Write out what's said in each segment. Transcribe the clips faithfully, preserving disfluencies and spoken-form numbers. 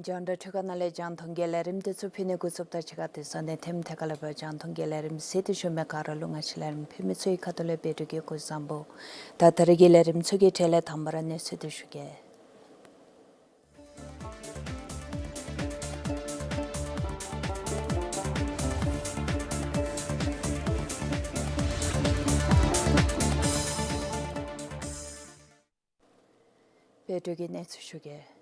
རྒྱང་བསྒྲགས་འཕྲུལ་ཁང་ནང་ལས་རྒྱང་མཐོང་གི་ལས་རིམ་དེ་ཚུ་ཕུལ་ནི་འགོ་བཙུགསཔ་དང་གཅིག་ཁར་དེ་ཚུ་ནང་ཐེངས་ཐད་ཀར་ལས་འབད་རྒྱང་མཐོང་གི་ལས་རིམ་གཟིགས་ཏེ་བཞུགས་མི་ག་ར་ལུ་ང་བཅས་ལས་རིམ་ཕུལ་མི་ཚུ་གི་ཁ་ཐུག་ལས་བཀྲིན་ཆེ་སྐུ་གཟུགས་བཟང་པོ། ད་ད་རེས་ཀྱི་ལས་རིམ་ཚུ་གི་གྲས་ལས་དང་པ་ར་གནས་ཚུལ་དེ་ཞུ་གེ། བཀྲིན་ཆེ་གནས་ཚུལ་ཞུ་གེ།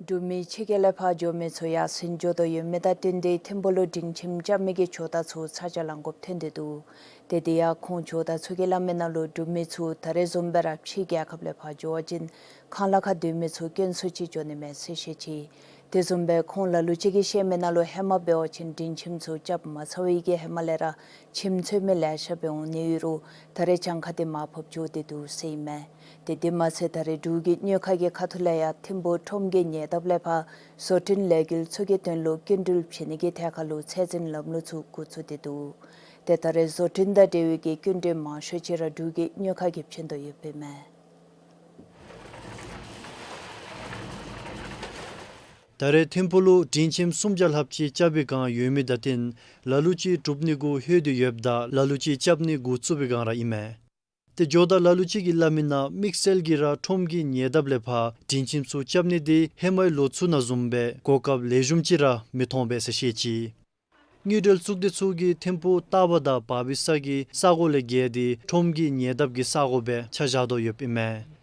འབྲུག་མི་ཕྱི་རྒྱལ་ལས་ཕར་འགྱོ་མི་ཚུ་ཡར་སེང་འགྱོ་དོ་ཡོད་མི་དང་བསྟུན་ཏེ་ཐིམ་ཕུག་ལུ་སྒྲིང་ཁྱིམ་རྐྱབ་མི་གི་ཇོ་བདག་ཚུ་ཚ་གྱང་ལང་དགོཔ་ཐོན་ཏེ་འདུག། ཏེ་དེ་ཡང་ཁོང་ཇོ་བདག་ཚུ་གིས་སླབ་མི་ནང་ལུ་འབྲུག་མི་ཚུ་ད་རེས་བཟུམ་སྦེ་ར་ཕྱི་རྒྱལ་ཁབ་ལས་ཕར་འགྱོ་བ་ཅིན་ཁང་གླ་ཁར་སྡོད་མི་ཚུ་སྐྱོན་སུ་ཅིག་འགྱོ་ནི་མས་ཟེར་བཤད་ཅི། དེ་བཟུམ་སྦེ་ཁོང་ལ་ལུ་ཅིག་གིས་བཤད་མི་ནང་ལུ་ཧེ་མ་འབད་བ་ཅིན་སྒྲིང་ཁྱིམ་ཚུ་རྐྱབ་མ་ཚར་བའི་གི་ཧེ་མ་ལས་ར་ཁྱིམ་འཚོལ་མི་ལེ་ཤ་འབད་འོང་ནི་ཡོད་རུང་ད་རེས་གྱངས་ཁ་དེ་མར་ཕབ་འགྱོ་སྟེ་འདུག་ཟེར་ཨིན་མས། ཏེ་དེ་མ་ཚད་ད་རེས་འབྲུག་གི་དངུལ་ཁང་གི་ཁ་ཐུག་ལས་ཡང་ཐིམ་ཕུག་ཁྲོམ་གྱི་ཉེ་འདབས་ལས་ཕར་བཟོ་སྐྲུན་ལས་འགུལ་ཚུ་གི་དོན་ལུ་སྐྱིན་འགྲུལ་བྱིན་ནི་གི་ཐད་ཁར་ལུ་ཚད་འཛིན་ལམ་ལུགས་ཚུ་འགོ་བཙུགས་ཏེ་འདུག། ཏེ་ད་རེས་བཟོ་སྐྲུན་དང་འབྲེལ་བའི་གི་སྐྱིན་འགྲུལ་མང་ཤོས་ཅིག་ར་འབྲུག་གི་དངུལ་ཁང་གིས་བྱིན་དོ་ཡོདཔ་ཨིན་མས། ད་རེས་ཐིམ་ཕུག་ལུ་སྒྲིང་ཁྱིམ་སུམ་བརྒྱ་ལྷགཔ་ཅིག་རྐྱབ་པའི་བསྒང་ཡོད་མི་དང་བསྟུན་ལ་ལུ་ཅིག་གྲུབ་ནི་གུ་ལྷོད་དེ་ཡོདཔ་ད་ལ་ལུ་ཅིག་རྐྱབ་ནི་འགོ་བཙུགས་པའི་བསྒང་ར་ཨིན་མས། ཏེ་ཇོ་བདག་ལ་ལུ་ཅིག་གིས་སླབ་མི་ནང་དམིགས་བསལ་གྱིས་ར་ཁྲོམ་གྱི་ཉེ་འདབས་ལས་ཕར་སྒྲིང་ཁྱིམ་ཚུ་རྐྱབ་ནི་དེ་ཧེ་མའི་ལོ་ཚུ་ནང་བཟུམ་སྦེ་གོ་སྐབས་ལེགས་ཤོམ་ཅིག་ར་མི་མཐོང་པས་ཟེར་བཤད་ཅི། དངུལ་འབྲེལ་གཙུག་སྡེ་ཚུ་གིས་ཐིམ་ཕུག་སྟག་པ་དང་བ་བི་ས་གི་ས་གོ་ལས་བརྒལ་ཏེ་ཁྲོམ་གྱི་ཉེ་འདབས་ཀྱི་ས་གོ་སྦེ་ཆ་བཞག་དོ་ཡོདཔ་ཨིན་མས།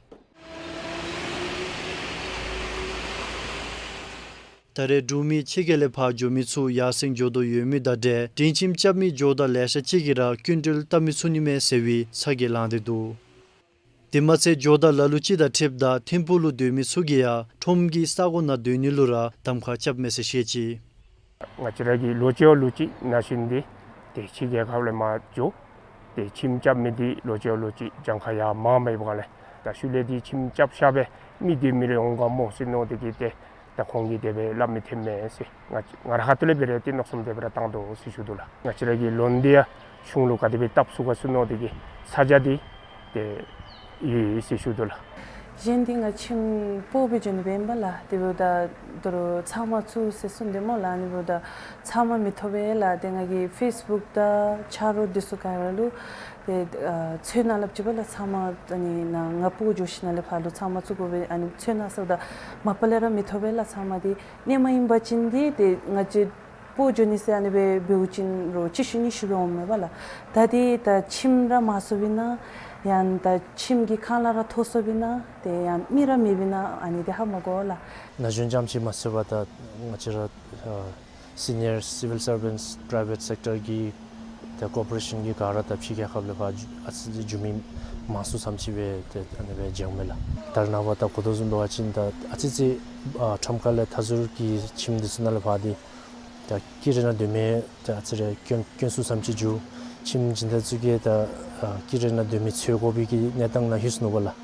ད་རེས་འབྲུག་མི་ཕྱི་རྒྱལ་ལས་ཕར་འགྱོ་མི་ཚུ་ཡར་སེང་འགྱོ་དོ་ཡོད་མི་དང་འབྲེལ་སྒྲིང་ཁྱིམ་རྐྱབ་མི་ཇོ་བདག་ལེ་ཤ་ཅིག་གིས་ར་སྐྱིན་འགྲུལ་བཏབ་མི་ཚུགས་ནི་མས་ཟེར་བའི་ཚ་གྱང་ལང་སྟེ་འདུག། དེ་མ་ཚད་ཇོ་བདག་ལ་ལུ་ཅིག་དང་འཁྲིལཝ་ད་ཐིམ་ཕུག་ལུ་སྡོད་མི་ཚུ་གིས་ཡང་ཁྲོམ་གྱི་ས་གོ་ནང་སྡོད་ནི་ལུ་ར་གདམ་ཁ་རྐྱབ་མས་ཟེར་བཤད་ཅི། ང་བཅས་ར་གི་ལོ་ཅིག་ལོ་ཅིག་ནང་བཞིན་འདི་ཏེ་ཕྱི་རྒྱལ་ཁབ་ལས་མར་འགྱོ། ཏེ་ཁྱིམ་རྐྱབ་མི་འདི་ལོ་ཅིག་ལོ་ཅིག་གྱངས་ཁ་ཡར་མངམ་འབད་བའི་བསྒང་ལས་ད་ཤུལ་ལས་འདི་ཁྱིམ་རྐྱབ་ཤར་སྦེ་མི་སྡོད་མི་རེ་འོང་ག་མོ་ཟེར་མནོ་སྟེ་གིས་ཏེ་ད་ཁོང་གིས་དེ་སྦེ་སླབ་མི་ཐོནམ་མས་ཟེར། ང་ང་ར་ཁ་ཐུག་ལས་འབད་རུང་ཏེ་མནོ་བསམ་དེ་སྦེ་ར་བཏང་དོ་ཟེར་ཞུ་དོ་ལགས། ང་བཅས་ར་གི་ལོན་འདི་ཡང་གཞུང་ལུ་ག་དེ་སྦེ་བཏབ་ཚུགས་ག་ཟེར་མནོ་སྟེ་གིས་ཚ་གྱང་འདི་ཏེ་ཡོད་ཟེར་ཞུ་དོ་ལགས། གཞན་འདི་ང་ཁྱིམ་སྤོ་སྦེ་འགྱོ་ནི་སྦེ་ཨིན་པས་ལགས། དེ་འབདཝ་ད་དོ་རུང་ཚབ་མ་བཙུགས་ཟེར་གསུངས་དེས་སྨོ་ལགས། ཨ་ནི་འབདཝ་ད་ཚབ་མ་མི་ཐོབ་པས་ལགས། ཏེ་ང་གིས་ཕེསི་བུཀ་དང་ཆ་རོགས་འདི་ཚུ་ག་ར་ལུ་ཏེ་ཨ་འཚོལ་གནང་སླབ་ཅི་པ་ལགས། ཚབ་མ་ཨ་ནི་ནཱ་ང་སྤོ་འགྱོ་ཞིནམ་ལས་ཕར་ལུ་ཚབ་མ་བཙུགས་དགོ་པས། ཨ་ནི་འཚོལ་གནང་ཟེརཝ་ད་མ་པ་ལས་ར་མི་ཐོབ་པས་ལགས། ཚབ་མ་འདི་གནས་མ་ཨིན་པ་ཅིན་འདི་ཏེ་ང་བཅས་སྤོ་འགྱོ་ནི་ཟེར་ཨ་ནི་སྦེ་འབདཝ་ཅིན་རོགས་གཅིག་ཤུལ་གཉིས་ཤུལ་སྦེ་འོངམ་མས་པ་ལགས། ད་འདི་ད་ཁྱིམ་ར་མ་ཚུགསཔ་ཨིན་ན་ཡང་ད་ཁྱིམ་གྱི་ཁང་གླ་ར་ཐོབ་སོཔ་ཨིན་ན་ཏེ་ཡང་མི་ར་མེདཔ་ཨིན་ན་ཨ་ནི་འདི་ཧ་མ་གོ་ལགས། ན་གཞོན་རྐྱངམ་ཅིག་མ་ཚད་པར་ད་ང་བཅས་ར་ཨ་སི་ནི་ཡར་སི་ཝིལ་སར་བཱནཊསི་པྲའི་ཝེཊ་སེཀ་ཊར་གྱི་ད་ཀོར་པོ་རེ་ཤཱན་གྱི་ག་ར་ད་ཕྱི་རྒྱལ་ཁབ་ལས་ཕར་འགྱོ་ཨ་ཙི་ཅིག་འགྱོ་མི་མང་སུ་ཙམ་ཅིག་སྦེ་ཏེ་ཨ་ནི་སྦེ་མཇལཝ་མས་ལགས། ད་རེས་ནངས་པ་ད་གོ་དོ་བཟུམ་འབད་བ་ཅིན་ད་ཨ་ཙི་ཅིག་ཨ་ཁྲོམ་ཁ་ལས་མཐའ་ཟུར་གྱི་ཁྱིམ་འདི་ཚུ་ནང་ལས་ཕར་འདི་ད་ཀི་རེ་ནང་སྡོད་མི་ད་ཨ་ཙི་རེ་སྐྱོན་སྐྱོན་སུ་ཙམ་ཅིག་འགྱོ། ཁྱིམ་སྦྱིན་བདག་ཚུ་གིས་ད་ཨ་ཀི་རེ་ནང་སྡོད་མི་འཚོལ་དགོ་པའི་གི་གནས་སྟངས་ནང་ལྷོད་སོ་ནུག་པ་ལགས།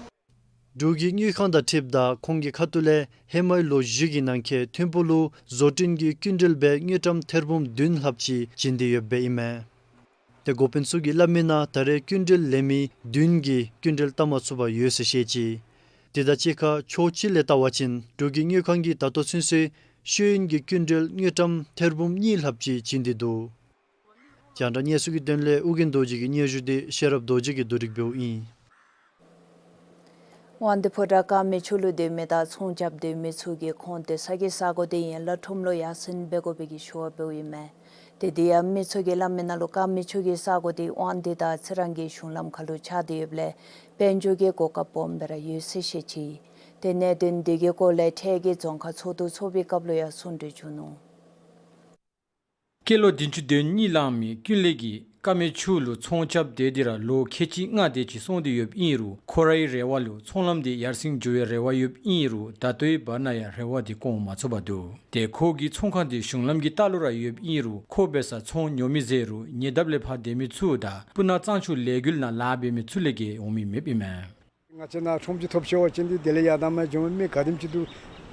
འབྲུག་གི་དངུལ་ཁང་དང་འཁྲིལཝ་ད་ཁོང་གི་ཁ་ཐུག་ལས་ཧེ་མའི་ལོ་བཞི་གི་ནང་འཁོད་ཐིམ་ཕུག་ལུ་བཟོ་སྐྲུན་གྱི་སྐྱིན་འགྲུལ་སྦེ་དངུལ་ཀྲམ་ཐེར་འབུམ་བདུན་ལྷགཔ་ཅིག་བྱིན་ཏེ་ཡོདཔ་ཨིན་མས། ཏེ་འགོ་དཔོན་ཚུ་གིས་སླབ་མི་ནང་ད་རེས་སྐྱིན་འགྲུལ་ལེན་མི་བདུན་གྱིས་སྐྱིན་འགྲུལ་བཏབ་མ་ཚུགས་པར་ཡོད་ཟེར་བཤད་ཅི། དེ་དང་གཅིག་ཁར་ཕྱོགས་གཅིག་ལས་བལྟ་བ་ཅིན་འབྲུག་གི་དངུལ་ཁང་གིས་ད་ལྟོ་ཚུན་ཚོད་ཤེས་ཡོན་གྱི་སྐྱིན་འགྲུལ་དངུལ་ཀྲམ་ཐེར་འབུམ་གཉིས་ལྷགཔ་ཅིག་བྱིན་ཏེ་འདུག། རྒྱང་བསྒྲགས་གནས་ཚུལ་གྱི་དོན་ལས་ཨོ་རྒྱན་རྡོ་རྗེ་གི་སྙན་ཞུ་དེ་ཤེས་རབ་རྡོ་རྗེ་གིས་བསྡུ་སྒྲིག་འབདཝ་ཨིན། དབང་འདུས་ཕོ་བྲང་ཀ་མི་ཆོས་ལུ་སྡོད་མི་དང་ཚོང་རྐྱབ་སྡོད་མི་ཚུ་གིས་ཁོང་སྡོད་ས་གི་ས་གོ་དེ་ཡན་ལག་ཁྲོམ་ལུ་ཡར་སེང་འབད་དགོ་པའི་གི་ཞུ་བ་འབདཝ་ཨིན་མས། ཏེ་དེ་ཡང་མི་ཚུ་གིས་སླབ་མི་ནང་ལུ་ཀ་མི་ཆོས་ཀྱི་ས་གོ་དེ་དབང་འདུས་དང་ཚེ་རིང་གི་གཞུང་ལམ་ཁ་ལུ་ཆགས་ཏེ་ཡོདཔ་ལས་དཔལ་འབྱོར་གྱི་གོ་སྐབས་སྦོམ་སྦེ་ར་ཡོད་ཟེར་བཤད་ཅི། ཏེ་གནད་དོན་དེ་གི་སྐོར་ལས་འཕྲལ་གྱི་རྫོང་ཁག་ཚོགས་འདུ་ཚོགས་པའི་སྐབས་ལུ་ཡང་གསུང་གྲོས་བྱུང་ནུག། སྐྱེས་ལོ་བདུན་ཅུ་དོན་གཉིས་ལང་མི་ཀུན་ལེགས་ཀྱིས་ ཀ་མེད་ཆུ་ལུ་ཚོང་རྐྱབ་སྡོད་དེ་ར་ལོ་ཁལ་གཅིག་ལྔ་དེ་ཅིག་སོང་སྟེ་ཡོདཔ་ཨིན་རུང་ཁོ་རའི་རེ་བ་ལུ་ཚོང་ལམ་དེ་ཡར་སེང་འགྱོ་བའི་རེ་བ་ཡོདཔ་ཨིན་རུང་ད་ལྟོའི་བར་ན་ཡང་རེ་བ་དེ་སྐོང་མ་ཚུགས་པར་འདུག། ཏེ་ཁོ་གི་ཚོང་ཁང་དེ་གཞུང་ལམ་གྱི་ལྟག་ལུ་ར་ཡོདཔ་ཨིན་རུང་ཁོ་འབད་སར་ཚོང་ཉོ་མི་ཟད་རུང་ཉེ་འདབས་ལས་ཕར་སྡོད་མི་ཚུ་དང་སྤུ་ན་གཙང་ཆུ་ལས་འགུལ་ནང་ལཱ་འབད་མི་ཚུ་ལས་བརྒལ་འོང་མི་མེདཔ་ཨིན་མས། ང་བཅས་ནཱ་ཁྲོམ་ཅིག་ཐོབ་ཤོར་བ་ཅིན་ཏེ་དེ་ལས་ཡར་དང་མར་འགྱོ་མི་ག་དེམ་ཅིག་འདུག།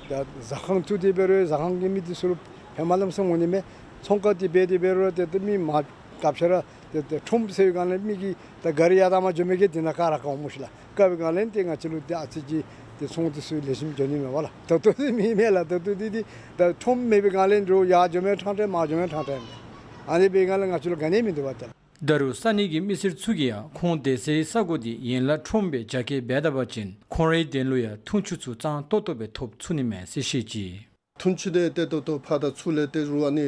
ད་ཟ་ཁང་བཙུགས་ཏེ་འབད་རུང་ཟ་ཁང་གི་མི་དེ་ཚུ་ལུ་ཕན་མ་ལམ་སོང་འོང་ནི་མས། ཚོང་ཁང་དེ་འབད་དེ་འབད་རུང་ཏེ་ཏེ་མི་མང་སྐབས་ཤར་ཏེ་ཏེ་ཁྲོམ་ཟེར་བའི་སྒང་ལས་མི་གིས་ད་ག་ར་ཡར་དང་མར་འགྱོ་མི་གིས་དེ་ནང་ཁར་ར་ག་འོང་སྨོ་ཤིག་ལགས། ག་བའི་སྒང་ལས་ཏེ་ང་བཅས་ལུ་ཏེ་ཨ་ཙི་ཅིག་ཏེ་ཚོང་དེ་ཚུ་ལེགས་ཤོམ་འགྱོ་ནི་མས་པ་ལགས། ད་ལྟོ་ཏེ་མི་མེད་ལགས། ད་ལྟོ་ཏེ་ཏེ་ད་ཁྲོམ་མེད་པའི་སྒང་ལས་འགྱོ་ཡར་འགྱོ་མི་ཕྲང་ཕྲང་མར་འགྱོ་མི་ཕྲང་ཕྲང་ཨིན་མས། ཨ་ནི་འབད་བའི་སྒང་ལས་ང་བཅས་ལུ་ག་ནི་མིན་འདུག་པ་ཏེ་ལགས། ད་རུང་ས་གནས་ཀྱི་མི་སེར་ཚུ་གིས་ཡང་ཁོང་སྡོད་སའི་ས་གོ་དེ་ཡན་ལག་ཁྲོམ་སྦེ་རྒྱ་སྐྱེད་འབད་ད་པ་ཅིན་ཁོང་རའི་དོན་ལུ་ཡང་འཐུང་ཆུ་ཚུ་གཙང་ཏོག་ཏོ་སྦེ་ཐོབ་ཚུགས་ནི་མས་ཟེར་བཤད་ཅི། འཐུང་ཆུ་དེ་ཏེ་ཏོག་ཏོ་ཕར་དང་ཚུར་ལས་ཏེ་རུང་ཨ་ནི་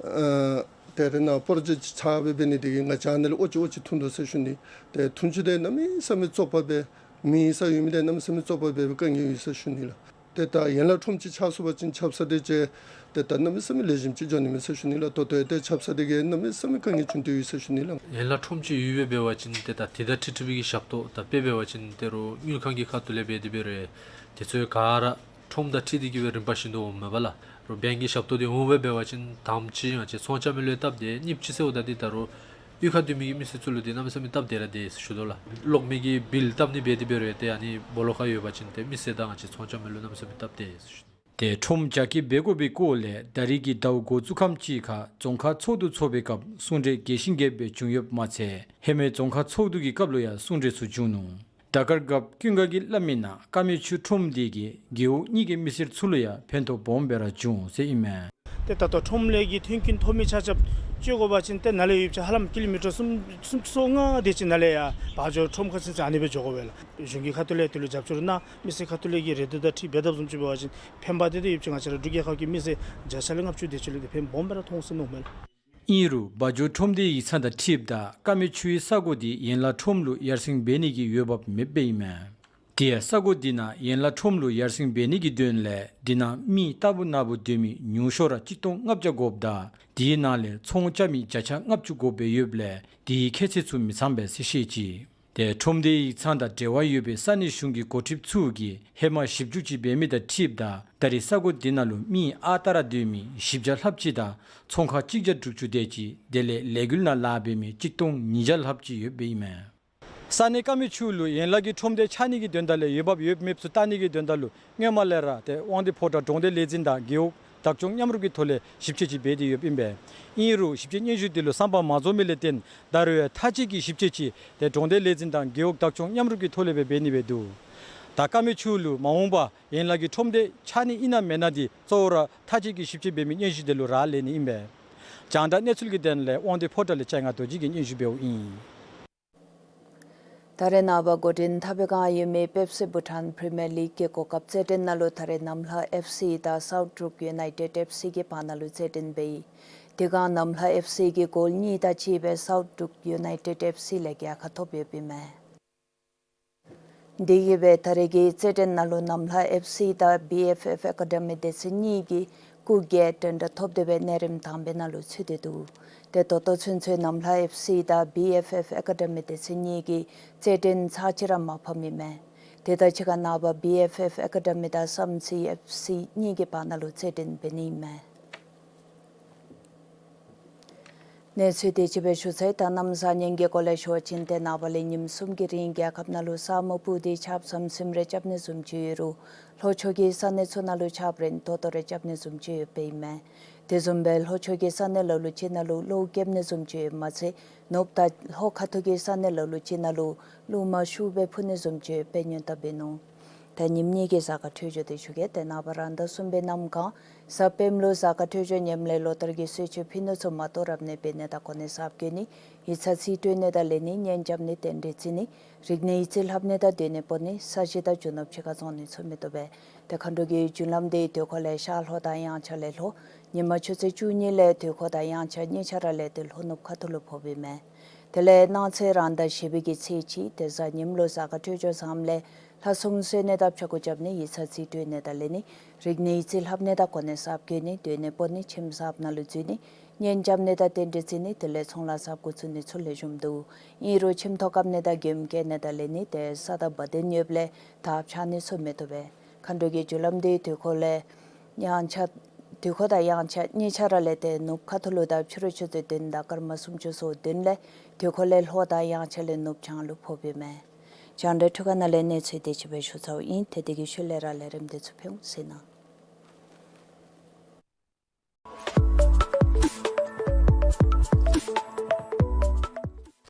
ཨ་ཏེ་རེ་ནཱ་པོརོ་ཇེཀཊ་ཆགས་སྦེ་འབད་ནི་དེ་གིས་ང་བཅས་ནཱ་ལས་ཨོ་ཅི་ཨོ་ཅི་འཐུང་དོ་ཟེར་ཞུ་ནི། ཏེ་འཐུང་ཆུ་དེ་གནམ་མེད་ས་མེད་བཙོག་པ་སྦེ་མེད་ས་ཡོད་མི་དེ་གནམ་མེད་ས་མེད་བཙོག་པ་སྦེ་དཀའ་ངལ་ཡོད་ཟེར་ཞུ་ནི་ལགས། ཏེ་ད་ཡན་ལག་ཁྲོམ་ཅིག་ཆགས་སོང་པ་ཅིན་ཆབ་གསང་དེ་ཅིག་ཏེ་ད་གནམ་མེད་ས་མེད་ལེགས་ཤོམ་ཅིག་འགྱོ་ནི་མས་ཟེར་ཞུ་ནི་ལགས། ད་ལྟོ་ཡང་ཏེ་ཆབ་གསང་དེ་གིས་གནམ་མེད་ས་མེད་དཀའ་ངལ་བྱུང་སྟེ་ཡོད་ཟེར་ཞུ་ནི་ལགས། ཡན་ལག་ཁྲོམ་ཅིག་ཡོད་པའི་འབད་བ་ཅིན་ཏེ་ད་དེ་དང་འཁྲིལ་འཁྲིལ་བའི་གི་ཞབས་ཏོག་ད་དཔེ་འབད་བ་ཅིན་ཏེ་རུང་དངུལ་ཁང་གི་ཁ་ཐུག་ལས་འབད་དེ་འབད་རུང་དེ་ཚུ་ག་ར་ཁྲོམ་དང་འཁྲིལ་ཏེ་གི་སྦེ་རིམ་པ་བཞིན་དུ་འོངམ་མས་པ་ལགས། རོགས་བེངཀ་གི་ཞབས་ཏོག་དེ་འོང་བའི་འབད་བ་ཅིན་དང་པ་ཅིག་ང་བཅས་ཚོང་རྐྱབ་མི་ལུ་སྟབས་བདེ། གཉིས་པ་ཅིག་ཟེརཝ་ད་འདི་ད་རུང་གཡུས་ཁར་སྡོད་མི་གི་མི་སེར་ཚུ་ལུ་འདི་གནམ་མེད་ས་མེད་སྟབས་བདེ་ར་བདེ་ཟེར་ཞུ་དོ་ལགས། གློག་མེ་གི་བིལ་བཏབ་ནི་འབད་དེ་འབད་རུང་ཏེ་ཨ་ནི་སྦོ་ལོགས་ཁར་ཡོད་པ་ཅིན་ཏེ་མི་སེར་དང་ང་བཅས་ཚོང་རྐྱབ་མི་ལུ་གནམ་མེད་ས་མེད་སྟབས་བདེ་ཟེར་ཞུ་དོ། ཏེ་ཁྲོམ་རྒྱ་སྐྱེད་འབད་དགོ་པའི་སྐོར་ལས་ད་རིས་ཀྱི་ཟླཝ་འགོ་བཙུགས་ཁམས་ཅིག་ཁར་རྫོང་ཁག་ཚོགས་འདུ་ཚོགས་པའི་སྐབས་གསུང་གྲོས་རྒྱས་ཤིང་རྒྱསཔ་སྦེ་བྱུང་ཡོདཔ་མ་ཚད་ཧེ་མའི་རྫོང་ཁག་ཚོགས་འདུ་གི་སྐབས་ལུ་ཡང་གསུང་གྲོས་ཚུ་བྱུང་ནུག། ཟླ་སྐར་རྒཔོ་ཀུན་དགའ་གིས་སླབ་མིའི་ནང་ཀ་མེད་ཆུ་ཁྲོམ་དེ་གིས་རྒེད་འོག་གཉིས་ཀྱི་མི་སེར་ཚུ་ལུ་ཡང་ཕན་ཐོགས་སྦོམ་སྦེ་ར་བྱུང་ཟེར་ཨིན་མས། ཏེ་ད་ལྟོ་ཁྲོམ་ལས་ཀྱི་མཐུན་རྐྱེན་ཐོབ་མི་ཆ་ཁྱབ་སྤྱོད་དགོ་པ་ཅིན་ཏེ་ནཱ་ལས་ཡུདཔ་ཅིག་ཧ་ལམ་ཀི་ལོ་མི་ཊར་སུམ་སུམ་ཅུ་སོ་ལྔ་དེ་ཅིག་ནཱ་ལས་ཡར་བ་འཇོ་ཁྲོམ་ཁ་ཚུན་ཚོད་ཨ་ནི་སྦེ་འགྱོ་དགོ་པས་ལགས། གཞུང་གི་ཁ་ཐུག་ལས་དེ་ལུ་རྒྱབ་སྐྱོར་གནང་མི་སེར་ཁ་ཐུག་ལས་ཀྱི་རེ་འདུན་དང་འཁྲིལ་འབད་དཔ་བཟུམ་ཅིག་འབད་བ་ཅིན་ཕན་པ་དེ་ཏེ་ཡུདཔ་ཅིག་ང་བཅས་ར་འབྲུག་རྒྱལ་ཁབ་ཀྱི་མི་སེར་བརྒྱ་ཆ་ལས་ལྔ་བཅུ་དེ་ཅིག་ལུ་ཏེ་ཕན་སྦོམ་སྦེ་ར་མཐོང་ཟེར་མནོཝ་མས་ལགས། ཨིན་རུང་བ་འཇོ་ཁྲོམ་སྡེའི་ཡིག་ཚང་དང་འཁྲིལཝ་ད་ཀ་མེད་ཆུའི་ས་གོ་དེ་ཡན་ལག་ཁྲོམ་ལུ་ཡར་སེང་འབད་ནི་གི་འོས་འབབ་མེདཔ་ཨིན་མས། དེ་ཡང་ས་གོ་དེ་ནང་ཡན་ལག་ཁྲོམ་ལུ་ཡར་སེང་འབད་ནི་གི་དོན་ལས་དེ་ནང་མི་རྟག་བུ་ན་བུ་སྡོད་མི་ཉུང་ཤོས་ར་གཅིག་སྟོང་ལྔ་བརྒྱ་དགོཔ་དང་དེའི་ནང་ལས་ཚོང་རྐྱབ་མི་བརྒྱ་ཆ་ལྔ་བཅུ་དགོཔ་སྦེ་ཡོདཔ་ལས་དེའི་ཁྱད་ཚད་ཚུ་མི་ཚངམ་སྦེ་ཟེར་བཤད་ཅི། ཏེ་ཁྲོམ་སྡེའི་ཡིག་ཚང་དང་འབྲེལ་བ་ཡོད་པའི་ས་གནས་གཞུང་གི་འགོ་ཁྲིདཔ་ཚུ་གིས་ཧེ་མ་ཞིབ་འཇུག་ཅིག་འབད་མི་དང་འཁྲིལཝ་ད་ད་རེས་ས་གོ་དེ་ནང་ལུ་མི་ཨ་རྟག་ར་སྡོད་མི་བཞི་བརྒྱ་ལྷགཔ་ཅིག་དང་ཚོང་ཁང་གཅིག་བརྒྱ་དྲུག་ཅུ་དེ་ཅིག་དེ་ལས་ལས་འགུལ་ནང་ལཱ་འབད་མི་གཅིག་སྟོང་ཉིས་བརྒྱ་ལྷགཔ་ཅིག་ཡོདཔ་ཨིན་མས། ས་གནས་ཀ་མེད་ཆུ་ལུ་ཡན་ལག་གི་ཁྲོམ་སྡེ་ཆགས་ནི་གི་དོན་དག་ལས་འོས་འབབ་ཡོད་མེདཔ་ཚུ་བལྟ་ནི་གི་དོན་དག་ལུ་སྔོན་མ་ལས་ར་ཏེ་དབང་འདུས་ཕོ་བྲང་གྲོང་སྡེ་ལས་འཛིན་དང་རྒེད་འོག་བདག་སྐྱོང་མཉམ་རུབ་ཀྱི་ཐོག་ལས་ཞིབ་དཔྱད་ཅིག་འབད་དེ་ཡོདཔ་ཨིན་པས། ཨིན་རུང་ཞིབ་དཔྱད་སྙན་ཞུ་དེ་ལུ་བསམ་པ་མ་རྫོགས་མི་ལས་བརྟེན་ད་རུང་ཡང་མཐའ་དཔྱད་ཀྱི་ཞིབ་དཔྱད་ཅིག་ཏེ་གྲོང་སྡེ་ལས་འཛིན་དང་རྒེད་འོག་བདག་སྐྱོང་མཉམ་རུབ་ཀྱི་ཐོག་ལས་སྦེ་འབད་ནི་སྦེ་འདུག། ད་ཀ་མེད་ཆུ་ལུ་མ་འོངས་པར་ཡན་ལག་གི་ཁྲོམ་སྡེ་ཆགས་ནི་ཨིན་ན་མེན་ན་དེ་གཙོ་བོ་ར་མཐའ་དཔྱད་ཀྱི་ཞིབ་དཔྱད་འབད་མི་སྙན་ཞུ་དེ་ལུ་རག་ལས་ནི་ཨིན་པས། རྒྱང་བསྒྲགས་གནས་ཚུལ་གྱི་དོན་ལས་དབང་འདུས་ཕོ་བྲང་ལས་ལྕང་ང་རྡོ་རྗེ་གིས་སྙན་ཞུ་འབདཝ་ཨིན། ད་རེས་ནངས་པ་འགོ་འདྲེན་འཐབ་པའི་བསྒང་ཡོད་མི་པེབ་སི་བྷུ་ཊཱན་པི་རི་མི་ཡར་ལིག་གི་གོ་སྐབས་རྩེད་འགྲན་ནང་ལུ་ད་རེས་གནམ་ལྷ་ཨེཕ་སི་དང་སའུཐ་འབྲུག་ཡུ་ནའི་ཊེཌ་ཨེཕ་སི་གི་བར་ན་ལུ་རྩེད་འགྲན་འབད་ཡི། དེ་སྒང་གནམ་ལྷ་ཨེཕ་སི་གིས་གོལ་གཉིས་དང་གཅིག་སྦེ་སའུཐ་འབྲུག་ཡུ་ནའི་ཊེཌ་ཨེཕ་སི་ལས་རྒྱལ་ཁ་ཐོབ་ཡོདཔ་ཨིན་མས། དེ་གིས་སྦེ་ད་རེས་ཀྱི་རྩེད་འགྲན་ནང་ལུ་གནམ་ལྷ་ཨེཕ་སི་དང་བི་ཨེཕ་ཨེཕ་ཨེ་ཀ་ཌ་མི་སྡེ་ཚན་གཉིས་ཀྱིས་སྐུགས་རྒྱལ་འགྲན་ཟླ་ཐོབ་སྟེ་སྦེ་གནས་རིམ་དང་པའི་ནང་ལུ་ཚུད་དེ་འདུག། ཏེ་ད་ལྟོ་ཚུན་ཚོད་གནམ་ལྷ་ཨེཕ་སི་དང་བི་ཨེཕ་ཨེཕ་ཨེ་ཀ་ཌ་མི་སྡེ་ཚན་གཉིས་ཀྱིས་རྩེད་འགྲན་ཚར་གཅིག་ར་མ་ཕམ་ཨིན་མས། དེ་དང་གཅིག་ཁར་ནངས་པ་བི་ཨེཕ་ཨེཕ་ཨེ་ཀ་ཌ་མི་དང་བསམ་རྩེ་ཨེཕ་སི་གཉིས་ཀྱི་བར་ན་ལུ་རྩེད་འགྲན་འབད་ནི་ཨིན་མས། གནས་ཚུལ་དེ་ཅིག་སྦེ་ཞུ་ཚར་ཡི། ད་གནམ་གཤིས་ཉིནམ་གྱི་སྐོར་ལས་ཞུ་བ་ཅིན་ཏེ་ནངས་པ་ལས་ཉིནམ་གསུམ་གྱི་རིང་རྒྱལ་ཁབ་ནང་ལུ་ས་སྨུག་སྤུབས་ཏེ་ཆརཔ་ཟམ་ཟིམ་རེ་རྐྱབ་ནི་བཟུམ་ཅིག་ཡོད་རུང་ལྷོ་ཕྱོགས་ཀྱི་ས་གནས་ཚུ་ནང་ལུ་ཆརཔ་རན་ཏོག་ཏོ་རེ་རྐྱབ་ནི་བཟུམ་ཅིག་ཡོདཔ་ཨིན་མས། དེ་བཟུམ་སྦེ་ལྷོ་ཕྱོགས་ཀྱི་ས་གནས་ལ་ལུ་ཅིག་ནང་ལུ་གློག་རྐྱབ་ནི་བཟུམ་ཅིག་ཡོདཔ་མ་ཚད་ནུབ་དང་ལྷོ་ཁ་ཐུག་གི་ས་གནས་ལ་ལུ་ཅིག་ནང་ལུ་རླུང་མ་ཤུགས་སྦེ་འཕུ་ནི་བཟུམ་ཅིག་ཡོདཔ་སྙན་ཞུ་འབད་ནུག། ད་ཉིནམ་གཉིས་ཀྱི་གཟའ་སྐར་འཕྲོད་སྦྱོར་དེ་ཞུ་གེ། ཏེ་ནངས་པ་རང་ཟླ་གསུམ་པའི་གནམ་གང་གཟའ་སྤེནམ་ལུ་གཟའ་སྐར་འཕྲོད་སྦྱོར་ངནམ་ལས་ལོ་ལྟར་གྱི་གསོལ་མཆོད་ཕུལ་ནི་ཚུ་མ་གཏོགས་རབ་གནས་འབད་ནི་དང་གོ་གནས་གསརཔ་བཀོད་ནི་ཡིག་ཚང་རྩིས་སྤྲོད་ནི་དང་ལེན་ནི་གཉེན་རྐྱབ་ནི་རྟེན་འབྲེལ་བརྩི་ནི་རིག་གནས་ཡིག་རྩིས་ལྷབ་ནི་དང་སྡོད་གནས་སྤོ་ནི་ས་གཞི་དང་རྒྱུ་ནོར་ཕྱི་ཁར་བཙོང་ནི་ཚུ་མི་བཏུབ་པས། ཏེ་མཁའ་འགྲོ་གི་རྒྱུན་ལམ་དེ་དུས་འཁོར་ལས་ཤར་ལྷོ་དང་དབྱངས་འཆར་ལས་ལྷོ། ཉིན་མ་ཆུ་ཚོད་བཅུ་གཉིས་ལས་དུས་འཁོར་དང་དབྱངས་འཆར་གཉིས་ཆ་ར་ལས་ཏེ་ལྷོ་ནུབ་ཁ་ཐུག་ལུ་ཕོགཔ་ཨིན་མས། དེ་ལས་གནངས་ཚེ་རང་ཟླ་བཞི་པའི་གི་ཚེས་གཅིག་ཏེ་གཟའ་ཉིམ་ལུ་གཟའ་སྐར་འཕྲོད་སྦྱོར་བཟངམ་ལས་ལྷ་སྲུང་གསོལ་ནི་དང་ཕྱྭ་འགུགས་རྐྱབ་ནི་ཡིག་ཚང་རྩིས་སྤྲོད་ནི་དང་ལེན་ནི་རིག་གནས་ཡིག་རྩིས་ལྷབ་ནི་དང་གོ་གནས་གསརཔ་བཀོད་ནི་སྡོད་གནས་སྤོ་ནི་ཁྱིམ་གསརཔ་ནང་ལུ་འཛུལ་ནི་ གཉེན་རྐྱབ་ནི་དང་རྟེན་འབྲེལ་བརྩི་ནི་དེ་ལས་ཚོང་ལཱ་གསརཔ་འགོ་བཙུགས་ནི་ཚུ་ལེགས་ཤོམ་འདུག། ཨིན་རུང་ཁྱིམ་ཐོག་བཀབ་ནི་དང་མགྱོནམ་བསྐྱལ་ནི་དང་ལེན་ནི་དེ་ས་དང་བ་དན་ཡོདཔ་ལས་ཐགཔ་ཆག་ནི་ཚུ་མི་བཏུབ་པས། མཁའ་འགྲོ་གི་རྒྱུ་ལམ་འདི་དུས་འཁོར་ལས་དབྱངས་འཆར་དུས་འཁོར་དང་དབྱངས་འཆར་གཉིས་ཆ་ར་ལས་ཏེ་ནུབ་ཁ་ཐུག་ལུ་དང་ཕྱི་རུ་ཆུ་ཚོད་བདུན་དང་སྐར་མ་སུམ་ཅུ་སོ་བདུན་ལས་དུས་འཁོར་ལས་ལྷོ་དང་དབྱངས་འཆར་ལས་ནུབ་བྱང་ལུ་ཕོགཔ་ཨིན་མས། རྒྱང་བསྒྲགས་འཕྲུལ་ཁང་ནང་ལས་གནས་ཚུལ་དེ་ཅིག་སྦེ་ཞུ་ཚརཝ་ཨིན། ཏེ་དེ་གི་ཤུལ་ལས་ར་ལས་རིམ་འདི་ཚུ་ཕུལ་འོང་ཟེར་ན།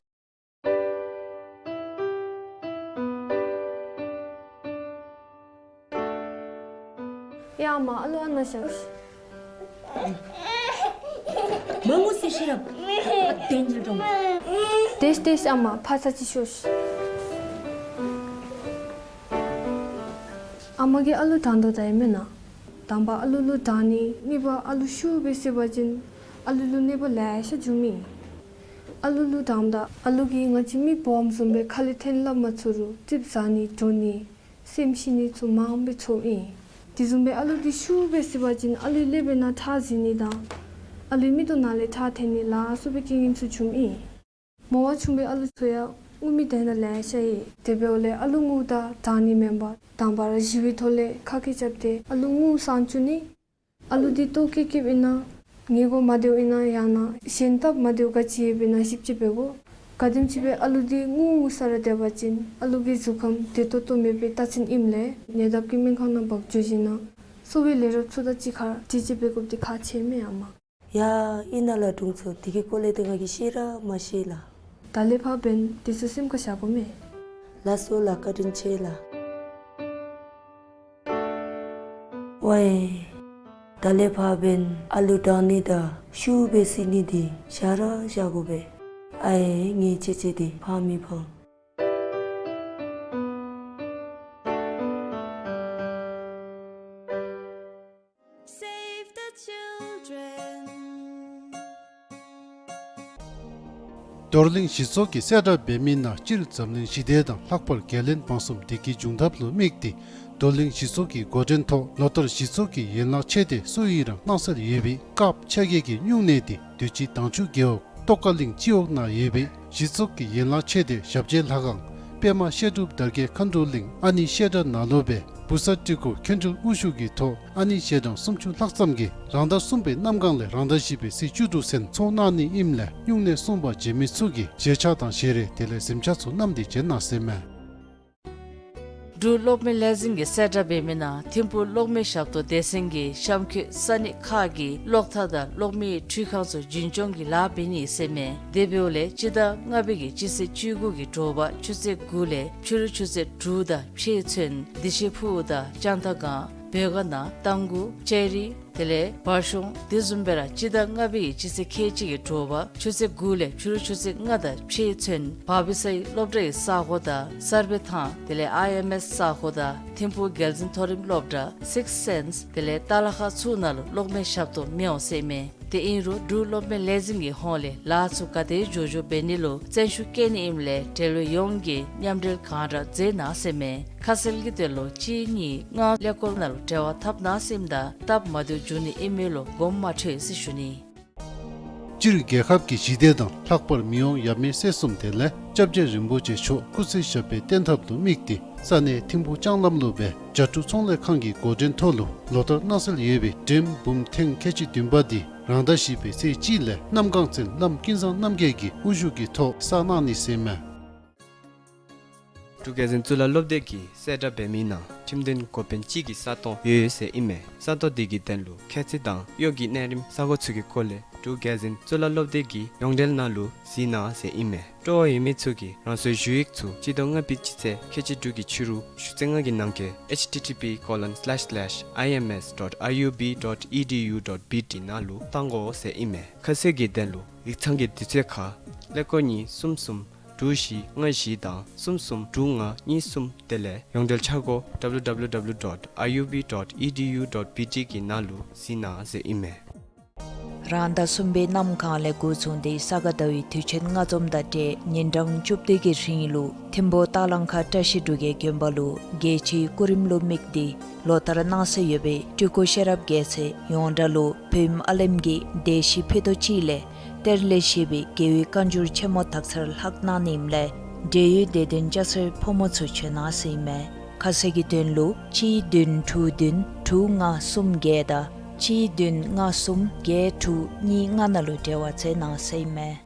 ཡ་ཨ་མ་ཨ་ལུ་ཨ་ནཱ་བཞག་ཤིག། མ་ངུ་ཟེར་ཤེས་རབ། ཨ་དེ་འཇིལ་འགྲོ། དེས་དེས་ཨ་མ་ཕར་ཚར་ཅིག་ཤོག་ཤིག། ཨ་མ་གིས་ཨ་ལུ་དྲང་དོ་ད་ཨིན་མེན་ན། དང་པ་ཨ་ལུ་ལུ་དྲང་ནི། གཉིས་པ་ཨ་ལུ་ཤུགས་སྦེ་བསད་པ་ཅིན་ཨ་ལུ་ལུ་གནོད་པ་ལེ་ཤ་འབྱུངམ་ཨིན། ཨ་ལུ་ལུ་དྲངམ་ད་ཨ་ལུ་གིས་ང་བཅས་མི་སྦོམ་བཟུམ་སྦེ་ཁ་ལས་འཐེན་སླབ་མ་ཚུགས་རུང་ཙིགཔ་ཟ་ནི་འགྲོ་ནི་སེམས་ཤི་ནི་ཚུ་མངམ་སྦེ་ཚོརཝ་ཨིན། དེ་བཟུམ་སྦེ་ཨ་ལུ་འདི་ཤུགས་སྦེ་བསད་པ་ཅིན་ཨ་ལུའི་ཀླད་པའི་ནང་ཁྲག་འཛིང་ནི་དང་ཨ་ལུའི་མིག་ཏོ་ནང་ལས་ཁྲག་འཐོན་ནི་ལ་སོགས་པའི་རྐྱེན་ངན་ཚུ་འབྱུངམ་ཨིན། མོ་བ་ཆུང་བའི་ཨ་ལུ་ཚུ་ཡང་ངུ་མི་དེ་ནང་ལེ་ཤ་ཡོད། དེ་འབདཝ་ལས་ཨ་ལུ་ངུཝ་ད་དྲང་ནི་མེན་པར་དང་པ་ར་ཞི་བའི་ཐོག་ལས་ཁ་སྐད་རྐྱབ་སྟེ་ཨ་ལུ་ངུ་སངས་བཅུག་ནི། ཨ་ལུ་འདི་ལྟོ་བཀྱེས་བཀྱེསཔ་ཨིན་ན་ངེ་གོ་མ་བདེཝ་ཨིན་ན་ཡང་ན་གཞན་སྟབས་མ་བདེཝ་ག་ཅི་ཡོདཔ་ཨིན་ན་ཞིབ་དཔྱད་འབད་དགོ། ག་དེམ་ཅིག་སྦེ་ཨ་ལུ་འདི་ངུ་ངུ་ས་ར་སྡོད་པ་ཅིན་ཨ་ལུ་གི་གཟུགས་ཁམས་བདེ་ཏོག་ཏོ་མེད་པའི་རྟགས་མཚན་ཨིནམ་ལས་ཉེ་འདབས་ཀྱི་སྨན་ཁང་ནང་འབག་འགྱོ་ཞིནམ་ལས་གསོ་བའི་ལས་རོགསཔ་ཚུ་དང་གཅིག་ཁར་དྲི་དཔྱད་འབད་དགོཔ་འདི་ཁག་ཆེ་མས་ཨ་མ། ཡ་ཨིན་ན་ལགས་དྲུང་འཚོ། དེ་གི་སྐོར་ལས་ཏེ་ང་གིས་ཤེས་ར་མ་ཤེས་ལགས། ད་ལས་ཕར་འབདན་དེ་ཚུ་སེམས་ཁར་བཞག་དགོ་མས། ལགས་སོ་ལགས། བཀའ་དྲིན་ཆེ་ལགས། ཝའེ། ད་ལས་ཕར་འབདན་ཨ་ལུ་དྲང་ནི་དང་ཤུགས་སྦེ་བསད་ནི་འདི་བཞག་ར་བཞག་དགོ་པས། ཨའེ་ངེའི་ཅེ་ཅེ་འདི་ཕངས་མི་ཕངས། Save the children. རྡོར་གླིང་གཞི་ཚོགས་ཀྱིས་གསལ་བསྒྲགས་འབད་མི་ནང་སྤྱིར་འཛམ་གླིང་ཞི་བདེ་དང་ལྷག་པར་རྒྱལ་བློན་འབངས་གསུམ་བདེ་སྐྱིད་འབྱུང་ཐབས་ལུ་དམིགས་ཏེ་རྡོར་གླིང་གཞི་ཚོགས་ཀྱི་འགོ་འདྲེན་ཐོག་ལོ་ལྟར་གཞི་ཚོགས་ཀྱི་ཡན་ལག་ཆེ་སྡེ་སུ་ཡིན་རུང་གནང་སྲོལ་ཡོད་པའི་སྐབས་ཆ་གས་ཀྱི་སྨྱུང་གནས་འདི་དུས་ཅི་དྭངས་ཆུ་རྒེད་འོག་ཏོག་དཀར་གླིང་སྤྱི་འོག་ནང་ཡོད་པའི་གཞི་ཚོགས་ཀྱི་ཡན་ལག་ཆེ་སྡེ་ཞབས་རྗེས་ལྷ་ཁང་པདྨ་བཤད་སྒྲུབ་དར་རྒྱས་མཁའ་འགྲོ་གླིང་ཨ་ནེ་བཤད་གྲྭ་ནང་ལུ་སྦེ་བུ་གསར་སྤྲུལ་སྐུ་མཁན་སྤྲུལ་དབུ་བཞུགས་ཀྱི་ཐོག་ཨ་ནེ་ཞལ་གྲངས་སུམ་ཅུ་ལྷག་ཙམ་གྱིས་རང་ཟླ་གསུམ་པའི་གནམ་གང་ལས་རང་ཟླ་བཞི་པའི་ཚེས་བཅུ་དྲུག་ཚུན་ཚོགས་གནང་ནི་ཨིནམ་ལས་སྨྱུང་གནས་སྲུང་པར་བྱོན་མི་ཚུ་གིས་ཞལ་ཆས་དང་ཞལ་རས་དེ་ལས་གཟིམ་ཆས་ཚུ་བསྣམས་ཏེ་བྱོན་གནང་ཟེར་མས། འབྲུག་གློག་མེ་ལས་འཛིན་གྱིས་གསལ་བསྒྲགས་འབད་མི་ནང་ཐིམ་ཕུག་གློག་མེ་ཞབས་ཏོག་སྡེ་ཚན་གྱིས་གཤམ་འཁོད་ས་གནས་ཁག་གི་གློག་ཐག་དང་གློག་མེའི་འཕྲུལ་ཁང་ཚུ་རྒྱུན་སྐྱོང་གི་ལཱ་འབད་ནི་ཟེར་མས། དེ་འབདཝ་ལས་སྤྱི་ཟླ་ལྔ་པའི་གི་སྤྱི་ཚེས་བཅུ་དགུ་གི་དྲོ་པ་ཆུ་ཚོད་དགུ་ལས་ཕྱི་རུ་ཆུ་ཚོད་དྲུག་དང་ཕྱེད་ཚུན་བདེ་ཆེན་ཕུག་དང་ལྕང་ཐང་སྒང་བོད་དགའ་ནང་རྟ་མགོ་ལྕགས་རི་དེ་ལས་བར་གཤོང་དེ་བཟུམ་སྦེ་ར་སྤྱི་ཟླ་ལྔ་པའི་གི་སྤྱི་ཚེས་ཁལ་གཅིག་གི་དྲོ་པ་ཆུ་ཚོད་དགུ་ལས་ཕྱི་རུ་ཆུ་ཚོད་ལྔ་དང་ཕྱེད་ཚུན་བ་བི་སའི་སློབ་གྲྭའི་ས་གོ་དང་གསར་སྦས་ཐང་དེ་ལས་ཨའི་ཨེམ་ཨེས་ས་གོ་དང་ཐིམ་ཕུག་རྒྱལ་འཛིན་མཐོ་རིམ་སློབ་གྲྭ་སིགསི་སེནསི་དེ་ལས་ཏ་ལ་ཁ་ཚུ་ནང་ལུ་གློག་མེ་ཞབས་ཏོག་མི་འོང་ཟེར་མས། དེ་ཨིན་རུང་འབྲུག་གློག་མེ་ལས་འཛིན་གྱི་ཧོངས་ལས་ལཱ་ཚུ་ག་དེ་མགྱོགས་མགྱོགས་འབད་ནི་ལུ་བརྩོན་ཤུགས་བསྐྱེད་ནི་ཨིནམ་ལས་འབྲེལ་ཡོད་ཡོངས་ཀྱིས་མཉམ་འབྲེལ་གང་དྲག་མཛད་གནང་ཟེར་མས། ཁ་གསལ་གྱི་དོན་ལུ་གཅིག་གཉིས་ལྔ་ཀླད་ཀོར་ནང་ལུ་འབྲེལ་བ་འཐབ་གནང་ཟེར་ཨིནམ་ད་སྟབས་མ་བདེཝ་འབྱུང་ནི་ཨིན་མས་ལོ་དགོངསམ་མ་ཁྲེལ་ཟེར་ཞུ་ནི། སྤྱིར་རྒྱལ་ཁབ་ཀྱི་ཞི་བདེ་དང་ལྷག་པར་མི་དབང་ཡབ་མེས་སྲས་གསུམ་དེ་ལས་སྐྱབས་རྗེ་རིན་པོ་ཆེ་མཆོག་སྐུ་ཚེ་ཞབས་པད་བརྟན་ཐབས་ལུ་དམིགས་ཏེ་ས་གནས་ཐིམ་ཕུག་ལྕང་ལམ་ལུ་སྦེ་བྱ་ཕྲུག་ཚོང་ལས་ཁང་གི་འགོ་འདྲེན་ཐོག་ལུ་ལོ་ལྟར་གནང་སྲོལ་ཡོད་པའི་འགྲེམས་འབུམ་ཐེངས་ཁལ་གཅིག་བདུན་པ་འདི་རང་ཟླ་བཞི་པའི་ཚེས་གཅིག་ལས་གནམ་གང་ཚུན་བླམ་ཀུན་བཟང་རྣམ་རྒྱལ་གྱི་དབུ་བཞུགས་ཀྱི་ཐོག་བསགས་གནང་ནི་ཟེར་མས། འབྲུག་རྒྱལ་འཛིན་གཙུག་ལག་སློབ་སྡེ་གིས་གསལ་བསྒྲགས་འབད་མི་ནང་ཁྲིམས་དོན་འགོ་དཔོན་གཅིག་གི་ས་སྟོང་ཡོད་ཟེར་ཨིན་མས། ས་སྟོང་དེ་གི་དོན་ལུ་ཁྱད་ཚད་དང་གཡོག་གི་གནས་རིམ་ས་གོ་ཚུ་གི་སྐོར་ལས་འབྲུག་རྒྱལ་འཛིན་གཙུག་ལག་སློབ་སྡེ་གི་ཡོངས་འབྲེལ་ནང་ལུ་གཟིགས་གནང་ཟེར་ཨིན་མས། སྤྲོ་བ་ཡོད་མི་ཚུ་གིས་རང་སོའི་ཞུ་ཡིག་ཚུ་སྤྱི་ཟླ་ལྔ་པའི་སྤྱི་ཚེས་ཁལ་གཅིག་དྲུག་གི་ཕྱི་རུ་ཞུ་ཚེས་ལྔ་གི་ནང་འཁོད་ཨེཆ་ཊི་ཊི་པི་ཀོ་ལོན་སི་ལེཤ་སི་ལེཤ་ཨའི་ཨེམ་ཨེསི་ཌོཊ་ཨའི་ཡུ་བི་ཌོཊ་ཨི་ཌི་ཡུ་ཌོཊ་བི་ཊི་ནང་ལུ་གཏང་དགོ་ཟེར་ཨིན་མས། ཁ་གསལ་གྱི་དོན་ལུ་ཡིག་ཚང་གི་དུས་ཚོད་ཁར་ཀླད་ཀོར་གཉིས་གསུམ་གསུམ་དྲུག་བཞི་ལྔ་བཞི་དང་གསུམ་གསུམ་དྲུག་ལྔ་གཉིས་གསུམ་དེ་ལས་ཡོངས་འབྲེལ་འཆར་སྒོ་ཌབ་ལུ་ཌབ་ལུ་ཌབ་ལུ་ཌོཊ་ཨའི་ཡུ་བི་ཌོཊ་ཨི་ཌི་ཡུ་ཌོཊ་བི་ཊི་གི་ནང་ལུ་གཟིགས་གནང་ཟེར་ཨིན་མས། རང་ཟླ་གསུམ་པའི་གནམ་གང་ལས་འགོ་བཟུང་སྟེ་ས་ག་ཟླ་བའི་དུས་ཆེན་ལྔ་འཛོམས་དང་འབྲེལ་ཉིན་གྲངས་བཅུ་བདུན་གྱི་རིང་ལུ་ཐིམ་ཕུ་སྟག་ལང་ཁ་བཀྲ་ཤིས་འབྲུག་རྒྱལ་དགོན་པ་ལུ་རྒྱལ་སྤྱིའི་སྐུ་རིམ་ལུ་དམིགས་ཏེ་ལོ་ལྟར་གནང་སྲོལ་ཡོད་པའི་སྤྲུལ་སྐུ་ཤེས་རབ་རྒྱལ་མཚན་ཡོངས་གྲགས་ལུ་བོད་ཨ་ལེམ་གྱི་སྡེ་བཞི་ཕུད་རྡོག་གཅིག་ལས་གཏེར་ལས་བཞེས་པའི་རྒྱལ་བའི་བཀའ་འགྱུར་ཆེན་མོ་དག་ཚར་ལྷག་གནང་ནི་ཨིནམ་ལས་འབྲེལ་ཡོད་སྡེ་ཚན་སྐྱ་སེར་ཕོ་མོ་ཚུ་བྱོན་གནང་ཟེར་ཨིན་མས། ཁ་གསལ་གྱི་དོན་ལུ་གཅིག་བདུན་དྲུག་བདུན་དྲུག་ལྔ་གསུམ་བརྒྱད་དང་གཅིག་བདུན་ལྔ་གསུམ་བརྒྱད་དྲུག་གཉིས་ལྔ་ནང་ལུ་འབྲེལ་བ་མཛད་གནང་ཟེར་ཨིན་མས།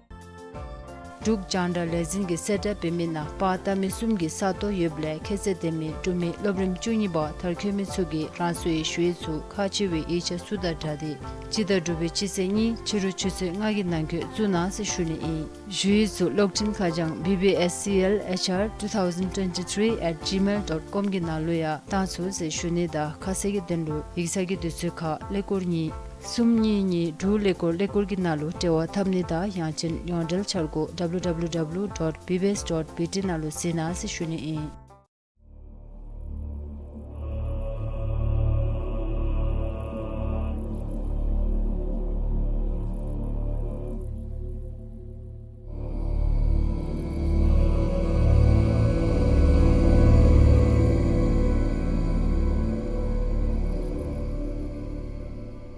འབྲུག་རྒྱང་བསྒྲགས་ལས་འཛིན་གྱིས་གསལ་བསྒྲགས་འབད་མི་ནང་པར་བཏབ་མི་གསུམ་གྱི་ས་སྟོང་ཡོདཔ་ལས་ཁྱད་ཚད་ལྡན་མི་འབྲུག་མི་སློབ་རིམ་བཅུ་གཉིས་པ་མཐར་འཁྱོལ་མི་ཚུ་གིས་རང་སོའི་ཞུ་ཡིག་ཚུ་ཁག་ཆེ་བའི་ཡིག་ཆ་ཚུ་དང་སྦྲགས་ཏེ་སྤྱི་ཟླ་དྲུག་པའི་སྤྱི་ཚེས་གཉིས་ཕྱི་རུ་ཆུ་ཚོད་ལྔ་གི་ནང་འཁོད་བཙུགས་གནང་ཟེར་ཞུ་ནི་ཨིན། ཞུ་ཡིག་ཚུ་གློག་འཕྲིན་ཁ་བྱང་B B S C L H R two thousand twenty-three at gmail dot com གི་ནང་ལུ་ཡང་བཏང་ཚུགས་ཟེར་ཞུ་ནི་དང་ཁ་གསལ་གྱི་དོན་ལུ་ཡིག་ཚང་གི་དུས་ཚོད་ཁར་ཀླད་ཀོར་གཉིས་གསུམ་གཉིས་གཉིས་དྲུག་ཀླད་ཀོར་ཀླད་ཀོར་གྱི་ནང་ལུ་འབྲེལ་བ་འཐབ་ནི་དང་ཡང་ཅིན་ཡོངས་འབྲེལ་འཆར་སྒོ་W W W dot B B S dot B T ནང་ལུ་གཟིགས་གནང་ཟེར་ཞུ་ནི་ཨིན།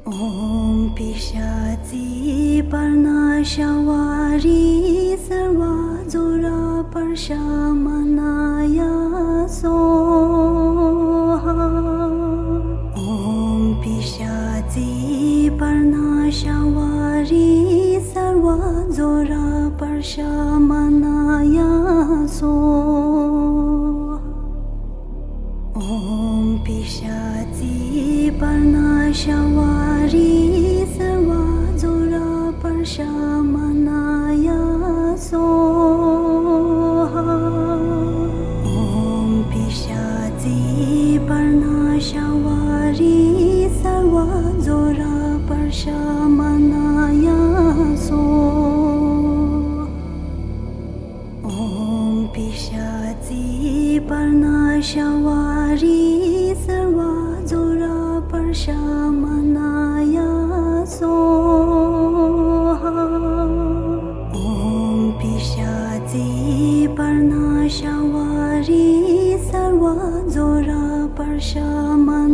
ཨོམ་པི་ཤཱ་ཙི་པར་ཎ་ཤ་བ་རི་སརྦ་ཛྭ་ར་པར་ཤ་མ་ན་ཡ་སྭཱ་ཧཱ། ཨོམ་པི་ཤཱ་ཙི་པར་ཎ་ཤ་བ་རི་སརྦ་ཛྭ་ར་པར་ཤ་མ་ན་ཡ་སྭཱ་ཧཱ། ཨོམ་པི་ཤཱ་ཙི་པར་ཎ་ཤ་བ་རི་སརྦ་ཛྭ་ར་པར་ཤ་མ་ན་ཡ་སྭཱ་ཧཱ། ཨོམ་པི་ཤཱ་ཙི་པར་ཎ་ཤ་བ་རི་སརྦ་ཛྭ་ར་པར་ཤ་མ་ན་ཡ་སྭཱ་ཧཱ། ཨོམ་པི་ཤཱ་ཙི་པར་ཎ་ཤ་བ་རི་སརྦ་ཛྭ་ར་པར་ཤ་མ་ན་ཡ་སྭཱ་ཧཱ། ཨོམ་པི་ཤཱ་ཙི་པར་ཎ་ཤ་བ་རི་སརྦ་ཛྭ་ར་པར་ཤ་མ་ན་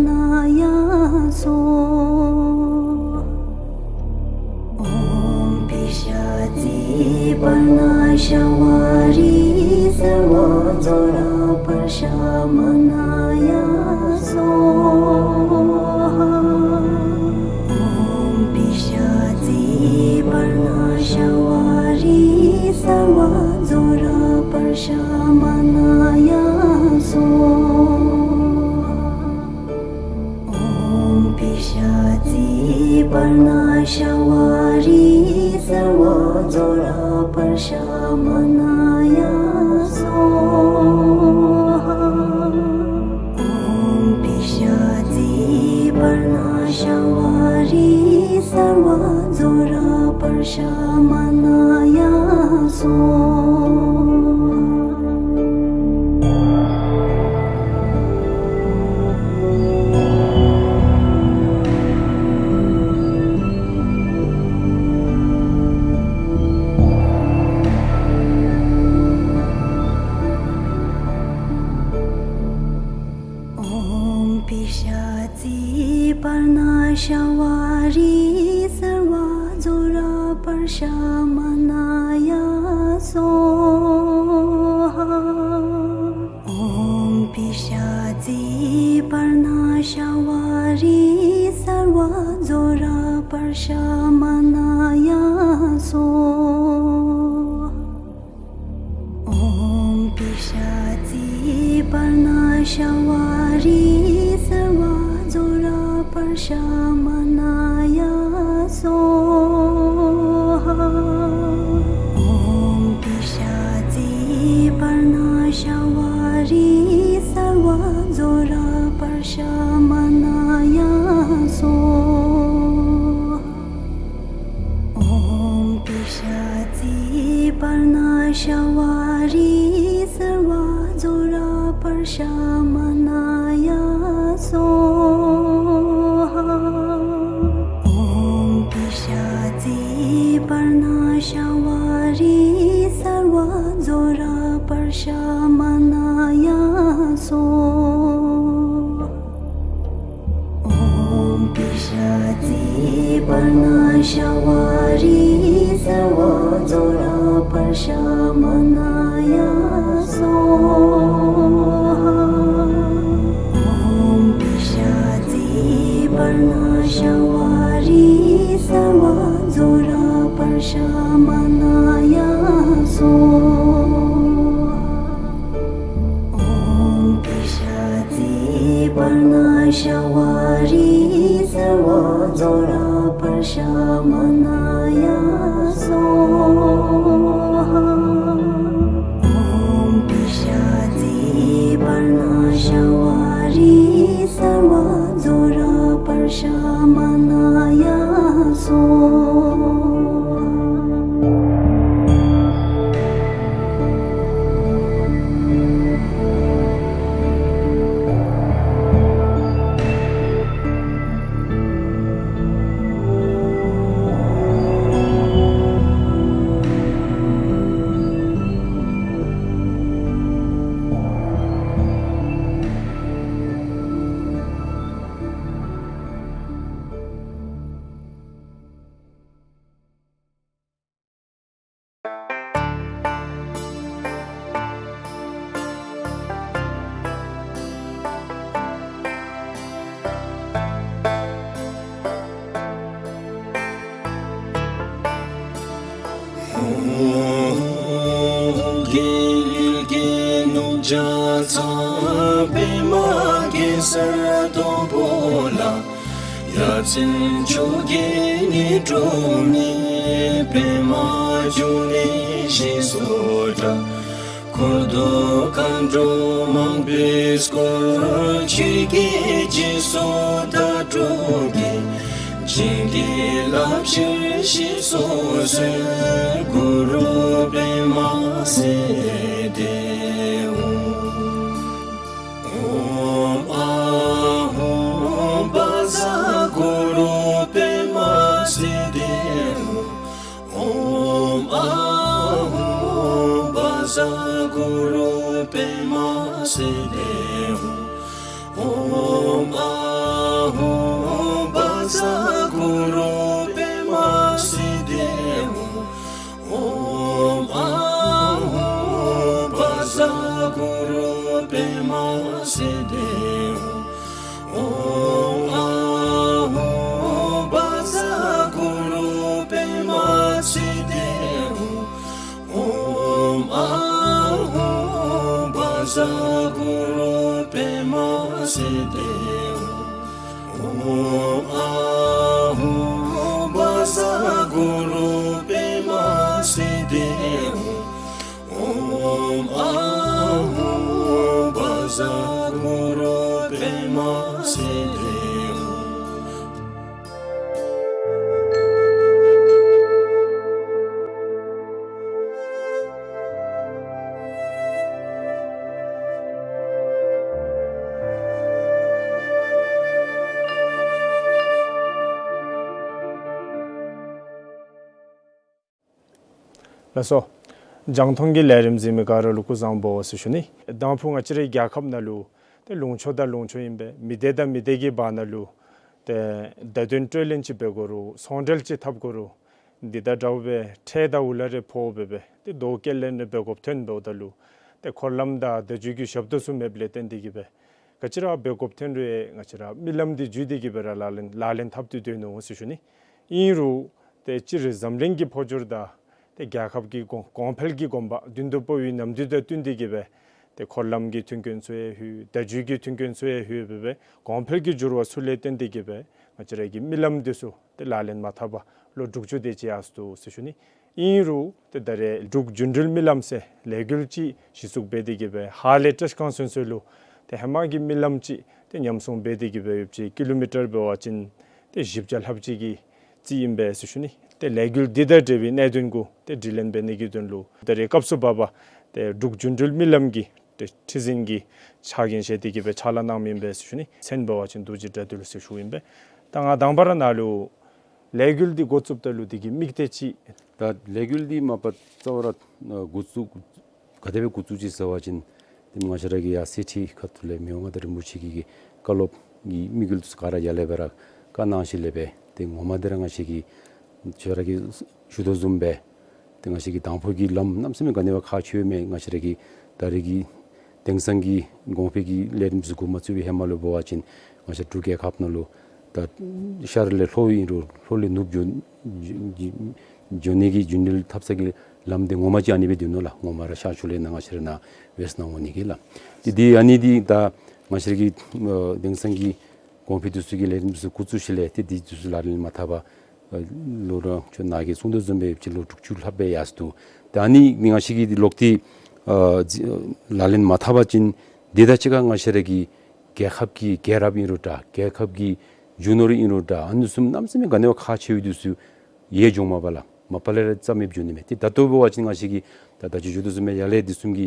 ཡ་སྭཱ་ཧཱ། ཨོམ་པི་ཤཱ་ཙི་པར་ཎ་ཤ་བ་རི་སརྦ་ཛྭ་ར་པར་ཤ་མ་ན་ཡ་སྭཱ་ཧཱ། ཨོམ་པི་ཤཱ་ཙི་པར་ཎ་ཤ་བ་རི་སརྦ་ཛྭ་ར་པར་ཤ་མ་ན་ཡ་སྭཱ་ཧཱ། ཨོམ་པི་ཤཱ་ཙི་པར་ཎ་ཤ་བ་རི་སརྦ་ཛྭ་ར་པར་ཤ་མ་ན་ཡ་སྭཱ་ཧཱ། ཨོམ་པི་ཤཱ་ཙི་པར་ཎ་ཤ་བ་རི་སརྦ་ཛྭ་ར་པར་ཤ་མ་ན་ཡ་སྭཱ་ཧཱ། ཨོམ་པི་ཤཱ་ཙི་པར་ཎ་ཤ་བ་རི་སརྦ་ཛྭ་ར་པར་ཤ་མ་ན་ཡ་སྭཱ་ཧཱ། ཨོམ་པི་ཤཱ་ཙི་པར་ཎ་ཤ་བ་རི་སརྦ་ཛྭ་ར་པར་ཤ་མ་ན་ཡ་སྭཱ་ཧཱ། ཨོམ་པི་ཤཱ་ཙི་པར་ཎ་ཤ་བ་རི་སརྦ་ཛྭ་ར་པར་ཤ་མ་ན་ཡ་སྭཱ་ཧཱ། ཨོམ་པི་ཤཱ་ཙི་པར་ཎ་ཤ་བ་རི་སརྦ་ཛྭ་ར་པར་ཤ་མ་ན་ཡ་སྭཱ་ཧཱ། ཨོམ་པི་ཤཱ་ཙི་པར་ཎ་ཤ་བ་རི་སརྦ་ཛྭ་ར་པར་ཤ་མ་ན་ཡ་སྭཱ་ཧཱ། ཨོམ་པི་ཤཱ་ ཤ་བ་རི་ས་བ་ཛོ་ར་པར་ཤ་མ་ན་ཡ་སྭཱ་ཧཱ། ཨོཾ་པི་ཤ་ཙི་པར་ན་ཤ་བ་རི་ས་བ་ཛོ་ར་པར་ཤ་མ་ན་ཡ་སྭཱ་ཧཱ། ཨོཾ་པི་ཤ་ཙི་པར་ན་ཤ་བ་རི་ས་བ་ཛོ་ར་པར་ཤ་མ་ན་ཡ་སྭཱ་ཧཱ། ཨོཾ་པི་ཤ་ཙི་པར་ན་ཤ་བ་རི་ས་བ་ཛོ་ར་པར་ཤ་མ་ན་ཡ་སྭཱ་ཧཱ། རྒྱལ་གྱི་ནོར་བུ་ལྕགས་ཚང་པདྨ་གེ་སར་སྡོང་པོ་ལ། ཡ་མཚན་མཆོག་གི་ཉི་སྒྲོན་མེ། པདྨ་འབྱུང་གནས་ཞེས་སུ་གྲགས། འཁོར་དང་མཁའ་འགྲོ་མང་པོས་བསྐོར། ཆོས་ཀྱི་སྦྱིན་སོགས་དག་སྒྲུབ་ཀྱིས། བྱིན་གྱིས་བརླབ་ཕྱིར་ཞེས་སུ་གསོལ། གུ་རུ་པདྨ་སིདྡྷི་ཧཱུྃ། ཨོཾ་ཨཱཿཧཱུྃ་བཛྲ་གུ་རུ་པདྨ་སིདྡྷི་ཧཱུྃ། ཨོཾ་ཨཱཿཧཱུྃ་བཛྲ་གུ་རུ་པདྨ་སིདྡྷི་ཧཱུྃ། ཨོཾ་ཨཱཿཧཱུྃ་བཛྲ་གུ་རུ་པདྨ་སིདྡྷི་ཧཱུྃ། ཨོཾ་ཨཱཿཧཱུྃ་བཛྲ་གུ་རུ་པདྨ་སིདྡྷི་ཧཱུྃ། ཨོཾ་ཨཱཿཧཱུྃ་བཛྲ་གུ་རུ་པདྨ་སིདྡྷི་ཧཱུྃ། ཨོཾ་ཨཱཿཧཱུྃ་བཛྲ་གུ་རུ་པདྨ་སིདྡྷི་ཧཱུྃ། ཨོཾ་ཨཱཿཧཱུྃ་བཛྲ་གུ་རུ་པདྨ་སིདྡྷི་ཧཱུྃ། ཨོཾ་ཨཱཿཧཱུྃ་བཛྲ་གུ་རུ་པདྨ་སིདྡྷི་ཧཱུྃ། ལགས་སོ། རྒྱང་མཐོང་གི་ལས་རིམ་གཟིགས་མི་ག་ར་ལུ་སྐུ་གཟུགས་བཟང་པོ་ཟེར་ཞུ་ནི། དང་ཕུ་ང་བཅས་རའི་རྒྱལ་ཁབ་ནང་ལུ་ཏེ་ལུང་ཕྱོགས་དང་ལུང་ཕྱོགས་ཨིན་པས། མི་སྡེ་དང་མི་སྡེ་གི་བར་ན་ལུ་ཏེ་བརྡ་དོན་སྤྲོད་ལེན་ཅིག་འབད་དགོ་རུང་ཚོང་འབྲེལ་ཅིག་འཐབ་དགོ་རུང་འདི་དང་འདྲཝ་སྦེ་ཁྲལ་དང་འུ་ལག་རེ་ཕོག་འབད་སྦེ་ཏེ་དོ་བཀལ་ལེན་རེ་འབད་དགོཔ་ཐོན་འབདཝ་ད་ལུ་ཏེ་འཁོར་ལམ་དང་བརྡ་བརྒྱུད་ཀྱི་ཞབས་ཏོག་ཚུ་མེདཔ་ལས་བརྟེན་ཏེ་གིས་སྦེ་ག་ཅི་ར་འབད་དགོཔ་ཐོན་རུང་ང་བཅས་ར་རྨི་ལམ་འདི་བརྒྱུད་དེ་གིས་སྦེ་ར་ལག་ལེན་ལག་ལེན་འཐབ་སྟེ་སྡོད་ནུག་ཟེར་ཞུ་ནི། ཨིན་རུང་ཏེ་སྤྱིར་འཛམ་གླིང་གི་འཕོ་འགྱུར་དང་ཏེ་རྒྱལ་ཁབ་ཀྱི་གོང་གོང་འཕེལ་གྱི་གོམ་པ་བདུན་དུ་སྤོ་བའི་ནམ་དུས་དང་བསྟུན་ཏེ་གིས་སྦེ་ཏེ་འཁོར་ལམ་གྱི་མཐུན་རྐྱེན་ཚུ་ཡང་ལྷོད། བརྡ་བརྒྱུད་ཀྱི་མཐུན་རྐྱེན་ཚུ་ཡང་ལྷོད་འབད་སྦེ་གོང་འཕེལ་གྱི་འགྱུར་བ་ཚུ་ལས་བརྟེན་ཏེ་གིས་སྦེ་ང་བཅས་ར་གི་རྨི་ལམ་འདི་ཚུ་ཏེ་ལག་ལེན་མ་འཐབ་པར་ལོ་དྲུག་ཅུ་དེ་ཅིག་ཡར་སོ་ནུག་ཟེར་ཞུ་ནི། ཨིན་རུང་ཏེ་ད་རེས་འབྲུག་རྒྱུན་འགྲུལ་རྨི་ལམ་ཟེར་ལས་འགུལ་ཅིག་གཞི་བཙུགས་འབད་དེ་གིས་སྦེ་ཧཱ་ལས་བཀྲིས་སྒང་ཚུན་ཚོད་ལུ་ཏེ་ཧེ་མ་གི་རྨི་ལམ་ཅིག་ཏེ་ཉམས་སྲུང་འབད་དེ་གིས་སྦེ་ཡོདཔ་ཅིག་ཀི་ལོ་མི་ཊར་འབད་བ་ཅིན་ཏེ་བཞི་བརྒྱ་ལྷགཔ་ཅིག་གི་རྩིས་ཨིན་པས་ཟེར་ཞུ་ནི། ཏེ་ལས་འགུལ་འདི་དང་འབྲེལ་བའི་གནད་དོན་གུ་ཏེ་དྲི་ལན་འབད་ནི་གི་དོན་ལུ་ད་རེས་སྐབས་སུ་བབ་པ་ཏེ་འབྲུག་རྒྱུན་འགྲུལ་རྨི་ལམ་གྱི་ཏེ་ཁྲི་འཛིན་གྱི་ཕྱག་འགན་བཞེས་ཏེ་གིས་སྦེ་ཕྱག་ལཱ་གནངམ་ཨིན་པས་ཟེར་ཞུ་ནི། མཚན་འབད་བ་ཅིན་རྡོ་རྗེ་དགྲ་འདུལ་ཟེར་ཞུཝ་ཨིན་པས། ད་ང་དང་པ་ར་ནཱ་ལུ་ལས་འགུལ་འདི་འགོ་བཙུགསཔ་ད་ལུ་འདི་གི་དམིགས་གཏད་ཅིག། ད་ལས་འགུལ་འདི་མ་པ་རྩ་བ་ར་འགོ་བཙུགས་ག་དེ་སྦེ་འགོ་བཙུགས་ཅི་ཟེར་བ་ཅིན་ཏེ་ང་བཅས་ར་གི་ཡར་གསེར་ཁྲི་ཁ་ཐུག་ལས་མི་དབང་མངའ་བདག་རིན་པོ་ཆེ་གི་གི་བཀའ་སློབ་ཀྱི་དམིགས་ཡུལ་འདི་ཚུ་ག་ར་ཡར་ལས་སྦེ་ར་བཀའ་གནང་ཞིནམ་ལས་སྦེ་ཏེ་ངོ་མ་འདི་ར་ང་བཅས་ཀྱི་ ཁྱོད་ར་གིས་ཞུ་དོ་བཟུམ་སྦེ་ཏེ་ང་བཅས་ཀྱི་དང་ཕུ་གི་ལམ་གནམ་མེད་ས་མེད་ག་ནི་བ་ཁག་ཆེཝ་མས། ང་བཅས་ར་གི་ད་རེས་ཀྱི་དེང་སང་གི་གོང་འཕེལ་གྱི་ལས་རིམ་ཚུ་འགོ་མ་བཙུགས་པའི་ཧེ་མ་ལུ་འབད་བ་ཅིན་ང་བཅས་འབྲུག་རྒྱལ་ཁབ་ནང་ལུ་ད་ཤར་ལས་ལྷོ་ཨིན་རུང་ལྷོ་ལས་ནུབ་འགྱོ་འགྱོ་ནི་གི་རྒྱུན་འགྲུལ་འཐབ་ས་གི་ལམ་འདི་ངོ་མ་ཅིག་ཨ་ནི་སྦེ་སྡོད་ནུག་ལགས། ངོ་མ་ར་ཤར་ཕྱོགས་ལས་ནཱ་ང་བཅས་ར་ནཱ་ཝེསཊ་ནང་འོང་ནི་གི་ལགས། ཏེ་འདི་ཨ་ནི་འདི་ད་ང་བཅས་ར་གི་ཨ་དེང་སང་གི་གོང་འཕེལ་འདི་ཚུ་གི་ལས་རིམ་འདི་ཚུ་འགོ་བཙུགས་ཞིནམ་ལས་ཏེ་འདི་འདི་ཚུ་ལག་ལེན་མ་འཐབ་པར་ཨ་ལོ་ར་ཁྱོད་ནཱ་གིས་གསུང་དོ་བཟུམ་སྦེ་ཅིག་ལོ་དྲུག་ཅུ་ལྷགཔ་སྦེ་ཡར་སོ་ནུག། ཏེ་ཨ་ནི་ང་བཅས་ཀྱིས་འདི་ལོག་སྟེ་ཨ་ལག་ལེན་མ་འཐབ་པ་ཅིན་འདི་དང་གཅིག་ཁར་ང་བཅས་ར་གི་རྒྱལ་ཁབ་ཀྱི་རྒྱལ་རབས་ཨིན་རུང་འདྲ་རྒྱལ་ཁབ་ཀྱི་རྒྱུ་ནོར་ཨིན་རུང་འདྲ་ཨ་ནི་ཚུ་གནམ་མེད་ས་མེད་ག་ནི་བ་ཁག་ཆེཝ་འདི་ཚུ་ཡལ་འགྱོཝ་མས་པ་ལགས། མ་པ་ལས་ར་རྩ་མེདཔ་འགྱོ་ནི་མས། ཏེ་ད་ལྟོ་འབད་བ་ཅིན་ང་བཅས་ཀྱིས་ད་ད་ཅི་ཞུ་དོ་བཟུམ་སྦེ་ཡར་ལས་འདི་བཟུམ་གྱི་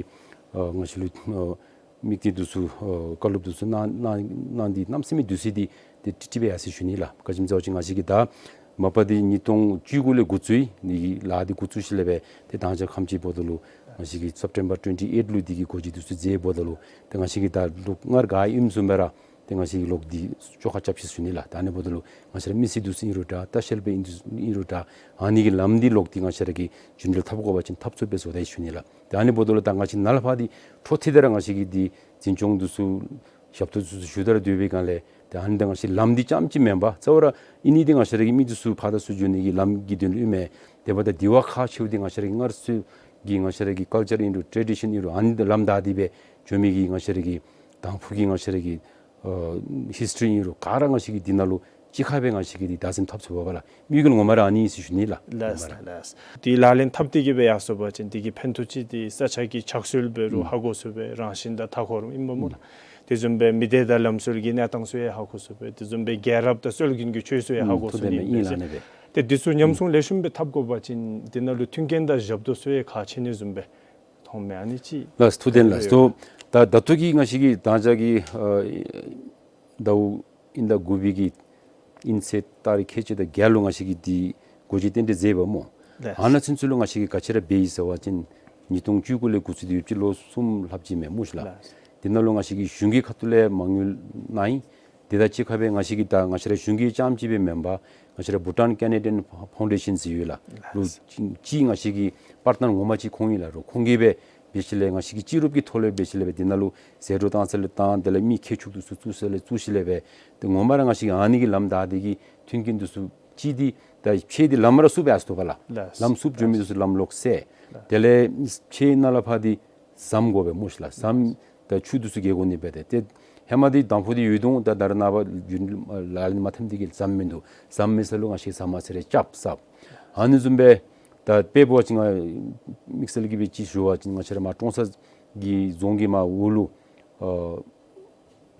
ཨ་ང་བཅས་ལུ་ཨ་དམིགས་གཏད་འདི་ཚུ་ཨ་བཀའ་སློབ་འདི་ཚུ་གནང་གནང་གནང་སྟེ་གནམ་མེད་ས་མེད་དུས་ཚོད་འདི་ཏེ་ཀྲིག་ཀྲི་སྦེ་ཡར་སོ་ཡི་ཞུ་ནི་ལགས། ག་ཅི་སྨོ་ཟེར་བ་ཅིན་ང་བཅས་ཀྱིས་ད་མ་པ་འདི་ཉིས་སྟོང་བཅུ་དགུ་ལས་འགོ་བཙུགས་ཡི། འདི་གི་ལཱ་འདི་འགོ་བཙུགས་ཞིནམ་ལས་སྦེ་ཏེ་ད་ཆ་ཁམས་ཅིག་འབདཝ་ད་ལུ་ང་བཅས་ཀྱིས་སེབ་ཊེམ་བར་ཊུ་ཝེན་ཊི་ཨེཊ་ལུ་འདི་གི་འགོ་འབྱེད་འདི་ཚུ་མཛདཔ་འབདཝ་ད་ལུ་ཏེ་ང་བཅས་ཀྱིས་ད་ལོག་སྔར་ག་ཨིནམ་བཟུམ་སྦེ་ར་ཏེ་ང་བཅས་ཀྱིས་ལོག་འདི་བཅོ་ཁ་རྐྱབ་ཅི་ཞུ་ནི་ལགས། ད་ཨ་ནི་འབདཝ་ད་ལུ་ང་བཅས་ར་མི་སེར་འདི་ཚུ་ཨིན་རུང་འདྲ་ལྟ་བཤལ་པ་ཨིན་རུང་འདྲ་ཨ་ནི་གི་ལམ་འདི་ལོག་སྟེ་ང་བཅས་ར་གིས་རྒྱུན་འགྲུལ་འཐབ་དགོ་པ་ཅིན་འཐབ་ཚུགསཔ་སྦེ་བཟོ་ད་ཡི་ཞུ་ནི་ལགས། ཏེ་ཨ་ནི་འབདཝ་ད་ལུ་ད་ང་བཅས་ནཱ་ལས་ཕར་འདི་འཕྲོ་མཐུད་དེ་ར་ང་བཅས་ཀྱིས་འདི་འཛིན་སྐྱོང་འདི་ཚུ་ཞབས་ཏོག་འདི་ཚུ་ཞུ་དོ་ར་སྡོད་པའི་སྒང་ལས་ཏེ་ཨ་ནི་ད་ང་བཅས་ལམ་འདི་རྐྱངམ་ཅིག་མེན་པར་རྩ་བ་ར་ཨིན་ནི་འདི་ང་བཅས་ར་གི་མི་འདི་ཚུ་ཕར་དང་ཚུར་འགྱོ་ནི་གི་ལམ་གྱི་དོན་ལུ་ཨིན་མས། དེ་འབདཝ་ད་འདི་བ་ཁག་ཆེཝ་འདི་ང་བཅས་ར་གི་སྔར་སྲོལ་གྱི་ང་བཅས་ར་གི་ཀཱལ་ཅར་ཨིན་རུང་ཊེ་རེ་ཌི་ཤཱན་ཨིན་རུང་ཨ་ནི་འདི་ལམ་བདའ་སྟེ་སྦེ་འགྱོ་མི་གི་ང་བཅས་ར་གི་དང་ཕུ་གི་ང་བཅས་ར་གི་ཨ་ཧིསི་ཊོ་རི་ཨིན་རུང་ག་ར་ང་བཅས་ཀྱིས་འདི་ནང་ལུ་གཅིག་ཁར་སྦེ་ང་བཅས་ཀྱིས་འདི་བདག་འཛིན་འཐབ་ཚུགས་པས་ལགས། དམིགས་ཡུལ་ངོ་མ་ར་ཨ་ནི་ཨིན་ཟེར་ཞུ་ནི་ལགས། ལགས་ངོ་མ་ར། ལགས། འདི་ལག་ལེན་འཐབ་སྟེ་གི་སྦེ་ཡར་སོང་པ་ཅིན་འདི་གི་ཕན་ཐོགས་ཅིག་འདི་ས་ཆ་གི་ཆགས་སྲོལ་འབད་རུང་ཧ་གོ་ཚུགས་པས། རང་བཞིན་དང་མཐའ་འཁོར་ཨིན་པས་སྨོ་ལགས། དེ་བཟུམ་སྦེ་མི་སྡེ་དང་ལམ་སྲོལ་གྱི་གནས་སྟངས་ཚུ་ཡང་ཧ་གོ་ཚུགས་པས། དེ་བཟུམ་སྦེ་རྒྱལ་རབས་དང་སྲོལ་རྒྱུན་གྱི་ཆོས་སྲོལ་ཡང་ཧ་གོ་ཚུགས་ནི་ཨིན་པས་ཟེར། ཏེ་འདི་ཚུ་ཉམས་སྲུང་ལེགས་ཤོམ་སྦེ་འཐབ་དགོ་པ་ཅིན་འདི་ནང་ལུ་མཐུན་རྐྱེན་དང་ཞབས་ཏོག་ཚུ་ཡང་ཁག་ཆེ་ནི་བཟུམ་སྦེ་མཐོངམ་མས། ཨ་ནི་ཅིག་ལགས་ཐུགས་བདེན་ལགས། ད་ད་ལྟོ་གི་ང་བཅས་ཀྱི་ད་ཅི་གི་ཨ་ཟླཝ་དབྱིན་ཟླ་དགུ་པའི་གི་དབྱིན་ཚེས་ཏ་རིག་ཁལ་གཅིག་དང་བརྒྱད་ལུ་ང་བཅས་ཀྱིས་འདི་འགོ་འབྱེད་རྟེན་འབྲེལ་མཛདཔ་སྨོ། ལགས། ཨ་ནཱ་ཚུན་ཚོད་ལུ་ང་བཅས་ཀྱིས་ག་ཅི་ར་འབད་ཡི་ཟེར་བ་ཅིན་ཉིས་སྟོང་བཅུ་དགུ་ལས་འགོ་བཙུགས་ཏེ་ཡོདཔ་ཅིག་ལོ་གསུམ་ལྷགཔ་ཅིག་མས་སྨོ་ཤིག་ལགས། ལགས། དེ་ནང་ལུ་ང་བཅས་ཀྱིས་གཞུང་གི་ཁ་ཐུག་ལས་མ་དངུལ་གནང་ཡི། དེ་དང་གཅིག་ཁར་སྦེ་ང་བཅས་ཀྱིས་ད་ང་བཅས་ར་གཞུང་གི་རྐྱངམ་ཅིག་སྦེ་མེན་པར་ང་བཅས་ར་Bhutan Canadian Foundation ཟེར་ཡོད་ལགས། ལུ་ཅིག་ང་བཅས་ཀྱི་པར་ཊ་ནར་ངོ་མ་ཅིག་ཁོང་ཨིན་ལགས། རོགས་ཁོང་གིས་སྦེ་འབད་ཞིནམ་ལས་ང་བཅས་ཀྱིས་སྤྱི་རུབ་ཀྱི་ཐོག་ལས་འབད་ཞིནམ་ལས་སྦེ་དེ་ནང་ལུ་ཟད་འགྲོ་བཏང་ས་ལས་བཏང་དེ་ལས་མི་མཁས་མཆོག་འདི་ཚུ་བཙུགས་ས་ལས་བཙུགས་ཞིནམ་ལས་སྦེ་ཏེ་ངོ་མ་ར་ང་བཅས་ཀྱིས་ཨ་ནི་གི་ལམ་བདའ་སྟེ་གི་མཐུན་རྐྱེན་འདི་ཚུ་ཅིག་འདི་ད་ཕྱེད་འདི་ལམ་ར་བསུབ་ཡར་སོ་ནུག་པ་ལགས། ལགས། ལམ་བསུབ་འགྱོ་མི་འདི་ཚུ་ལམ་ལོག་བསལ། ལགས། དེ་ལས་ཕྱེད་ནཱ་ལས་ཕར་འདི་ཟམ་དགོ་པས་སྨོ་ཤིག་ལགས། ཟམ་ད་ཆུ་འདི་ཚུ་འགྱེལ་དགོ་ནི་འབད་དེ་ཏེ་ཧེ་མ་འདི་དང་ཕུ་འདི་ཡོད་དོ། ད་ད་རེས་ནངས་པ་རྒྱུན་ལག་ལེན་མ་འཐབ་འདི་གིས་ཟམ་མིན་འདུག། ཟམ་མེད་ས་ལུ་ང་བཅས་ཟམ་མ་ཟེར་རེ་རྐྱབ་ཟབ། ཨ་ནི་བཟུམ་སྦེ་ད་དཔེ་འབད་བ་ཅིན་ང་དམིགས་བསལ་གྱི་སྦེ་ཅིག་ཞུ་བ་ཅིན་ང་བཅས་ར་མར་ཀྲོང་གསར་གྱི་རྫོང་གི་མར་འོག་ལུ་ཨ་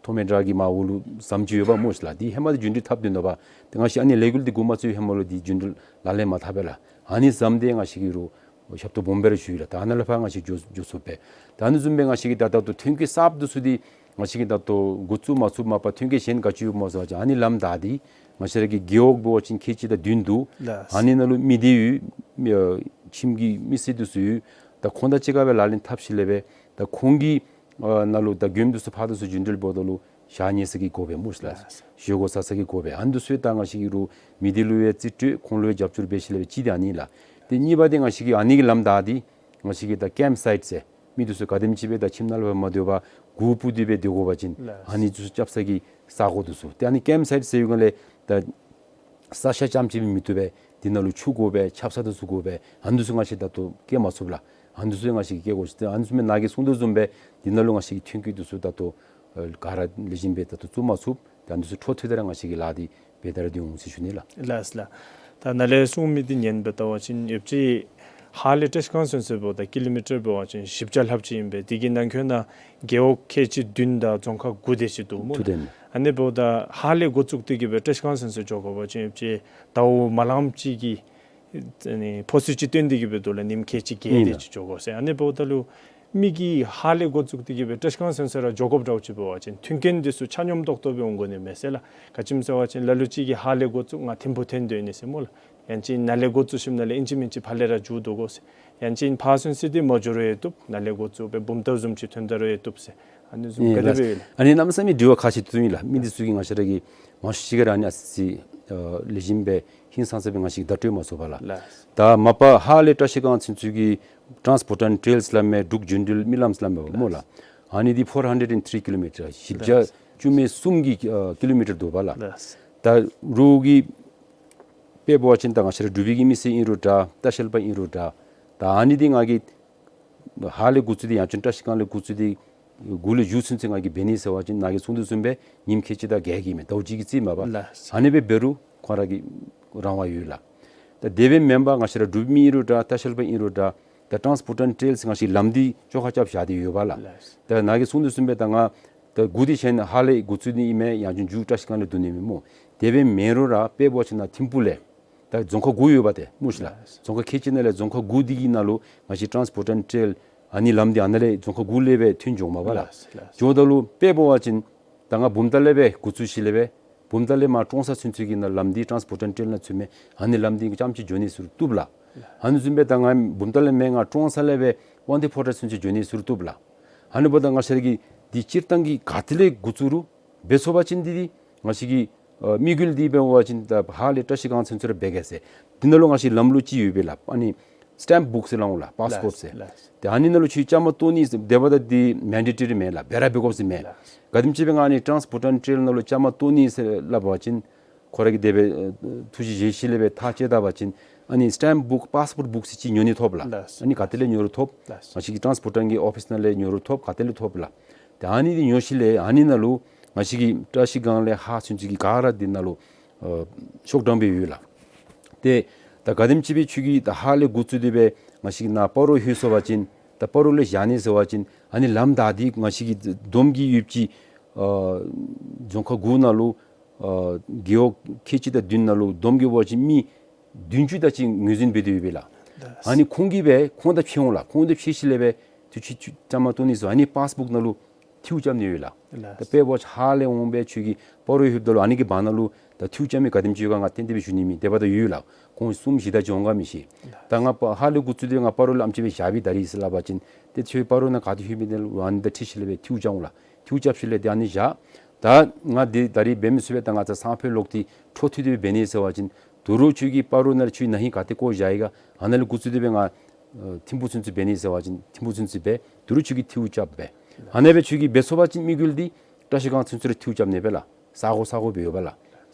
ཐོགས་མེད་བྲག་གི་མར་འོག་ལུ་ཟམ་ཅིག་ཡོདཔ་སྨོ་ཤིག་ལགས། འདི་ཧེ་མ་འདི་རྒྱུན་འགྲུལ་འཐབ་སྡོད་ནུག་པ། ཏེ་ང་བཅས་ཨ་ནི་ལས་འགུལ་འདི་འགོ་མ་བཙུགས་ཧེ་མ་ལུ་འདི་རྒྱུན་འགྲུལ་ལག་ལེན་མ་འཐབ་པས་ལགས། ཨ་ནི་ཟམ་འདི་ང་བཅས་ཀྱིས་རོགས་ཞབས་ཏོག་སྦོམ་སྦེ་ར་ཞུ་ཡི་ལགས། ད་ནཱ་ལས་ཕར་ང་བཅས་འགྱོ་འགྱོ་ཚུགས་པས། ད་ཨ་ནི་བཟུམ་སྦེ་ང་བཅས་ཀྱིས་ད་ད་ལྟོ་ཐོན་སྐྱེད་གསརཔ་འདི་ཚུ་འདི་ང་བཅས་ཀྱིས་ད་ལྟོ་འགོ་བཙུགས་མ་ཚུགས་མ་པ་ཐོན་སྐྱེད་གཞན་ག་ཅི་ཡོདཔ་སྨོ་ཟེར་བ་ཅིན་ཨ་ནི་ལམ་བདའ་སྟེ་ང་བཅས་ར་གི་རྒེད་འོག་འབད་བ་ཅིན་ཁལ་གཅིག་དང་བདུན་འདུག། ལགས། ཨ་ནི་ནང་ལུ་མི་སྡེ་ཡོད། ཨ་ཁྱིམ་གྱི་མི་སེར་འདི་ཚུ་ཡོད། ད་ཁོང་དང་གཅིག་ཁར་སྦེ་ལག་ལེན་འཐབ་ཞིནམ་ལས་སྦེ་ད་ཁོང་གི་ཨ་ནང་ལུ་ད་མགྱོནམ་འདི་ཚུ་ཕར་དང་ཚུར་རྒྱུན་འགྲུལ་འབདཝ་ད་ལུ་ཞག་ཉལ་ས་གི་དགོ་པས་སྨོ་ཤིག་ལགས། ལགས། བཞེས་སྒོ་ཟ་ས་གི་དགོ་པས། ཨ་ནི་འདི་ཚུ་ད་ང་བཅས་ཀྱིས་རོགས་མི་སྡེ་ལུ་ཡང་རྩིས་སྤྲོད་ཁོང་ལུ་ཡང་རྒྱབ་སྐྱོར་འབད་ཞིནམ་ལས་སྦེ་ཅིག་འདི་ཨ་ནི་ལགས། ཏེ་གཉིས་པ་འདི་ང་བཅས་ཀྱིས་ཨ་ནི་གི་ལམ་བདའ་སྟེ་ང་བཅས་ཀྱིས་ད་ཀེམཔ་སའིཊ་ཟེར་མི་འདི་ཚུ་ག་དེམ་ཅིག་སྦེ་ད་ཁྱིམ་ནང་ལུ་སྦེ་མ་སྡོད་པར་གུར་སྤུབས་ཏེ་སྦེ་སྡོད་དགོ་པ་ཅིན་ལགས། ཨ་ནི་འདི་ཚུ་རྐྱབ་ས་གི་ས་གོ་འདི་ཚུ་ཏེ་ཨ་ནི་ཀེམཔ་སའིཊ་ཟེར་བའི་སྒང་ལས་ད་ས་ཆ་རྐྱངམ་ཅིག་སྦེ་མི་བཏུབ་པས། འདི་ནང་ལུ་ཆུ་དགོ་པས། ཆབ་གསང་འདི་ཚུ་དགོ་པས། ཨ་ནི་འདི་ཚུ་ང་བཅས་ད་ལྟོ་བཀལ་མ་ཚུགས་ལགས། ཨ་ནི་འདི་ཚུ་ང་བཅས་ཀྱིས་བཀལ་དགོ་ཟེར། ཨ་ནི་འདི་ཚུ་མེན་ནཱ་གིས་གསུང་དོ་བཟུམ་སྦེ་འདི་ནང་ལུ་ང་བཅས་ཀྱིས་ཐོན་སྐྱེད་འདི་ཚུ་ད་ལྟོ་ཨ་ག་ར་ལེགས་ཤོམ་སྦེ་ད་ལྟོ་བཙུགས་མ་ཚུགས། ད་ཨ་ནི་འདི་ཚུ་འཕྲོ་མཐུད་དེ་ར་ང་བཅས་ཀྱིས་ལཱ་འདི་འབད་དེ་ར་སྡོད་འོང་ཟེར་ཞུ་ནི་ལགས། ལགས་ལགས། ད་ནཱ་ལས་གསུང་མི་འདི་ཉན་སྦེ་བལྟ་བ་ཅིན་ཡོདཔ་ཅིག་ཧཱ་ལས་བཀྲིས་སྒང་ཚུན་ཚོད་འབདཝ་ད་ཀི་ལོ་མི་ཊར་འབད་བ་ཅིན་བཞི་བརྒྱ་ལྷགཔ་ཅིག་ཨིན་པས། དེ་གི་ནང་འཁོད་ནང་རྒེད་འོག་ཁལ་གཅིག་བདུན་དང་རྫོང་ཁག་དགུ་དེ་ཅིག་འདུག་སྨོ། ཐུགས་བདེན། ཨ་ནི་འབདཝ་ད་ཧཱ་ལས་འགོ་བཙུགས་ཏེ་གི་སྦེ་བཀྲིས་སྒང་ཚུན་ཚོད་འགྱོ་དགོ་པ་ཅིན་ཡོདཔ་ཅིག་ཟླཝ་མ་ལངམ་ཅིག་གི་ཨ་ནི་ཕོ་སི་ཅིག་བཏོན་ཏེ་གི་སྦེ་འདུག་ལགས། ཉིནམ་ཁལ་གཅིག་བརྒྱད་དེ་ཅིག་འགྱོ་དགོ་ཟེར། ཨ་ནི་འབདཝ་ད་ལུ་མི་གིས་ཧཱ་ལས་འགོ་བཙུགས་ཏེ་གི་སྦེ་བཀྲིས་སྒང་ཚུན་ཚོད་ར་འགྱོ་དགོཔ་འདྲཝ་ཅིག་འབད་བ་ཅིན་མཐུན་རྐྱེན་འདི་ཚུ་ཆ་སྙོམས་ཏོག་ཏོ་སྦེ་འོང་དགོ་ནི་མས་ཟེར་ལགས། ག་ཅི་སྨོ་ཟེར་བ་ཅིན་ལ་ལུ་ཅིག་གིས་ཧཱ་ལས་འགོ་བཙུགས་ང་ཐིམ་ཕུག་ཐོན་སྡོད་ནི་ཟེར་སྨོ་ལགས། ཡང་ཅིན་ནཱ་ལས་འགོ་བཙུགས་ཞིནམ་ལས་ཨིན་ཅི་མིན་ཅི་ཕར་ལས་ར་འགྱོ་དོ་གོ་ཟེར། ཡང་ཅིན་ཕར་ཚུན་ཚོད་འདི་མ་འགྱོ་རུང་ཡང་བཏུབ། ནཱ་ལས་འགོ་བཙུགས་སྦེ་བུམ་ཐང་བཟུམ་ཅིག་ཐོན་ད་རུང་ཡང་བཏུབ་ཟེར། ཨ་ནི་བཟུམ་ཨིན་ག་དེ་ལགས། སྦེ་ཡོད་ལགས། ཨ་ནི་གནམ་མེད་ས་མེད་དྲི་བ་ཁག་ཆེ་ཏོག་ཏོ་ཨིན་ལགས། མི་འདི་ཚུ་གིས་ང་བཅས་ར་གི་མང་ཤོས་ཅིག་ག་ར་ཨ་ནི་ཨ་ཙི་ ཨ་ལེགས་ཤོམ་སྦེ་ཧིང་སངས་ས་སྦེ་ང་བཅས་ཀྱིས་བརྡ་སྤྲོད་མ་ཚུགས་པས་ལགས། ལགས། ད་མ་པ་ཧཱ་ལས་བཀྲ་ཤིས་སྒང་ཚུན་ཚོད་ཀྱི་ཊཱནསི་པོརཊ་ཊེལ་ཟེར་སླབ་མི་འབྲུག་རྒྱུན་འགྲུལ་རྨི་ལམ་ཟེར་སླབ་མི་སྨོ་ལགས། ཨ་ནི་འདི་ཕོར་ཧན་ཌེཌ་ཨེན་ཐི་རི་ཀི་ལོ་མི་ཊར་བཞི་བརྒྱ་བཅུ་མེད་གསུམ་གྱི་ཨ་ཀི་ལོ་མི་ཊར་འདུག་པ་ལགས། ལགས། ད་རོགས་ཀྱི་དཔེ་འབད་བ་ཅིན་ད་ང་བཅས་ར་འབྲུག་པའི་གི་མི་སེར་ཨིན་རུང་འདྲ། ལྟ་བཤལ་པ་ཨིན་རུང་འདྲ། ད་ཨ་ནི་འདི་ང་གིས་ཧཱ་ལས་འགོ་བཙུགས་ཏེ་ཡང་ཅིན་བཀྲ་ཤིས་སྒང་ལས་འགོ་བཙུགས་ཏེ་གུ་ལས་མཇུག་ཚུན་ཚོད་ང་གིས་འབད་ནི་ཟེར་བ་ཅིན་ནཱ་གིས་གསུངས་དོ་བཟུམ་སྦེ་ཉིནམ་ཁལ་གཅིག་དང་བརྒྱད་ཀྱི་མེན་ཟླཝ་གཅིག་གི་རྩིས་མས་པ། ལགས། ཨ་ནི་སྦེ་འབད་རུང་ཁོང་ར་གི་རང་དབང་ཡོད་ལགས། ད་དེ་སྦེ་མེན་པར་ང་བཅས་ར་འབྲུག་མི་ཨིན་རུང་འདྲ། ལྟ་བཤལ་པ་ཨིན་རུང་འདྲ། ད་ཊཱནསི་པོརཊ་ཊེལ་ཟེར་ང་བཅས་ལམ་འདི་བཅོ་ཁ་རྐྱབ་བཞག་སྟེ་ཡོད་པ་ལགས། ལགས། ད་ནཱ་གིས་གསུངས་དོ་བཟུམ་སྦེ་ད་ང་ད་འགོ་འདི་གཞན་ཧཱ་ལས་འགོ་བཙུགས་ནི་ཨིན་མས། ཡང་ཅིན་མཇུག་བཀྲ་ཤིས་སྒང་ལས་བསྡུ་ནི་ཨིན་མས་སྨོ། དེ་སྦེ་མེན་རུང་ར་དཔེ་འབད་བ་ཅིན་ནཱ་ཐིམ་ཕུག་ལས་ད་རྫོང་ཁག་དགུ་ཡོད་པ་ཏེ་སྨོ་ཤི་ལགས། ལགས། རྫོང་ཁག་ཁལ་གཅིག་ནང་ལས་རྫོང་ཁག་དགུ་འདི་གི་ནང་ལུ་ང་བཅས་ཊཱནསི་པོརཊ་ཊེལ་ཨ་ནི་ལམ་འདི་ཨ་ནཱ་ལས་རྫོང་ཁག་དགུ་ལས་སྦེ་ཐོན་འགྱོཝ་མས་པ་ལགས། ལགས། ལགས། འགྱོཝ་ད་ལུ་དཔེ་འབད་བ་ཅིན་ད་ང་བུམ་ཐང་ལས་སྦེ་འགོ་བཙུགས་ཞིནམ་ལས་སྦེ་བུམ་ཐང་ལས་མར་ཀྲོང་གསར་ཚུན་ཚོད་ཀྱི་ནང་ལམ་འདི་ཊཱནསི་པོརཊ་ཊེལ་ནང་ཚུད་མི་ཨ་ནི་ལམ་འདི་ཙམ་ཅིག་འགྱོ་ནི་ཟེར་བཏུབ་ལགས། ཨ་ནི་བཟུམ་སྦེ་ད་ང་བུམ་ཐང་ལས་མར་ང་ཀྲོང་གསར་ལས་སྦེ་དབང་འདུས་ཕོ་བྲང་ཚུན་ཚོད་འགྱོ་ནི་ཟེར་བཏུབ་ལགས། ཨ་ནི་འབདཝ་ད་ང་བཅས་ར་གི་འདི་སྤྱིར་བཏང་གི་ག་ཏེ་ལས་འགོ་བཙུགས་རུང་འབད་ཚུགས་པ་ཅིན་འདི་འདི་ང་བཅས་ཀྱི་ཨ་དམིགས་ཡུལ་འདི་འབད་བ་ཅིན་ད་ཧཱ་ལས་བཀྲ་ཤིས་སྒང་ཚུན་ཚོད་ར་འབད་གེ་ཟེར། འདི་ནང་ལུ་ང་བཅས་ལམ་ལུགས་ཅིག་ཡོད་པས་ལགས། ཨ་ནི་སི་ཊེམཔ་བུཀ་ཟེར་སླབ་འོང་ལགས། པཱསི་པོརཊ་ཟེར། ལགས། ཏེ་ཨ་ནི་ནང་ལུ་ཁྱོད་བཅའ་མར་གཏོགས་ནི་ཟེར་དེ་འབདཝ་ད་འདི་མེན་ཌེ་ཊོ་རི་མེན་ལགས། འབད་ར་འབད་དགོཔ་ཟེར་མེན། ལགས། ག་དེམ་ཅིག་སྦེ་ང་ཨ་ནི་ཊཱནསི་པོརཊ་ཊེལ་ནང་ལུ་བཅའ་མར་གཏོགས་ནི་ཟེར་སླབ་པ་ཅིན་ཁོ་ར་གིས་དེ་སྦེ་ཨ་ཐུགས་རྗེ་བཞེས་ཞིནམ་ལས་སྦེ་ཐག་བཅད་ད་པ་ཅིན་ཨ་ནི་སི་ཊེམཔ་བུཀ་པཱསི་པོརཊ་བུཀ་ཟེར་ཅིག་ཉོ་ནི་ཐོབ་ལགས། ལགས། ཨ་ནི་ག་ཏེ་ལས་ཉོ་རུང་ཐོབ། ལགས། ང་བཅས་ཀྱི་ཊཱནསི་པོརཊ་གི་ཨོ་ཕིསི་ནང་ལས་ཉོ་རུང་ཐོབ། ག་ཏེ་ལས་ཐོབ་ལགས། ཏེ་ཨ་ནི་འདི་ཉོ་ཞིནམ་ལས་ཨ་ནི་ནང་ལུ་ང་བཅས་ཀྱི་བཀྲ་ཤིས་སྒང་ལས་ཧཱ་ཚུན་ཚོད་ཀྱི་ག་ར་འདི་ནང་ལུ་ཨ་ཤོག་གྲངས་སྦེ་ཡོད་ལགས། ཏེ་ད་ག་དེམ་ཅིག་སྦེ་ཁྱོད་ཀྱིས་ད་ཧཱ་ལས་འགོ་བཙུགས་ཏེ་སྦེ་ང་བཅས་ཀྱི་ནཱ་སྤ་རོ་ལྷོད་སོང་པ་ཅིན་ད་སྤ་རོ་ལས་བཞག་ནི་ཟེར་བ་ཅིན་ཨ་ནི་ལམ་ད་འདི་ང་བཅས་ཀྱི་བསྡོམས་ཀྱིས་ཡོདཔ་ཅིག་ཨ་རྫོང་ཁག་དགུ་ནང་ལུ་ཨ་རྒེད་འོག་ཁལ་གཅིག་དང་བདུན་ནང་ལུ་བསྡོམས་ཀྱིས་འབད་བ་ཅིན་མི་བདུན་ཅུ་དེ་ཅིག་ངོས་འཛིན་འབད་དེ་ཡོད་པས་ལགས། ལགས། ཨ་ནི་ཁོང་གིས་སྦེ་ཁོང་དང་ཕྱད་འོང་ལགས། ཁོང་དང་ཕྱད་ཞིནམ་ལས་སྦེ་ཏེ་ཁྱོད་ཁྱོད་བཅའ་མར་གཏོགས་ནི་ཟེར་ཨ་ནི་པཱསི་པོརཊ་ནང་ལུ་འཐུས་རྐྱབ་ནི་ཡོད་ལགས། ལགས། ད་དཔེ་འབད་བ་ཅིན་ཧཱ་ལས་འོང་སྦེ་ཁྱོད་ཀྱི་སྤ་རོ་ལྷོདཔ་ད་ལུ་ཨ་ནི་གི་བར་ན་ལུ་ད་འཐུས་རྐྱབ་མི་ག་དེམ་ཅིག་ཡོད་ག་ང་ཏན་ཏན་སྦེ་ཞུ་ནི་མེད། དེ་འབདཝ་ད་ཡོད་ལགས། ཁོང་གསུམ་བཞི་དེ་ཅིག་འོང་ག་མི་ཤེས། ད་ང་ཧཱ་ལས་འགོ་བཙུགས་ཏེ་ང་སྤ་རོ་ལུ་ཨེམ་ཅིག་སྦེ་བཞག་པའི་ད་རིས་ཟེར་སླབ་པ་ཅིན་ཏེ་ཁྱོད་སྤ་རོ་ནང་ག་ཏེ་ལྷོད་མི་དེ་ལུ་ཨ་ནི་དང་འཁྲིལ་ཞིནམ་ལས་སྦེ་འཐུས་རྐྱབ་འོང་ལགས། འཐུས་རྐྱབ་ཞིནམ་ལས་ཏེ་ཨ་ནི་བཞག། ད་ང་འདི་ད་རིས་འབད་མི་ཚུགས་པས། ད་ང་བཅས་སང་ཕོད་ལོག་སྟེ་འཕྲོ་མཐུད་དེ་སྦེ་འབད་ནི་ཟེར་བ་ཅིན་དོ་རུང་ཁྱོད་ཀྱིས་སྤ་རོ་ནང་ལས་ཁྱོད་ན་ཧིང་ག་ཏེ་བཀོ་བཞག་ཡི་ག་ཨ་ནཱ་ལས་འགོ་བཙུགས་ཏེ་སྦེ་ང་ཨ་ཐིམ་ཕུག་ཚུན་ཚོད་འབད་ནི་ཟེར་བ་ཅིན་ཐིམ་ཕུག་ཚུན་ཚོད་འབད། དོ་རུང་ཁྱོད་ཀྱིས་འཐུས་རྐྱབ་སྦེ་ཨ་ནཱ་སྦེ་ཁྱོད་ཀྱིས་འབད་ཚུགས་པ་ཅིན་དམིགས་ཡུལ་འདི་བཀྲ་ཤིས་སྒང་ཚུན་ཚོད་ར་འཐུས་རྐྱབ་ནི་སྦེ་ལགས། ས་གོ་ས་གོ་སྦེ་ཡོད་པས་ལགས།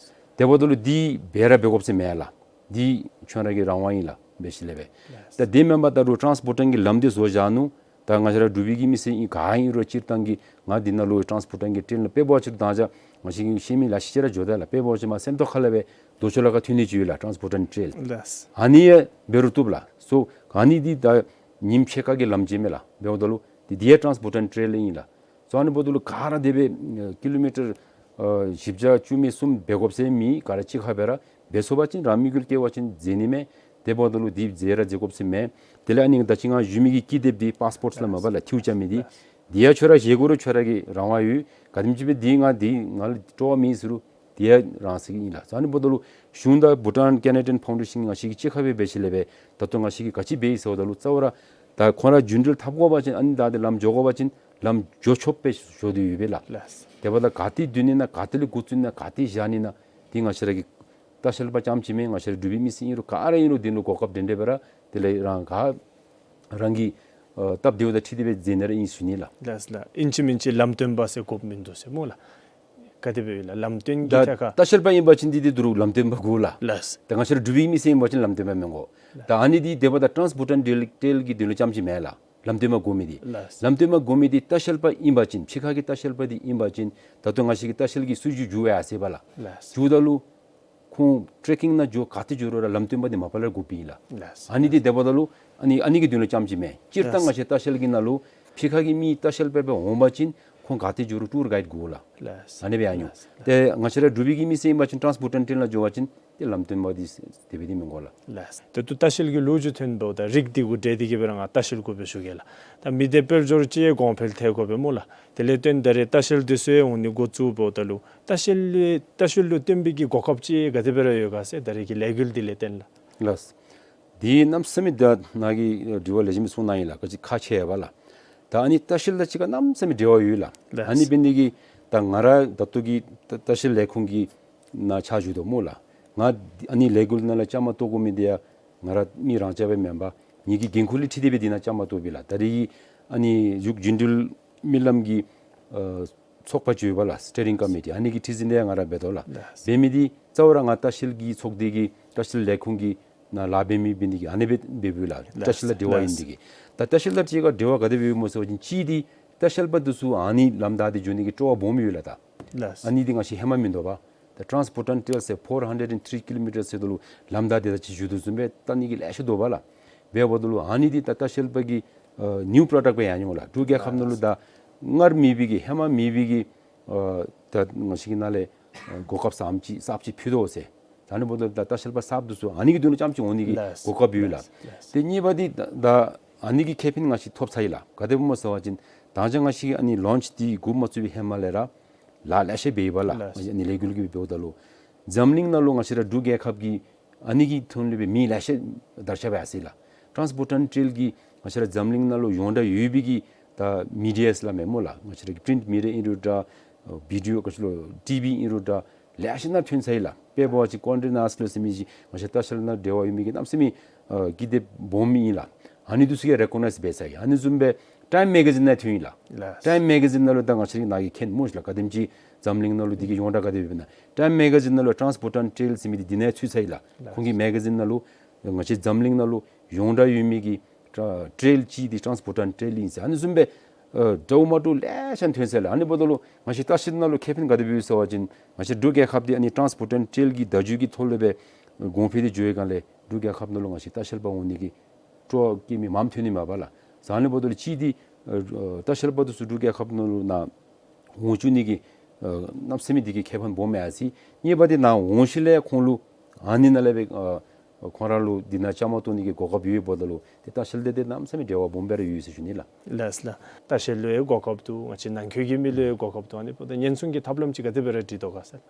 དེ་འབདཝ་ད་ལུ་འདི་འབད་ར་འབད་དགོཔ་ཟེར་མེན་ལགས། འདི་ཁྱོད་ར་གི་རང་དབང་ཨིན་ལགས། འབད་ཞིནམ་ལས་སྦེ། ལགས། ད་དེ་མེན་པར་ད་རུང་ཊཱནསི་པོརཊ་གི་ལམ་འདི་བཟོ་བཞག་ནུག། ད་ང་བཅས་ར་འབྲུག་པའི་གི་མི་སེར་ཨིན་ག་ཨིན་རུང་སྤྱིར་བཏང་གི་ང་འདི་ནང་ལུ་ཊཱནསི་པོརཊ་གི་ཊེལ་ནང་དཔེ་འབད་བ་ཅིན་ད་ང་བཅས་ཀྱིས་ཤེས་མི་ལེ་ཤ་ཅིག་ར་འགྱོ་དོ་ལགས། དཔེ་འབད་བ་ཅིན་མར་སེམས་རྟོགས་ཁ་ལས་སྦེ་རྡོ་ཆོས་ལ་ཁ་ཐོན་ནི་ཅིག་ཡོད་ལགས། ཊཱནསི་པོརཊ་ཊེལ། ལགས། ཨ་ནི་ཡང་འབད་རུང་བཏུབ་ལགས། སོ་ཨ་ནི་འདི་ད་ཉིནམ་ཕྱེད་ཀ་གི་ལམ་ཅིག་མས་ལགས། འབདཝ་ད་ལུ་འདི་འདི་ཡང་ཊཱནསི་པོརཊ་ཊེལ་ཨིན་ལགས། སོ་ཨ་ནི་འབདཝ་ད་ལུ་ག་ར་དེ་སྦེ་ཨ་ཀི་ལོ་མི་ཊར་ཨ་བཞི་བརྒྱ་བཅུ་མེད་གསུམ་འབད་དགོཔ་ཟེར་མེད། ག་ར་གཅིག་ཁར་སྦེ་ར་འབད་ཚུགས་པ་ཅིན་རང་དམིགས་ཡུལ་བསྐྱེད་པ་ཅིན་མཛད་ནི་མས། དེ་འབདཝ་ད་ལུ་འདི་མཛད་ར་མཛད་དགོཔ་ཟེར་མེད། དེ་ལས་ཨ་ནི་ད་ཅི་ང་ཞུ་མི་གི་ཀི་དེབ་འདི་པཱསི་པོརཊ་ཟེར་སླབ་མས་པ་ལགས། འཐུས་རྐྱབ་མི་འདི། འདི་ཡང་ཁྱོད་ར་བཞེས་དགོ་རུང་ཁྱོད་ར་གི་རང་དབང་ཡོད། ག་དེམ་ཅིག་སྦེ་འདི་ང་འདི་ང་ལུ་སྤྲོ་བ་མེད་ཟེར་རུང་འདི་ཡང་རང་བཞེས་ཀྱི་ཨིན་ལགས། ཨ་ནི་འབདཝ་ད་ལུ་གཞུང་དང་བྷུ་ཊཱན་ཀེ་ན་ཌི་ཡཱན་ཕའུན་ཌེ་ཤཱན་ང་བཅས་ཀྱིས་གཅིག་ཁར་སྦེ་འབད་ཞིནམ་ལས་སྦེ་ད་ལྟོ་ང་བཅས་ཀྱིས་ག་ཅི་འབད་ཡི་ཟེརཝ་ད་ལུ་རྩ་བ་ར་ད་ཁོང་ར་རྒྱུན་འགྲུལ་འཐབ་དགོ་པ་ཅིན་ཨ་ནི་ད་འདི་ལམ་འགྱོ་དགོ་པ་ཅིན་ལམ་འགྱོ་ཆོགཔ་སྦེ་བཟོ་སྟེ་ཡོད་པས་ལགས། ལགས། དེ་འབདཝ་ད་ག་ཏེ་བསྡུ་ནི་ན་ག་ཏེ་ལས་འགོ་བཙུགས་ནི་ན་ག་ཏེ་བཞག་ནི་ན་འདི་ང་བཅས་ར་གི་ལྟ་བཤལ་པ་རྐྱངམ་ཅིག་མེན། ང་བཅས་ར་འབྲུག་པའི་མི་སེར་ཨིན་རུང་ག་ར་ཨིན་རུང་འདི་ནང་གོ་སྐབས་འདྲན་འདྲ་སྦེ་ར་དེ་ལས་རང་ག་རང་གི་ཨ་སྟབས་བདེཝ་དང་འཁྲིལ་ཏེ་སྦེ་མཛད་ནི་ར་ཨིན་ཟེར་ཞུ་ནི་ལགས། ལགས་ལགས། ཨིན་ཅི་མིན་ཅི་ལམ་སྟོན་པ་ཟེར་དགོཔ་མིན་འདུག་ཟེར་སྨོ་ལགས། ག་དེ་སྦེ་ཡོད་ལགས། ལམ་སྟོན་གྱི་ད་ཐད་ཁར་ལྟ་བཤལ་པ་ཨིན་པ་ཅིན་འདི་འདི་དོ་རུང་ལམ་སྟོན་པ་དགོ་ལགས། ལགས། ད་ང་བཅས་ར་འབྲུག་པའི་མི་སེར་ཨིན་པ་ཅིན་ལམ་སྟོན་པ་མི་དགོ། ད་ཨ་ནི་འདི་དེ་འབདཝ་ད་ཊཱནསི་པོརཊ་ཊེལ་གྱི་དོན་ལུ་རྐྱངམ་ཅིག་མེན་ལགས། ལམ་སྟོན་པ་དགོ་མི་འདི། ལགས། ལམ་སྟོན་པ་དགོ་མི་འདི་ལྟ་བཤལ་པ་ཨིན་པ་ཅིན་ཕྱི་ཁ་གི་ལྟ་བཤལ་པ་འདི་ཨིན་པ་ཅིན་ད་ལྟོ་ང་བཅས་ཀྱི་ལྟ་བཤལ་གྱི་སྲིད་བྱུས་འགྱུར་བ་ཡར་སོང་པས་ལགས། ལགས། འགྱུརཝ་ད་ལུ་ཁོང་ཊེ་རེ་ཀིང་ནང་འགྱོ་ག་ཏེ་འགྱོ་རུང་ར་ལམ་སྟོན་པ་འདི་མ་པ་ལས་དགོཔ་ཨིན་ལགས། ལགས། ཨ་ནི་འདི་དེ་འབདཝ་ད་ལུ་ཨ་ནི་ཨ་ནི་གི་དོན་ལུ་རྐྱངམ་ཅིག་མེན། སྤྱིར་བཏང་ང་བཅས་ལྟ་བཤལ་གྱི་ནང་ལུ་ཕྱི་ཁ་གི་མི་ལྟ་བཤལ་པ་སྦེ་འོང་པ་ཅིན་ཁོང་ག་ཏེ་འགྱོ་རུང་ཊུར་གའིཌ་དགོ་ལགས། ལགས། ཨ་ནི་སྦེ་ཨ་ནི། ལགས། ཏེ་ང་བཅས་ར་འབྲུག་པའི་གི་མི་སེར་ཨིན་པ་ཅིན་ཊཱནསི་པོརཊ་ཊེལ་ནང་འགྱོ་བ་ཅིན་ཏེ་ལམ་སྟོན་པ་འདི་དེ་སྦེ་འདི་མི་དགོ་ལགས། ལགས། ད་ལྟོ་ལྟ་བཤལ་གྱི་ལོ་རྒྱུས་ཐོན་འབདཝ་ད་རིགས་འདི་གུ་འབྲེལ་ཏེ་གི་སྦེ་ར་ང་ལྟ་བཤལ་དགོ་པས་ཞུ་གེ་ལགས། ད་མི་སྡེ་དཔལ་འབྱོར་ཅིག་གོང་འཕེལ་ཐལ་དགོ་པས་སྨོ་ལགས། དེ་ལས་བརྟེན་ད་རེས་ལྟ་བཤལ་འདི་ཚུ་འོང་ནི་འགོ་བཙུགས་འབདཝ་ད་ལུ་ལྟ་བཤལ་ལུ་ལྟ་བཤལ་ལུ་བརྟེན་པའི་གི་གོ་སྐབས་ཅིག་ག་དེ་སྦེ་ར་ཡོད་ག་ཟེར་ད་རེས་ཀྱི་ལས་འགུལ་འདི་ལས་བརྟེན་ལགས། ལགས། འདི་གནམ་མེད་ས་མེད་ད་ནཱ་གིས་དྲི་བ་ལེགས་ཤོམ་གསུངས་གནང་ཡི་ལགས། ག་ཅི་ཁག་ཆེ་བས་ལགས། ད་ཨ་ནི་ལྟ་བཤལ་དང་གཅིག་ཁར་གནམ་མེད་ས་མེད་འབྲེལ་བ་ཡོད་ལགས། ལགས། ཨ་ནི་འབད་ནི་འདི་གིས་ད་ང་ར་ད་ལྟོ་གི་ལྟ་ལྟ་བཤལ་ལས་ཁུངས་ཀྱི་ནང་ཕྱག་ཞུ་དོ་སྨོ་ལགས། ང་ཨ་ནི་ལས་འགུལ་ནང་ལུ་བཅའ་མར་གཏོགས་དགོ་མི་འདི་ཡང་ང་ར་མི་རང་རྐྱང་སྦེ་མེན་པར་ངེ་གི་འགན་ཁུར་ལས་འཁྲི་སྟེ་སྦེ་འདི་ནང་བཅའ་མར་གཏོགསཔ་ཨིན་ལགས། ད་རེས་ཀྱི་ཨ་ནི་འབྲུག་འགྲིམ་འགྲུལ་མི་ལམ་གྱི་ཨ་ཚོགས་པ་ཅིག་ཡོད་པ་ལགས། སི་ཊི་ཡ་རིང་ཀོ་མི་ཊི། ཨ་ནི་གི་ཁྲི་འཛིན་ཡང་ང་ར་འབད་དོ་ལགས། ལགས། འབད་མི་འདི་རྩ་བ་ར་ང་ལྟ་བཤལ་གྱི་ཚོགས་སྡེ་གི་ལྟ་བཤལ་ལས་ཁུངས་ཀྱི་ནང་ལཱ་འབད་མི་འབད་ནི་གི་ཨ་ནི་སྦེ་འབདཝ་ལགས། ལྟ་བཤལ་དང་འབྲེལ་བ་ཡོད་ནི་དེ་གིས། ད་ལྟ་བཤལ་དང་གཅིག་ཁར་འབྲེལ་བ་ག་དེ་སྦེ་ཡོདཔ་སྨོ་ཟེར་བ་ཅིན་གཅིག་འདི་ལྟ་བཤལ་པ་འདི་ཚུ་ཨ་ནི་ལམ་བདའ་སྟེ་འགྱོ་ནི་གི་སྤྲོ་བ་སྦོམ་ཡོད་ལགས། ད་ལགས། ཨ་ནི་འདི་ང་བཅས་ཧེ་མ་མིན་འདུག་པ། ད་ཊཱནསི་པོརཊ་ཊེལ་ཟེར་ཕོར་ཧན་ཌེཌ་ཨེན་ཌི་ཐི་རི་ཀི་ལོ་མི་ཊར་ཟེརཝ་ད་ལུ་ལམ་བདའ་སྟེ་ད་ཅི་ཞུ་དོ་བཟུམ་སྦེ་ལྟ་ནི་གི་ལེ་ཤ་འདུག་པ་ལགས། འབདཝ་ད་ལུ་ཨ་ནི་འདི་ད་ལྟ་བཤལ་པ་གི་ཨ་ནིའུ་པྲོ་ཌཀཊ་སྦེ་ཡར་འགྱོ་འོང་ལགས། འབྲུག་རྒྱལ་ཁབ་ནང་ལུ་ད་སྔར་མེད་པའི་གི་ཧེ་མ་མེད་པའི་གི་ཨ་ད་ང་བཅས་ཀྱི་ནང་ལས་ཨ་གོ་སྐབས་ཙམ་ཅིག་གསརཔ་ཅིག་ཕུལ་དོ་ཟེར། ད་ཨ་ནི་འབདཝ་ད་ད་ལྟ་བཤལ་པ་གསརཔ་འདི་ཚུ་ཨ་ནི་གི་དོན་ལུ་རྐྱངམ་ཅིག་འོང་ནི་གི་ལགས། གོ་སྐབས་ཡོད་ལགས། ལགས། ཏེ་གཉིས་པ་འདི་ད་ད་ཨ་ནི་གི་ཁེ་ཕན་ང་བཅས་ཐོབ་ཚར་ཡི་ལགས། ག་དེ་སྦེ་སྨོ་ཟེར་བ་ཅིན་ད་ཅི་ང་བཅས་ཀྱི་ཨ་ནི་ལོན་ཆི་འདི་འགོ་མ་བཙུགས་པའི་ཧེ་མ་ལས་ར་ལཱ་ལེ་ཤ་འབད་ཡི་པ་ལགས། ལགས། ཨ་ནི་ལས་འགུལ་གྱི་འབདཝ་ད་ལུ་འཛམ་གླིང་ནང་ལུ་ང་བཅས་ར་འབྲུག་རྒྱལ་ཁབ་ཀྱི་ཨ་ནི་གི་དོན་ལུ་སྦེ་མི་ལེ་ཤ་དར་ཁྱབ་ཡར་སོ་ཡི་ལགས། ཊཱནསི་པོརཊ་ཊེལ་གྱིས་ང་བཅས་ར་འཛམ་གླིང་ནང་ལུ་ཡོངས་གྲགས་ཡོད་པའི་གི་ད་མི་ཌི་ཡཱ་ཟེར་སླབ་མས་སྨོ་ལགས། ང་བཅས་ར་གི་པི་རིནཊ་མི་ཌི་ཡཱ་ཨིན་རུང་འདྲ་ཨ་བི་ཌི་ཨོ་ག་ཅི་ལོ་ཊི་བི་ཨིན་རུང་འདྲ་ལེ་ཤ་ནང་ཐོན་ཚར་ཡི་ལགས། དཔེ་འབད་བ་ཅིན་ཀོན་ཌེ་ནཱསི་ལོ་ཟེར་མི་ཅིག་ང་བཅས་ལྟ་བཤལ་ནང་འབྲེལ་བ་ཡོད་མི་གི་གནམ་མེད་ས་མེད་ཨ་སྐྱིད་སྡུག་སྦོམ་མི་ཨིན་ལགས། ཨ་ནི་འདི་ཚུ་གིས་རེ་ཀོ་ནའིཛ་འབད་ཚར་ཡི། ཨ་ནི་བཟུམ་སྦེ་ཊའིམ་མེ་ག་ཛིན་ནང་ཐོན་ཡི་ལགས། ལགས། ཊའིམ་མེ་ག་ཛིན་ནང་ལུ་ད་ང་བཅས་ར་གི་ནཱ་གིས་མཁྱེན་སྨོ་ཤིག་ལགས། ག་དེམ་ཅིག་འཛམ་གླིང་ནང་ལུ་འདི་གི་ཡོངས་གྲགས་ག་དེ་སྦེ་ཡོདཔ་ཨིན་ན། ཊའིམ་མེ་ག་ཛིན་ནང་ལུ་ཊཱནསི་པོརཊ་ཊེལ་ཟེར་མི་འདི་འདི་ནང་ཚུད་ཚར་ཡི་ལགས། ལགས། ཁོང་གི་མེ་ག་ཛིན་ནང་ལུ་ང་བཅས་འཛམ་གླིང་ནང་ལུ་ཡོངས་གྲགས་ཡོད་མི་གི་ཊ་ཊེལ་གཅིག་འདི་ཊཱནསི་པོརཊ་ཊེལ་ཨིན་ཟེར། ཨ་ནི་བཟུམ་སྦེ་ཨ་འདྲཝ་མ་འདྲཝ་ལེ་ཤ་ཐོན་ཚར་ལགས། ཨ་ནི་འབདཝ་ད་ལུ་ང་བཅས་ལྟ་བཤལ་ནང་ལུ་ཁེ་ཕན་ག་དེ་སྦེ་ཡོད་ཟེར་བ་ཅིན་ང་བཅས་འབྲུག་རྒྱལ་ཁབ་འདི་ཨ་ནི་ཊཱནསི་པོརཊ་ཊེལ་གྱི་བརྡ་བརྒྱུད་ཀྱི་ཐོག་ལས་སྦེ་གོང་འཕེལ་ཏེ་འགྱོ་བའི་སྒང་ལས་འབྲུག་རྒྱལ་ཁབ་ནང་ལུ་ང་བཅས་ལྟ་བཤལ་པ་འོང་ནི་གི་སྤྲོ་བ་བསྐྱེད་མི་མངམ་ཐོན་ནི་མས་པ་ལགས། ཟེར་ཨ་ནི་འབདཝ་ད་ལུ་གཅིག་འདི་ཨ་ལྟ་བཤལ་པ་འདི་ཚུ་འབྲུག་རྒྱལ་ཁབ་ནང་ལུ་ནཱ་འོང་བཅུག་ནི་གི་ཨ་གནམ་མེད་ས་མེད་འདི་གིས་ཁེ་ཕན་སྦོམ་ཡར་སོ་ཡི། གཉིས་པ་འདི་ནཱ་འོང་ཞིནམ་ལས་ཁོང་ལུ་ཨ་ནི་ནང་ལས་སྦེ་ཨ་ཁོང་ར་ལུ་འདི་ནང་བཅའ་མར་གཏོགས་ནི་གི་གོ་སྐབས་ཡོདཔ་ད་ལུ་ཏེ་ལྟ་བཤལ་འདི་ཏེ་གནམ་མེད་ས་མེད་འབྲེལ་བ་སྦོམ་སྦེ་ར་ཡོད་ཟེར་ཞུ་ནི་ལགས། ལགས་ལགས། ལྟ་བཤལ་ལུ་ཡང་གོ་སྐབས་འདུག། ང་བཅས་ནང་འཁོད་ཀྱི་མི་ལུ་ཡང་གོ་སྐབས་འདུག། ཨ་ནི་འབདཝ་ད་ཉེན་སྲུང་གི་ཐབས་ལམ་ཅིག་ག་དེ་སྦེ་ར་སྒྲིག་དོ་ག་ཟེར།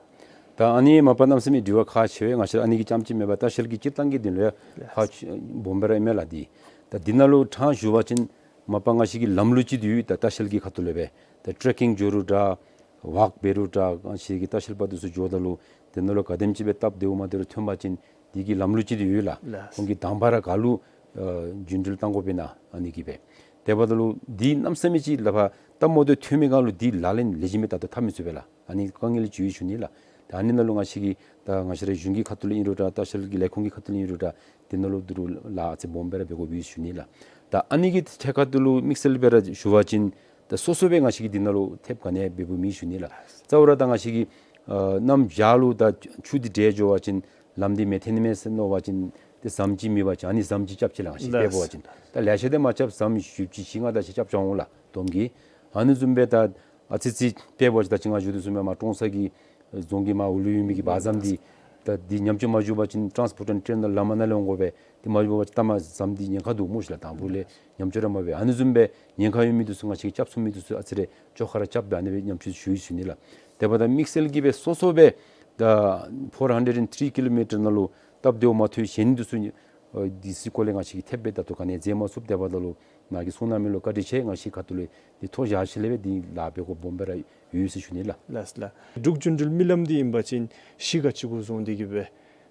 ད་ཨ་ནི་མ་པ་གནམ་མེད་ས་མེད་དྲི་བ་ཁག་ཆེ་བས། ང་བཅས་ཨ་ནི་གི་རྐྱངམ་ཅིག་མེན་པར་ལྟ་བཤལ་གྱི་སྤྱིར་བཏང་གི་དོན་ལུ་ཡང་ཁག་ཆེ་སྦོམ་སྦེ་ར་ཨིན་མས་ལགས། འདི་ད་འདི་ནང་ལུ་དྲང་ཞུ་བ་ཅིན་མ་པ་ང་བཅས་ཀྱི་ལམ་ལུགས་ཅིག་འདི་ཡོད། ད་ལྟ་བཤལ་གྱི་ཁ་ཐུག་ལས་སྦེ་ད་ཊེ་རེ་ཀིང་འགྱོ་རུང་འདྲ་ཝཱཀ་འབད་རུང་འདྲ་ང་བཅས་ཀྱི་ལྟ་བཤལ་པ་འདི་ཚུ་འགྱོཝ་ད་ལུ་འདི་ནང་ལུ་ག་དེམ་ཅིག་སྦེ་སྟབས་བདེཝ་མ་བདེཝ་ཐོན་པ་ཅིན་འདི་གི་ལམ་ལུགས་ཅིག་འདི་ཡོད་ལགས། ལགས། ཁོང་གིས་དང་པ་ར་ག་ལུ་ཨ་རྒྱུན་འགྲུལ་གཏང་དགོཔ་ཨིན་ན་ཨ་ནི་གི་སྦེ། དེ་འབདཝ་ད་ལུ་འདི་གནམ་མེད་ས་མེད་ཅིག་ལགས་པ་སྟབས་མ་བདེཝ་ཐོན་མི་སྒང་ལུ་འདི་ལག་ལེན་ལེགས་ཤོམ་སྦེ་ད་ལྟོ་འཐབ་མི་ཚུགས་པས་ལགས། ཨ་ནི་དཀའ་ངལ་ཅིག་ཡོད་ཞུ་ནི་ལགས། ད་ཨ་ནི་ནང་ལུ་ང་བཅས་ཀྱིས་ད་ང་བཅས་ར་གཞུང་གི་ཁ་ཐུག་ལས་ཨིན་རུང་འདྲ་ལྟ་བཤལ་གྱི་ལས་ཁུངས་ཀྱི་ཁ་ཐུག་ལས་ཨིན་རུང་འདྲ་འདི་ནང་ལུ་འདི་རུ་ལཱ་ཨ་ཙི་སྦོམ་སྦེ་ར་འབད་དགོཔ་ཡོད་ཞུ་ནི་ལགས། ད་ཨ་ནི་གི་ཐད་ཁ་ཐུག་ལུ་དམིགས་བསལ་སྦེ་ར་ཞུ་བ་ཅིན་ད་སོ་སོ་སྦེ་ང་བཅས་ཀྱིས་འདི་ནང་ལུ་ཐེབས་ག་ནི་ཡང་འབད་འབདཝ་མེད་ཞུ་ནི་ལགས། རྩ་བ་ར་ད་ང་བཅས་ཀྱིས་ཨ་གནམ་བྱཱར་ལུ་ད་ཆུ་འདི་འདྲེས་འགྱོ་བ་ཅིན་ལམ་འདི་མི་འཐོན་ནི་མས་ཟེར་མནོ་བ་ཅིན་ཏེ་ཟམ་ཅིག་མེད་པ་ཅིན་ཨ་ནི་ཟམ་ཅིག་རྐྱབ་ཅི་ལགས། ང་བཅས་དཔེ་འབད་བ་ཅིན་ད་ལེ་ཤ་འདི་མ་རྐྱབ་ཟམ་བཞི་བཅུ་ཞེ་ལྔ་དེ་ཅིག་རྐྱབ་ཅི་འོང་ལགས་དོམ་གྱིས། ཨ་ནི་བཟུམ་སྦེ་ད་ཨ་ཙི་ཙི་དཔེ་འབད་བ་ཅིན་ད་ཅི་ང་ཞུ་དོ་བཟུམ་སྦེ་མར་ཀྲོང་གསར་གྱི་རྫོང་གི་མར་འོག་ལུ་ཡོད་མི་གི་བར་ཟམ་འདི་ད་འདི་ཉམས་བཅོས་མ་འགྱོ་བ་ཅིན་ཊཱནསི་པོརཊ་ཊེལ་ནང་ལམ་ནང་ལས་འོང་དགོ་པས། དེ་མ་འགྱོ་བ་ཅིན་ད་མར་ཟམ་འདི་ཉེན་ཁ་འདུག་སྨོ་ཤིག་ལགས། དང་ཕུ་ལས་ཉམས་བཅོས་ར་མ་འབད། ཨ་ནི་བཟུམ་སྦེ་ཉེན་ཁ་ཡོད་མི་འདི་ཚུ་ང་བཅས་ཀྱིས་རྐྱབ་ཚུགས་མི་འདི་ཚུ་ཨ་ཙི་རེ་བཅོ་ཁ་ར་རྐྱབ་སྦེ་ཨ་ནི་སྦེ་ཉམས་བཅོས་ཞུ་ཡི་ཞུ་ནི་ལགས། དེ་འབདཝ་ད་དམིགས་བསལ་གྱིས་སྦེ་སོ་སོ་སྦེ་ད་ཕོར་ཧན་ཌེཌ་ཨེན་ཐི་རི་ཀི་ལོ་མི་ཊར་ནང་ལུ་སྟབས་བདེཝ་མ་ཐོབ་གཞན་འདི་ཚུ་ཨ་འདི་ཚུ་སྐོར་ལས་ང་བཅས་ཀྱིས་ཐེབས་སྦེ་ད་ལྟོ་ག་ནི་ཡང་མཛད་མ་ཚུགས། དེ་འབདཝ་ད་ལུ་ནཱ་གིས་གསུང་གནང་མི་ལུ་བཀའ་དྲིན་ཆེ། ང་བཅས་ཁ་ཐུག་ལས་འདི་ཐོ་བཞག་ཞིནམ་ལས་སྦེ་འདི་ལཱ་འབད་དགོཔ་སྦོམ་སྦེ་ར་ཡོད་ཟེར་ཞུ་ནི་ལགས། ལགས་ལགས། འབྲུག་རྒྱུན་འགྲུལ་མི་ལམ་འདི་ཨིན་པ་ཅིན་གཞི་ག་ཅི་གུ་བཟུང་སྟེ་གིས་སྦེ་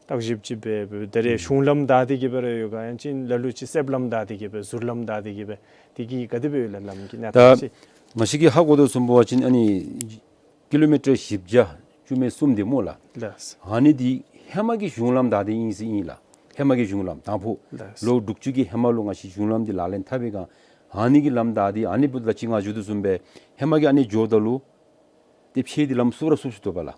བརྟག་ཞིབ་ཅིག་འབད་འབད་ད་རེས་གཞུང་ལམ་བདའ་སྟེ་གིས་སྦེ་ར་ཡོད་ག་ཡང་ཅིན་ལ་ལུ་ཅིག་གསེབ་ལམ་བདའ་སྟེ་གིས་སྦེ་ཟུར་ལམ་བདའ་སྟེ་གིས་སྦེ་དེ་གིས་ག་དེ་སྦེ་ཡོད་ལགས་ལམ་གྱི་གནས་ད་སྟངས་ཅིག། ང་བཅས་ཀྱིས་ཧ་གོ་དོ་བཟུམ་འབད་བ་ཅིན་ཨ་ནི་ཀི་ལོ་མི་ཊར་བཞི་བརྒྱ་བཅུ་མེད་གསུམ་འདི་སྨོ་ལགས། ལགས། ཨ་ནི་འདི་ཧེ་མ་གི་གཞུང་ལམ་བདའ་སྟེ་ཨིན་ཟེར་ཨིན་ལགས། ཧེ་མ་གི་གཞུང་ལམ་དང་ཕུ་ལགས། ལོ་དྲུག་ཅུ་གི་ཧེ་མ་ལུ་ང་བཅས་གཞུང་ལམ་འདི་ལག་ལེན་འཐབ་པའི་སྒང་ཨ་ནི་གི་ལམ་བདའ་སྟེ་ཨ་ནི་འབདཝ་ད་ཅི་ང་ཞུ་དོ་བཟུམ་སྦེ་ཧེ་མ་གི་ཨ་ནི་འགྱོཝ་ད་ལུ་ཏེ་ཕྱེད་འདི་ལམ་བསུབ་ར་བསུབ་སོ་དོ་པ་ལགས།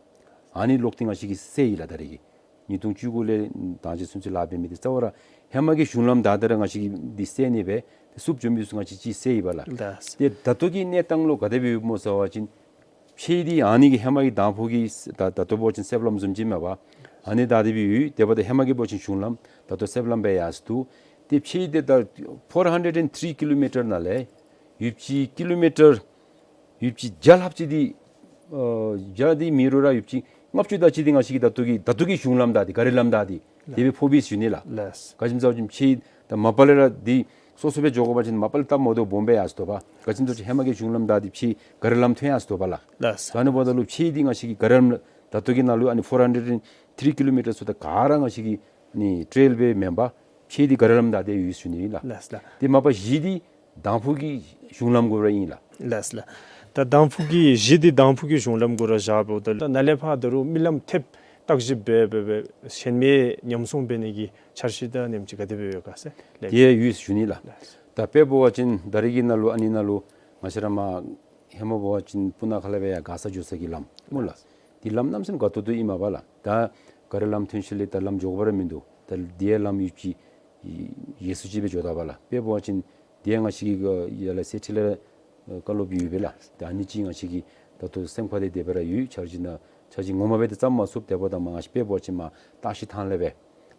ཨ་ནི་ལོག་སྟེ་ང་བཅས་ཀྱིས་སེལ་ཡི་ལགས། ད་རེས་ཀྱི་ཉིས་སྟོང་བཅུ་དགུ་ལས་ད་ཅི་ཚུན་ཚོད་ལཱ་འབད་མི་འདི་རྩ་བ་ར་ཧེ་མ་གི་གཞུང་ལམ་བདའ་སྟེ་ར་ང་བཅས་ཀྱིས་འདི་སེལ་ནི་སྦེ་ཏེ་བསུབ་འགྱོ་མི་ཚུ་ང་བཅས་ཀྱིས་སེལ་ཡི་པ་ལགས། ལགས། ཏེ་ད་ལྟོ་གི་གནས་སྟངས་ལུ་ག་དེ་སྦེ་ཡོདཔ་སྨོ་ཟེར་བ་ཅིན་ཕྱེད་འདི་ཨ་ནི་གི་ཧེ་མ་གི་དང་ཕུ་གི་ད་ད་ལྟོ་འབད་བ་ཅིན་གསེབ་ལམ་བཟུམ་ཅིག་མས་པ། ཨ་ནི་བདའ་སྟེ་སྦེ་ཡོད། དེ་འབདཝ་ད་ཧེ་མ་གི་འབད་བ་ཅིན་གཞུང་ལམ་ད་ལྟོ་གསེབ་ལམ་སྦེ་ཡར་སོ་ནུག། ཏེ་ཕྱེད་འདི་ད་ཕོར་ཧན་ཌེཌ་ཨེན་ཐི་རི་ཀི་ལོ་མི་ཊར་ནང་ལས་ཡོདཔ་ཅིག་ཀི་ལོ་མི་ཊར་ཡོདཔ་ཅིག་བརྒྱ་ལྷགཔ་ཅིག་འདི་ཨ་བརྒྱ་འདི་མེད་རུང་ར་ཡོདཔ་ཅིག་ལྔ་བཅུ་དེ་ཅིག་འདི་ང་བཅས་ཀྱི་ད་ལྟོ་གི་ད་ལྟོ་གི་གཞུང་ལམ་བདའ་སྟེ་ག་རི་ལམ་བདའ་སྟེ་དེ་སྦེ་ཕོགཔ་ཨིན་ཟེར་ཞུ་ནི་ལགས། ལགས། ག་ཅི་སྨོ་ཟེར་བ་ཅིན་ཕྱེད་ད་མ་པ་ལས་ར་འདི་སོ་སོ་སྦེ་འགྱོ་དགོ་པ་ཅིན་མ་པ་ལས་སྟབས་མ་བདེཝ་སྦོམ་སྦེ་ཡར་སོ་དོ་པ། ག་ཅི་སྨོ་ཟེར་བ་ཅིན་ཧེ་མ་གི་གཞུང་ལམ་བདའ་སྟེ་ཕྱེད་ག་རི་ལམ་ཐོན་ཡར་སོ་དོ་པ་ལགས། ལགས། ད་ཨ་ནི་འབདཝ་ད་ལུ་ཕྱེད་འདི་ང་བཅས་ཀྱིས་ག་རི་ལམ་ ད་ལྟོ་གི་ནང་ལུ་ཨ་ནི་four hundred and three kilometers ཚུ་ད་ག་ར་ང་བཅས་ཀྱི་ཨ་ནི་ཊེལ་སྦེ་མེན་པར་ཕྱེད་འདི་ག་རི་ལམ་བདའ་སྟེ་ཡོད་ཟེར་ཞུ་ནི་ཨིན་ལགས། ལགས་ལགས། དེ་མ་པ་བཞི་འདི་དང་ཕུ་གི་གཞུང་ལམ་གུ་ར་ཨིན་ལགས། ལགས་ལགས། ད་དང་ཕུ་གི་བཞི་འདི་དང་ཕུ་གི་གཞུང་ལམ་གུ་ར་བཞག་འབདཝ་ད་ད་ནཱ་ལས་ཕར་ད་རུང་མི་ལམ་ཐེབས་བརྟག་ཞིབ་འབད་འབད་འབད་ཞེན་མེད་ཉམས་སྲུང་འབད་ནི་གི་འཆར་གཞི་ད་ནེམ་ཅིག་ག་དེ་སྦེ་ཡོད་ག་ཟེར་ལགས། དེ་ཡང་ཡོད་ཟེར་ཞུ་ནི་ལགས། ལགས། ད་དཔེ་འབད་བ་ཅིན་ད་རེས་ཀྱི་ནང་ལུ་ཨ་ནི་ནང་ལུ་ང་བཅས་ར་མར་ཧེ་མ་འབད་བ་ཅིན་སྤུ་ན་ཁ་ལས་སྦེ་ཡར་མགར་ས་འགྱོ་ས་གི་ལམ་སྨོ་ལགས། དེ་ལམ་གནམ་མེད་ས་མེད་དགའ་ཏོག་ཏོ་ཨིན་མས་པ་ལགས། ད་ག་རི་ལམ་ཐོན་ཞིནམ་ལས་ད་ལམ་འགྱོ་དགོཔ་ར་མིན་འདུག། ད་དེ་ཡང་ལམ་ཡོདཔ་ཅིག་ཡོད་ས་ཅིག་སྦེ་འགྱོ་དོ་པ་ལགས། དཔེ་འབད་བ་ཅིན་དེ་ཡང་ང་བཅས་ཀྱིས་ཡར་ལས་སེ་ཊ་ལའིཊ་བཀའ་སློབ་ཡོད་པས་ལགས། ད་ཨ་ནི་ཅིག་ང་བཅས་ཀྱིས་ད་ལྟོ་སེམས་ཁར་དེ་སྦེ་ར་ཡོད། འཆར་གཞི་ནང་འཆར་གཞི་ངོ་མ་སྦེ་དེ་བརྩམ་མ་ཚུགས། དེ་འབདཝ་ད་མར་ང་བཅས་དཔེ་འབད་བ་ཅིན་མར་སྟག་ཤི་ཐང་ལས་སྦེ་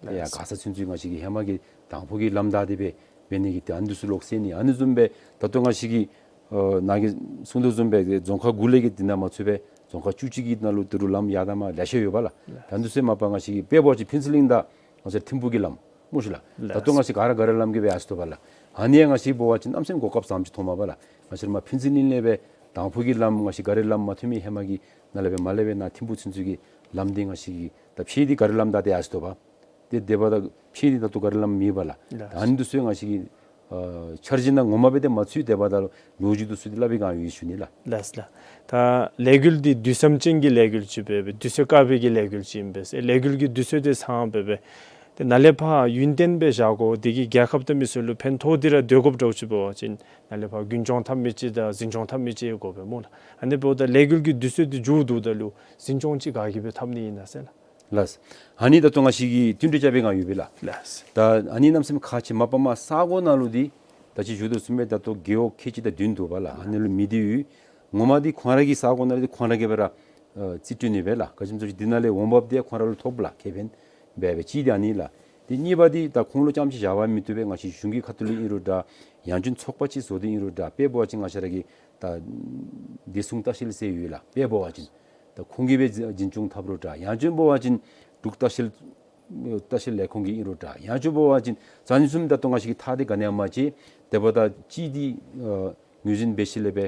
ཡར་མགར་ས་ཚུན་ཚོད་ང་བཅས་ཀྱིས་ཧེ་མ་གི་དང་ཕུ་གི་ལམ་བདའ་སྟེ་སྦེ་འབད་ནི་གི་དེ་ཨ་ནི་ཚུ་ལོག་སེལ་ནི། ཨ་ནི་བཟུམ་སྦེ་ད་ལྟོ་ང་བཅས་ཀྱིས་ཨ་ནཱ་གིས་གསུངས་དོ་བཟུམ་སྦེ་རྫོང་ཁག་དགུ་ལས་ཀྱི་དེ་ནང་མ་ཚུད་པའི་རྫོང་ཁག་བཅུ་གཅིག་གི་ནང་ལུ་ད་རུང་ལམ་ཡར་དང་མར་ལེ་ཤ་ཡོད་པ་ལགས། ད་ཨ་ནི་ཚུ་མ་པ་ང་བཅས་ཀྱིས་དཔེ་འབད་བ་ཅིན་ཕུན་ཚོགས་གླིང་དང་ང་བཅས་ཐིམ་ཕུག་གི་ལམ་སྨོ་ཤི་ལགས། ད་ལྟོ་ང་བཅས་ག་ར་ག་རི་ལམ་གྱིས་སྦེ་ཡར་སོ་ཡི་པ་ལགས། ཨ་ནི་ཡང་ང་བཅས་འབད་བ་ཅིན་གནམ་མེད་ས་མེད་གོ་སྐབས་བཟང་པོ་ཅིག་ཐོབ་མས་པ་ལགས། ང་བཅས་ར་མར་ཕུན་ཚོགས་གླིང་ལས་སྦེ་དང་ཕུ་གི་ལམ་ང་བཅས་ག་རི་ལམ་མ་ཐོན་མི་ཧེ་མ་གི་ནང་ལས་སྦེ་མར་ལས་སྦེ་ནཱ་ཐིམ་ཕུག་ཚུན་ཚོད་ཀྱི་ལམ་འདི་ང་བཅས་ཀྱིས་ད་ཕྱེད་འདི་ག་རི་ལམ་བདའ་སྟེ་ཡར་སོ་ཡི་པ། དེ་དེ་འབདཝ་ད་ཕྱེད་འདི་ད་ལྟོ་ག་རི་ལམ་མེད་པ་ལགས། ལགས། ད་ཨ་ནི་འདི་ཚུ་ང་བཅས་ཀྱིས་ཨ་འཆར་གཞི་ནང་ངོ་མ་སྦེ་དེ་མ་ཚུད། དེ་འབདཝ་ད་ལོ་རྒྱུས་འདི་ཚུ་དེ་སླབ་པའི་སྒང་ཡོད་ཟེར་ཞུ་ནི་ལགས། ལགས་ལགས། ད་ལས་འགུལ་འདི་དུས་བཟང་ཅན་གྱི་ལས་འགུལ་ཅིག་སྦེ་སྦེ་དུས་ཚོད་དཀའ་བའི་གི་ལས་འགུལ་ཅིག་ཨིན་པས། ལས་འགུལ་གྱི་དུས་ཚོད་དེ་ཚང་སྦེ་སྦེ་དེ་ནཱ་ལས་ཕར་ཡུན་བརྟན་སྦེ་བཞག་དགོ། དེ་གིས་རྒྱལ་ཁབ་དང་མི་སེར་ལུ་ཕན་ཐོགས་འདི་ར་འདོད་དགོཔ་འདྲཝ་ཅིག་འབད་བ་ཅིན་ནཱ་ལས་ཕར་རྒྱུན་སྐྱོང་འཐབ་མི་ཅིག་དང་འཛིན་སྐྱོང་འཐབ་མི་ཅིག་དགོ་པས་སྨོ་ལགས། ཨ་ནི་འབདཝ་ད་ལས་འགུལ་གྱི་དུས་ཚོད་དེ་མཇུག་བསྡུཝ་ད་ལུ་འཛིན་སྐྱོང་ཅིག་ག་གིས་སྦེ་འཐབ་ནི་ཨིན་ན་ཟེར་ལགས། ལགས། ཨ་ནི་ད་ལྟོ་ང་བཅས་ཀྱིས་བསྟུན་གྲོས་རྐྱབ་པའི་སྒང་ཡོད་པས་ལགས། ལགས། ད་ཨ་ནི་གནམ་མེད་ས་མེད་ཁག་ཆེ། མ་པ་མར་ས་གོ་ནང་ལུ་འདི་ད་ཅི་ཞུ་དོ་བཟུམ་སྦེ་ད་ལྟོ་རྒེད་འོག་ཁལ་གཅིག་དང་བདུན་འདུག་པ་ལགས། ཨ་ནི་ལུ་མི་འདི་ཡོད། ངོ་མ་འདི་ཁོང་ར་གི་ས་གོ་ནང་ལུ་འདི་ཁོང་ར་གིས་སྦེ་ར་ཨ་རྩིས་སྤྲོད་ནི་སྦེ་ལགས། ག་ཅི་སྨོ་ཟེར་བ་ཅིན་འདི་ནང་ལས་འོང་འབབ་འདི་ཁོང་ར་ལུ་ཐོབ་ལགས། ཁེ་ཕན་འབད་འབད་ཅིག་འདི་ཨ་ནི་ལགས། དེ་གཉིས་པ་འདི་ད་ཁོང་ལུ་རྐྱངམ་ཅིག་བཞག་པ་མི་བཏུབ་པས། ང་བཅས་གཞུང་གི་ཁ་ཐུག་ལས་ཨིན་རུང་འདྲ། ཡང་ཅིན་ཚོགས་པ་ཅིག་བཟོ་སྟེ་ཨིན་རུང་འདྲ། དཔེ་འབད་བ་ཅིན་ང་བཅས་ར་གི་ད་བདེ་སྲུང་ལྟ་བཤལ་ཟེར་ཡོད་ལགས། དཔེ་འབད་བ་ཅིན་ད་ཁོང་གིས་སྦེ་འཛིན་སྐྱོང་འཐབ་རུང་འདྲ། ཡང་ཅིན་འབད་བ་ཅིན་འབྲུག་ལྟ་བཤལ་ལྟ་བཤལ་ལས་ཁུངས་ཀྱིས་ཨིན་རུང་འདྲ། ཡང་ཅིན་འབད་བ་ཅིན་ཨ་ནི་བཟུམ་ད་ལྟོ་ང་བཅས་ཀྱིས་ཐག་འདི་ག་ནི་ཡང་མ་བཅད། དེ་འབདཝ་ད་ཅིག་འདི་ཨ་ངོས་འཛིན་འབད་ཞིནམ་ལས་སྦེ་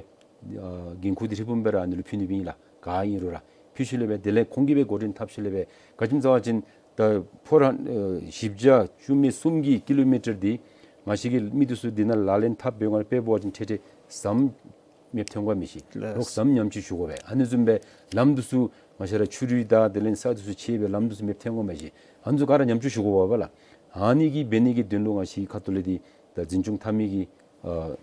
ཨ་འགན་ཁུར་འདི་ཧྲིལ་བུམ་སྦེ་ར་ཨ་ནི་ལུ་ཕུལ་ནི་སྦེ་ཨིན་ལགས། ག་ཨིན་རུང་ར་ཕུལ་ཞིནམ་ལས་སྦེ་དེ་ལས་ཁོང་གིས་སྦེ་འགོ་འདྲེན་འཐབ་ཞིནམ་ལས་སྦེ་ག་ཅི་སྨོ་ཟེར་བ་ཅིན་ད་ཕོར་ཧན་ཨ་བཞི་བརྒྱ་བཅུ་མེད་གསུམ་གྱི་ཀི་ལོ་མི་ཊར་འདི་ང་བཅས་ཀྱི་མི་འདི་ཚུ་འདི་ནང་ལག་ལེན་འཐབ་འབད་བའི་སྒང་ལས་དཔེ་འབད་བ་ཅིན་ཏེ་ཏེ་ཟམ་མེདཔ་ཐོན་དགོ་མི་ཅིག། ལགས། ལོག་ཟམ་ཉམས་བཅོས་ཞུ་དགོ་པས། ཨ་ནི་བཟུམ་སྦེ་ལམ་འདི་ཚུ་ང་བཅས་ར་ཆུ་རུད་དང་དེ་ལས་ས་འདི་ཚུ་ཆད་སྦེ་ལམ་འདི་ཚུ་མེདཔ་ཐོན་དགོ་མི་ཅིག། ཨ་ནི་ཚུ་ག་ར་ཉམས་བཅོས་ཞུ་དགོ་པས་ལགས། ཨ་ནི་གི་འབད་ནི་གི་དོན་ལུ་ང་བཅས་ཁ་ཐུག་ལས་འདི་ད་འཛིན་སྐྱོང་འཐབ་མི་གི་ཨ་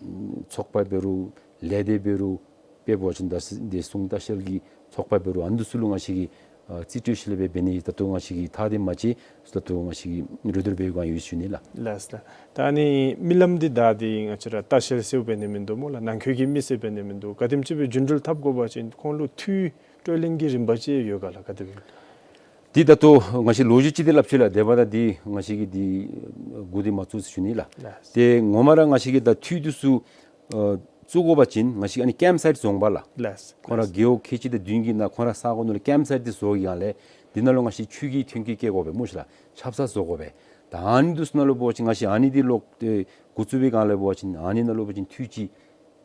ཚོགས་པ་འབད་རུང་ལས་སྡེ་འབད་རུང་དཔེ་འབད་བ་ཅིན་ད་བདེ་སྲུང་ལྟ་བཤལ་གྱི་ཚོགས་པ་འབད་རུང་ཨ་ནི་འདི་ཚུ་ལུ་ང་བཅས་ཀྱིས་ཨ་རྩིས་སྤྲོད་ཞིནམ་ལས་སྦེ་འབད་ནི་ད་ལྟོ་ང་བཅས་ཀྱིས་ཐག་འདི་མ་བཅད། ད་ལྟོ་ང་བཅས་ཀྱིས་གྲོས་བསྡུར་འབད་བའི་སྒང་ཡོད་ཟེར་ཞུ་ནི་ལགས། ལགས་ལགས། ད་ཨ་ནི་མི་ལམ་འདི་བདའ་སྟེ་ང་བཅས་ར་ལྟ་བཤལ་ཟེར་འབད་ནི་མིན་འདུག་སྨོ་ལགས། ནང་འཁོད་ཀྱི་མི་ཟེར་འབད་ནི་མིན་འདུག། ག་དེམ་ཅིག་སྦེ་རྒྱུན་འགྲུལ་འཐབ་དགོ་པ་ཅིན་ཁོང་ལུ་འཐུས་སྤྲོད་ལེན་གྱི་རིམ་པ་ཅིག་ཡོད་ག་ལགས། ག་དེ་སྦེ། འདི་ད་ལྟོ་ང་བཅས་ལོ་རྒྱུས་ཅིག་འདི་སླབ་ཅི་ལགས། དེ་འབདཝ་ད་འདི་ང་བཅས་ཀྱིས་འདི་འགོ་འདི་མ་བཙུགས་ཟེར་ཞུ་ནི་ལགས། ལགས། ཏེ་ངོ་མ་ར་ང་བཅས་ཀྱིས་ད་འཐུས་འདི་ཚུ་ཨ་བཙུགས་དགོ་པ་ཅིན་ང་བཅས་ཨ་ནི་ཀེམ་སའིཊ་བཟོ་འོང་པ་ལགས། ལགས། ཁོང་ར་རྒེད་འོག་ཁལ་གཅིག་དང་བདུན་གྱི་ནང་ཁོང་ར་ས་གོ་ནང་ལུ་ཀེམ་སའིཊ་འདི་བཟོ་བའི་སྒང་ལས་འདི་ནང་ལུ་ང་བཅས་ཆུ་གི་ཐོན་སྐྱེད་བསྐྱལ་དགོ་པས་སྨོ་ཤི་ལགས། ཆབ་གསང་བཟོ་དགོ་པས། ད་ཨ་ནི་འདི་ཚུ་ནང་ལུ་འབད་བ་ཅིན་ང་བཅས་ཨ་ནི་འདི་ལོག་སྟེ་འགོ་བཙུགས་པའི་སྒང་ལས་འབད་བ་ཅིན་ཨ་ནི་ནང་ལུ་འབད་བ་ཅིན་འཐུས་ཅིག་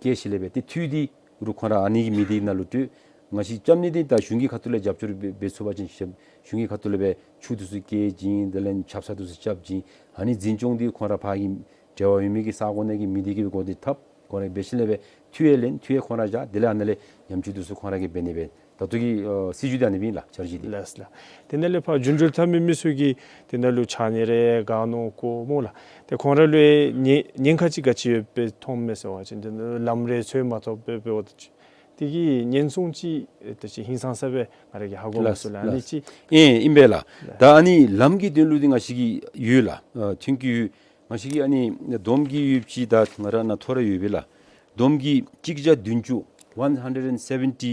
བསྐྱལ་ཞིནམ་ལས་སྦེ་ཏེ་འཐུས་འདི་རུང་ཁོང་ར་ཨ་ནི་གི་མི་འདི་ནང་ལུ་སྤྲོད། ང་བཅས་རྐྱབ་ནི་འདི་ད་གཞུང་གི་ཁ་ཐུག་ལས་རྒྱབ་སྐྱོར་འབད་འབད་ཚུགས་པ་ཅིན་གཞུང་གི་ཁ་ཐུག་ལས་སྦེ་ཆུ་འདི་ཚུ་བསྐྱལ་བྱིན་དེ་ལས་ཆབ་གསང་འདི་ཚུ་རྐྱབ་བྱིན་ཨ་ནི་འཛིན་སྐྱོང་འདི་ཁོང་ར་ཕར་གྱི་འབྲེལ་བ་ཡོད་མི་གི་ས་གོ་ནང་གི་མི་འདི་གིས་སྦེ་འགོ་འདི་འཐབ། ཁོང་ར་འབད་ཞིནམ་ལས་སྦེ་འཐུས་ཡང་ལེན། འཐུས་ཡང་ཁོང་ར་བཞག། དེ་ལས་ཨ་ནཱ་ལས་ཉམས་བཅོས་འདི་ཚུ་ཁོང་ར་གིས་འབད་ནི་སྦེ་ད་ལྟོ་གི་ཨ་སྲིད་བྱུས་འདི་ཨ་ནི་སྦེ་ཨིན་ལགས། འཆར་གཞི་འདི། ལགས་ལགས། དེ་ནང་ལས་ཕར་རྒྱུན་འགྲུལ་འཐབ་མི་མི་ཚུ་གིས་དེ་ནང་ལུ་ཕྱགས་སྙིགས་རེ་ག་ནོར་བཀོ་སྨོ་ལགས། ཏེ་ཁོང་ར་ལུ་ཉེན་ཉེན་ཁ་ཅིག་ག་ཅི་ཡོདཔ་སྦེ་མཐོངམ་མས་ཟེར་བ་ཅིན་དེ་ནང་ལུ་ལམ་རེ་འཚོལ་མ་ཐོབ་སྦེ་འབདཝ་ད་ཅིག་དེ་གི་ཉེན་སྲུང་ཅིག་ཏེ་ཅིག་ཧིང་སངས་ས་སྦེ་ང་ར་གིས་ཧ་གོ་མི་ཚུགས་ལགས། ཨ་ནི་ཅིག། ཨེ་ཨིན་པས་ལགས། ད་ཨ་ནི་ལམ་གྱི་དོན་ལུ་འདི་ང་བཅས་ཀྱི་ཡོད་ལགས། ཨ་ཐོན་སྐྱེད་ཡོད། ང་བཅས་ཀྱི་ཨ་ནི་བསྡོམས་ཀྱིས་ཡོདཔ་ཅིག་ད་ང་ར་ནཱ་ཐོ་ར་ཡོད་པས་ལགས། བསྡོམས་ཀྱིས་གཅིག་བརྒྱ་བདུན་ཅུ་one hundred and seventy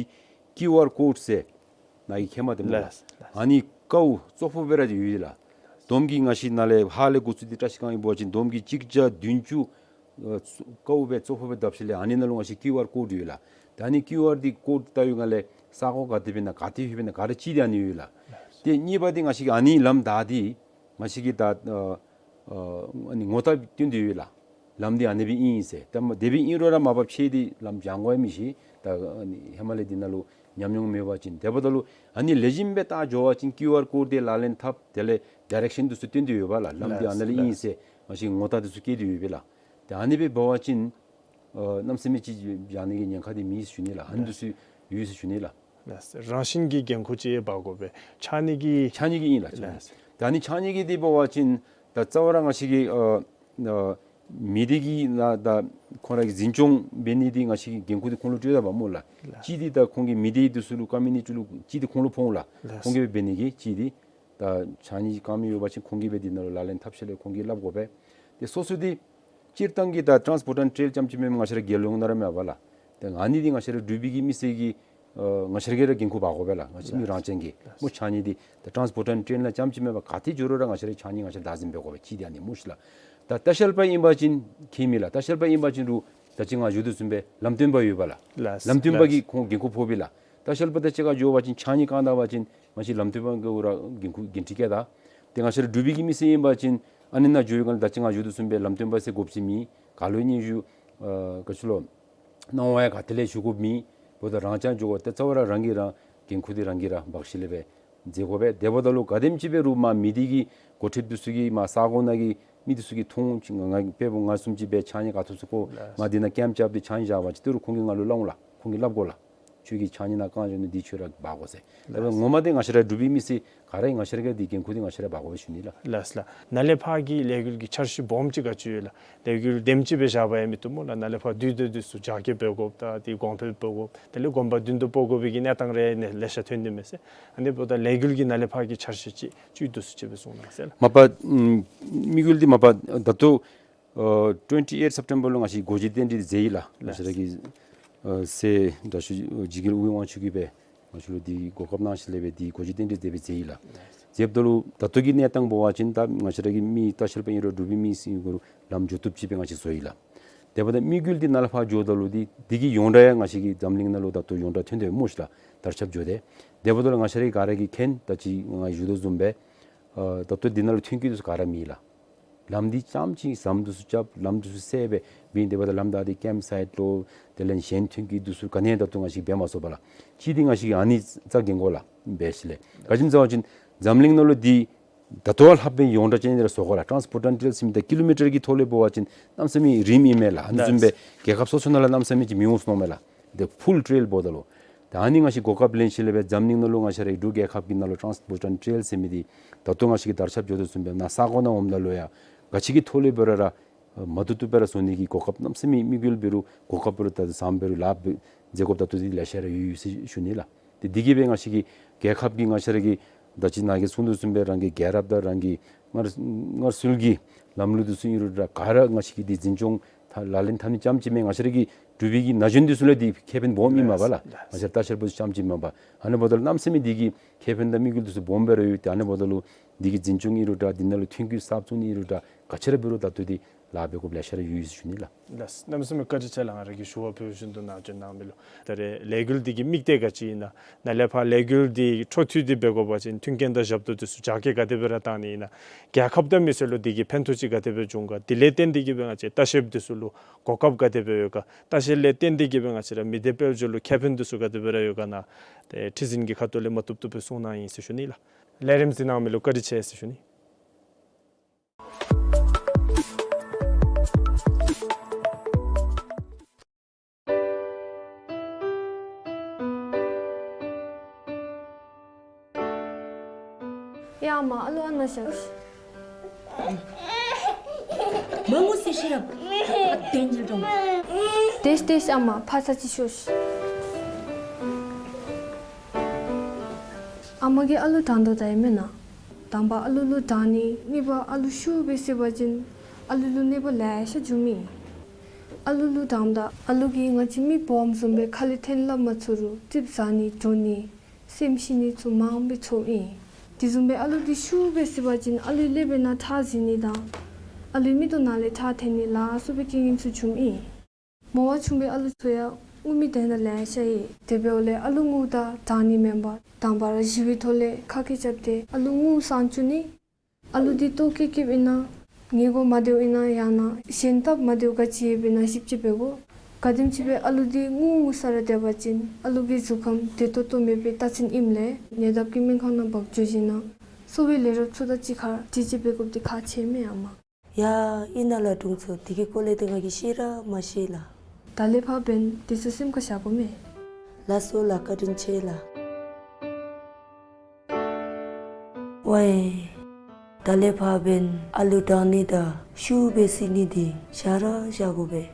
QR code ཟེར་ནཱ་གི་ཁྱད་མ་དེ་སྨོ་ལགས། ལགས་ལགས། ཨ་ནི་ཀཝ་ཙོག་པོ་སྦེ་ར་ཡོད་ལགས། བསྡོམས་ཀྱིས་ང་བཅས་ནཱ་ལས་ཧཱ་ལས་འགོ་བཙུགས་ཏེ་བཀྲིས་སྒང་ཨིན་པ་ཅིན་བསྡོམས་ཀྱིས་གཅིག་བརྒྱ་བདུན་ཅུ་ཨ་ཀཝ་སྦེ་ཙོག་པོ་སྦེ་བརྡབ་ཞིནམ་ལས་ཨ་ནི་ནང་ལུ་ང་བཅས་ཀིའུ་ཨར་ཀོཌ་ཡོད་ལགས། ད་ཨ་ནི་ཀིའུ་ཨར་འདི་ཀོཌ་བལྟ་བའི་སྒང་ལས་ས་གོ་ག་ཏེ་འབད་ན་ག་ཏེ་ལྷོད་འབད་ན་ག་ར་ཅིག་འདི་ཨ་ནི་ཡོད་ལགས། ཏེ་གཉིས་པ་འདི་ང་བཅས་ཀྱིས་ཨ་ནི་ལམ་བདའ་སྟེ་ང་བཅས་ཀྱིས་ད་ཨ་ཨ་ཨ་ནི་ངོ་རྟགས་སྟོན་ཏེ་ཡོད་ལགས། ལམ་འདི་ཨ་ནི་སྦེ་ཨིན་ཟེར། ད་མ་དེ་སྦེ་ཨིན་རུང་ར་མ་པ་ཕྱེད་འདི་ལམ་བྱང་དགོ་ཡང་མི་ཤེས། ད་ཨ་ནི་ཧེ་མ་ལས་འདི་ནང་ལུ་ ཉམས་མྱོང་མེད་པ་ཅིན། དེ་འབདཝ་ད་ལུ་ཨ་ནི་ལེགས་ཤོམ་སྦེ་བལྟ་འགྱོ་བ་ཅིན་ཀིའུ་ཨར་ཀོཌ་འདི་ལག་ལེན་འཐབ། དེ་ལས་ཌའི་རེཀ་ཤཱན་འདི་ཚུ་སྟོན་ཏེ་ཡོད་པས་ལགས། ལམ་འདི་ཨ་ནཱ་ལས་ཨིན་ཟེར་ང་བཅས་ངོ་རྟགས་འདི་ཚུ་བཀོད་དེ་ཡོད་པས་ལགས། ཏེ་ཨ་ནི་སྦེ་འབད་བ་ཅིན་ཨ་གནམ་མེད་ས་མེད་ཅིག་བཞག་ནི་གི་ཉེན་ཁ་འདི་མེད་ཟེར་ཞུ་ནི་ལགས། ཨ་ནི་འདི་ཚུ་ཡོད་ཟེར་ཞུ་ནི་ལགས། ལགས། རང་བཞིན་གྱི་འགན་ཁུར་ཅིག་འབག་དགོ་པས། ཕྱགས་སྙིགས་ཀྱི། ཕྱགས་སྙིགས་ཀྱི་ཨིན་ལགས། ཕྱགས་སྙིགས། ལགས། ད་ཨ་ནི་ཕྱགས་སྙིགས་ཀྱི་འདི་འབད་བ་ཅིན་ད་རྩ་བ་ར་ང་བཅས་ཀྱི་ཨ་ཨ་མི་སྡེ་གི་ནང་ད་ཁོང་ར་གི་འཛིན་སྐྱོང་འབད་ནི་འདི་ང་བཅས་ཀྱི་འགན་ཁུར་འདི་ཁོང་ལུ་སྤྲོད་ད་པས་སྨོ་ལགས། ལགས། གཅིག་འདི་ད་ཁོང་གི་མི་སྡེ་འདི་ཚུ་ལུ་ཀོ་མིའུ་ནི་ཊི་ལུ་གཅིག་འདི་ཁོང་ལུ་ཕོག་འོང་ལགས། ལགས། ཁོང་གིས་འབད་ནི་གི་གཅིག་འདི་ད་ཕྱགས་སྙིགས་རྐྱབ་མི་ཡོད་པ་ཅིན་ཁོང་གིས་སྦེ་འདི་ནང་ལུ་ལག་ལེན་འཐབ་ཞིནམ་ལས་ཁོང་གིས་སླབ་དགོ་པས། ཏེ་སོ་སོ་འདི་སྤྱིར་བཏང་གི་ད་ཊཱནསི་པོརཊ་ཨེནཌ་ཊེ་རེལ་རྐྱངམ་ཅིག་མེན་པར་ང་བཅས་ར་རྒྱལ་ཡོངས་ནང་ར་མེད་པས་ལགས། ཏེ་ཨ་ནི་འདི་ང་བཅས་ར་འབྲུག་པའི་གི་མི་སེར་གྱི་ཨ་ང་བཅས་ར་གིས་ར་འགན་ཁུར་འབག་དགོ་པས་ལགས། ང་བཅས་མི་རང་བཙན་གྱིས་སྨོ། ཕྱགས་སྙིགས་འདི་ད་ཊཱནསི་པོརཊ་ཨེནཌ་ཊེ་རེལ་རྐྱངམ་ཅིག་མེན་པར་ག་ཏེ་འགྱོ་རུང་ར་ང་བཅས་ར་ཕྱགས་སྙིགས་ང་བཅས་ར་བདག་འཛིན་འབད་དགོ་པས། གཅིག་འདི་ཨ་ནི་སྨོ་ཤིག་ལགས། ད་ལྟ་བཤལ་པ་ཨིན་པ་ཅིན་ཁྱད་མེད་ལགས། ལྟ་བཤལ་པ་ཨིན་པ་ཅིན་རུང་ད་ཅི་ང་ཞུ་དོ་བཟུམ་སྦེ་ལམ་སྟོན་པ་ཡོད་པས་ལགས། ལགས། ལམ་སྟོན་པ་གིས་ལགས། ཁོང་འགན་ཁུར་ཕོག་པས་ལགས། ལྟ་བཤལ་པ་དང་གཅིག་ཁར་འགྱོ་བ་ཅིན་ཕྱགས་སྙིགས་བཀང་ད་པ་ཅིན་ང་བཅས་ལམ་སྟོན་པ་གིས་ར་འགན་ཁུར་འགན་འཁྲི་བཀལ་ད། ཏེ་ང་བཅས་ར་འབྲུག་པའི་གི་མི་སེར་ཨིན་པ་ཅིན་ཨ་ནི་ནང་འགྱོ་བའི་སྒང་ལས་ད་ཅི་ང་ཞུ་དོ་བཟུམ་སྦེ་ལམ་སྟོན་པ་ཟེར་དགོཔ་ཅིག་མེད། ག་ལུ་སྙན་ཞུ་ཨ་ག་ཅི་ལོ་གནང་བ་ཡང་ག་ཏེ་ལས་ཞུ་དགོཔ་མེད། འབདཝ་ད་རང་རྐྱང་འགྱོ་དགོ། ཏེ་རྩ་བ་ར་རང་གིས་རང་འགན་ཁུར་འདི་རང་གིས་ར་འབག་ཞིནམ་ལས་སྦེ་མཛད་དགོ་པས། དེ་འབདཝ་ད་ལུ་ག་དེམ་ཅིག་འབད་རུང་མ་མི་སྡེ་གི་འགོ་ཁྲིདཔ་འདི་ཚུ་གིས་མ་ས་གོ་ནང་གི་མི་འདི་ཚུ་གིས་མཐོང་ཅི། ང་ང་དཔེ་འབད་ང་བཟུམ་ཅིག་སྦེ་ཕྱགས་སྙིགས་ག་ཐོབ་ཚུགས་གོ། ལགས། ང་འདི་ནང་ཀེམཔ་རྐྱབ་སྟེ་ཕྱགས་སྙིགས་བཞག་པ་ཅིན་ཏེ་རུང་ཁོང་གིས་ང་ལུ་སླབ་འོང་ལགས། ཁོང་གིས་སླབ་དགོ་ལགས། ཁྱོད་ཀྱིས་ཕྱགས་སྙིགས་ནང་བཀང་འགྱོ་ནི་འདི་ཁྱོད་ར་འབག་དགོ་ཟེར། ལགས། ད་ངོ་མ་འདི་ང་བཅས་ར་འབྲུག་པའི་མི་སེར་ག་ར་ང་བཅས་ར་གིས་འདི་འགན་ཁུར་འདི་ང་བཅས་ར་འབག་དགོ་པས་ཞུ་ནི་ལགས། ལགས་ལགས། ནཱ་ལས་ཕར་གྱི་ལས་འགུལ་གྱི་འཆར་གཞི་སྦོམ་ཅིག་ག་ཅི་ཡོད་ལགས། ལས་འགུལ་དེམ་ཅིག་སྦེ་བཞག་པ་ཡང་མི་བཏུབ་སྨོ་ལགས། ནཱ་ལས་ཕར་དུས་སྟོན་འདི་ཚུ་རྒྱ་སྐྱེད་འབད་དགོཔ་དང་དེ་གོང་འཕེལ་འབད་དགོཔ་དེ་ལས་དགོན་པ་བདུན་དུ་སྤོ་དགོ་པའི་གི་གནས་སྟངས་རེ་ནི་ལེ་ཤ་ཐོན་ཏེ་མས་ཟེར། ཨ་ནི་འབདཝ་ད་ལས་འགུལ་གྱི་ནཱ་ལས་ཕར་གྱི་འཆར་གཞི་ཅིག་བཅུད་བསྡུ་སུ་ཅིག་སྦེ་གསུང་གནང་ཟེར་ལགས། མ་པ་ཨམ་དམིགས་ཡུལ་འདི་མ་པ་ད་ལྟོ་ཨ་ཊུ་ཝེན་ཊི་ཨེཊ་སེབ་ཊེམ་བར་ལུ་ང་བཅས་སྒོ་འབྱེད་རྟེན་འབྲེལ་མཛད་ཡི་ལགས། ང་བཅས་ར་གི་ཨ་སྲས་དྲག་ཤོས་འཇིགས་མེད་དབུས་དབང་ཆོས་རྒྱལ་སྦེ་ང་བཅས་ལུ་འདི་གོ་སྐབས་གནང་ཞིནམ་ལས་སྦེ་འདི་སྒོ་འབྱེད་རྟེན་འབྲེལ་དེ་སྦེ་མཛད་ཡི་ལགས། མཛདཔ་ད་ལུ་ད་ལྟོ་གི་གནས་སྟངས་འབད་བ་ཅིན་ད་ང་བཅས་ར་གི་མི་ལྟ་བཤལ་པ་ཨིན་རུང་འབྲུག་པའི་མི་ཟེར་ཨིན་རུང་ལམ་འགྱོ་བཏུབ་ཅིག་སྦེ་ང་བཅས་བཟོ་ཡི་ལགས། དེ་འབདཝ་ད་དམིགས་ཡུལ་འདི་ནཱ་ལས་ཕར་འགྱོཝ་ད་ལུ་འདི་འདི་གི་ཡོངས་གྲགས་ཡང་ང་བཅས་ཀྱི་འཛམ་གླིང་ནང་ལུ་ད་ལྟོ་ཡོངས་གྲགས་ཐོན་ཏེ་སྨོ་ཤིག་ལགས། དར་ཁྱབ་འགྱོ་སྟེ། དེ་འབདཝ་ད་ལུ་ང་བཅས་ར་ག་ར་གིས་མཁྱེན། ད་ཅི་ང་ཞུ་དོ་བཟུམ་སྦེ་ཨ་ད་ལྟོ་འདི་ནང་ལུ་ཐོན་སྐྱེད་འདི་ཚུ་ག་ར་མེད་ལགས། ལམ་འདི་རྐྱངམ་ཅིག་ཟམ་འདི་ཚུ་རྐྱབ་ལམ་འདི་ཚུ་བསལ་སྦེ་འབད་ནི། དེ་འབདཝ་ད་ལམ་བདའ་སྟེ་ཀེམཔ་སའིཊ་ལོ་དེ་ལས་གཞན་ཐོན་སྐྱེད་འདི་ཚུ་ག་ནི་ཡང་ད་ལྟོ་ང་བཅས་འབད་མ་ཚུགས་པས་ལགས། གཅིག་འདི་ང་བཅས་ཀྱིས་ཨ་ནི་རྩ་འགེངས་དགོ་ལགས། འབད་ཞིནམ་ལས་ག་ཅི་སྨོ་ཟེར་བ་ཅིན་འཛམ་གླིང་ནང་ལུ་འདི་ད་ལྟོ་ལྷགཔ་སྦེ་ཡོངས་གྲགས་ཅན་འདི་ར་བཟོ་དགོ་ལགས། ཊཱནསི་པོརཊ་ཨེནཌ་ཊེ་རེལ་ཟེར་མི་འདི་ཀི་ལོ་མི་ཊར་གྱི་ཐོག་ལས་འབད་བ་ཅིན་གནམ་མེད་ས་མེད་རིངམོ་ཨིན་མས་ལགས། ཨ་ནི་བཟུམ་སྦེ་རྒྱལ་ཁབ་སོ་སོ་ནང་ལུ་གནམ་མེད་ས་མེད་ཅིག་མི་འོང་ཟེར་མནོཝ་མས་ལགས། འདི་ཕུལ་ཊེ་རེལ་འབདཝ་ད་ལུ། ད་ཨ་ནི་ང་བཅས་གོ་སྐབས་ལེན་ཞིནམ་ལས་སྦེ་འཛམ་གླིང་ནང་ལུ་ང་བཅས་ར་འབྲུག་རྒྱལ་ཁབ་ཀྱི་ནང་ལུ་ཊཱནསི་པོརཊ་ཨེནཌ་ཊེ་རེལ་ཟེར་མི་འདི་ད་ལྟོ་ང་བཅས་ཀྱིས་དར་ཁྱབ་འགྱོ་དོ་བཟུམ་སྦེ་ནཱ་ས་གོ་ནང་འོངམ་ད་ལུ་ཡང་ག་ཅི་གི་ཐོག་ལས་འབད་རུང་ར་ཨ་མ་བཏུབ་བཏུབ་སྦེ་ར་བཟོ་ནི་གི་གོ་སྐབས་གནམ་མེད་ས་མེད་དམིགས་ཡུལ་འབད་རུང་གོ་སྐབས་འབད་རུང་ད་ལྟོ་ཟམ་འབད་རུང་ལཱ་འབད་མཛད་དགོཔ་ད་ལྟོ་འདི་ལེ་ཤ་ར་ཡོད་ཡོད་ཟེར་ཞུ་ནི་ལགས། ཏེ་འདི་གིས་སྦེ་ང་བཅས་ཀྱི་རྒྱལ་ཁབ་ཀྱི་ང་བཅས་ར་གི་ད་ཅི་ནཱ་གིས་གསུང་དོ་བཟུམ་སྦེ་རང་གི་རྒྱལ་རབས་དང་རང་གི་སྔར་སྔར་སྲོལ་གྱི་ལམ་ལུགས་འདི་ཚུ་ཨིན་རུང་ར་ག་ར་ང་བཅས་ཀྱིས་འདི་འཛིན་སྐྱོང་ད་ལག་ལེན་འཐབ་ནི་རྐྱངམ་ཅིག་མེན། ང་བཅས་ར་གི་འབྲུག་པའི་གི་ན་གཞོན་འདི་ཚུ་ལུ་འདི་ཁེ་ཕན་སྦོམ་ཨིན་མས་པ་ལགས། ལགས། ང་བཅས་ར་ལྟ་བཤལ་པ་འདི་ཚུ་རྐྱངམ་ཅིག་མེན་པར། ཨ་ནི་འབདཝ་ད་ལུ་གནམ་མེད་ས་མེད་འདི་གི་ཁེ་ཕན་དང་དམིགས་ཡུལ་འདི་ཚུ་སྦོམ་སྦེ་ར་ཡོད། ཏེ་ཨ་ནི་འབདཝ་ད་ལུ་འདི་གི་འཛིན་སྐྱོང་ཨིན་རུང་ར་འདི་ནང་ལུ་ཐོན་སྐྱེད་གསརཔ་བཙུགས་ནི་ཨིན་རུང་ར་ག་ཅི་ར་འབད་རུང་ད་ལྟོ་འདི་ལཱ་འབད་དགོཔ་ལེ་ཤ་ར་ཡོད་ཡོད་ཟེར་ཞུ་ནི་ལགས། ལགས། གནམ་མེད་ས་མེད་བཀའ་དྲིན་ཆེ་ལགས། ང་ར་གིས་ཞུ་བ་ཕུལ་བཞིན་དུ་ནཱ་བྱོན་གནང་མི་ལུ། ད་རེས་ལས་འགུལ་འདི་གི་དམིགས་གཏད་ག་ཅི་ཨིན་ན། ནཱ་ལས་ཕར་ལས་འགུལ་འདི་འཕྲོ་མཐུད་དེ་འབད་དགོ་པ་ཅིན་མཐུན་རྐྱེན་དང་ཞབས་ཏོག་འདི་ཚུ་རྒྱ་སྐྱེད་ག་དེ་སྦེ་ར་གཏང་ནི་ཨིན་ན། རྒྱལ་ཁབ་དང་མི་སེར་ལུ་འདི་གིས་ཕན་ཐོགས་ཅིག་ག་དེ་སྦེ་འབྱུང་ག། དེ་ལས་བརྟེན་ཏེ་གིས་སྦེ་ང་བཅས་ལྟ་བཤལཔ་འདི་ཚུ་ལུ་གོ་སྐབས་ག་དེ་སྦེ་ཡོད་ག། ལྟ་བཤལ་ལས་བརྟེན་ཏེ་གིས་སྦེ་ང་བཅས་ར་མི་སྡེ་དཔལ་འབྱོར་ལུ་ཁེ་ཕན་འདི་ཚུ་ག་དེ་སྦེ་ར་ཡོད་ག་ནཱ་ཏེ་ཁྲི་འཛིན་གྱི་ཁ་ཐུག་ལས་མ་བཏུབ་བཏུབ་སྦེ་གསུང་གནང་ཡི་ཟེར་ཞུ་ནི་ལགས། ལས་རིམ་གཟིགས་གནང་མི་ལུ་བཀའ་དྲིན་ཆེ་ཟེར་ཞུ་ནི། ཡ་ཨ་མ་ཨ་ལུ་ཨ་ནཱ་བཞག་ཤིག། མ་ངུ་ཟེར་ཤེས་རབ། ཨ་བདེན་ཡིན་འགྲོ། དེས་དེས་ཨ་མ་ཕར་ཚུར་ཅིག་ཤོག་ཤིག། ཨ་མ་གིས་ཨ་ལུ་དྲང་དོ་ད་ཨིན་མེན་ན། དང་པ་ཨ་ལུ་ལུ་དྲང་ནི། གཉིས་པ་ཨ་ལུ་ཤུགས་སྦེ་བསད་པ་ཅིན་ཨ་ལུ་ལུ་གནོད་པ་ལེ་ཤ་འབྱུངམ་ཨིན། ཨ་ལུ་ལུ་དྲངམ་ད་ཨ་ལུ་གིས་ང་བཅས་མི་སྦོམ་བཟུམ་སྦེ་ཁ་ལས་འཐེན་སླབ་མ་ཚུགས་རུང་ཙིགཔ་ཟ་ནི་འགྲོ་ནི་སེམས་ཤི་ནི་ཚུ་མང་སྦེ་ཚོརཝ་ཨིན། དེ་བཟུམ་སྦེ་ཨ་ལུ་འདི་ཤུགས་སྦེ་བསད་པ་ཅིན་ཨ་ལུའི་ཀླད་པའི་ནང་ཁྲག་འཛིང་ནི་དང་ཨ་ལུའི་མིག་ཏོ་ནང་ལས་ཁྲག་འཐོན་ནི་ལ་སོགས་པའི་རྐྱེན་ངན་ཚུ་འབྱུངམ་ཨིན། མོ་བ་ཆུང་བའི་ཨ་ལུ་ཚུ་ཡང་ངུ་མི་དེ་འདྲ་ལེ་ཤ་ཡོད། དེ་འབདཝ་ལས་ཨ་ལུ་ངུཝ་ད་དྲང་ནི་མེན་པར་དང་པ་ར་ཞི་བའི་ཐོག་ལས་ཁ་སྐད་རྐྱབ་སྟེ་ཨ་ལུ་ངུ་སངས་བཅུག་ནི། ཨ་ལུ་འདི་ལྟོཝ་བཀྱེས་བཀྱེསཔ་ཨིན་ན་ཉལ་གོ་མ་བདེཝ་ཨིན་ན་ཡང་ན་གཞན་སྟབས་མ་བདེཝ་ག་ཅི་ཡོདཔ་ཨིན་ན་ཞིབ་དཔྱད་འབད་དགོ། ག་དེམ་ཅིག་སྦེ་ཨ་ལུ་འདི་ངུ་ངུ་ས་ར་སྡོད་པ་ཅིན་ཨ་ལུ་གི་གཟུགས་ཁམས་བདེ་ཏོག་ཏོ་མེད་པའི་རྟགས་མཚན་ཨིནམ་ལས་ཉེ་འདབས་ཀྱི་སྨན་ཁང་ནང་འབག་འགྱོ་ཞིནམ་ལས་གསོ་བའི་ལས་རོགས་ཚུ་དང་གཅིག་ཁར་དྲི་དཔྱད་འབད་དགོཔ་འདི་ཁག་ཆེ་མས་ཨ་མ། ཡ་ཨིན་ན་ལགས་དྲུང་འཚོ། དེ་གི་སྐོར་ལས་ཏེ་ང་གིས་ཤེས་ར་མ་ཤེས་ལགས། ད་ལས་ཕར་འབདན་དེ་ཚུ་སེམས་ཁར་བཞག་དགོ་མས། ལགས་སོ་ལགས། བཀའ་དྲིན་ཆེ་ལགས། ཝའེ། ད་ལས་ཕར་འབདན་ཨ་ལུ་དྲང་ནི་དང་ཤུགས་སྦེ་བསད་ནི་འདི་བཞག་ར་བཞག་དགོ་པས།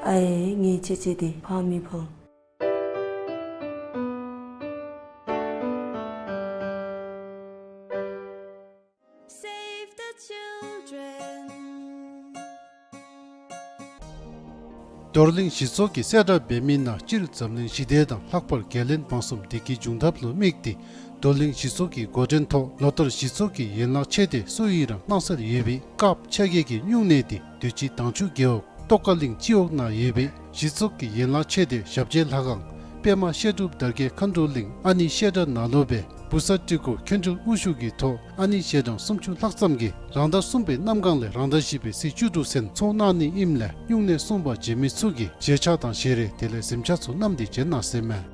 ཨའེ་ངེའི་ཅེ་ཅེ་འདི་ཕངས་མི་ཕངས། Save the children. རྡོར་གླིང་གཞི་ཚོགས་ཀྱིས་གསལ་བསྒྲགས་འབད་མི་ནང་སྤྱིར་འཛམ་གླིང་ཞི་བདེ་དང་ལྷག་པར་བརྒལ་ལན་བང་གསུམ་བདེ་སྐྱིད་འབྱུང་ཐབས་ལུ་དམིགས་ཏེ་རྡོར་གླིང་གཞི་ཚོགས་ཀྱི་འགོ་འདྲེན་ཐོག་ལོ་ལྟར་གཞི་ཚོགས་ཀྱི་ཡན་ལག་ཆེ་སྡེ་སུ་ཡི་རང་སྣང་གསལ་ཡོད་པའི་སྐབས་ཆ་གས་ཀྱི་སྨྱུང་གནས་འདི་དུས་ཅི་དྭངས་ཆུ་རྒེད་འོག་ཏོག་དཀར་གླིང་སྤྱི་འོག་ནང་ཡོད་པའི་གཞི་ཚོགས་ཀྱི་ཡན་ལག་ཆེ་སྡེ་ཞབས་རྗེས་ལྷ་ཁང་པདྨ་བཤད་སྒྲུབ་དར་རྒྱས་མཁའ་འགྲོ་གླིང་ཨ་ནི་བཤད་གྲྭ་ནང་ལུ་སྦེ་བུ་གསར་སྤྲི་གོ་མཁན་སྤྲུལ་དབུ་བཞུགས་ཀྱི་ཐོག་ཨ་ནི་ཞལ་གྲངས་སུམ་ཅུ་ལྷག་ཙམ་གྱིས་རང་ཟླ་གསུམ་པའི་གནམ་གང་ལས་རང་ཟླ་བཞི་པའི་ཚེས་བཅུ་དྲུག་ཚུན་ཚོགས་གནང་ནི་ཨིནམ་ལས་སྨྱུང་གནས་སྲུང་བར་བྱོན་མི་ཚུ་གིས་བཞེས་ཆས་དང་བཞེས་རས་དེ་ལས་གཟིམ་ཆས་ཚུ་བསྣམས་ཏེ་བྱོན་གནང་ཟེར་མས།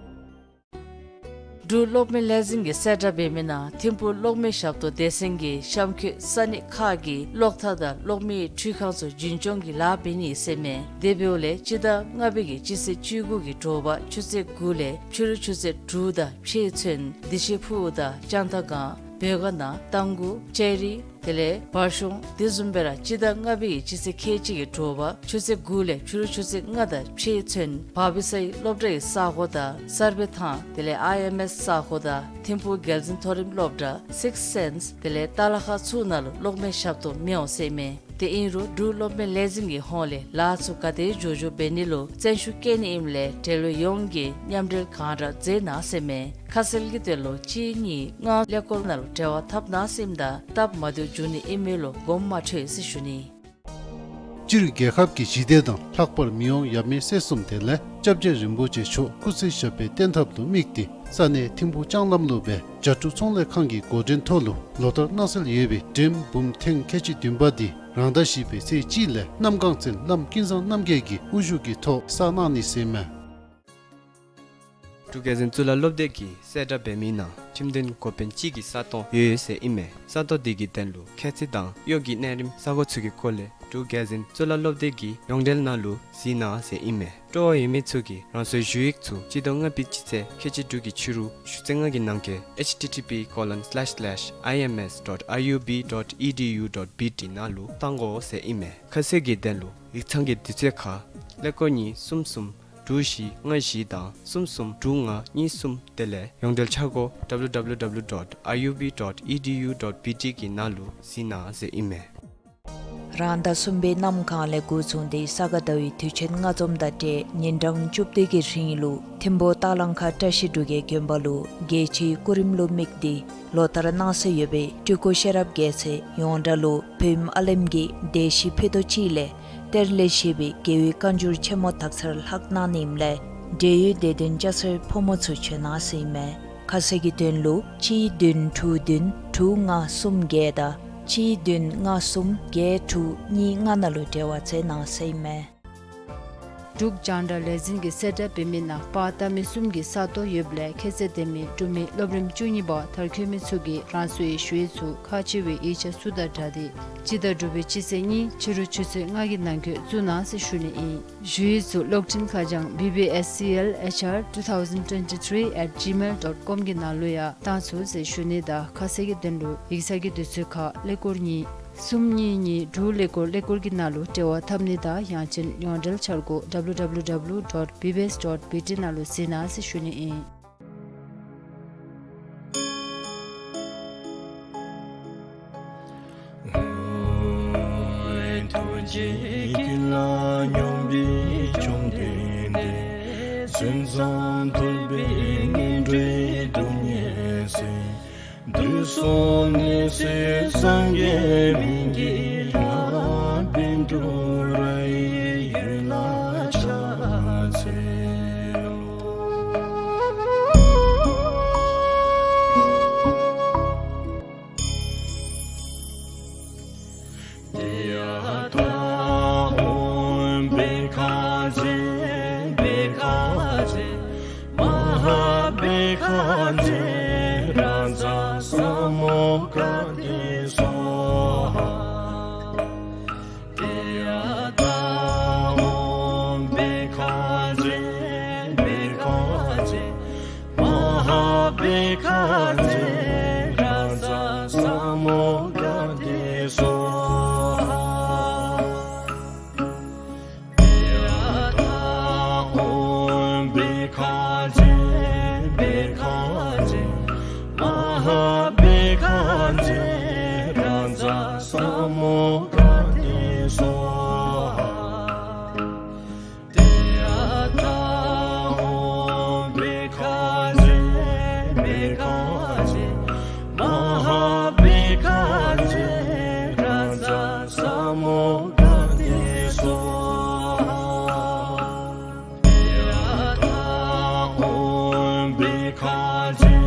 འབྲུག་གློག་མེ་ལས་འཛིན་གྱིས་གསལ་བསྒྲགས་འབད་མི་ནང་ཐིམ་ཕུག་གློག་མེ་ཞབས་ཏོག་སྡེ་ཚན་གྱིས་གཤམ་འཁོད་ས་གནས་ཁག་གི་གློག་ཐག་དང་གློག་མེའི་འཕྲུལ་ཁང་ཚུ་རྒྱུན་སྐྱོང་གི་ལཱ་འབད་ནི་ཟེར་མས། དེ་འབདཝ་ལས་སྤྱི་ཟླ་ལྔ་པའི་གི་སྤྱི་ཚེས་བཅུ་དགུ་གི་དྲོ་པ་ཆུ་ཚོད་དགུ་ལས་ཕྱི་རུ་ཆུ་ཚོད་དྲུག་དང་ཕྱེད་ཚུན་བདེ་ཆེན་ཕུག་དང་ལྕང་རྟ་སྒང་བོད་དགའ་ན་རྟ་མགོ་ལྕགས་རི་དེ་ལས་བར་གཞུང་དེ་བཟུམ་སྦེ་ར་སྤྱི་ཟླ་ལྔ་པའི་གི་སྤྱི་ཚེས་ཁལ་གཅིག་གི་དྲོ་པ་ཆུ་ཚོད་དགུ་ལས་ཕྱི་རུ་ཆུ་ཚོད་ལྔ་དང་ཕྱེད་ཚུན་བར་བི་སའི་སློབ་གྲྭའི་ས་གོ་དང་གསར་སྦས་ཐང་དེ་ལས་ཨའི་ཨེམ་ཨེས་ས་གོ་དང་ཐིམ་ཕུག་རྒྱལ་འཛིན་མཐོ་རིམ་སློབ་གྲྭ་སིགསི་སེནསི་དེ་ལས་ཏ་ལ་ཁ་ཚུ་ནང་ལུ་གློག་མེ་ཞབས་ཏོག་མི་འོང་ཟེར་མས། དེ་ཨིན་རུང་འབྲུག་གློག་མེ་ལས་འཛིན་གྱི་ཧོངས་ལས་ལཱ་ཚུ་ག་དེ་མགྱོགས་མགྱོགས་འབད་ནི་ལུ་བརྩོན་ཤུགས་བསྐྱེད་ནི་ཨིནམ་ལས་འབྲེལ་ཡོད་ཡོངས་ཀྱིས་མཉམ་འབྲེལ་གང་དྲག་མཛད་གནང་ཟེར་མས། ཁ་གསལ་གྱི་དོན་ལུ་གཅིག་གཉིས་ལྔ་ཀླད་ཀོར་ནང་ལུ་འབྲེལ་བ་འཐབ་གནང་ཟེར་མས། ད་སྟབས་མ་བདེཝ་འབྱུང་ནི་ཨིན་མས་ལོ་དགོངསམ་མ་ཁྲེལ་ཟེར་ཞུ་ནི། སྤྱིར་རྒྱལ་ཁབ་ཀྱི་ཞི་བདེ་དང་ལྷག་པར་མི་དབང་ཡབ་མེས་སྲས་གསུམ་དེ་ལས་སྐྱབས་རྗེ་རིན་པོ་ཆེ་མཆོག་སྐུ་ཚེ་ཞབས་པད་བརྟན་ཐབས་ལུ་དམིགས་ཏེ་ས་གནས་ཐིམ་ཕུག་ལྕང་ལམ་ལུ་སྦེ་བྱ་ཕྲུག་ཚོང་ལས་ཁང་གི་འགོ་འདྲེན་ཐོག་ལུ་ལོ་ལྟར་གནང་སྲོལ་ཡོད་པའི་འགྲེམས་འབུམ་ཐེངས་ཁལ་གཅིག་བདུན་པ་འདི་རང་ཟླ་བཞི་པའི་ཚེས་གཅིག་ལས་གནམ་གང་ཚུན་བླམ་ཀུན་བཟང་རྣམ་རྒྱལ་གྱི་དབུ་བཞུགས་ཀྱི་ཐོག་བསགས་གནང་ནི་ཟེར་མས། འབྲུག་རྒྱལ་འཛིན་གཙུག་ལག་སློབ་སྡེ་གིས་གསལ་བསྒྲགས་འབད་མི་ནང་ཁྲིམས་དོན་འགོ་དཔོན་གཅིག་གི་ས་སྟོང་ཡོད་ཡོད་ཟེར་ཨིན་མས། ས་སྟོང་འདི་གི་དོན་ལུ་ཁྱད་ཚད་དང་གཡོག་གི་གནས་རིམ་ས་གོ་ཚུ་གི་སྐོར་ལས་འབྲུག་རྒྱལ་འཛིན་གཙུག་ལག་སློབ་སྡེ་གི་ཡོངས་འབྲེལ་ནང་ལུ་གཟིགས་གནང་ཟེར་ཨིན་མས། སྤྲོ་བ་ཡོད་མི་ཚུ་གིས་རང་སོའི་ཞུ་ཡིག་ཚུ་སྤྱི་ཟླ་ལྔ་པའི་སྤྱི་ཚེས་ཁལ་གཅིག་དྲུག་གི་ཕྱི་རུ་ཆུ་ཚོད་ལྔ་གི་ནང་འཁོད་H T T P colon slash slash I M S dot I U B dot E D U dot B T ནང་ལུ་བཏང་དགོ་ཟེར་ཨིན་མས། ཁ་གསལ་གྱི་དོན་ལུ་ཡིག་ཚང་གི་དུས་ཚོད་ཁར་ཀླད་ཀོར་གཉིས་གསུམ་གསུམ་དྲུག་བཞི་ལྔ་བཞི་དང་གསུམ་གསུམ་དྲུག་ལྔ་གཉིས་གསུམ་དེ་ལས་ཡོངས་འབྲེལ་འཆར་སྒོ་W W W dot I U B dot E D U dot B T གི་ནང་ལུ་གཟིགས་གནང་ཟེར་ཨིན་མས། རང་ཟླ་གསུམ་པའི་གནམ་གང་ལས་འགོ་བཟུང་སྟེ་ས་ག་ཟླ་བའི་དུས་ཆེན་ལྔ་འཛོམས་དང་འབྲེལ་ཉིན་གྲངས་བཅུ་བདུན་གྱི་རིང་ལུ་ཐིམ་ཕུག་སྟག་ལང་ཁ་བཀྲ་ཤིས་འབྲུག་རྒྱལ་དགོན་པ་ལུ་རྒྱལ་སྤྱིའི་སྐུ་རིམ་ལུ་དམིགས་ཏེ་ལོ་ལྟར་གནང་སྲོལ་ཡོད་པའི་སྤྲུལ་སྐུ་ཤེས་རབ་རྒྱལ་མཚན་ཡོངས་གྲགས་ལུ་བོད་ཨ་ལེམ་གྱི་སྡེ་བཞི་ཕུད་རྡོག་གཅིག་ལས་གཏེར་ལས་བཞེས་པའི་རྒྱལ་བའི་བཀའ་འགྱུར་ཆེན་མོ་དག་ཚར་ལྷག་གནང་ནི་ཨིནམ་ལས་འབྲེལ་ཡོད་སྡེ་ཚན་སྐྱ་སེར་ཕོ་མོ་ཚུ་བྱོན་གནང་ཟེར་ཨིན་མས། ཁ་གསལ་གྱི་དོན་ལུ་གཅིག་བདུན་དྲུག་བདུན་དྲུག་ལྔ་གསུམ་བརྒྱད་དང་གཅིག་བདུན་ལྔ་གསུམ་བརྒྱད་དྲུག་གཉིས་ལྔ་ནང་ལུ་འབྲེལ་བ་མཛད་གནང་ཟེར་ཨིན་མས། འབྲུག་རྒྱང་བསྒྲགས་ལས་འཛིན་གྱིས་གསལ་བསྒྲགས་འབད་མི་ནང་པར་བཏབ་མི་གསུམ་གྱི་ས་སྟོང་ཡོདཔ་ལས་ཁྱད་ཚད་ལྡན་མི་འབྲུག་མི་སློབ་རིམ་བཅུ་གཉིས་པ་མཐར་འཁྱོལ་མི་ཚུ་གིས་རང་སོའི་ཞུ་ཡིག་ཚུ་ཁག་ཆེ་བའི་ཡིག་ཆ་ཚུ་དང་སྦྲགས་ཏེ་སྤྱི་ཟླ་དྲུག་པའི་སྤྱི་ཚེས་གཉིས་ཕྱི་རུ་ཆུ་ཚོད་ལྔ་གི་ནང་འཁོད་བཙུགས་གནང་ཟེར་ཞུ་ནི་ཨིན། ཞུ་ཡིག་ཚུ་གློག་འཕྲིན་ཁ་བྱང་B B S C L H R two thousand twenty-three at gmail dot com གི་ནང་ལུ་ཡང་བཏང་ཚུགས་ཟེར་ཞུ་ནི་དང་ཁ་གསལ་གྱི་དོན་ལུ་ཡིག་ཚང་གི་དུས་ཚོད་ཁར་ཀླད་ཀོར་གཉིས་གསུམ་གཉིས་གཉིས་དྲུག་ཀླད་ཀོར་ཀླད་ཀོར་གྱི་ནང་ལུ་འབྲེལ་བ་འཐབ་ནི་དང་ཡང་ཅིན་ཡོངས་འབྲེལ་འཆར་སྒོ་W W W dot B B S dot B T ནང་ལུ་གཟིགས་གནང་ཟེར་ཞུ་ནི་ཨིན། ཐུགས་རྗེ་ཀུན་ལ་སྙོམས་པའི་བཅོམ་ལྡན་འདས། མཚན་བཟང་ཐོབ་པའི་སྔོན་འགྲོའི་སྡུག་བསྔལ་སེལ། དུས་གསུམ་ནད་སེལ་སངས་རྒྱས་སྨན་གྱི་བླ། པཎ་གྲུབ་ར་ཡི་ཡུལ་ལ་ཕྱག་འཚལ་ལོ། ཡ་ཐཱ་ཧཱུྃ་བེ་ཁ་ཛེ། རཱ་ཛ་ས་མུདྒ་ཏེ་སྭཱ་ཧཱ། ཏདྱ་ཐཱ། ཨོཾ་བྷཻ་ཥ་ཛྱེ་བྷཻ་ཥ་ཛྱེ་མ་ཧཱ་བྷཻ་ཥ་ཛྱེ་རཱ་ཛ་ས་མུདྒ་ཏེ་སྭཱ་ཧཱ། ཏདྱ་ཐཱ། ཨོཾ་བྷཻ་ཥ་ཛྱེ་བྷཻ་ཥ་ཛྱེ་མ་ཧཱ་བྷཻ་ཥ་ཛྱེ་རཱ་ཛ་ས་མུདྒ་ཏེ་སྭཱ་ཧཱ། ཏདྱ་ཐཱ། ཨོཾ་བྷཻ་ཥ་ཛྱེ་བྷཻ་ཥ་ཛྱེ་མ་ཧཱ་བྷཻ་ཥ་ཛྱེ་རཱ་ཛ་ས་མུདྒ་ཏེ་སྭཱ་ཧཱ། ཏདྱ་ཐཱ། ཨོཾ་བྷཻ་ཥ་ཛྱེ་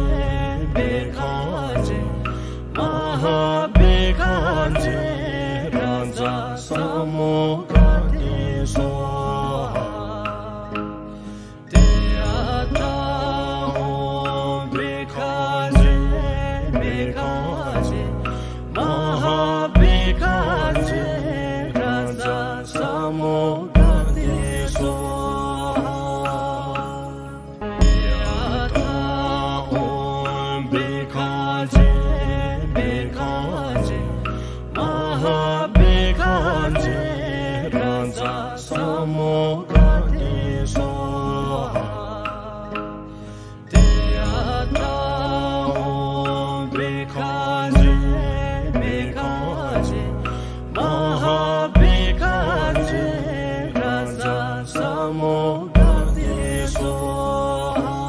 བྷཻ་ཥ་ཛྱེ་མ་ཧཱ་བྷཻ་ཥ་ཛྱེ་རཱ་ཛ་ས་མུདྒ་ཏེ་སྭཱ་ཧཱ། ཏདྱ་ཐཱ། ཨོཾ་བྷཻ་ཥ་ཛྱེ་བྷཻ་ཥ་ཛྱེ་མ་ཧཱ་བྷཻ་ཥ་ཛྱེ་རཱ་ཛ་ས་མུདྒ་ཏེ་སྭཱ་ཧཱ། ཏདྱ་ཐཱ། ཨོཾ་བྷཻ་ཥ་ཛྱེ་བྷཻ་ཥ་ཛྱེ་མ་ཧཱ་བྷཻ་ཥ་ཛྱེ་རཱ་ཛ་ས་མུདྒ་ཏེ་སྭཱ་ཧཱ། ཏདྱ་ཐཱ། ཨོཾ་བྷཻ་ཥ་ཛྱེ་བྷཻ་ཥ་ཛྱེ་མ་ཧཱ་བྷཻ་ཥ་ཛྱེ་རཱ་ཛ་ས་མུདྒ་ཏེ་སྭཱ་ཧཱ།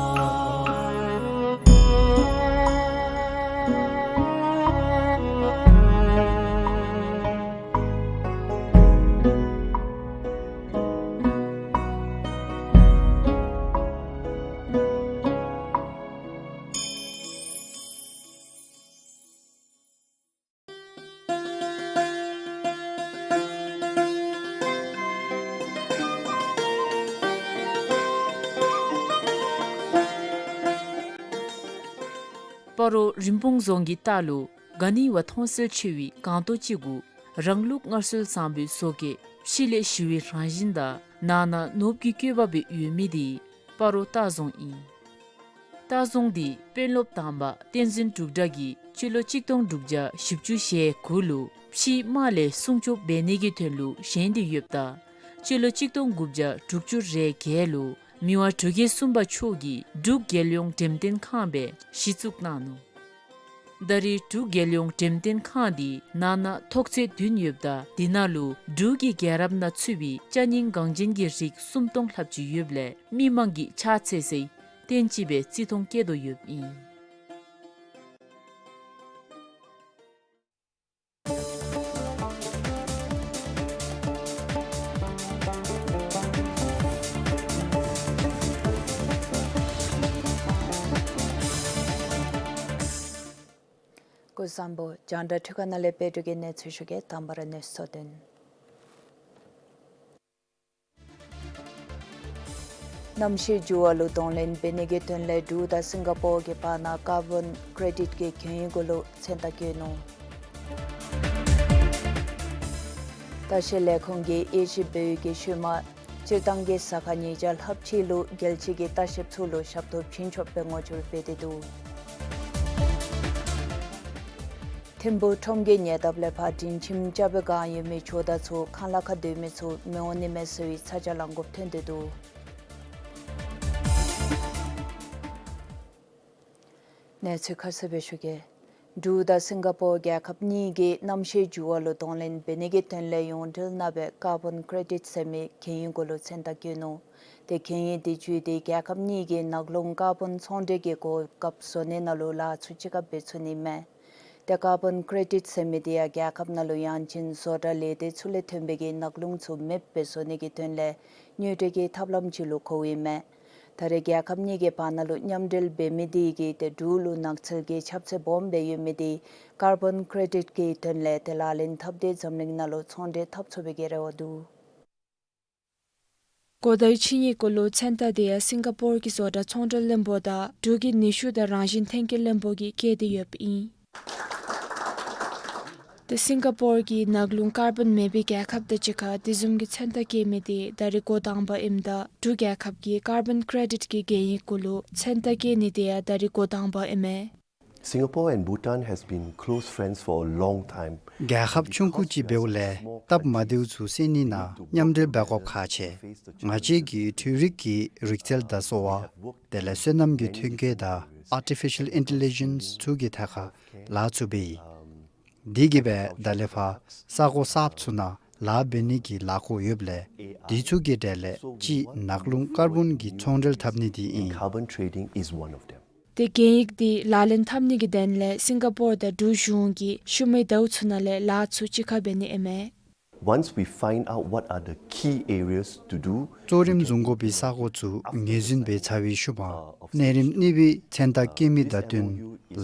སྤ་རོ་རིན་སྤུངས་རྫོང་གི་ལྟག་ལུ་ག་ནི་བ་མཐོང་གསལ་ཆེ་བའི་སྒང་ཏོག་ཅིག་གུ་རང་ལུགས་སྔར་སྲོལ་བཟང་པོའི་བཟོ་བཀོད་ཕྱི་ལས་ཞི་བའི་རང་བཞིན་དང་ནང་ན་ནོར་བུ་གི་བཀོད་པ་སྦེ་ཡོད་མི་དེ་སྤ་རོ་ལྟ་རྫོང་ཨིན། ལྟ་རྫོང་དེ་དཔོན་སློབ་དང་པ་བསྟན་འཛིན་འབྲུག་སྒྲ་གིས་སྤྱི་ལོ་གཅིག་སྟོང་དྲུག་བརྒྱ་བཞི་བཅུ་ཞེ་དགུ་ལུ་ཕྱིའི་དམག་ལས་སྲུང་སྐྱོབ་འབད་ནི་གི་དོན་ལུ་བཞེངས་ཏེ་ཡོདཔ་ད་སྤྱི་ལོ་གཅིག་སྟོང་དགུ་བརྒྱ་དྲུག་ཅུ་རེ་བརྒྱད་ལུ་མི་དབང་འབྲུག་རྒྱལ་གསུམ་པ་མཆོག་གིས་འབྲུག་རྒྱལ་ཡོངས་འགྲེམས་སྟོན་ཁང་སྦེ་གཞི་བཙུགས་གནང་ནུག། ད་རེས་འབྲུག་རྒྱལ་ཡོངས་འགྲེམས་སྟོན་ཁང་འདི་ནང་ན་ཐོག་ཚད་བདུན་ཡོདཔ་ད་དེ་ནང་ལུ་འབྲུག་གི་རྒྱལ་རབས་ནང་ཚུད་པའི་ཅ་རྙིང་འགངས་ཅན་གྱི་རིགས་སུམ་སྟོང་ལྷགཔ་ཅིག་ཡོདཔ་ལས་མི་མང་གིས་ཕྱག་འཚལ་སའི་རྟེན་ཅིག་སྦེ་བརྩི་མཐོང་བསྐྱེད་དོ་ཡོདཔ་ཨིན། སྐུ་གཟུགས་བཟང་པོ། རྒྱང་བསྒྲགས་འཕྲུལ་ཁང་ནང་ལས་དཔལ་སྒྲོལ་གྱིས་གནས་ཚུལ་ཞུ་གེ། དང་པ་ར་གནས་ཚུལ་དོན། གནམ་གཤིས་འགྱུར་བ་ལུ་གདོང་ལེན་འབད་ནི་གི་དོན་ལས་འབྲུག་དང་སིང་ག་པོར་གྱི་བར་ན་ཀར་བཱོན་ཀྲེ་ཌིཊ་གི་གྱོན་ཡིག་གུ་ལུ་མཚན་རྟགས་བཀོད་ནུག། ལྟ་བཤལ་ལས་ཁུངས་ཀྱིས་དབྱེ་ཞིབ་འབད་བའི་གི་ཤུལ་མ་སྤྱིར་བཏང་གི་ཟ་ཁང་ཉིས་བརྒྱ་ལྷགཔ་ཅིག་ལུ་རྒྱལ་སྤྱི་གི་ལྟ་བཤལཔ་ཚུ་ལུ་ཞབས་ཏོག་བྱིན་ཆོགཔ་སྦེ་ངོ་སྦྱོར་འབད་དེ་འདུག། ཐིམ་ཕུག་ཁྲོམ་གྱི་ཉེ་འདབས་ལས་ཕར་སྒྲིང་ཁྱིམ་རྐྱབ་པའི་བསྒང་ཡོད་མི་ཇོ་བདག་ཚུ་ཁང་གླ་ཁར་སྡོད་མི་ཚུ་མི་འོང་ནི་མས་ཟེར་བའི་ཚ་གྱང་ལང་དགོཔ་ཐོན་ཏེ་འདུག། གནས་ཚུལ་ཁ་གསལ་སྦེ་ཞུ་གེ། འབྲུག་དང་སིང་ག་པོར་རྒྱལ་ཁབ་གཉིས་ཀྱིས་གནམ་གཤིས་འགྱུར་བ་ལུ་གདོང་ལེན་འབད་ནི་གི་དོན་ལས་ཡོངས་འབྲེལ་ནང་སྦེ་ཀར་བཱོན་ཀྲེ་ཌིཊ་ཟེར་མི་གྱོན་ཡིག་གུ་ལུ་མཚན་རྟགས་བཀོད་ནུག། ཏེ་གྱོན་ཡིག་དེ་བརྒྱུད་དེ་རྒྱལ་ཁབ་གཉིས་ཀྱི་ནགས་ཀླུང་ཀར་བཱོན་ཚོང་འབྲེལ་གྱི་གོ་སྐབས་བཟོ་ནི་ནང་ལུ་ལཱ་ཚུ་གཅིག་ཁར་འབད་ཚུགས་ནི་མས། ཏེ་ཀར་བཱོན་ཀྲེ་ཌིཊ་ཟེར་མི་དེ་ཡང་རྒྱལ་ཁབ་ནང་ལུ་ཡང་ཅིན་བཟོ་གྲྭ་ལས་སྡེ་ཚུ་ལས་ཐོན་པའི་གི་ནགས་ཀླུང་ཚུ་མེདཔ་སྦེ་བཟོ་ནི་གི་དོན་ལས་དངུལ་འབྲེལ་གྱི་ཐབས་ལམ་ཅིག་ལུ་གོཝ་ཨིན་མས། ད་རེས་རྒྱལ་ཁབ་གཉིས་ཀྱི་བར་ན་ལུ་མཉམ་འབྲེལ་འབད་མི་དེ་གིས་ཏེ་འབྲུག་ལུ་ནགས་ཚལ་གྱི་ཁྱབ་ཚད་སྦོམ་སྦེ་ཡོད་མི་དེ་ཀར་བཱོན་ཀྲེ་ཌིཊ་གི་དོན་ལས་ཏེ་ལག་ལེན་འཐབ་སྟེ་འཛམ་གླིང་ནང་ལུ་ཚོང་འབྲེལ་འཐབ་ཚུགས་པའི་གི་རེ་བ་འདུག། གོ་ཟླའི་ཕྱི་ཉིན་གུ་ལུ་མཚན་རྟགས་དེ་ཡང་སིང་ག་པོར་གྱི་བཟོ་གྲྭ་ཚོང་འབྲེལ་བློན་པོ་དང་འབྲུག་གི་ནུས་ཤུགས་དང་རང་བཞིན་ཐོན་སྐྱེད་བློན་པོ་གིས་བཀལ་ཏེ་ཡོདཔ་ཨིན། ཏེ་སིང་ག་པོར་གྱིས་ནགས་ཀླུང་ཀར་བཱོན་མེད་པའི་རྒྱལ་ཁབ་དང་གཅིག་ཁར་དེ་བཟུམ་གྱི་མཚན་རྟགས་བཀལ་མི་དེ་ད་རིས་འགོ་དང་པ་ཨིནམ་ད་འབྲུག་རྒྱལ་ཁབ་ཀྱིས་ཀར་བཱོན་ཀྲེ་ཌིཊ་གི་གན་ཡིག་གུ་ལུ་མཚན་རྟགས་བཀལ་ནི་དེ་ཡང་ད་རིས་འགོ་དང་པ་ཨིན་མས། Singapore and Bhutan has been close friends for a long time. རྒྱལ་ཁབ་ཆུང་ཀུ་ཅིག་འབདཝ་ལས་སྟབས་མ་བདེཝ་ཚུ་སེལ་ནི་ནང་མཉམ་འབྲེལ་འབད་དགོཔ་ཁག་ཆེ། ང་བཅས་ཀྱིས་འཕྲུལ་རིག་གི་རིག་རྩལ་དང་གསོ་བ་དེ་ལས་སོ་ནམ་གྱི་ཐོན་སྐྱེད་དང་ཨར་ཊི་ཕི་ཤཱལ་ཨིན་ཊེ་ལི་ཇེནསི་ཚུ་གི་ཐད་ཁར་ལཱ་ཚུ་འབད་ཡི། དེ་གིས་སྦེ་ད་ལས་ཕར་ས་གོ་གསརཔ་ཚུ་ནང་ལཱ་འབད་ནི་གི་ལཱ་འགོ་ཡོདཔ་ལས་དེ་ཚུ་གི་གྲས་ལས་གཅིག་ནགས་ཀླུང་ཀར་བཱོན་གྱི་ཚོང་འབྲེལ་འཐབ་ནི་དེ་ཨིན། Carbon trading is one of them. ཏེ་གན་ཡིག་དེ་ལག་ལེན་འཐབ་ནི་གི་དོན་ལས་སིང་ག་པོར་དང་འབྲུག་གཞུང་གིས་ཤུལ་མའི་ཟླཝ་ཚུ་ནང་ལས་ལཱ་ཚུ་གཅིག་ཁར་འབད་ནི་ཨིན་མས། Once we find out what are the key areas to do, གཙོ་རིམ་བཟུང་དགོ་པའི་ས་གོ་ཚུ་ངོས་འཛིན་འབད་ཚར་བའི་ཤུལ་མ་གནས་རིམ་གཉིས་པའི་མཚན་རྟགས་བཀལ་མི་དང་བསྟུན་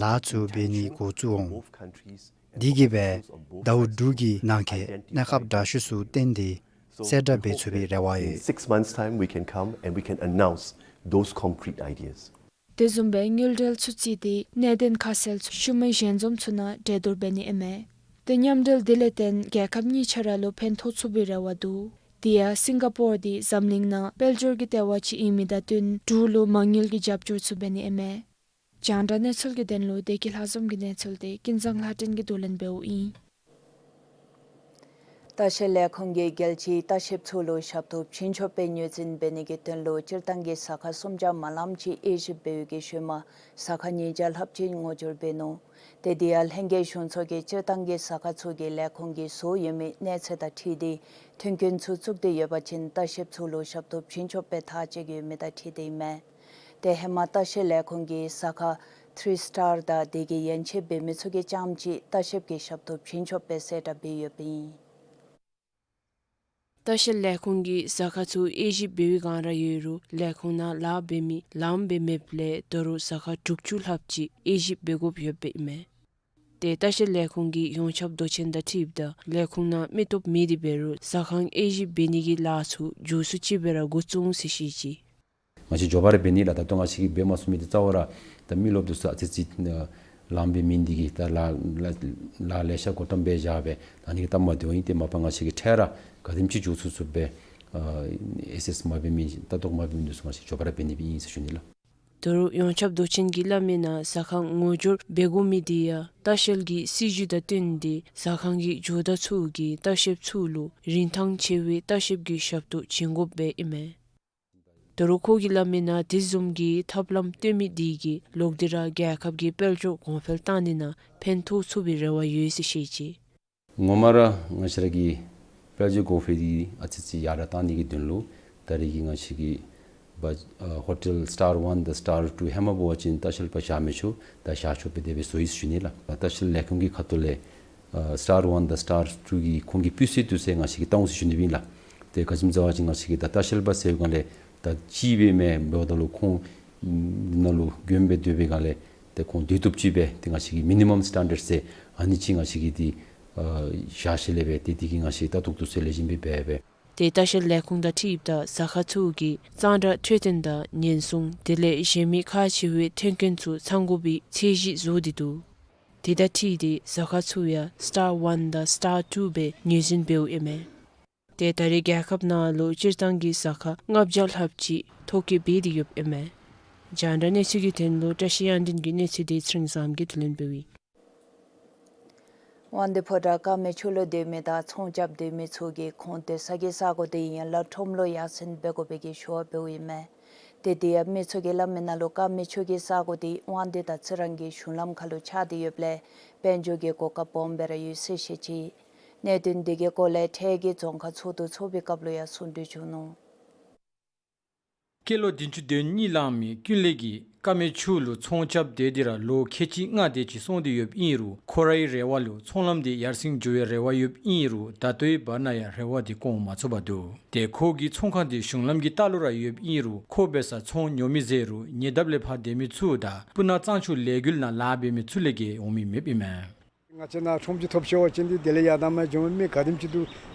ལཱ་ཚུ་འབད་ནི་འགོ་བཙུགས་འོང་། དེ་གིས་སྦེ་ཟླཝ་དྲུག་གི་ནང་འཁོད་གནས་སྐབས་དྲག་ཤོས་ཚུ་བཏོན་ཏེ་གསལ་བསྒྲགས་འབད་ཚུགས་པའི་རེ་བ་ཡོད། In six months' time, we can come and we can announce those concrete ideas. དེ་བཟུམ་སྦེ་དངུལ་འབྲེལ་ཚུ་བརྩིས་ཏེ་གནད་དོན་ཁ་གསལ་ཚུ་ཤུལ་མའི་ཞལ་འཛོམས་ཚུ་ནང་གྲོས་བསྡུར་འབད་ནི་ཨིན་མས། ཏེ་མཉམ་འབྲེལ་དེ་ལས་བརྟེན་རྒྱལ་ཁབ་གཉིས་ཆ་ར་ལུ་ཕན་ཐོགས་ཚུགས་པའི་རེ་བ་འདུག། དེ་ཡང་སིང་ག་པོར་དེ་འཛམ་གླིང་ནང་དཔལ་འབྱོར་གྱི་ལྟེ་བ་ཅིག་ཨིན་མི་དང་བསྟུན་འབྲུག་ལུ་མ་དངུལ་གྱི་རྒྱབ་སྐྱོར་ཚུ་འབད་ནི་ཨིན་མས། རྒྱང་བསྒྲགས་གནས་ཚུལ་གྱི་དོན་ལུ་བདེ་སྐྱིད་ལྷ་འཛོམས་ཀྱི་གནས་ཚུལ་དེ་ཀུན་བཟང་ལྷ་སྒྲོན་གྱིས་བསྡུ་ལེན་འབདཝ་ཨིན། ལྟ་བཤལ་ལས་ཁུངས་ཀྱིས་རྒྱལ་སྤྱིའི་ལྟ་བཤལཔ་ཚུ་ལུ་ཞབས་ཏོག་བྱིན་ཆོག་པའི་ངོས་འཛིན་འབད་ནི་གི་དོན་ལུ་སྤྱིར་བཏང་གི་ཟ་ཁང་སུམ་བརྒྱ་མ་ལངམ་ཅིག་དབྱེ་ཞིབ་འབད་བའི་གི་ཤུལ་མ་ཟ་ཁང་ཉིས་བརྒྱ་ལྷགཔ་ཅིག་ངོ་སྦྱོར་འབད་ནུག། ཏེ་དེ་ཡང་ལྷན་རྒྱས་གཞུང་ཚོགས་ཀྱིས་སྤྱིར་བཏང་གི་ཟ་ཁང་ཚུ་གིས་ལས་ཁུངས་ཀྱིས་བཟོ་ཡོད་མི་གནས་ཚད་དང་འཁྲིལ་ཏེ་མཐུན་རྐྱེན་ཚུ་བཙུགས་ཏེ་ཡོད་པ་ཅིན་ལྟ་བཤལཔ་ཚུ་ལུ་ཞབས་ཏོག་བྱིན་ཆོག་པའི་ཐག་བཅད་ཡོད་མི་དང་འཁྲིལ་ཏེ་ཨིན་མས། ཏེ་ཧེ་མ་ལྟ་བཤལ་ལས་ཁུངས་ཀྱིས་ཟ་ཁང་ཐིརི་སི་ཊར་དང་དེ་གི་ཡན་ཆད་འབད་མི་ཚུ་གིས་རྐྱངམ་གཅིག་ལྟ་བཤལཔ་གི་ཞབས་ཏོག་བྱིན་ཆོག་པའི་གསལ་བསྒྲགས་འབད་ཡོདཔ་ཨིན། ལྟ་བཤལ་ལས་ཁུངས་ཀྱིས་ཟ་ཁང་ཚུ་དབྱེ་ཞིབ་འབད་བའི་སྒང་ར་ཡོད་རུང་ལས་ཁུངས་ནང་ལཱ་འབད་མི་ལངམ་སྦེ་མེདཔ་ལས་ད་རུང་ཟ་ཁང་དྲུག་ཅུ་ལྷགཔ་ཅིག་དབྱེ་ཞིབ་འབད་དགོཔ་ཡོདཔ་ཨིན་མས། ཏེ་ལྟ་བཤལ་ལས་ཁུངས་ཀྱི་ཡོངས་ཁྱབ་མདོ་ཆེན་དང་འཁྲིལཝ་ད་ལས་ཁུངས་ནང་མི་སྟོབས་མེད་དེ་འབད་རུང་ཟ་ཁང་དབྱེ་ཞིབ་འབད་ནི་གི་ལཱ་ཚུ་མགྱོགས་སུ་ཅིག་སྦེ་ར་འགོ་བཙུགས་འོང་ཟེར་བཤད་ཅི། ང་བཅས་མགྱོགས་པ་ར་འབད་ནི་ལགས། ད་ལྟོ་ང་བཅས་ཀྱིས་འབད་མ་ཚུགས་མི་འདི་རྩ་བ་ར་ད་མི་རློབས་འདི་ཚུ་ཨ་ཙི་ཙི་ལངམ་སྦེ་མེད་ནི་འདི་གིས་ད་ལཱ་ལཱ་ལཱ་ལེ་ཤ་འགོ་དཔོན་འབད་བཞག་སྦེ་ད་ཨ་ནི་གིས་སྟབས་མ་བདེཝ་ཨིན། ཏེ་མ་པ་ང་བཅས་ཀྱིས་འཕྲལ་ར་ག་དེམ་ཅིག་མགྱོགས་ཚུགས་ཚུགས་སྦེ་ཨ་ཨེ་སེས་མ་འབད་མི་ལྟ་རྟོག་མ་འབད་མི་འདི་ཚུ་ང་བཅས་མགྱོགས་པ་ར་འབད་ནི་སྦེ་ཨིན་ཟེར་ཞུ་ནི་ལགས། ད་རུང་ཡོངས་ཁྱབ་མདོ་ཆེན་གྱིས་སླབ་མི་ནང་ཟ་ཁང་ངོ་སྦྱོར་འབད་དགོ་མི་འདི་ཡང་ལྟ་བཤལ་གྱི་སྲིད་བྱུས་དང་བསྟུན་ཏེ་ཟ་ཁང་གི་ཇོ་བདག་ཚུ་གིས་ལྟ་བཤལཔ་ཚུ་ལུ་རིན་ཐང་ཆེ་བའི་ལྟ་བཤལཔ་གི་ཞབས་ཏོག་བྱིན་དགོཔ་སྦེ་ཨིན་མས། ད་རུང་ཁོ་གིས་སླབ་མི་ནང་དེ་བཟུམ་གྱི་ཐབས་ལམ་སྟོན་མི་འདི་གིས་ལོག་སྟེ་ར་རྒྱལ་ཁབ་ཀྱི་དཔལ་འབྱོར་གོང་འཕེལ་བཏང་ནི་ནང་ཕན་ཐོགས་ཚུགས་པའི་རེ་བ་ཡོད་ཟེར་བཤད་ཅི། ངོ་མ་ར་ང་བཅས་ར་གི་དཔལ་འབྱོར་གོང་འཕེལ་འདི་ཨ་ཙི་ཙི་ཡར་ར་བཏང་ནི་གི་དོན་ལུ་ད་རེས་ཀྱི་ང་བཅས་ཀྱི་བ་ཨ་ཧོ་ཊེལ་སི་ཊར་ཝན་དང་སི་ཊར་ཊུ་ཧེ་མ་འབད་བ་ཅིན་ལྟ་བཤལ་པ་བཞག་མི་ཆོག། ད་བཞག་ཆོག་པའི་དེ་སྦེ་བཟོ་ཡི་ཟེར་ཞུ་ནི་ལགས། ལྟ་བཤལ་ལས་ཁུངས་ཀྱི་ཁ་ཐུག་ལས་ཨ་སི་ཊར་ཝན་དང་སི་ཊར་ཊུ་གི་ཁོང་གི་སྤུས་ཚད་འདི་ཚུ་ང་བཅས་ཀྱིས་བཏང་འོང་ཟེར་ཞུ་ནི་ཨིན་ལགས། ཏེ་ག་ཅི་སྨོ་ཟེར་བ་ཅིན་ང་བཅས་ཀྱི་ད་ལྟ་བཤལ་པ་ཟེར་བའི་སྒང་ལས་ད་གཅིག་སྦེ་མེན་འབདཝ་ད་ལུ་ཁོང་ནང་ལུ་མགྱོནམ་སྦེ་སྡོད་པའི་སྒང་ལས་ཏེ་ཁོང་སྡོད་བཏུབ་ཅིག་སྦེ་ཏེ་ང་བཅས་ཀྱི་མི་ནི་མམ་སི་ཊེན་ཌརཌ་ཟེར་ཨ་ནི་ཅིག་ང་བཅས་ཀྱིས་འདི་ཨ་བཞག་ཞིནམ་ལས་སྦེ་ཏེ་འདི་གིས་ང་བཅས་ལྟ་རྟོག་འདི་ཚུ་ལེགས་ཤོམ་སྦེ་འབད་སྦེ། ཏེ་ལྟ་བཤལ་ལས་ཁུངས་དང་འཁྲིལཝ་ད་ཟ་ཁང་ཚུ་གིས་གཙང་སྦྲ་འཕྲོད་བསྟེན་དང་ཉེན་སྲུང་དེ་ལས་གཞན་མི་ཁག་ཆེ་བའི་མཐུན་རྐྱེན་ཚུ་ཚང་དགོ་པའི་ཚད་གཞི་བཟོ་སྟེ་འདུག། དེ་དང་འཁྲིལ་ཏེ་ཟ་ཁང་ཚུ་ཡང་སི་ཊར་ཝན་དང་སི་ཊར་ཊུ་སྦེ་ངོས་འཛིན་འབདཝ་ཨིན་མས། ཏེ་ད་རེས་རྒྱལ་ཁབ་ནང་ལུ་སྤྱིར་བཏང་གི་ཟ་ཁང་ལྔ་བརྒྱ་ལྷགཔ་ཅིག་ཐོ་བཀོད་འབད་དེ་ཡོདཔ་ཨིན་མས། རྒྱང་བསྒྲགས་གནས་ཚུལ་གྱི་དོན་ལུ་བཀྲ་ཤིས་དབྱངས་ལྡན་གྱི་གནས་ཚུལ་དེ་ཚེ་རིང་བཟངམོ་གིས་བསྡུ་ལེན་འབདཝ་ཨིན། དབང་འདུས་ཕོ་བྲང་དཀར་མེ་ཆུ་ལུ་སྡོད་མི་དང་ཚོང་རྐྱབ་སྡོད་མི་ཚུ་གིས་ཁོང་སྡོད་ས་གི་ས་གོ་དེ་ཡན་ལག་ཁྲོམ་ལུ་ཡར་སེང་འབད་དགོ་པའི་གི་ཞུ་བ་འབདཝ་ཨིན་མས། ཏེ་དེ་ཡང་མི་ཚུ་གིས་སླབ་མི་ནང་ལུ་དཀར་མེ་ཆུ་གི་ས་གོ་དེ་དབང་འདུས་དང་རྩི་རང་གི་གཞུང་ལམ་ཁ་ལུ་ཆགས་ཏེ་ཡོདཔ་ལས་དཔལ་འབྱོར་གྱི་གོ་སྐབས་སྦོམ་སྦེ་ར་ཡོད་ཟེར་བཤད་ཅི། གནད་དོན་དེ་གི་སྐོར་ལས་འཕྲལ་གྱི་རྫོང་ཁག་ཚོགས་འདུ་ཚོགས་པའི་སྐབས་ལུ་ཡང་གསུང་གྲོས་བྱུང་ནུག། སྐྱེས་ལོ་བདུན་ཅུ་དོན་གཉིས་ལང་མི་ཀུན་ལེགས་ཀྱིས་དཀར་མེ་ཆུ་ལུ་ཚོང་རྐྱབ་སྡོད་དེ་ར་ལོ་ཁལ་གཅིག་ལྔ་དེ་ཅིག་སོང་སྟེ་ཡོདཔ་ཨིན་རུང་ཁོ་རའི་རེ་བ་ལུ་ཚོང་ལམ་དེ་ཡར་སེང་འགྱོ་བའི་རེ་བ་ཡོདཔ་ཨིན་རུང་ད་ལྟོའི་བར་ན་ཡང་རེ་བ་དེ་སྐོང་མ་ཚུགས་པར་འདུག། ཏེ་ཁོ་གི་ཚོང་ཁང་དེ་གཞུང་ལམ་གྱི་ལྟག་ལུ་ར་ཡོདཔ་ཨིན་རུང་ཁོ་འབད་སར་ཚོང་ཉོ་མི་ཟད་རུང་ཉེ་འདབས་ལས་ཕར་སྡོད་མི་ཚུ་དང་སྤུ་ན་གཙང་ཆུ་ལས་འགུལ་ནང་ལཱ་འབད་མི་ཚུ་ལས་བརྒལ་འོང་མི་མེདཔ་ཨིན་མས། ང་བཅས་ནཱ་ཁྲོམ་གྱི་ཐོབ་ཤོར་བ་ཅིན་འདི་དེ་ལས་ཡར་དང་མར་འགྱོ་མི་ག་དེམ་ཅིག་འདུག།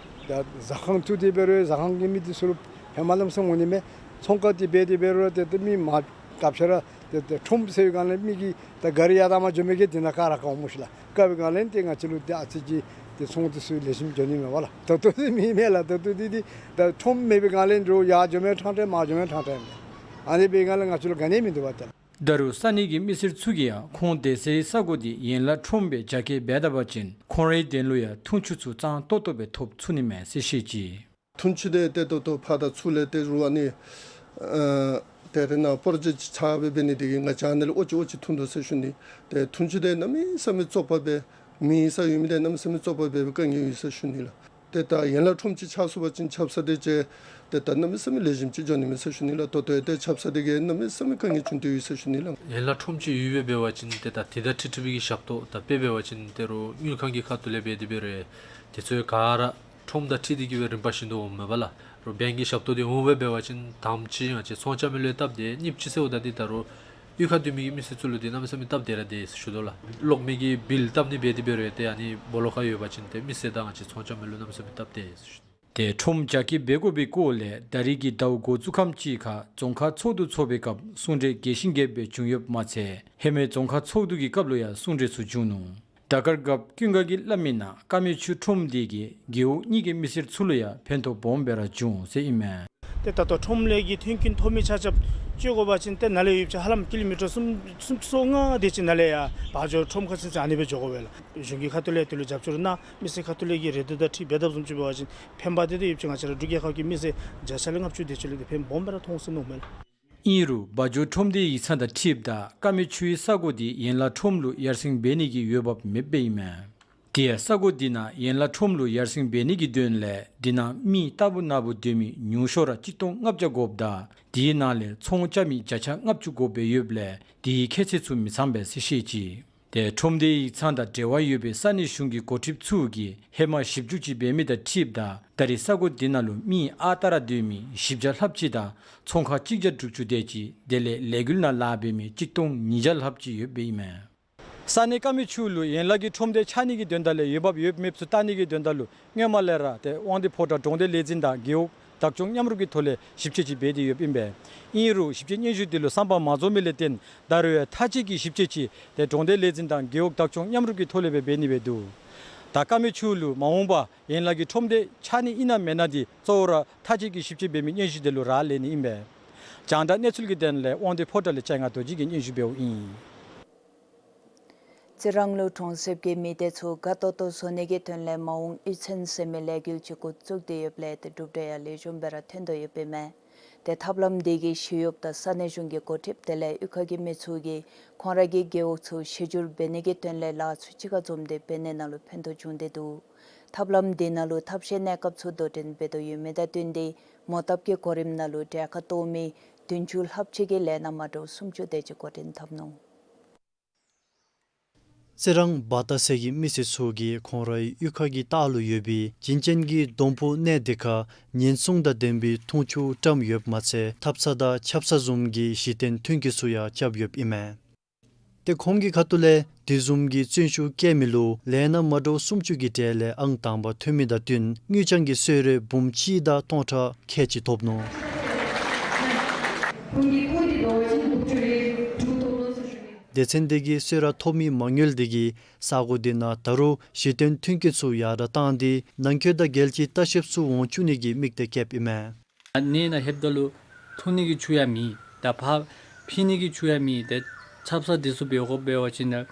ད་ཟ་ཁང་བཙུགས་ཏེ་འབད་རུང་ཟ་ཁང་གི་མི་འདི་ཚུ་ལུ་ ཧེ་མ་ལམ་སེང་འོང་ནི་མས། ཚོང་ཁང་འདི་འབད་དེ་འབད་རུང་ཏེ་ཏེ་མི་མང་སྐབས་ཤར་ཏེ་ཏེ་ཁྲོམ་ཟེར་བའི་སྒང་ལས་མི་གིས་ད་ག་རི་ཡར་དང་མར་འགྱོ་མི་གིས་འདི་ནང་ག་ར་ག་འོང་སྨོ་ཤིག་ལགས། ག་བའི་སྒང་ལས་ཏེ་ང་བཅས་ལུ་ཏེ་ཨ་ཙི་ཅིག་ཏེ་ཚོང་འདི་ཚུ་ལེགས་ཤོམ་འགྱོ་ནི་མས་པ་ལགས། ད་ལྟོ་འདི་མེད་མས་ལགས། ད་ལྟོ་འདི་འདི་ད་ཁྲོམ་མེད་པའི་སྒང་ལས་འགྱོ་ཡར་འགྱོ་མི་ཕྲང་ཕྲང་མར་འགྱོ་མི་ཕྲང་ཕྲང་ཨིན་མས། ཨ་ནི་འབད་བའི་སྒང་ལས་ང་བཅས་ལུ་ག་ནི་མིན་འདུག་པ་ཏེ་ལགས། ད་རུང་ས་གནས་ཀྱི་མི་སེར་ཚུ་གིས་ཡང་ཁོང་སྡོད་སའི་ས་གོ་འདི་ཡན་ལག་ཁྲོམ་སྦེ་རྒྱ་སྐྱེད་འབད་ད་པ་ཅིན་ཁོང་རའི་དོན་ལུ་ཡང་འཐུང་ཆུ་ཚུ་གཙང་ཏོག་ཏོ་སྦེ་ཐོབ་ཚུགས་ནི་མས་ཟེར་བཤད་ཅི། འཐུང་ཆུ་འདི་ཏེ་ཏོག་ཏོ་ཕར་དང་ཚུར་ལས་ཏེ་རུང་ཨ་ནི་ཨ་ཏེ་རེ་ནཱ་པོརོ་ཇེཀཊ་ཆགས་སྦེ་འབད་ནི་དེ་གིས་ང་བཅས་ཨ་ནི་ལས་ཨོ་ཅི་ཨོ་ཅི་འཐུང་དོ་ཟེར་ཞུ་ནི། ཏེ་འཐུང་ཆུ་འདི་གནམ་མེད་ས་མེད་བཙོག་པ་སྦེ་མེད་ས་ཡོད་མི་འདི་གནམ་མེད་ས་མེད་བཙོག་པ་སྦེ་དཀའ་ངལ་ཡོད་ཟེར་ཞུ་ནི་ལགས། ཏེ་ད་ཡན་ལག་ཁྲོམ་ཅིག་ཆགས་སོང་པ་ཅིན་ཆབ་གསང་འདི་ཅིག་ཏེ་ད་གནམ་མེད་ས་མེད་ལེགས་ཤོམ་ཅིག་འགྱོ་ནི་མས་ཟེར་ཞུ་ནི་ལགས། ད་ལྟོ་ཡང་ཏེ་ཆབ་གསང་འདི་གིས་གནམ་མེད་ས་མེད་དཀའ་ངལ་བྱུང་སྟེ་ཡོད་ཟེར་ཞུ་ནི་ལགས། ཡན་ལག་ཁྲོམ་ཅིག་ཡོདཔ་སྦེ་འབད་བ་ཅིན་ཏེ་ད་དེ་དང་འཁྲིལ་འཁྲིལ་བའི་གི་ཞབས་ཏོག་ད་དཔེ་འབད་བ་ཅིན་ད་རུང་དངུལ་ཁང་གི་ཁ་ཐུག་ལས་འབད་དེ་འབད་རུང་དེ་ཚུ་ག་ར་ཁྲོམ་དང་འཁྲིལ་ཏེ་གི་སྦེ་རིམ་པ་བཞིན་དུ་འོངམ་མས་པ་ལགས། རུང་བེངཀ་གི་ཞབས་ཏོག་འདི་འོང་སྦེ་འབད་བ་ཅིན་དང་པ་ཅིག་ང་བཅས་ཚོང་རྐྱབ་མི་ལུ་སྟབས་བདེ། གཉིས་པ་ཅིག་ཟེརཝ་ད་འདི་ད་རུང་གཡུས་ཁར་སྡོད་མི་གི་མི་སེར་ཚུ་ལུ་འདི་གནམ་མེད་ས་མེད་སྟབས་བདེ་ར་བདེ་ཟེར་ཞུ་དོ་ལགས། གློག་མེ་གི་བིལ་བཏབ་ནི་འབད་དེ་འབད་རུང་ཏེ་ཨ་ནི་སྦོ་ལོགས་ཁར་ཡོད་པ་ཅིན་ཏེ་མི་སེར་དང་ང་བཅས་ཚོང་རྐྱབ་མི་ལུ་གནམ་མེད་ས་མེད་སྟབས་བདེ་ཟེར་ཞུ་དོ། ཏེ་ཁྲོམ་རྒྱ་སྐྱེད་འབད་དགོ་པའི་སྐོར་ལས་ད་རིས་ཀྱི་ཟླཝ་འགོ་བཙུགས་ཁམས་ཅིག་ཁར་རྫོང་ཁག་ཚོགས་འདུ་ཚོགས་པའི་སྐབས་གསུང་གྲོས་རྒྱས་ཤིང་རྒྱསཔ་སྦེ་བྱུང་ཡོདཔ་མ་ཚད་ཧེ་མའི་རྫོང་ཁག་ཚོགས་འདུ་གི་སྐབས་ལུ་ཡང་གསུང་གྲོས་ཚུ་བྱུང་ནུག། ཟླ་སྐར་རྒཔོ་ཀུན་དགའ་གིས་སླབ་མིའི་ནང་ཀ་མེད་ཆུ་ཁྲོམ་འདི་གིས་རྒེད་འོག་གཉིས་ཀྱི་མི་སེར་ཚུ་ལུ་ཡང་ཕན་ཐོགས་སྦོམ་སྦེ་ར་བྱུང་ཟེར་ཨིན་མས། ཏེ་ད་ལྟོ་ཁྲོམ་ལས་ཀྱི་མཐུན་རྐྱེན་ཐོབ་མི་ཆ་ཁྱབ་སྤྱོད་དགོ་པ་ཅིན་ཏེ་ནཱ་ལས་ཡུདཔ་ཅིག་ཧ་ལམ་ཀི་ལོ་མི་ཊར་སུམ་སུམ་ཅུ་སོ་ལྔ་དེ་ཅིག་ནཱ་ལས་ཡར་བ་འཇོ་ཁྲོམ་ཁ་ཚུན་ཚོད་ཨ་ནི་སྦེ་འགྱོ་དགོ་པས་ལགས། གཞུང་གི་ཁ་ཐུག་ལས་དེ་ལུ་རྒྱབ་སྐྱོར་གནང་། མི་སེར་ཁ་ཐུག་ལས་ཀྱི་རེ་འདོད་དང་འཁྲིལ་འབད་དཔ་བཟུམ་ཅིག་འབད་བ་ཅིན་ཕན་པ་དེ་ཏེ་ཡུདཔ་ཅིག་ང་བཅས་ར་འབྲུག་རྒྱལ་ཁབ་ཀྱི་མི་སེར་བརྒྱ་ཆ་ལས་ལྔ་བཅུ་དེ་ཅིག་ལུ་ཏེ་ཕན་སྦོམ་སྦེ་ར་མཐོང་ཟེར་མནོཝ་མས་ལགས། ཨིན་རུང་བ་འཇོ་ཁྲོམ་སྡེའི་ཡིག་ཚང་དང་འཁྲིལཝ་ད་ཀ་མེད་ཆུའི་ས་གོ་འདི་ཡན་ལག་ཁྲོམ་ལུ་ཡར་སེང་འབད་ནི་གི་འོས་འབབ་མེདཔ་སྦེ་ཨིན་མས། དེ་ཡང་ས་གོ་འདི་ནང་ཡན་ལག་ཁྲོམ་ལུ་ཡར་སེང་འབད་ནི་གི་དོན་ལས་འདི་ནང་མི་རྟག་བུ་ན་བུ་སྡོད་མི་ཉུང་ཤོས་ར་གཅིག་སྟོང་ལྔ་བརྒྱ་དགོཔ་དང་དེའི་ནང་ལས་ཚོང་རྐྱབ་མི་བརྒྱ་ཆ་ལྔ་བཅུ་དགོཔ་སྦེ་ཡོདཔ་ལས་དེའི་ཁྱད་ཚད་ཚུ་མི་ཚངམ་མས་ཟེར་བཤད་ཅི། ཏེ་ཁྲོམ་སྡེའི་ཡིག་ཚང་དང་འབྲེལ་བ་ཡོད་པའི་ས་གནས་གཞུང་གི་འགོ་ཁྲིདཔ་ཚུ་གིས་ཧེ་མ་ཞིབ་འཇུག་ཅིག་འབད་མི་དང་འཁྲིལཝ་ད་ད་རེས་ས་གོ་འདི་ནང་ལུ་མི་ཨ་རྟག་ར་སྡོད་མི་བཞི་བརྒྱ་ལྷགཔ་ཅིག་དང་ཚོང་ཁང་གཅིག་བརྒྱ་དྲུག་ཅུ་དེ་ཅིག་དེ་ལས་ལས་འགུལ་ནང་ལཱ་འབད་མི་གཅིག་སྟོང་ཉིས་བརྒྱ་ལྷགཔ་ཅིག་ཡོདཔ་སྦེ་ཨིན་མས། ས་གནས་ཀ་མེད་ཆུ་ལུ་ཡན་ལག་གི་ཁྲོམ་སྡེ་ཆགས་ནི་གི་དོན་དག་ལས་འོས་འབབ་ཡོད་མེདཔ་ཚུ་བལྟ་ནི་གི་དོན་དག་ལུ་སྔོན་མ་ལས་ར་ཏེ་དབང་འདུས་ཕོ་བྲང་གྲོང་སྡེ་ལས་འཛིན་དང་རྒེད་འོག་བདག་སྐྱོང་མཉམ་རུབ་ཀྱི་ཐོག་ལས་ཞིབ་དཔྱད་ཅིག་འབད་དེ་ཡོདཔ་ཨིན་པས། ཨིན་རུང་ཞིབ་དཔྱད་སྙན་ཞུ་དེ་ལུ་བསམ་པ་མ་རྫོགས་མི་ལས་བརྟེན་ད་རུང་ཡང་མཐའ་དཔྱད་ཀྱི་ཞིབ་དཔྱད་ཅིག་ཏེ་གྲོང་སྡེ་ལས་འཛིན་དང་རྒེད་འོག་བདག་སྐྱོང་མཉམ་རུབ་ཀྱི་ཐོག་ལས་སྦེ་འབད་ནི་སྦེ་འདུག། ད་ཀ་མེད་ཆུ་ལུ་མ་འོངས་པ་ཡན་ལག་གི་ཁྲོམ་སྡེ་ཆགས་ནི་ཨིན་ན་མེན་ན་འདི་གཙོ་བོ་ར་མཐའ་དཔྱད་ཀྱི་ཞིབ་དཔྱད་འབད་མི་སྙན་ཞུ་དེ་ལུ་རག་ལས་ནི་ཨིན་པས། རྒྱང་བསྒྲགས་གནས་ཚུལ་གྱི་དོན་ལས་དབང་འདུས་ཕོ་བྲང་ལས་ལྕང་ང་རྡོ་རྗེ་གིས་སྙན་ཞུ་འབདཝ་ཨིན། རྩི་རང་ལུ་གྲོང་གསེབ་ཀྱི་མི་སྡེ་ཚུ་དགའ་ཏོག་ཏོ་བཟོ་ནི་གི་དོན་ལས་མ་འོངས་གཡུས་ཚན་ཟེར་མི་ལས་འགུལ་ཅིག་འགོ་བཙུགས་ཏེ་ཡོདཔ་ལས་ཏེ་གྲུབ་འབྲས་ཡང་ལེགས་ཤོམ་སྦེ་ར་ཐོན་དོ་ཡོདཔ་ཨིན་མས། ཏེ་ཐབས་ལམ་འདི་གིས་ཞི་གཡོགཔ་དང་ས་གནས་གཞུང་གི་འགོ་ཁྲིདཔ་དེ་ལས་གཡུས་ཁ་གི་མི་ཚུ་གིས་ཁོང་ར་གི་རྒེད་འོག་ཚུ་གཞི་བསྒྱུར་འབད་ནི་གི་དོན་ལས་ལཱ་ཚུ་གཅིག་ཁར་འཛོམས་ཏེ་འབད་ནི་ནང་ལུ་ཕན་ཐོགས་བྱུང་སྟེ་འདུག། ཐབས་ལམ་འདི་ནང་ལུ་ཐབས་ཤེས་གནས་སྐབས་ཚུ་དོ་འགྲན་འབད་དོ་ཡོད་མི་དང་བསྟུན་ཏེ་མོ་བཏབ་ཀྱི་གོ་རིམ་ནང་ལུ་གྲལ་ཁར་གཏོགས་མི་བདུན་ཅུ་ལྷགཔ་ཅིག་གིས་ལས་སྣ་མ་འདྲཝ་སུམ་ཅུ་དེ་ཅིག་འགོ་འདྲེན་འཐབ་ནུག། རྩི་རང་བ་ཏ་ཟེར་གྱི་མི་སེར་ཚུ་གིས་ཁོང་རའི་གཡུས་ཁ་གི་ལྟག་ལུ་ཡོད་པའི་བྱིན་ཅན་གྱི་སྡོང་པོ་གནས་དེ་ཁར་ཉེན་སྲུང་དང་ལྡན་པའི་འཐུང་ཆུ་བཀྲམ་ཡོདཔ་མ་ཚད་ཐབ་ཚང་དང་ཆབ་གསང་བཟུམ་གྱི་གཞི་རྟེན་མཐུན་རྐྱེན་ཚུ་ཡང་རྐྱབ་ཡོདཔ་ཨིན་མས། ཏེ་ཁོང་གི་ཁ་ཐུག་ལས་དེ་བཟུམ་གྱི་བརྩོན་ཤུགས་བསྐྱེད་མི་ལུ་ལས་སྣ་མ་འདྲཝ་སུམ་ཅུ་གི་གྲས་ལས་ཨང་དང་པ་ཐོན་མི་དང་བསྟུན་དངུལ་རྐྱང་གི་གསོལ་རས་འབུམ་གཅིག་དང་སྟོང་ཕྲག་ཁལ་གཅིག་ཐོབ་ནུག། སྡེ་ཚན་དེ་གིས་གསོལ་རས་ཐོབ་མི་མ་དངུལ་དེ་གིས་ས་གོ་དེ་ནང་ད་རུང་གཞི་རྟེན་མཐུན་རྐྱེན་ཚུ་ཡར་དྲག་བཏང་སྟེ་ནང་འཁོད་དང་རྒྱལ་སྤྱིའི་ལྟ་བཤལཔ་ཚུ་འོང་བཅུག་ནི་གི་དམིགས་གཏད་བསྐྱེདཔ་ཨིན་མས། ཨ་ནི་ནཱ་ལྷོདཔ་ད་ལུ་འཐུང་ནི་གི་ཆུ་ཡང་མེད། ད་ཕར་ཕྱིན་ནི་གི་ཆུ་ཡང་མེད། ཏེ་ཆབ་གསང་དེ་ཚུ་འབད་དགོཔ་འབད་བ་ཅིན་ནཱ་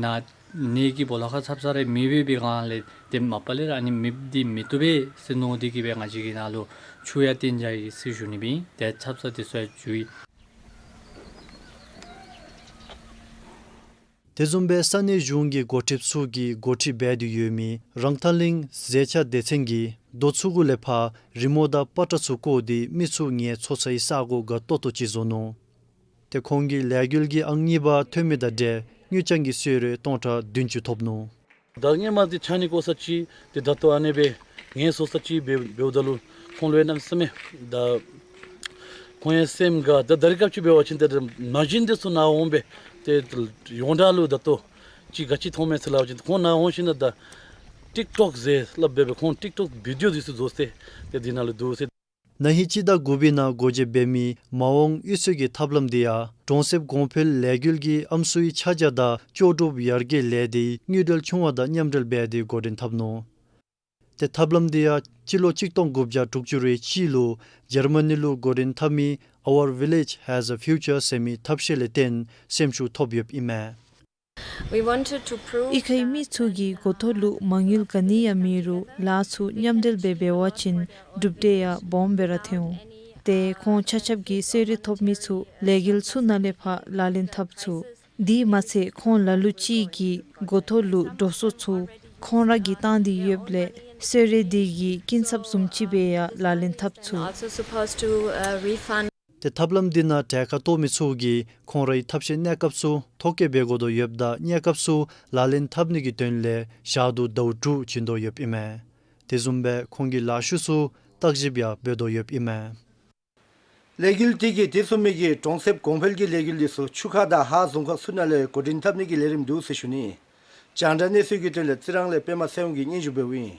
ནཱ་གི་སྦོ་ལོགས་ཁར་ཆབ་གསང་ར་མེད་པའི་སྒང་ལས་ཏེ་མ་པ་ལས་ར་ཨ་ནི་མེདཔ་འདི་མི་བཏུབ་པས་ཟེར་མནོ་སྟེ་གི་སྦེ་ང་བཅས་ཀྱིས་ནཱ་ལུ་ཆུ་ཡང་བཏོན་བཞག་ཡི་ཟེར་ཞུ་ནི་སྦེ་ཨིན། ཏེ་ཆབ་གསང་དེ་ཚུ་ཡང་བཙུགས་ཡི། དེ་བཟུམ་སྦེ་ས་གནས་གཞུང་གི་འགོ་ཁྲིདཔ་ཚུ་གིས་འགོ་ཁྲིད་འབད་དེ་ཡོད་མི་རང་ཐང་གླིང་ཟས་ཆ་སྡེ་ཚན་གྱིས་རྡོ་ཚུ་གུ་ལས་ཕར་རི་མོ་དང་པ་ཏྲ་ཚུ་བརྐོ་སྟེ་མི་ཚུ་ངལ་འཚོ་སའི་ས་གོ་དགའ་ཏོག་ཏོ་ཅིག་བཟོ་ནུག། ཏེ་ཁོང་གིས་ལས་འགུལ་གྱི་ཨང་གཉིས་པ་ཐོན་མི་དང་འབྲེལ་དངུལ་རྐྱང་གི་གསོལ་རས་སྟོང་ཕྲག་བདུན་ཅུ་ཐོབ་ནུག། ད་སྔོན་མ་འདི་ཆགས་ནི་དགོ་ས་ཅིག་ཏེ་ད་ལྟོ་ཨ་ནི་སྦེ་ངལ་འཚོ་ས་ཅིག་འབད་འབདཝ་ད་ལུ་ཁོང་ལུ་ཡང་གནམ་མེད་ས་མེད་ད་ཁོང་ཡང་སེམས་དགའ། ད་ད་རིས་སྐབས་ཅིག་འབད་བ་ཅིན་ད་མ་གཞི་འདི་ཚུ་ནཱ་འོང་སྦེ་ཏེ་ཡོངས་གྲགས་ལུ་ད་ལྟོ་ཅིག་ག་ཅི་མཐོང་མས་ཟེར་སླབ་པ་ཅིན་ཁོང་ནཱ་འོང་ཞིནམ་ད་ཊིཀ་ཊོཀ་ཟེར་སླབ་སྦེ་སྦེ་ཁོང་ཊིཀ་ཊོཀ་བི་ཌིའོ་འདི་ཚུ་བཟོ་སྟེ་ཏེ་འདི་ནང་ལུ་འདུག་ཟེར། ན་ཧིང་སྤྱི་ཟླ་དགུ་པའི་ནང་སྒོ་འབྱེད་འབད་མི་མ་འོངས་གཡུས་ཚན་གྱི་ཐབས་ལམ་དེ་ཡང་གྲོང་གསེབ་གོང་འཕེལ་ལས་འགུལ་གྱི་ཨམ་སྲུའི་ཆ་རྒྱ་དང་ལྕོགས་གྲུབ་ཡར་རྒྱས་ལས་སྡེའི་དངུལ་འབྲེལ་ཆུང་བ་དང་མཉམ་འབྲེལ་འབད་དེ་འགོ་འདྲེན་འཐབ་ནུག། ཏེ་ཐབས་ལམ་དེ་ཡང་སྤྱི་ལོ་གཅིག་སྟོང་དགུ་བརྒྱ་དྲུག་ཅུ་རེ་གཅིག་ལུ་འཇར་མ་ནི་ལུ་འགོ་འདྲེན་འཐབ་མི་Our Village Has a Future ཟེར་མི་ཐབས་ཤེས་ལས་བརྟེན་སེམས་ཤུགས་ཐོབ་ཡོདཔ་ཨིན་མས། We wanted to prove གཡུས་ཁའི་མི་ཚུ་གི་མགུ་ཏོ་ལུ་མ་དངུལ་ག་ནི་ཡང་མེད་རུང་ལཱ་ཚུ་མཉམ་འབྲེལ་སྦེ་འབད་བ་ཅིན་གྲུབ་འབྲས་ཡང་སྦོམ་སྦེ་ར་ཐོན་འོང་། ཏེ་ཁོང་ཆ་ཁྱབ་ཀྱིས་གསོལ་ར་ཐོབ་མི་ཚུ་ལས་འགུལ་ཚུ་ནང་ལས་ཕར་ལག་ལེན་འཐབ་ཚུགས། དེ་མ་ཚད་ཁོང་ལ་ལུ་ཅིག་གི་མགུ་ཏོ་ལུ་འགྲོ་སོང་ཚུ་ཁོང་ར་གིས་བཏང་སྟེ་ཡོདཔ་ལས་གསོལ་ར་དེ་གི་སྐྱིན་ཚབ་བཟུམ་ཅིག་སྦེ་ཡང་ལག་ལེན་འཐབ་ཚུགས། Also supposed to, uh, refund. ཏེ་ཐབས་ལམ་འདི་ནང་གྲལ་ཁར་གཏོགས་མི་ཚུ་གིས་ཁོང་རའི་ཐབས་ཤེས་གནས་སྐབས་སུ་ཐོ་བཀོད་འབད་དགོ་དོ་ཡོདཔ་དང་གནས་སྐབས་སུ་ལག་ལེན་འཐབ་ནི་གི་དོན་ལས་ཞག་དུས་ཟླཝ་དྲུག་བྱིན་དོ་ཡོདཔ་ཨིན་མས། དེ་བཟུམ་སྦེ་ཁོང་གི་ལཱ་ཤུལ་ཚུ་བརྟག་ཞིབ་ཡང་འབད་དོ་ཡོདཔ་ཨིན་མས། ལས་འགུལ་དེ་གིས་དེ་བཟུམ་མའི་གི་གྲོང་གསེབ་གོང་འཕེལ་གྱི་ལས་འགུལ་འདི་ཚུ་ཆུ་ཁ་དང་ཧཱ་རྫོང་ཁག་ཚུ་ནང་ལས་འགོ་འདྲེན་འཐབ་ནི་གི་ལས་རིམ་འདུག་ཟེར་ཞུ་ནི། རྒྱང་བསྒྲགས་གནས་ཚུལ་གྱི་དོན་ལས་རྩི་རང་ལས་པདྨ་ཚེ་དབང་གིས་སྙན་ཞུ་འབདཝ་ཨིན།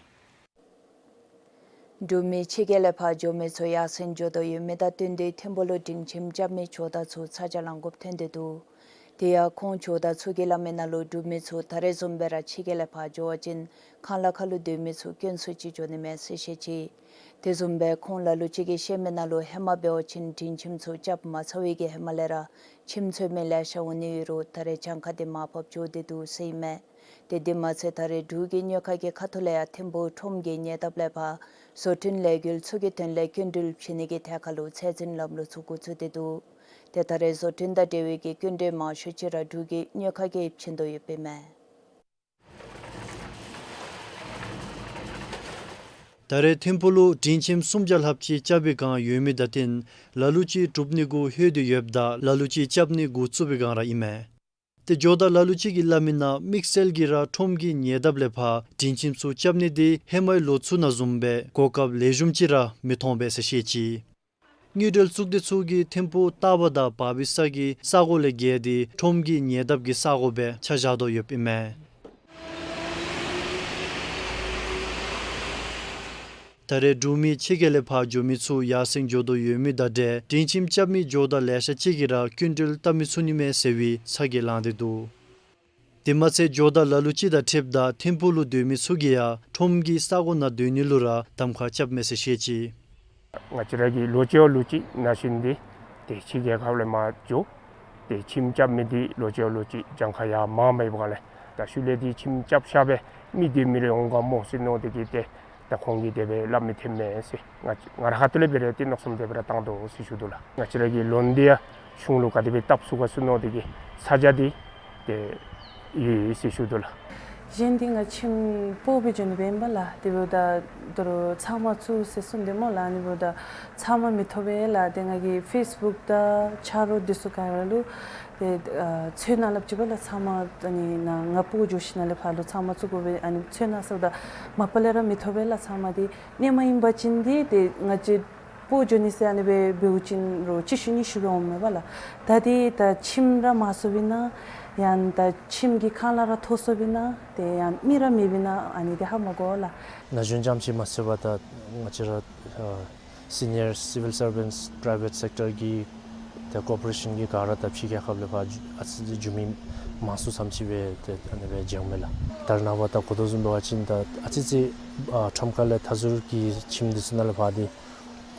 འབྲུག་མི་ཕྱི་རྒྱལ་ལས་ཕར་འགྱོ་མི་ཚུ་ཡར་སེང་འགྱོ་དོ་ཡོད་མི་དང་བསྟུན་ཏེ་ཐིམ་ཕུག་ལུ་སྒྲིང་ཁྱིམ་རྐྱབ་མི་ཇོ་བདག་ཚུ་ཚ་གྱང་ལང་དགོཔ་ཐོན་ཏེ་འདུག། དེ་ཡང་ཁོང་ཇོ་བདག་ཚུ་གིས་སླབ་མི་ནང་ལུ་འབྲུག་མི་ཚུ་ད་རེས་བཟུམ་སྦེ་ར་ཕྱི་རྒྱལ་ལས་ཕར་འགྱོ་བ་ཅིན་ཁང་གླ་ཁར་ལུ་སྡོད་མི་ཚུ་སྐྱོན་སུ་ཅིག་འགྱོ་ནི་མས་ཟེར་བཤད་ཅི། དེ་བཟུམ་སྦེ་ཁོང་ལ་ལུ་ཅིག་གིས་བཤད་མི་ནང་ལུ་ཧེ་མ་འབད་བ་ཅིན་སྒྲིང་ཁྱིམ་ཚུ་རྐྱབ་མ་ཚར་བའི་གི་ཧེ་མ་ལས་ར་ཁྱིམ་འཚོལ་མི་ལེ་ཤ་འོང་ནི་ཡོད་རུང་ད་རེས་གྱངས་ཁ་དེ་མར་ཕབ་འགྱོ་སྟེ་འདུག་ཟེར་ཨིན་མས། ཏེ་དེ་མ་ཚད་ད་རེས་འབྲུག་གི་དངུལ་ཁང་གི་ཁ་ཐུག་ལས་ཡང་ཐིམ་ཕུག་ཁྲོམ་གྱི་ཉེ་འདབས་ལས་ཕར་བཟོ་སྐྲུན་ལས་འགུལ་ཚུ་གི་དོན་ལས་སྐྱིན་འགྲུལ་བྱིན་ནི་གི་ཐད་ཁར་ལུ་ཚད་འཛིན་ལམ་ལུགས་ཚུ་འགོ་བཙུགས་ཏེ་འདུག། ཏེ་ད་རེས་བཟོ་སྐྲུན་དང་འབྲེལ་བའི་གི་སྐྱིན་འགྲུལ་མང་ཤོས་ཅིག་ར་འབྲུག་གི་དངུལ་ཁང་གིས་བྱིན་དོ་ཡོདཔ་ཨིན་མས། ད་རེས་ཐིམ་ཕུག་ལུ་སྒྲིང་ཁྱིམ་སུམ་བརྒྱ་ལྷགཔ་ཅིག་རྐྱབ་པའི་བསྒང་ཡོད་མི་དང་བསྟུན་ལ་ལུ་ཅིག་གྲུབ་ནི་གུ་ལྷོད་དེ་ཡོདཔ་ད་ལ་ལུ་ཅིག་རྐྱབ་ནི་འགོ་བཙུགས་པའི་བསྒང་ར་ཨིན་མས། ཏེ་ཇོ་བདག་ལ་ལུ་ཅིག་གིས་སླབ་མི་ནང་དམིགས་བསལ་གྱིས་ར་ཁྲོམ་གྱི་ཉེ་འདབས་ལས་ཕར་སྒྲིང་ཁྱིམ་ཚུ་རྐྱབ་ནི་དེ་ཧེ་མའི་ལོ་ཚུ་ནང་བཟུམ་སྦེ་གོ་སྐབས་ལེགས་ཤོམ་ཅིག་ར་མི་མཐོང་པས་ཟེར་བཤད་ཅི། དངུལ་འབྲེལ་གཙུག་སྡེ་ཚུ་གིས་ཐིམ་ཕུག་སྟག་པ་དང་བར་བི་ས་གི་ས་གོ་ལས་བརྒལ་ཏེ་ཁྲོམ་གྱི་ཉེ་འདབས་ཀྱི་ས་གོ་སྦེ་ཆ་བཞག་དོ་ཡོདཔ་ཨིན་མས། ད་རེས་འབྲུག་མི་ཕྱི་རྒྱལ་ལས་ཕར་འགྱོ་མི་ཚུ་ཡར་སེང་འགྱོ་དོ་ཡོད་མི་དང་འབྲེལ་སྒྲིང་ཁྱིམ་རྐྱབ་མི་ཇོ་བདག་ལེ་ཤ་ཅིག་གིས་ར་སྐྱིན་འགྲུལ་བཏབ་མི་ཚུགས་ནི་མས་ཟེར་བའི་ཚ་གྱང་ལང་སྟེ་འདུག། དེ་མ་ཚད་ཇོ་བདག་ལ་ལུ་ཅིག་དང་འཁྲིལཝ་ད་ཐིམ་ཕུག་ལུ་སྡོད་མི་ཚུ་གིས་ཡང་ཁྲོམ་གྱི་ས་གོ་ནང་སྡོད་ནི་ལུ་ར་གདམ་ཁ་རྐྱབ་མས་ཟེར་བཤད་ཅི། ང་བཅས་ར་གི་ལོ་ཅིག་ལོ་ཅིག་ནང་བཞིན་འདི་ཏེ་ཕྱི་རྒྱལ་ཁབ་ལས་མར་འགྱོ་ཏེ་ཁྱིམ་རྐྱབ་མི་འདི་ལོ་ཅིག་ལོ་ཅིག་གྱངས་ཁ་ཡར་མར་མེད་པའི་སྒང་ལས་ད་ཤུལ་ལས་འདི་ཁྱིམ་རྐྱབ་ཤར་སྦེ་མི་སྡོད་མི་རེ་འོང་ག་མོ་ཟེར་མནོ་སྟེ་གིས་ཏེ་ད་ཁོང་གིས་དེ་སྦེ་སླབ་མི་ཐོནམ་མས་ཟེར། ང་ང་རའི་ཁ་ཐུག་ལས་འབད་རུང་ཏེ་མནོ་བསམ་དེ་སྦེ་ར་བཏང་དོ་ཟེར་ཞུ་དོ་ལགས། ང་བཅས་ར་གི་ལོན་འདི་ཡང་གཞུང་ལུ་ག་དེ་སྦེ་བཏབ་ཚུགས་ག་ཟེར་མནོ་སྟེ་གིས་ཚ་གྱང་འདི་ཏེ་ཡོད་ཡོད་ཟེར་ཞུ་དོ་ལགས། གཞན་འདི་ང་ཁྱིམ་སྤོ་སྦེ་འགྱོ་ནི་སྦེ་ཨིན་པས་ལགས། དེ་འབདཝ་ད་དོ་རུང་ཚབ་མ་བཙུགས་ཟེར་གསུངས་ཏེ་སྨོ་ལགས། ཨ་ནི་འབདཝ་ད་ཚབ་མ་མི་ཐོབ་པས་ལགས། ཏེ་ང་གིས་ཕེསི་བུཀ་དང་ཆ་རོགས་འདི་ཚུ་ག་ར་ལུ་ཏེ་ཨ་འཚོལ་གནང་སླབ་ཅི་པས་ལགས། ཚབ་མ་ཨ་ནི་ནཱ་ང་སྤོ་འགྱོ་ཞིནམ་ལས་ཕར་ལུ་ཚབ་མ་བཙུགས་དགོ་པས་ཨ་ནི་འཚོལ་གནང་ཟེརཝ་ད་མ་པ་ལས་ར་མི་ཐོབ་པས་ལགས་ཚབ་མ་འདི། ཨ་ནེམ་ཨིན་པ་ཅིན་འདི་ཏེ་ང་བཅས་སྤོ་འགྱོ་ནི་ཟེར་ཨ་ནི་སྦེ་འབདཝ་ཅིག་རུང་གཅིག་ཤུལ་གཉིས་ཤུལ་སྦེ་འོངམ་མས་པ་ལགས། ད་འདི་ད་ཁྱིམ་ར་མ་ཚུགས་པས་ན་ཡང་ད་ཁྱིམ་གྱི་ཁང་གླ་ར་ཐོབ་སོང་པས་ན་ཏེ་ཡང་མི་ར་མེད་པས་ན་ཨ་ནི་འདི་ཧ་མ་གོ་ལགས། ན་གཞོན་རྐྱངམ་ཅིག་མ་ཚད་པར་ད་ང་བཅས་ར་ཨ་སི་ནི་ཡར་སི་ཝིལ་སར་བེནཊསི་པྲའི་བེཊ་སེཀ་ཊར་གྱི་ད་ཀོར་པོ་རེ་ཤཱན་གྱི་ག་ར་ད་ཕྱི་རྒྱལ་ཁབ་ལས་ཕར་ཨ་ཙི་ཅིག་འགྱོ་མི་མང་སུ་ཙམ་ཅིག་སྦེ་ཏེ་ཨ་ནི་སྦེ་མཇལཝ་མས་ལགས། ད་རེས་ནངས་པ་ད་གོ་དོ་བཟུམ་འབད་བ་ཅིན་ད་ཨ་ཙི་ཅིག་ཨ་ཁྲོམ་ཁ་ལས་མཐའ་ཟུར་གྱི་ཁྱིམ་འདི་ཚུ་ནང་ལས་ཕར་འདི་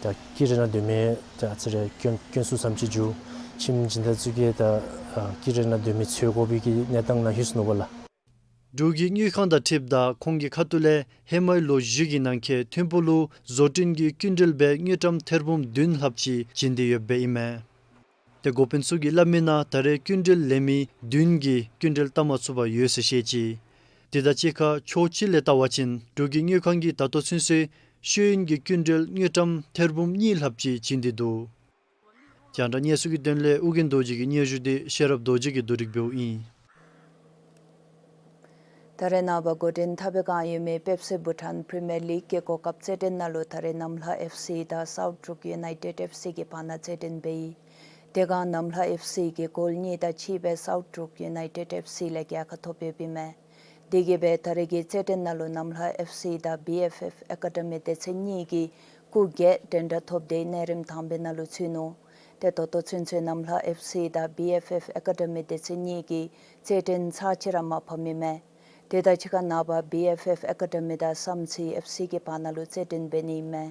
ད་སྐྱིད་ར་ནང་སྡོད་མི་ད་ཨ་ཙི་རེ་སྐྱོན་སྐྱོན་སུ་ཙམ་ཅིག་འགྱོ། ཁྱིམ་སྦྱིན་བདག་ཚུ་གིས་ད་ཨ་སྐྱིད་ར་ནང་སྡོད་མི་འཚོལ་དགོ་པའི་གི་གནས་སྟངས་ནང་ལྷོད་སོ་ནུག་པ་ལགས། འབྲུག་གི་དངུལ་ཁང་དང་འཁྲིལཝ་ད་ཁོང་གི་ཁ་ཐུག་ལས་ཧེ་མའི་ལོ་བཞི་གི་ནང་འཁོད་ཐིམ་ཕུག་ལུ་བཟོ་སྐྲུན་གྱི་སྐྱིན་འགྲུལ་སྦེ་དངུལ་ཀྲམ་ཐེར་འབུམ་བདུན་ལྷགཔ་ཅིག་བྱིན་ཏེ་ཡོདཔ་ཨིན་མས། ཏེ་འགོ་དཔོན་ཚུ་གིས་སླབ་མི་ནང་ད་རེས་སྐྱིན་འགྲུལ་ལེན་མི་བདུན་གྱིས་སྐྱིན་འགྲུལ་བཏབ་མ་ཚུགས་པར་ཡོད་ཟེར་བཤད་ཅི། དེ་དང་གཅིག་ཁར་ཕྱོགས་གཅིག་ལས་བལྟ་བ་ཅིན་འབྲུག་གི་དངུལ་ཁང་གིས་ད་ལྟོ་ཚུན་ཚོད་ཤེས་ཡོན་གྱི་སྐྱིན་འགྲུལ་དངུལ་ཀྲམ་ཐེར་འབུམ་གཉིས་ལྷགཔ་ཅིག་བྱིན་ཏེ་འདུག། རྒྱང་བསྒྲགས་གནས་ཚུལ་གྱི་དོན་ལས་ཨོ་རྒྱན་རྡོ་རྗེ་གི་སྙན་ཞུ་འདི་ཤེས་རབ་རྡོ་རྗེ་གིས་བསྡུ་སྒྲིག་འབདཝ་ཨིན། ད་རེས་ནངས་པ་འགོ་འདྲེན་འཐབ་པའི་བསྒང་ཡོད་མི་པེབ་སི་བྷུ་ཊཱན་པི་རི་མི་ཡར་ལིག་གི་གོ་སྐབས་རྩེད་འགྲན་ནང་ལུ་ད་རེས་གནམ་ལྷ་ཨེཕ་སི་དང་སའུཐ་འབྲུག་ཡུ་ནའི་ཊེཌ་ཨེཕ་སི་གི་བར་ན་རྩེད་འགྲན་འབད་ཡི། དེ་སྒང་གནམ་ལྷ་ཨེཕ་སི་གིས་གོལ་གཉིས་དང་གཅིག་སྦེ་སའུཐ་འབྲུག་ཡུ་ནའི་ཊེཌ་ཨེཕ་སི་ལས་རྒྱལ་ཁ་ཐོབ་ཡོདཔ་ཨིན་མས། དེ་གིས་སྦེ་ད་རེས་ཀྱི་རྩེད་འགྲན་ནང་ལུ་གནམ་ལྷ་ཨེཕ་སི་དང་བི་ཨེཕ་ཨེཕ་ཨེ་ཀ་ཌི་མི་སྡེ་ཚན་གཉིས་ཀྱིས་ སྐུགས་བརྒྱད་འགྲན་ཟླ་ཐོབ་སྟེ་གནས་རིམ་དང་པའི་ནང་ལུ་ཚུད་ནུག། ཏེ་ད་ལྟོ་ཚུན་ཚོད་གནམ་ལྷ་ཨེཕ་སི་དང་བི་ཨེཕ་ཨེཕ་ཨེ་ཀ་ཌ་མི་སྡེ་ཚན་གཉིས་ཀྱིས་རྩེད་འགྲན་ཚར་གཅིག་ར་མ་ཕམ་ཨིན་མས། དེ་དང་གཅིག་ཁར་ནངས་པ་བི་ཨེཕ་ཨེཕ་ཨེ་ཀ་ཌ་མི་དང་བསམ་རྩེ་ཨེཕ་སི་གི་བར་ན་ལུ་རྩེད་འགྲན་འབད་ནི་ཨིན་མས།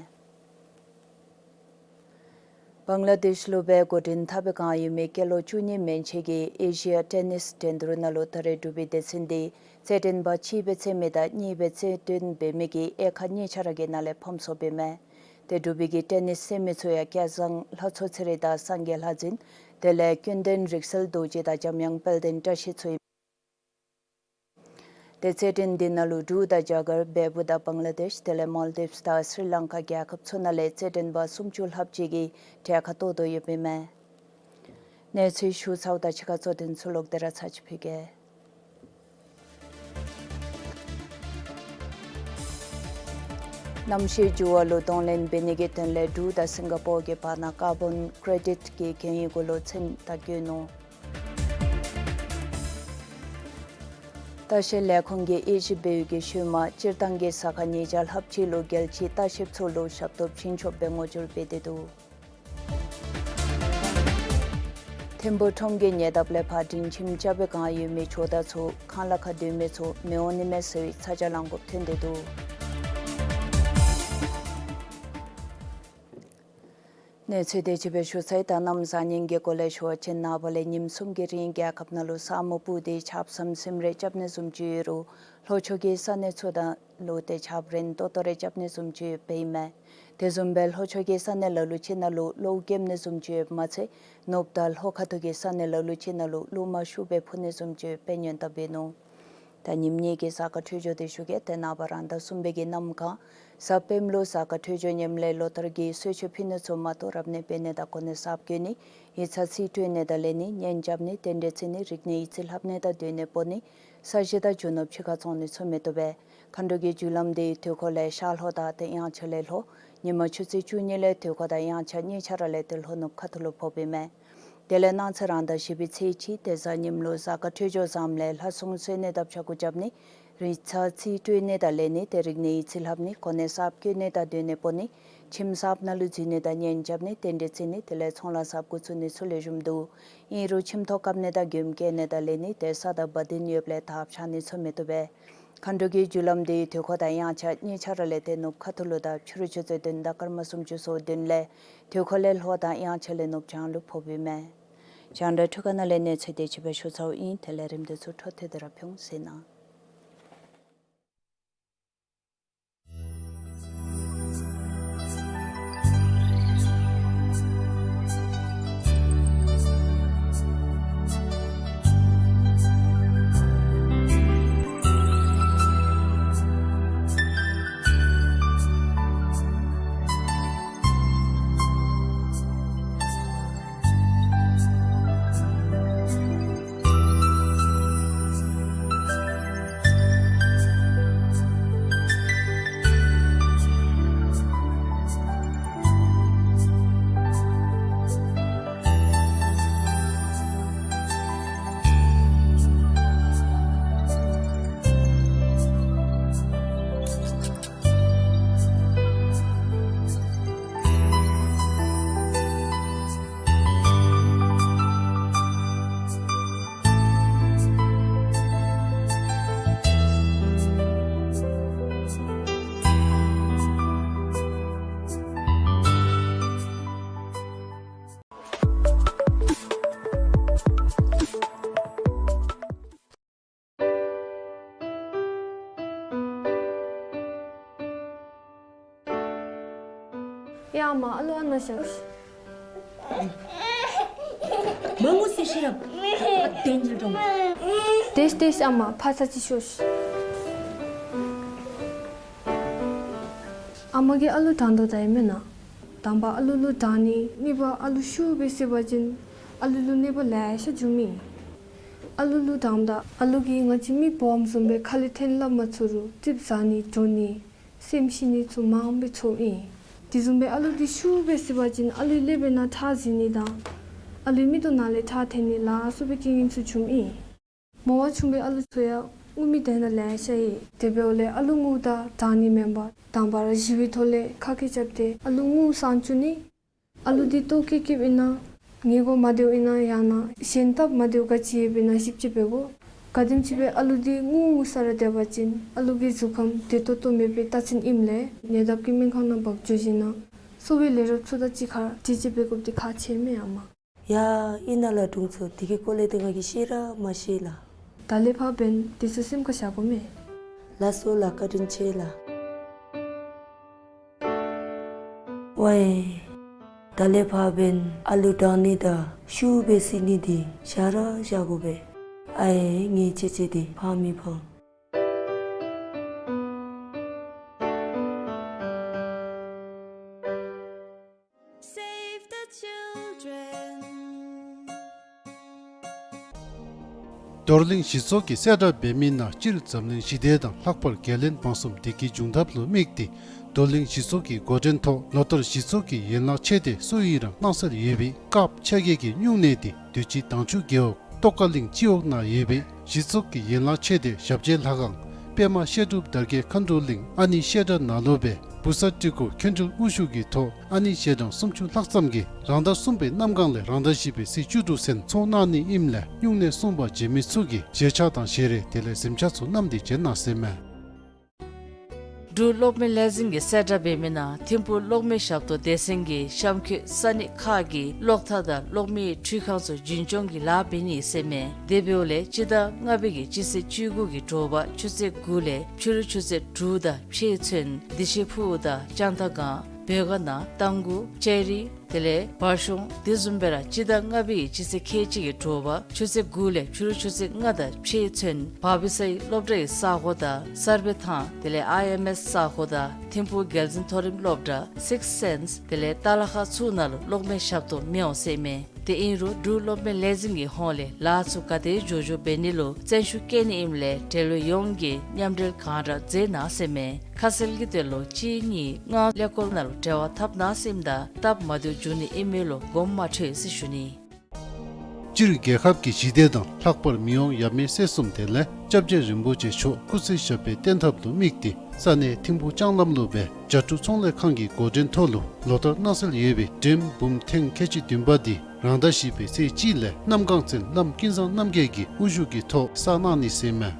བང་ལ་དེཤ་ལུ་སྦེ་འགོ་འདྲེན་འཐབ་པའི་བསྒང་ཡོད་མི་སྐྱེས་ལོ་བཅུ་གཉིས་མན་ཆད་ཀྱི་ཨེ་ཤི་ཡ་ཊེ་ནིས་འགྲན་བསྡུར་ནང་ལུ་ད་རེས་འབྲུག་པའི་སྡེ་ཚན་འདི་རྩེད་འགྲན་པ་གཅིག་སྦེ་རྩེད་མི་དང་གཉིས་སྦེ་རྩེད་འགྲན་འབད་མི་གི་དབྱེ་ཁག་གཉིས་ཆ་ར་གི་ནང་ལས་ཕམ་སོཔ་ཨིན་མས། ཏེ་འབྲུག་པའི་གི་ཊེ་ནིས་རྩེད་མི་ཚུ་ཡང་སྐལ་བཟང་ལྷ་མཚོ་ཚེ་རིང་དང་སངས་རྒྱས་ལྷ་འཛིན། དེ་ལས་ཀུན་ལྡན་རིག་གསལ་རྡོ་རྗེ་དང་འཇམ་དབྱངས་དཔལ་ལྡན་བཀྲ་ཤིས་ཚུ་ཨིན། ཏེ་རྩེད་འགྲན་འདི་ནང་ལུ་འབྲུག་དང་རྒྱ་གར་བལ་པོ་དང་བང་ལ་དེཤ་དེ་ལས་མོལ་དིབས་དང་སི་རི་ལང་ཀ་རྒྱལ་ཁབ་ཚུ་ནང་ལས་རྩེད་འགྲན་པ་སུམ་ཅུ་ལྷགཔ་ཅིག་གིས་གྲལ་ཁར་གཏོགས་དོ་ཡོདཔ་ཨིན་མས། གནས་ཚུལ་ཞུ་ཚརཝ་དང་གཅིག་ཁར་གཙོ་དོན་ཚུ་ལོག་སྟེ་ར་ཚར་གཅིག་ཕུལ་གེ། གནམ་གཤིས་འགྱུར་བ་ལུ་གདོང་ལེན་འབད་ནི་གི་དོན་ལས་འབྲུག་དང་སིང་ག་པོར་གྱི་བར་ན་ཀར་བཱོན་ཀེ་རེ་ཌིཊ་གི་གན་ཡིག་གུ་ལུ་མཚན་རྟགས་བཀོད་ནུག། ལྟ་བཤལ་ལས་ཁུངས་ཀྱིས་དབྱེ་ཞིབ་འབད་བའི་གི་ཤུལ་མ་སྤྱིར་བཏང་གི་ས་ཁང་ཉིས་བརྒྱ་ལྷགཔ་ཅིག་ལུ་རྒྱལ་སྤྱིའི་ལྟ་བཤལཔ་ཚུ་ལུ་ཞབས་ཏོག་བྱིན་ཆོགཔ་སྦེ་ངོ་སྦྱོར་འབད་དེ་འདུག། ཐིམ་ཕུག་ཁྲོམ་གྱི་ཉེ་འདབས་ལས་ཕར་སྒྲིང་ཁྱིམ་རྐྱབ་པའི་བསྒང་ཡོད་མི་ཇོ་བདག་ཚུ་ཁང་གླ་ཁར་སྡོད་མི་ཚུ་མི་འོང་ནི་མས་ཟེར་བའི་ཚ་གྱང་ལང་དགོཔ་ཐོན་ཏེ་འདུག། གནས་ཚུལ་དེ་ཅིག་སྦེ་ཞུ་ཚར་ཡི། ད་གནམ་བཟང་ངན་གྱི་སྐོར་ལས་ཞུ་བ་ཅིན་ནངས་པ་ལས་ཉིནམ་གསུམ་གྱི་རིང་རྒྱལ་ཁབ་ནང་ལུ་ས་སྨུག་སྤུབས་ཏེ་ཆརཔ་ཟམ་ཟིམ་རེ་རྐྱབ་ནི་བཟུམ་ཅིག་ཡོད་རུང་ལྷོ་ཕྱོགས་ཀྱི་ས་གནས་ཚུ་ནང་ལུ་ཏེ་ཆརཔ་རན་ཏོག་ཏོ་རེ་རྐྱབ་ནི་བཟུམ་ཅིག་ཡོདཔ་ཨིན་མས། དེ་བཟུམ་སྦེ་ལྷོ་ཕྱོགས་ཀྱི་ས་གནས་ལ་ལུ་ཅིག་ནང་ལུ་གློག་འགེམ་ནི་བཟུམ་ཅིག་ཡོདཔ་མ་ཚད་ནུབ་དང་ལྷོ་ཁ་ཐུག་གི་ས་གནས་ལ་ལུ་ཅིག་ནང་ལུ་རླུང་མ་ཤུགས་སྦེ་འཕུ་ནི་བཟུམ་ཅིག་ཡོདཔ་སྦེ་སྔོན་བརྡ་འབད་ནུག། ད་ཉིནམ་གཉིས་ཀྱི་གཟའ་སྐར་འཕྲོད་སྦྱོར་དེ་ཞུ་གེ། ཏེ་ནངས་པ་རང་ཟླ་གསུམ་པའི་གི་གནམ་གང་གཟའ་སྤེནམ་ལུ་གཟའ་སྐར་འཕྲོད་སྦྱོར་ངནམ་ལས་ལོ་ལྟར་གྱི་གསོལ་མཆོད་ཕུལ་ནི་ཚུ་མ་གཏོགས་རབ་གནས་འབད་ནི་དང་གོ་གནས་གསརཔ་བཀོད་ནི་ཡིག་ཚང་རྩིས་སྤྲོད་ནི་དང་ལེན་ནི་གཉེན་རྐྱབ་ནི་རྟེན་འབྲེལ་བརྩི་ནི་རིག་གནས་ཡིག་རྩིས་ལྷབ་ནི་དང་སྡོད་གནས་སྤོ་ནི་ས་གཞི་དང་རྒྱུ་ནོར་ཕྱི་ཁར་བཙོང་ནི་ཚུ་མི་བཏུབ་པས། མཁའ་འགྲོ་གི་རྒྱུ་ལམ་དེ་དུས་འཁོར་ལས་ཤར་ལྷོ་དང་ཏེ་དབྱངས་འཆར་ལས་ལྷོ། ཉིན་མ་ཆུ་ཚོད་བཅུ་གཉིས་ལས་དུས་འཁོར་དང་དབྱངས་འཆར་གཉིས་ཆ་ར་ལས་ཏེ་ལྷོ་ནུབ་ཁ་ཐུག་ལུ་ཕོགཔ་ཨིན་མས། དེ་ལས་གནངས་ཚེ་རང་ཟླ་བཞི་པའི་ཚེས་གཅིག་ཏེ་གཟའ་ཉིམ་ལུ་གཟའ་སྐར་འཕྲོད་སྦྱོར་བཟངམ་ལས་ལྷ་སྲུང་གསོལ་ནི་དང་ཕྱག་འགུ་རྐྱབ་ནི་ཡིག་ཚང་རྩིས་སྤྲོད་ནི་དང་ལེན་ནི་ཏེ་རིག་གནས་ཡིག་རྩིས་ལྷབ་ནི་གོ་གནས་གསརཔ་བཀོད་ནི་དང་སྡོད་གནས་སྤོ་ནི་ཁྱིམ་གསརཔ་ནང་ལུ་འཛུལ་ནི་དང་གཉེན་རྐྱབ་ནི་རྟེན་འབྲེལ་བརྩི་ནི་དེ་ལས་ཚོང་ལཱ་གསརཔ་འགོ་བཙུགས་ནི་ཚུ་ལེགས་ཤོམ་འདུག། ཨིན་རུང་ཁྱིམ་ཐོག་བཀབ་ནི་དང་མགྱོནམ་བསྐྱལ་ནི་དང་ལེན་ནི་ཏེ་ས་དང་བ་དན་ཡོདཔ་ལས་དར་འཕྱར་ནི་ཚུ་མི་བཏུབ་པས། མཁའ་འགྲོ་གི་རྒྱུ་ལམ་དེ་དུས་འཁོར་དང་དབྱངས་འཆར་གཉིས་ཆ་ར་ལས་ཏེ་ནུབ་ཁ་ཐུག་ལུ་དང་ཕྱི་རུ་ཆུ་ཚོད་བདུན་དང་སྐར་མ་སུམ་ཅུ་སོ་བདུན་ལས་དུས་འཁོར་ལས་ལྷོ་དང་དབྱངས་འཆར་ལས་ནུབ་བྱང་ལུ་ཕོགཔ་ཨིན་མས། རྒྱང་བསྒྲགས་འཕྲུལ་ཁང་ནང་ལས་གནས་ཚུལ་དེ་ཅིག་སྦེ་ཞུ་ཚརཝ་ཨིན། དེ་ལས་རིམ་དེ་ཚུ་འཕྲོ་མཐུད་དེ་ར་ཕུལ་འོང་ཟེར་ནི། ཡ་མ་ཨ་ལུ་ཨ་ནཱ་བཞག་ཤིག། མ་ངུ་ཟེར་ཤེས་རབ། ཨ་དེ་འཇིལ་འགྲོ། དེས་དེས་ཨ་མ་ཕར་ཚུར་ཅིག་ཤོག་ཤིག། ཨ་མ་གིས་ཨ་ལུ་དྲང་དོ་ད་ཨིན་མེན་ན། དང་པ་ཨ་ལུ་ལུ་དྲང་ནི། གཉིས་པ་ཨ་ལུ་ཤུགས་སྦེ་བསད་པ་ཅིན་ཨ་ལུ་ལུ་གནོད་པ་ལེ་ཤ་འབྱུངམ་ཨིན། ཨ་ལུ་ལུ་དྲངམ་ད་ཨ་ལུ་གིས་ང་བཅས་མི་སྦོམ་བཟུམ་སྦེ་ཁ་ལས་འཐེན་སླབ་མ་ཚུགས་རུང་ཙིགཔ་ཟ་ནི་འགྲོ་ནི་སེམས་ཤི་ནི་ཚུ་མངམ་སྦེ་ཚོརཝ་ཨིན། དེ་བཟུམ་སྦེ་ཨ་ལུ་འདི་ཤུགས་སྦེ་བསད་པ་ཅིན་ཨ་ལུའི་ཀླད་པའི་ནང་ཁྲག་འཛིང་ནི་དང་ཨ་ལུའི་མིག་ཏོ་ནང་ལས་ཁྲག་འཐེན་ནི་ལ་སོགས་པའི་རྐྱེན་ངན་ཚུ་འབྱུངམ་ཨིན། མོ་བ་ཆུང་བའི་ཨ་ལུ་ཚུ་ཡང་ ངུ་མི་དེ་ནང་ལེ་ཤ་ཡོད། དེ་འབདཝ་ལས་ཨ་ལུ་ངུཝ་ད་དྲག་ནི་མེན་པར་དང་པ་ར་ཞི་བའི་ཐོག་ལས་ཁ་སྐད་རྐྱབ་སྟེ་ཨ་ལུ་ངུ་སང་བཅུག་ནི། ཨ་ལུ་འདི་ལྟོ་བཀྱེས་བཀྱེསཔ་ཨིན་ན་ཉལ་དགོ་མ་བདེཝ་ཨིན་ན་ཡང་ན་གཞན་སྟབས་མ་བདེཝ་ག་ཅི་ཡོདཔ་ཨིན་ན་ཞིབ་དཔྱད་འབད་དགོ། ག་དེམ་ཅིག་སྦེ་ཨ་ལུ་འདི་ངུ་ངུ་ས་ར་སྡོད་པ་ཅིན་ཨ་ལུ་གི་གཟུགས་ཁམས་བདེ་ཏོག་ཏོ་མེད་པའི་རྟགས་མཚན་ཨིནམ་ལས་ཉེ་འདབས་ཀྱི་སྨན་ཁང་ནང་འབག་འགྱོ་ཞིནམ་ན་གསོ་བའི་ལས་རོགསཔ་ཚུ་དང་གཅིག་ཁར་དྲི་དཔྱད་འབད་དགོཔ་འདི་ཁག་ཆེ་མས་ཨ་མ། ཡ་ཨིན་ན་ལགས་དྲུང་འཚོ། དེ་གི་སྐོར་ལས་ཏེ་ང་གིས་ཤེས་ར་མ་ཤེས་ལགས། ད་ལས་ཕར་འབདན་དེ་ཚུ་སེམས་ཁར་བཞག་དགོ་མས། ལགས་སོ་ལགས། བཀའ་དྲིན་ཆེ་ལགས། ཝའི། ད་ལས་ཕར་འབདན་ཨ་ལུ་དྲག་ནི་དང་ཤུགས་སྦེ་བསད་ནི་འདི་བཞག་ར་བཞག་དགོ་པས། ཨའེ་ངེའི་ཅེ་ཅེ་འདི་ཕངས་མི་ཕངས། Save the children. རྡོར་གླིང་གཞི་ཚོགས་ཀྱིས་གསལ་བསྒྲགས་འབད་མི་ནང་སྤྱིར་འཛམ་གླིང་ཞི་བདེ་དང་ལྷག་པར་བརྒལ་ལན་སྦང་གསུམ་བདེ་སྐྱིད་འབྱུང་ཐབས་ལུ་དམིགས་ཏེ་རྡོར་གླིང་གཞི་ཚོགས་ཀྱི་འགོ་འདྲེན་ཐོག་ལོ་ལྟར་གཞི་ཚོགས་ཀྱི་ཡན་ལག་ཆེ་སྡེ་སུ་ཡི་རང་སྣང་གསལ་ཡོད་པའི་ཀབ་ཆ་གས་ཀྱི་སྨྱུང་གནས་འདི་དུས་ཅི་དྭངས་ཆུ་རྒེད་འོག་ཏོག་དཀར་གླིང་སྤྱི་འོག་ནང་ཡོད་པའི་གཞི་ཚོགས་ཀྱི་ཡན་ལག་ཆེ་སྡེ་ཞབས་རྗེས་ལྷ་ཁང་པདྨ་བཤད་སྒྲུབ་དར་རྒྱས་མཁའ་འགྲོ་གླིང་ཨ་ནི་བཤད་གྲྭ་ནང་ལུ་སྦེ་བུ་གསར་སྤྲུལ་སྐུ་མཁན་སྤྲུལ་དབུ་བཞུགས་ཀྱི་ཐོག་ཨ་ནི་ཞལ་གྲངས་སུམ་ཅུ་ལྷག་ཙམ་གྱིས་རང་ཟླ་གསུམ་པའི་གནམ་གང་ལས་རང་ཟླ་བཞི་པའི་ཚེས་བཅུ་དྲུག་ཚུན་ཚོགས་གནང་ནི་ཨིནམ་ལས་སྨྱུང་གནས་སྲུང་བར་བྱོན་མི་ཚུ་གིས་ཞལ་ཆས་དང་ཞལ་རས་དེ་ལས་གཟིམ་ཆས་ཚུ་བསྣམས་ཏེ་བྱོན་གནང་ཟེར་མས། འབྲུག་གློག་མེ་ལས་འཛིན་གྱིས་གསལ་བསྒྲགས་འབད་མི་ནང་ཐིམ་ཕུག་གློག་མེ་ཞབས་ཏོག་སྡེ་ཚན་གྱིས་གཤམ་འཁོད་ས་གནས་ཁག་གི་གློག་ཐག་དང་གློག་མེའི་འཕྲུལ་ཁང་ཚུ་རྒྱུན་སྐྱོང་གི་ལཱ་འབད་ནི་ཟེར་མས། དེ་འབདཝ་ལས་སྤྱི་ཟླ་ལྔ་པའི་གི་སྤྱི་ཚེས་བཅུ་དགུ་གི་དྲོ་པ་ཆུ་ཚོད་དགུ་ལས་ཕྱི་རུ་ཆུ་ཚོད་དྲུག་དང་ཕྱེད་ཚུན་བདེ་ཆེན་ཕུག་དང་ལྕང་ཐང་སྒང་བོད་དགའ་ནང་རྟ་མགོ་ལྕགས་རི་དེ་ལས་བར་གཤོང་དེ་བཟུམ་སྦེ་ར་སྤྱི་ཟླ་ལྔ་པའི་གི་སྤྱི་ཚེས་ཁལ་གཅིག་གི་དྲོ་པ་ཆུ་ཚོད་དགུ་ལས་ཕྱི་རུ་ཆུ་ཚོད་ལྔ་དང་ཕྱེད་ཚུན་བར་པི་སའི་སློབ་གྲྭའི་ས་གོ་དང་གསར་སྦས་ཐང་དེ་ལས་ཨའི་ཨེམ་ཨེས་ས་གོ་དང་ཐིམ་ཕུག་རྒྱལ་འཛིན་མཐོ་རིམ་སློབ་གྲྭ་སིགསི་སེནསི་དེ་ལས་ཏ་ལ་ཁ་ཚུ་ནང་ལུ་གློག་མེ་ཞབས་ཏོག་མི་འོང་ཟེར་མས། དེ་ཨིན་རུང་འབྲུག་གློག་མེ་ལས་འཛིན་གྱི་ཧོངས་ལས་ལཱ་ཚུ་ག་དེ་མགྱོགས་མགྱོགས་འབད་ནི་ལུ་བརྩོན་ཤུགས་བསྐྱེད་ནི་ཨིནམ་ལས་འབྲེལ་ཡོད་ཡོངས་ཀྱིས་མཉམ་འབྲེལ་གང་དྲག་མཛད་གནང་ཟེར་མས། ཁ་གསལ་གྱི་དོན་ལུ་གཅིག་གཉིས་ལྔ་ཀླད་ཀོར་ནང་ལུ་འབྲེལ་བ་འཐབ་གནང་ཟེར་མས། ད་སྟབས་མ་བདེཝ་འབྱུང་ནི་ཨིན་མས་ལོ་སྒོམ་མ་འཕྲོད་ཟེར་ཞུ་ནི། སྤྱིར་རྒྱལ་ཁབ་ཀྱི་ཞི་བདེ་དང་ལྷག་པར་མི་དབང་ཡབ་མེས་སྲས་གསུམ་དེ་ལས་སྐྱབས་རྗེ་རིན་པོ་ཆེ་མཆོག་སྐུ་ཚེ་ཞབས་པད་བརྟན་ཐབས་ལུ་དམིགས་ཏེ་ས་གནས་ཐིམ་ཕུག་ལྕང་ལམ་ལུ་སྦེ་བྱ་ཕྲུག་ཚོང་ལས་ཁང་གི་འགོ་འདྲེན་ཐོག་ལུ་ལོ་ལྟར་གནང་སྲོལ་ཡོད་པའི་འགྲེམས་འབུམ་ཐེངས་ཁལ་གཅིག་བདུན་པ་འདི་རང་ཟླ་བཞི་པའི་ཚེས་གཅིག་ལས་གནམ་གང་ཚུན་བླམ་ཀུན་བཟང་རྣམ་རྒྱལ་གྱི་དབུ་བཞུགས་ཀྱི་ཐོག་བསགས་གནང་ནི་ཟེར་མས།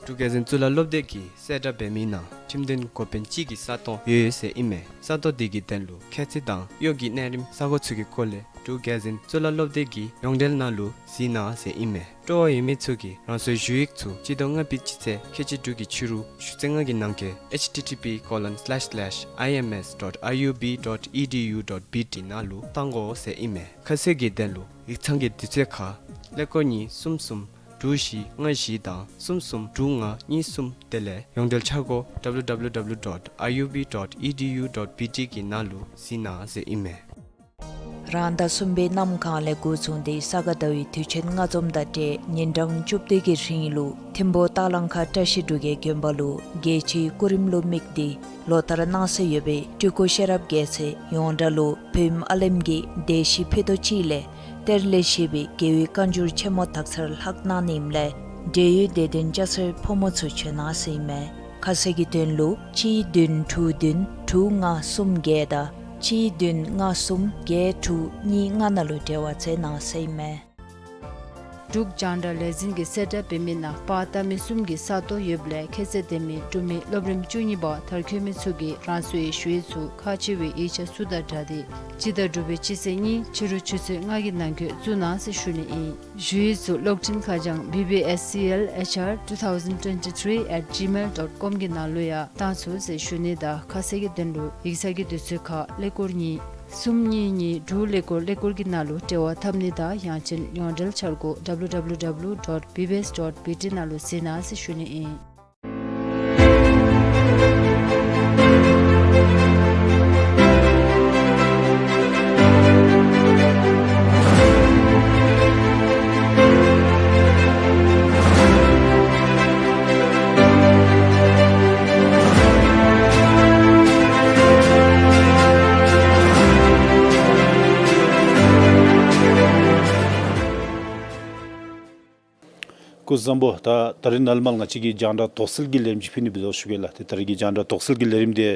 འབྲུག་རྒྱལ་འཛིན་གཙུག་ལག་སློབ་སྡེ་གིས་གསལ་བསྒྲགས་འབད་མི་ནང་ཁྲིམས་དོན་འགོ་དཔོན་ཅིག་གི་ས་སྟོང་ཡོད་ཟེར་ཨིན་མས། ས་སྟོང་དེ་གི་དོན་ལུ་ཁྱད་ཚད་དང་གཡོག་གི་གནས་རིམ་ས་གོ་ཚུ་གི་སྐོར་ལས་འབྲུག་རྒྱལ་འཛིན་གཙུག་ལག་སློབ་སྡེ་གི་ཡོངས་འབྲེལ་ནང་ལུ་གཟིགས་གནང་ཟེར་ཨིན་མས། སྤྲོ་བ་ཡོད་མི་ཚུ་གིས་རང་སོའི་ཞུ་ཡིག་ཚུ་སྤྱི་ཟླ་ལྔ་པའི་སྤྱི་ཚེས་ཁལ་གཅིག་དྲུག་གི་ཕྱི་རུ་ཞུ་ཚེས་ལྔ་གི་ནང་འཁོད་ཨེཆ་ཊི་ཊི་པི་ཀོ་ལོན་སི་ལེཤ་སི་ལེཤ་ཨའི་ཨེམ་ཨེསི་ཌོཊ་ཨའི་ཡུ་བི་ཌོཊ་ཨི་ཌི་ཡུ་ཌོཊ་བི་ཊི་ནང་ལུ་གཏང་དགོ་ཟེར་ཨིན་མས། ཁ་གསལ་གྱི་དོན་ལུ་ཡིག་ཚང་གི་དུས་ཚོད་ཁར་ཀླད་ཀོར་གཉིས་གསུམ་གསུམ་དྲུག་བཞི་ལྔ་བཞི་དང་གསུམ་གསུམ་དྲུག་ལྔ་གཉིས་གསུམ་དེ་ལས་ཡོངས་འབྲེལ་འཆར་སྒོ་ཌབ་ལུ་ཌབ་ལུ་ཌབ་ལུ་ཌོཊ་ཨའི་ཡུ་བི་ཌོཊ་ཨི་ཌི་ཡུ་ཌོཊ་བི་ཊི་གི་ནང་ལུ་གཟིགས་གནང་ཟེར་ཨིན་མས། རང་ཟླ་གསུམ་པའི་གནམ་གང་ལས་འགོ་བཟུང་སྟེ་ས་ག་ཟླ་བའི་དུས་ཆེན་ལྔ་འཛོམས་དང་འབྲེལ་ཉིན་གྲངས་བཅུ་བདུན་གྱི་རིང་ལུ་ཐིམ་ཕུག་སྟག་ལང་ཁ་བཀྲ་ཤིས་འབྲུག་རྒྱལ་དགོན་པ་ལུ་རྒྱལ་སྤྱིའི་སྐུ་རིམ་ལུ་དམིགས་ཏེ་ལོ་ལྟར་གནང་སྲོལ་ཡོད་པའི་སྤྲུལ་སྐུ་ཤེས་རབ་རྒྱལ་མཚན་ཡོངས་གྲགས་ལུ་བོད་ཨ་ལེམ་གྱི་སྡེ་བཞི་ཕུད་རྡོག་གཅིག་ལས་གཏེར་ལས་བཞེས་པའི་རྒྱལ་བའི་བཀའ་འགྱུར་ཆེན་མོ་དག་ཚར་ལྷག་གནང་ནི་ཨིནམ་ལས་འབྲེལ་ཡོད་དད་ལྡན་སྐྱ་སེར་ཕོ་མོ་ཚུ་བྱོན་གནང་ཟེར་ཨིན་མས། ཁ་གསལ་གྱི་དོན་ལུ་གཅིག་བདུན་དྲུག་བདུན་དྲུག་ལྔ་གསུམ་བརྒྱད་དང་གཅིག་བདུན་ལྔ་གསུམ་བརྒྱད་དྲུག་གཉིས་ལྔ་ནང་ལུ་འབྲེལ་བ་མཛད་གནང་ཟེར་ཨིན་མས། འབྲུག་རྒྱང་བསྒྲགས་ལས་འཛིན་གྱིས་གསལ་བསྒྲགས་འབད་མི་ནང་པར་བཏབ་མི་གསུམ་གྱི་ས་སྟོང་ཡོདཔ་ལས་ཁྱད་ཚད་ལྡན་མི་འབྲུག་མི་སློབ་རིམ་བཅུ་གཉིས་པ་མཐར་འཁྱོལ་མི་ཚུ་གིས་རང་སོའི་ཞུ་ཡིག་ཚུ་ཁག་ཆེ་བའི་ཡིག་ཆ་ཚུ་དང་སྦྲགས་ཏེ་སྤྱི་ཟླ་དྲུག་པའི་སྤྱི་ཚེས་གཉིས་ཕྱི་རུ་ཆུ་ཚོད་ལྔ་གི་ནང་འཁོད་བཙུགས་གནང་ཟེར་ཞུ་ནི་ཨིན། ཞུ་ཡིག་ཚུ་གློག་འཕྲིན་ཁ་བྱང་B B S C L H R two thousand twenty-three at gmail dot com གི་ནང་ལུ་ཡང་བཏང་ཚུགས་ཟེར་ཞུ་ནི་དང་ཁ་གསལ་གྱི་དོན་ལུ་ཡིག་ཚང་གི་དུས་ཚོད་ཁར་ཀླད་ཀོར་གཉིས་གསུམ་གཉིས་གཉིས་དྲུག་ཀླད་ཀོར་ཀླད་ཀོར་གྱི་ནང་ལུ་འབྲེལ་བ་འཐབ་ནི་དང་ཡང་ཅིན་ཡོངས་འབྲེལ་འཆར་སྒོ་W W W dot B B S dot B T ནང་ལུ་གཟིགས་གནང་ཟེར་ཞུ་ནི་ཨིན། སྐུ་གཟུགས་བཟང་པོ། ད་ད་རིས་ནཱ་ལས་མར་ང་བཅས་ཀྱིས་རྒྱང་བསྒྲགས་དོགས་སེལ་གྱི་ལས་རིམ་ཅིག་ཕུལ་ནི་འབད་དོ་ཞུ་གེ་ལགས། ཏེ་ད་རིས་ཀྱི་རྒྱང་བསྒྲགས་དོགས་སེལ་གྱི་ལས་རིམ་འདི་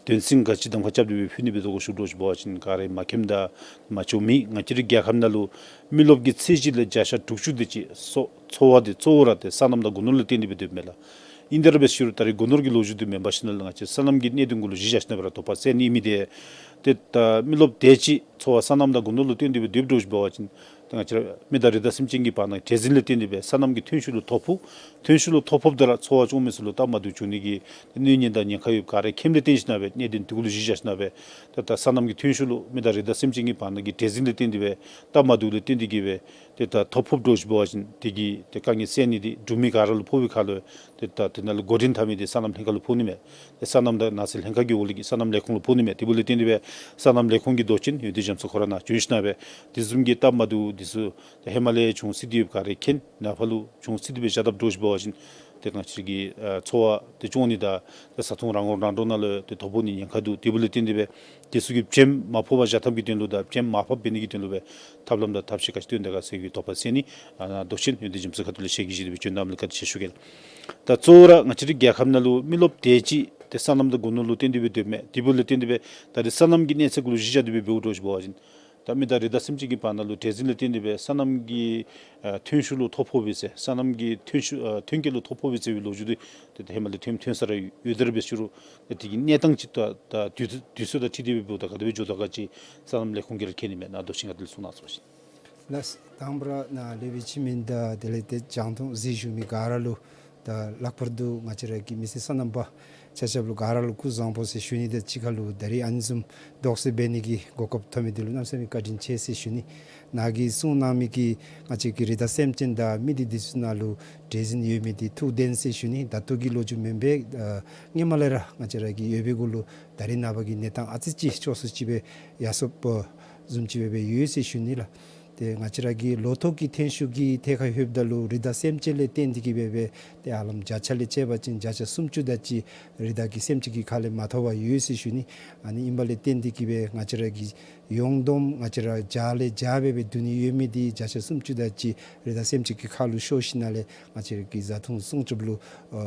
དོན་ཚན་ག་ཅི་གདམ་ཁ་རྐྱབ་སྟེ་སྦེ་ཕུལ་ནི་འབད་དོ་གོ་ཞུ་དོ་ཞུ་བ་ཅིན་ག་ར་མ་མཁྱེནམ་དང་མ་བྱོནམ་མི་ང་བཅས་རའི་རྒྱལ་ཁབ་ནང་ལུ་མི་རློབས་ཀྱི་ཚད་གཞི་ལས་བརྒྱ་ཆ་དྲུག་ཅུ་དེ་ཅིག་སོ་འཚོ་བ་འདི་གཙོ་བོ་ར་ཏེ་སོ་ནམ་དང་སྒོ་ནོར་ལུ་བརྟེན་ཏེ་སྦེ་སྡོདཔ་མས་ལགས། ཨིན་ཏེ་ར་འབད་ཞུ་རུང་ད་རིས་སྒོ་ནོར་གྱི་ལོ་རྒྱུས་འདི་མེན་པར་ཞིནམ་ལས་ང་བཅས་སོ་ནམ་གྱི་གནད་དོན་གུ་ལུ་གཞི་བཞག་ཞིན་ན་སྦེ་ར་དོགས་པ་སེལ་ནི་ཨིན་མི་འདི་ཏེ་ད་མི་རློབས་དེ་ཅིག་འཚོ་བ་སོ་ནམ་དང་སྒོ་ནོར་ལུ་བརྟེན་ཏེ་སྦེ་སྡོདཔ་འདྲཝ་ཅིག་འབད་བ་ཅིན་ཏེ་ང་བཅས་ར་མི་དང་རི་དྭགས་སེམས་ཅན་གྱི་བར་ན་བྲེལ་ཟིང་ལས་བརྟེན་ཏེ་སྦེ་སོ་ནམ་གྱི་ཐོན་ཤུགས་ལུ་ཐོ་ཕོག། ཐོན་ཤུགས་ལུ་ཐོ་ཕོགཔ་ད་ར་འཚོ་བ་སྐྱོང་མི་ཚུ་ལུ་སྟབས་མ་བདེཝ་བྱུང་ནི་གི་གནོད་ཉེན་དང་ཉེན་ཁ་ཡོདཔ་ག་ར་མཁྱེནམ་ལས་བརྟེན་ཞིན་ན་སྦེ་གནད་དོན་འདི་གུ་ལུ་གཞི་བཞག་ཞིན་ན་སྦེ་ད་ད་སོ་ནམ་གྱི་ཐོན་ཤུགས་ལུ་མི་དང་རི་དྭགས་སེམས་ཅན་གྱི་བར་ན་གི་བྲེལ་ཟིང་ལས་བརྟེན་ཏེ་སྦེ་སྟབས་མ་བདེཝ་ལས་བརྟེན་ཏེ་གིས་སྦེ་ཏེ་ད་ཐོ་ཕོགཔ་འདྲཝ་ཅིག་འབད་བ་ཅིན་དེ་གི་ཏེ་དཀའ་ངལ་སེལ་ནི་འདི་འབྲུག་མི་ག་ར་ལུ་ཕོག་པའི་ཁར་ལུ་ཏེ་ད་དེ་ནང་ལུ་འགོ་འདྲེན་འཐབ་མི་འདི་སོ་ནམ་ལྷན་ཁག་ལུ་ཕོག་ནི་མས། ཏེ་སོ་ནམ་དང་ནགས་ཚལ་ལྷན་ཁག་གི་འོག་ལས་ཀྱི་སོ་ནམ་ལས་ཁུངས་ལུ་ཕོག་ནི་མས། དེ་འབདཝ་ལས་བརྟེན་ཏེ་སྦེ་སོ་ནམ་ལས་ཁུངས་ཀྱི་མདོ་ཆེན་ཡོན་ཏན་རྒྱ་མཚོ་ཁོ་ར་ནཱ་བྱོན་ཞིན་ན་སྦེ་དེ་བཟུམ་གྱི་སྟབས་མ་བདེཝ་འདི་ཚུ་ཏེ་ཧེ་མ་ལས་བྱུང་སྲིད་དེ་ཡོདཔ་ག་ར་མཁྱེན། ནཱ་ཕར་ལུ་བྱུང་སྲིད་དེ་སྦེ་བཞག་དཔ་འདྲཝ་ཅིག་འབད་བ་ཅིན་ཏེ་ང་བཅས་ཀྱི་ཨ་འཚོ་བ་འདི་སྐྱོང་ནི་དང་ཏེ་བཟའ་འཐུང་རང་མགོ་རང་འདྲོངས་ནང་ལུ་ཏེ་དོ་ཕོག་ནི་ཉེན་ཁ་འདུག། དེ་འབདཝ་ལས་བརྟེན་ཏེ་སྦེ་དེ་ཚུ་གི་བྱེམ་མ་ཕོག་པར་བཞག་ཐབས་ཀྱི་དོན་ལུ་དང་བྱེམ་མར་ཕབ་འབད་ནི་གི་དོན་ལུ་སྦེ་ཐབས་ལམ་དང་ཐབས་ཤེས་ག་ཅི་བཏོན་དོ་ག་ཟེར་གྱི་དོགས་པ་སེལ་ནི་ཨ་ནཱ་མདོ་ཆེན་ཡོན་ཏན་རྒྱ་མཚོ་ཁ་ཐུག་ལས་ཞལ་གྱིས་བཞེས་ཏེ་སྦེ་བྱོན་གནངམ་ལུ་བཀའ་དྲིན་ཆེ་ཞུ་གེ་ལགས། ད་གཙོ་བོ་ར་ང་བཅས་རའི་རྒྱལ་ཁབ་ནང་ལུ་མི་རློབས་དེ་ཅིག་ཏེ་སོ་ནམ་དང་སྒོ་ནོར་ལུ་བརྟེན་ཏེ་སྦེ་སྡོདཔ་མས། དེ་འབདཝ་ལས་བརྟེན་ཏེ་སྦེ་ད་རིས་སོ་ནམ་གྱི་གནས་ཚད་གུ་ལུ་གཞི་བཞག་སྟེ་སྦེ་འབདཝ་འདྲཝ་ཅིག་འབད་བ་ཅིན་ད་མི་དང་རི་དྭགས་སེམས་ཅན་གྱི་བར་ན་ལུ་བྲེལ་ཟིང་ལས་བརྟེན་ཏེ་སྦེ་སོ་ནམ་གྱི་ཨ་ཐོན་ཤུགས་ལུ་ཐོ་ཕོག་པའི་ཚེ་སོ་ནམ་གྱི་ཐོན་ཤུགས་ཨ་ཐོན་སྐྱེད་ལུ་ཐོ་ཕོག་པའི་ཚེ་བའི་ལོ་རྒྱུས་འདི་ཏེ་ཧེ་མ་ལས་ཐོན་ཐོན་ས་ར་ཡོད་དེ་ར་འབད་ཞུ་རུང་ཏེ་དེ་གི་གནས་སྟངས་ཅིག་ད་ད་དུས་དུས་ཚོད་དང་འཁྲིལ་ཏེ་སྦེ་འབདཝ་ད་ག་དེ་སྦེ་འགྱོ་དོ་ག་ཅིག་སོ་ནམ་ལས་ཁུངས་ཀྱིས་ར་མཁྱེན་ནི་མས། ནཱ་མདོ་ཆེན་ཁ་ཐུག་ལས་གསུང་གནང་ཟེར་བ་ཅིན། ལགས། དང་པ་ར་ནཱ་ལས་སྦེ་ཅིག་མེན་ད་དེ་ལས་ཏེ་རྒྱང་མཐོང་གཟིགས་བཞུགས་མི་ག་ར་ལུ་ད་ལྷག་པར་དུ་ང་བཅས་ར་གི་མི་སེར་སོ་ནམ་པ་ཆ་ཁྱབ་ལུ་ག་ར་ལུ་སྐུ་གཟུགས་བཟང་པོ་ཟེར་ཞུ་ནི་དང་གཅིག་ཁར་ལུ་ད་རིས་ཨ་ནི་བཟུམ་དོགས་སེལ་འབད་ནི་གི་གོ་སྐབས་ཐོབ་མི་འདི་ལུ་གནམ་མེད་ས་མེད་བཀའ་དྲིན་ཆེ་ཟེར་ཞུ་ནི། ནཱ་གིས་གསུང་གནང་མི་གི་ང་བཅས་ཀྱི་རི་དྭགས་སེམས་ཅན་དང་མི་སྡེ་འདི་ཚུ་ནང་ལུ་བྲེལ་ཟིང་ཡོད་མི་འདི་ཐུགས་བདེན་ཟེར་ཞུ་ནི། ད་ལྟོ་གི་ལོ་རྒྱུས་མེན་པས། ཨ་སྔོན་མ་ལས་ར་ང་བཅས་ར་གི་ཡོད་པའི་གུ་ལུ་ད་རིས་ནངས་པ་གི་གནས་སྟངས་ཨ་ཙི་ཅིག་ཕྱོགས་སུ་ཅིག་སྦེ་ཡར་སོངམ་བཟུམ་ཅིག་སྦེ་སྦེ་ཡོད་ཟེར་ཞུ་ནི་ལགས། ཏེ་ང་བཅས་ར་གི་ལོ་ཐོག་གི་ཐོན་ཤུགས་ཀྱི་ཐད་ཁར་ལྷོདཔ་ད་ལུ་རི་དྭགས་སེམས་ཅན་ལས་བརྟེན་ཏེ་གིས་སྦེ་སྦེ་ཏེ་ཧ་ལམ་བརྒྱ་ཆ་ལས་བཅད་པ་ཅིན་བརྒྱ་ཆ་སུམ་ཅུ་དེ་ཅིག་རི་དྭགས་ཀྱི་སེམས་ཅན་གྱི་ཁ་ལས་མ་ཐོབ་པར་ཡོད་ཟེར་ཞུ་ནི། ཨ་ནི་ཨིན་པ་ལས་བརྟེན་ཏེ་གིས་སྦེ་ང་བཅས་ར་གི་ཡོངས་བསྡོམས་ང་བཅས་ར་བརྒྱ་ལས་བརྒྱ་སྦེ་སྦེ་བསྡུ་ནི་ཡོད་མི་འདི་བརྒྱ་ཆ་སུམ་ཅུ་དེ་ཅིག་རི་དྭགས་སེམས་ཅན་གྱི་ཁ་ལུ་ཤོར་ཞིནམ་ལས་ང་བཅས་ར་གི་བཟའ་འཐུང་སྲུང་སྐྱོབ་ལུ་ཨ་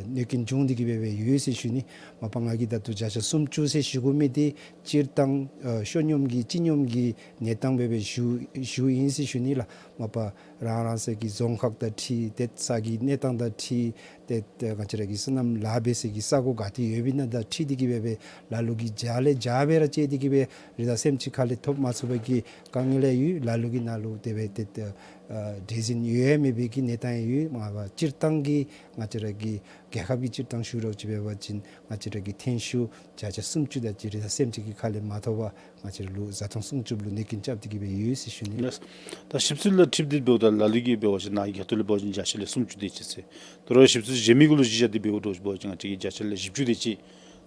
གནོད་རྐྱེན་བྱུང་སྟེ་གིས་སྦེ་སྦེ་ཡོད་ཟེར་ཞུ་ནི། མ་པ་ང་གིས་ད་ལྟོ་བརྒྱ་ཆ་སུམ་ཅུ་ཟེར་ཞུ་དགོ་མི་འདི་སྤྱིར་བཏང་ཨ་ཤོ་སྙོམས་ཀྱི་སྤྱི་སྙོམས་ཀྱི་གནས་སྟངས་སྦེ་སྦེ་ཞུ་ཞུཝ་ཨིན་ཟེར་ཞུ་ནི་ལགས། མ་པ་རང་རང་སོའི་གི་རྫོང་ཁག་དང་འཁྲིལ་ཏེ་ས་གི་གནས་སྟངས་དང་འཁྲིལ་ཏེ་ཏེ་ང་བཅས་ར་གི་སོ་ནམ་ལཱ་འབད་སའི་གི་ས་གོ་ག་ཏེ་ཡོདཔ་ཨིན་ན་དང་འཁྲིལ་ཏེ་གིས་སྦེ་སྦེ་ལ་ལུ་གིས་བརྒྱ་ལས་བརྒྱ་སྦེ་ར་བཅད་དེ་གིས་སྦེ་རི་དྭགས་སེམས་ཅན་ཁ་ལས་ཐོབ་མ་ཚུགས་པའི་གི་དཀའ་ངལ་ཡང་ཡོད། ལ་ལུ་གི་ནང་ལུ་དེ་སྦེ་ཏེ་ཏེ་ཨ་བྲེལ་ཟིང་ཡོད་ཡང་མེད་པའི་གི་གནས་སྟངས་ཡང་ཡོད། མ་པ་སྤྱིར་བཏང་གི་ང་བཅས་ར་གི་རྒྱལ་ཁབ་ཀྱི་སྤྱིར་བཏང་ཞུ་རོགས་ཅིག་འབད་བ་ཅིན་ང་བཅས་ར་གི་ཐོན་ཤུགས་བརྒྱ་ཆ་སུམ་ཅུ་དེ་ཅིག་རི་དྭགས་སེམས་ཅན་གྱི་ཁ་ལས་མ་ཐོབ་པར་ང་བཅས་ར་ལུ་བཟའ་འཐུང་སྲུང་སྐྱོབ་ལུ་གནོད་རྐྱེན་རྐྱབ་སྟེ་གིས་སྦེ་ཡོད་ཟེར་ཞུ་ནི། ལགས། ད་ཞིབ་འཚོལ་ལུ་འཁྲིལ་ཏེ་འབདཝ་ད་ལ་ལུ་གིས་འབད་བ་ཅིན་ནཱ་གི་ཁ་ཐུག་ལས་འབད་བ་ཅིན་བརྒྱ་ཆ་ལས་སུམ་ཅུ་དེ་ཅིག་ཟེར། དོ་རུང་ཞིབ་འཚོལ་བྱེད་མི་གུ་ལུ་གཞི་བཞག་སྟེ་འབདཝ་འདྲཝ་ཅིག་འབད་བ་ཅིན་ང་བཅས་ཀྱིས་བརྒྱ་ཆ་ལས་བཞི་བཅུ་དེ་ཅིག་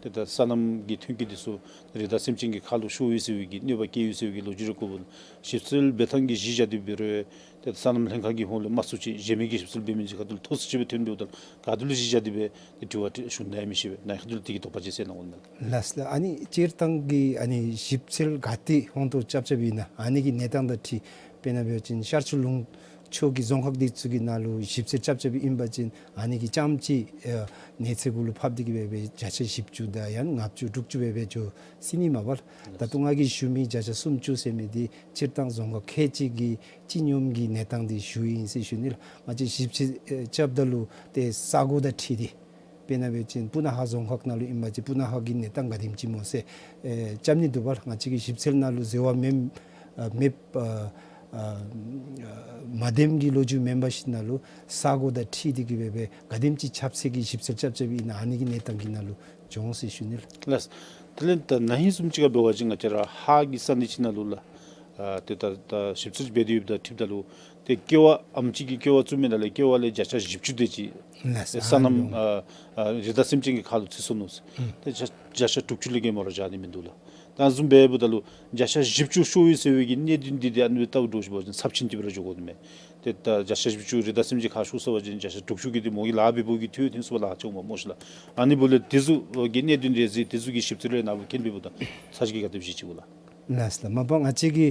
ཏེ་ད་སོ་ནམ་གྱི་ཐོན་སྐྱེད་འདི་ཚུ་རི་དྭགས་སེམས་ཅན་གྱི་ཁ་ལུ་ཤོར་ཡི་ཟེར་བའི་གི་གནོད་པ་བཀལ་ཡི་ཟེར་བའི་གི་ལོ་རྒྱུས་རེ་གོཝ་ལགས། ཞིབ་འཚོལ་འབད་ཐངས་ཀྱི་གཞི་བཞག་སྟེ་འབད་རུང་ཏེ་སོ་ནམ་ལྷན་ཁག་གི་ཧོངས་ལས་མ་ཚུད་ཅིག་གཞན་མི་གིས་ཞིབ་འཚོལ་འབད་མི་ཅིག་ཁ་ཐུག་ལུ་ཐོབ་ས་ཅིག་སྦེ་ཐོན་འབདཝ་ད་ག་ཏེ་ལུ་གཞི་བཞག་སྟེ་སྦེ་ཏེ་དྲི་བ་དྲི་ཞུ་ནི་ཨིན་མི་ཤེས་པས། ནཱ་ཁ་ཐུག་ལུ་དེ་གི་དོགས་པ་ཅིག་གསལ་གནང་དགོ་ནི་ལགས། ལགས་ལགས། ཨ་ནི་སྤྱིར་བཏང་གི་ཨ་ནི་ཞིབ་འཚོལ་ག་ཏེ་ཧོང་ཏོ་རྐྱབ་རྐྱབ་ཨིན་ན་ཨ་ནི་གི་གནས་སྟངས་དང་འཁྲིལ་དཔེར་ན་འབད་བ་ཅིན་ཤར་ཕྱོགས་ལུང་ཕྱོགས་ཀྱི་རྫོང་ཁག་འདི་ཚུ་གི་ནང་ལུ་ཞིབ་འཚོལ་རྐྱབ་རྐྱབ་ཨིན་པ་ཅིན་ཨ་ནི་གི་རྐྱངམ་ཅིག་ཨ་གནས་ཚད་གུ་ལུ་ཕབ་སྟེ་གིས་སྦེ་སྦེ་བརྒྱ་ཆ་བཞི་བཅུ་དང་ཡང་ན་ལྔ་བཅུ་དྲུག་ཅུ་སྦེ་སྦེ་འགྱོ་སྲིད་ནི་མས་པ་ལགས། ད་ལྟོ་ང་གིས་ཞུ་མི་བརྒྱ་ཆ་སུམ་ཅུ་ཟེར་མི་འདི་སྤྱིར་བཏང་རྫོང་ཁག་ཁལ་གཅིག་གི་སྤྱི་སྙོམས་ཀྱི་གནས་སྟངས་འདི་ཞུཝ་ཨིན་ཟེར་ཞུ་ནི་ལགས། ང་བཅས་ཞིབ་འཚོལ་ཨེ་རྐྱབ་ད་ལུ་ཏེ་ས་གོ་དང་འཁྲིལ་ཏེ་དཔེར་ན་འབད་བ་ཅིན་སྤུ་ན་ཁ་རྫོང་ཁག་ནང་ལུ་ཨིན་པ་ཅིན་སྤུ་ན་ཁ་གི་གནས་སྟངས་ག་དེམ་ཅིག་སྨོ་ཟེར་ཨེ་རྐྱབ་ནི་འདུག་པ་ལགས། ང་བཅས་ཀྱི་ཞིབ་འཚོལ་ནང་ལུ་འཛོལ་བ་མེད་ཨ་མེད་ཨ་ཨ་མ་བདེནམ་གི་ལོ་རྒྱུས་མེན་པར་ཞིནམ་ལས་ས་གོ་དང་འཁྲིལ་ཏེ་གིས་སྦེ་སྦེ་ག་དེམ་ཅིག་ཁྱབ་ཚད་ཀྱི་ཞིབ་འཚོལ་རྐྱབ་རྐྱབ་ཨིན་ན་ཨ་ནི་གི་གནས་སྟངས་ཀྱི་ནང་ལུ་འགྱོ་འོང་ཟེར་ཞུ་ནི་ལགས། ལགས། དེ་ལས་ད་ན་ཧིང་བཟུམ་ཅིག་ཁར་འབད་བ་ཅིན་ང་བཅས་ར་ཧཱ་གི་ས་གནས་ཅིག་ནང་ལུ་ལགས། ཨ་ཏེ་ད་ད་ཞིབ་འཚོལ་འབད་དེ་ཡོདཔ་དང་འཁྲིལཝ་ད་ལུ་ཏེ་ཀེ་བ་ཨམ་ཅིག་གིས་ཀེ་བ་བཙུགས་མི་ནང་ལས་ཀེ་བ་ལས་བརྒྱ་ཆ་བཞི་བཅུ་དེ་ཅིག་ལགས་སོ། སོ་ནམ་ཨ་ཨ་རི་དྭགས་སེམས་ཅན་གྱི་ཁ་ལུ་ཚུད་སོ་ནུག་ཟེར། ཨུམ། ཏེ་བརྒྱ་ཆ་བརྒྱ་ཆ་དྲུག་ཅུ་ལས་བརྒལ་མ་ར་བཞག་ནི་མིན་འདུག་ལགས། ད་བཟུམ་སྦེ་འབདཝ་ད་ལུ་བརྒྱ་ཆ་བཞི་བཅུ་ཤོར་ཡི་ཟེར་བའི་གི་གནད་དོན་འདི་ཏེ་ཨ་ནི་སྦེ་བལྟཝ་འདྲཝ་ཅིག་འབད་བ་ཅིན་ཚབས་ཆེན་ཅིག་སྦེ་ར་འགྱོ་དགོ་ནི་མས། ཏེ་ད་བརྒྱ་ཆ་བཞི་བཅུ་རི་དྭགས་སེམས་ཅན་ཁ་ཤོར་སོང་པ་ཅིན་བརྒྱ་ཆ་དྲུག་ཅུ་གི་འདི་མོ་གིས་ལཱ་འབད་འབདཝ་གི་འཐུས་ཐོན་སོང་པ་ལཱ་ཆེཝ་མས་སྨོ་ཤིག་ལགས། ཨ་ནི་འབདཝ་ལས་དེ་ཚུ་གི་གནད་དོན་རེ་ཟེར་དེ་ཚུ་གི་ཞིབ་འཚོལ་རེ་ནཱ་བུ་མཁྱེན་འབདཝ་ད་ཚ་གྱང་ག་དེ་སྦེ་ཅིག་འོང་ལགས། ལགས་སོ་ལགས། མ་པ་ང་བཅས་ཀྱི་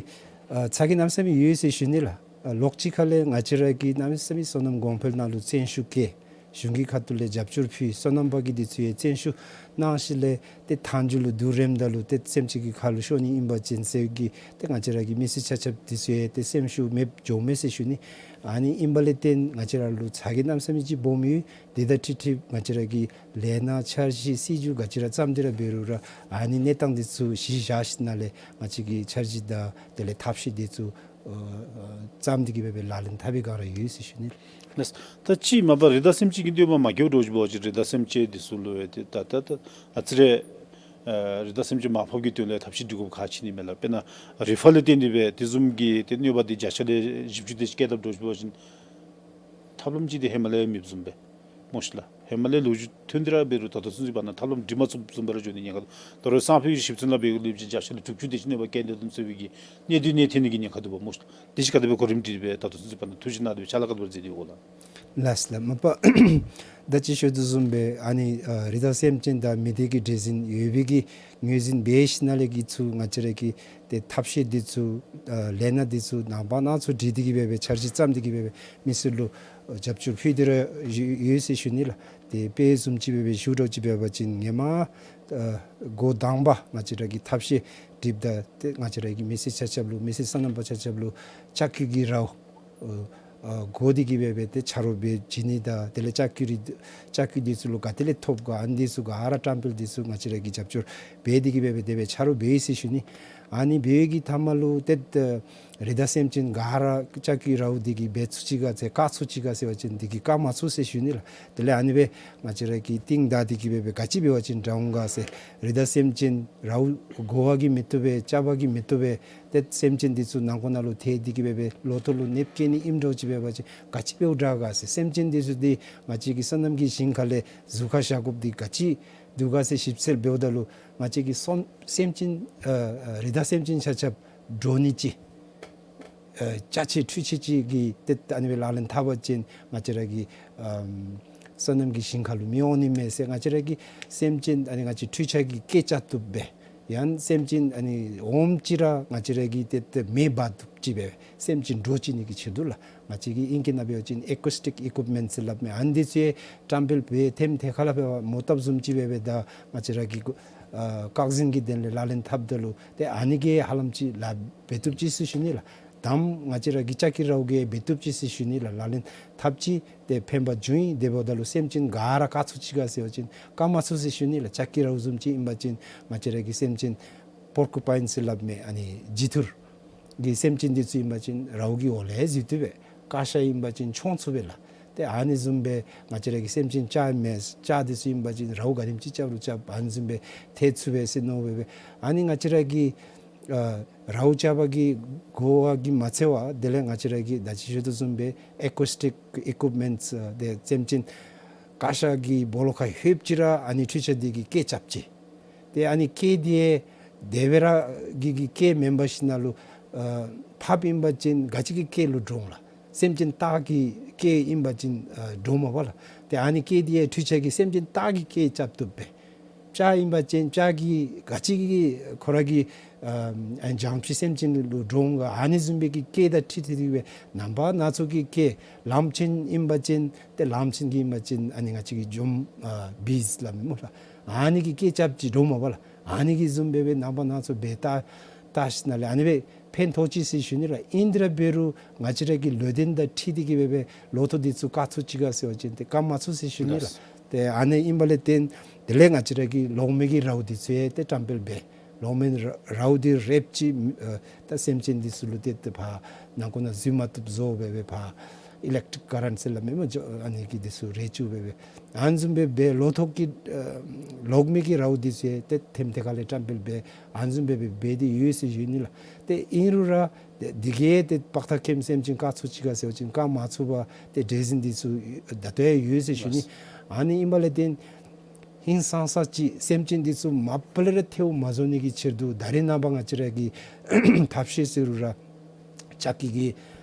ཨ་ཚ་གྱང་གནམ་མེད་ས་མེད་ཡོད་ཟེར་ཞུ་ནི་ལགས། ཨ་ལོགས་ཅིག་ཁ་ལས་ང་བཅས་ར་གིས་གནམ་མེད་ས་མེད་སོ་ནམ་གོང་འཕེལ་ནང་ལུ་བརྩོན་ཤུགས་བསྐྱེད། གཞུང་གི་ཁ་ཐུག་ལས་རྒྱབ་སྐྱོར་ཕུལ། སོ་ནམ་པ་གི་འདི་ཚུ་ཡང་བརྩོན་ཤུགས་གནང་ཞིནམ་ལས་ཏེ་མཐའ་མཇུག་ལུ་བསྡུ་རནམ་ད་ལུ་ཏེ་སེམས་ཅན་གྱི་ཁ་ལུ་ཤོར་ནི་ཨིན་པ་ཅིན་ཟེར་གྱི་ཏེ་ང་བཅས་ར་གི་མི་སེར་ཆ་ཁྱབ་འདི་ཚུ་ཡང་ཏེ་སེམས་ཤུགས་མེདཔ་འགྱོཝ་མས་ཟེར་ཞུ་ནི། ཨ་ནི་ཨིན་པ་ལས་བརྟེན་ང་བཅས་ར་ལུ་ཚ་གྱང་གནམ་མེད་ས་མེད་ཅིག་སྦོམ་ཡོད། དེ་དང་འཁྲིལ་འཁྲིལ་ང་བཅས་ར་གིས་ལས་སྣ་འཆར་གཞི་སྲིད་བྱུས་ག་ཅི་ར་བརྩམས་ཏེ་ར་འབད་རུང་ར་ཨ་ནི་གནས་སྟངས་འདི་ཚུ་གཞི་བཞག་ཞིནམ་ལས་ང་བཅས་ཀྱིས་འཆར་གཞི་དང་དེ་ལས་ཐབས་ཤེས་འདི་ཚུ་ཨ་ཨ་བརྩམས་ཏེ་གི་སྦེ་སྦེ་ལག་ལེན་འཐབ་པའི་བསྒང་ར་ཡོད་ཟེར་ཞུ་ནི་ལགས། ལགས། ད་ཅི་མ་པ་རི་དྭགས་སེམས་ཅན་གྱི་གནོད་པ་མ་བཀལཝ་འདྲཝ་ཅིག་འབད་བ་ཅིན་རི་དྭགས་སེམས་ཅན་འདི་ཚུ་ལུ་ཡང་ཏེ་ད་ད་ད་ཨ་ཙི་རེ་ཨ་རི་དྭགས་སེམས་ཅན་མར་ཕབ་ཀྱི་དོན་ལས་ཐབས་ཤེས་སྒྲིག་དགོཔ་ཁག་ཆེ་ནི་མས་ལགས། དཔེར་ན་རི་ཕག་ལས་བརྟེན་ཏེ་སྦེ་དེ་བཟུམ་གྱི་ཏེ་གནོད་པ་འདི་བརྒྱ་ཆ་ལས་བཞི་བཅུ་དེ་ཅིག་བཀལ་དཔ་འདྲཝ་ཅིག་འབད་བ་ཅིན་ཐབས་ལམ་ཅིག་འདི་ཧེ་མ་ལས་མེདཔ་བཟུམ་སྦེ་སྨོ་ཤིག་ལགས། ཧེ་མ་ལས་ལོ་རྒྱུས་ཐོན་ཏེ་ར་འབད་རུང་ད་ལྟོ་ཚུན་ཚོད་བར་ན་ཐབས་ལམ་སྒྲིག་མ་ཚུགསཔ་བཟུམ་སྦེ་ར་འགྱོ་ནི་ཉེན་ཁ་འདུག། ད་རུང་སང་ཕོད་ཀྱི་ཞིབ་འཚོལ་ནང་འབད་བའི་སླབ་པ་ཅིན་བརྒྱ་ཆ་ལས་དྲུག་ཅུ་དེ་ཅིག་གནོད་པ་བཀལ་ཏེ་འདུག་ཟེར་བའི་གི་གནད་དོན་གནད་ཐོན་ནི་གི་ཉེན་ཁ་འདུག་པ་སྨོ་ཤིག་ལགས། དེ་ཅིག་ག་དེ་སྦེ་གོ་རིམ་སྒྲིག་སྦེ་ད་ལྟོ་ཚུན་ཚོད་བར་ན་ཐུགས་བཞེད་གནང་སྟེ་སྦེ་ཕྱག་ལཱ་ག་དེ་སྦེ་ར་མཛད་དེ་ཡོད་ག་ལགས། ལགས་ལགས། མ་པ་ད་ཅི་ཞུ་དོ་བཟུམ་སྦེ་ཨ་ནི་ཨ་རི་དྭགས་སེམས་ཅན་དང་མི་སྡེ་གི་འདྲེས་འཛིན་ཡོད་པའི་གི་ངོས་འཛིན་འབད་ཞིནམ་ལས་གི་ཚུ་ང་བཅས་ར་གི་ཏེ་ཐབས་ཤེས་འདི་ཚུ་ཨ་ལས་སྣ་འདི་ཚུ་ནངས་པ་གནངས་ཚེ་སྒྲིག་སྟེ་གི་སྦེ་སྦེ་འཆར་གཞི་བརྩམས་ཏེ་གི་སྦེ་སྦེ་མི་སེར་ལུ་ཨ་རྒྱབ་སྐྱོར་ཕུལ་ཏེ་ར་ཡོད་ཡོད་ཟེར་ཞུ་ནི་ལགས། ཏེ་དཔེ་བཟུམ་ཅིག་སྦེ་སྦེ་ཞུ་འདྲཝ་ཅིག་འབད་བ་ཅིན་ཧེ་མ་ཨ་འགོ་དང་པ་ང་བཅས་ར་གི་ཐབས་ཤེས་སྒྲིགཔ་ད་ཏེ་ང་བཅས་ར་གི་མི་སེར་ཆ་ཁྱབ་ལུ་མི་སེར་སོ་ནམ་པ་ཆ་ཁྱབ་ལུ་ལྕགས་ཀྱུ་གི་རཝ་ཨ་ཨ་བགོ་སྟེ་གི་སྦེ་སྦེ་ཏེ་ཆ་རོགས་འབད་བྱིན་ནི་དང་དེ་ལས་ལྕགས་ཀྱུ་རི་ལྕགས་ཀྱུ་འདི་ཚུ་ལུ་ག་ཏེ་ལས་ཐོབ་ག་ཨ་ནི་འདི་ཚུ་ག་ར་བཀྲམ་སྤེལ་འདི་ཚུ་ང་བཅས་ར་གིས་རྒྱབ་སྐྱོར་འབད་དེ་གི་སྦེ་སྦེ་དེ་སྦེ་ཆ་རོགས་འབད་ཡི་ཟེར་ཞུ་ནི། ཨ་ནི་འབད་བའི་གི་མཐའ་མ་ལུ་ཏེ་ཨ་རི་དྭགས་སེམས་ཅན་ག་ར་ལྕགས་ཀྱུ་རཝ་འདི་གིས་འབད་ཚུགས་ཅི་ག་ཟེར་བཀག་ཚུགས་ཅི་ག་ཟེར་བ་ཅིན་འདི་གིས་བཀག་མ་ཚུགས་ཟེར་ཞུ་ནི་ལགས། དེ་ལས་ཨ་ནི་སྦེ་ང་བཅས་ར་གིས་རྟིང་བདའ་སྟེ་གི་སྦེ་སྦེ་ག་ཅི་འབད་བ་ཅིན་དྲག་འོང་ག་ཟེར་རི་དྭགས་སེམས་ཅན་རཝ་བགོ་བ་གིས་མི་བཏུབ་པས་རྐྱབ་པ་གིས་མི་བཏུབ་པས། ཏེ་སེམས་ཅན་འདི་ཚུ་ནང་འཁོད་ནང་ལུ་ཐལ་ཏེ་གི་སྦེ་སྦེ་ལོ་ཐོག་ལུ་གནོདཔ་བཀལ་ནི་ཨིནམ་འདྲཝ་ཅིག་འབད་བ་ཅིན་ག་ཅི་འབདཝ་དྲག་ག་ཟེར། སེམས་ཅན་འདི་ཚུ་འདི་ང་བཅས་ཀྱི་སོ་ནམ་གྱི་ཞིང་ཁ་ལས་ཟུར་ཁར་བཞག་དགོཔ་འདི་ག་ཅི་འདུག་ག་ཟེར་ཞིབ་འཚོལ་འབདཝ་ད་ལུ་ང་བཅས་ཀྱི་སོ་སེམས་ཅན་ཨ་ཨ་རི་དྭགས་སེམས་ཅན་ཆ་ཁྱབ་འདྲོག་ནི་ཅིག་ཨ་ཅ་ཆས་འཕྲུལ་ཆས་ཅིག་གི་ཏེ་ཨ་ནི་སྦེ་ལག་ལེན་འཐབ་པ་ཅིན་ང་བཅས་ར་གི་ཨམ་སོ་ནམ་གྱི་ཞིང་ཁ་ལུ་མི་འོང་ནི་མས་ཟེར། ང་བཅས་ར་གི་སེམས་ཅན་ཨ་ནི་ང་བཅས་འཕྲུལ་ཆས་ཀྱིས་སྐད་རྐྱབ་བཏུབ་པས། ཡང་སེམས་ཅན་ཨ་ནི་འོངམ་ཅིག་ར་ང་བཅས་ར་གིས་ཏེ་ཏེ་མེ་འབར་བཏུབ་ཅིག་སྦེ་སེམས་ཅན་འདྲོག་བཅུག་ནི་གི་ཕྱིར་དུ་ལགས། ང་བཅས་ཀྱིས་ཨིང་སྐད་ནང་འབད་བ་ཅིན་ཨེ་ཀུ་སི་ཊིཀ་ཨི་ཀུབ་མེནཊ་ཟེར་སླབ་མས། ཨ་ནི་འདི་ཚུ་ཡང་བཀྲམ་སྤེལ་འབད་ཐེམ་ཐེ་ཁ་ལས་འབད་བ་མོ་བཏབ་བཟུམ་ཅིག་སྦེ་སྦེ་ད་ང་བཅས་ར་གི་ཨ་བཀག་འཛིན་གྱི་དོན་ལས་ལག་ལེན་འཐབ་ད་ལུ་ཏེ་ཨ་ནི་གིས་ཧ་ལམ་ཅིག་ལཱ་འབད་བཏུབ་ཅི་ཟེར་ཞུ་ནི་ལགས། དམ་ང་བཅས་ར་གི་ལྕགས་ཀྱུ་རཝ་གིས་འབད་བཏུབ་ཅི་ཟེར་ཞུ་ནི་ལགས། ལག་ལེན་འཐབ་ཅི། ཏེ་ཕན་པ་འབྱུང་ཡི། དེ་འབདཝ་ད་ལུ་སེམས་ཅན་ག་ར་བཀག་ཚུགས་ཅི་ག་ཟེར་བ་ཅིན་བཀག་མ་ཚུགས་ཟེར་ཞུ་ནི་ལགས། ལྕགས་ཀྱུ་རཝ་བཟུམ་ཅིག་ཨིན་པ་ཅིན་ང་བཅས་ར་གི་སེམས་ཅན་པོར་ཀུ་པཱའིན་ཟེར་སླབ་མས། ཨ་ནི་འཇིགས་ཐུར་གྱི་སེམས་ཅན་འདི་ཚུ་ཨིན་པ་ཅིན་རཝ་གི་འོག་ལས་འཛུལ་བཏུབ་པས། ཀ་ཤ་ཨིན་པ་ཅིན་མཆོང་ཚུགས་པས་ལགས། ཏེ་ཨ་ནི་བཟུམ་སྦེ་ང་བཅས་ར་གི་སེམས་ཅན་ལྕགས་མས། ལྕགས་འདི་ཚུ་ཨིན་པ་ཅིན་རཝ་ག་དེམ་ཅིག་རྐྱབ་རུང་རྐྱབ་ཨ་ནི་བཟུམ་སྦེ་ཐལ་ཚུགས་པས་ཟེར་མནོ་སྦེ་སྦེ། ཨ་ནི་ང་བཅས་ར་གི་ཨ་རཝ་རྐྱབ་པ་གིས་བགོ་བ་གིས་མ་ཚད་པར་དེ་ལས་ང་བཅས་ར་གིས་ད་ཅི་ཞུ་དོ་བཟུམ་སྦེ་ཨེ་ཀུ་སི་ཊིཀ་ཨི་ཀུབ་མེནཊ་ཨ་ཏེ་སེམས་ཅན་ཀ་ཤ་གི་སྦོ་ལོགས་ཁར་ལྷོདཔ་ཅིག་ར་ཨ་ནི་འཕྲུལ་ཆས་འདི་གིས་སྐད་རྐྱབ་ཅི། ཏེ་ཨ་ནི་སྐད་འདི་ཡང་དེ་སྦེ་ར་གི་གི་སྐད་མེན་པར་ཞིནམ་ལས་ཨ་ཕར་ཨིན་པ་ཅིན་ག་ཅི་གི་སྐད་ལུ་འདྲོག་འོང་ལགས། སེམས་ཅན་སྟག་གི་སྐད་ཨིན་པ་ཅིན་ཨ་འདྲོག་མས་པ་ལགས། ཏེ་ཨ་ནི་སྐད་འདི་ཡང་འཕྲུལ་ཆས་ཀྱིས་སེམས་ཅན་སྟག་གི་སྐད་རྐྱབ་བཏུབ་པས། སྤྱ་ཨིན་པ་ཅིན་སྤྱ་གིས་ག་ཅི་གི་ཁོ་ར་གི་ཨ་ཨ་ནི་བྱང་ཕྱི་སེམས་ཅན་ལུ་འདྲོག་འོང་ག། ཨ་ནི་བཟུམ་སྦེ་གི་སྐད་དང་འཁྲིལ་ཏེ་སྦེ་རྣམ་པ་སྣ་ཚོགས་ཀྱི་སྐད། ལམ་ཆེན་ཨིན་པ་ཅིན་ཏེ་ལམ་ཆེན་གྱི་ཨིན་པ་ཅིན་ཨ་ནི་ང་བཅས་ཀྱི་འཇོམས་ཨ་བིས་སླབ་མས་སྨོ་ལགས། ཨ་ནི་གི་སྐད་རྐྱབ་ཅི། འདྲོག་མས་པ་ལགས། ཨ་ནི་གི་བཟུམ་སྦེ་སྦེ་རྣམ་པ་སྣ་ཚོགས་སྦེ་བལྟ་བལྟ་ཞིནམ་ལས་ཨ་ནི་སྦེ་ཕན་ཐོགས་ཅི་ཟེར་ཞུ་ནི་ལགས། ཨིན་དེ་ར་འབད་རུང་ང་བཅས་ར་གི་ལུས་རྟེན་དང་འཁྲིལ་ཏེ་གི་སྦེ་སྦེ་ལོ་ཐོག་འདི་ཚུ་བཀག་ཚུགས་ཅི་ག་ཟེར་བ་ཅིན་ཏེ་བཀག་མ་ཚུགས་ཟེར་ཞུ་ནི་ལགས། ལགས། ཏེ་ཨ་ནི་ཨིན་པ་ལས་བརྟེན་དེ་ལས་ང་བཅས་ར་གིས་ལོག་མི་གི་རཝ་འདི་ཚུ་ཡང་ཏེ་བཀྲམ་སྤེལ་འབད། ལོག་མི་ར་རཝ་འདི་རེགཔ་ཅིག་ཨ་ད་སེམས་ཅན་འདི་ཚུ་ལུ་ཏེ་ཏེ་ཕར་ནང་འཁོད་ནང་འཛུལ་མ་བཏུབ་བཟོ་སྦེ་སྦེ་ཕར་ཨི་ལེཀ་ཊིཀ་ཀ་རེནཊ་ཟེར་སླབ་མས་སྨོ། ཨ་ནི་གིས་འདི་ཚུ་རེག་བཅུག་སྦེ་སྦེ་ཨ་ནི་བཟུམ་སྦེ་སྦེ་ལོ་ཐོག་གི་ཨ་ལོག་མི་གི་རཝ་འདི་ཚུ་ཡང་ཏེ་ཐེམ་ཐེ་ཁ་ལས་བཀྲམ་སྤེལ་འབད་ཨ་ནི་བཟུམ་སྦེ་སྦེ་འབད་དེ་ཡོད་ཟེར་ཞུ་ནི་ལགས། ཏེ་ཨིན་རུང་ར་ཏེ་འདི་གིས་ཏེ་དཔག་ཐག་ཁེམ་སེམས་ཅན་བཀག་ཚུགས་ཅི་ག་ཟེར་བ་ཅིན་བཀག་མ་ཚུགས་པར་ཏེ་འདྲེས་འཛིན་འདི་ཚུ་ད་ལྟོ་ཡང་ཡོད་ཟེར་ཞུ་ནི། ལགས། ཨ་ནི་ཨིན་པ་ལས་བརྟེན་ཧིང་སངས་ས་ཅིག་སེམས་ཅན་འདི་ཚུ་མ་པ་ལས་ར་ཐལཝ་མ་བཟོ་ནི་གི་ཕྱིར་དུ་ད་རེས་ནངས་པ་ང་བཅས་ར་གིས་ཐབས་ཤེས་ཟེར་རུང་ར་ལྕགས་ཀྱི་གི་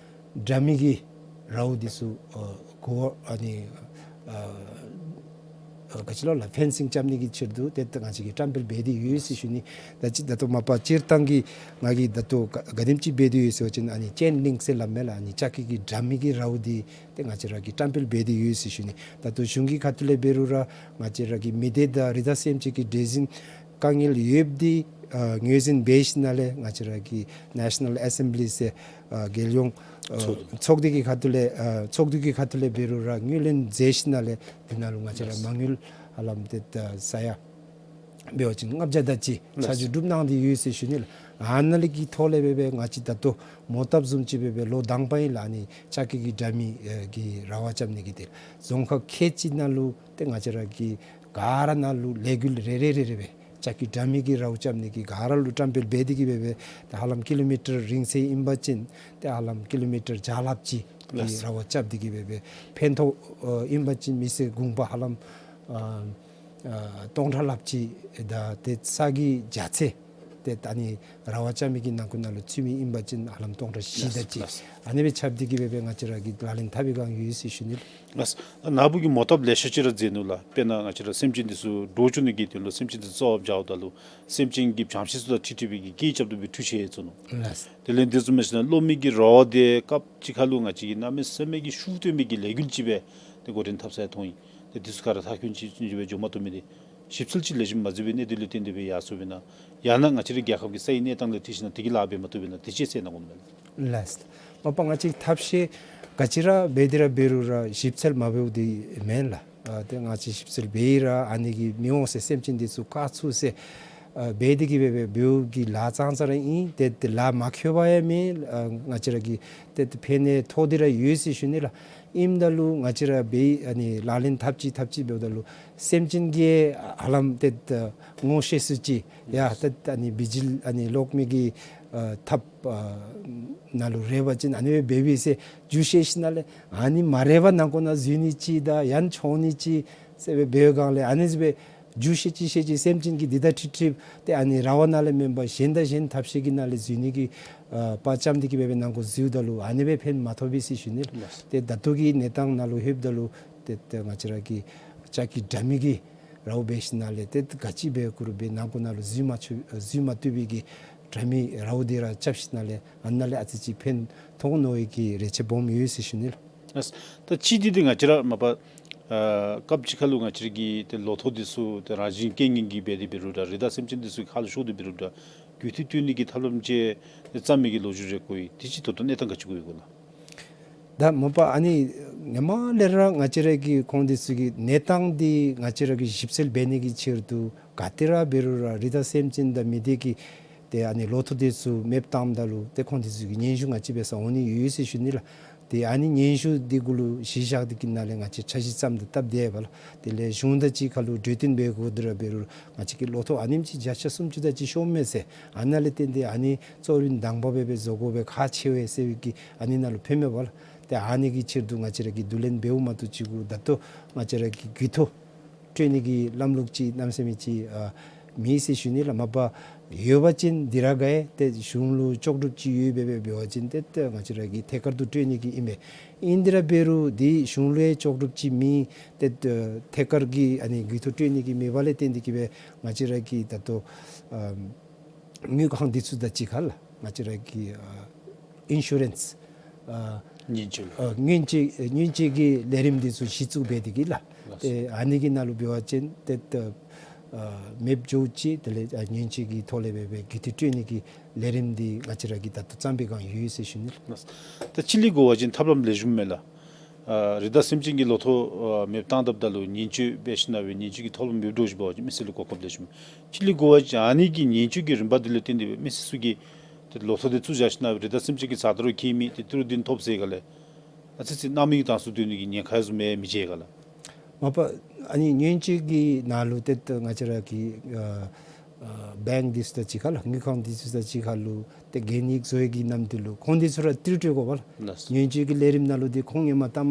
དྲ་མིག་གི་རཝ་འདི་ཚུ་ཨ་གོ་ཨ་ནི་ཨ་ཨ་ ཨ་ག་ཅི་ལོ་ལགས་ཕེན་སིང་རྐྱབ་ནི་གི་ཕྱིར་དུ་ཏེ་ད་ང་བཅས་ཀྱིས་བཀྲམ་སྤེལ་འབད་དེ་ཡོད་ཟེར་ཞུ་ནི། ད་ཅི་ད་ལྟོ་མ་པ་སྤྱིར་བཏང་གི་ང་གིས་ད་ལྟོ་ག་ག་དེམ་ཅིག་འབད་དེ་ཡོད་ཟེར་བ་ཅིན་ཨ་ནི་ཅེན་ལིང་ཟེར་སླབ་མས་ལགས། ཨ་ནི་ལྕགས་ཀྱི་གི་དྲ་མིག་གི་རཝ་འདི་ཏེ་ང་བཅས་ར་གིས་བཀྲམ་སྤེལ་འབད་དེ་ཡོད་ཟེར་ཞུ་ནི། ད་ལྟོ་གཞུང་གི་ཁ་ཐུག་ལས་འབད་རུང་ར་ང་བཅས་ར་གི་མི་སྡེ་དང་རི་དྭགས་སེམས་ཅན་གྱི་བདེ་འཛིན་དཀའ་ངལ་ཡོདཔ་འདི་ཨ་ངོས་འཛིན་འབད་ཞིནམ་ལས་ང་བཅས་ར་གི་ནེ་ཤ་ནཱལ་ཨེ་སེམ་བི་ལི་ཟེར་ཨ་རྒྱལ་ཡོངས་ཨ་ཚོགས་འདུ། ཚོགས་སྡེ་གི་ཁ་ཐུག་ལས་ཨ་ཚོགས་འདུ་གི་ཁ་ཐུག་ལས་འབད་རུང་ར་ངོས་ལེན་མཛད་ཞིནམ་ལས་འདི་ནང་ལུ་ང་བཅས་ར་ལགས། མ་དངུལ་ཧ་ལམ་ཏེ་ད་ས་ཡ་འབད་བ་ཅིན་ལྔ་བརྒྱ་དེ་ཅིག་ལགས། ཆ་འཇོག་གྲུབ་གནང་སྟེ་ཡོད་ཟེར་ཞུ་ནི་ལགས། ཨ་ནཱ་ལས་ཀྱི་ཐོག་ལས་འབད་འབད་ང་བཅས་ད་ལྟོ་མོ་བཏབ་བཟུམ་ཅིག་འབད་འབད་ལོ་དང་པ་ཨིན་ལགས། ཨ་ནི་ལྕགས་ཀྱི་གི་དྲ་མིག་ཨེ་གི་རཝ་རྐྱབ་ནི་གི་ཏེ་རྫོང་ཁག་ཁལ་གཅིག་ནང་ལུ་ཏེ་ང་བཅས་ར་གི་ག་ར་ནང་ལུ་ལས་འགུལ་རེ་རེ་རེ་རེ་སྦེ་ལྕགས་ཀྱི་དྲ་མིག་གི་རཝ་རྐྱབ་ནི་གི་ག་ར་ལུ་བཀྲམ་སྤེལ་འབད་དེ་གི་འབད་འབད་ཏེ་ཧ་ལམ་ཀི་ལོ་མི་ཊར་རིང་ཚད་ཨིན་པ་ཅིན་ཏེ་ཧ་ལམ་ཀི་ལོ་མི་ཊར་བརྒྱ་ལྷགཔ་ཅིག་གི་ལགས། རཝ་རྐྱབ་སྟེ་གི་འབད་འབད་ཕན་ཐོགས་ཨ་ཨིན་པ་ཅིན་མི་སེར་གུང་པ་ཧ་ལམ་ཨ་ཨ་སྟོང་ཕྲག་ལྷགཔ་ཅིག་དང་ཏེ་ས་གི་རྒྱ་ཚད་ཏེ་ད་ཨ་ནི་རཝ་རྐྱབ་མི་གི་ནང་འཁོད་ནང་ལུ་ཚུད་མི་ཨིན་པ་ཅིན་ཧ་ལམ་སྟོང་ཕྲག་བཞི་དེ་ཅིག་ལགས། ཨ་ནི་སྦེ་ཁྱབ་སྟེ་གི་འབད་འབད་ང་བཅས་ར་གིས་ལག་ལེན་འཐབ་པའི་བསྒང་ཡོད་ཟེར་ཞུ་ནི་ལགས། ལགས། ནཱ་བུ་གིས་མོ་བཏབ་ལེ་ཤ་ཅིག་ར་མཛད་ནུག་ལགས། དཔེར་ན་ང་བཅས་ར་སེམས་ཅན་འདི་ཚུ་འདྲོག་བཅུག་ནི་གི་དོན་ལུ་སེམས་ཅན་འདི་རྩ་བར་བཅརཝ་ད་ལུ་སེམས་ཅན་གྱི་བྱང་ཤེད་ཚུ་དང་འཁྲིལ་འཁྲིལ་བའི་གི་སྐད་རྐྱབ་སྟེ་སྦེ་འཕྲུལ་ཆས་བཙུགས་ནུག། ལགས། དེ་ལས་འདི་ཚུ་མེན་ཞིན་ན་གློག་མེ་གི་རཝ་འདི་སྐབས་ཅིག་ཁར་ལུ་ང་བཅས་ཀྱིས་གནམ་མེད་ས་མེད་ཀྱི་ཤུགས་བཏོན་པའི་གི་ལས་འགུལ་ཅིག་སྦེ་ཏེ་འགོ་འདྲེན་འཐབ་ས་ཡང་མཐོང་ཡི། ཏེ་འདི་ཚུ་ག་ར་ཐག་ཁྱོན་ཅིག་ཅིག་སྦེ་འགྱོ་མ་བཏུབ་མི་འདི་ཞིབ་འཚོལ་ཅིག་ལེགས་ཤོམ་མ་མཛད་པའི་གནད་དོན་ལུ་བརྟེན་ཏེ་སྦེ་ཡར་སོངམ་ཨིན་ན། ཡང་ན་ང་བཅས་རའི་རྒྱལ་ཁབ་ཀྱི་ས་ཡི་གནས་སྟངས་ལུ་འཁྲིལ་ཞིན་ན་དེ་གིས་ལཱ་འབད་མ་བཏུབ་ཨིན་ན། དེ་ཅིག་གསལ་གནང་དགོ་མས། ལགས། མ་པ་ང་བཅས་ཐབས་ཤེས་ག་ཅི་ར་འབད་དེ་ར་འབད་རུང་ར་ཞིབ་འཚོལ་མ་འབདཝ་འདི་མེན་ལགས། ཨ་ཏེ་ང་བཅས་ཞིབ་འཚོལ་འབད་ཡི་ར་ཨ་ནི་གིས་མི་འོང་ཟེར་སེམས་ཅན་འདི་ཚུ་བཀག་ཚུགས་ཟེར་ཨ་འབད་དེ་གི་འབད་འབད་འབདཝ་གི་ལཱ་ཙང་ཙ་ར་ཨིན། ཏེ་ཏེ་ལཱ་མ་ཁེལ་བར་ཡང་མེན། ཨ་ང་བཅས་ར་གིས་ཏེ་ཏེ་ཕན་ནི་ཐོགས་ཏེ་ར་ཡོད་ཟེར་ཞུ་ནི་ལགས། ཨིནམ་ད་ལུ་ང་བཅས་ར་འབད་ཨ་ནི་ལག་ལེན་འཐབ་ཅི་འཐབ་ཅི་འབདཝ་ད་ལུ་སེམས་ཅན་གྱིས་ཧ་ལམ་ཏེ་ད་ངོ་ཤེས་སུ་ཅིག་ཡ་ཏེ་ད་ཨ་ནི་བི་ཇི་ལི་ཨ་ནི་གློག་མེ་གི་ཨ་ཐགཔ་ཨ་ནང་ལུ་རེག་པ་ཅིན་ཨ་ནི་སྦེ་འབད་བས་ཟེར་འགྱུར་བཤད་ཞིནམ་ལས་ཨ་ནི་མ་རེག་པར་ནང་འཁོད་ནང་འཛུལ་ནི་ཅིག་དང་ཡང་འཕྱོག་ནི་ཅིག་ཟེར་སྦེ་འབད་བའི་བསྒང་ལས་ཨ་ནི་སྦེ་འགྱུར་བཤད་ཅིག་བཤད་ཅིག་སེམས་ཅན་གྱིས་འདི་དང་འཁྲིལ་འཁྲིལ་ཏེ་ཨ་ནི་ར་བ་ནང་ལས་མེན་པར་གཞན་དང་གཞན་ཐབས་ཤེས་ཀྱི་ནང་ལས་འཛུལ་ནི་གི་ཨ་པར་བཅམ་སྟེ་གི་འབད་འབད་ནང་འཁོད་འཛུལཝ་ད་ལུ་ཨ་ནི་སྦེ་ཕན་མ་ཐོགས་པས་ཟེར་ཞུ་ནི་ལགས། ཏེ་ད་ལྟོ་གི་གནས་སྟངས་ནང་ལུ་ལྷོདཔ་ད་ལུ་ཏེ་ཏེ་ང་བཅས་ར་གི་ལྕགས་ཀྱི་དྲ་མིག་གི་རཝ་འབད་ཞིནམ་ལས་ཏེ་ག་ཅི་འབད་དགོ་རུང་འབད་ནང་འཁོད་ནང་ལུ་འཛུལ་མ་ཆོག་འཛུལ་མ་བཏུབ་པའི་གི་དྲ་མིག་རཝ་འདི་ར་རྐྱབ་ཞིནམ་ལས་ཨ་ནཱ་ལས་ཨ་ཙི་ཅིག་ཕན་ཐོགས་མནོ་བའི་གི་རེ་ཆེ་སྦོམ་ཡོད་ཟེར་ཞུ་ནི་ལགས། ཨ་ད་ཅི་འདི་འདི་ང་བཅས་ར་མ་པ་ཨ་སྐབས་ཅིག་ཁར་ལུ་ང་བཅས་ར་གི་ཏེ་ལོ་ཐོག་འདི་ཚུ་ཏེ་རང་བཞིན་རྐྱེན་ངན་གྱིས་འབད་དེ་འབད་རུང་འདྲ་རི་དྭགས་སེམས་ཅན་འདི་ཚུ་ཁ་ལུ་ཤོར་ཏེ་འབད་རུང་འདྲ་རྒུད་འཐུས་བཏོན་ནི་གི་ཐབས་ལམ་ཅིག་བརྩམས་མི་གི་ལོ་རྒྱུས་རེ་གོ་ཡི། དེ་ཅིག་ད་ལྟོ་གནས་སྟངས་ག་ཅི་གོ་ཡི་གོ་ལགས། ད་མ་པ་ཨ་ནི་ཧེ་མ་ལས་ར་ང་བཅས་ར་གི་ཁོང་འདི་ཚུ་གི་གནས་སྟངས་འདི་ང་བཅས་ར་གིས་ཞིབ་འཚོལ་འབད་ནི་གི་ཕྱིར་དུ་ག་ཏེ་ར་འབད་རུང་ར་རི་དྭགས་སེམས་ཅན་དང་མི་སྡེ་གི་ཏེ་ཨ་ནི་ལོ་ཐོག་འདི་ཚུ་མེདཔ་བཏངམ་ད་ལུ་ཏེ་ཁོང་འདི་ཚུ་གི་སྙན་ཞུ་ང་བཅས་འབད་སར་འོང་ནི་ཡོད་ཟེར་ཞུ་ནི་ལགས། ཏེ་ཨ་ནི་སྙན་ཞུ་འདི་གུ་ལུ་གཞི་བཞག་སྟེ་གི་ནཱ་ལས་ང་བཅས་འཆར་གཞི་བརྩམས་ཏེ་བཏབ་སྡོདཔ་ལགས། དེ་ལས་གཞུང་དང་གཅིག་ཁར་ལུ་གྲོས་བསྟུན་འབད་དགོ་དེ་ར་འབད་རུང་ང་བཅས་ཀྱིས་ལོ་ཐོག་ཨ་ནེམ་ཅིག་བརྒྱ་ཆ་སུམ་ཅུ་དེ་ཅིག་ཤོར་མས་ཟེར་ཨ་ནཱ་ལས་བརྟེན་ཏེ་ཨ་ནི་གཙོ་རིམ་དང་པ་འབད་འབད་བཟོ་དགོ་པའི་ཁག་ཆེ་བས་ཟེར་བའི་གི་ཨ་ནི་ནང་ལུ་ཕན་མས་པ་ལགས། ཏེ་ཨ་ནི་གི་ཕྱིར་དུ་ང་བཅས་ར་གིས་བསྡུ་ལེན་འབདཝ་མ་གཏོགས་ཅིག་གུ་ད་ལྟོ་ང་བཅས་ར་གི་འགུལ་ཐོག་སྤྲོད་ནི་གི་ལམ་ལུགས་ཅིག་གནམ་མེད་ས་མེད་ཅིག་ཨ་མེད་ཟེར་ཞུ་ནི་ལགས། མ་པ་ཡོད་པ་ཅིན་འདི་ར་ག་ཡེ་ཏེ་གཞུང་ལུ་ལྕོགས་གྲུབ་ཅིག་ཡོད་འབད་འབད་འབད་བ་ཅིན་ཏེ་ཏེ་ང་བཅས་ར་གིས་ཐད་ཀར་དུ་སྤྲོད་ནི་གི་ཨིན་པས། ཨིན་དེ་ར་འབད་རུང་འདི་གཞུང་ལུ་ཡང་ལྕོགས་གྲུབ་ཅིག་མེད། ཏེ་ཐད་ཀར་གྱི་ཨ་ནི་འགུལ་ཐོག་སྤྲོད་ནི་གི་མེད་པ་ལས་བརྟེན་ཏེ་གི་འབད་ང་བཅས་ར་གིས་ད་ལྟོ་ཨ་དངུལ་ཁང་འདི་ཚུ་དང་གཅིག་ཁར་ལགས་ང་བཅས་ར་གི་ཨ་ཨིན་ཤུ་རེནསི་ཨ་ཉེན་བཅོལ་ཨ་ཉེན་བཅོལ་ཉེན་བཅོལ་གྱི་ལས་རིམ་འདི་ཚུ་གཞི་བཙུགས་འབད་དེ་གི་ལགས། ལགས་སོ། ཏེ་ཨ་ནི་གི་ནང་ལུ་འབད་བ་ཅིན་ཏེ་ཏེ་ཨ་མེདཔ་འགྱོ་ཅི། དེ་ལས་ཨ་ཉེན་བཅོལ་གྱི་ཐོག་ལས་འབད་འབད་འགུལ་ཐོག་སྤྲོད་ནི་གི་ལས་རིམ་འདི་ང་བཅས་ར་གིས་ད་ལྟོ་བརྩམས་པའི་བསྒང་ཡོད་ཟེར་ཞུ་ནི་ལགས། ལགས་སོ། ད་སྤྱི་ལས་གོ་བ་ཅིན་ཐབས་ལམ་ལེགས་ཤོམ་མས་ལགས། ཨ་རི་དྭགས་སེམས་ཅན་གྱི་ལོ་ཐོག་ཨ་མེདཔ་བཏང་དཔ་ད་ལུ་ཉེན་བཅོལ་འབད་ཞིན་ན་སྦེ་ཉེན་བཅོལ་གྱི་ཐོག་ལུ་མེདཔ་འགྱོ་ཅི་འབད་བ་ཅིན་མི་སེར་ལུ་གོ་སྐབས་ལེགས་ཤོམ། སྤྱི་ལས་གོ་བ་ཅིན་ཨ་ནི་གི་ཉེན་བཅོལ་གྱི་རིམ་པ་འདི་ལུ་བརྟེན་ཏེ་སྦེ་མི་སེར་ཚུ་གིས་ཏེ་ལོ་ཐོག་འདི་བཙུགས་བཞག་ཞིན་ན་སྦེ་རི་དྭགས་སེམས་ཅན་གྱིས་ཚ་ཏ་རུང་འཁྱིད་མི་ཏེ་ཏི་རུ་འདི་ཐོབ་ཟེར་ག་ལས་ཨ་ཙི་ཙི་རྣམ་སྨིན་གྱི་དྭངས་སུ་སྡོད་ནི་གི་ཉེན་ཁ་ཡང་བཟུམ་མེད་མི་བྱེད་ག་ལགས། མ་པ་ཨ་ནི་ཉེན་བཅོལ་གྱི་ནང་ལུ་ཏེ་ཏེ་ང་བཅས་ར་གི་ཨ་ཨ་བེངཀ་འདི་ཚུ་དང་གཅིག་ཁར་ལགས་དངུལ་ཁང་འདི་ཚུ་དང་གཅིག་ཁར་ལུ་ཏེ་གན་ཡིག་བཟོ་ཡི་གི་ནམ་དུས་ལུ་ཁོང་འདི་ཚུ་ར་ཏི་རུ་སྤྲོད་དགོ་པ་ལགས། ལགས་སོ། ཉེན་བཅོལ་གྱི་ལས་རིམ་ནང་ལུ་འདི་ཁོང་ཧེ་མ་ལྟ་མ་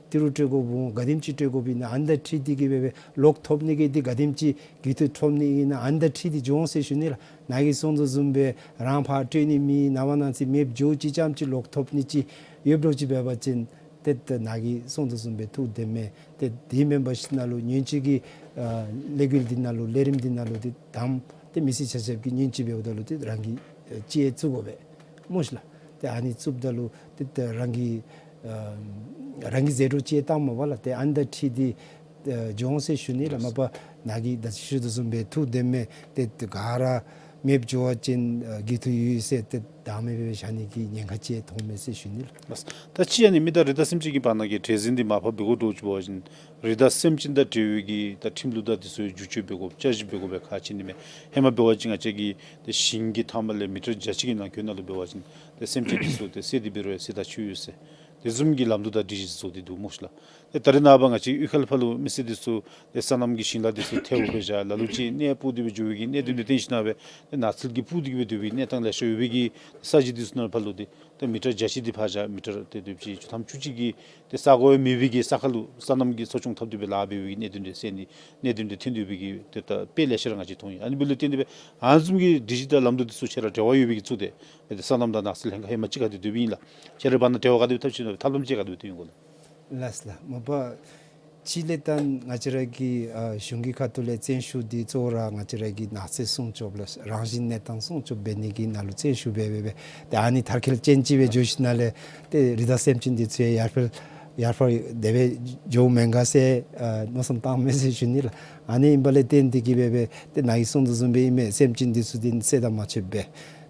ཏི་རུ་སྤྲོད་དགོཔ་འོང་ག་དེམ་ཅིག་སྤྲོད་དགོཔ་ཨིན་ན་ཨ་ནི་དང་འཁྲིལ་ཏེ་གི་འབད་འབད་ལོག་ཐོབ་ནི་གི་འདི་ག་དེམ་ཅིག་འགུལ་ཐོག་ཐོབ་ནི་ཨིན་ན་ཨ་ནི་དང་འཁྲིལ་ཏེ་འགྱོ་འོང་ཟེར་ཞུ་ནི་ལགས། ནཱ་གིས་གསུངས་དོ་བཟུམ་སྦེ་རང་ཕར་སྤྲོད་ནི་མེད་ནངས་པ་གནངས་ཚེ་མེདཔ་འགྱོ་ཅི་ཙམ་ཅིག་ལོག་ཐོབ་ནི་ཅིག་ཡོདཔ་འདྲཝ་ཅིག་འབད་བ་ཅིན་ ཏེ་ད་ནཱ་གིས་གསུངས་དོ་བཟུམ་སྦེ་ཐུགས་བདེན་མས། ཏེ་དེ་མེན་པར་ཞིནམ་ལས་ཉོན་ཅིག་གི་ཨ་ལས་འགུལ་འདི་ནང་ལུ་ལས་རིམ་འདི་ནང་ལུ་ཏེ་དམ་ཏེ་མི་སེར་ཆ་ཁྱབ་ཀྱིས་ཉོན་ཅིག་འབདཝ་ད་ལུ་ཏེ་རང་གིས་ཨ་ཅིག་བཙུགས་དགོ་པས་སྨོ་ཤིག་ལགས། ཏེ་ཨ་ནི་བཙུགསཔ་ད་ལུ་ཏེ་ད་རང་གི་ཨ་རང་གི་ཟད་འགྲོ་ཅིག་བཏངམ་མས་པ་ལགས། ཏེ་ཨ་ནི་དང་འཁྲིལ་ཏེ་ཨ་འགྱོ་འོང་ཟེར་ཞུ་ནི་ལགས། མ་པ་ནཱ་གིས་ད་ཅི་ཞུ་དོ་བཟུམ་སྦེ་ཐུགས་བདེན་མས། ཏེ་ད་ག་ར་མེདཔ་འགྱོ་བ་ཅིན་ཨ་དགེ་ཐུ་ཡོད་ཟེར་ཏེ་བདག་མེད་སྦེ་བཞག་ནི་གི་ཉེན་ཁ་ཅིག་མཐོངམ་མས་ཟེར་ཞུ་ནི་ལགས། ལགས། ད་ཅི་ཨ་ནི་མི་དང་རི་དྭགས་སེམས་ཅན་གྱི་བར་ན་གི་བྲེལ་ཟིང་འདི་མར་ཕབ་འབད་དགོ་འདྲཝ་ཅིག་འབད་བ་ཅིན་རི་དྭགས་སེམས་ཅན་དང་འབྲེལ་བའི་གི་ད་ཁྲིམས་ལུགས་དང་འདི་ཚུ་བསྒྱུར་བཅོས་འབད་དགོཔ་བསྐྱར་ཞིབ་འབད་དགོ་པའི་ཁག་ཆེ་ནི་མས། ཧེ་མ་འབད་བ་ཅིན་ང་བཅས་ཀྱི་ཏེ་ཞིང་གི་མཐའ་མ་ལས་མི་ཊར་བརྒྱ་ཅིག་གི་ནང་འཁོད་ནང་ལུ་འབད་བ་ཅིན་ཏེ་སེམས་ཅན་འདི་ཚུ་ཏེ་བསད་དེ་འབད་རུང་ཡང་བསད་ཐག་ཆོད་ཡོད་ཟེར། དེ་བཟུམ་གྱི་ལམ་ལུགས་དང་སྒྲིག་གཞི་བཟོ་སྟེ་འདུག་སྨོ་ཤིག་ལགས། ཏེ་ད་རེས་ནངས་པ་ང་བཅས་གཡུས་ཁ་ལས་ཕར་ལུ་མི་སེར་འདི་ཚུ་ཏེ་སོ་ནམ་གྱི་ཞིང་ལཱ་འདི་ཚུ་ཐལཝ་སྦེ་བཞག། ལ་ལུ་ཅིག་གནས་སྤུབས་ཏེ་སྦེ་འགྱོ་བའི་གི་གནད་དོན་འདི་བརྟེན་ཞིནམ་ལས་ཏེ་ནགས་ཚལ་གྱིས་སྤུབས་ཏེ་སྦེ་སྡོད་པའི་གནས་སྟངས་ལེ་ཤ་ཡོད་པའི་གི་ས་གཞི་འདི་ཚུ་ནང་ཕར་ལུ་ཏེ་ཏེ་མི་ཊར་བརྒྱ་ཅིག་འདི་ཕར་བཞག། མི་ཊར་ཏེ་དེ་ཅིག་བཅུ་ཐམ་བཅུ་གཅིག་གི་ཏེ་ས་གོ་ཡང་མེད་པའི་གི་ས་ཁར་ལུ་སོ་ནམ་གྱི་འཚོ་སྐྱོང་འཐབ་སྟེ་སྦེ་ལཱ་འབད་བའི་གི་གནད་དོན་འདི་སེལ་ནི་གནད་དོན་འདི་ཐོན་ཏེ་ཡོད་པའི་གི་ཏེ་ད་དཔེ་ལེ་ཤ་ར་ང་བཅས་མཐོང་ཡི། ཨ་ནི་འབདཝ་ལས་བརྟེན་ཏེ་སྦེ་ཨ་ནི་བཟུམ་གྱི་སྒྲིག་གཞི་དང་ལམ་ལུགས་འདི་ཚུ་ཁྱེད་ར་འབྲེལ་བ་ཡོད་པའི་གི་ཚུ་ཏེ་ཏེ་སོ་ནམ་དང་ནགས་ཚལ་ལྷན་ཁག་ཧེ་མ་གཅིག་ཁར་ཏེ་སྡོད་པའི་ཨིན་ལགས། ཁྱེད་ར་བར་ན་འབྲེལ་བ་ག་དེ་སྦེ་འཐབ་ཅི་ན་ཐབས་ལམ་ཅིག་ག་དེ་སྦེ་སྟོན་ཡི་གོ་ལགས། ལགས་ལགས། མ་པ་ཅིག་ལས་ད་ང་བཅས་ར་གི་ཨ་གཞུང་གི་ཁ་ཐུག་ལས་བརྩོན་ཤུགས་འདི་གཙོ་བོ་ར་ང་བཅས་ར་གི་ནགས་ཚལ་སྲུང་སྐྱོབ་ལགས། རང་བཞིན་གནས་སྟངས་སྲུང་སྐྱོབ་འབད་ནི་གི་ནང་ལུ་བརྩོན་ཤུགས་འབད་འབད་འབད་ཏེ་ཨ་ནི་མཐར་འཁྱོལ་ཅན་ཅིག་སྦེ་འགྱོ་ཞིནམ་ལས་ཏེ་རི་དྭགས་སེམས་ཅན་འདི་ཚུ་ཡང་ཡར་འཕེལ་ཡར་འཕེལ་དེ་སྦེ་འགྱོཝ་མེན་ག་ཟེར་ཨ་མནོ་བསམ་བཏངམ་མས་ཟེར་ཞུ་ནི་ལགས། ཨ་ནི་ཨིན་པ་ལས་བརྟེན་ཏེ་གིས་འབད་འབད་ཏེ་ནཱ་གིས་གསུངས་དོ་བཟུམ་སྦེ་ཨིན་མས། སེམས་ཅན་འདི་ཚུ་འདི་བསད་དང་མ་ཆོདཔ་སྦེ་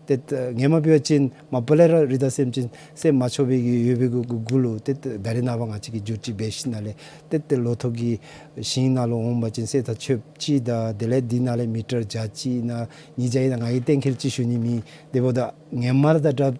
ཏེ་ད་ཧེ་མ་འབད་བ་ཅིན་མ་པ་ལས་ར་རི་དྭགས་སེམས་ཅན་བསད་མ་ཆོད་པའི་གི་ཡོད་པའི་གུ་གུ་གུ་ལུ་ཏེ་ད་རེས་ནངས་པ་ང་བཅས་ཀྱིས་བསྒྱུར་བཅོས་འབད་ཞིནམ་ལས་ཏེ་ད་ལོ་ཐོག་གི་ཞིང་ནང་ལུ་འོང་པ་ཅིན་བསད་ཐག་ཆོདཔ་ཅིག་དང་དེ་ལས་འདི་ནང་ལས་མི་ཊར་བརྒྱ་ཅིག་ཨིན་ན་ཉིས་བརྒྱ་ཨིན་ན་ང་གིས་གཏན་འཁེལ་ཅིག་ཞུ་ནི་མེད། དེ་འབདཝ་ད་ཧེ་མ་ར་དང་འདྲཝ་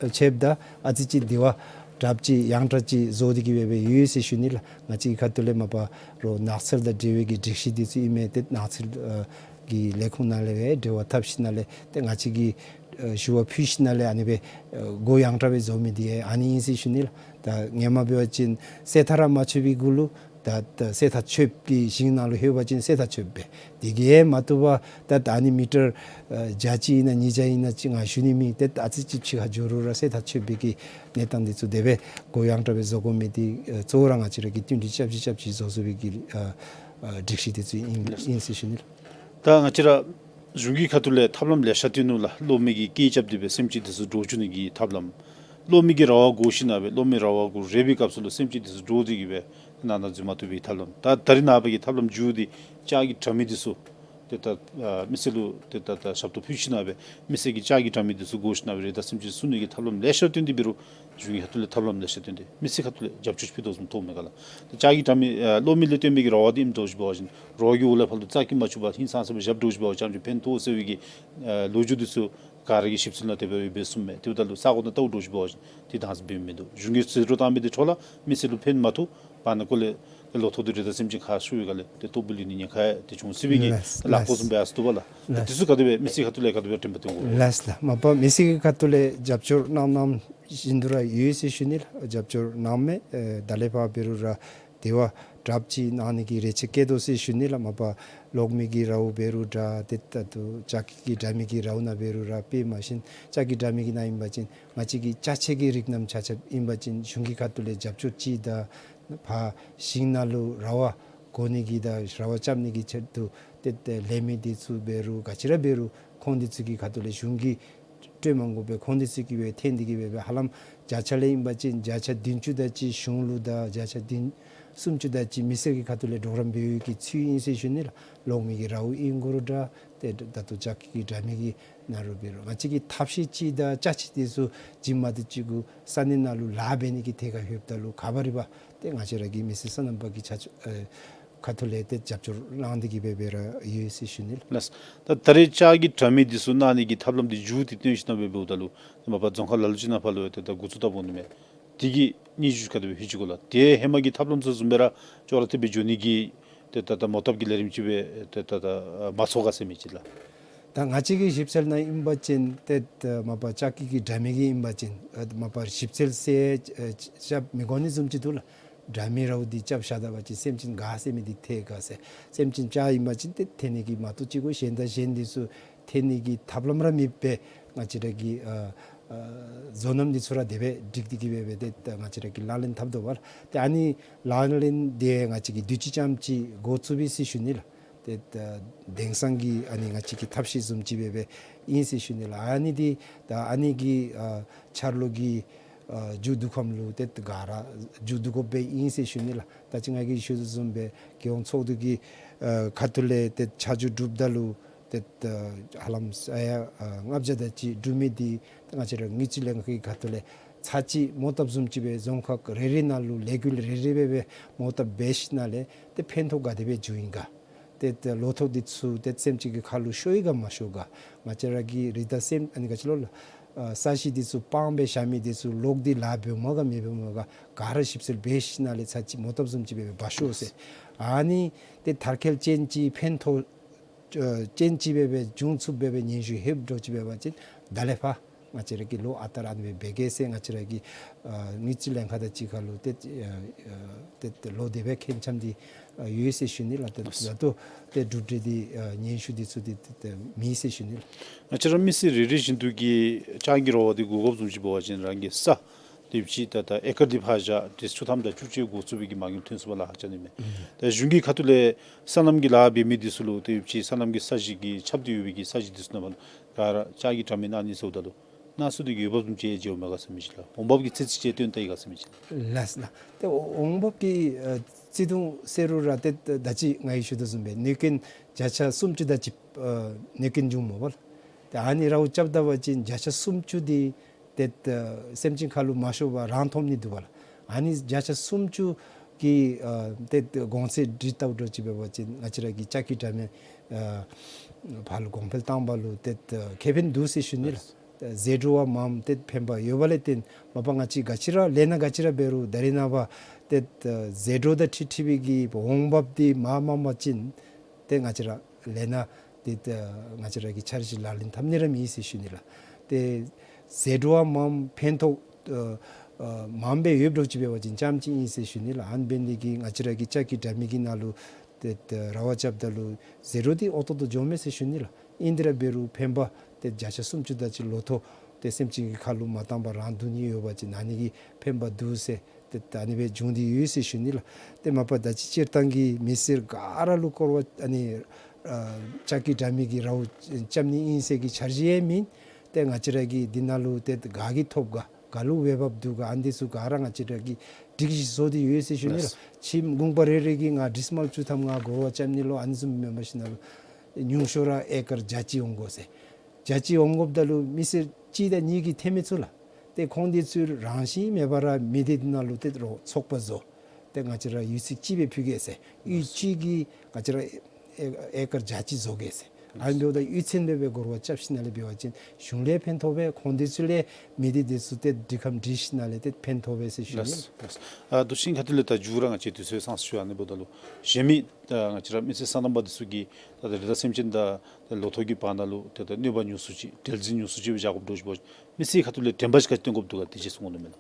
ཨ་ཆད་ད་ཨ་ཙི་ཅིག་དེ་བ་དྲགཔ་ཅིག་ཡང་དྲག་ཅིག་བཟོ་སྟེ་གིས་འབད་འབད་ཡོད་ཟེར་ཞུ་ནི་ལགས། ང་བཅས་ཀྱི་ཁ་ཐུག་ལས་མ་པ་རོགས་ནགས་ཚལ་དང་འབྲེལ་བའི་གི་སྒྲིག་གཞི་འདི་ཚུ་ཨིན་མས། ཏེ་ནགས་ཚལ་ཨ་གི་ལས་ཁུངས་ནང་ལས་སྦེ་འབྲེལ་བ་འཐབ་ཞིནམ་ལས་ཏེ་ང་བཅས་ཀྱིས་ཨ་ཞུ་བ་ཕུལ་ཞིནམ་ལས་ཨ་ནི་སྦེ་ཨ་འགོ་ཡང་དྲག་སྦེ་བཟོ་མི་འདི་ཨ་ནི་ཨིན་ཟེར་ཞུ་ནི་ལགས། ད་ཧེ་མ་འབད་བ་ཅིན་བསད་ཐག་ར་མ་ཆོད་པའི་གུ་ལུ་ད་ད་བསད་ཐག་ཆོད་པའི་ཞིང་ནང་ལུ་ལྷོད་པ་ཅིན་བསད་ཐག་ཆོད་པས། དེ་གིས་མ་བཏུབ་པར་ད་ད་ཨ་ནི་མི་ཊར་ཨ་བརྒྱ་ཅིག་ཨིན་ན་ཉིས་བརྒྱ་ཨིན་ན་ཅིག་ང་ཞུ་ནི་མེད། ཏེ་ཨ་ཙི་ཅིག་ཕྱི་ཁར་འགྱོ་རུང་ར་བསད་ཐག་ཆོད་པའི་གི་གནས་སྟངས་འདི་ཚུ་དེ་སྦེ་འགོ་ཡང་དྲག་སྦེ་བཟོ་དགོ་མི་འདི་ཨ་གཙོ་བོ་ར་ང་བཅས་ར་གིས་བསྟུན་གྲོས་རྐྱབ་ཅིག་རྐྱབ་ཅིག་བཟོ་བཟོ་བའི་གི་ཨ་ཨ་སྒྲིག་གཞི་འདི་ཚུ་ཨིན་ཨིན་ཟེར་ཞུ་ནི་ལགས། ད་ང་བཅས་ར་གཞུང་གི་ཁ་ཐུག་ལས་ཐབས་ལམ་ལེ་ཤ་བཏོན་ནུག་ལགས། གློག་མེ་གི་སྐད་རྐྱབ་སྟེ་སྦེ་སེམས་ཅན་འདི་ཚུ་འདྲོག་བཅུག་ནི་གི་ཐབས་ལམ། གློག་མེ་གི་ར་བ་གོ་ཞིནམ་ལས་སྦེ་གློག་མེ་ར་བ་གུ་རེག་པའི་སྐབས་སུ་ལུ་སེམས་ཅན་འདི་ཚུ་འདྲོག་སྟེ་གིས་སྦེ་ནང་ན་འཛུལ་མ་བཏུབ་པའི་ཐབས་ལམ། ད་ད་རེས་ནངས་པ་གི་ཐབས་ལམ་མཇུག་འདི་ལྕགས་ཀྱི་དྲ་མིག་འདི་ཚུ་ཏེ་ད་ཨ་མི་སེར་ལུ་ཏེ་ད་ད་ཞབས་ཏོག་ཕུལ་ཞིནམ་ལས་སྦེ་མི་སེར་གྱིས་ལྕགས་ཀྱི་དྲ་མིག་འདི་ཚུ་གོ་ཞིནམ་ལས་སྦེ་རི་དྭགས་སེམས་ཅན་སྲུང་ནི་གི་ཐབས་ལམ་ལེ་ཤ་བཏོན་ཏེ་འབད་རུང་གཞུང་གི་ཁ་ཐུག་ལས་ཐབས་ལམ་ལེ་ཤ་བཏོན་ཏེ་མི་སེར་ཁ་ཐུག་ལས་རྒྱབ་སྐྱོར་ཕུལ་དོ་བཟུམ་མཐོངམ་མས་ག་ལགས། ཏེ་ལྕགས་ཀྱི་དྲ་མིག་ཨ་གློག་མེ་ལས་བཏོན་པའི་གི་ར་བ་འདི་ཨིནམ་འདྲཝ་ཅིག་འབད་བ་ཅིན་ར་བ་གི་འོག་ལས་ཕར་ལུ་རྩ་འཁྱུ་མ་འཁྱུ་བར་ཧིང་སངས་ས་སྦེ་བཞགཔ་འདྲཝ་ཅིག་འབད་བ་ཅིན་ཕན་ཐོགས་ཟེར་བའི་གི་ཨ་ལོ་རྒྱུས་འདི་ཚུ་ག་ར་གིས་ཞིབ་འཚོལ་ནང་དེ་སྦེ་འབད་ཚུགས་མས། དེ་འབདཝ་ད་ལུ་ས་གོ་ནང་བལྟཝ་འདྲཝ་ཅིག་འབད་བ་ཅིན་ཏེ་དྭངས་གསལ་འབད་མི་འདུག། གཞུང་གིས་ཟད་འགྲོ་བཏང་མི་འདི་འཕྲོ་ལས་མི་སེར་ལུ་ཕན་མ་ཐོགས་པར་ནང་འཁོད་ལས་ཏེ་ལོ་ཐོག་ཏུ་རི་དྭགས་སེམས་ཅན་ཁ་ཤོར་བའི་སྒང་ལས་ཏེ་ལྟོ་ཕུད་ལུ་ནི་ཉེན་ཁ་ཡང་ཏེ་བྱུང་སྲིད་པའི་གི་ལགས་ལགས་པོ་བཟུམ་སྦེ་ཡར་སོ་དོ་བ་ལགས། ལགས། དེ་ཚུ་ག་དེ་སྦེ་མི་སེར་ཁ་ཐུག་ལས་ག་དེ་སྦེ་དྲན་པ་བཏོན་དགོ། ལགས་ལགས། མ་པ་མི་སེར་གྱི་ཁ་ཐུག་ལས་རྒྱབ་སྐྱོར་གནང་གནངམ་བཞིན་དུ་ར་ཡོད་ཟེར་ཞུ་ནི་ལགས། རྒྱབ་སྐྱོར་གནངམ་མས། ཨེ་ད་ལས་ཕར་འབད་རུང་ར་དེ་བ་དྲགཔ་ཅིག་གནང་ནི་གི་རེ་ཆེ་བསྐྱེད་དོ་ཟེར་ཞུ་ནི་ལགས། མ་པ་གློག་མེ་གི་རཝ་འབད་རུང་འདྲ་ཏེ་ད་ལྟོ་ལྕགས་ཀྱི་དྲ་མིག་གི་རཝ་ནང་འབད་རུང་ར་དཔེ་མ་བཞིན་ལྕགས་ཀྱི་དྲ་མིག་གི་ནང་ཨིན་པ་ཅིན་ང་བཅས་ཀྱི་ཅ་ཆས་ཀྱི་རིགས་རྣམས་ཆ་ཁྱབ་ཨིན་པ་ཅིན་གཞུང་གི་ཁ་ཐུག་ལས་རྒྱབ་སྐྱོར་ཅིག་དང་ཕར་ཞིང་ནང་ལུ་ར་བ་གོ་ནི་གི་དང་ར་བ་རྐྱབ་ནི་གི་ཆེད་དུ་ཏེ་ཏེ་ལས་མི་འདི་ཚུ་འབད་རུང་ག་ཅི་ར་འབད་རུང་ཁོང་འདི་ཚུ་གི་ཁ་ཐུག་ལས་གཞུང་གིས་སྤྲོད་མ་དགོ་པར་ཁོང་འདི་ཚུ་གིས་སྦེ་འཐེན་ཏེ་གིས་སྦེ་སྦེ་ཧ་ལམ་བརྒྱ་ཆ་ལས་ཨིན་པ་ཅིན་བརྒྱ་ཆ་བདུན་ཅུ་དེ་ཅིག་གཞུང་ལུ་དང་བརྒྱ་ཆ་བདུན་སུམ་ཅུ་དེ་ཅིག་མི་སེར་གྱི་ཁ་ཐུག་ལས་གྲོགས་རམ་འབད་བའི་གི་ཚུལ་ཨིན་ཟེར་ཞུ་ནི་ལགས། གློག་མེ་གི་རཝ་ཨིན་དགོ་རུང་འདྲ་ཏེ་ད་ལྟོ་ལྕགས་ཀྱི་དྲ་མིག་གི་ནང་ར་འབད་རུང་ང་བཅས་ཀྱིས་ཐབས་ཤེས་ཅིག་དང་ཅ་ཆས་འདི་ཚུ་བྱིན་མ་གཏོགས་ཅིག་གུ་ས་གནས་ནང་ལུ་ལཱ་འབད་ནི་གི་ཐད་ཁར་ལྷོདཔ་ད་ལུ་ག་བ་རི་བ་ཏེ་ང་བཅས་ར་གི་མི་སེར་སོ་ནམ་པ་གི་ཆ་ཨེ་ཁ་ཐུག་ལས་ཏེ་རྒྱབ་སྐྱོར་གནང་སྟེ་གིས་སྦེ་སྦེ་ར་ཡོད་ཟེར་ཞུ་ནི་ལགས། ལགས། ད་ད་རེས་ལྕགས་ཀྱི་དྲ་མིག་འདི་ཚུ་གནང་ནི་གི་ཐབས་ལམ་འདི་མཇུག་འདི་བཏོན་ཞིནམ་སྦེ་འབདཝ་ད་ལུ་མ་པ་རྫོང་ཁག་ལ་ལུ་ཅིག་ནང་ཕར་ལུ་ཡང་ཏེ་ད་འགོ་བཙུགས་ད་འོང་ནི་མས། དེ་གི་སྙན་ཞུ་ག་དེ་སྦེ་ཕུལ་ཅི་གོ་ལགས། ཏེ་ཧེ་མ་གི་ཐབས་ལམ་ཚུ་བཟུམ་སྦེ་ར་ཅོག་ར་འཐདཔ་སྦེ་འགྱོ་ནི་གི་ཏེ་ད་ད་མོ་བཏབ་ཀྱི་ལས་རིམ་ཅིག་སྦེ་ཏེ་ད་ད་མ་ཚོགས་ག་ཟེར་མི་ཅིག་ལགས། ད་ང་བཅས་ཀྱི་ཞིབ་འཚོལ་ནང་ཨིན་པ་ཅིན་ཏེ་ད་མ་པ་ལྕགས་ཀྱི་གི་དྲ་མིག་གི་ཨིན་པ་ཅིན་ཨ་མ་པ་ཞིབ་འཚོལ་ཟེར་ཨ་རྐྱབ་མི་དགོ་ནི་བཟུམ་ཅིག་འདུག་ལགས། དྲ་མིག་རཝ་འདི་རྐྱབ་བཞག་ད་པ་ཅིན་སེམས་ཅན་ག་ཟེར་མི་འདི་འཐད་ག་ཟེར། སེམས་ཅན་ལྕགས་ཨིན་པ་ཅིན་ཏེ་འཐད་ནི་གི་མ་གཏོགས་ཅིག་གུ་གཞན་དང་གཞན་འདི་ཚུ་འཐད་ནི་གི་ཐབས་ལམ་ར་མེད་པས། ང་བཅས་ར་གི་ཨ་ ཨ་བཟོ་རྣམ་འདི་ཚུ་ར་དེ་སྦེ་སྒྲིག་སྟེ་གི་སྦེ་སྦེ་ཏེ་ད་ང་བཅས་ར་གིས་ལག་ལེན་འཐབ་དོ་བ་ལགས། ཏེ་ཨ་ནི་ལག་ལེན་འདི་ང་བཅས་ཀྱིས་དུས་ཅི་ཙམ་ཅིག་འགོ་བཙུགས་པས་ཟེར་ཞུ་ནི་ལགས། ཏེ་ད་དེང་སང་གི་ཨ་ནི་ང་བཅས་ཀྱི་ཐབས་ཤེས་བཟུམ་ཅིག་སྦེ་སྦེ་ཨིན་ཟེར་ཞུ་ནི་ལགས། ཨ་ནི་འདི་ད་ཨ་ནི་གི་ཨ་འཆར་ལོ་གི་ཨ་མཇུག་བསྡུ་ཁམས་ལུ་ཏེ་ག་ར་མཇུག་བསྡུ་དགོཔ་སྦེ་ཨིན་ཟེར་ཞུ་ནི་ལགས། ད་ཅི་ང་གིས་ཞུ་དོ་བཟུམ་སྦེ་རྒྱལ་ཡོངས་ཚོགས་འདུ་གི་ཨ་ཁ་ཐུག་ལས་ཏེ་ཆ་འཇོག་གྲུབ་ད་ལུ་ཏེ་ཨ་ཧ་ལམ་ས་ཡ་ཨ་ལྔ་བརྒྱ་དེ་ཅིག་འགྲུབ་མི་འདི་ཏེ་ང་བཅས་ར་དངུལ་རྩིས་ལྷན་ཁག་གི་ཁ་ཐུག་ལས་ཚར་གཅིག་མོ་བཏབ་བཟུམ་ཅིག་སྦེ་རྫོང་ཁག་རེ་རེ་ནང་ལུ་ལས་འགུལ་རེ་རེ་སྦེ་སྦེ་མོ་བཏབ་འབད་ཞིནམ་ལས་ཏེ་ཕན་ཐོགས་ག་དེ་སྦེ་བྱུང་ཡི་ག། ཏེ་ཏེ་ལོ་ཐོག་འདི་ཚུ་ཏེ་སེམས་ཅན་གྱི་ཁ་ལུ་ཤོར་ཡི་ག་མ་ཤོར་ག། ང་བཅས་ར་གི་རི་དྭགས་སེམས་ཨ་ནི་ག་ཅི་ལོ་ལགས། ཨ་ས་གཞི་འདི་ཚུ་སྤང་སྦེ་བཞག་མི་འདི་ཚུ་ལོག་སྟེ་ལཱ་འབདཝ་མས་ག་མི་འབདཝ་མས་ག་ག་ར་ཞིབ་འཚོལ་འབད་ཞིནམ་ལས་ཚར་གཅིག་མོ་བཏབ་བཟུམ་ཅིག་སྦེ་སྦེ་འབག་ཤོག་ཟེར། ཨ་ནི་ཏེ་མཐར་འཁྱོལ་ཅན་ཅིག་ཕན་ཐོགས་ཨ་ཅན་ཅིག་སྦེ་སྦེ་འབྱུང་ཚུགསཔ་སྦེ་སྦེ་སྙན་ཞུ་ལྷོདཔ་འདྲཝ་ཅིག་འབད་བ་ཅིན་ད་ལས་ཕར་ང་བཅས་ར་གིས་ལོ་ཨ་རྟག་ར་ཨ་ནི་སྦེ་འབད་གེ་ཟེར་ང་བཅས་ར་གི་ཨ་དངུལ་རྩིས་ལྷན་ཁག་དང་གཅིག་ཁར་ལུ་ཏེ་ཨ་ཨ་ཏེ་ཏེ་ལོག་སྟེ་སྦེ་ཁེངས་འཆམ་འདི་ཨ་ཡོད་ཟེར་ཞུ་ནི་ལགས། ཏེ་ད་ལྟོ་ཏེ་གྲུབ་འབྲས་འདི་ཨ་སྙན་ཞུ་འདི་ཚུ་འདི་ཏེ་ཏེ་མེད་ཟེར་ཞུ་ནི་ལགས། ང་བཅས་ར་མི་སེར་རེ་རེ་བཞིན་དུ་གིས་ལྕང་གི་རོ་བ་འདི་བགོ་དགོཔ་བཟུམ་ཅིག་འབད་བ་ཅིན་རང་གི་ས་དེ་ཅིག་ད་ད་ཨེ་ཀར་འདི་ཕར་བཞག་ཏེ་ཆུ་ཐམ་དང་ཆུ་ཆེ་འགོ་བཙུགས་པའི་གི་མ་དངུལ་ཐོན་ཚུགས་པར་ལཱ་ཁག་རྐྱབ་ནི་མས། ད་གཞུང་གི་ཁ་ཐུག་ལས་སོ་ནམ་གྱི་ལཱ་འབད་མི་འདི་ཚུ་ལུ་དེ་ཅིག་སོ་ནམ་གྱི་ས་གཞི་གི་ཁྱབ་སྟེ་ཡོད་པའི་གི་ས་གཞི་འདི་ཚུ་ནང་ཕར་ག་ར་ལྕང་གི་འདྲ་མིན་ཨ་ནི་བཟོཝ་ད་ལུ་གནང་ཚུགས་ཏེ་གི་ཡོདཔ་བཟུམ་ཅིག་མཇལཝ་མས་ག་ཟེར་མི་ཅིག་ལགས། འོང་འབབ་ཀྱི་ཚད་ཅིག་ཅིག་སྟོན་ད་ཡི་ག་ཟེར་མི་ཅིག་ལགས། ལགས་ལགས། ཏེ་འོང་འབབ་ཀྱི་ཨ་བརྩི་མཐོང་ཟེར་རུང་ར་ཏེ་ད་ཅི་ང་གིས་ཞུ་དོ་བཟུམ་སྦེ་གནོད་སྐྱོན་བརྒྱ་ཆ་སུམ་ཅུ་དེ་ཅིག་ཨ་གནོད་སྐྱོན་བྱུངམ་མས་པ་ལགས། ཏེ་ཨ་ནི་ར་བ་རྐྱབ་ད་པ་ཅིན་བརྒྱ་ཆ་སུམ་ཅུ་འདི་ཏེ་ཨ་སེམས་ཅན་ཁ་ལུ་མ་ཤོར་བར་རང་ཐོབ་ནི་འདུག་པ་ལགས། ཨ་ནི་བརྒྱ་ཆ་སུམ་ཅུ་གི་ཨ་ཏེ་གོང་ཚད་སྒྲིག་བལྟཝ་འདྲཝ་ཅིག་འབད་བ་ཅིན་ང་བཅས་ར་གི་ལྕགས་ཀྱི་དྲ་མིག་ཨ་ཕར་ལུ་གོང་འཕེལ་བཏང་པ་ལུ་ཏེ་ཨ་ཁེ་ཕན་འདུག་ཟེར་ཞུ་ནི་ལགས། ཟད་འགྲོ་བ་མངམ་ཏེ་ཕན་པ་ཡོདཔ་ལས་བརྟེན་མ་པ་ང་བཅས་ག་ཅི་ར་ལས་སྣ་ག་ཅི་ར་འབད་རུང་ད་རེས་ནངས་པ་ཏེ་ཨ་ཟད་འགྲོ་དང་འཁྲིལ་འཁྲིལ་བའི་གི་འོང་འབབ་འདི་མ་མངམ་པ་ཅིན་ཏེ་ང་བཅས་ར་ལས་སྣ་འདི་ཏེ་ང་བཅས་ར་གིས་འཆར་གཞི་ལག་ལེན་འཐབ་ནི་ར་མེད་ཟེར་ཞུ་ནི་ལགས། ཏེ་ཟད་འགྲོ་བ་མངམ་ཕན་ཐོགས་ཨ་ཨ་མངམ་སྦེ་ཡོདཔ་འདྲཝ་ཅིག་འབད་བ་ཅིན་རྐྱངམ་ཅིག་ཨིན་ཟེར་ཞུ་ནི་ལགས། ཨ་ནི་འབད་ནི་འདི་གིས་ང་བཅས་ར་གི་ལྕགས་ཀྱི་དྲ་མིག་གི་ནང་ལུ་ཏེ་ཨ་ར་བ་རྐྱབ་ད་ལུ་ཟད་འགྲོ་འདི་འོག་ཏོག་ཏོ་འགྱོཝ་མས་ཟེར་ཞུ་ནི་ལགས། ཨིན་དེ་ར་འབད་རུང་ཕན་པ་ཏེ་བརྒྱ་ཆ་སུམ་ཅུ་དེ་ཅིག་ལོ་ཐོག་ཏེ་སེམས་ཅན་གྱི་ཁ་ལུ་མ་བཏང་པར་རང་བསྡུ་ནི་ཡོད་པ་ཅིན་ཨ་ནི་གིས་ཕན་པ་འདུག་ཟེར་ཏེ་ད་ཨ་ནི་སྦེ་བྱུང་སྟེ་ཡོད་ཟེར་ཞུ་ནི་ལགས། ཏེ་མ་པ་ད་ཅི་སྤྱིར་བཏང་གི་མི་སེར་ག་ར་ལུ་སྐོར་བ་ཨ་ནི་ཨ་ལྕགས་ཀྱི་དྲ་མིག་གི་ར་བ་རྐྱབ་ནི་ཨིན་ཟེར་གྱི་འཆར་གཞི་ཡང་མེད། ཏེ་ང་བཅས་ར་གིས་འདི་ནང་ལུ་ཏེ་ག་གིས་ཐོབ་ག་ག་ལུ་འོས་འབབ་འདུག་ག་ཨ་ནི་འདི་ཚུ་ག་ར་ང་བཅས་ར་གིས་སྒྲིག་གཞི་བཟོ་སྟེ་ཡོད་ཟེར་ཞུ་ནི་ལགས། ཁྱིམ་གུང་པ་རེ་རེ་གིས་ང་ཌི་སི་མལ་བཅུ་ཐམ་ང་སྐོར་བ་རྐྱབ་ནི་ལོ་ཨ་ནི་བཟུམ་མེན་པར་ཞིནམ་ལས་ཉུང་ཤོས་ར་ཨེ་ཀར་བརྒྱ་ཅིག་འོང་དགོ་ཟེར། བརྒྱ་ཅིག་འོང་དགོཔ་ད་ལུ་མི་སེར་གཅིག་དང་གཉིས་ཀྱིས་འཐོན་མི་ཚུགས་ལགས། ཏེ་ཁོང་འདི་ཚུ་རང་བཞིན་མེད་པར་མི་སྡེ་འདི་ནང་ལུ་ཏེ་རོགས་ཚོགས་པ་བཟོ། ཏེ་ང་བཅས་ར་གཡུས་ཚན་གཅིག་སྦེ་ཕུལ་གེ་ཟེར། གཡུས་གཅིག་གིས་ང་བཅས་ར་ཨེ་ཨེ་ཀར་བརྒྱ་ཅིག་བཟོ་གེ་ཟེར། ཨ་ནི་འབདཝ་ད་གཡུས་ཚན་སྦེ་སྦེ་སྐོར་བ་རྐྱབ་ཞིནམ་ལས་འབད་བ་ཅིན་གཞུང་ལས་ཕན་ཐོགས་པས། ཁོང་འདི་ཚུ་ལས་མི་སྡེ་འདི་ཚུ་ཏེ་སྒྲིག་ཁམས་སྒྲིག་ཞིནམ་ལས་ཏེ་ཕན་ཐོགས་པས་ཟེར་ཞུ་ནི། ལགས་ལགས། ཨ་བདུད་ཤིང་ཁ་ཐུག་ལས་ད་མཇུག་ར་ང་བཅས་དུས་ཚོད་ཚང་སོང་ཡི། ཨ་ནི་འབདཝ་ད་ལུ་གཞན་མི་ད་ང་བཅས་ར་མི་སེར་སོ་ནམ་པ་འདི་ཚུ་གིས་ད་ད་རི་དྭགས་སེམས་ཅན་དང་ད་ལོ་ཐོག་གི་བར་ན་ལུ་ད་ད་གནོད་པ་ཉུང་སུ་ཅིག་བྲེལ་ཟིང་ཉུང་སུ་ཅིག་སྦེ་བཞག་དགོཔ་འདྲཝ་ཅིག་འབད་བ་ཅིན་མི་སེར་ཁ་ཐུག་ལས་དྲན་པ་ཅིག་ག་ཅི་སྟོན་དགོཔ་འདུག་ག་དེ་ཅིག་གསུང་གནང་མས་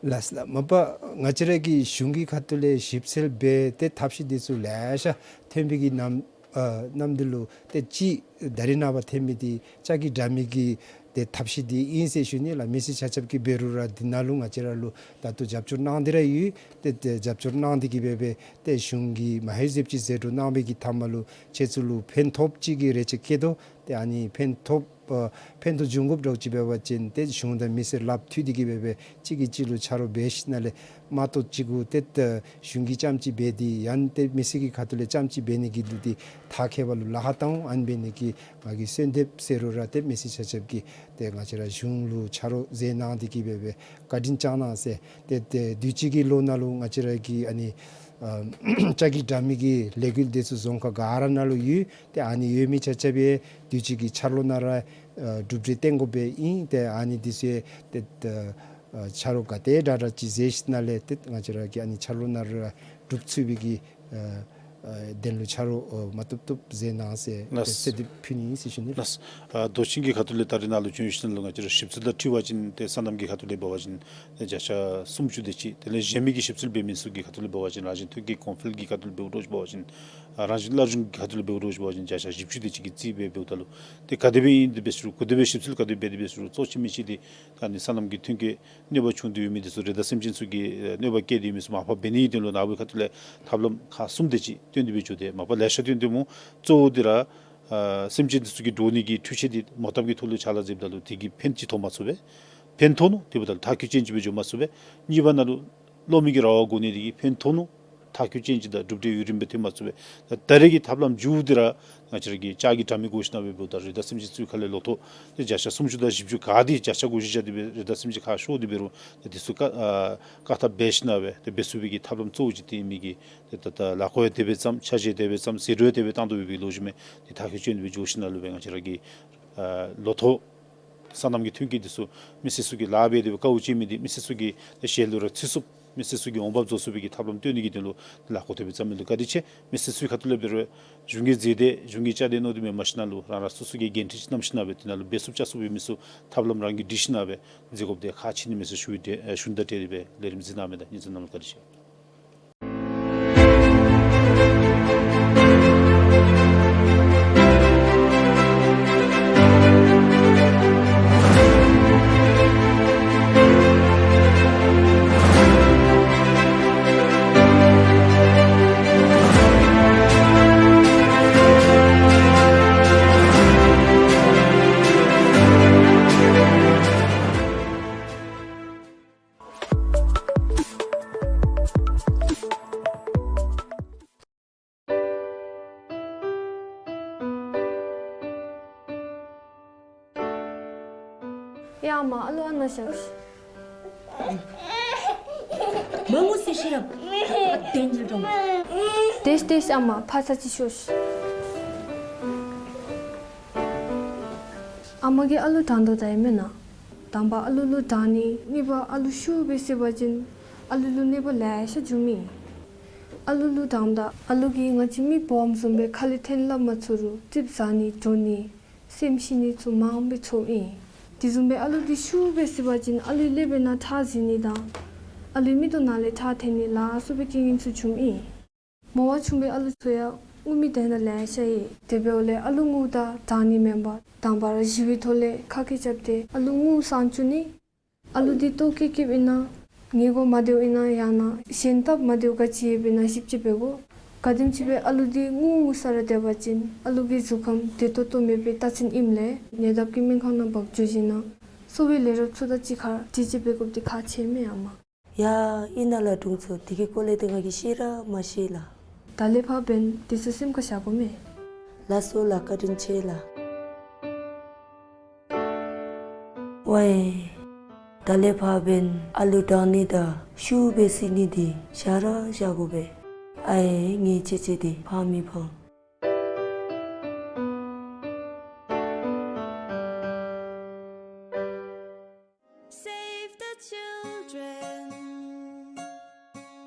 ལགས། ལགས་ལགས། མ་པ་ང་བཅས་ར་གིས་གཞུང་གི་ཁ་ཐུག་ལས་ཞིབ་འཚོལ་འབད་ཏེ་ཐབས་ཤེས་འདི་ཚུ་ལེ་ཤ་ཐོན་པའི་གི་ནམ་ཨ་ནམ་འདི་ལུ་ཏེ་གཅིག་ད་རེས་ནངས་པ་ཐོན་མི་འདི་ལྕགས་ཀྱི་དྲ་མིག་གི་ཏེ་ཐབས་ཤེས་འདི་ཨིན་ཟེར་ཞུ་ནི་ལགས། མི་སེར་ཆ་ཁྱབ་ཀྱིས་འབད་རུང་ར་འདི་ནང་ལུ་ང་བཅས་ར་ལུ་ད་ལྟོ་རྒྱབ་སྐྱོར་གནང་སྟེ་ར་ཡོད། ཏེ་ཏེ་རྒྱབ་སྐྱོར་གནང་སྟེ་གི་སྦེ་སྦེ་ཏེ་གཞུང་གིས་མ་ཧེ་ཟེབ་ཅིག་ཟད་འགྲོ་གནང་བའི་གི་མཐའ་མ་ལུ་ཁྱེད་ཚུ་ལུ་ཕན་ཐོགས་ཅིག་གི་རེ་ཆེ་བསྐྱེད་དོ། ཏེ་ཨ་ནི་ཕན་ཐོགས་ཨ་ཕན་ཐོགས་འབྱུང་དགོཔ་འདྲཝ་ཅིག་འབད་བ་ཅིན་ཏེ་གཞུང་དང་མི་སེར་ལགཔ་མཐུད་དེ་གི་སྦེ་སྦེ་གཅིག་གིས་གཅིག་ལུ་ཆ་རོགས་འབད་ཞིནམ་ལས་མ་གཏོགས་གཅིག་གུ་ཏེ་ད་གཞུང་གིས་རྐྱངམ་ཅིག་འབད་དེ་ཡང་ཏེ་མི་སེར་གྱི་ཁ་ཐུག་ལས་རྐྱངམ་ཅིག་འབད་ནི་གི་ལུགས་འདི་མཐར་འཁྱོལ་བ་ལུ་ལཱ་ཁག་བཏང་འོང་། ཨ་ནི་འབད་ནི་གི་ང་གིས་གསོལ་འདེབས་ཟེར་རུང་ར་ཏེ་མི་སེར་ཆ་ཁྱབ་ཀྱིས་ཏེ་ང་བཅས་ར་གཞུང་ལུ་ཆ་རོགས་མཛད་གནང་སྟེ་གི་སྦེ་སྦེ་བཀའ་དྲིན་བསྐྱང་གནང་ཟེར། ཏེ་ཏེ་དུས་ཅི་གི་ལོ་ནང་ལུ་ང་བཅས་ར་གི་ཨ་ནི་ཨ་ལྕགས་ཀྱི་དྲ་མིག་གི་ལས་འགུལ་འདི་ཚུ་རྫོང་ཁག་ག་ར་ནང་ལུ་ཡོད། ཏེ་ཨ་ནི་ཡོད་མི་ཆ་ཁྱབ་སྦེ་དུས་ཅི་གི་འཆར་ལོ་ནང་ར་ཨ་གྲུབ་འབྲས་བསྟན་དགོ་པས་ཨིན། ཏེ་ཨ་ནི་འདི་ཚུ་ཏེ་ད་ཨ་ཆ་རོགས་ག་དེ་དྲག་དྲག་ཅིག་མཛད་ཞིནམ་ལས་ཏེ་ང་བཅས་ར་གི་ཨ་ནི་འཆར་ལོ་ནང་ར་གྲུབ་ཚུགས་པའི་གི་ཨ་ ཨ་དོན་ལུ་ཆ་རོགས་ཨ་མ་བཏུབ་བཏུབ་མཛད་གནང་ཟེར་ལགས། གསོལ་འདེབས་ཕུལ་ནི་ཟེར་ཞུ་ནི། ལགས། ཨ་མདོ་ཆེན་གྱི་ཁ་ཐུག་ལས་ད་རེས་ནཱ་ལུ་བྱོན་ཞིནམ་ལས་ང་བཅས་ར་ཞིབ་འཚོལ་དང་འཁྲིལ་བ་ཅིན་ཏེ་སོ་ནམ་གྱི་ཁ་ཐུག་ལས་འབད་བ་ཅིན་ཏེ་བརྒྱ་ཆ་སུམ་ཅུ་དེ་ཅིག། དེ་ལས་གཞན་མི་གི་ཞིབ་འཚོལ་འབད་མི་ཚུ་གི་ཁ་ཐུག་ལས་འབད་བ་ཅིན་རང་བཞིན་ཐོན་སྐྱེད་གོང་འཕེལ་གྱི་ཁ་ཐུག་ལས་འབདཝ་འདྲཝ་ཅིག་འབད་བ་ཅིན་ཨ་རང་བཞིན་སླར་འབྱུང་གི་ཁ་ཐུག་ལས་འབདཝ་འདྲཝ་ཅིག་འབད་བ་ཅིན་བརྒྱ་ཆ་བཞི་བཅུ་དེ་ཅིག་གི་རྩིས་སྦེ་འབདཝ་ད་ལུ་ཏེ་ག་དེ་སྦེ་ཨིན་དེ་སྦེ་ཟེར་རུང་ག་དེ་སྦེ་ཞིབ་འཚོལ་ག་དེ་སྦེ་འབད་དེ་སྦེ་ཟེར་རུང་གཙོ་ཆེ་མི་ཆེ་འདི་ད་ནི་སོ་ནམ་གྱི་ཐོན་སྐྱེད་གནོད་པ་བྱུང་སྟེ་ཡོད་མི་འདི་ཚུ་རི་དྭགས་སེམས་ཅན་ཚུ་གིས་ཨེ་གནོད་པ་བཀལ་ཏེ་ཡོད་མི་ཚུ་མར་ཕབ་འབད་ནིའི་དོན་ལུ་ནཱ་བུའི་ཁ་ཐུག་ལས་ཐབས་ལམ་ཁག་གསུམ་དེ་ཅིག་བཏོན་ཏེ་སྦེ་འགྱོ་སྟེ་མ་པ་ལེ་ཤ་བཏོན་ཏེ་སྨོ། གཙོ་བོ་འདི་ར་ཨ་སེམས་ཅན་འདི་ཚུ་གི་འདྲོག་ནི་གི་འཕྲུལ་ཆས་འདི་མོ་བཏབ་ཀྱི་ཐོག་ལུ་ཕྱག་ལཱ་མཛདཔ་ད་ལུ་དེ་གིས་ཕན་ཅིག་ཐོགས་མ་ཚུགས་པས། ཕན་ཐོགས་ནུག། དེ་འབདཝ་ད་ལུ་མཐར་འཁྱོལ་ཅན་ཅིག་སྦེ་འགྱོ་མ་ཚུགས་པས། གཉིས་པ་ནང་ལུ་གློག་མེ་གི་ར་བ་བཀོ་ནི་དེ་གིས་ཕན་ཐོགས་ནུག། མཐར་འཁྱོལ་ཅན་ཅིག་དང་གྲུབ་འབྲས་ཡུན་རིངམོ་སྦེ་ཐོན་མ་ཚུགས་པས། ད་ད་རེས་ཀྱི་ཐབས་ལམ་མཇུག་འདི་ར་ང་བཅས་ར་གིས་ལྕགས་ཀྱི་དྲ་མིག་བཀོ་ཞིན་ན་སྦེ་འབདཝ་ད་རི་དྭགས་སེམས་ཅན་ཚུ་ཁ་ལས་ལོ་ཐོག་ཏེ་བརྒྱ་ཆ་སུམ་ཅུ་དང་བཞི་བཅུ་ག་དེ་བརྒྱ་ཆ་དགུ་བཅུ་བཞག་སྟེ་སྦེ་རི་དྭགས་སེམས་ཅན་ཁག་ཤོར་ཏེ་འབད་རུང་ཏེ་དེ་ཚུ་བཀག་ཨ་བཀག་ཐབས་འབད་ཞིན་ན་སྦེ་ཏེ་འབད་ཚུགས་པའི་གི་ཐབས་ལམ་གཙོ་བོ་ཅིག་འདི་ཨིན་མི་གིས་ཏེ་ད་ད་ལཱ་ཁག་ཡང་དེ་སྦེ་བརྩམ། ཆ་ཤས་དེ་སྦེ་བརྩམ། ཟད་འགྲོ་ཡང་དེ་སྦེ་བཏང་དོ་བའི་གི་ལོ་རྒྱུས་མས། ཏེ་མཐར་འཁྱོལ་ཅན་སྦེ་འགྱོ་ཞིན་ན་ལུ་སྦེ་ང་བཅས་ར་གིས་ཨ་ལོ་ཐོག་སོ་ནམ་གྱི་ཐོན་སྐྱེད་འདི་ཚུ་མི་སེར་ཚུ་གིས་ལཱ་འབད་དེ་སྦེ་དཀའཝ་སྤྱད་མི་འདི་མི་སེར་ཚུ་གི་ཞལ་ལུ་ར་ཚུད་ཚུགསཔ་མི་སེར་ཚུ་གི་འོང་འབབ་རྫོགས་ཚུགས་པའི་གི་ཐབས་ལམ་སྟོན་ནི་གི་དོན་ལུ་ལཱ་ཁག་དེ་སྦེ་བརྩམ་མི་ལུ་བཀའ་དྲིན་ཆེ། མི་སེར་ཚུའི་ཁ་ཐུག་ལས་འབད་རུང་གཞུང་གིས་མཛད་དེ་གཞུང་གིས་བཅའ་དེ་མནོ་སྟེ་མེན་མ་ཞིན་ན་ལུ་རང་རང་སོ་སོ་གིས་འགན་འཁྲི་ཅིག་བསྣམས་ཞིན་ན་སྦེ་དེ་ནང་ལུ་འབད་ཚུགསཔ་བཅའ་ཚུགས་པའི་མི་ཚུ་ཐབས་ལམ་རང་གིས་སྒྲིག་ཞིན་ན་སྦེ་མཛད་དགོཔ་འདི་ཁག་ཆེ་ནི་མས་ཟེར་ཞུ་བའི་ཏེ་ཨེ་ཞུ་ནི་དང་འབྲེལ་ཏེ་སྦེ་ལས་རིམ་གཟིགས་གནང་མི་དང་གཉིས་འཛོམས་གནང་ལུ་བཀའ་དྲིན་ཆེ། ཡ་མ་ཨ་ལུ་ཨ་ནཱ་བཞག་ཤིག། མ་ངུ་ཟེར་ཤེས་རབ། ཨ་དེ་ཉིད་དྲོངས། དེས་དེས་ཨ་མ་ཕར་ཚུར་ཅིག་ཤོག་ཤིག། ཨ་མ་གིས་ཨ་ལུ་དྲང་དོ་ད་ཡང་མེན་ན། དང་པ་ཨ་ལུ་ལུ་དྲང་ནི། གཉིས་པ་ཨ་ལུ་ཤུགས་སྦེ་བསད་པ་ཅིན་ཨ་ལུ་ལུ་གནོད་པ་ལེ་ཤ་འབྱུངམ་ཨིན། ཨ་ལུ་ལུ་དྲངམ་ད་ཨ་ལུ་གིས་ང་བཅས་མི་འབོམ་བཟུམ་སྦེ་ཁ་ལས་འཐེན་སླབ་མ་ཚུགས་རུང་རྩིགཔ་ཟ་ནི་འདྲོག་ནི་སེམས་ཤི་ནི་ཚུ་མངམ་སྦེ་ཚོརཝ་ཨིན། དེ་བཟུམ་སྦེ་ཨ་ལུ་འདི་ཤུགས་སྦེ་བསད་པ་ཅིན་ཨ་ལུའི་ཀླད་པའི་ནང་ཁྲག་འཛིང་ནི་དང་ཨ་ལུའི་མིག་ཏོ་ནང་ལས་ཁྲག་འཐེན་ནི་ལ་སོགས་པའི་རྐྱེན་ངན་ཚུ་འབྱུངམ་ཨིན། མོ་བ་ཆུང་བའི་ཨ་ལུ་ཚུ་ཡང་ངུ་མི་དེ་ནང་ལེ་ཤ་ཡོད། དེ་འབདཝ་ལས་ཨ་ལུ་ངུཝ་ད་དྲང་ནི་མེན་པར་དང་པ་ར་ཞི་བའི་ཐོག་ལས་ཁ་སྐད་རྐྱབ་སྟེ་ཨ་ལུ་ངུ་སངས་བཅུག་ནི། ཨ་ལུ་འདི་ལྟོཝ་བཀྱེས་བཀྱེསཔ་ཨིན་ན་ཉལ་གོ་མ་བདེཝ་ཨིན་ན་ཡང་ན་གཞན་སྟབས་མ་བདེཝ་ག་ཅི་ཡོདཔ་ཨིན་ན་ཞིབ་དཔྱད་འབད་དགོ། ག་དེམ་ཅིག་སྦེ་ཨ་ལུ་འདི་ངུ་ངུ་ས་ར་སྡོད་པ་ཅིན་ཨ་ལུ་གི་གཟུགས་ཁམས་བདེ་ཏོག་ཏོ་མེད་པའི་རྟགས་མཚན་ཨིནམ་ལས་ཉེ་འདབས་ཀྱི་སྨན་ཁང་ནང་འབག་འགྱོ་ཞིན་ན་གསོ་བའི་ལས་རོགསཔ་ཚུ་དང་གཅིག་ཁར་དྲི་དཔྱད་འབད་དགོཔ་འདི་ཁག་ཆེ་མས་ཨ་མ། ཡ་ཨིན་ན་ལགས་དྲུང་འཚོ། དེ་གི་སྐོར་ལས་ཏེ་ང་གིས་ཤེས་ར་མ་ཤེས་ལགས། ད་ལས་ཕར་འབདན་དེ་ཚུ་སེམས་ཁར་བཞག་དགོ་མས། ལགས་སོ་ལགས། བཀའ་དྲིན་ཆེ་ལགས། ཝའེ། ད་ལས་ཕར་འབདན་ཨ་ལུ་དྲང་ནི་དང་ཤུགས་སྦེ་བསད་ནི་འདི་བཞག་ར་བཞག་དགོ་པས། ཨའེ་ངེའི་ཆེ་ཆེ་འདི་ཕངས་མི་ཕངས། Save the children.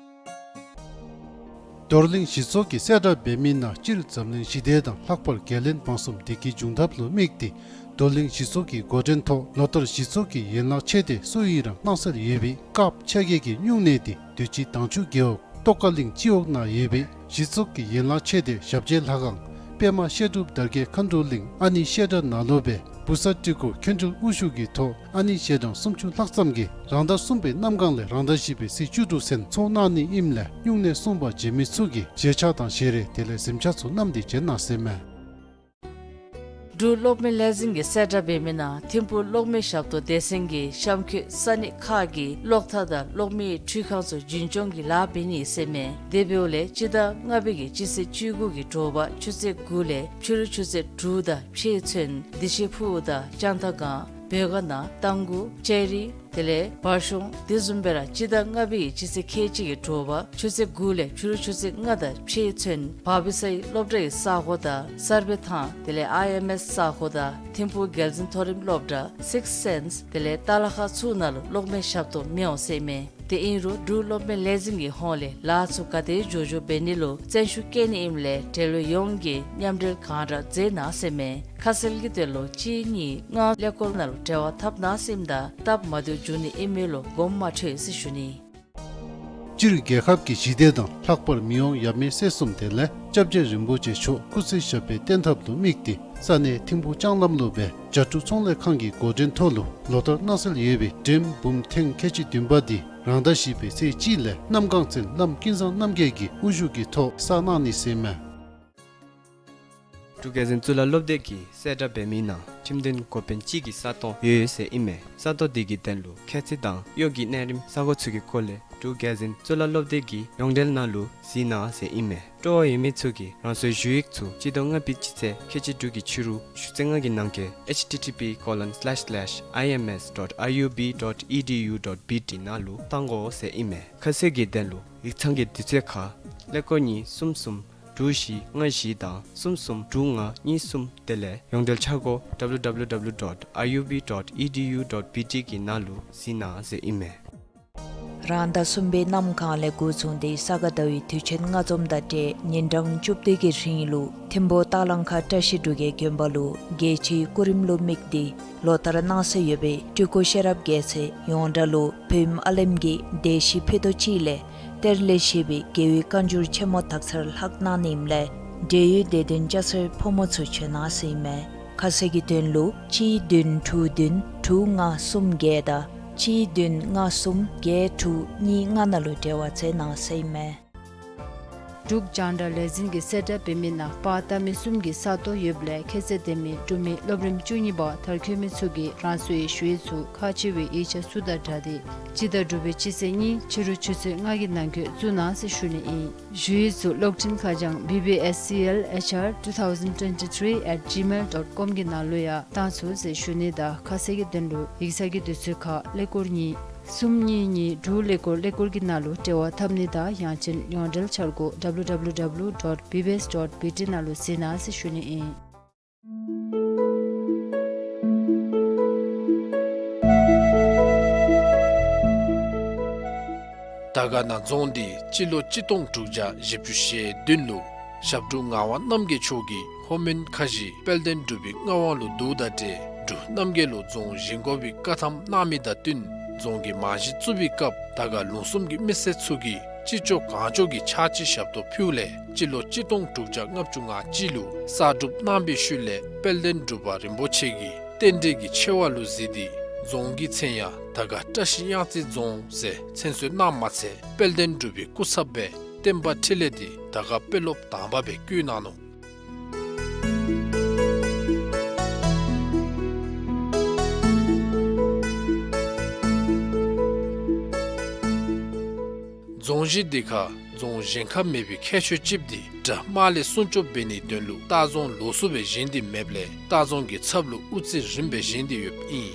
རྡོར་གླིང་གཞི་ཚོགས་ཀྱིས་གསལ་བསྒྲགས་འབད་མི་ནང་སྤྱིར་འཛམ་གླིང་ཞི་བདེ་དང་ལྷག་པར་བརྒལ་ལན་དམག་གསུམ་བདེ་སྐྱིད་འབྱུང་ཐབས་ལུ་དམིགས་ཏེ་རྡོར་གླིང་གཞི་ཚོགས་ཀྱི་འགོ་འདྲེན་ཐོག་ལོ་ལྟར་གཞི་ཚོགས་ཀྱི་ཡན་ལག་ཆེ་སྡེ་སུ་ཡི་རང་གནང་སར་ཡོད་པའི་སྐབས་ཆ་ག་གི་སྨྱུང་གནས་འདི་དུས་ཅི་དྭངས་ཆུ་རྒེད་འོག་ཏོག་དཀར་གླིང་སྤྱི་འོག་ནང་ཡོད་པའི་གཞི་ཚོགས་ཀྱི་ཡན་ལག་ཆེ་སྡེ་ཞབས་རྗེས་ལྷ་ཁང་པདྨ་བཤད་སྒྲུབ་དར་རྒྱས་མཁའ་འགྲོ་གླིང་ཨ་ནི་བཤད་གྲྭ་ནང་ལུ་སྦེ་བུ་གསར་སྤྲུལ་སྐུ་མཁན་སྤྲུལ་དབུ་བཞུགས་ཀྱི་ཐོག་ཨ་ནི་ཞལ་གྲངས་སུམ་ཅུ་ལྷག་ཙམ་གྱིས་རང་ཟླ་གསུམ་པའི་གནམ་གང་ལས་རང་ཟླ་བཞི་པའི་ཚེས་བཅུ་དྲུག་ཚུན་ཚོགས་གནང་ནི་ཨིནམ་ལས་སྨྱུང་གནས་སྲུང་བ་བྱེད་མི་ཚུ་གིས་བཞེས་ཆག་དང་བཞེས་རས་དེ་ལས་གཟིམ་ཆག་ཚུ་བསྣམས་ཏེ་བྱོན་གནང་ཟེར་མས། འབྲུག་གློག་མེ་ལས་འཛིན་གྱིས་གསལ་བསྒྲགས་འབད་མི་ནང་ཐིམ་ཕུག་གློག་མེ་ཞབས་ཏོག་སྡེ་ཚན་གྱིས་གཤམ་འཁོད་ས་གནས་ཁག་གི་གློག་ཐག་དང་གློག་མེའི་འཕྲུལ་ཁང་ཚུ་རྒྱུན་སྐྱོང་གི་ལཱ་འབད་ནི་ཟེར་མས། དེ་འབདཝ་ལས་སྤྱི་ཟླ་ལྔ་པའི་གི་སྤྱི་ཚེས་བཅུ་དགུ་གི་དྲོ་པ་ཆུ་ཚོད་དགུ་ལས་ཕྱི་རུ་ཆུ་ཚོད་དྲུག་དང་ཕྱེད་ཚུན་བདེ་ཆེན་ཕུག་དང་ལྕང་ཐང་སྒང་བོད་དགའ་ན་རྟ་མགོ་ལྕགས་རི་དེ་ལས་བར་གཞུང་དེ་བཟུམ་སྦེ་ར་སྤྱི་ཟླ་ལྔ་པའི་སྤྱི་ཚེས་ཁལ་གཅིག་གི་དྲོ་པ་ཆུ་ཚོད་དགུ་ལས་ཕྱི་རུ་ཆུ་ཚོད་ལྔ་དང་ཕྱེད་ཚུན་བར་པི་སའི་སློབ་གྲྭའི་ས་གོ་དང་གསར་སྦས་ཐང་དེ་ལས་ཨའི་ཨེམ་ཨེས་ས་གོ་དང་ཐིམ་ཕུག་རྒྱལ་འཛིན་མཐོ་རིམ་སློབ་གྲྭ་སིགསི་སེནསི་དེ་ལས་ཏ་ལ་ཁ་ཚུ་ནང་ལུ་གློག་མེ་ཞབས་ཏོག་མི་འོང་ཟེར་མས། དེ་ཨིན་རུང་འབྲུག་སློབ་དཔོན་ལས་འཛིན་གྱི་ཧོངས་ལས་ལཱ་ཚུ་ག་དེ་མགྱོགས་མགྱོགས་འབད་ནི་ལུ་བརྩོན་ཤུགས་བསྐྱེད་ནི་ཨིནམ་ལས་འབྲེལ་ཡོད་ཡོངས་ཀྱིས་མཉམ་འབྲེལ་གང་དྲག་མཛད་གནང་ཟེར་ཨིན་མས། ཁ་གསལ་གྱི་དོན་ལུ་གཅིག་གཉིས་ལྔ་ཀླད་ཀོར་ནང་ལུ་འབྲེལ་བ་འཐབ་གནང་ཟེར་ཨིནམ་ད་སྟབས་མ་བདེཝ་འབྱུང་ནི་ཨིན་མས་ལོ་གོམས་མ་འཕྲོད་ཟེར་ཞུ་ནི། སྤྱིར་རྒྱལ་ཁབ་ཀྱི་ཞི་བདེ་དང་ལྷག་པར་མི་དབང་ཡབ་མེས་སྲས་གསུམ་དེ་ལས་སྐྱབས་རྗེ་རིན་པོ་ཆེ་མཆོག་སྐུ་ཚེ་ཞབས་པད་བརྟན་ཐབས་ལུ་དམིགས་ཏེ་ས་གནས་ཐིམ་ཕུག་ལྕང་ལམ་ལུ་སྦེ་བྱ་ཕྲུག་ཚོང་ལས་ཁང་གི་འགོ་འདྲེན་ཐོག་ལུ་ལོ་ལྟར་གནང་སྲོལ་ཡོད་པའི་འགྲེམས་འབུམ་ཐེངས་ཁལ་གཅིག་བདུན་པ་འདི་རང་ཟླ་བཞི་པའི་ཚེས་གཅིག་ལས་གནམ་སྒང་བཙན་བླམ་ཀུན་བཟང་རྣམ་རྒྱལ་གྱི་དབུ་བཞུགས་ཀྱི་ཐོག་བསགས་གནང་ནི་ཟེར་ཨིན་མས། འབྲུག་རྒྱལ་འཛིན་གཙུག་ལག་སློབ་སྡེ་གིས་གསལ་བསྒྲགས་འབད་མི་ནང་ཁྲིམས་དོན་འགོ་དཔོན་གཅིག་གི་ས་སྟོང་ཡོད་ཡོད་ཟེར་ཨིན་མས། ས་སྟོང་དེ་གི་དོན་ལུ་ཁྱད་ཚད་དང་གཡོག་གི་གནས་རིམ་ས་གོ་ཚུ་གི་སྐོར་ལས་འབྲུག་རྒྱལ་འཛིན་གཙུག་ལག་སློབ་སྡེ་གི་ཡོངས་འབྲེལ་ནང་ལུ་གཟིགས་གནང་ཟེར་ཨིན་མས། སྤྲོ་བ་ཡོད་མི་ཚུ་གིས་རང་སོའི་ཞུ་ཡིག་ཚུ་སྤྱི་ཟླ་ལྔ་པའི་སྤྱི་ཚེས་ཁལ་གཅིག་དྲུག་གི་ཕྱི་རུ་ཆུ་ཚོད་ལྔ་གི་ནང་འཁོད་H T T P colon slash slash I M S dot I U B dot E D U dot B T ནང་ལུ་བཏང་དགོ་ཟེར་ཨིན་མས། ཁ་གསལ་གྱི་དོན་ལུ་ཡིག་ཚང་གི་དུས་ཚོད་ཁར་ཀླད་ཀོར་གཉིས་གསུམ་གསུམ་དྲུག་བཞི་ལྔ་བཞི་དང་གསུམ་གསུམ་དྲུག་ལྔ་གཉིས་གསུམ། དེ་ལས་ཡོངས་འབྲེལ་འཆར་སྒོ་W W W dot I U B dot E D U dot B T གི་ནང་ལུ་གཟིགས་གནང་ཟེར་ཨིན་མས། རང་ཟླ་གསུམ་པའི་གནམ་གང་ལས་འགོ་བཟུང་སྟེ་ས་ག་ཟླ་བའི་དུས་ཆེན་ལྔ་འཛོམས་དང་འབྲེལ་ཉིན་གྲངས་བཅུ་བདུན་གྱི་རིང་ལུ་ཐིམ་ཕུག་སྟག་ལང་ཁ་བཀྲ་ཤིས་འབྲུག་རྒྱལ་དགོན་པ་ལུ་རྒྱལ་སྤྱིའི་སྐུ་རིམ་ལུ་དམིགས་ཏེ་ལོ་ལྟར་གནང་སྲོལ་ཡོད་པའི་སྤྲུལ་སྐུ་ཤེས་རབ་རྒྱལ་མཚན་ཡོངས་གྲགས་ལུ་བོད་ཨ་ལེམ་གྱི་སྡེ་བཞི་ཕུད་རྡོག་གཅིག་ལས་གཏེར་ལས་བཞེས་པའི་རྒྱལ་བའི་བཀའ་འགྱུར་ཆེན་མོ་དག་ཚར་ལྷག་གནང་ནི་ཨིནམ་ལས་འབྲེལ་ཡོད་དད་ལྡན་སྐྱ་སེར་ཕོ་མོ་ཚུ་བྱོན་གནང་ཟེར་ཨིན་མས། ཁ་གསལ་གྱི་དོན་ལུ་གཅིག་བདུན་དྲུག་བདུན་དྲུག་ལྔ་གསུམ་བརྒྱད་དང་གཅིག་བདུན་ལྔ་གསུམ་བརྒྱད་དྲུག་གཉིས་ལྔ་ནང་ལུ་འབྲེལ་བ་མཛད་གནང་ཟེར་ཨིན་མས། འབྲུག་རྒྱང་བསྒྲགས་ལས་འཛིན་གྱིས་གསལ་བསྒྲགས་འབད་མི་ནང་པར་བཏབ་མི་གསུམ་གྱི་ས་སྟོང་ཡོདཔ་ལས་ཁྱད་ཚད་ལྡན་མི་འབྲུག་མི་སློབ་རིམ་བཅུ་གཉིས་པ་མཐར་འཁྱོལ་མི་ཚུ་གིས་རང་སོའི་ཞུ་ཡིག་ཚུ་ཁག་ཆེ་བའི་ཡིག་ཆ་ཚུ་དང་སྦྲགས་ཏེ་སྤྱི་ཟླ་དྲུག་པའི་སྤྱི་ཚེས་གཉིས་ཕྱི་རུ་ཆུ་ཚོད་ལྔ་གི་ནང་འཁོད་བཙུགས་གནང་ཟེར་ཞུ་ནི་ཨིན། ཞུ་ཡིག་ཚུ་གློག་འཕྲིན་ཁ་བྱང་B B S C L H R two thousand twenty-three at gmail dot com གི་ནང་ལུ་ཡང་བཏང་ཚུགས་ཟེར་ཞུ་ནི་དང་ཁ་གསལ་གྱི་དོན་ལུ་ཡིག་ཚང་གི་དུས་ཚོད་ཁར་ཀླད་ཀོར་གཉིས་གསུམ་གཉིས་གཉིས་དྲུག་ཀླད་ཀོར་ཀླད་ཀོར་གྱི་ནང་ལུ་འབྲེལ་བ་འཐབ་ནི་དང་ཡང་ཅིན་ཡོངས་འབྲེལ་འཆར་སྒོ W W W dot B B S dot B T ནང་ལུ་གཟིགས་གནང་ཟེར་ཞུ་ནི་ཨིན། དར་དཀར་ན་རྫོང་འདི་སྤྱི་ལོ་གཅིག་སྟོང་དྲུག་བརྒྱ་བཞི་བཅུ་ཞེ་བདུན་ལུ་ཞབས་དྲུང་ངག་དབང་རྣམ་རྒྱལ་མཆོག་གིས་ལྷོ་མོན་ཁ་བཞི་དཔལ་ལྡན་འབྲུག་པའི་མངའ་དབང་ལུ་བསྡུཝ་དང་འབྲེལ་འབྲུག་རྣམ་རྒྱལ་ལུ་རྫོང་བཞེངས་དགོ་པའི་བཀའ་ཐམ་གནང་མི་དང་བསྟུན་རྫོང་གི་རྨང་གཞི་བཙུགས་པའི་སྐབས་དར་དཀར་ལུང་གསུམ་གྱི་མི་སེར་ཚུ་གིས་ཅི་ལྕོགས་གང་ལྕོགས་ཀྱིས་ཕྱག་ཕྱི་ཞབས་ཏོག་ཕུལཝ་ལས་སྤྱི་ལོ་གཅིག་སྟོང་དྲུག་བརྒྱ་ལྔ་བཅུ་ང་གཅིག་ལུ་གསར་སྒྲུབ་གནང་པའི་ཤུལ་ལས་དཔལ་ལྡན་འབྲུག་པ་རིན་པོ་ཆེ་གིས་རྟེན་འབྲེལ་གྱི་ཆེ་བ་ལུ་གཟིགས་ཏེ་རྫོང་གི་མཚན་ཡང་དར་དཀར་བཀྲ་ཤིས་གཡང་རྩེ་རྫོང་ཟེར་མཚན་གསོལ་གནངམ་མ་ཚད་དཔལ་ལྡན་འབྲུག་པའི་སྐུ་ཚབ་སྦེ་བསྟན་པ་འཕྲིན་ལས་འདི་དར་དཀར་དཔོན་སློབ་དང་པ་སྦེ་བསྐོས་གནང་ནུག། རྫོང་གཞི་འདི་ཁར་རྫོང་གཞན་ཁར་མེད་པའི་ཁྱད་ཆོས་ཅིག་འདི་དགྲ་དམག་ལས་སྲུང་སྐྱོབ་འབད་ནིའི་དོན་ལུ་ལྟ་རྫོང་ལོགས་སུ་སྦེ་བཞེངས་ཏེ་མེདཔ་ལས་ལྟ་རྫོང་གི་ཚབ་ལུ་དབུ་རྩེ་རིམ་པས་བཞེངས་ཏེ་ཡོདཔ་ཨིན།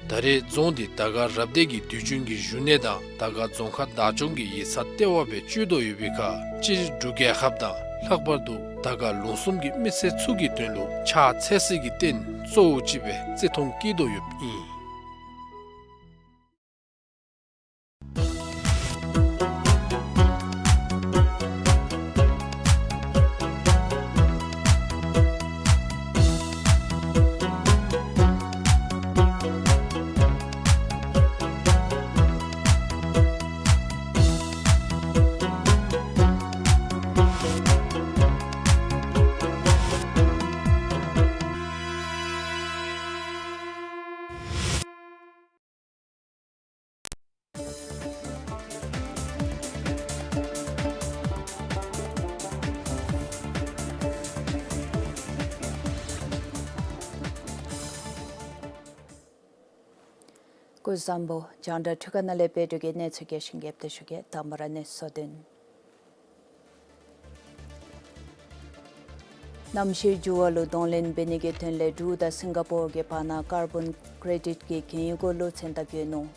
ད་རེས་རྫོང་འདི་དར་དཀར་རབ་སྡེ་གི་དུས་རྒྱུན་གྱི་བཞུགས་གནས་དང་དར་དཀར་རྫོང་ཁག་བདག་སྐྱོང་གི་ཡིག་ཚང་ལྟེ་བ་སྦེ་སྤྱོད་དོ་ཡོད་པའི་ཁར་སྤྱིར་འབྲུག་རྒྱལ་ཁབ་དང་ལྷག་པར་དུ་དར་དཀར་ལུང་གསུམ་གྱི་མི་སེར་ཚུ་གི་དོན་ལུ་ཕྱག་འཚལ་སའི་རྟེན་གཙོ་བོ་ཅིག་སྦེ་བརྩི་མཐོང་བསྐྱེད་དོ་ཡོདཔ་ཨིན། སྐུ་གཟུགས་བཟང་པོ། རྒྱང་བསྒྲགས་འཕྲུལ་ཁང་ནང་ལས་དཔལ་འབྲུག་གི་གནས་ཚུལ་རྒྱས་ཤིང་རྒྱསཔ་སྦེ་ཞུ་གེ། དང་པ་ར་གནས་ཚུལ་དོན། གནམ་གཤིས་འགྱུར་བ་ལུ་གདོང་ལེན་འབད་ནི་གི་དོན་ལས་འབྲུག་དང་སིང་ག་པོར་གྱི་བར་ན་ཀར་བཱོན་ཀྲེ་ཌིཊ་གི་གན་ཡོད་སྐོར་ལུ་མཚན་རྟགས་བཀོད་ནུག།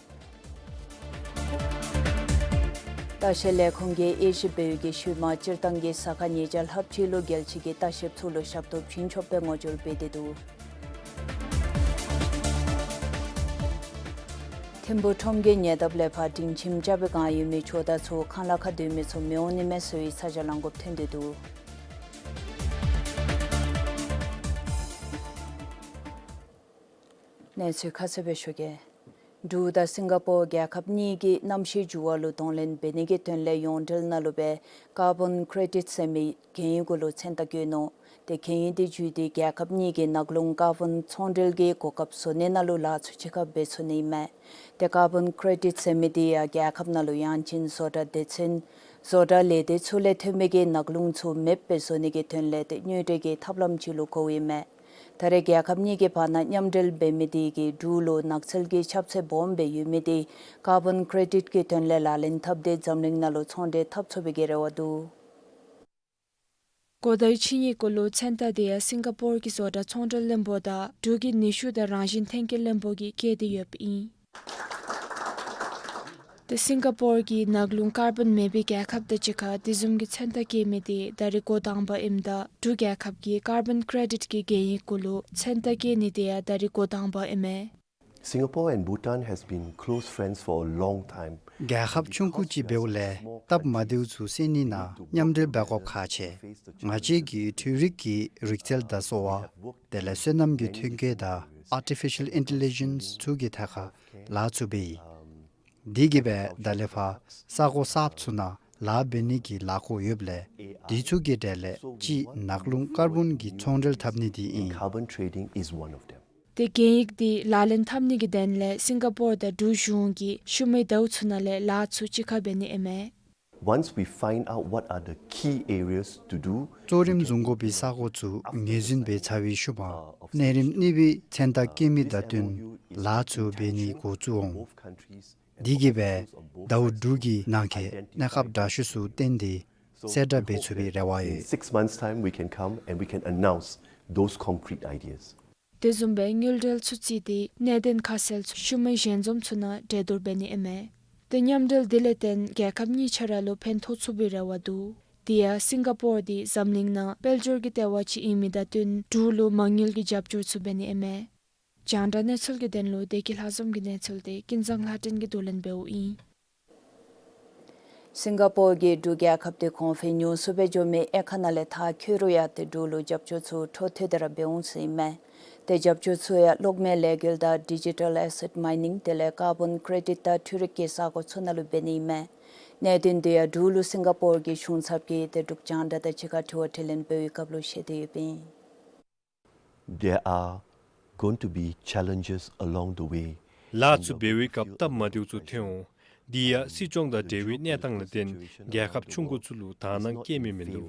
ལྟ་བཤལ་ལས་ཁུངས་ཀྱིས་དབྱེ་ཞིབ་འབད་བའི་ཤུལ་མ་སྤྱིར་བཏང་གི་ས་ཁ་ཉེ་ཆར་ལྷགཔ་ཅིག་ལུ་རྒྱལ་སྤྱི་གི་ལྟ་བཤལཔ་ཚུ་ལུ་ཞབས་ཏོག་བྱིན་ཆོགཔ་སྦེ་ངོ་སྦྱོར་འབད་དེ་འདུག། ཐིམ་ཕུག་ཁྲོམ་གྱི་ཉེ་འདབས་ལས་ཕར་སྒྲིང་ཁྱིམ་རྐྱབ་པའི་བསྒང་ཡོད་མི་ཇོ་བདག་ཚུ་ཁང་གླ་ཁར་སྡོད་མི་ཚུ་མི་འོང་ནི་མས་ཟེར་བའི་ཚ་གྱང་ལང་དགོཔ་ཐོན་ཏེ་འདུག། གནས་ཚུལ་ཁ་གསལ་སྦེ་ཞུ་གེ། འབྲུག་དང་སིང་ག་པོར་རྒྱལ་ཁབ་གཉིས་ཀྱིས་གནམ་གཤིས་འགྱུར་བ་ལུ་གདོང་ལེན་འབད་ནི་གི་དོན་ལས་ཡོངས་འབྲེལ་ནང་ལུ་སྦེ་ཀར་བཱོན་ཀྲེ་ཌིཊ་ཟེར་མི་གན་ཡིག་གུ་ལུ་མཚན་རྟགས་བཀོད་ནུག། ཏེ་གན་ཡིག་འདི་བརྒྱུད་དེ་རྒྱལ་ཁབ་གཉིས་ཀྱིས་ནག་རླུང་ཀར་བཱོན་ཚོང་འབྲེལ་གྱི་གོ་སྐབས་བཟོ་ནི་ནང་ལུ་ལཱ་ཚུ་གཅིག་ཁར་འབད་ཚུགས་ནི་ཨིན་མས། ཏེ་ཀར་བཱོན་ཀྲེ་ཌིཊ་ཟེར་མི་འདི་ཡང་རྒྱལ་ཁབ་ནང་ལུ་ཡང་ཅིན་བཟོ་གྲྭ་སྡེ་ཚན་བཟོ་གྲྭ་ལས་སྡེ་ཚུ་ལས་ཐོན་མི་གི་ནག་རླུང་ཚུ་མེདཔ་སྦེ་བཟོ་ནི་གི་དོན་ལས་ཏེ་དངུལ་འབྲེལ་གྱི་ཐབས་ལམ་ཅིག་ལུ་གོཝ་ཨིན་མས། ད་རེས་རྒྱལ་ཁབ་གཉིས་ཀྱི་བར་ན་མཉམ་འབྲེལ་འབད་མི་དེ་གིས་འབྲུག་ལུ་ནགས་ཚལ་གྱི་ཁྱབ་ཚད་སྦོམ་སྦེ་ཡོད་མི་དེ་ཀར་བཱོན་ཀྲེ་ཌིཊ་ཀྱི་དོན་ལས་ལག་ལེན་འཐབ་སྟེ་འཛམ་གླིང་ནང་ལུ་ཚོང་འབྲེལ་འཐབ་ཚུགས་པའི་གི་རེ་བ་འདུག། གོ་བརྡའི་ཆིངས་ཡིག་གུ་ལུ་མཚན་རྟགས་དེ་ཡང་སིང་ག་པོར་གྱི་བཟོ་གྲྭ་ཚོང་འབྲེལ་བློན་པོ་དང་འབྲུག་གི་ནུས་ཤུགས་དང་རང་བཞིན་ཐོན་སྐྱེད་བློན་པོ་གིས་བཀོད་དེ་ཡོདཔ་ཨིན། ཏེ་སིང་ག་པོར་གྱིས་ནག་རླུང་ཀར་བཱོན་མེད་པའི་རྒྱལ་ཁབ་དང་གཅིག་ཁར་དེ་བཟུམ་གྱི་མཚན་རྟགས་བཀོད་མི་དེ་ད་རེས་འགོ་དང་པ་ཨིནམ་ད་འབྲུག་རྒྱལ་ཁབ་ཀྱིས་ཀར་བཱོན་ཀྲེ་ཌིཊ་ཀྱི་གན་ཡིག་གུ་ལུ་མཚན་རྟགས་བཀོད་ནི་དེ་ཡང་ད་རེས་འགོ་དང་པ་ཨིན་མས། Singapore and Bhutan has been close friends for a long time. རྒྱལ་ཁབ་ཆུང་ཀུ་ཅིག་འབདཝ་ལས་སྟབས་མ་བདེཝ་ཚུ་སེལ་ནི་ནང་མཉམ་འབྲེལ་འབད་དགོཔ་ཁག་ཆེ། ང་བཅས་ཀྱིས་འཕྲུལ་རིག་གི་རིག་རྩལ་དང་གསོ་བ་དེ་ལས་སོ་ནམ་གྱི་ཐོན་སྐྱེད་དང་ཨར་ཊི་ཕི་ཤཱལ་ཨིན་ཊེ་ལི་ཇེནསི་ཚུ་གི་ཐད་ཁར་ལཱ་ཚུ་འབད་ཡི། དེ་གིས་སྦེ་ད་ལས་ཕར་ས་གོ་གསརཔ་ཚུ་ནང་ལཱ་འབད་ནི་གི་ལཱ་འགོ་ཡོདཔ་ལས་དེ་ཚུ་གི་གྲས་ལས་གཅིག་ནག་རླུང་ཀར་བཱོན་གྱི་ཚོང་འབྲེལ་འཐབ་ནི་དེ་ཨིན། Carbon trading is one of them. ཏེ་གན་ཡིག་དེ་ལག་ལེན་འཐབ་ནི་གི་དོན་ལས་སིང་ག་པོར་དང་འབྲུག་གཞུང་གིས་ཤུལ་མའི་ཟླཝ་ཚུ་ནང་ལས་ལཱ་ཚུ་གཅིག་ཁར་འབད་ནི་ཨིན་མས། Once we find out what are the key areas to do, གཙོ་རིམ་བཟུང་དགོ་པའི་ས་གོ་ཚུ་ངོས་འཛིན་འབད་ཚར་བའི་ཤུལ་མ་གནས་རིམ་གཉིས་པའི་མཚན་རྟགས་བཀོད་མི་དང་བསྟུན་ལཱ་ཚུ་འབད་ནི་འགོ་བཙུགས་འོང་། དེ་གིས་སྦེ་ཟླཝ་དྲུག་གི་ནང་འཁོད་གནས་སྐབས་དྲག་ཤོས་ཚུ་བཏོན་ཏེ་གསལ་བསྒྲགས་འབད་ཚུགས་པའི་རེ་བ་ཡོད། In six months' time, we can come and we can announce those concrete ideas. དེ་བཟུམ་སྦེ་དངུལ་འབྲེལ་ཚུ་བརྩིས་ཏེ་གནད་དོན་ཁ་གསལ་ཚུ་ཤུལ་མའི་ཞལ་འཛོམས་ཚུ་ནང་གྲོས་བསྡུར་འབད་ནི་ཨིན་མས། ཏེ་མཉམ་འབྲེལ་དེ་ལས་བརྟེན་རྒྱལ་ཁབ་གཉིས་ཆ་ར་ལུ་ཕན་ཐོགས་ཚུགས་པའི་རེ་བ་འདུག། དེ་ཡང་སིང་ག་པོར་དེ་འཛམ་གླིང་ནང་དཔལ་འབྱོར་གྱི་ལྟེ་བ་ཅིག་ཨིན་མི་དང་བསྟུན་འབྲུག་ལུ་མ་དངུལ་གྱི་རྒྱབ་སྐྱོར་ཚུ་འབད་ནི་ཨིན་མས། རྒྱང་བསྒྲགས་གནས་ཚུལ་གྱི་དོན་ལུ་བདེ་སྐྱིད་ལྷ་འཛོམས་ཀྱི་གནས་ཚུལ་དེ་ཀུན་བཟང་ལྷ་སྒྲོན་གྱིས་བསྡུ་ལེན་འབདཝ་ཨིན། སིང་ག་པོར་གྱིས་འབྲུག་རྒྱལ་ཁབ་དེ་གོང་འཕེལ་མྱུར་སུ་སྦེ་འགྱོ་མི་དབྱེ་ཁག་ནང་ལས་མཐར་འཁྱོལ་རུང་ཡང་ཏེ་འབྲུག་ལུ་རྒྱབ་སྐྱོར་ཚུ་འཕྲོ་མཐུད་དེ་ར་འབད་འོང་ཟེར་ཨིན་མས། ཏེ་རྒྱབ་སྐྱོར་ཚུ་ཡང་གློག་མེ་ལས་འགུལ་དང་ཌི་ཇི་ཊལ་ཨེ་སེཊ་མའི་ནིང་དེ་ལས་ཀར་བཱོན་ཀྲེ་ཌིཊ་དང་འཕྲུལ་རིག་གི་ས་གོ་ཚུ་ནང་ལུ་འབད་ནི་ཨིན་མས། གནད་དོན་དེ་ཡང་འབྲུག་ལུ་སིང་ག་པོར་གྱི་གཞུང་ཚབ་ཀྱིས་ཏེ་འབྲུག་རྒྱང་བསྒྲགས་དང་གཅིག་ཁར་དྲི་བ་དྲིས་ལན་འབད་བའི་སྐབས་ལུ་བཤད་དེ་ཡོདཔ་ཨིན། There are going to be challenges along the way. ལཱ་ཚུ་འབད་བའི་སྐབས་སྟབས་མ་བདེཝ་ཚུ་ཐོན་འོང་། དེ་ཡང་སྲིད་སྐྱོང་དང་འབྲེལ་བའི་གནས་སྟངས་ལུ་བརྟེན་རྒྱལ་ཁབ་ཆུང་ཀུ་ཚུ་ལུ་དག་སྣང་བསྐྱེད་མི་མིན་འདུག།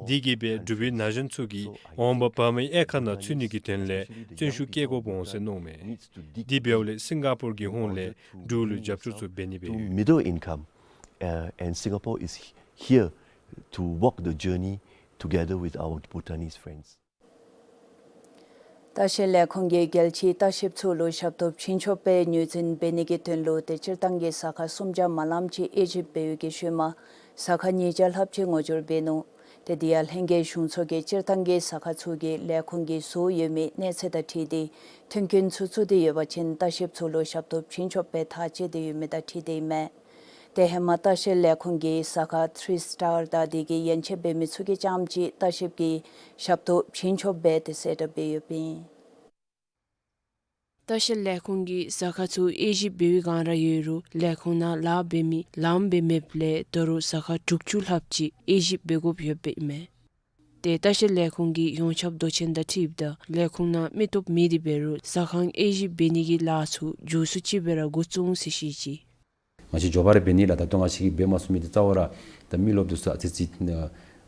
དེ་གིས་སྦེ་འབྲུག་པའི་ན་གཞོན་ཚུ་གིས་འོང་འབབ་འབག་མི་དབྱེ་ཁག་ནང་ཚུད་ནི་གི་དོན་ལས་བརྩོན་ཤུགས་བསྐྱེད་དགོཔ་འོང་ཟེར་མནོཝ་མས། དེ་འབདཝ་ལས་སིང་ག་པོར་གྱི་ཧོངས་ལས་འབྲུག་ལུ་རྒྱབ་སྐྱོར་ཚུ་འབད་ནི་སྦེ་ཡོད། Middle income, uh, and Singapore is here to walk the journey together with our Bhutanese friends. ལྟ་བཤལ་ལས་ཁུངས་ཀྱིས་རྒྱལ་སྤྱིའི་ལྟ་བཤལཔ་ཚུ་ལུ་ཞབས་ཏོག་བྱིན་ཆོག་པའི་ངོས་འཛིན་འབད་ནི་གི་དོན་ལུ་ཏེ་སྤྱིར་བཏང་གི་ཟ་ཁང་སུམ་བརྒྱ་མ་ལངམ་ཅིག་དབྱེ་ཞིབ་འབད་བའི་གི་ཤུལ་མ་ཟ་ཁང་ཉིས་བརྒྱ་ལྷགཔ་ཅིག་ངོ་སྦྱོར་འབད་ནུག། ཏེ་དེ་ཡང་ལྷན་རྒྱས་གཞུང་ཚོགས་ཀྱིས་སྤྱིར་བཏང་གི་ཟ་ཁང་ཚུ་གིས་ལས་ཁུངས་ཀྱིས་བཟོ་ཡོད་མི་གནས་ཚད་དང་འཁྲིལ་ཏེ་མཐུན་རྐྱེན་ཚུ་བཙུགས་ཏེ་ཡོད་པ་ཅིན་ལྟ་བཤལཔ་ཚུ་ལུ་ཞབས་ཏོག་བྱིན་ཆོག་པའི་ཐག་བཅད་དེ་ཡོད་མི་དང་འཁྲིལ་ཏེ་ཨིན་མས། ཏེ་ཧེ་མ་ལྟ་བཤལ་ལས་ཁུངས་ཀྱིས་ཟ་ཁང་ཐི་རི་སི་ཊར་དང་དེ་གི་ཡན་ཆད་འབད་མི་ཚུ་གིས་རྐྱངམ་གཅིག་ལྟ་བཤལཔ་གི་ཞབས་ཏོག་བྱིན་ཆོག་པའི་ཏེ་གསལ་བསྒྲགས་འབད་ཡོདཔ་ཨིན། ལྟ་བཤལ་ལས་ཁུངས་ཀྱིས་ཟ་ཁང་ཚུ་དབྱེ་ཞིབ་འབད་བའི་བསྒང་ར་ཡོད་རུང་ལས་ཁུངས་ནང་ལཱ་འབད་མི་ལངམ་སྦེ་མེདཔ་ལས་ད་རུང་ཟ་ཁང་དྲུག་ཅུ་ལྷགཔ་ཅིག་དབྱེ་ཞིབ་འབད་དགོཔ་ཡོདཔ་ཨིན་མས། ཏེ་ལྟ་བཤལ་ལས་ཁུངས་ཀྱི་ཡོངས་ཁྱབ་མདོ་ཆེན་དང་འཁྲིལཝ་ད་ལས་ཁུངས་ནང་མི་སྟོབས་མེད་དེ་འབད་རུང་ཟ་ཁང་དབྱེ་ཞིབ་འབད་ནི་གི་ལཱ་ཚུ་མགྱོགས་སུ་ཅིག་སྦེ་ར་འགོ་བཙུགས་འོང་ཟེར་བཤད་ཅི། ང་བཅས་མགྱོགས་པ་ར་འབད་ནི་ལགས། ད་ལྟོ་ང་བཅས་ཀྱིས་འབད་མ་ཚུགས་མི་འདི་རྩ་བ་ར་ད་མི་རློབས་འདི་ཚུ་ཨ་ཙི་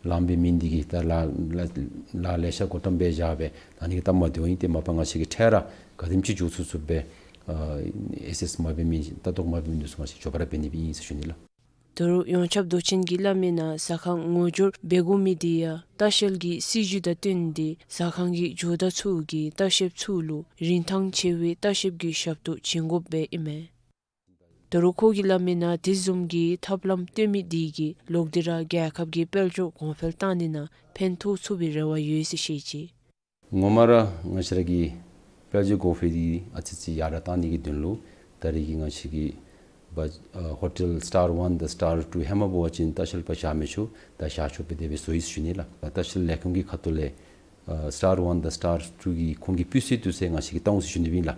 ལངམ་སྦེ་མེད་ནི་འདི་གིས་ད་ལཱ་ལཱ་ལཱ་ལེ་ཤ་འགོ་དཔོན་འབད་བཞག་སྦེ་ད་ཨ་ནི་གིས་སྟབས་མ་བདེཝ་ཨིན། ཏེ་མ་པ་ང་བཅས་ཀྱིས་འཕྲལ་ར་ག་དེམ་ཅིག་མགྱོགས་ཚུགས་ཚུགས་སྦེ་ཨ་ཨེ་སི་ཨེསི་མ་འབད་མི་ལྟ་རྟོག་མ་འབད་མི་འདི་ཚུ་ང་བཅས་མགྱོགས་པ་ར་འབད་ནི་སྦེ་ཨིན་ཟེར་ཞུ་ནི་ལགས། ད་རུང་ཡོངས་ཁྱབ་མདོ་ཆེན་གྱིས་སླབ་མི་ནང་ཟ་ཁང་ངོ་སྦྱོར་འབད་དགོ་མི་འདི་ཡང་ལྟ་བཤལ་གྱི་སྲིད་བྱུས་དང་བསྟུན་ཏེ་ཟ་ཁང་གི་ཇོ་བདག་ཚུ་གིས་ལྟ་བཤལཔ་ཚུ་ལུ་རིན་ཐང་ཆེ་བའི་ལྟ་བཤལཔ་གི་ཞབས་ཏོག་བྱིན་དགོཔ་སྦེ་ཨིན་མས། ད་རུང་ཁོ་གིས་སླབ་མི་ནང་དེ་བཟུམ་གྱི་ཐབས་ལམ་བཏོན་མི་འདི་གིས་ལོག་སྟེ་ར་རྒྱལ་ཁབ་ཀྱི་དཔལ་འབྱོར་གོང་འཕེལ་བཏང་ནི་ནང་ཕན་ཐོགས་ཚུགས་པའི་རེ་བ་ཡོད་ཟེར་བཤད་ཅི། ངོ་མ་ར་ང་བཅས་ར་གི་དཔལ་འབྱོར་གོང་འཕེལ་འདི་ཨ་ཙི་ཅིག་ཡར་དྲག་བཏང་ནི་གི་དོན་ལུ་ ད་རེས་ཀྱི་ང་བཅས་ཀྱི་བ་ཨ་ཧོ་ཊེལ་སི་ཊར་ཝན་དང་སི་ཊར་ཊུ་ཧེ་མ་འབད་བ་ཅིན་ལྟ་བཤལ་པ་བཞག་མི་ཆོག། ད་བཞག་ཆོག་པའི་དེ་སྦེ་བཟོ་ཡི་ཟེར་ཞུ་ནི་ལགས། ལྟ་བཤལ་ལས་ཁུངས་ཀྱི་ཁ་ཐུག་ལས་ཨ་སི་ཊར་ཝན་དང་སི་ཊར་ཊུ་གི་ཁོང་གི་སྤུས་ཚད་འདི་ཚུ་ང་བཅས་ཀྱིས་བལྟ་འོང་ཟེར་ཞུ་ནི་ཨིན་ལགས།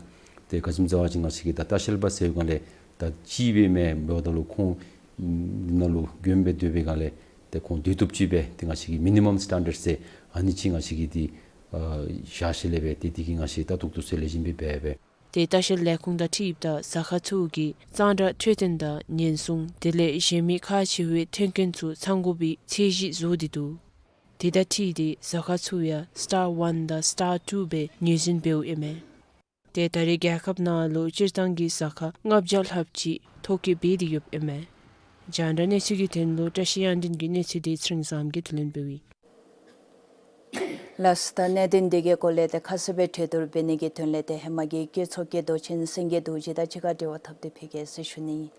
ཏེ་ག་ཅི་སྨོ་ཟེར་བ་ཅིན་ང་བཅས་ཀྱིས་ད་ལྟ་བཤལ་པ་ཟེར་བའི་སྒང་ལས་ད་གཅིག་སྦེ་མེན་འབདཝ་ད་ལུ་ཁོང་ནང་ལུ་མགྱོནམ་སྦེ་སྡོད་པའི་སྒང་ལས་ཏེ་ཁོང་སྡོད་བཏུབ་ཅིག་སྦེ་ཏེ་ང་བཅས་ཀྱིས་མི་ནི་མམ་སི་ཊན་ཌཊ་ཟེར་ཨ་ནི་ཅིག་ང་བཅས་ཀྱིས་འདི་ཨ་བཞག་ཞིནམ་ལས་སྦེ་ཏེ་འདི་གི་ང་བཅས་ལྟ་རྟོག་འདི་ཚུ་ལེགས་ཤོམ་སྦེ་འབད་སྦེ། ཏེ་ལྟ་བཤལ་ལས་ཁུངས་དང་འཁྲིལཝ་ད་ཟ་ཁང་ཚུ་གིས་གཙང་སྦྲ་འཕྲོད་བསྟེན་དང་ཉེན་སྲུང་དེ་ལས་གཞན་མི་ཁག་ཆེ་བའི་མཐུན་རྐྱེན་ཚུ་ཚང་དགོ་པའི་ཚད་གཞི་བཟོ་སྟེ་འདུག། དེ་དང་འཁྲིལ་ཏེ་ཟ་ཁང་ཚུ་ཡང་སི་ཊར་ཝན་དང་སི་ཊར་ཊུ་སྦེ་ངོས་འཛིན་འབདཝ་ཨིན་མས། ཏེ་ད་རེས་རྒྱལ་ཁབ་ནང་ལུ་སྤྱིར་བཏང་གི་ཟ་ཁང་ལྔ་བརྒྱ་ལྷགཔ་ཅིག་ཐོ་བཀོད་འབད་དེ་ཡོདཔ་ཨིན་མས། རྒྱང་བསྒྲགས་གནས་ཚུལ་གྱི་དོན་ལུ་བཀྲ་ཤིས་དབྱངས་ལྡན་གྱི་གནས་ཚུལ་དེ་ཚེ་རིང་བཟངམོ་གིས་བསྡུ་ལེན་འབདཝ་ཨིན། ལགས་སོ། ད་གནད་དོན་འདི་གི་སྐོར་ལས་ཏེ་ཁ་གསལ་སྦེ་གྲོས་བསྡུར་འབད་ནི་གི་དོན་ལས་ཏེ་ཧེ་མ་གི་བཀོད་ཚོགས་ཀྱི་མདོ་ཆེན་སེང་གེ་རྡོ་རྗེ་དང་གཅིག་ཁར་འབྲེལ་བ་འཐབ་སྟེ་ཕུལ་གེ་ཟེར་ཞུ་ནི་ཨིན།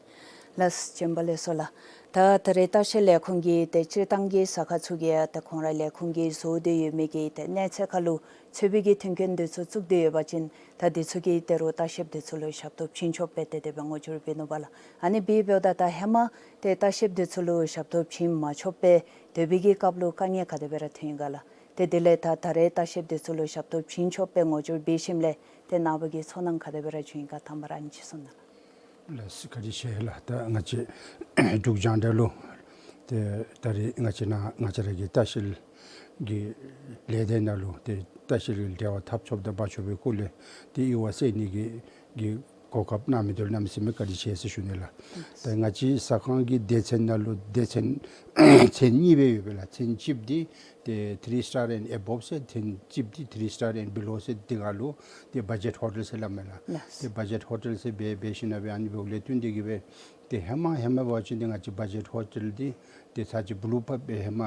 ལགས་སོ། བྱོན་པ་ལེགས་སོ་ལགས། ད་ད་རེས་ལྟ་བཤལ་ལས་ཁུངས་ཀྱིས་ཏེ་སྤྱིར་བཏང་གི་ཟ་ཁང་ཚུ་གིས་ཡང་ཏེ་ཁོང་ར་ལས་ཁུངས་ཀྱིས་བཟོ་སྟེ་ཡོད་མི་གི་ཏེ་གནས་ཚད་ཁར་ལུ་ཚུད་པའི་གི་མཐུན་རྐྱེན་འདི་ཚུ་བཙུགས་ཏེ་ཡོད་པ་ཅིན་ད་འདི་ཚུ་གིས་ཏེ་རོགས་ལྟ་བཤལཔ་འདི་ཚུ་ལུ་ཞབས་ཏོག་བྱིན་ཆོགཔ་སྦེ་ཏེ་དེ་སྦེ་ངོ་སྦྱོར་འབད་ནུག་པ་ལགས། ཨ་ནི་འབདཝ་ད་ད་ཧེ་མ་ཏེ་ལྟ་བཤལཔ་འདི་ཚུ་ལུ་ཞབས་ཏོག་བྱིན་མ་ཆོགཔ་སྦེ་སྡོད་པའི་གི་སྐབས་ལུ་དཀའ་ངལ་ག་དེ་སྦེ་ར་ཐོན་ཡི་ག་ལགས། ཏེ་དེ་ལས་ད་ད་རེས་ལྟ་བཤལཔ་འདི་ཚུ་ལུ་ཞབས་ཏོག་བྱིན་ཆོགཔ་སྦེ་ངོ་སྦྱོར་འབད་ཞིནམ་ལས་ཏེ་ནཱ་བུ་གི་ཚོར་སྣང་ག་དེ་སྦེ་ར་བྱུང་ཡི་ག། དང་པ་ར་ཨ་ནི་ཅིག་གསུང་གནང་། ལགས་སོ། བཀའ་དྲིན་ཆེ་ལགས། ད་ང་བཅས་འབྲུག་རྒྱང་བསྒྲགས་ལུ་ཏེ་ད་རེས་ང་བཅས་ནཱ་ང་བཅས་ར་གི་ལྟ་བཤལ་གྱི་ལས་སྡེ་ནང་ལུ་ཏེ་ལྟ་བཤལ་གྱི་འབྲེལ་བ་འཐབ་ཆོགཔ་དང་མ་ཆོག་པའི་སྐོར་ལས་ཏེ་དབྱེ་བ་བཤད་ནི་གི་གི་གོ་སྐབས་གནང་མི་འདི་ལུ་གནམ་མེད་ས་མེད་བཀའ་དྲིན་ཆེ་ཟེར་ཞུ་ནི་ལགས། ད་ང་བཅས་ཟ་ཁང་གི་སྡེ་ཚན་ནང་ལུ་སྡེ་ཚན་ཚན་གཉིས་སྦེ་ཡོད་པས་ལགས། ཚན་གཅིགཔོ་འདི་ཏེ་ཐི་རི་སི་ཊར་ཨེན་ཨེ་བོབ་ཟེར། ཚན་གཅིགཔོ་འདི་ཐི་རི་སི་ཊར་ཨེན་བི་ལོ་ཟེར། འདི་ནང་ལུ་ཏེ་བ་ཇེཊ་ཧོ་ཊེལ་ཟེར་སླབ་མས་ལགས། ལགས། ཏེ་བ་ཇེཊ་ཧོ་ཊེལ་ཟེར་འབད་འབད་ཞིནམ་ལས་སྦེ་ཨ་ནི་འབདཝ་ལས་བརྟེན་ཏེ་གིས་སྦེ་ཏེ་ཧེ་མ་ཧེ་མ་འབད་བ་ཅིན་ཏེ་ང་བཅས་བ་ཇེཊ་ཧོ་ཊེལ་འདི་ཏེ་ཚར་གཅིག་བུ་ལུ་པབ་སྦེ་ཧེ་མ་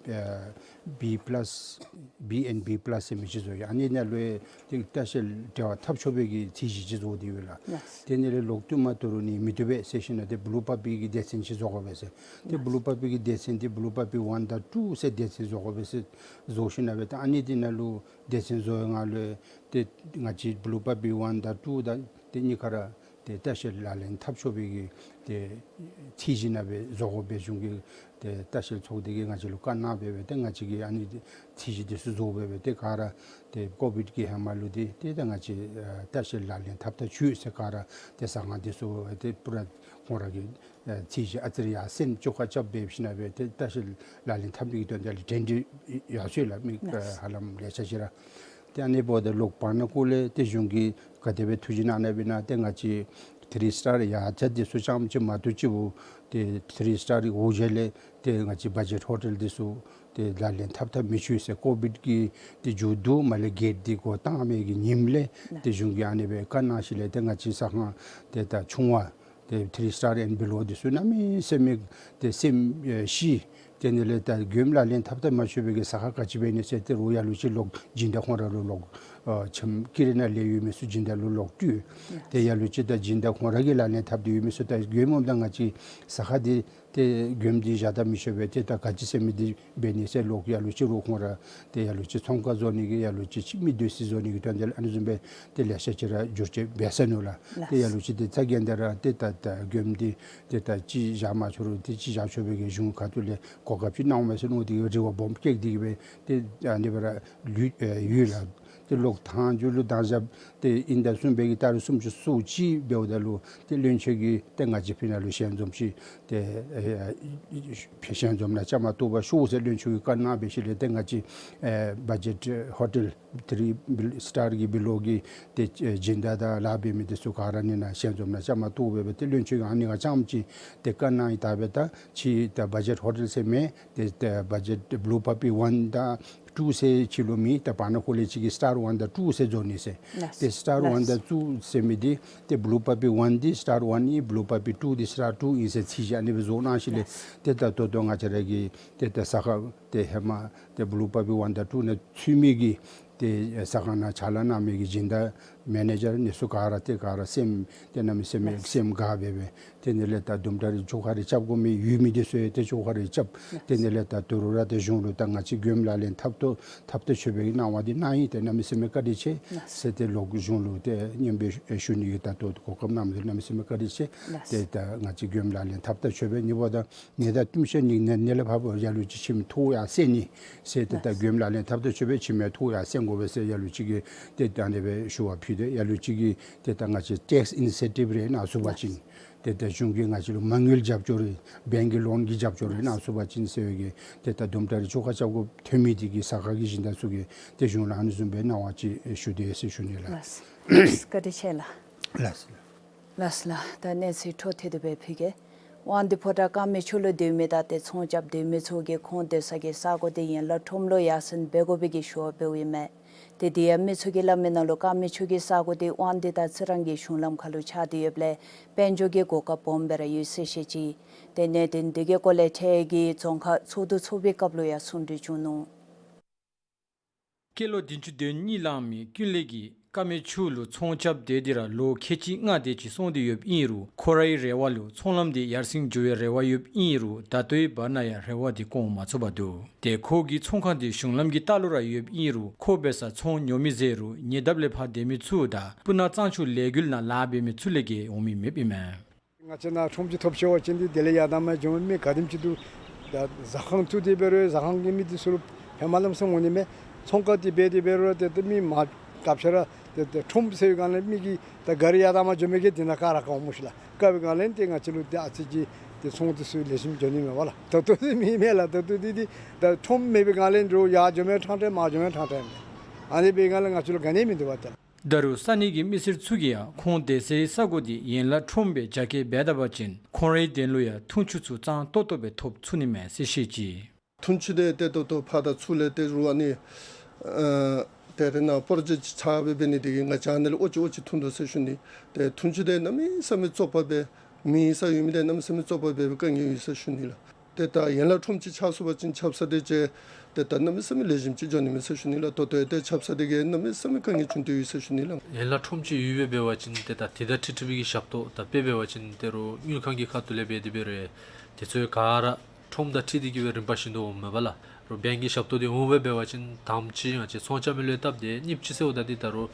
ཨ་བི་པ་ལཱསི་བི་ཨེན་བི་པ་ལཱསི་ཟེར་མི་ཅིག་བཟོ་ཡི། ཨ་ནི་ནང་ལུ་ཏེ་ལྟ་བཤལ་འབྲེལ་བ་འཐབ་ཆོག་པའི་གི་ཚད་གཞི་ཅིག་བཟོ་སྟེ་ཡོད་ལགས། ལགས། དེ་ནང་ལས་ལོག་བཏུབ་མ་བཏུབ་རུང་ནི་མི་བཏུབ་པས་ཟེར་ཞིནམ་ལས་ཏེ་བུ་ལུ་པབ་པའི་གི་སྡེ་ཚན་ཅིག་བཟོ་དགོ་པས་ཟེར། ཏེ་ལགས། བུ་ལུ་པབ་པའི་གི་སྡེ་ཚན་འདི་བུ་ལུ་པབ་པའི་ཝན་དང་ཊུ་ཟེར་སྡེ་ཚན་བཟོ་དགོ་པས་ཟེར་བཟོ་ཞིནམ་ལས་སྦེ་ད་ཨ་ནི་འདི་ནང་ལུ་སྡེ་ཚན་བཟོ་བའི་སྒང་ལུ་ཏེ་ང་བཅས་བུ་ལུ་པབ་པའི་ཝན་དང་ཊུ་དང་ཏེ་གཉིས་ཀ་ར་ཏེ་ལྟ་བཤལ་ལག་ལེན་འཐབ་ཆོག་པའི་གི་ཏེ་ཚད་གཞི་ནང་སྦེ་བཟོ་དགོ་པའི་གཞུང་གི་ཏེ་ལྟ་བཤལ་ཚོགས་སྡེ་གིས་ང་བཅས་ལུ་བཀའ་གནང་སྦེ་སྦེ་ཏེ་ང་བཅས་ཀྱིས་ཨ་ནི་ཚད་གཞི་འདི་ཚུ་བཟོ་སྦེ་སྦེ་ཏེ་ག་ར་ཏེ་ཀོ་བིཌ་ཀྱི་ཧེ་མ་ལུ་ཏེ་ཏེ་ད་ང་བཅས་ཨ་ལྟ་བཤལ་ལག་ལེན་འཐབ་ད་ཚུད་ཟེར་ག་ར་ཏེ་ཟ་ཁང་འདི་ཚུ་ཏེ་པུ་ར་ཁོང་ར་གི་ཨ་ཚད་གཞི་ཨ་ཙི་རེ་ཡར་སེང་བཅོ་ཁ་རྐྱབ་སྦེ་ཞིནམ་ལས་སྦེ་ཏེ་ལྟ་བཤལ་ལག་ལེན་འཐབ་ནི་གི་དོན་དག་ལུ་གྲ་སྒྲིག་ཡར་སོང་ཡི་ལགས། མི་ཨ་ཧ་ལམ་ལེ་ཤ་ཅིག་ར། ཏེ་ཨ་ནི་འབདཝ་ད་ལོག་བར་ན་ཀོ་ལས་ཏེ་གཞུང་གིས་ག་དེ་སྦེ་ཐུགས་བཞེད་གནང་ནུག་ཟེར་བ་ཅིན་ཏེ་ང་བཅས་ཐི་རི་སི་ཊར་ཡར་ཅ་འདི་ཚུ་རྐྱངམ་ཅིག་མ་གཏོགས་ཅིག་པོ་ཏེ་ཐི་རི་སི་ཊར་འོག་ཅིག་ལས་ཏེ་ང་བཅས་བ་ཇེཊ་ཧོ་ཊེལ་འདི་ཚུ་ཏེ་ལག་ལེན་འཐབ་འཐབ་མི་ཚུགས་ཟེར། ཀོ་བིཌ་ཀྱི་ཏེ་མཇུག་བསྡུ་མ་ལས་གེཊ་འདི་སྒོ་བཏང་མི་གི་ཉིནམ་ལས་ཏེ་གཞུང་གིས་ཨ་ནི་སྦེ་བཀའ་གནང་ཞིནམ་ལས་ཏེ་ང་བཅས་ཟ་ཁང་ཏེ་ད་ཆུང་བ་ཏེ་ཐི་རི་སི་ཊར་ཨེན་བི་ལོ་འདི་ཚུ་གནམ་མེད་ས་མེད་ཏེ་སེམས་ཨེ་ཤི། དེ་ནང་ལས་ད་མགྱོནམ་ལག་ལེན་འཐབ་འཐབ་མ་ཆོག་པའི་གི་ཟ་ཁང་ག་ཅི་འབད་ནི་ཟེར་ཏེ་རོགས་ལ་ལུ་ཅིག་ལོག་སྦྱིན་བདག་ཁོང་ར་ལུ་ལོག་ཨ་ཁྱིམ་ཀི་རི་ནང་ལས་ཡོད་མི་ཚུ་སྦྱིན་བདག་ལུ་ལོག་སྤྲོད། ཏེ་ལ་ལུ་ཅིག་ད་སྦྱིན་བདག་ཁོང་ར་གིས་ལག་ལེན་འཐབ་སྟེ་ཡོད་མི་ཚུ་ད་མགྱོནམ་འོངམ་ད་ང་བཅས་ཟ་ཁང་འདི་ཏེ་མགྱོནམ་འདི་བཞག་ད་མི་ཆོག་པས། ཏེ་ད་ག་ཅི་ཟེར་མི་འདི་འབད་ནི་ཟེར་ལོག་ལ་ལུ་ཅིག་རོགས་ཁོང་ར་ཏེ་ལ་ལུ་ཅིག་ཚོང་ཁང་བཟོ་ནི་གི་ལ་ལུ་ཅིག་ཅིག་མི་སྡོད་ས་བཟོ་ནི་གི་དོན་དག་ལུ་ཨ་ནི་བཟུམ་སྦེ་ཏེ་ལེ་ཤ་ཅིག་ར་བསྒྱུར་བཅོས་འབད་ས་ནུག་ལགས། ཏེ་ལ་ལུ་ཅིག་ཏེ་ཚ་གྱང་འདི་ར་ཏེ་ད་ད་མགྱོནམ་འདི་ཏེ་ད་ཅིག་བཞག་མ་ཆོག་རུང་ཏེ་ཅིག་བཞག་ཆོག་པའི་གི་གཞུང་ཁ་ཐུག་ལས་གོ་སྐབས་ཅིག་གནང་མས་ཟེར་མནོ་སྟེ་རེ་བ་སྦོམ་བསྐྱེད་དེ་གིས་སྦེ་ཏེ་ཨ་ནི་སྦེ་ར་ལུས་ཨེ་ཡོད་ལགས། ཏེ་ལོག་མཐའ་མཇུག་ལུ་ད་ཞབས་ཏེ་དབྱིན་ཟླ་གསུམ་པའི་གི་ཏ་རིག་སུམ་ཅུ་སོ་གཅིག་འབདཝ་ད་ལུ་ཏེ་བློན་ཆེན་གྱིས་ཏེ་ང་བཅས་ཕི་ནང་ལུ་ཞལ་འཛོམས་ཅིག་ཏེ་ཨེ་ཞལ་འཛོམས་ནང་བཅའ་མར་གཏོགས་པར་ཤོག་ཟེར་བློན་ཆེན་གྱིས་བཀའ་གནང་འབད་ཞིནམ་ལས་ཏེ་ང་བཅས་ཨེ་བ་ཇེཊ་ཧོ་ཊེལ་ཐི་རི་སི་ཊར་གྱི་བི་ལོ་གི་ཏེ་ཨེ་སྦྱིན་བདག་དང་ལཱ་འབད་མི་འདི་ཚུ་ག་ར་ཨ་ནི་ནང་ཞལ་འཛོམས་ནང་བཅའ་མར་གཏོགས་སྦེ་སྦེ་ཏེ་བློན་ཆེན་གྱིས་ཨ་ནི་ང་རྐྱངམ་ཅིག་ཏེ་བཀའ་གནང་ཡི། ད་འབདཝ་ད་ཕྱི་ད་བ་ཇེཊ་ཧོ་ཊེལ་ཟེར་མི་ཏེ་ད་བ་ཇེཊ་བུ་ལུ་པ་པི་ཝན་དང་ཊུ་ཟེར་ཅིག་ལུ་མེད། ད་བར་ན་ཁོ་ལས་ཅིག་གིས་སི་ཊར་ཝན་དང་ཊུ་ཟེར་བཟོ་ནི་ཟེར། ལགས། ཏེ་སི་ཊར་ཝན་དང་ཊུ་ཟེར་མི་འདི་ཏེ་བུ་ལུ་པ་པི་ཝན་འདི་སི་ཊར་ཝན་ཨིན། བུ་ལུ་པ་པི་ཊུ་འདི་སི་ཊར་ཊུ་ཨིན་ཟེར་ཚད་གཞི་ཨ་ནི་སྦེ་བཟོ་གནང་ཞིནམ་ལས། ལགས། ཏེ་ད་ལྟོ་ལྟོ་ང་བཅས་ར་གི་ཏེ་ད་ཟ་ཁང་ཏེ་ཧེ་མ་ཏེ་བུ་ལུ་པ་པི་ཝན་དང་ཊུ་ནང་ཚུད་མི་གི་ཏེ་ཟ་ཁང་ནང་ཕྱག་ལཱ་གནང་མི་གི་སྦྱིན་བདག་ མེ་ནེ་ཇར་ཨ་ནི་ཚུ་ག་ར་ཏེ་ག་ར་སེམས་ཏེ་གནམ་མེད་ས་མེད་ལགས། སེམས་དགའ་སྦེ་སྦེ་དེ་ནང་ལས་ད་དུམ་གྲ་རེ་ཆོ་ག་རེ་རྐྱབ་དགོ་མི་ཡོད་མི་འདི་ཚུ་ཡང་ཏེ་ཆོ་ག་རེ་རྐྱབ། ལགས། དེ་ནང་ལས་ད་དོ་རུང་ར་ཏེ་གཞུང་ལུ་ད་ང་བཅས་མགྱོནམ་ལག་ལེན་འཐབ་ཏོ་འཐབ་ཏོ་ཆོག་པའི་གནང་བ་འདི་གནང་ཡི། ཏེ་གནམ་མེད་ས་མེད་བཀའ་དྲིན་ཆེ་ལགས། ཟེར་ཏེ་ལོག་གཞུང་ལུ་ཏེ་སྙན་འབུལ་ཞུ་ནི་གི་ད་ལྟོ་གོ་སྐབས་གནང་མི་འདི་གནམ་མེད་ས་མེད་བཀའ་དྲིན་ཆེ། ལགས། ཏེ་ད་ང་བཅས་མགྱོནམ་ལག་ལེན་འཐབ་ཏོ་ཆོག་པའི་ནི་འབདཝ་ད་ནད་དང་གཏུམ་ཤོར་ནི་ནད་ནད་ལས་ཕར་ཡར་ལུ་ཅིག་ཁྱིམ་ཐོག་ཡར་སེལ་ནི་ཟེར་ཏེ་ད་ལགས། མགྱོནམ་ལག་ལེན་འཐབ་ཏོ་ཆོག་པའི་ཁྱིམ་ཡང་ཐོག་ཡར་སེལ་དགོ་པས་ཟེར་ཡར་ལུ་ཅིག་གིས་ཏེ་ད་ཨ་ནི་སྦེ་ཞུ་བ་ཕུལ་ཏེ་ཡར་ལུ་ཅིག་གིས་ཏེ་ད་ང་བཅས་ཊེགསི་ཨིན་སེན་ཊིབ་རེ་གནང་ཚུགས་པ་ཅིན་ཏེ་ད་གཞུང་གིས་ང་བཅས་ལུ་མ་དངུལ་རྒྱབ་སྐྱོར་རེ་བེངཀ་གི་ལོན་གྱི་རྒྱབ་སྐྱོར་རེ་གནང་ཚུགས་པ་ཅིན་ཟེར་བའི་གི་ཏེ་ད་དུམ་གྲ་རེ་ཆོ་ག་རྐྱབ་དགོཔ་ཐོན་མི་འདི་གི་ས་ཁ་གི་སྦྱིན་བདག་ཚུ་གིས་ཏེ་གཞུང་ལུ་ཨ་ནི་བཟུམ་སྦེ་གནང་བ་ཅིག་ཞུ་དེས་ཟེར་ཞུ་ནི་ལགས། ལགས། བཀའ་དྲིན་ཆེ་ལགས། ལགས། ལགས་ལགས། ད་གནས་ཚུལ་འཕྲོ་མཐུད་དེ་སྦེ་ཕུལ་གེ། དབང་འདུས་ཕོ་བྲང་ཀ་མེད་ཆུ་ལུ་སྡོད་མི་དང་ཏེ་ཚོང་རྐྱབ་སྡོད་མི་ཚུ་གིས་ཁོང་སྡོད་ས་གི་ས་གོ་འདི་ཡན་ལག་ཁྲོམ་ལུ་ཡར་སེང་འབད་དགོ་པའི་གི་ཞུ་བ་འབདཝ་ཨིན་མས། ཏེ་དེ་ཡང་མི་ཚུ་གིས་སླབ་མི་ནང་ལུ་ཀ་མེད་ཆུ་གི་ས་གོ་འདི་དབང་འདུས་དང་རྩི་རང་གི་གཞུང་ལམ་ཁ་ལུ་ཆགས་ཏེ་ཡོདཔ་ལས་དཔལ་འབྱོར་གྱི་གོ་སྐབས་སྦོམ་སྦེ་ར་ཡོད་ཟེར་བཤད་ཅི། ཏེ་གནད་དོན་འདི་གི་སྐོར་ལས་འཕྲལ་གྱི་རྫོང་ཁག་ཚོགས་འདུ་ཚོགས་པའི་སྐབས་ལུ་ཡང་གསུང་གྲོས་བྱུང་ནུག། སྐྱེས་ལོ་བདུན་ཅུ་དོན་གཉིས་ལང་མི་ཀུན་ལེགས་ཀྱིས་ཀ་མེད་ཆུ་ལུ་ཚོང་རྐྱབ་སྡོད་དེ་ར་ལོ་ཁལ་གཅིག་ལྔ་དེ་ཅིག་སོང་སྟེ་ཡོདཔ་ཨིན་རུང་ཁོ་རའི་རེ་བ་ལུ་ཚོང་ལམ་དེ་ཡར་སེང་འགྱོ་བའི་རེ་བ་ཡོདཔ་ཨིན་རུང་ད་ལྟོའི་བར་ན་ཡང་རེ་བ་དེ་སྐོང་མ་ཚུགས་པར་འདུག། ཏེ་ཁོ་གི་ཚོང་ཁང་དེ་གཞུང་ལམ་གྱི་ལྟག་ལུ་ར་ཡོདཔ་ཨིན་རུང་ཁོ་འབད་སར་ཚོང་ཉོ་མི་ཟད་རུང་ཉེ་འདབས་ལས་ཕར་སྡོད་མི་ཚུ་དང་སྤུ་ན་གཙང་ཆུ་ལས་འགུལ་ནང་ལཱ་འབད་མི་ཚུ་ལས་བརྒལ་འོང་མི་མེདཔ་ཨིན་མས། ང་བཅས་ནཱ་ཁྲོམ་ཅིག་ཐོབ་ཤོར་བ་ཅིན་འདི་དེ་ལས་ཡར་དང་མར་འགྱོ་མི་ག་དེམ་ཅིག་འདུག། ད་ཟ་ཁང་བཙུགས་ཏེ་འབད་རུང་ཟ་ཁང་གི་མི་འདི་ཚུ་ལུ་ཕན་མ་ལམ་སེམས་འོང་ནི་མས། ཚོང་ཁང་འདི་འབད་དེ་འབད་རུང་ཏེ་ཏེ་མི་མང་སྐབས་ཆ་ར་ཏེ་ཏེ་ཁྲོམ་ཟེར་བའི་སྒང་ལས་མི་གིས་ད་ག་ར་ཡར་དང་མར་འགྱོ་མི་གིས་འདི་ནང་ག་ར་དཀའཝ་སྨོ་ཤི་ལགས། དཀའ་བའི་སྒང་ལས་ཏེ་ང་བཅས་ལུ་ཏེ་ཨ་ཙི་ཅིག་ཏེ་ཚོང་འདི་ཚུ་ལེགས་ཤོམ་འགྱོ་ནི་མས་པ་ལགས། ད་ལྟོ་འདི་མི་མེད་ལགས། ད་ལྟོ་འདི་འདི་ད་ཁྲོམ་མེད་པའི་སྒང་ལས་འགྱོ་ཡར་འགྱོ་མི་ཕྲང་ཕྲང་མར་འགྱོ་མི་ཕྲང་ཕྲང་མས། ཨ་ནི་འབད་བའི་སྒང་ལས་ང་བཅས་ལུ་ག་ནི་མིན་འདུག་པ་ཏེ། ད་རུང་ས་གནས་ཀྱི་མི་སེར་ཚུ་གིས་ཡང་ཁོང་སྡོད་སའི་ས་གོ་འདི་ཡན་ལག་ཁྲོམ་སྦེ་རྒྱ་སྐྱེད་འབད་ད་པ་ཅིན་ཁོང་རའི་དོན་ལུ་ཡང་འཐུང་ཆུ་ཚུ་གཙང་ཏོག་ཏོ་སྦེ་ཐོབ་ཚུགས་ནི་མས་ཟེར་བཤད་ཅི། འཐུང་ཆུ་དེ་ཏེ་ད་ལྟོ་ཕར་དང་ཚུར་ལས་ཏེ་རུང་ཨ་ནི་ཨ་ཏེ་རེ་ནཱ་པོརོ་ཇེཀཊ་ཅིག་ཆགས་སྦེ་འབད་ནི་དེ་གིས་ང་བཅས་ཨ་ནི་ལས་ཨོ་ཅི་ཨོ་ཅི་འཐུང་དོ་ཟེར་ཞུ་ནི། ཏེ་འཐུང་ཆུ་དེ་གནམ་མེད་ས་མེད་བཙོག་པ་སྦེ་མི་ས་ཡོད་མི་དེ་གནམ་མེད་ས་མེད་བཙོག་པ་སྦེ་དཀའ་ངལ་ཡོད་ཟེར་ཞུ་ནི་ལགས། ཏེ་ད་ཡན་ལག་ཁྲོམ་ཅིག་ཆགས་སོང་པ་ཅིན་ཆབ་གསང་དེ་ཅིག་ཏེ་ད་གནམ་མེད་ས་མེད་ལེགས་ཤོམ་ཅིག་འགྱོ་ནི་མས་ཟེར་ཞུ་ནི་ལགས། ད་ལྟོ་ཡང་ཏེ་ཆབ་གསང་དེ་གིས་གནམ་མེད་ས་མེད་དཀའ་ངལ་བྱུང་སྟེ་ཡོད་ཟེར་ཞུ་ནི་ལགས། ཡན་ལག་ཁྲོམ་ཅིག་ཡོདཔ་སྦེ་འབད་བ་ཅིན་ཏེ་ད་དེ་དང་འཁྲིལ་འཁྲིལ་བའི་གི་ཞབས་ཏོག་ད་དཔེ་འབད་བ་ཅིན་ད་རུང་དངུལ་ཁང་གི་ཁ་ཐུག་ལས་འབད་དེ་འབད་རུང་དེ་ཚུ་ག་ར་ཁྲོམ་དང་འཁྲིལ་ཏེ་གི་སྦེ་རིམ་པ་བཞིན་དུ་འོངམ་མས་པ་ལགས། རུང་བེངཀ་གི་ཞབས་ཏོག་འདི་འོང་སྦེ་འབད་བ་ཅིན་དང་པ་ཅིག་ང་བཅས་ཚོང་རྐྱབ་མི་ལུ་སྟབས་བདེ། གཉིས་པ་ཅིག་ཟེརཝ་ད་འདི་ད་རུང་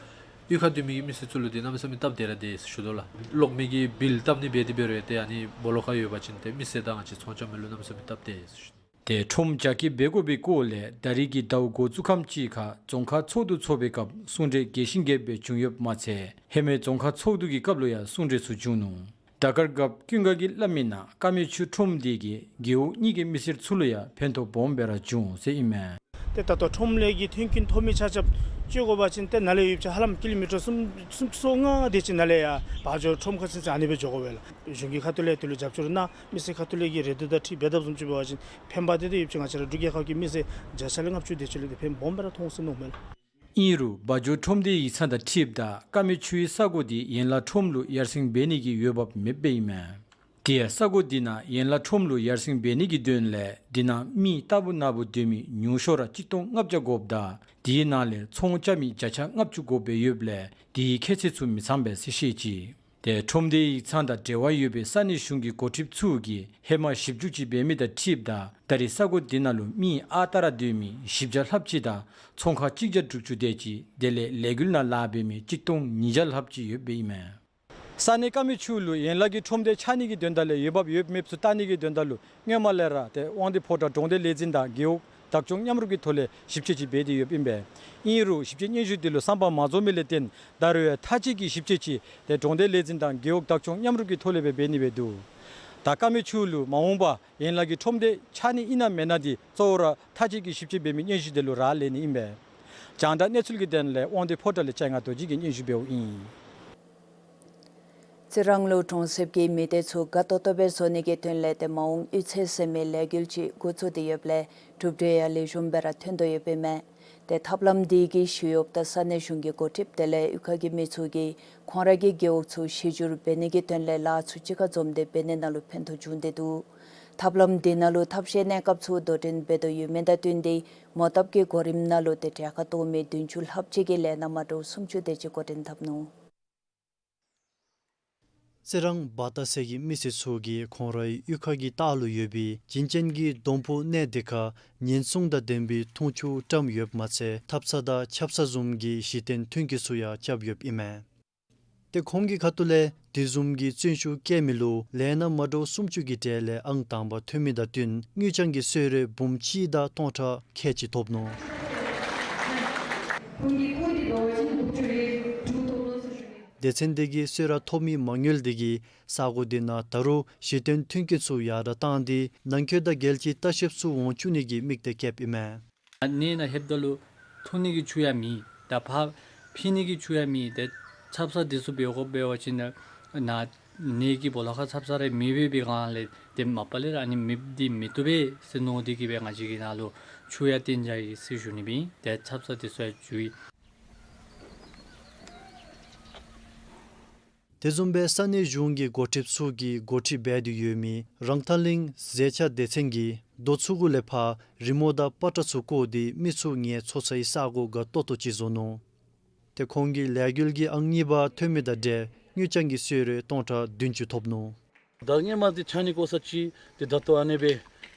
གཡུས་ཁར་སྡོད་མི་གི་མི་སེར་ཚུ་ལུ་འདི་གནམ་མེད་ས་མེད་སྟབས་བདེ་ར་བདེ་ཟེར་ཞུ་དོ་ལགས། གློག་མེ་གི་བིལ་བཏབ་ནི་འབད་དེ་འབད་རུང་ཏེ་ཨ་ནི་སྦོ་ལོགས་ཁར་ཡོད་པ་ཅིན་ཏེ་མི་སེར་དང་ང་བཅས་ཚོང་རྐྱབ་མི་ལུ་གནམ་མེད་ས་མེད་སྟབས་བདེ་ཟེར་ཞུ་དོ། ཏེ་ཁྲོམ་རྒྱ་སྐྱེད་འབད་དགོ་པའི་སྐོར་ལས་ད་རིས་ཀྱི་ཟླཝ་འགོ་བཙུགས་ཁམས་ཅིག་ཁར་རྫོང་ཁག་ཚོགས་འདུ་ཚོགས་པའི་སྐབས་གསུང་གྲོས་རྒྱས་ཤིང་རྒྱསཔ་སྦེ་བྱུང་ཡོདཔ་མ་ཚད་ཧེ་མའི་རྫོང་ཁག་ཚོགས་འདུ་གི་སྐབས་ལུ་ཡང་གསུང་གྲོས་ཚུ་བྱུང་ནུག། ཟླ་སྐར་རྒཔོ་ཀུན་དགའ་གིས་སླབ་མི་ནང་ཀ་མེད་ཆུ་ཁྲོམ་འདི་གིས་རྒེད་འོག་གཉིས་ཀྱི་མི་སེར་ཚུ་ལུ་ཡང་ཕན་ཐོགས་སྦོམ་སྦེ་ར་བྱུང་ཟེར་ཨིན་མས། ཏེ་ད་ལྟོ་ཁྲོམ་ལས་ཀྱི་མཐུན་རྐྱེན་ཐོབ་མི་ཆ་ཁྱབ་སྤྱོད་དགོ་པ་ཅིན་ཏེ་ནཱ་ལས་ཡུདཔ་ཅིག་ཧ་ལམ་ཀི་ལོ་མི་ཊར་སུམ་སུམ་ཅུ་སོ་ལྔ་དེ་ཅིག་ནཱ་ལས་ཡར་བ་འཇོ་ཁྲོམ་ཁ་ཚུན་ཚོད་ཨ་ནི་སྦེ་འགྱོ་དགོ་པས་ལགས། གཞུང་གི་ཁ་ཐུག་ལས་དེ་ལུ་རྒྱབ་སྐྱོར་གནང་། མི་སེར་ཁ་ཐུག་ལས་ཀྱི་རེ་འདུན་དང་འཁྲིལ་འབད་དཔ་བཟུམ་ཅིག་འབད་བ་ཅིན་ཕན་པ་དེ་ཏེ་ཡུདཔ་ཅིག་ང་བཅས་ར་འབྲུག་རྒྱལ་ཁབ་ཀྱི་མི་སེར་བརྒྱ་ཆ་ལས་ལྔ་བཅུ་དེ་ཅིག་ལུ་ཏེ་ཕན་སྦོམ་སྦེ་ར་མཐོང་ཟེར་མནོཝ་མས་ལགས། ཨིན་རུང་བ་འཇོ་ཁྲོམ་སྡེའི་ཡིག་ཚང་དང་འཁྲིལཝ་ད་ཀ་མེད་ཆུའི་ས་གོ་འདི་ཡན་ལག་ཁྲོམ་ལུ་ཡར་སེང་འབད་ནི་གི་འོས་འབབ་མེདཔ་སྦེ་ཨིན་མས། དེ་ཡང་ས་གོ་འདི་ནང་ཡན་ལག་ཁྲོམ་ལུ་ཡར་སེང་འབད་ནི་གི་དོན་ལས་འདི་ནང་མི་རྟག་བུ་ན་བུ་སྡོད་མི་ཉུང་ཤོས་ར་གཅིག་སྟོང་ལྔ་བརྒྱ་དགོཔ་དང་དེའི་ནང་ལས་ཚོང་རྐྱབ་མི་བརྒྱ་ཆ་ལྔ་བཅུ་དགོཔ་སྦེ་ཡོདཔ་ལས་དེའི་ཁྱད་ཚད་ཚུ་མི་ཚངམ་སྦེ་ཟེར་བཤད་ཅི། ཏེ་ཁྲོམ་སྡེའི་ཡིག་ཚང་དང་འབྲེལ་བ་ཡོད་པའི་ས་གནས་གཞུང་གི་འགོ་ཁྲིདཔ་ཚུ་གིས་ཧེ་མ་ཞིབ་འཇུག་ཅིག་འབད་མི་དང་འཁྲིལཝ་ད་ད་རེས་ས་གོ་འདི་ནང་ལུ་མི་ཨ་རྟག་ར་སྡོད་མི་བཞི་བརྒྱ་ལྷགཔ་ཅིག་དང་ཚོང་ཁང་གཅིག་བརྒྱ་དྲུག་ཅུ་དེ་ཅིག་དེ་ལས་ལས་འགུལ་ནང་ལཱ་འབད་མི་གཅིག་སྟོང་ཉིས་བརྒྱ་ལྷགཔ་ཅིག་ཡོདཔ་སྦེ་ཨིན་མས། ས་གནས་ཀ་མེད་ཆུ་ལུ་ཡན་ལག་གི་ཁྲོམ་སྡེ་ཆགས་ནི་གི་དོན་དག་ལས་འོས་འབབ་ཡོད་མེད་ཚུ་བལྟ་ནི་གི་དོན་དག་ལུ་སྔོན་མ་ལས་ར་ཏེ་དབང་འདུས་ཕོ་བྲང་གྲོང་སྡེ་ལས་འཛིན་དང་རྒེད་འོག་བདག་སྐྱོང་མཉམ་རུབ་ཀྱི་ཐོག་ལས་ཞིབ་དཔྱད་ཅིག་འབད་དེ་ཡོདཔ་ཨིན་པས། ཨིན་རུང་ཞིབ་དཔྱད་སྙན་ཞུ་དེ་ལུ་བསམ་པ་མ་རྫོགས་མི་ལས་བརྟེན་ད་རུང་ཡང་མཐའ་དཔྱད་ཀྱི་ཞིབ་དཔྱད་ཅིག་ཏེ་གྲོང་སྡེ་ལས་འཛིན་དང་རྒེད་འོག་བདག་སྐྱོང་མཉམ་རུབ་ཀྱི་ཐོག་ལས་སྦེ་འབད་ནི་སྦེ་འདུག། ད་ཀ་མེད་ཆུ་ལུ་མ་འོངས་པ་ཡན་ལག་གི་ཁྲོམ་སྡེ་ཆགས་ནི་ཨིན་ན་མེན་ན་འདི་གཙོ་བོ་ར་མཐའ་དཔྱད་ཀྱི་ཞིབ་དཔྱད་འབད་མི་སྙན་ཞུ་དེ་ལུ་རག་ལས་ནི་ཨིན་པས། རྒྱང་བསྒྲགས་གནས་ཚུལ་གྱི་དོན་ལས་དབང་འདུས་ཕོ་བྲང་ལས་ལྕང་སྔགས་རྡོ་རྗེ་གིས་སྙན་ཞུ་འབདཝ་ཨིན། རྩི་རང་ལུ་གྲོང་གསེབ་ཀྱི་མི་སྡེ་ཚུ་དགའ་ཏོག་ཏོ་སྦེ་བཟོ་ནི་གི་དོན་ལས་ཏེ་མ་འོངས་གཡུས་ཚན་ཟེར་མི་ལས་འགུལ་ཅིག་འགོ་བཙུགས་ཏེ་ཡོདཔ་ལས་གྲུབ་འབྲས་ཡང་ལེགས་ཤོམ་སྦེ་ར་ཐོན་དོ་ཡོདཔ་ཨིན་མས། ཏེ་ཐབས་ལམ་འདི་གིས་ཞི་གཡོགཔ་དང་ས་གནས་གཞུང་གི་འགོ་ཁྲིདཔ་དེ་ལས་གཡུས་ཁ་གི་མི་ཚུ་གིས་ཁོང་ར་གི་རྒེད་འོག་ཚུ་གཞི་བསྒྱུར་འབད་ནི་གི་དོན་ལས་ལཱ་ཚུ་གཅིག་ཁར་འཛོམས་ཏེ་འབད་ནི་ནང་ལུ་ཕན་ཐོགས་བྱུང་སྟེ་འདུག། ཐབས་ལམ་དེ་ནང་ལུ་ཐབས་ཤེས་གནས་སྐབས་ཚུ་དོ་འགྲན་འབད་དོ་ཡོད་མི་དང་བསྟུན་ཏེ་མོ་བཏབ་ཀྱི་གོ་རིམ་ནང་ལུ་ཏེ་གྲལ་ཁར་གཏོགས་མི་བདུན་ཅུ་ལྷགཔ་ཅིག་གིས་ལས་སྣ་མ་འདྲཝ་སུམ་ཅུ་དེ་ཅིག་འགོ་འདྲེན་འཐབ་ནུག། རྩི་རང་བ་ཏ་ཟེར་གྱི་མི་སེར་ཚུ་གིས་ཁོང་རའི་གཡུས་ཁ་གི་ལྟག་ལུ་ཡོད་པའི་བྱིན་ཅན་གྱི་སྡོང་པོ་གནས་དེ་ཁར་ཉེན་སྲུང་དང་ལྡན་པའི་འཐུང་ཆུ་བཀྲམ་ཡོདཔ་མ་ཚད་ཐབ་ཚང་དང་ཆབ་གསང་བཟུམ་གྱི་གཞི་རྟེན་མཐུན་རྐྱེན་ཚུ་ཡང་རྐྱབ་ཡོདཔ་ཨིན་མས། ཏེ་ཁོང་གི་ཁ་ཐུག་ལས་དེ་བཟུམ་གྱི་བརྩོན་ཤུགས་བསྐྱེད་མི་ལུ་ལས་སྣ་མ་འདྲཝ་སུམ་ཅུ་གི་གྲས་ལས་ཨང་དང་པ་ཐོན་མི་དང་བསྟུན་དངུལ་རྐྱང་གི་གསོལ་རས་འབུམ་གཅིག་དང་སྟོང་ཕྲག་ཁལ་གཅིག་ཐོབ་ནུག། སྡེ་ཚན་དེ་གིས་གསོལ་རས་ཐོབ་མི་མ་དངུལ་དེ་གིས་ས་གོ་དེ་ནང་ད་རུང་གཞི་རྟེན་མཐུན་རྐྱེན་ཚུ་ཡར་དྲག་བཏང་སྟེ་ནང་འཁོད་དང་རྒྱལ་སྤྱིའི་ལྟ་བཤལཔ་ཚུ་འོང་བཅུག་ནི་གི་དམིགས་གཏད་བསྐྱེདཔ་ཨིན་མས། གནས་ནང་ལྷོདཔ་ད་ལུ་འཐུང་ནི་གི་ཆུ་ཡང་མེད། ད་ཕར་ཕྱིན་ནི་གི་ཆུ་ཡང་མེད། ཏེ་ཆབ་གསང་དེ་ཚུ་འབད་དགོཔ་འབད་བ་ཅིན་ནཱ་ནཱ་གི་སྦོ་ལོགས་ཁར་ཆབ་གསང་ར་མེད་པའི་སྒང་ལས་ཏེ་མ་པ་ལས་ར་ཨ་ནི་མེདཔ་འདི་མི་བཏུབ་པས་ཟེར་མནོ་སྟེ་གིས་སྦེ་ང་བཅས་ཀྱིས་ནཱ་ལུ་ཆུ་ཡང་བཏོན་བཞག་ཡི་ཟེར་ཞུ་ནི་སྦེ་ཨིན། ཏེ་ཆབ་གསང་དེ་ཚུ་ཡང་བཙུགས་ཡི། དེ་བཟུམ་སྦེ་ས་གནས་གཞུང་གི་འགོ་ཁྲིདཔ་ཚུ་གིས་འགོ་ཁྲིད་འབད་དེ་ཡོད་མི་རང་ཐང་གླིང་ཟས་ཆ་སྡེ་ཚན་གྱིས་རྡོ་ཚུ་གུ་ལས་ཕར་རི་མོ་དང་པ་ཏྲ་ཚུ་བརྐོ་སྟེ་མི་ཚུ་ངལ་འཚོ་སའི་ས་གོ་དགའ་ཏོག་ཏོ་ཅིག་བཟོ་ནུག། ཏེ་ཁོང་གིས་ལས་འགུལ་གྱི་ཨང་གཉིས་པ་ཐོན་མི་དང་འབྲེལ་དངུལ་རྐྱང་གི་གསོལ་རས་སྟོང་ཕྲག་བདུན་ཅུ་ཐོབ་ནུག། ད་སྔོན་མ་འདི་ཆ་གནས་བརྐོ་ས་ཅིག་ཏེ་ད་ལྟོ་ཨ་ནི་སྦེ་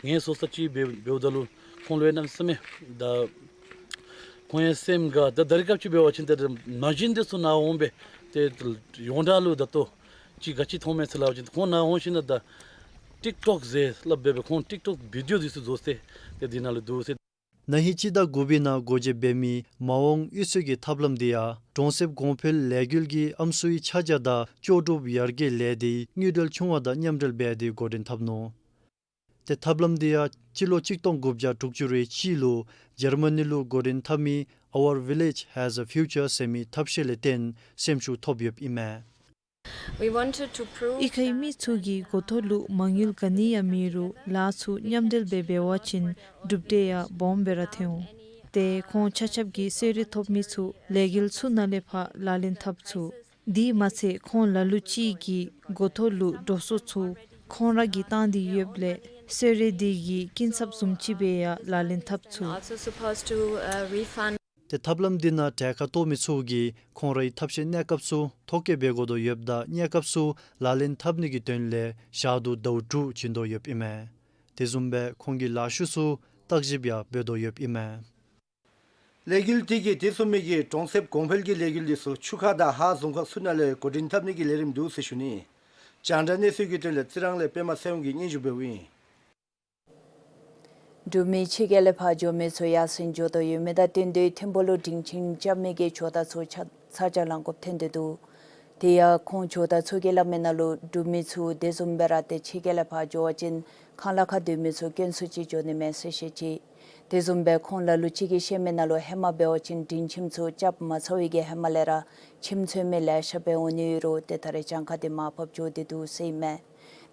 ངལ་འཚོ་ས་ཅིག་འབད་འབདཝ་ད་ལུ་ཁོང་ལུ་ཡང་གནམ་མེད་ས་མེད་ད་ཁོང་ཡང་སེམས་དགའ། ད་ད་རིས་སྐབས་ཅིག་འབད་བ་ཅིན་ད་མ་བྱིན་དེ་ཚུ་ནཱ་འོང་སྦེ་ཏེ་ཡོངས་གྲགས་ལུ་ད་ལྟོ་ཅིག་ག་ཅི་མཐོང་མས་ཟེར་སླབ་པ་ཅིན་ཁོང་ནཱ་འོང་ཞིནམ་ད་ཊིཀ་ཊོཀ་ཟེར་སླབ་སྦེ་སྦེ་ཁོང་ཊིཀ་ཊོཀ་བི་ཌིའོ་དེ་ཚུ་བཟོ་སྟེ་ཏེ་འདི་ནང་ལུ་འདུག་ཟེར། ན་ཧིང་སྤྱི་ཟླ་དགུ་པའི་ནང་སྒོ་འབྱེད་འབད་མི་མ་འོངས་གཡུས་ཚོའི་ཐབས་ལམ་དེ་ཡང་གྲོང་གསེབ་གོང་འཕེལ་ལས་འགུལ་གྱི་ཨམ་སྲུའི་ཆ་རྒྱ་དང་ལྕོགས་གྲུབ་ཡར་རྒྱས་ལས་སྡེའི་དངུལ་འབྲེལ་ཆུང་བ་དང་མཉམ་འབྲེལ་འབད་དེ་འགོ་འདྲེན་འཐབ་ནུག། ཏེ་ཐབས་ལམ་དེ་ཡང་སྤྱི་ལོ་གཅིག་སྟོང་དགུ་བརྒྱ་དྲུག་ཅུ་རེ་གཅིག་ལུ་འཇར་མ་ནི་ལུ་འགོ་འདྲེན་འཐབ་མི་Our Village Has a Future ཟེར་མི་ཐབས་ཤེས་ལས་བརྟེན་སེམས་ཤུགས་ཐོབ་ཡོདཔ་ཨིན་མས། We wanted to prove གཡུས་ཁའི་མི་ཚུ་གིས་འགོ་ཐོག་ལུ་མ་དངུལ་ག་ནི་ཡང་མེད་རུང་ལཱ་ཚུ་མཉམ་འབྲེལ་སྦེ་འབད་བ་ཅིན་གྲུབ་འབྲས་ཡང་སྦོམ་སྦེ་ར་ཐོན་འོང་། ཏེ་ཁོང་ཆ་ཁྱབ་ཀྱིས་གསོལ་རས་ཐོབ་མི་ཚུ་ལས་འགུལ་ཚུ་ནང་ལས་ཕར་ལག་ལེན་འཐབ་ཚུགས། དེ་མ་ཚད་ཁོང་ལ་ལུ་ཅིག་གིས་འགོ་ཐོག་ལུ་འགྲོ་སོང་ཚུ་ཁོང་ར་གིས་བཏང་སྟེ་ཡོདཔ་ལས་གསོལ་རས་དེ་གི་སྐྱིན་ཚབ་བཟུམ་ཅིག་སྦེ་ཡང་ལག་ལེན་འཐབ་ཚུགས། Also supposed to, uh, refund. ཏེ་ཐབས་ལམ་འདི་ནང་གྲལ་ཁར་གཏོགས་མི་ཚུ་གིས་ཁོང་རའི་ཐབས་ཤེས་གནས་སྐབས་སུ་ཐོ་བཀོད་འབད་དགོ་དོ་ཡོདཔ་དང་གནས་སྐབས་སུ་ལག་ལེན་འཐབ་ནི་གི་དོན་ལས་ཞག་དུས་ཟླཝ་དྲུག་བྱིན་དོ་ཡོདཔ་ཨིན་མས། དེ་བཟུམ་སྦེ་ཁོང་གི་ལཱ་ཤུལ་ཚུ་བརྟག་ཞིབ་ཡང་འབད་དོ་ཡོདཔ་ཨིན་མས། ལས་འགུལ་དེ་གིས་དེ་བཟུམ་མའི་གི་གྲོང་གསེབ་གོང་འཕེལ་གྱི་ལས་འགུལ་འདི་ཚུ་ཆུ་ཁ་དང་ཧཱ་རྫོང་ཁག་ཚུ་ནང་ལས་འགོ་འདྲེན་འཐབ་ནི་གི་ལས་རིམ་འདུག་ཟེར་ཞུ་ནི། རྒྱང་བསྒྲགས་གནས་ཚུལ་གྱི་དོན་ལས་རྩི་རང་ལས་པདྨ་ཚེ་དབང་གིས་སྙན་ཞུ་འབདཝ་ཨིན། འབྲུག་མི་ཕྱི་རྒྱལ་ལས་ཕར་འགྱོ་མི་ཚུ་ཡར་སེང་འགྱོ་དོ་ཡོད་མི་དང་བསྟུན་ཏེ་ཐིམ་ཕུག་ལུ་སྒྲིང་ཁྱིམ་རྐྱབ་མི་གི་ཇོ་བདག་ཚུ་ཚ་གྱང་ལང་དགོཔ་ཐོན་ཏེ་འདུག། དེ་ཡང་ཁོང་ཇོ་བདག་ཚུ་གིས་སླབ་མི་ནང་ལུ་འབྲུག་མི་ཚུ་དེ་བཟུམ་སྦེ་ར་ཏེ་ཕྱི་རྒྱལ་ལས་ཕར་འགྱོ་བ་ཅིན་ཁང་གླ་ཁར་སྡོད་མི་ཚུ་དཀོན་སུ་ཅིག་འགྱོ་ནི་མས་ཟེར་བཤད་ཅི། དེ་བཟུམ་སྦེ་ཁོང་ལ་ལུ་ཅིག་གིས་བཤད་མི་ནང་ལུ་ཧེ་མ་འབད་བ་ཅིན་སྒྲིང་ཁྱིམ་ཚུ་རྐྱབ་མ་ཚར་བའི་གི་ཧེ་མ་ལས་ར་ཁྱིམ་འཚོལ་མི་ལེ་ཤ་སྦེ་འོང་ནི་ཡོད་རུང་ཏེ་ད་རེས་གྱངས་ཁ་དེ་མར་ཕབ་འགྱོ་སྟེ་འདུག་ཟེར་ཨིན་མས།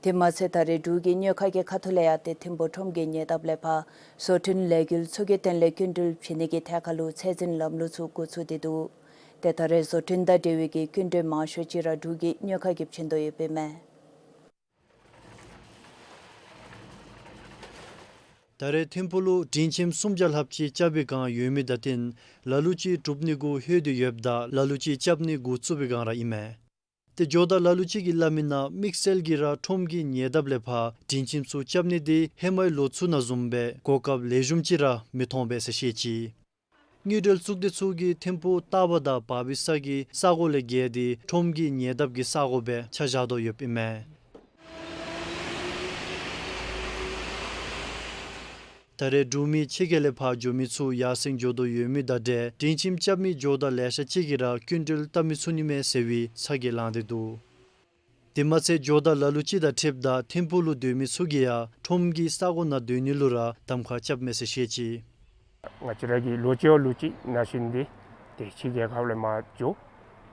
དེ་མ་ཚད་ད་རེས་འབྲུག་གི་གཉོས་ཁ་གི་ཁ་ཐུག་ལས་ཡང་ཏེ་ཐིམ་ཕུག་ཁྲོམ་གྱི་ཉེ་འདབས་ལས་ཕར་བཟོ་སྐྲུན་ལས་འགུལ་ཚུ་གི་དོན་ལས་སྐྱིན་འགྲུལ་བྱིན་ནི་གི་ཐད་ཁར་ལུ་ཚད་འཛིན་ལམ་ལུགས་ཚུ་འགོ་བཙུགས་ཏེ་འདུག། ཏེ་ད་རེས་བཟོ་སྐྲུན་དང་འབྲེལ་བའི་གི་སྐྱིན་འགྲུལ་མང་ཤོས་ཅིག་ར་འབྲུག་གི་གཉོས་ཁ་གིས་བྱིན་དོ་ཡོདཔ་ཨིན་མས། ད་རེས་ཐིམ་ཕུག་ལུ་སྒྲིང་ཁྱིམ་སུམ་བརྒྱ་ལྷགཔ་ཅིག་རྐྱབ་པའི་བསྒང་ཡོད་མི་དང་བསྟུན་ལ་ལུ་ཅིག་གྲུབ་ནི་གུ་ལྷོད་དེ་ཡོདཔ་དང་ལ་ལུ་ཅིག་རྐྱབ་ནི་འགོ་བཙུགས་པའི་བསྒང་ར་ཨིན་མས། ཏེ་ཇོ་བདག་ལ་ལུ་ཅིག་གིས་སླབ་མི་ནང་དམིགས་བསལ་གྱིས་ར་ཁྲོམ་གྱི་ཉེ་འདབས་ལས་ཕར་སྒྲིང་ཁྱིམ་ཚུ་རྐྱབ་ནི་དེ་ཧེ་མའི་ལོ་ཚུ་ནང་བཟུམ་སྦེ་གོ་སྐབས་ལེགས་ཤོམ་ཅིག་ར་མི་མཐོང་པས་ཟེར་བཤད་ཅི། དངུལ་འབྲེལ་གཙུག་སྡེ་ཚུ་གིས་ཐིམ་ཕུག་སྟག་པ་དང་བར་པའི་ས་གི་ས་གོ་ལས་བརྒལ་ཏེ་ཁྲོམ་གྱི་ཉེ་འདབས་ཀྱི་ས་གོ་སྦེ་ཆ་བཞག་དོ་ཡོདཔ་ཨིན་མས། ད་རེས་འབྲུག་མི་ཕྱི་རྒྱལ་ལས་ཕར་འགྱོ་མི་ཚུ་ཡར་སེང་འགྱོ་དོ་ཡོད་མི་དང་འབྲེལ་སྒྲིང་ཁྱིམ་རྐྱབ་མི་ཇོ་བདག་ལེ་ཤ་ཅིག་གིས་ར་སྐྱིན་འགྲུལ་བཏབ་མི་ཚུགས་ནི་མས་ཟེར་བའི་ཚ་གྱང་ལང་སྟེ་འདུག། དེ་མ་ཚད་ཇོ་བདག་ལ་ལུ་ཅིག་དང་འཁྲིལཝ་ད་ཐིམ་ཕུག་ལུ་སྡོད་མི་ཚུ་གིས་ཡང་ཁྲོམ་གྱི་ས་གོ་ནང་སྡོད་ནི་ལུ་ར་གདམ་ཁ་རྐྱབ་མས་ཟེར་བཤད་ཅི། ང་བཅས་ར་གི་ལོ་ཅིག་ལོ་ཅིག་ནང་བཞིན་འདི་ཏེ་ཕྱི་རྒྱལ་ཁབ་ལས་མར་འགྱོ་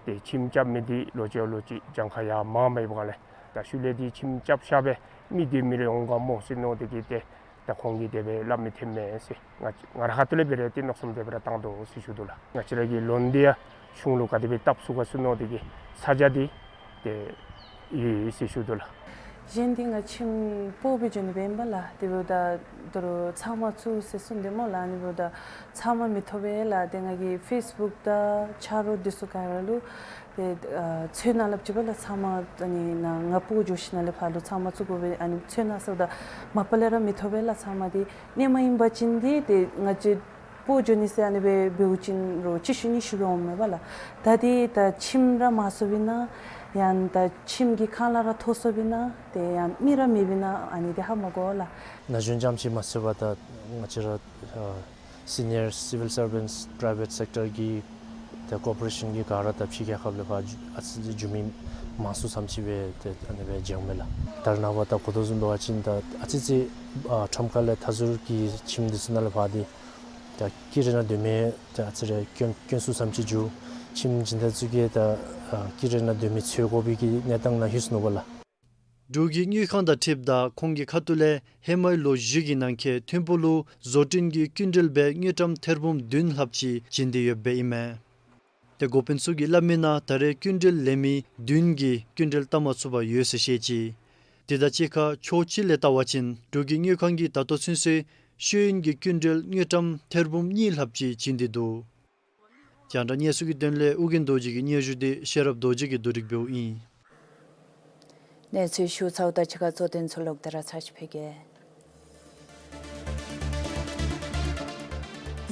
ཏེ་ཁྱིམ་རྐྱབ་མི་འདི་ལོ་ཅིག་ལོ་ཅིག་གྱངས་ཁ་ཡར་མར་མེད་པའི་སྒང་ལས་ད་ཤུལ་ལས་འདི་ཁྱིམ་རྐྱབ་ཤར་སྦེ་མི་སྡོད་མི་རེ་འོང་ག་མོ་ཟེར་མནོ་སྟེ་གིས་ཏེ་ད་ཁོང་གིས་དེ་སྦེ་སླབ་མི་ཐོན་མས་ཟེར། ང་ང་ར་ཁ་ཐུག་ལས་འབད་རུང་ཏེ་མནོ་བསམ་དེ་སྦེ་ར་བཏང་དོ་ཟེར་ཞུ་དོ་ལགས། ང་བཅས་ར་གི་ལོན་འདི་ཡང་གཞུང་ལུ་ག་དེ་སྦེ་བཏབ་ཚུགས་ག་ཟེར་མནོ་སྟེ་གིས་ཚ་གྱང་འདི་ཏེ་ཡོད་ཟེར་ཞུ་དོ་ལགས། གཞན་འདི་ང་ཁྱིམ་སྤོ་སྦེ་འགྱོ་ནི་སྦེ་ཨིན་པས་ལགས། དེ་འབདཝ་ད་དོ་རུང་ཚང་མ་བཙུགས་ཟེར་གསུངས་ཏེ་སྨོ་ལགས། ཨ་ནི་འབདཝ་ད་ཚང་མ་མི་ཐོབ་པས་ལགས། ཏེ་ང་གིས་ཕེསི་བུཀ་དང་ཆ་རོགས་འདི་ཚུ་ག་ར་ལུ་ཏེ་ཨ་འཚོལ་གནང་སླབ་ཅི་པས་ལགས། ཚང་མ་ཨ་ནི་ནཱ་ང་སྤོ་འགྱོ་ཞིནམ་ལས་ཕར་ལུ་ཚང་མ་བཙུགས་དགོ་པས། ཨ་ནི་འཚོལ་གནང་ཟེརཝ་ད་མ་པ་ལས་ར་མི་ཐོབ་པས་ལགས། ཚང་མ་འདི་གནས་མ་ཨིན་པ་ཅིན་འདི་ཏེ་ང་བཅས་སྤོ་འགྱོ་ནི་ཟེར་ཨ་ནི་སྦེ་འབདཝ་ཅིག་རུང་གཅིག་ཤུལ་གཉིས་ཤུལ་སྦེ་འོངམ་མས་པ་ལགས། ད་འདི་ད་ཁྱིམ་ར་མ་ཚུགསཔ་ཨིན་ན་ཡང་ད་ཁྱིམ་གྱི་ཁང་གླ་ར་ཐོབ་ཚུགསཔ་ཨིན་ན་ཏེ་ཡང་མི་ར་མེདཔ་ཨིན་ན་ཨ་ནི་འདི་ཧ་མ་གོ་ལགས། ན་གཞོན་རྐྱངམ་ཅིག་མ་ཚད་པར་ད་ང་བཅས་ར་ཨ་སི་ནི་ཡར་སི་ཝིལ་སར་བེནཊསི་པྲའི་བེཊ་སེཀ་ཊར་གྱི་ད་ཀོར་པོ་རེ་ཤཱན་གྱི་ག་ར་ད་ཕྱི་རྒྱལ་ཁབ་ལས་ཕར་འགྱོ་ཨ་ཙི་ཅིག་འགྱོ་མི་མང་སུ་ཙམ་ཅིག་སྦེ་ཏེ་ཨ་ནི་སྦེ་མཇལཝ་མས་ལགས། ད་རེས་ནངས་པ་ད་གོ་དོ་བཟུམ་འབད་བ་ཅིན་ད་ཨ་ཙི་ཅིག་ཨ་ཁྲོམ་ཁ་ལས་མཐའ་ཟུར་གྱི་ཁྱིམ་འདི་ཚུ་ནང་ལས་ཕར་འདི་ད་ཀི་རེ་ནང་སྡོད་མི་ད་ཨ་ཙི་རེ་དཀོན་དཀོན་སུ་ཙམ་ཅིག་འགྱོ། ཁྱིམ་སྦྱིན་བདག་ཚུ་གིས་ད་ཨ་ཀི་རེ་ནང་སྡོད་མི་འཚོལ་དགོ་པའི་གི་གནས་སྟངས་ནང་ལྷོད་སོ་ནུག་པ་ལགས། འབྲུག་གི་དངུལ་ཁང་དང་འཁྲིལཝ་ད་ཁོང་གི་ཁ་ཐུག་ལས་ཧེ་མའི་ལོ་བཞི་གི་ནང་འཁོད་ཐིམ་ཕུག་ལུ་བཟོ་སྐྲུན་གྱི་སྐྱིན་འགྲུལ་སྦེ་དངུལ་ཀྲམ་ཐེར་འབུམ་བདུན་ལྷགཔ་ཅིག་བྱིན་ཏེ་ཡོདཔ་ཨིན་མས། ཏེ་འགོ་དཔོན་ཚུ་གིས་སླབ་མི་ནང་ད་རེས་སྐྱིན་འགྲུལ་ལེན་མི་བདུན་གྱིས་སྐྱིན་འགྲུལ་བཏབ་མ་ཚུགས་པར་ཡོད་ཟེར་བཤད་ཅི། དེ་དང་གཅིག་ཁར་ཕྱོགས་གཅིག་ལས་བལྟ་བ་ཅིན་འབྲུག་གི་དངུལ་ཁང་གིས་ད་ལྟོ་ཚུན་ཚོད་ཤེས་ཡོན་གྱི་སྐྱིན་འགྲུལ་དངུལ་ཀྲམ་ཐེར་འབུམ་གཉིས་ལྷགཔ་ཅིག་བྱིན་ཏེ་འདུག། རྒྱང་བསྒྲགས་གནས་ཚུལ་གྱི་དོན་ལས་ཨོ་རྒྱན་རྡོ་རྗེ་གི་སྙན་ཞུ་འདི་ཤེས་རབ་རྡོ་རྗེ་གིས་བསྡུ་སྒྲིག་འབདཝ་ཨིན། གནས་ཚུལ་ཞུ་ཚརཝ་ད་ཕྱི་ཁར་གཙོ་དོན་ཚུ་ལོག་སྟེ་ར་ཚར་ཅིག་ཕུལ་གེ།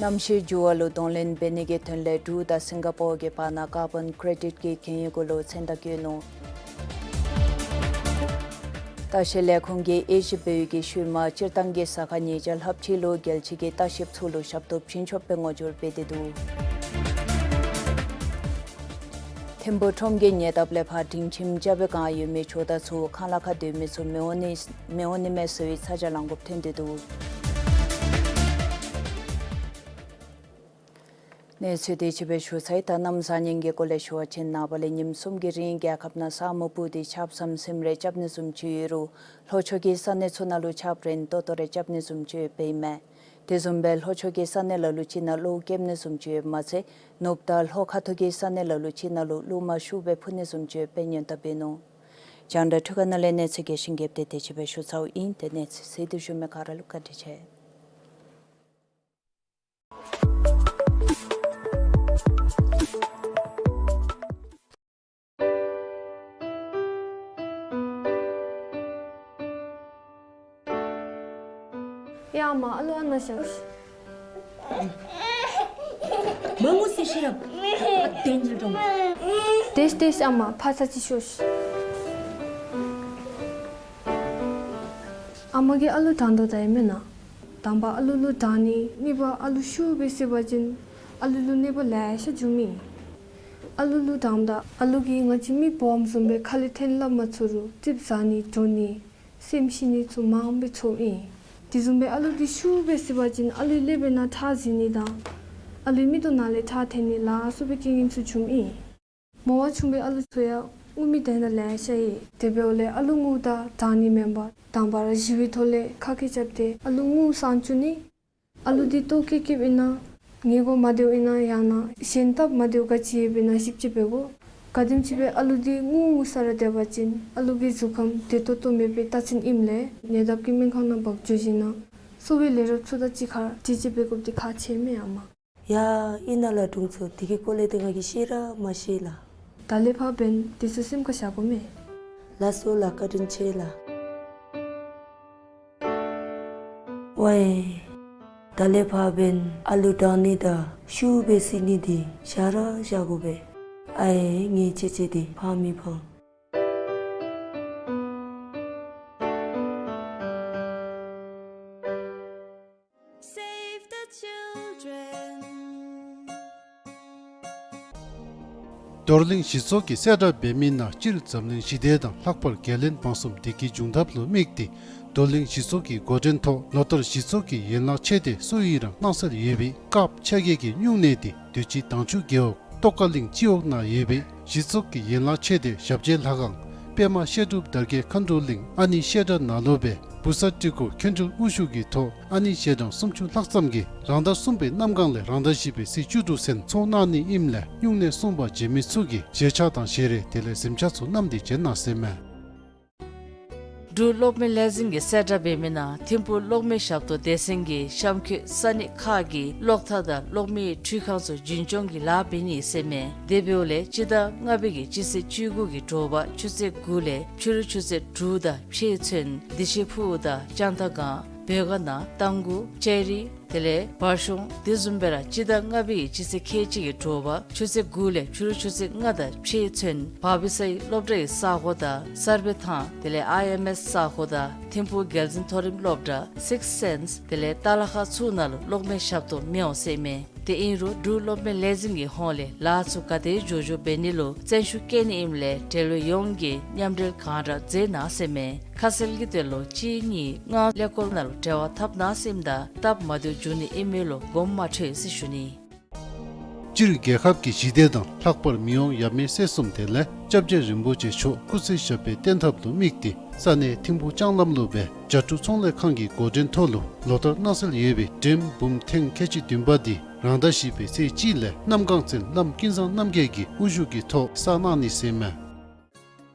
གནམ་གཤིས་འགྱུར་བ་ལུ་གདོང་ལེན་འབད་ནི་གི་དོན་ལས་འབྲུག་དང་སིང་ག་པོར་གྱི་བར་ན་ཀར་བཱོན་ཀེ་རེ་ཌིཊ་གི་གན་ཡོད་གུ་ལུ་མཚན་རྟགས་བཀོད་ནུག། ལྟ་བཤལ་ལས་ཁུངས་ཀྱིས་དབྱེ་ཞིབ་འབད་བའི་གི་ཤུལ་མ་སྤྱིར་བཏང་གི་ཟ་ཁང་ཉིས་བརྒྱ་ལྷགཔ་ཅིག་ལུ་རྒྱལ་སྤྱི་གི་ལྟ་བཤལཔ་ཚུ་ལུ་ཞབས་ཏོག་བྱིན་ཆོགཔ་སྦེ་ངོ་སྦྱོར་འབད་དེ་འདུག། ཐིམ་ཕུག་ཁྲོམ་གྱི་ཉེ་འདབས་ལས་ཕར་སྒྲིང་ཁྱིམ་རྐྱབ་པའི་བསྒང་ཡོད་མི་ཇོ་བདག་ཚུ་ཁང་གླ་ཁར་སྡོད་མི་ཚུ་མི་འོང་ནི་མི་འོང་ནི་མས་ཟེར་བའི་ཚ་གྱང་ལང་དགོཔ་ཐོན་ཏེ་འདུག། གནས་ཚུལ་འདི་ཅིག་སྦེ་ཞུ་ཚར་ཡི། ད་གནམ་གཤིས་ཀྱི་སྐོར་ལས་ཞུ་བ་ཅིན་ནངས་པ་ལས་ཉིནམ་གསུམ་གྱི་རིང་རྒྱལ་ཁབ་ནང་ས་སྨུག་སྤུབས་ཏེ་ཆརཔ་ཟམ་ཟིམ་རེ་རྐྱབ་ནི་བཟུམ་ཅིག་ཡོད་རུང་ལྷོ་ཕྱོགས་ཀྱི་ས་གནས་ཚུ་ནང་ལུ་ཆརཔ་རན་ཏོག་ཏོ་རེ་རྐྱབ་ནི་བཟུམ་ཅིག་ཡོདཔ་ཨིན་མས། དེ་བཟུམ་སྦེ་ལྷོ་ཕྱོགས་ཀྱི་ས་གནས་ལ་ལུ་ཅིག་ནང་གློག་རྐྱབ་ནི་བཟུམ་ཅིག་ཡོདཔ་མ་ཚད་ནུབ་དང་ལྷོ་ཁ་ཐུག་གི་ས་གནས་ལ་ལུ་ཅིག་ནང་ལུ་རླུང་མ་ཤུགས་སྦེ་འཕུ་ནི་བཟུམ་ཅིག་ཡོདཔ་སྦེ་སྔོན་བརྡ་འབད་ནུག། རྒྱང་བསྒྲགས་འཕྲུལ་ཁང་ནང་ལས་གནས་ཚུལ་རྒྱས་ཤིང་རྒྱསཔ་དེ་དེ་ཅིག་སྦེ་ཞུ་ཚརཝ་ཨིན། ཏེ་གནས་ཚུལ་གཟིགས་ཏེ་བཞུགས་མི་ག་ར་ལུ་བཀའ་དྲིན་ཆེ། ཡ་མ་ཨ་ལུ་ཨ་ནཱ་བཞག་ཤིག། མ་ངུ་ཟེར་ཤེས་རབ། ཨ་དེ་འཇིལ་འགྲོ་མ། དེས་དེས་ཨ་མ་ཕར་ཚར་ཅིག་ཤོག་ཤིག། ཨ་མ་གིས་ཨ་ལུ་དྲང་དོ་ད་ཡི་མེན་ན། དང་པ་ཨ་ལུ་ལུ་དྲང་ནི། གཉིས་པ་ཨ་ལུ་ཤུགས་སྦེ་བསད་པ་ཅིན་ཨ་ལུ་ལུ་གནོད་པ་ལེ་ཤ་འབྱུངམ་ཨིན། ཨ་ལུ་ལུ་དྲངམ་ད་ཨ་ལུ་གིས་ང་བཅས་མི་འབོཝ་བཟུམ་སྦེ་ཁ་ལས་འཐེན་སླབ་མ་ཚུགས་རུང་ཙིགཔ་ཟ་ནི་འགྱོ་ནི་སེམས་ཤི་ནི་ཚུ་མངམ་སྦེ་ཚོརཝ་ཨིན། དེ་བཟུམ་སྦེ་ཨ་ལུ་འདི་ཤུགས་སྦེ་བསད་པ་ཅིན་ཨ་ལུའི་ཀླད་པའི་ནང་ཁྲག་འཛིང་ནི་དང་ཨ་ལུའི་མིག་ཏོ་ནང་ལས་ཁྲག་འཐོན་ནི་ལ་སོགས་པའི་རྐྱེན་ངན་ཚུ་འབྱུངམ་ཨིན། མོ་བ་ཆུང་བའི་ཨ་ལུ་ཚུ་ཡང་ངུ་མི་དེ་ནང་ལེ་ཤ་ཡོད། དེ་འབདཝ་ལས་ཨ་ལུ་ངུཝ་ད་དྲང་ནི་མེན་པར་དང་པ་ར་ཞི་བའི་ཐོག་ལས་ཁ་སྐད་རྐྱབ་སྟེ་ཨ་ལུ་ངུ་སངས་བཅུག་ནི། ཨ་ལུ་འདི་ལྟོ་བཀྱེས་བཀྱེསཔ་ཨིན་ན་ཉལ་གོ་མ་བདེཝ་ཨིན་ན་ཡང་ན་གཞན་སྟབས་མ་བདེཝ་ག་ཅི་ཡོདཔ་ཨིན་ན་ཞིབ་དཔྱད་འབད་དགོ། ག་དེམ་ཅིག་སྦེ་ཨ་ལུ་འདི་ངུ་ངུ་ས་ར་སྡོད་པ་ཅིན་ཨ་ལུ་གི་གཟུགས་ཁམས་བདེ་ཏོག་ཏོ་མེད་པའི་རྟགས་མཚན་ཨིནམ་ལས་ཉེ་འདབས་ཀྱི་སྨན་ཁང་ནང་འབག་འགྱོ་ཞིནམ་ན་གསོ་བའི་ལས་རོགསཔ་ཚུ་དང་གཅིག་ཁར་དྲི་དཔྱད་འབད་དགོཔ་འདི་ཁག་ཆེ་མས་ཨ་མ། ཡ་ཨིན་ན་ལགས་དྲུང་འཚོ། དེ་གི་སྐོར་ལས་ཏེ་ང་གིས་ཤེས་ར་མ་ཤེས་ལགས། ད་ལས་ཕར་འབདན་དེ་ཚུ་སེམས་ཁར་བཞག་དགོ་མས། ལགས་སོ་ལགས། བཀའ་དྲིན་ཆེ་ལགས། ཝའེ། ད་ལས་ཕར་འབདན་ཨ་ལུ་དྲང་ནི་དང་ཤུགས་སྦེ་བསད་ནི་འདི་བཞག་ར་བཞག་དགོ་པས། ཨའེ་ངེའི་ཅེ་ཅེ་འདི་ཕངས་མི་ཕངས། Save the children. རྡོར་གླིང་གཞི་ཚོགས་ཀྱིས་གསལ་བསྒྲགས་འབད་མི་ནང་སྤྱིར་འཛམ་གླིང་ཞི་བདེ་དང་ལྷག་པར་རྒྱལ་བློན་འབངས་གསུམ་བདེ་སྐྱིད་འབྱུང་ཐབས་ལུ་དམིགས་ཏེ་རྡོར་གླིང་གཞི་ཚོགས་ཀྱི་འགོ་འདྲེན་ཐོག་ལོ་ལྟར་གཞི་ཚོགས་ཀྱི་ཡན་ལག་ཆེ་སྡེ་སུ་ཡི་རང་གནང་སར་ཡོད་པའི་སྐབས་ཆ་ག་གི་སྨྱུང་གནས་འདི་དུས་ཅི་དྭངས་ཆུ་རྒེད་འོག་ཏོག་དཀར་གླིང་སྤྱི་འོག་ནང་ཡོད་པའི་གཞི་ཚོགས་ཀྱི་ཡན་ལག་ཆེ་སྡེ་ཞབས་རྗེས་ལྷ་ཁང་པདྨ་བཤད་སྒྲུབ་དར་རྒྱས་མཁའ་འགྲོ་གླིང་ཨ་ནི་བཤད་གྲྭ་ནང་ལུ་སྦེ་བུ་གསར་སྤྲུལ་སྐུ་མཁན་སྤྲུལ་དབུ་བཞུགས་ཀྱི་ཐོག་ཨ་ནི་ཞལ་གྲངས་སུམ་ཅུ་ལྷག་ཙམ་གྱིས་རང་ཟླ་གསུམ་པའི་གནམ་གང་ལས་རང་ཟླ་བཞི་པའི་ཚེས་བཅུ་དྲུག་ཚུན་ཚོགས་གནང་ནི་ཨིནམ་ལས་སྨྱུང་གནས་སྲུང་བར་བྱོན་མི་ཚུ་གིས་བཞེས་ཆས་དང་བཞེས་རས་དེ་ལས་གཟིམ་ཆས་ཚུ་བསྣམས་ཏེ་བྱོན་གནང་ཟེར་མས། འབྲུག་གློག་མེ་ལས་འཛིན་གྱིས་གསལ་བསྒྲགས་འབད་མི་ནང་ཐིམ་ཕུག་གློག་མེ་ཞབས་ཏོག་སྡེ་ཚན་གྱིས་གཤམ་འཁོད་ས་གནས་ཁག་གི་གློག་ཐག་དང་གློག་མེའི་འཕྲུལ་ཁང་ཚུ་རྒྱུན་སྐྱོང་གི་ལཱ་འབད་ནི་ཟེར་མས། དེ་འབདཝ་ལས་སྤྱི་ཟླ་ལྔ་པའི་གི་སྤྱི་ཚེས་བཅུ་དགུ་གི་དྲོ་པ་ཆུ་ཚོད་དགུ་ལས་ཕྱི་རུ་ཆུ་ཚོད་དྲུག་དང་ཕྱེད་ཚུན་བདེ་ཆེན་ཕུག་དང་ལྕང་ཐང་སྒང་བོད་དགའ་ན་རྟ་མགོ་ལྕགས་རི་དེ་ལས་བར་གཞུང་དེ་བཟུམ་སྦེ་ར་སྤྱི་ཟླ་ལྔ་པའི་གི་སྤྱི་ཚེས་ཁལ་གཅིག་གི་དྲོ་པ་ཆུ་ཚོད་དགུ་ལས་ཕྱི་རུ་ཆུ་ཚོད་ལྔ་དང་ཕྱེད་ཚུན་བར་པི་སའི་སློབ་གྲྭའི་ས་གོ་དང་གསར་སྦས་ཐང་དེ་ལས་ཨའི་ཨེམ་ཨེས་ས་གོ་དང་ཐིམ་ཕུག་རྒྱལ་འཛིན་མཐོ་རིམ་སློབ་གྲྭ་སིགསི་སེནསི་དེ་ལས་ཏ་ལ་ཁ་ཚུ་ནང་ལུ་གློག་མེ་ཞབས་ཏོག་མི་འོང་ཟེར་མས། དེ་ཨིན་རུང་འབྲུག་གློག་མེ་ལས་འཛིན་གྱི་ཧོངས་ལས་ལཱ་ཚུ་ག་དེ་མགྱོགས་མགྱོགས་འབད་ནི་ལུ་བརྩོན་ཤུགས་བསྐྱེད་ནི་ཨིནམ་ལས་འབྲེལ་ཡོད་ཡོངས་ཀྱིས་མཉམ་འབྲེལ་གང་དྲག་མཛད་གནང་ཟེར་མས། ཁ་གསལ་གྱི་དོན་ལུ་གཅིག་གཉིས་ལྔ་ཀླད་ཀོར་ནང་ལུ་འབྲེལ་བ་འཐབ་གནང་ཟེར་ཨིནམ་ད་སྟབས་མ་བདེཝ་འབྱུང་ནི་ཨིན་མི་ལུ་དགོངསམ་མ་ཁྲེལ་ཟེར་ཞུ་ནི། སྤྱིར་རྒྱལ་ཁབ་ཀྱི་ཞི་བདེ་དང་ལྷག་པར་མི་དབང་ཡབ་མེས་སྲས་གསུམ་དེ་ལས་སྐྱབས་རྗེ་རིན་པོ་ཆེ་མཆོག་སྐུ་ཚེ་ཞབས་པད་བརྟན་ཐབས་ལུ་དམིགས་ཏེ་ས་གནས་ཐིམ་ཕུག་ལྕང་ལམ་ལུ་སྦེ་བྱ་འབྲུག་ཚོང་ལས་ཁང་གི་འགོ་འདྲེན་ཐོག་ལུ་ལོ་ལྟར་གནང་སྲོལ་ཡོད་པའི་འགྲེམས་འབུམ་ཐེངས་ཁལ་གཅིག་བདུན་པ་འདི་རང་ཟླ་བཞི་པའི་ཚེས་གཅིག་ལས་གནམ་གང་བཙན་བླམ་ཀུན་བཟང་རྣམ་རྒྱལ་གྱི་དབུ་བཞུགས་ཀྱི་ཐོག་བསགས་གནང་ནི་ཟེར་མས།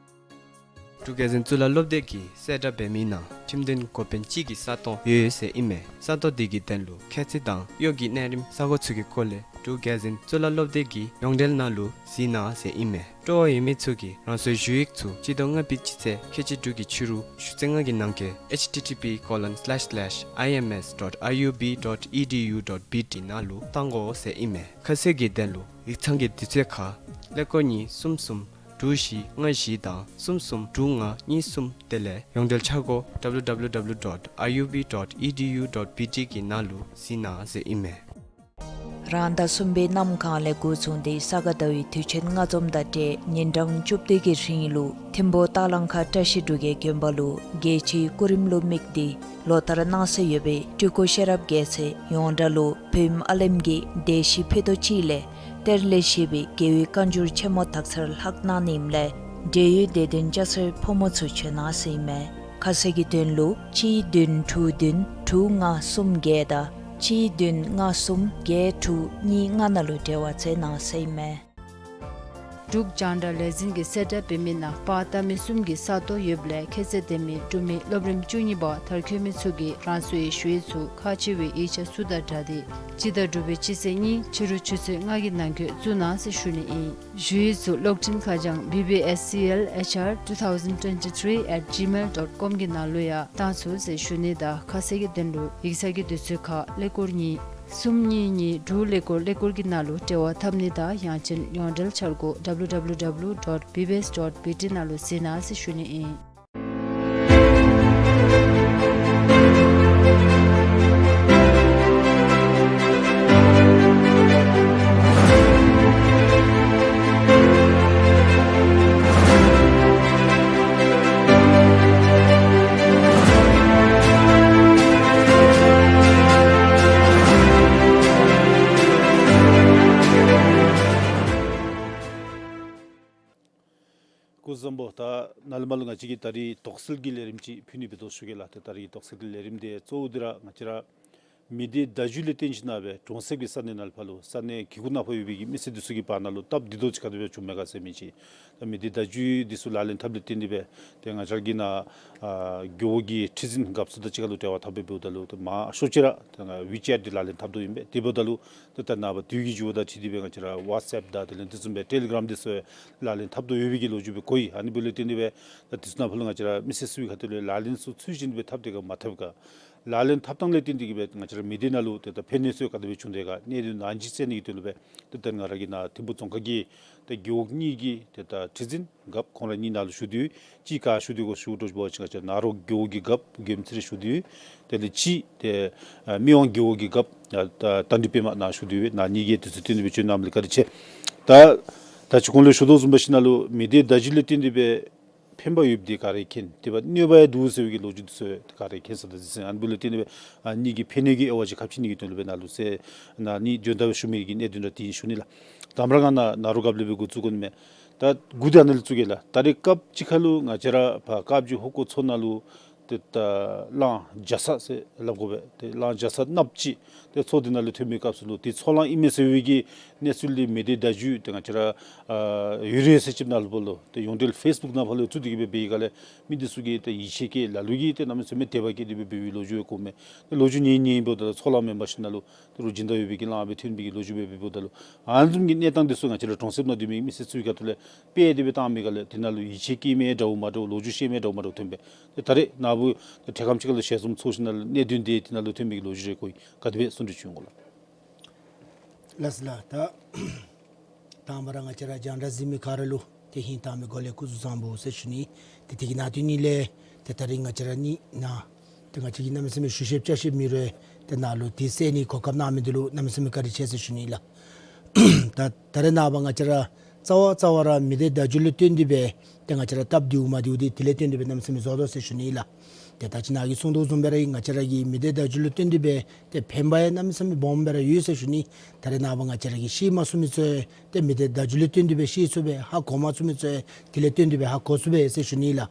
འབྲུག་རྒྱལ་འཛིན་གཙུག་ལག་སློབ་སྡེ་གིས་གསལ་བསྒྲགས་འབད་མི་ནང་ཁྲིམས་དོན་འགོ་དཔོན་གཅིག་གི་ས་སྟོང་ཡོད་ཡོད་ཟེར་ཨིན་མས། ས་སྟོང་འདི་གི་དོན་ལུ་ཁྱད་ཚད་དང་གཡོག་གི་གནས་རིམ་ས་གོ་ཚུ་གི་སྐོར་ལས་འབྲུག་རྒྱལ་འཛིན་གཙུག་ལག་སློབ་སྡེ་གི་ཡོངས་འབྲེལ་ནང་ལུ་གཟིགས་གནང་ཟེར་ཨིན་མས། སྤྲོ་བ་ཡོད་མི་ཚུ་གིས་རང་སོའི་ཞུ་ཡིག་ཚུ་སྤྱི་ཟླ་ལྔ་པའི་སྤྱི་ཚེས་ཁལ་གཅིག་དྲུག་གི་ཕྱི་རུ་ཆུ་ཚོད་ལྔ་གི་ནང་འཁོད་ཨེཆ་ཊི་ཊི་པི་ཀོ་ལོན་སི་ལེཤ་སི་ལེཤ་ཨའི་ཨེམ་ཨེསི་ཌོཊ་ཨའི་ཡུ་བི་ཌོཊ་ཨི་ཌི་ཡུ་ཌོཊ་བི་ཊི་ནང་ལུ་གཏང་དགོ་ཟེར་ཨིན་མས། ཁ་གསལ་གྱི་དོན་ལུ་ཡིག་ཚང་གི་དུས་ཚོད་ཁར་ཀླད་ཀོར་གཉིས་གསུམ་གསུམ་དྲུག་བཞི་ལྔ་བཞི་དང་གསུམ་གསུམ་དྲུག་ལྔ་གཉིས་གསུམ་དེ་ལས་ཡོངས་འབྲེལ་འཆར་སྒོ་ཌབ་ལུ་ཌབ་ལུ་ཌབ་ལུ་ཌོཊ་ཨའི་ཡུ་བི་ཌོཊ་ཨི་ཌི་ཡུ་ཌོཊ་བི་ཊི་གི་ནང་ལུ་གཟིགས་གནང་ཟེར་ཨིན་མས། རང་ཟླ་གསུམ་པའི་གནམ་གང་ལས་འགོ་བཟུང་སྟེ་ས་ག་ཟླ་བའི་དུས་ཆེན་ལྔ་འཛོམས་དང་འབྲེལ་ཉིན་གྲངས་བཅུ་བདུན་གྱི་རིང་ལུ་ཐིམ་ཕུག་སྟག་ལང་ཁ་བཀྲ་ཤིས་འབྲུག་རྒྱལ་དགོན་པ་ལུ་རྒྱལ་སྤྱིའི་སྐུ་རིམ་ལུ་དམིགས་ཏེ་ལོ་ལྟར་གནང་སྲོལ་ཡོད་པའི་སྤྲུལ་སྐུ་ཤེས་རབ་རྒྱལ་མཚན་ཡོངས་གྲགས་ལུ་བོད་ཨམ་ཨ་ལེམ་གྱི་སྡེ་བཞི་ཕུད་རྡོག་གཅིག་ལས་གཏེར་ལས་བཞེས་པའི་རྒྱལ་བའི་བཀའ་འགྱུར་ཆེན་མོ་དག་ཚར་ལྷག་གནང་ནི་ཨིནམ་ལས་འབྲེལ་ཡོད་སྡེ་ཚན་སྐྱ་སེར་ཕོ་མོ་ཚུ་བྱོན་གནང་ཟེར་ཨིན་མས། ཁ་གསལ་གྱི་དོན་ལུ་གཅིག་བདུན་དྲུག་བདུན་དྲུག་ལྔ་གསུམ་བརྒྱད་དང་གཅིག་བདུན་ལྔ་གསུམ་བརྒྱད་དྲུག་གཉིས་ལྔ་ནང་ལུ་འབྲེལ་བ་མཛད་གནང་ཟེར་ཨིན་མས། འབྲུག་རྒྱང་བསྒྲགས་ལས་འཛིན་གྱིས་གསལ་བསྒྲགས་འབད་མི་ནང་པར་བཏབ་མི་གསུམ་གྱི་ས་སྟོང་ཡོདཔ་ལས་ཁྱད་ཚད་ལྡན་མི་འབྲུག་མི་སློབ་རིམ་བཅུ་གཉིས་པ་མཐར་འཁྱོལ་མི་ཚུ་གིས་རང་སོའི་ཞུ་ཡིག་ཚུ་ཁག་ཆེ་བའི་ཡིག་ཆ་ཚུ་དང་སྦྲགས་ཏེ་སྤྱི་ཟླ་དྲུག་པའི་སྤྱི་ཚེས་གཉིས་ཕྱི་རུ་ཆུ་ཚོད་ལྔ་གི་ནང་འཁོད་བཙུགས་གནང་ཟེར་ཞུ་ནི་ཨིན། ཞུ་ཡིག་ཚུ་གློག་འཕྲིན་ཁ་བྱང་B B S C L H R two thousand twenty-three at gmail dot com གི་ནང་ལུ་ཡང་བཏང་ཚུགས་ཟེར་ཞུ་ནི་དང་ཁ་གསལ་གྱི་དོན་ལུ་ཡིག་ཚང་གི་དུས་ཚོད་ཁར་ཀླད་ཀོར་གཉིས་གསུམ་གཉིས་གཉིས་དྲུག་ཀླད་ཀོར་ཀླད་ཀོར་གྱི་ནང་ལུ་འབྲེལ་བ་འཐབ་ནི་དང་ཡང་ཅིན་ཡོངས་འབྲེལ་འཆར་སྒོ་W W W dot B B S dot B T ནང་ལུ་གཟིགས་གནང་ཟེར་ཞུ་ནི་ཨིན། སྐུ་གཟུགས་བཟང་པོ། ད་ནཱ་ལས་མར་ལུ་ང་བཅས་ཀྱིས་ད་རིས་དོགས་སེལ་གྱི་ལས་རིམ་ཅིག་ཕུལ་ནི་འབད་དོ་ཞུ་གེ་ལགས། ཏེ་ད་རིས་དོགས་སེལ་གྱི་ལས་རིམ་འདི་གཙོ་བོ་འདི་ར་ང་བཅས་ར་མི་སྡེ་བརྡ་བརྒྱུད་ལས་བརྟེན་ཞིན་ན་སྦེ་གྲོང་གསེབ་ཀྱི་ས་གནས་ནང་ལུ་ཕར་ལུ་ས་གནས་གི་གུ་ནང་ཕར་ཡོད་པའི་གི་མི་སེར་འདི་ཚུ་གི་བར་ན་ལུ་སྟབས་བདེ་ཏོག་ཅིག་ག་དེ་སྦེ་བྱུངམ་མས་ག་ཟེར་མི་ཅིག། ད་མི་སྡེ་བརྡ་བརྒྱུད་འདི་ཚུ་ལག་ལེན་འཐབ་ལས་བརྟེན་ཏེ་སྦེ་ཏེ་ང་བཅས་ཀྱི་ནཱ་ཨ་རྒེད་འོག་གི་ཁྲི་འཛིན་རྒཔོ་ཚུ་དང་གཅིག་ཁར་ལུ་འབྲེལ་བ་འཐབ་སྦེ་འབདཝ་ད་ལུ་ཏེ་མང་ཤོས་ཅིག་ར་ཏེ་ང་ཝི་ཅེཊ་འདི་ལག་ལེན་འཐབ་དོ་ཨིན་པས། དེ་འབདཝ་ད་ལུ་ཏེ་ད་ནངས་པ་དུས་ཀྱི་འགྱུར་བ་དང་འཁྲིལ་ཏེ་སྦེ་ང་བཅས་ར་ཝཊས་ཨེཔ་དང་དེ་ལས་དེ་བཟུམ་སྦེ་ཊེ་ལི་གརམ་འདི་ཚུ་ལག་ལེན་འཐབ་དོ་ཡོད་པའི་གི་ལོ་རྒྱུས་སྦེ་གོ་ཡི། ཨ་ནི་འབདཝ་ལས་བརྟེན་ཏེ་སྦེ་ད་དེ་ཚུ་ནང་ཕར་ལུ་ང་བཅས་ར་མི་སེར་ཚུ་གི་ཁ་ཐུག་ལས་ལག་ལེན་ཚུ་ཚུལ་བཞིན་སྦེ་འཐབ་དེས་ག་མ་འཐབ་ག། ལག་ལེན་འཐབ་ཐངས་ལས་བརྟེན་ཏེ་གི་སྦེ་ང་བཅས་ར་མི་སྡེ་ནང་ལུ་ཏེ་ད་ཕན་གནོད་ཚུ་ག་དེ་སྦེ་བྱུང་དེས་ག་གནད་དོན་ནང་ཅིག་གསན་ནི་གི་དོན་ལུ་སྦེ་ཏེ་ད་ང་ར་གི་ནཱ་ཐིམ་ཕུ་རྫོང་ཁག་གི་ཏེ་རྒེད་འོག་གཉིས་ཀྱི་ཏེ་ད་ཁྲི་འཛིན་རྒཔོ་ཁོང་ར་གཉིས་ནཱ་ལུ་བཞུགས་ཏེ་ཡོད། གཅིག་ག་བཞུགས་ཏེ་གོ་ཞུ་དོ་བཟུམ་ཅིག་ང་བཅས་ར་ནཱ་རོ་རྒེད་འོག་གི་རྒཔོ་དགེ་འོག་ཚེ་རིང་བཞུགས་ཏེ་ཡོད། དེ་ལས་གཅིག་ཏེ་ཨ་སྨད་ཝང་རྒེད་འོག་གི་རྒཔོ་ཨ་ད་རྟ་མགྲིན་པདྨ་ནཱ་བཞུགས་ཏེ་ཡོད། ནཱ་གཉིས་ཀྱིས་དུས་ཚོད་བཏོན་ཏེ་སྦེ་བྱོན་གནངམ་ལས་བཀའ་དྲིན་ཆེ། ད་ད་ཅི་གོང་ལུ་ཞུ་དོ་བཟུམ་འབད་ཞིན་ན་ལུ་མི་སྡེ་བརྡ་བརྒྱུད་ལས་བརྟེན་ཏེ་སྦེ་ཕན་པ་ཡོདཔ་འདི་ག་ར་མཁྱེན། དེ་འབདཝ་གནོད་པ་ཡང་འདུག་ཟེར་བའི་གི་ལོ་རྒྱུས་འདི་ཚུ་ག་ར་མཁྱེན་ས་ད་ཟེར་ཨིན། ཨ་ནི་འབདཝ་ལས་བརྟེན་ཏེ་སྦེ་ཨ་ནི་གི་ཕན་གནོད་ཀྱི་དབྱེ་བ་ཅིག་ཁ་ཕྱེ་ནི་གི་དོན་ལུ་སྦེ་ནཱ་ལུ་ཟེར་ནཱ་ནི་འཇོན་ཐང་སྦེ་ཞུ་མི་གི་གནད་དོན་ར་དེ་ཨིན་ཞུ་ནི་ལགས། དང་པ་ར་ང་ནཱ་ནཱ་རོ་རྒཔོ་ལས་སྦེ་འགོ་བཙུགས་དགོ་ནི་མས། ད་འགོ་འདི་ཨ་ནཱ་ལས་བཙུགས་གེ་ལགས། ད་རེས་སྐབས་ཅིག་ཁར་ལུ་ང་བཅས་ར་ཕར་དཀར་སྦྱོར་ཧོ་ཀོ་མཚོ་ནང་ལུ་ ཏེ་ད་གླང་རྒྱ་ཚ་ཟེར་སླབ་དགོ་པས། ཏེ་གླང་རྒྱ་ཚ་གནགཔོ་ཅིག་ཏེ་མཚོ་འདི་ནང་ལུ་ཐོན་པའི་སྐབས་སུ་ལུ་ཏེ་མཚོ་གླང་ཨིན་མས་ཟེར་བའི་གི་གནས་ཚུལ་འདི་མི་སྡེ་བརྡ་བརྒྱུད་ཏེ་ང་བཅས་ར་ཨ་ཡུ་རེ་ཟེར་ཅིག་ནང་ལུ་འབོ་ལོ་ཏེ་ཡོངས་འབྲེལ་ཕེསི་བུཀ་ནང་ཕར་ལུ་བཙུགས་ཏེ་གི་སྦེ་འབད་བའི་སྒང་ལས་མི་འདི་ཚུ་གིས་ཏེ་ཡིད་ཆེས་བསྐྱེད་ལ་ལུ་གིས་ཏེ་གནམ་མེད་ས་མེད་དད་པ་བསྐྱེད་དེ་སྦེ་འབད་བའི་ལོ་རྒྱུས་ཡང་གོཝ་མས། ཏེ་ལོ་རྒྱུས་ཉན་ཉན་འབདཝ་ད་ལུ་མཚོ་གླང་མེན་པར་ཞིན་ན་ལུ་ཏེ་རོགས་སྦྱིན་བདག་ཡོད་པའི་གི་གླང་སྦེ་ཐོན་པའི་གི་ལོ་རྒྱུས་སྦེ་འབདཝ་ད་ལུ་ཨ་ནི་བཟུམ་གྱི་གནས་སྟངས་འདི་ཚུ་ང་བཅས་ར་གྲོང་གསེབ་ནང་སྡོད་མི་མི་སེར་ཚུ་གི་ཁ་ཐུག་ལས་དཔེ་དེ་སྦེ་བཏང་མི་སྒང་ལས་དེ་ནང་ལུ་ཡིད་ཆེས་བསྐྱེད་མི་འདྲཝ་མ་འདྲཝ་ལོ་རྒྱུས་བཤད་མི་འདྲཝ་མ་འདྲཝ་ཐོན་པས། ཏེ་ད་རེས་ནངས་པ་ཏེ་ཐེངས་ཁམས་ཅིག་ཁ་ལུ་ཞལ་འཛོམས་ཚོགས་ཞིན་ན་ལུ་གནད་དོན་འདི་དེ་ནང་ལུ་ཐོན་པའི་གི་ལོ་རྒྱུས་རེ་གོ་ཡི། ག་དེ་སྦེ་གསུང་གྲོས་ཅིག་འོང་གོ་ལགས། ལགས་སོ་ལགས། ད་དང་པ་ར་ང་བཅས་ར་རྒྱང་བསྒྲགས་གཟིགས་མི་ག་ར་ལུ་ཏེ་ཧིང་དྭངས་མའི་སྒོ་ལས་སྐུ་གཟུགས་བཟང་པོ་ཟེར་ཞུ་ནི། ཏེ་དེ་གི་ནང་དོན་ནི་ལས་ཏེ་ད་རིས་ང་བཅས་ར་གཉིས་ནཱ་ཏེ་ང་བཅས་ཀྱིས་གནམ་མེད་ས་མེད་ཞུ་ཤེསཔ་བཅའ་ཤེསཔ་མེད་རུང་ཏེ་ནཱ་ལུ་ཏེ་གསན་ནིའི་གོ་སྐབས་གནང་མི་འདི་ལུ་གནམ་མེད་ས་མེད་བཀའ་དྲིན་ཆེ་ཟེར་ཞུ་ནི་ལགས། ད་ད་རེས་ནངས་པ་ང་བཅས་ར་རྩ་བ་རྩ་བ་ར་མི་སྡེ་བརྡ་བརྒྱུད་ལུ་བརྟེན་ཏེ་སྦེ་ཏེ་ང་བཅས་ར་སྟབས་བདེཝ་མ་བདེཝ་འདི་དེ་ལས་བརྟེན་ཏེ་སྦེ་གནམ་མེད་ས་མེད་བཟོ་དོ་ཟེར་ཞུ་ནི་ལགས། ཏེ་ད་ཅི་ནཱ་གིས་གསུང་དོ་བཟུམ་སྦེ་ར་ང་བཅས་ར་གི་མི་སྡེ་བརྡ་བརྒྱུད་ལུ་བརྟེན་ཏེ་སྦེ་ཏེ་ཕན་པ་ཡང་གནམ་མེད་ས་མེད་སྦོམ་སྦེ་ར་ཡོད་ཟེར་ཞུ་ནི། ད་རེས་ནངས་པ་ང་བཅས་ར་གིས་ཤེས་མ་ཚུགས་མི་ཚུ་ཏེ་མི་སྡེ་བརྡ་བརྒྱུད་ལུ་བརྟེན་ཏེ་སྦེ་ཤེས་ཚུགས་པས། ཧ་གོ་མ་ཚུགས་མི་ཚུ་ཡང་དེ་ལས་བརྟེན་ཏེ་སྦེ་ཧ་གོ་ཚུགས་པས་ཟེར་ཞུ་ནི་ལགས།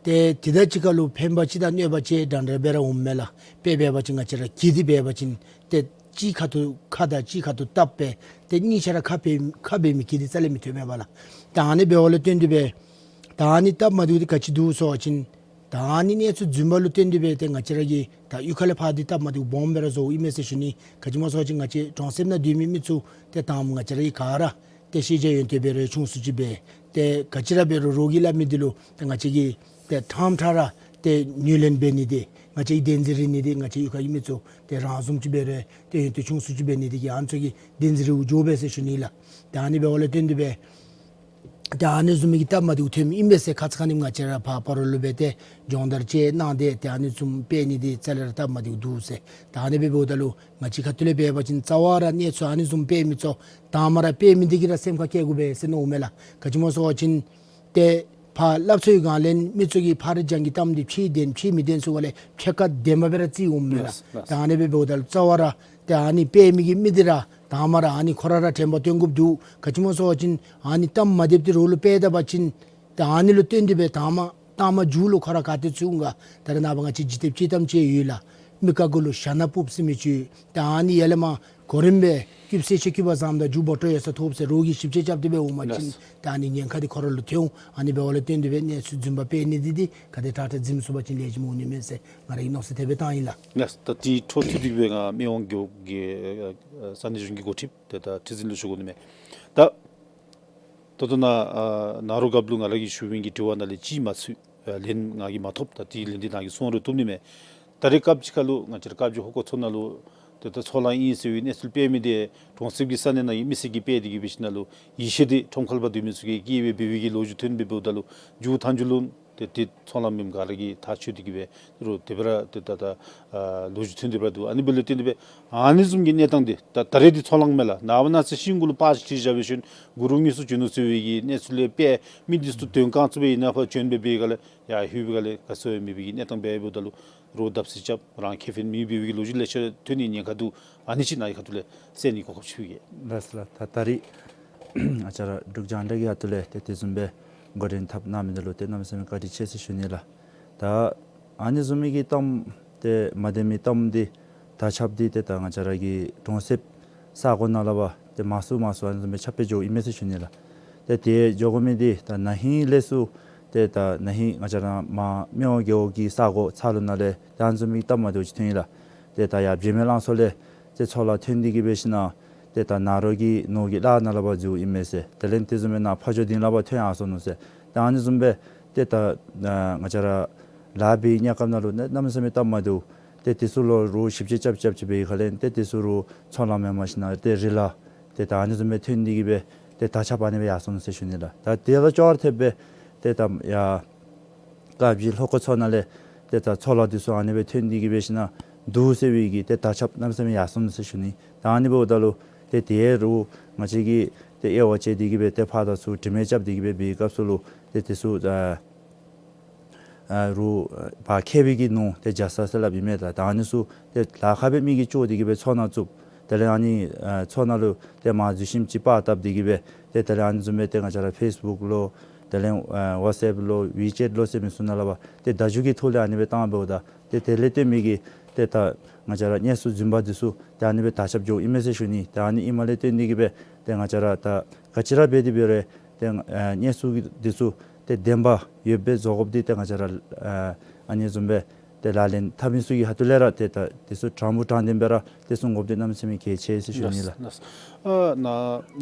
ཏེ་དེ་དང་གཅིག་ཁར་ལུ་ཕན་པ་ཅིག་དང་གནོད་པ་ཅིག་འདྲན་འདྲ་སྦེ་ར་འོངམ་མས་ལགས། དཔེ་འབད་བ་ཅིན་ང་བཅས་ར་གྱི་འདི་འབད་བ་ཅིན་ཏེ་གཅིག་ཁ་ཐུག་ཁ་དང་གཅིག་ཁ་ཐུག་བཏབ་སྦེ་ཏེ་གཉིས་ཆ་ར་ཁ་འབད་ཁ་འབད་མི་གྱི་འདི་རྩ་ལས་མི་ཐོན་མས་པ་ལགས། ད་ཨ་ནི་འབདཝ་ལས་བརྟེན་ཏེ་སྦེ་ད་ཨ་ནི་སྟབས་མ་བདེཝ་འདི་ག་ཅི་འདུག་ཟེར་བ་ཅིན་ད་ཨ་ནི་གནས་ཚུལ་རྫུན་མ་ལུ་བརྟེན་ཏེ་སྦེ་ཏེ་ང་བཅས་ར་གི་ད་གཡུས་ཁ་ལས་ཕར་འདི་སྟབས་མ་བདེཝ་སྦོམ་སྦེ་ར་བཟོཝ་ཨིན་མས་ཟེར་ཞུ་ནི། ག་ཅི་སྨོ་ཟེར་བ་ཅིན་ང་བཅས་གྲོང་གསེབ་ནང་སྡོད་མི་མི་ཚུ་ཏེ་དང་པ་ང་བཅས་ར་གི་ག་ར་ཏེ་ཤེས་བྱ་ཡོན་ཏན་སྦེ་ར་ཆུང་སུ་ཅིག་སྦེ་ཏེ་ག་ཅི་ར་འབད་རུང་རོགས་ཀྱིས་སླབ་མི་འདི་ལུ་ཏེ་ང་བཅས་ཀྱིས་ཏེ་ཕྲང་ཕྲང་ར་ཏེ་ངོས་ལེན་འབད་ནི་འདི་ང་བཅས་ཀྱིས་བདེན་འཛིན་རེ་ནི་འདི་ང་བཅས་གཡུས་ཁ་གི་མི་ཚུ་ཏེ་རང་བཟུམ་ཅིག་སྦེ་ར་ཏེ་ཡོན་ཏན་ཆུང་སུ་ཅིག་འབད་ནི་འདི་གིས་ཨ་ནི་ཚུ་གིས་བདེན་འཛིན་རེ་འགྱོ་སྦེ་ཟེར་ཞུ་ནི་ལགས། ཏེ་ཨ་ནི་འབདཝ་ལས་བརྟེན་ཏེ་སྦེ་ཏེ་ཨ་ནི་བཟུམ་མའི་གི་སྟབས་མ་བདེཝ་ཐོན་མི་ཨིན་པས་ཟེར་ཁ་ཙ་ཁ་ཉིནམ་ང་བཅས་ར་ཕར་སྤ་རོ་ལུ་སྦེ་ཏེ་སྦྱོང་བརྡར་ཅིག་གནང་སྟེ་ཏེ་ཨ་ནི་བཟུམ་སྤེལ་ནི་འདི་རྩ་ལས་ར་སྟབས་མ་བདེཝ་འདུག་ཟེར། ཏེ་ཨ་ནི་སྦེ་འབདཝ་ད་ལུ་ང་བཅས་ཁ་ཐུག་ལས་འབད་བ་ཅིན་རྩ་བ་ར་གནས་ཚུལ་ཨ་ནི་བཟུམ་སྤེལ་མི་ཚུ་དང་པ་ར་སྤེལ་མི་འདི་གིས་ར་སེམས་ཁར་བཀལ་དགོ་པས་ཟེར་མནོཝ་མས་ལགས། ག་ཅི་སྨོ་ཟེར་བ་ཅིན་ཏེ་ཕར་སླབ་སོང་བའི་སྒང་ལས་མི་ཚུ་གིས་ཕར་ར་རྒྱང་གི་གཏམ་འདི་ཕྱི་བདེན་ཕྱི་མི་བདེན་ཚུ་ག་ལས་ཕྱེད་ཀ་བདེན་པ་སྦེ་ར་བརྩིཝ་འོངམ་མས་ལགས། ལགས་ལགས། ཏེ་ཨ་ནི་སྦེ་འབདཝ་ད་ལུ་རྩ་བ་ར་ཏེ་ཨ་ནི་སྤེལ་མི་གི་མི་འདི་ར་དང་པ་ར་ཨ་ནི་ཁོ་ར་ར་དྲན་པ་བཏོན་དགོཔ་འདུག། ག་ཅི་སྨོ་ཟེར་བ་ཅིན་ཨ་ནི་གཏམ་མ་བདེཝ་འདི་རོགས་ལུ་སྤེལ་ད་པ་ཅིན་ཏེ་ཨ་ནི་ལུ་བརྟེན་ཏེ་སྦེ་དང་པ་དང་པ་མཇུག་ལུ་ཁོ་ར་ག་ཏེ་ཚུད་འོང་ག། ད་རེས་ནངས་པ་ང་བཅས་འཇིག་རྟེན་སྤྱི་གཏམ་ཅིག་ཡོད་ལགས། མི་ཁ་གུ་ལུ་ཞྭ་ནག་སྤུབས་ཟེར་མི་ཅིག། ཏེ་ཨ་ནི་ཡར་ལས་མར་གོ་རིམ་སྦེ་རྐུབ་སེ་ཆེ་རྐུབ་བཟང་དང་མཇུག་སྦོ་ཏོ་ཡོད་ས་ཐོབ་ཟེར་རོགས་ཀྱིས་ཞིབ་དཔྱད་རྐྱབ་སྟེ་སྦེ་འོང་པ་ཅིན་ལགས། ཏེ་ཨ་ནི་ཉེན་ཁ་འདི་ཁོ་ར་ལུ་ཐོན་འོང་། ཨ་ནི་འབདཝ་ལས་བརྟེན་ཏེ་སྦེ་གནས་ཚུལ་རྫུན་པ་སྤེལ་ནི་འདི་འདི་ག་དེ་དྲག་དྲག་འཛེམ་ཚུགས་པ་ཅིན་ལེགས་ཤོམ་འོང་ནི་མས་ཟེར་ང་རའི་མནོ་བསམ་དེ་སྦེ་བཏང་ཡི་ལགས། ལགས། ད་དེའི་འཕྲོ་མཐུད་དེ་སྦེ་ང་མི་དབང་རྒེད་འོག་གི་ཨ་ས་གནས་གཞུང་གི་འགོ་ཁྲིདཔ་ཏེ་ད་ཁྲི་འཛིན་ལུ་ཞུ་དགོ་ནི་མས། ད་ད་ལྟོ་ནཱ་ཨ་ནཱ་རོ་རྒཔོ་ལུ་ང་ར་གིས་ཞུ་མི་གི་དྲི་བ་ནང་ལས་གཅིག་མ་ཚུད། ཨ་ལན་ང་གིས་མ་ཐོབ། ད་དེའི་ལན་འདི་ནཱ་གིས་གསུང་རུང་བཏུབ་ནི་མས། ད་རེས་སྐབས་ཅིག་ཁར་ལུ་ང་བཅས་ར་དཀར་སྦྱིས་ཧོ་ཀོ་མཚོ་ནང་ལུ་ཏེ་ད་མཚོ་གླང་ཨིན་ཟེར་བའི་གནས་ཚུལ་སྤེལ་མི་འདི་གྲོང་གསེབ་ཀྱི་ས་གནས་ནང་གི་མི་སེར་གྱིས་སྤེལ་ཏེ་གི་འབད་ཞིན་ན་ལུ་ཡིད་ཆེས་འདི་ཁྲོམ་ཁ་ལས་ཕར་སྡོད་མི་ཚུ་གིས་བསྐྱེད་སྦེ་འབད་བའི་གི་ལོ་རྒྱུས་ཐོན་སྦེ་འབདཝ་ད་ལུ་མཇུག་མཐའ་མཇུག་ལུ་ཏེ་ཏེ་མཚོ་གླང་མེནམ་ག་ར་གིས་ཐག་ཆོད་དེ་གི་སྦེ་རུང་དེ་སྦེ་ར་ཏེ་ད་ད་ཨ་ལོ་རྒྱུས་ཐོན་ཏེ་འབད་འདུག། ཨ་ནི་འབདཝ་ལས་བརྟེན་ཏེ་སྦེ་ཨ་ནི་བཟུམ་གྱི་གནས་སྟངས་འདི་ད་ད་རེས་འདི་མཚོ་གླང་མས་ལགས། ནངས་པ་གནངས་ཚེ་ཤིང་གུ་ལུ་པར་ཅིག་བྲིས་བཞག་འབད་ཞིན་གུ་རུ་དངོས་སུ་བྱོན་ནུག་ཟེར་བའི་གི་གནས་ཚུལ་ལས་སྦེ་མི་འདི་ཚུ་དོན་རྐྱེན་ཚུ་སྦེ་ཨིན་ན་ཕར་བྱོན་སྦེ་འབད་སྒང་ལས་ཡར་ལྷོད་པའི་སྒང་ལས་ག་ཅི་སྦེ་མེད་པའི་གི་གནས་སྟངས་སྦེ་འབདཝ་ད་ལུ་རོགས་བརྡབ་གསིག་རྐྱབ་རང་ཁེ་ཕན་མེད་པའི་གི་ལོ་རྒྱུས་ལེ་ཤ་ཐོན་ནིའི་ཉེན་ཁ་འདུག། ཨ་ནི་ཅིག་ནཱ་གི་ཁ་ཐུག་ལས་གསན་ནིའི་གོ་སྐབས་ཅིག་ཕུལ་གེ། ལགས་སོ་ལགས། ད་ད་རེས་ང་བཅས་ར་འབྲུག་རྒྱང་བསྒྲགས་ཀྱི་ཁ་ཐུག་ལས་ཏེ་དེ་བཟུམ་སྦེ་འགོ་འདྲེན་འཐབ་གནང་མི་འདི་ལུ་ཏེ་གནམ་མེད་ས་མེད་བཀའ་དྲིན་ཆེ་ཟེར་ཞུ་ནི་ལགས། ད་ཨ་ནི་བཟུམ་མའི་གི་གཏམ་ཏེ་མ་བདེན་མི་གཏམ་འདི་དར་ཁྱབ་འདི་ཏེ་ད་ང་བཅས་ར་གི་གྲོང་གསེབ་ས་གོ་ནང་ལས་ཕར་ཏེ་མང་སུ་མང་སུ་ཨ་ནི་བཟུམ་སྦེ་ཁྱབ་སྦེ་འགྱོཝ་ཨིན་མས་ཟེར་ཞུ་ནི་ལགས། ཏེ་དེ་འགྱོ་དགོ་མི་འདི་ད་ན་ཧིང་ལས་ཚུར་ཏེ་ད་ན་ཧིང་ང་བཅས་ར་མར་མི་དབང་རྒེད་འོག་གི་ས་གོ་ཚ་ལུ་ནང་ལས་ད་ཨ་ནི་བཟུམ་མའི་གི་གཏམ་མ་བདེཝ་ཅིག་ཐོན་ཡི་ལགས། ཏེ་ད་ཡར་བྱེ་སྨད་གླང་མཚོ་ལས་ཏེ་མཚོ་གླང་ཐོན་ཏེ་གི་འབད་ཞིན་ན་ཏེ་ད་ནཱ་རོ་གི་ནོར་གྱི་གླ་ནང་ལས་ཕར་འཛུལཝ་ཨིན་མས་ཟེར། དེ་ལས་དེ་བཟུམ་སྦེ་ནཱ་ཕ་ཇོ་སྡིངས་ལས་ཕར་ཐོན་ཡར་སོ་ནུག་ཟེར། ད་ཨ་ནི་བཟུམ་སྦེ་ཏེ་ད་ང་བཅས་ར་ལཱ་འབད་བའི་དམྱལ་ཁམས་ནང་ལུ་གནམ་མེད་ས་མེད་གཏམ་མ་བདེཝ། ཏེ་དེ་ཚུ་ལུ་རོགས་ཞིབ་དཔྱད་རྐྱབ་རྐྱབ་ཅིག་འབད་བའི་ཁ་ལས་ཏེ་དེ་ཚུ་རོགས་མཚོ་གླང་མེནམ་ཞིན་ན་ཏེ་རི་ལ་ཏེ་ད་ཨ་ནི་བཟུམ་སྦེ་ཐོན་ཏེ་གི་སྦེ་ཏེ་དར་ཁྱབ་ཨ་ནི་སྦེ་ཡར་སོ་ནུག་ཟེར་ཞུ་ནི་ལགས། ད་དེ་ལུ་ཅོག་ར་འཐདཔ་སྦེ་ཏེ་ད་ཡར་དཀར་སྦྱིས་ལྷོ་ཁ་མཚོ་ནང་ལས་ཏེ་ད་མཚོ་གླང་འདི་ཚུ་ཨ་ནི་སྦེ་ཐོན་ཏེ་གི་འབད་ཞིན་ན་འདུག་ཟེར་བའི་གི་ཏེ་དར་ཁྱབ་གནམ་མེད་ས་མེད་ཡར་སོ་ནུག་ཟེར་ཞུ་ནི། ད་ཨ་ནི་འབདཝ་ད་ལུ་ཏེ་དེ་རུང་ང་བཅས་ཀྱིས་ཏེ་དབྱེ་བ་དཔྱད་དེ་གི་སྦེ་ཏེ་ཕར་དང་ཚུར་དྲི་མེད་རྐྱབ་སྟེ་གི་སྦེ་འབད་བའི་སྐབས་སུ་ལུ་ཏེ་དེ་ཚུ་ཨ་ཨ་རུང་ཨ་ཕར་ཁ་སྦེ་གི་ནོར་ཏེ་རྒྱ་ཚ་ཟེར་སླབ་ཨིན་མས། ད་ད་ཨ་ནི་ཚུ་ཏེ་ལ་ཁ་སྦེ་མི་གིས་བཅོ་སྟེ་གི་སྦེ་མཚོ་ནང་བཙུགས། དེ་ལས་ཨ་ནི་ཨ་མཚོ་ནང་ལུ་ཏེ་མར་འཛུལ་ཞིནམ་ཅིག་པར་བཏབ་སྟེ་གི་སྦེ་ཏེ་དེ་ལས་ཨ་ནི་བཟུམ་སྦེ་ཏེ་ང་བཅས་ར་ཕེསི་བུཀ་ལུ་ དེ་ལས་ཨ་ཝཊས་ཨེཔ་ལོ་ཝི་ཅེཊ་ལོ་ཟེར་མི་ཚུ་ནང་ལས་འབད་ཏེ་བརྡ་བརྒྱུད་ཀྱི་ཐོག་ལས་ཨ་ནི་སྦེ་བཏང་འབདཝ་ད་ཏེ་དེ་ལས་བརྟེན་མི་གི་ཏེ་ད་ང་བཅས་ར་གནས་ཚུལ་རྫུན་པ་འདི་ཚུ་ཏེ་ཨ་ནི་སྦེ་དར་ཁྱབ་འགྱོཝ་ཨིན་མས་ཟེར་ཞུ་ནི། ཏེ་ཨ་ནི་ཨིནམ་ལས་བརྟེན་ཏེ་གིས་སྦེ་ཏེ་ང་བཅས་ར་ད་ག་ཅི་ར་འབད་དེ་འབད་རུང་ཏེ་ཨ་གནས་ཚུལ་འདི་ཚུ་ཏེ་བདེན་པ་ཡོདཔ་སྦེ་བཟོ་དགོཔ་འདི་ཏེ་ང་བཅས་ར་ཨ་ཨ་ནི་བཟུམ་སྦེ་ཏེ་ལག་ལེན་འཐབ་མི་ཚུ་གི་ཁ་ཐུག་ལས་ར་ཏེ་ད་འདི་ཚུ་དྲང་པོ་དྲང་བདེན་སྦེ་ར་ཏེ་སྲུང་དགོཔ་འདི་གནམ་མེད་ས་མེད་གལ་ཆེ་ཟེར་ཞུ་ནི་ལགས། ལགས། ཨ་ན་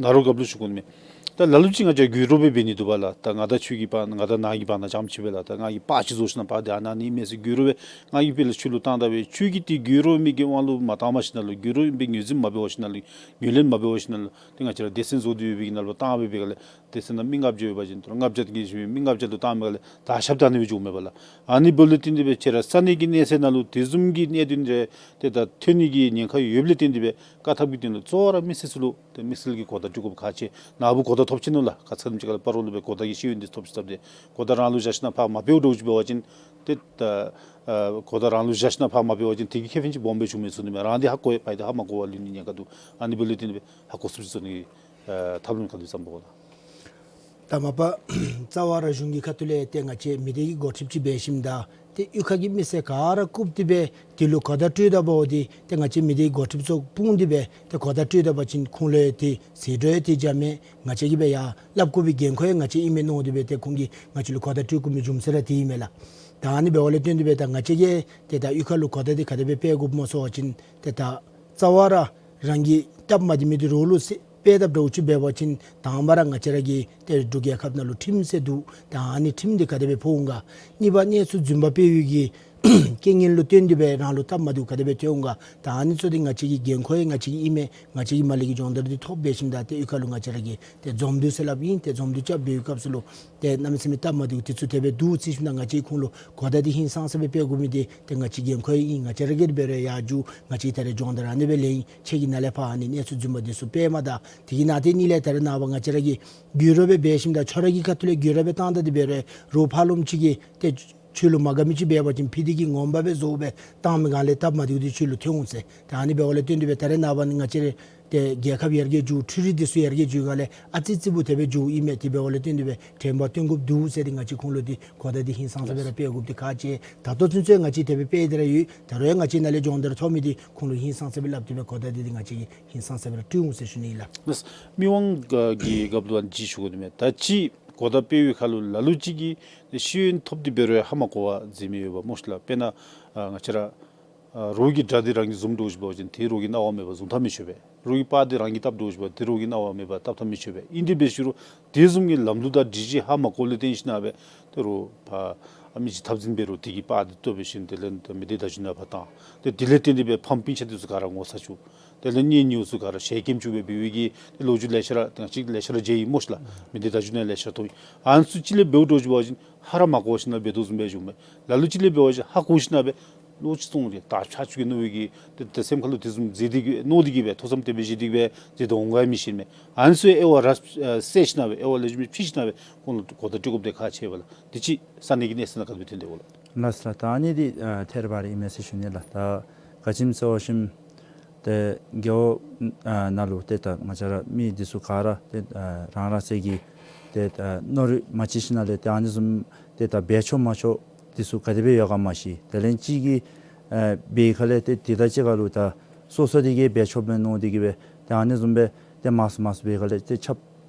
ན་རོ་རྒཔོ་ལུ་ཞུ་དགོ་ནི་མས། ད་ལ་ལུ་ཅིག་ང་བཅས་རྒྱུ་རོ་སྦེ་འབད་ནི་འདུག་པ་ལགས། ད་ང་དང་ཁྱོད་ཀྱི་བར་ང་དང་ནཱ་གི་བར་ན་རྐྱངམ་ཅིག་སྦེ་ལགས། ད་ང་གིས་པར་ཅིག་བཟོ་ཞིན་ན་པར་འདི་ཨ་ནཱ་ནི་མས་ཟེར་རྒྱུ་རོ་སྦེ་ང་གིས་དཔེ་ལས་ཁྱོད་ལུ་བཏང་ད་སྦེ་ཁྱོད་ཀྱིས་འདི་རྒྱུ་རོ་མི་གི་དབང་ལུ་མ་བཏང་པར་ཞིན་ན་ལུ་རྒྱུ་རོ་སྦེ་ངོས་འཛིན་མ་འབད་བར་ཞིན་ན་ལུ་ངོས་ལེན་མ་འབད་བར་ཞིན་ན་ལུ་ཏེ་ང་བཅས་ར་སྡེ་ཚན་བཟོ་སྟེ་ཡོད་པའི་གི་ནང་ལུ་བཏང་སྦེ་འབད་ག་ལས་དེ་ཚེ་ན་མི་ལྔ་བརྒྱ་ཡོད་པ་ཅིན་ལྔ་བརྒྱ་དེ་གིས་མི་ལྔ་བརྒྱ་ལུ་བཏང་མི་ག་ལས་དར་ཁྱབ་ད་ཨ་ནི་སྦེ་འགྱོཝ་མས་པ་ལགས། ཨ་ནི་འབདཝ་ལས་བརྟེན་ཏེ་སྦེ་ཁྱེད་ར་ས་གནས་ཀྱི་གནས་ཚད་ནང་ལུ་དེ་བཟུམ་གྱི་གནད་དོན་རེ་ཏེ་ད་ཐོན་ནི་གི་ཉེན་ཁ་ཡོདཔ་ལས་བརྟེན་ཏེ་སྦེ་བཀག་ཐབས་ཀྱི་དོན་ལུ་གཙོ་བོ་ར་མི་སེར་ཚུ་ལུ་ཏེ་དམིགས་བསལ་གྱི་གོ་བརྡ་སྤྲོད་དགོཔ་ཁག་ཆེ། ནཱ་བུ་གོ་བརྡ་ཐོབ་ཅི་ནུག་ལགས། ག་ཅི་ཙམ་ཅིག་ཁ་ལས་སྤ་རོ་ལུ་སྦེ་གོ་བརྡ་གི་ཤེས་ཡོན་འདི་ཐོབ་ཅི་ཚརཝ་ཏེ་གོ་བརྡ་རང་ལུ་བཞག་ཞིན་ན་ཕར་མ་སྤེལཝ་འདྲཝ་ཅིག་འབད་བ་ཅིན་ཏེ་ད་ཨ་གོ་བརྡ་རང་ལུ་བཞག་ཞིན་ན་ཕར་མ་སྤེལ་བ་ཅིན་དེ་གིས་ཁེ་ཕན་ཅིག་སྦོམ་སྦེ་བྱུང་མི་ཚུགས་ནི་མས། རང་འདི་ཧ་གོ་བའི་ཕར་འདི་ཧ་མ་གོ་བར་ལུས་ནི་ཉེན་ཁ་འདུག། ཨ་ནི་འབདཝ་ལས་བརྟེན་ཏེ་སྦེ་ཧ་གོ་ཚུགསཔ་ཅིག་བཟོ་ནི་ཨ་ཐབས་ལམ་ག་དེ་བརྩམ་དགོ་ལགས། ད་མ་པ་རྩ་བ་ར་གཞུང་གི་ཁ་ཐུག་ལས་ཏེ་ང་བཅས་མི་སྡེ་གི་འགོ་ཁྲིདཔ་ཅིག་འབད་ཞིནམ་ད་ཏེ་གཡུས་ཁ་གི་མི་སེར་ག་ར་བཀུག་སྟེ་སྦེ་དེ་ལུ་གོ་བརྡ་སྤྲོད་ད་འབདཝ་ད་ཏེ་ང་བཅས་མི་སྡེ་གི་འགོ་ཁྲིདཔ་ཚུ་དཔུང་སྟེ་སྦེ་ཏེ་གོ་བརྡ་སྤྲོད་ད་པ་ཅིན་ཁོང་ལུ་ཡང་ཏེ་ཟད་འགྲོ་ཡང་ཏེ་རྐྱངམ་མེད། ང་བཅས་ཀྱིས་སྦེ་ཡར་སླབ་དགོ་པའི་འགན་ཁུར་ཡང་ང་བཅས་ཨིན་མས་མནོ་སྟེ་སྦེ་ཏེ་ཁོང་གིས་ང་བཅས་ལུ་གོ་བརྡ་སྤྲོད་དགོ་མི་རྒྱུ་མཚན་ར་དེ་ཨིན་མས་ལགས། ད་ཨ་ནི་འབདཝ་ལས་བརྟེན་ཏེ་སྦེ་ད་ང་བཅས་ཀྱིས་ཏེ་ད་གཡུས་ཁ་ལུ་གོ་བརྡ་འདི་ག་དེ་སྦེ་སྤེལ་དགོཔ་སྨོ་ཟེར་བ་ཅིན་ཏེ་ད་རྩ་བ་ར་རང་གི་སྟབས་མ་བདེ་མི་འདི་རོགས་ལུ་སྤེལ་སྤེལ་དཔ་འདྲཝ་ཅིག་འབད་བ་ཅིན་དང་པ་ར་ང་བཅས་ར་གི་ཏེ་འབྲུག་རྒྱལ་ཁབ་ནང་ལུ་ཁྲིམས་ཟེར་འདུག། ད་ཨ་ནི་ཁྲིམས་འདི་ག་དེ་སྦེ་ཕོག་འོང་ག། གཉིས་པ་གནས་ཚུལ་རྫུན་པ་སྤེལ་བའི་གི་རྐྱེན་ངན་ལུ་བརྟེན་ཏེ་སྦེ་རང་ལུ་སྟབས་མ་བདེཝ་ག་དེ་སྦེ་ཐོན་འོང་ག། ད་ཨ་ནི་ཚུ་འདི་ང་བཅས་ཀྱི་འགན་ཁུར་ཡང་ང་བཅས་ཀྱི་ཨིན་མས། ང་བཅས་ཀྱིས་མ་ལས་ཀྱི་སྦྱོང་བརྡར་འདི་ཐོབ་འབད་ཞིནམ་ད་ཏེ་གཡུས་ཁ་ལུ་ང་བཅས་ར་གི་ཏེ་འཛོམས་འདུ་ཟེར་སླབ་ཨིན། ཏེ་འཛོམས་འདུ་རྐྱབ་པའི་སྐབས་སུ་ལུ་ཏེ་གནམ་མེད་ས་མེད་སྟབས་མ་བདེཝ་འདི་ཚུ་དེ་སྦེ་འདུག་ཟེར་ཞིནམ་ད་ང་བཅས་ཁོང་ལུ་གོ་བརྡ་འདི་ཧིང་སངས་ས་སྦེ་སྤེལ་དགོ་མི་འདི་ཏེ་ང་བཅས་འགན་ཁུར་ཨིན། ང་བཅས་ར་གིས་འབད་རུང་ཡར་འགྱོ་ང་བཅས་ད་རེས་སྦྱོང་བརྡར་ཨ་ནི་སྦེ་ལེན་ཡི། ཁྱེད་ཀྱིས་ནཱ་ལས་ཕར་ཨ་ནི་གནས་ཚུལ་རྫུན་པ་འདི་ཚུ་སྤེལ་མ་ད། དེ་གི་ནང་ཏེ་ཨ་ནི་ལས་ད་རེས་ནངས་པ་ང་བཅས་ར་གིས་འགྱུར་བ་སྦེ་འབད་ཞིནམ་ད་ཁྱོད་ར་གི་ཁ་ཐུག་ལས་འགྱུར་བ་སྦེ་བཏང་ད་འདི་འབད་རུང་རོགས་ཕར་ལོགམ་ཅིག་གིས་ཏེ་ཁྱོད་ལུ་མ་དགའ་མི་ཅིག་འབད་བ་ཅིན་ཕྱི་འདི་གིས་ངོམ་པ་སྦེ་བཟོ་སྦེ་བཏང་མི་ག་ལས་སྟབས་མ་བདེཝ་འདི་ཁྱོད་ལུ་ཐོན་འོང་ཟེར། ད་ཨ་ནི་འབདཝ་ལས་བརྟེན་ཏེ་སྦེ་ད་རེས་ནངས་པ་ནི་ང་བཅས་ར་ཏེ་རྒྱལ་ཁབ་ཡར་རྒྱས་འགྱོ་འཕྲུལ་རིག་འདི་ཚུ་ཡར་རྒྱས་འགྱོ་ག་ལས་ཨ་ཙི་ཙི་བུ་དེ་སྦེ་འགྱོཝ་ཨིན་མས། དེ་འབདཝ་ལས་བརྟེན་ཏེ་སྦེ་དྲན་པ་བཏོན་དགོཔ་འདུག་ཟེར་ཏེ་ང་བཅས་ཁོང་ལུ་འདི་གོ་བརྡ་འདི་ཧིང་སངས་ས་སྦེ་ར་སྤེལ་དགོཔ་འདི་ཁག་ཆེ། ད་ལྟོ་ཚུན་ཚོད་ང་བཅས་དེ་སྦེ་སྤེལ་ཏེ་ར་ཡོད། ད་རུང་ཡང་ང་བཅས་ནཱ་ལས་སྦྱོང་བརྡར་ཐོབ་མི་འདི་ཁོང་ལུ་ཧིང་སངས་ས་སྦེ་སླབ་སྟེ་སྦེ་གོ་བརྡ་འདི་འདི་ང་བཅས་ཀྱིས་ཧིང་སངས་ས་སྦེ་ར་སྤྲོད་འོང་ཟེར་ཞུ་ནི་ཨིན་ལགས། ལགས། མི་དབང་གི་རྒཔོ་ལུ་ཨ་ནི་ཅིག་ཞུ་དགོ་ནི་མས། ད་ཅི་གོ་བརྡ་སྤེལ་བའི་ཁར་ལུ་ལ་ལུ་ཅིག་གིས་ཤེས་ཡོན་ཐོབ་སྟེ་འབད་རུང་ཧ་མ་གོ་བར་འཛོལ་མི་ཡོདཔ་སྨོ་ཤིག་ལགས། དཔེར་ན་ཨ་ང་བཅས་ར་ཨ་རོགས་ཀྱི་དགྲ་འདི་རང་གིས་བཟུང་འདྲཝ་ཅིག་འབད་བ་ཅིན་ཏེ་རོགས་ཀྱིས་གནང་བ་མེད་པར་བཟུང་ཐབས་མི་ཆོག་པས། རོགས་ཀྱི་པར་འདི་རང་གིས་བཏབ་འདྲཝ་ཅིག་འབད་ཏེ་རོགས་ཀྱིས་གནང་བ་མེད་པར་བཏབ་ཐབས་མི་ཆོག་པས། ཨིན་དེ་འབད་ཞུ་རུང་དེ་བཟུམ་གྱི་ལམ་ལུགས་དང་སྒྲིག་གཞི་ཧ་མ་གོཝ་ལས་བརྟེན་ཞིནམ་ལས་ཏེ་རོགས་ཕར་ཨ་མི་ཅིག་འཐབ་འཛིང་འབད་རུང་དེ་གི་པར་འདི་བཏོན་འབད་ཞིནམ་དེ་ལས་མི་སྡེ་བརྡ་བརྒྱུད་ནང་ཕར་བཏང་། ཏེ་དེ་ལས་བརྟེན་ཏེ་སྦེ་ཕམ་སྤུན་ཆ་འདི་ཚུ་ག་ར་ངོ་ཚ་བཅུག། དེ་ལས་གཉེན་ཉེཝ་ཚུ་ག་ར་ཞལ་སྐྱེམས་བཅུག་སྦེ་འབད་བའི་གི་ཏེ་ལོ་རྒྱུས་ལེ་ཤ་ར་ང་བཅས་ལེ་ཤ་ར་མཇལ་ཡི་སྨོ་ཤིག་ལགས། མི་སྡེ་བརྡ་བརྒྱུད་ནང་ལེ་ཤ་ར་མཐོང་ཡི། ཨ་ནི་ཚུ་ཅིག་ལས་འབདཝ་འདྲཝ་ཅིག་འབད་བ་ཅིན་ཧ་ར་མ་གོ་ཞིནམ་ལས་འབད་དོ་བཟུམ་སྦེ་བྱུངམ་མས། ལ་ལུ་ཅིག་ལས་འབད་བ་ཅིན་ཧ་གོ་ཞིནམ་ལས་ལོག་ཅིག་སོང་སྟེ་ད་ཆ་ཆུ་གི་མནོ་བའི་གི་ཏེ་ཏེ་སེམས་ཁ་ལུ་དེ་བཟུམ་མཛད་དེ་གི་མནོ་སྟེ་གི་སྦེ་ཐུགས་བསམ་དེ་སྦེ་བཞེས་ཏེ་གི་སྦེ་མཛད་དེ་འོང་ག་མི་ཤེས་མས། ཨ་ནི་ཚུ་དབྱེ་བ་ར་ཨ་བསལ་ཞིནམ་ལས་དབྱེ་བ་ལེགས་ཤོམ་སྦེ་ཕྱེ་ཞིནམ་ལས་ཁོང་ལུ་གོ་བརྡ་སྤྲོད་དགོཔ་འདི་ཁག་ཆེ་བས་ལགས། དེ་ཅིག་ས་གནས་ཀྱི་གནས་ཚད་ནང་ག་དེ་སྦེ་ཐོན་དེས་གོ་ལགས། ལགས་སོ་ལགས། ད་ཨ་ནི་འདི་ཨ་ཐད་རི་བ་རི་ཨིན་མས་ཟེར་ཞུ་ནི་ལགས། ད་ག་ཅི་སྨོ་ཟེར་བ་ཅིན་ཏེ་རྒེད་འོག་ཨ་ནང་ལུ་ཏེ་ད་ང་བཅས་ར་མི་འདི་ཚུ་ག་ར་ཏེ་ཨ་རང་རང་སོའི་གི་ཏེ་ཨ་མནོ་རིག་མ་གཅིག་ཞིནམ་ལས་ཏེ་ཨ་ནི་བཟུམ་ཏེ་ད་འབད་ཆོག་མ་ཆོག་འདི་ཚུ་ག་དེ་སྦེ་ཡོད་ག་མ་ཤེས། དེ་ལས་གཅིག་གིས་ཨ་འབད་ཁ་ལས་ཏེ་དེ་དང་གཅིག་ཁར་ལུ་ད་སོ་སོ་འདི་གིས་འབད་ཆོགཔ་མས་མནོ་སྟེ་གི་སྦེ་ཏེ་ཨ་ནི་བཟུམ་སྦེ་ཏེ་མང་སུ་མང་སུ་འབད་ཁ་ལས་ཏེ་ཁྱབ་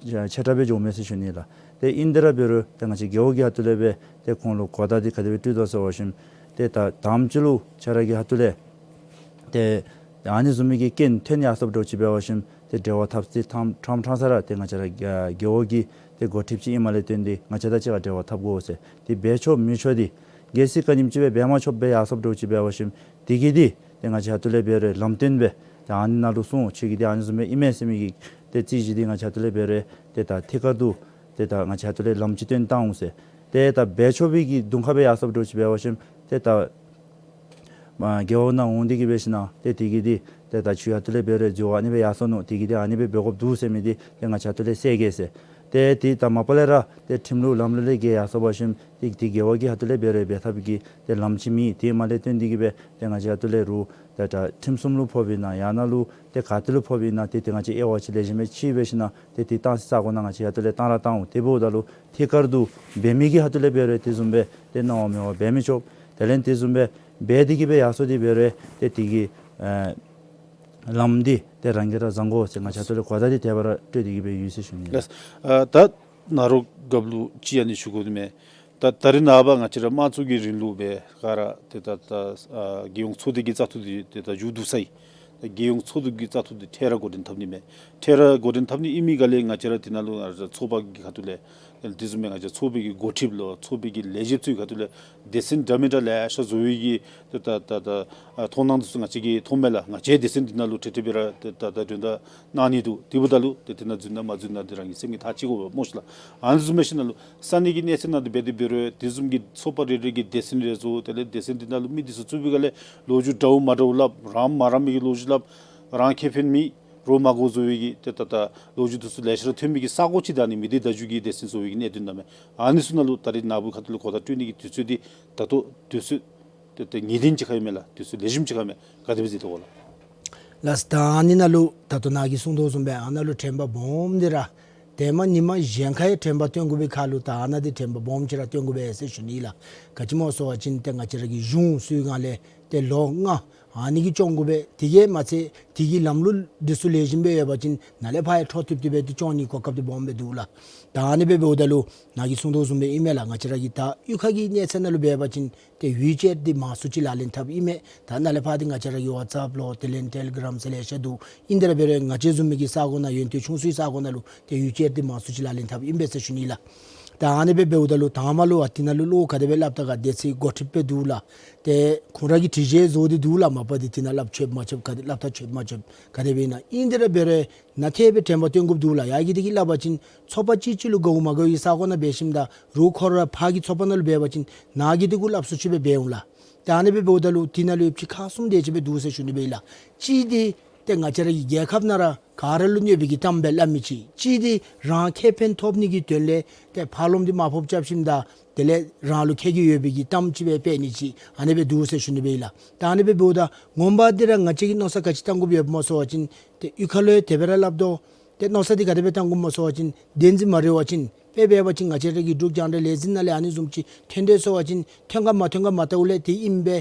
ཆེ་དྲགས་སྦེ་འགྱོཝ་མས་ཟེར་ཞུ་ནི་ལགས། ཏེ་ཨིན་དེ་ར་འབད་རུང་ཏེ་ང་བཅས་རྒེད་འོག་གི་ཁ་ཐུག་ལས་སྦེ་ཏེ་ཁོང་ལུ་གོ་བརྡ་འདི་ག་དེ་སྦེ་སྤྲོད་དོ་ཟེར་བ་ཅིན་ཏེ་ད་དང་པ་ཅིག་ལུ་ཁྱེད་ར་གི་ཁ་ཐུག་ལས་ཏེ་ཨ་ནི་བཟུམ་མའི་གི་རྐྱེན་ཐོན་ཡར་སོངམ་འདྲཝ་ཅིག་འབད་བ་ཅིན་ཏེ་འབྲེལ་བ་འཐབ་སྟེ་ཕྲང་ཕྲང་ཕྲང་ས་ར་ཏེ་ང་བཅས་ར་རྒེད་འོག་གི་ཏེ་འགོ་ཁྲིདཔ་ཅིག་ཨིནམ་ལས་བརྟེན་ཏེ་ང་བཅས་དང་གཅིག་ཁར་འབྲེལ་བ་འཐབ་དགོ་ཟེར། ཏེ་འབད་ཆོག་མི་ཆོག་འདི་གལ་སྲིད་ག་ནི་ཅིག་སྦེ་འབད་མ་ཆོགཔ་སྦེ་ཡར་སོངམ་འདྲཝ་ཅིག་འབད་བ་ཅིན་དེ་གིས་འདི་ཏེ་ང་བཅས་ཁ་ཐུག་ལས་འབད་རུང་ལམ་སྟོན་སྦེ་ཏེ་ཨ་ནི་ནང་ལུ་སོང་ཁྱོད་ཀྱི་འདི་ཨ་ནི་བཟུམ་སྦེ་ཨིན་མས་ཟེར་མི་གི་ཏེ་རྩོད་གཞི་འདི་ང་བཅས་ཁ་ཐུག་ལས་འབད་རུང་ཏེ་ད་ཐད་ཀར་དུ་ཏེ་ད་ང་བཅས་ཁ་ཐུག་ལས་ལམ་ཅིག་སྟོན་བཏང་འོང་ཟེར། ཏེ་ད་འབད་ཆོག་པའི་གི་དུང་ཁ་སྦེ་ཡར་སོངམ་འདྲཝ་ཅིག་འབད་བ་ཅིན་ཏེ་ད་མ་རྒེད་འོག་ནང་འོང་སྟེ་གི་འབད་ཞིན་ན་ཏེ་དེ་གིས་འདི་ཏེ་ད་ཁྱོད་ཁ་ཐུག་ལས་འབད་རུང་འཛོལ་བ་ཨ་ནི་སྦེ་ཡར་སོ་ནུག། དེ་གིས་འདི་ཨ་ནི་སྦེ་འབད་དགོཔ་འདུག་ཟེར་མི་འདི་ཏེ་ང་བཅས་ཁ་ཐུག་ལས་སེལ་གེ་ཟེར། ཏེ་དེ་དང་མ་པ་ལས་ར་ཏེ་ཁྲིམས་ལུགས་ལམ་ལུགས་ལས་འགལ་ཡར་སོང་པ་ཅིན་ཏེ་དེ་འགལ་བ་གི་ཁ་ཐུག་ལས་འབད་རུང་འབད་ཐབས་ཀྱི་ཏེ་ལམ་ཅིག་མེད། དེ་མ་ལས་བརྟེན་ཏེ་གིས་སྦེ་ཏེ་ང་བཅས་ཁ་ཐུག་ལས་རུང་ཏེ་ད་ཁྲིམས་སྲུང་ལུ་ཕོགཔ་ཨིན་ན་ཡང་ན་ལུ་ཏེ་ག་ཏེ་ལུ་ཕོགཔ་ཨིན་ན་ཏེ་དེ་ང་བཅས་དབྱེ་བ་ཅིག་ལེགས་ཤོམ་སྦེ་ཕྱེ་འབད་ཞིན་ན་ཏེ་དེ་བཏང་སའི་ས་གོ་ནང་ང་བཅས་ཁ་ཐུག་ལས་བཏང་ར་བཏང་འོང་། དེ་འབདཝ་ད་ལུ་ཐད་ཀར་དུ་འབད་མི་གི་ཁ་ཐུག་ལས་འབད་རུང་དེ་བཟུམ་སྦེ་ཏེ་གནང་བ་མེད་པར་འབད་མི་ཆོག། དེ་ལས་དེ་བཟུམ་སྦེ་འབད་དེ་གིས་སྦེ་ཡར་སོང་སྟེ་འབད་རུང་ཏེ་དེ་གི་ཨ་ལམ་འདི་ཏེ་རང་གིས་ར་བཟང་དགོ་ཟེར་ང་བཅས་ཁ་ཐུག་ལས་གོ་བརྡ་འདི་དེ་སྦེ་ར་སྤྲོད་དེ་གིས་སྦེ་ཡོད་ཟེར་ཞུ་ནི་ལགས། ལགས། ཨ་ད་ནཱ་རོ་རྒཔོ་ལུ་ཅིག་ཨ་ནི་ཞུ་དགོ་དོ་མས། ད་ད་རེས་ནངས་པ་ང་བཅས་ར་དམངས་གཙོ་གི་རིང་ལུགས་སྦེ་ག་ར་ཏེ་ད་ད་ཨ་རྒྱལ་ཡོངས་ཚོགས་སྡེ་གི་བཙག་འཐུ་འདི་ཏེ་ད་མཇུག་བསྡུ་ཚར་ཡི། ད་རྒྱལ་ཡོངས་ཚོགས་སྡེ་གི་བཙག་འཐུ་འདི་འཕྲལ་ར་འགོ་འདྲེན་འཐབ་ནི་མས། འཕྲལ་ར་འགོ་འདྲེན་འཐབ་ནི་ཨིན་མི་ག་ལས་ང་བཅས་ར་དེ་ནང་ལུ་ང་བཅས་ཚོགས་པ་གི་ཁ་ཐུག་ལས་དེ་བཟུམ་སྦེ་ང་བཅས་ཚོགས་པའི་གི་འགོ་ཁྲིདཔ་ལུ་ཚོགས་པའི་གི་ལས་བྱེདཔ་ཚུ་གི་ཁ་ཐུག་ལས་སྡེ་ཚན་འདྲ་མི་འདྲ་ལེ་ཤ་བཟོ་བའི་གི་ཏེ་ད་ད་ད་ཨ་མཐོང་སྣང་འདི་ཚུ་ང་བཅས་ཀྱིས་མཐོངམ་མས་ལགས། ང་བཅས་སྡེ་ཚན་འདི་ནང་ལུ་འཕྲལ་འཕྲལ་སྦེ་ར་ཏེ་ད་ད་དོན་དག་གནང་ནི་འདུག། དེ་འབདཝ་ད་ལུ་ཏེ་དེ་ནང་འཛུལ་ན་མ་འཛུལ་ན་འདི་རང་གི་སེམས་ཀྱིས་ཐག་བཅད་དགོ་པས་སྨོ་ཤི་ལགས། ཨ་ནི་བཟུམ་མས་ཞིན་ན་ལུ་ས་གནས་ཀྱི་གནས་ཚད་ནང་དུ་འབད་དེ་འབད་རུང་དེ་བཟུམ་གྱི་ཚོགས་པ་རེ་རེ་གིས་སྡེ་ཚན་རེ་བཟོ། དེ་ལས་སྡེ་ཚན་འདི་ནང་ལུ་མི་འདི་ཚུ་བཙུགས་པའི་སྒང་ལས་ལོ་རྒྱུས་འདྲཝ་མ་འདྲཝ་སླབ། རང་མ་རང་མི་གི་ལོ་རྒྱུས་སླབ། རང་ཁེ་ཕན་མེད་རོགས་མ་དགོ་བཟོ་བའི་གི་ཏེ་ད་ད་ལོ་རྒྱུས་འདི་ཚུ་ལེ་ཤ་ར་ཐོན་མི་གི་ས་གོ་ཅིག་ད་ནི་མི་སྡེ་བརྡ་བརྒྱུད་ཀྱི་སྡེ་ཚན་བཟོ་བའི་གི་གནད་དོན་ནང་མས། ཨ་ནི་ཚུ་ནང་ལུ་ད་རེས་ནཱ་བུ་ཁ་ཐུག་ལུ་གོ་བརྡ་སྤྲོད་ནི་གི་དུས་ཚོད་འདི་ད་ལྟོ་དུས་ཚོད་ཏེ་ཏེ་ངེས་གཏན་ཅིག་ཁར་ཡོད་མས་ལགས། དུས་ཚོད་ལེགས་ཤོམ་ཅིག་ཁར་མས། ག་དེ་སྦེ་གཟིགས་དོ་གོ་ལགས། ལགས། ད་ཨ་ནི་ནང་ལུ་ད་ལྟོ་ནཱ་གིས་གསུངས་དོ་བཟུམ་སྦེ་ཨ་ནཱ་ལུ་དྲན་པ་སྦོམ་འདི་ར་ཏེ་མ་ཉིན་མ་གཞན་ཁར་ཡང་དྲན་པ་སྟོན་དགོ་པའི་ཁར་ལུ་ད་ཨ་ནཱ་འདི་དྲན་པ་སྦོམ་ཅིག་ར་སྟོན་དགོ་པས་ཟེར་ཞུ་ནི་ལགས། ག་ཅི་སྨོ་ཟེར་བ་ཅིན་ཏེ་ང་བཅས་ར་གི་གཞུང་ཚུའི་སྒང་ལས་ཏེ་ལོ་ལྔ་ཨ་ནི་གིས་སྐྱོང་དགོ་པས། དེ་གིས་མ་ཚད་དེ་གི་ལམ་ལུགས་འདི་ཚུ་ལེགས་ཤོམ་སྦེ་ཡོད་པ་ཅིན་ནཱ་ལས་ཕར་ཡང་འཕྲོ་མཐུད་དེ་སྦེ་ཏེ་སྐྱོང་ནི་གོ་སྐབས་འདི་སྦོམ་སྦེ་འདུག་ལགས། ད་ཨ་ནི་སྦེ་འབདཝ་ད་ལུ་ནཱ་གིས་གསུངས་དོ་བཟུམ་སྦེ་ཨིན་མས་ལགས། ང་བཅས་ར་གི་ད་གཡུས་ཁ་གི་གནས་ཚད་ནང་ལུ་འབད་བ་ཅིན་ཏེ་ཡུལ་གཅེས་འདི་མང་སུ་ཅིག་ལག་ལེན་འཐབ་ཨིན་མས། ད་ནཱ་ལས་ཕར་འདི་ང་བཅས་ར་གི་ཝཊས་ཨེཔ་ལོ་དེ་ལས་ཊེ་ལི་གརམ་ཟེར་ལེ་ཤ་འདུག། ཨིན་དེ་ར་འབད་རུང་ང་བཅས་བཟུམ་མའི་གི་ས་གོ་ནང་ཡོན་ཏན་ཆུང་སུའི་ས་གོ་ནང་ལུ་ཏེ་ཡུལ་གཅེས་འདི་མང་སུ་ཅིག་ལག་ལེན་འཐབ་ཨིན་པས་ཟེར་ཞུ་ནི་ལགས། ད་ཨ་ནི་སྦེ་འབདཝ་ད་ལུ་དང་པ་ལུ་ཨ་དེ་ནང་ལུ་བློ་ག་དེ་སྦེ་སླབ་ད་ག་སྡེ་ཚན་འགོ་ཁྲིདཔ་སྦེ་འདུག་ལགས། ཏེ་ཁོང་ར་གིས་སྒྲིག་གཞི་བཟོ་སྟེ་འདུག་ལགས། མ་པ་འདི་དེ་ནང་སླབ་ཆོགཔ་མ་ཆོགཔ་ག་དེ་སླབ་ད་ཆོགཔ་མ་ཆོགཔ་ག་དེ་སྦེ་ཨིན་ན། ཨིན་དེ་ར་འབད་རུང་ནཱ་ཐད་སྦེ་དྲན་པ་སྟོན་དགོཔ་འདུག་ལགས། ཡ་གི་དེ་གིས་སླབ་པ་ཅིན་ཚོགས་པ་གཅིག་གཅིག་ལུ་དགའཝ་མ་དགའཝ་གི་ས་གོ་ནང་འབད་ཞིནམ་ད་རུང་ཁོ་ར་ཕར་གྱི་ཚོགས་པ་ནང་ལུ་འབད་བ་ཅིན་ནཱ་གི་དེ་གུ་སླབ་སུ་ཅིག་སྦེ་འབད་འོང་ལགས། ད་ཨ་ནི་སྦེ་འབདཝ་ད་ལུ་དེ་ནང་ལུ་ཡོདཔ་ཅིག་ཁག་གསུམ་དེ་ཅིག་སྦེ་འདུག་ཟེར་ཞུ་ནི་སྦེ་ཨིན་ལགས། གཅིག་འདི་ཏེ་ང་བཅས་ར་གི་རྒྱལ་ཁབ་ནང་ར་ག་ར་ལུ་གནོད་པའི་གི་གཏམ་སྦེ་སླབ་མི་ཅིག། གཅིག་འདི་རང་ཁེ་ཕན་ཐོབ་ནི་གི་དོན་ལས་ཏེ་ཕར་ལོགམ་འདི་མར་ཕབ་རྐྱབ་ཞིནམ་ད་དེ་ལས་རང་ལུ་ཁེ་གི་ཡོད་པའི་གི་གཏམ་ཅིག་སྦེ་སྤེལ་ནི་ཅིག་ཨ་ནི་སྦེ་འདུག་ཟེར་ཞུ་ནི་སྦེ་ཨིན་ལགས། ད་ཨ་ནི་སྦེ་འབདཝ་ད་ངོ་མ་འདི་ར་ང་བཅས་ཀྱིས་མནོ་བསམ་ག་ཅི་བཏང་དགོཔ་ཡོདཔ་སྨོ་ཟེར་བ་ཅིན་ཏེ་གཡུས་ཁ་ལུ་ཡང་དེ་སྦེ་ར་སླབ་དོ། ཏེ་མནོ་བསམ་འདི་ག་དེ་སྦེ་བཏང་དགོཔ་སྨོ་ཟེར་བ་ཅིན་བདེན་འཛིན་མ་རེད་པ་ཅིན་དཔེ་འབད་བ་ཅིན་ང་བཅས་ར་གི་འབྲུག་རྒྱང་བསྒྲགས་ལས་འཛིན་ནང་ལས་ཨ་ནི་བཟུམ་ཅིག་ཐོན་དེས་ཟེར་བ་ཅིན་ཐོན་ག་མ་ཐོན་ག་མ་བལྟཝ་ལས་དེ་ཨིནམ་སྦེ་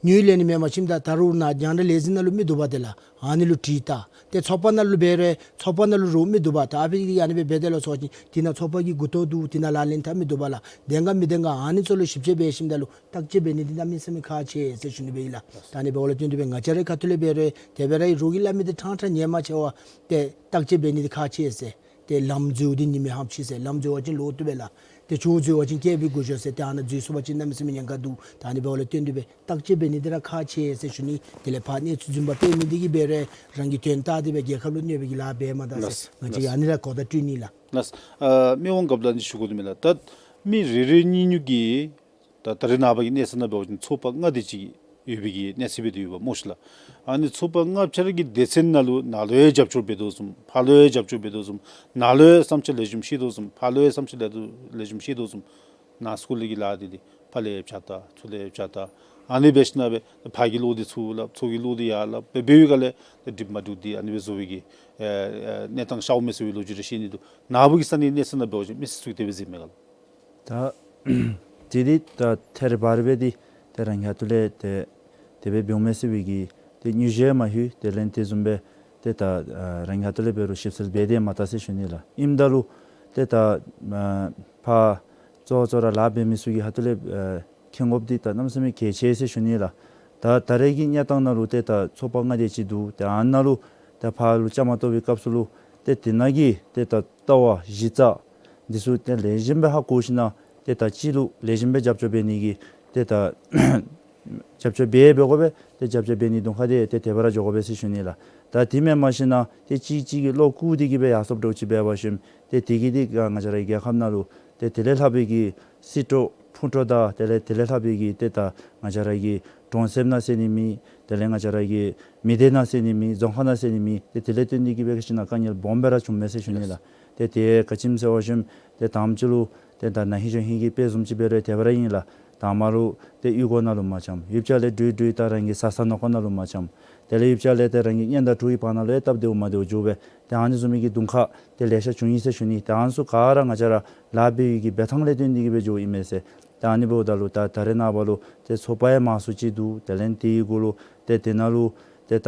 ཉུལ་ལེན་ནི་མེན། མ་ཤེས་ད་ད་རུང་ནཱ་རྒྱང་བསྒྲགས་ལས་འཛིན་ནང་ལུ་མི་འདུག་པ། དེ་ལས་ཨ་ནི་ལུ་དྲིས་ད། ཏེ་ཚོགས་པ་ནང་ལུ་འབད་རུང་ཚོགས་པ་ནང་ལུ་རོགས་མི་འདུག་པ། ད་ཨ་ཕི་གི་ཨ་ནི་སྦེ་འབད་དེས་ལོ་ཟེར་བ་ཅིན་དེ་ནང་ཚོགས་པ་གི་མགུ་ཏོ་འདུག། དེ་ནང་ལག་ལེན་འཐབ་མི་འདུག་པ་ལགས། བདེན་ག་མི་བདེན་ག་ཨ་ནི་ཚུ་ལུ་ཞིབ་དཔྱད་འབད་ཞིནམ་ད་ལུ་བརྟག་དཔྱད་འབད་ནི་འདི་གནམ་མེད་ས་མེད་ཁག་ཆེ་ཟེར་ཞུ་ནི་སྦེ་ཨིན་ལགས། ད་ཨ་ནི་འབདཝ་ལས་བརྟེན་ཏེ་སྦེ་ང་བཅས་རའི་ཁ་ཐུག་ལས་འབད་རུང་དེ་སྦེ་ར་ཨིན། རོགས་ཀྱིས་སླབ་མི་འདི་ཕྲང་ཕྲང་ཉན་མ་ཆེ་བར་ཏེ་བརྟག་དཔྱད་འབད་ནི་འདི་ཁག་ཆེ་ཟེར། ཏེ་ལམ་འཛོལ་འདི་ཉི་མའི་ཧམ་ཆི་ཟེར། ལམ་འཛོལ་བ་ཅིན་ལོག་བཏུབ་པས་ལགས། ཏེ་ཆུ་འཛོལ་བ་ཅིན་བསྐྱལ་བའི་དགོས་ཤོ་ཟེར། ཏེ་ཨ་ནཱ་འཛོལ་སོང་པ་ཅིན་གནམ་མེད་ས་མེད་ཉེན་ཁ་འདུག། ད་ཨ་ནི་འབདཝ་ལས་བརྟེན་ཏེ་སྦེ་བརྟག་དཔྱད་འབད་ནི་འདི་ར་ཁག་ཆེ་ཟེར་ཞུ་ནི། དེ་ལས་ཕར་གནས་ཚུལ་རྫུན་པ་སྤེལ་མི་འདི་གིས་འབད་རུང་རང་གི་དོན་བལྟ་སྟེ་སྦེ་རྒྱལ་ཁབ་ལུ་གནོད་པའི་གི་ལཱ་འབད་མ་ད་ཟེར། ལགས། ང་བཅས་ལགས། ཨ་ནི་ར་གོ་བརྡ་སྤྲོད་ནི་ལགས། ལགས། ཨ་མི་དབང་རྒཔོ་ལུ་ཨ་ནི་ཞུ་དགོ་དོ་མས་ལགས། ད་མི་རེ་རེ་གཉིས་གཉིས་ཀྱིས་ད་ད་རེས་ནངས་པ་གི་གནས་ཚད་ནང་འབད་བ་ཅིན་ཚོགས་པ་ལྔ་དེ་ཅིག་ཡོད་པའི་གི་གནས་ཚད་སྦེ་དེ་ཡོདཔ་སྨོ་ཤི་ལགས། ཨ་ནི་ཚོགས་པ་ལྔ་ཆ་ར་གི་སྡེ་ཚན་ནང་ལུ་ནཱ་ལུ་ཡང་རྒྱབ་སྐྱོར་འབད་དོ་བཟུམ་ཕར་ལུ་ཡང་རྒྱབ་སྐྱོར་འབད་དོ་བཟུམ། ནཱ་ལུ་ཡང་བསམ་འཆར་ལེགས་ཤོམ་བཤད་དོ་བཟུམ་ཕར་ལུ་ཡང་བསམ་འཆར་ལེགས་ལེགས་ཤོམ་བཤད་དོ་བཟུམ། ནཱ་སྐོར་ལས་ཀྱི་ལཱ་འདི་འདི་ཕར་ལས་ཡང་བཅག་ད་ཚུར་ལས་ཡང་བཅག་ད། ཨ་ནི་འབད་ཞིན་ན་སྦེ་ཕར་གྱི་བློ་འདི་ཚུར་སླབ་ཚུར་གྱི་བློ་འདི་ཡར་སླབ་སྦེ་འབད་བའི་སྒང་ལས་འགྲིག་མ་འགྲིག་འདི་ཨ་ནི་སྦེ་བཟོ་བའི་གི་ཨེ་ཨེ་གནས་སྟངས་ཤརཝ་མས་ཟེར་བའི་ལོ་རྒྱུས་རེ་བཤད་ནི་འདུག། ནཱ་བུ་གི་ས་གནས་གནས་ཚད་ནང་འབད་བ་ཅིན་མི་སེར་ཚུ་གིས་དེ་སྦེ་གཟིགས་མས་ག་ལགས། ད་དེ་འདི་ད་ཐད་རི་བ་རི་སྦེ་འདི་ཏེ་རང་གི་ཁ་ཐུག་ལས་ཏེ་དེ་སྦེ་འབདཝ་མས་ཟེར་བའི་གི་ཏེ་ཉུ་ཞིག་མ་ལྷོད། དེ་ལས་དེ་བཟུམ་སྦེ་ཏེ་ད་ཨ་རང་གི་ཁ་ཐུག་ལས་འབད་རུང་ཞིབ་འཚོལ་འབད་དེ་མ་ད་ཟེར་ཞུ་ནི་ལགས། ཨིནམ་ད་ལུ་ཏེ་ད་ཨ་ཕར་གཙོ་གཙོ་ར་ལཱ་འབད་མི་ཚུ་གི་ཁ་ཐུག་ལས་ཨ་མཁྱེན་དགོཔ་འདི་ད་གནམ་མེད་ས་མེད་གལ་ཆེ་ཟེར་ཞུ་ནི་ལགས། ད་ད་རེས་ཀྱི་གནས་སྟངས་ནང་ལུ་ཏེ་ད་ཚོགས་པ་ལྔ་དེ་ཅིག་འདུག། ཏེ་ཨ་ནཱ་ལུ་ཏེ་ཕར་ལུ་བཅའ་མར་གཏོགས་པའི་སྐབས་སུ་ལུ་ཏེ་དེ་ནང་གི་ཏེ་ད་ལྟ་བ་གཞི་རྩ་འདི་ཚུ་ཏེ་ལེགས་ཤོམ་སྦེ་ཧ་གོ་ཞིན་ན་ཏེ་ད་ཅིག་ལུ་ལེགས་ཤོམ་སྦེ་རྒྱབ་སྐྱོར་འབད་ནི་གི་ཏེ་ད་རྒྱབ་སྐྱོར་འབད་འབད་དགོ་པས། ཏེ་རྒྱབ་སྐྱོར་འབད་ནི་གདོང་ཁར་ཏེ་ཏེ་དེ་སྦེ་ར་འགྱོ་དགོ་པས་ཟེར་ཞུ་ནི་ལགས། ད་དེ་མེན་པར་ཞིན་ན་ཏེ་གཅིག་གཅིག་གིས་བློ་བཀུག་སྟེ་གིས་སྦེ་ཡར་སོངམ་འདྲཝ་ཅིག་འབད་བ་ཅིན་ཏེ་དེ་གིས་ཏེ་ང་བཅས་རའི་རྒྱལ་ཁབ་ནང་ལུ་ཏེ་དེ་ལས་ལྷག་པའི་གི་སྲིད་བློན་ ཕུང་དཀྲོག་དང་དེ་ལས་དེ་ལས་ལྷག་པའི་གི་ཏེ་ད་ང་བཅས་ར་གི་གྲོང་གསེབ་ནང་ཟེར་ནི་མེད། དེ་ལས་ང་བཅས་ར་གི་མི་སྡེ་ནང་ཟེར་ནི་མེད། རྫོང་ཁག་ནང་ཟེར་ནི་མེད། ཏེ་དེ་ལས་བརྟེན་ཏེ་གི་སྦེ་ག་ཅི་ཨིན་ན་དཀའ་ངལ་སྦོམ་སྦེ་ར་བྱུངམ་མས་ཟེར་ཞུ་ནི་ལགས། ཏེ་དེ་ག་ཅི་སྨོ་ཟེར་བ་ཅིན་ཏེ་དང་པ་ཅིག་ལུ་ཏེ་ད་ན་ཧིང་གཞེས་ཧིང་གི་དཔེ་བཟུམ་ཅིག་འབད་རུང་དེ་སྦེ་ར་ཨིན་ལགས། དང་པ་ལུ་ཏེ་གཡུས་སྒོ་ནང་ལུ་མ་འཁྱམ། ཡུདཔ་ཅིག་ལས་འགྲོ་འགྲོཝ་ད་རང་གི་བཟའ་ཚང་ནང་འཁོད་ནང་ལུ་མ་འཁྱམ། དེ་ལས་ཡུདཔ་ཅིག་ལས་ཏེ་རང་གི་གཉེན་དང་གྲོགས་ཀྱི་བར་ན་ལུ་ཡང་སྟབས་བདེཝ་མ་བདེཝ་འགྱོ་སྦེ་ཏེ་ཨ་ནི་བཟུམ་མའི་གི་གདོང་ཁ་ཏེ་ལེ་ཤ་བྱུང་ཡི་ཟེར་ཞུ་ནི། ཏེ་ཨ་ནི་ཚུ་ག་ར་ང་བཅས་ར་ལཱ་འབད་བའི་གི་འབད་ཐངས་ལས་བརྟེན་ཏེ་གི་སྦེ་འགྱོཝ་ཨིན་མས་ཟེར། ཏེ་ཨ་ནི་འབདཝ་ད་ལུ་ད་ད་རེས་ནངས་པ་ལུ་ཏེ་ཚོགས་པ་ཡང་མང་སུ་ཅིག་འདུག། དེ་ལས་དེའི་གུ་ལུ་ཏེ་དེ་ནང་ལུ་ཏེ་ད་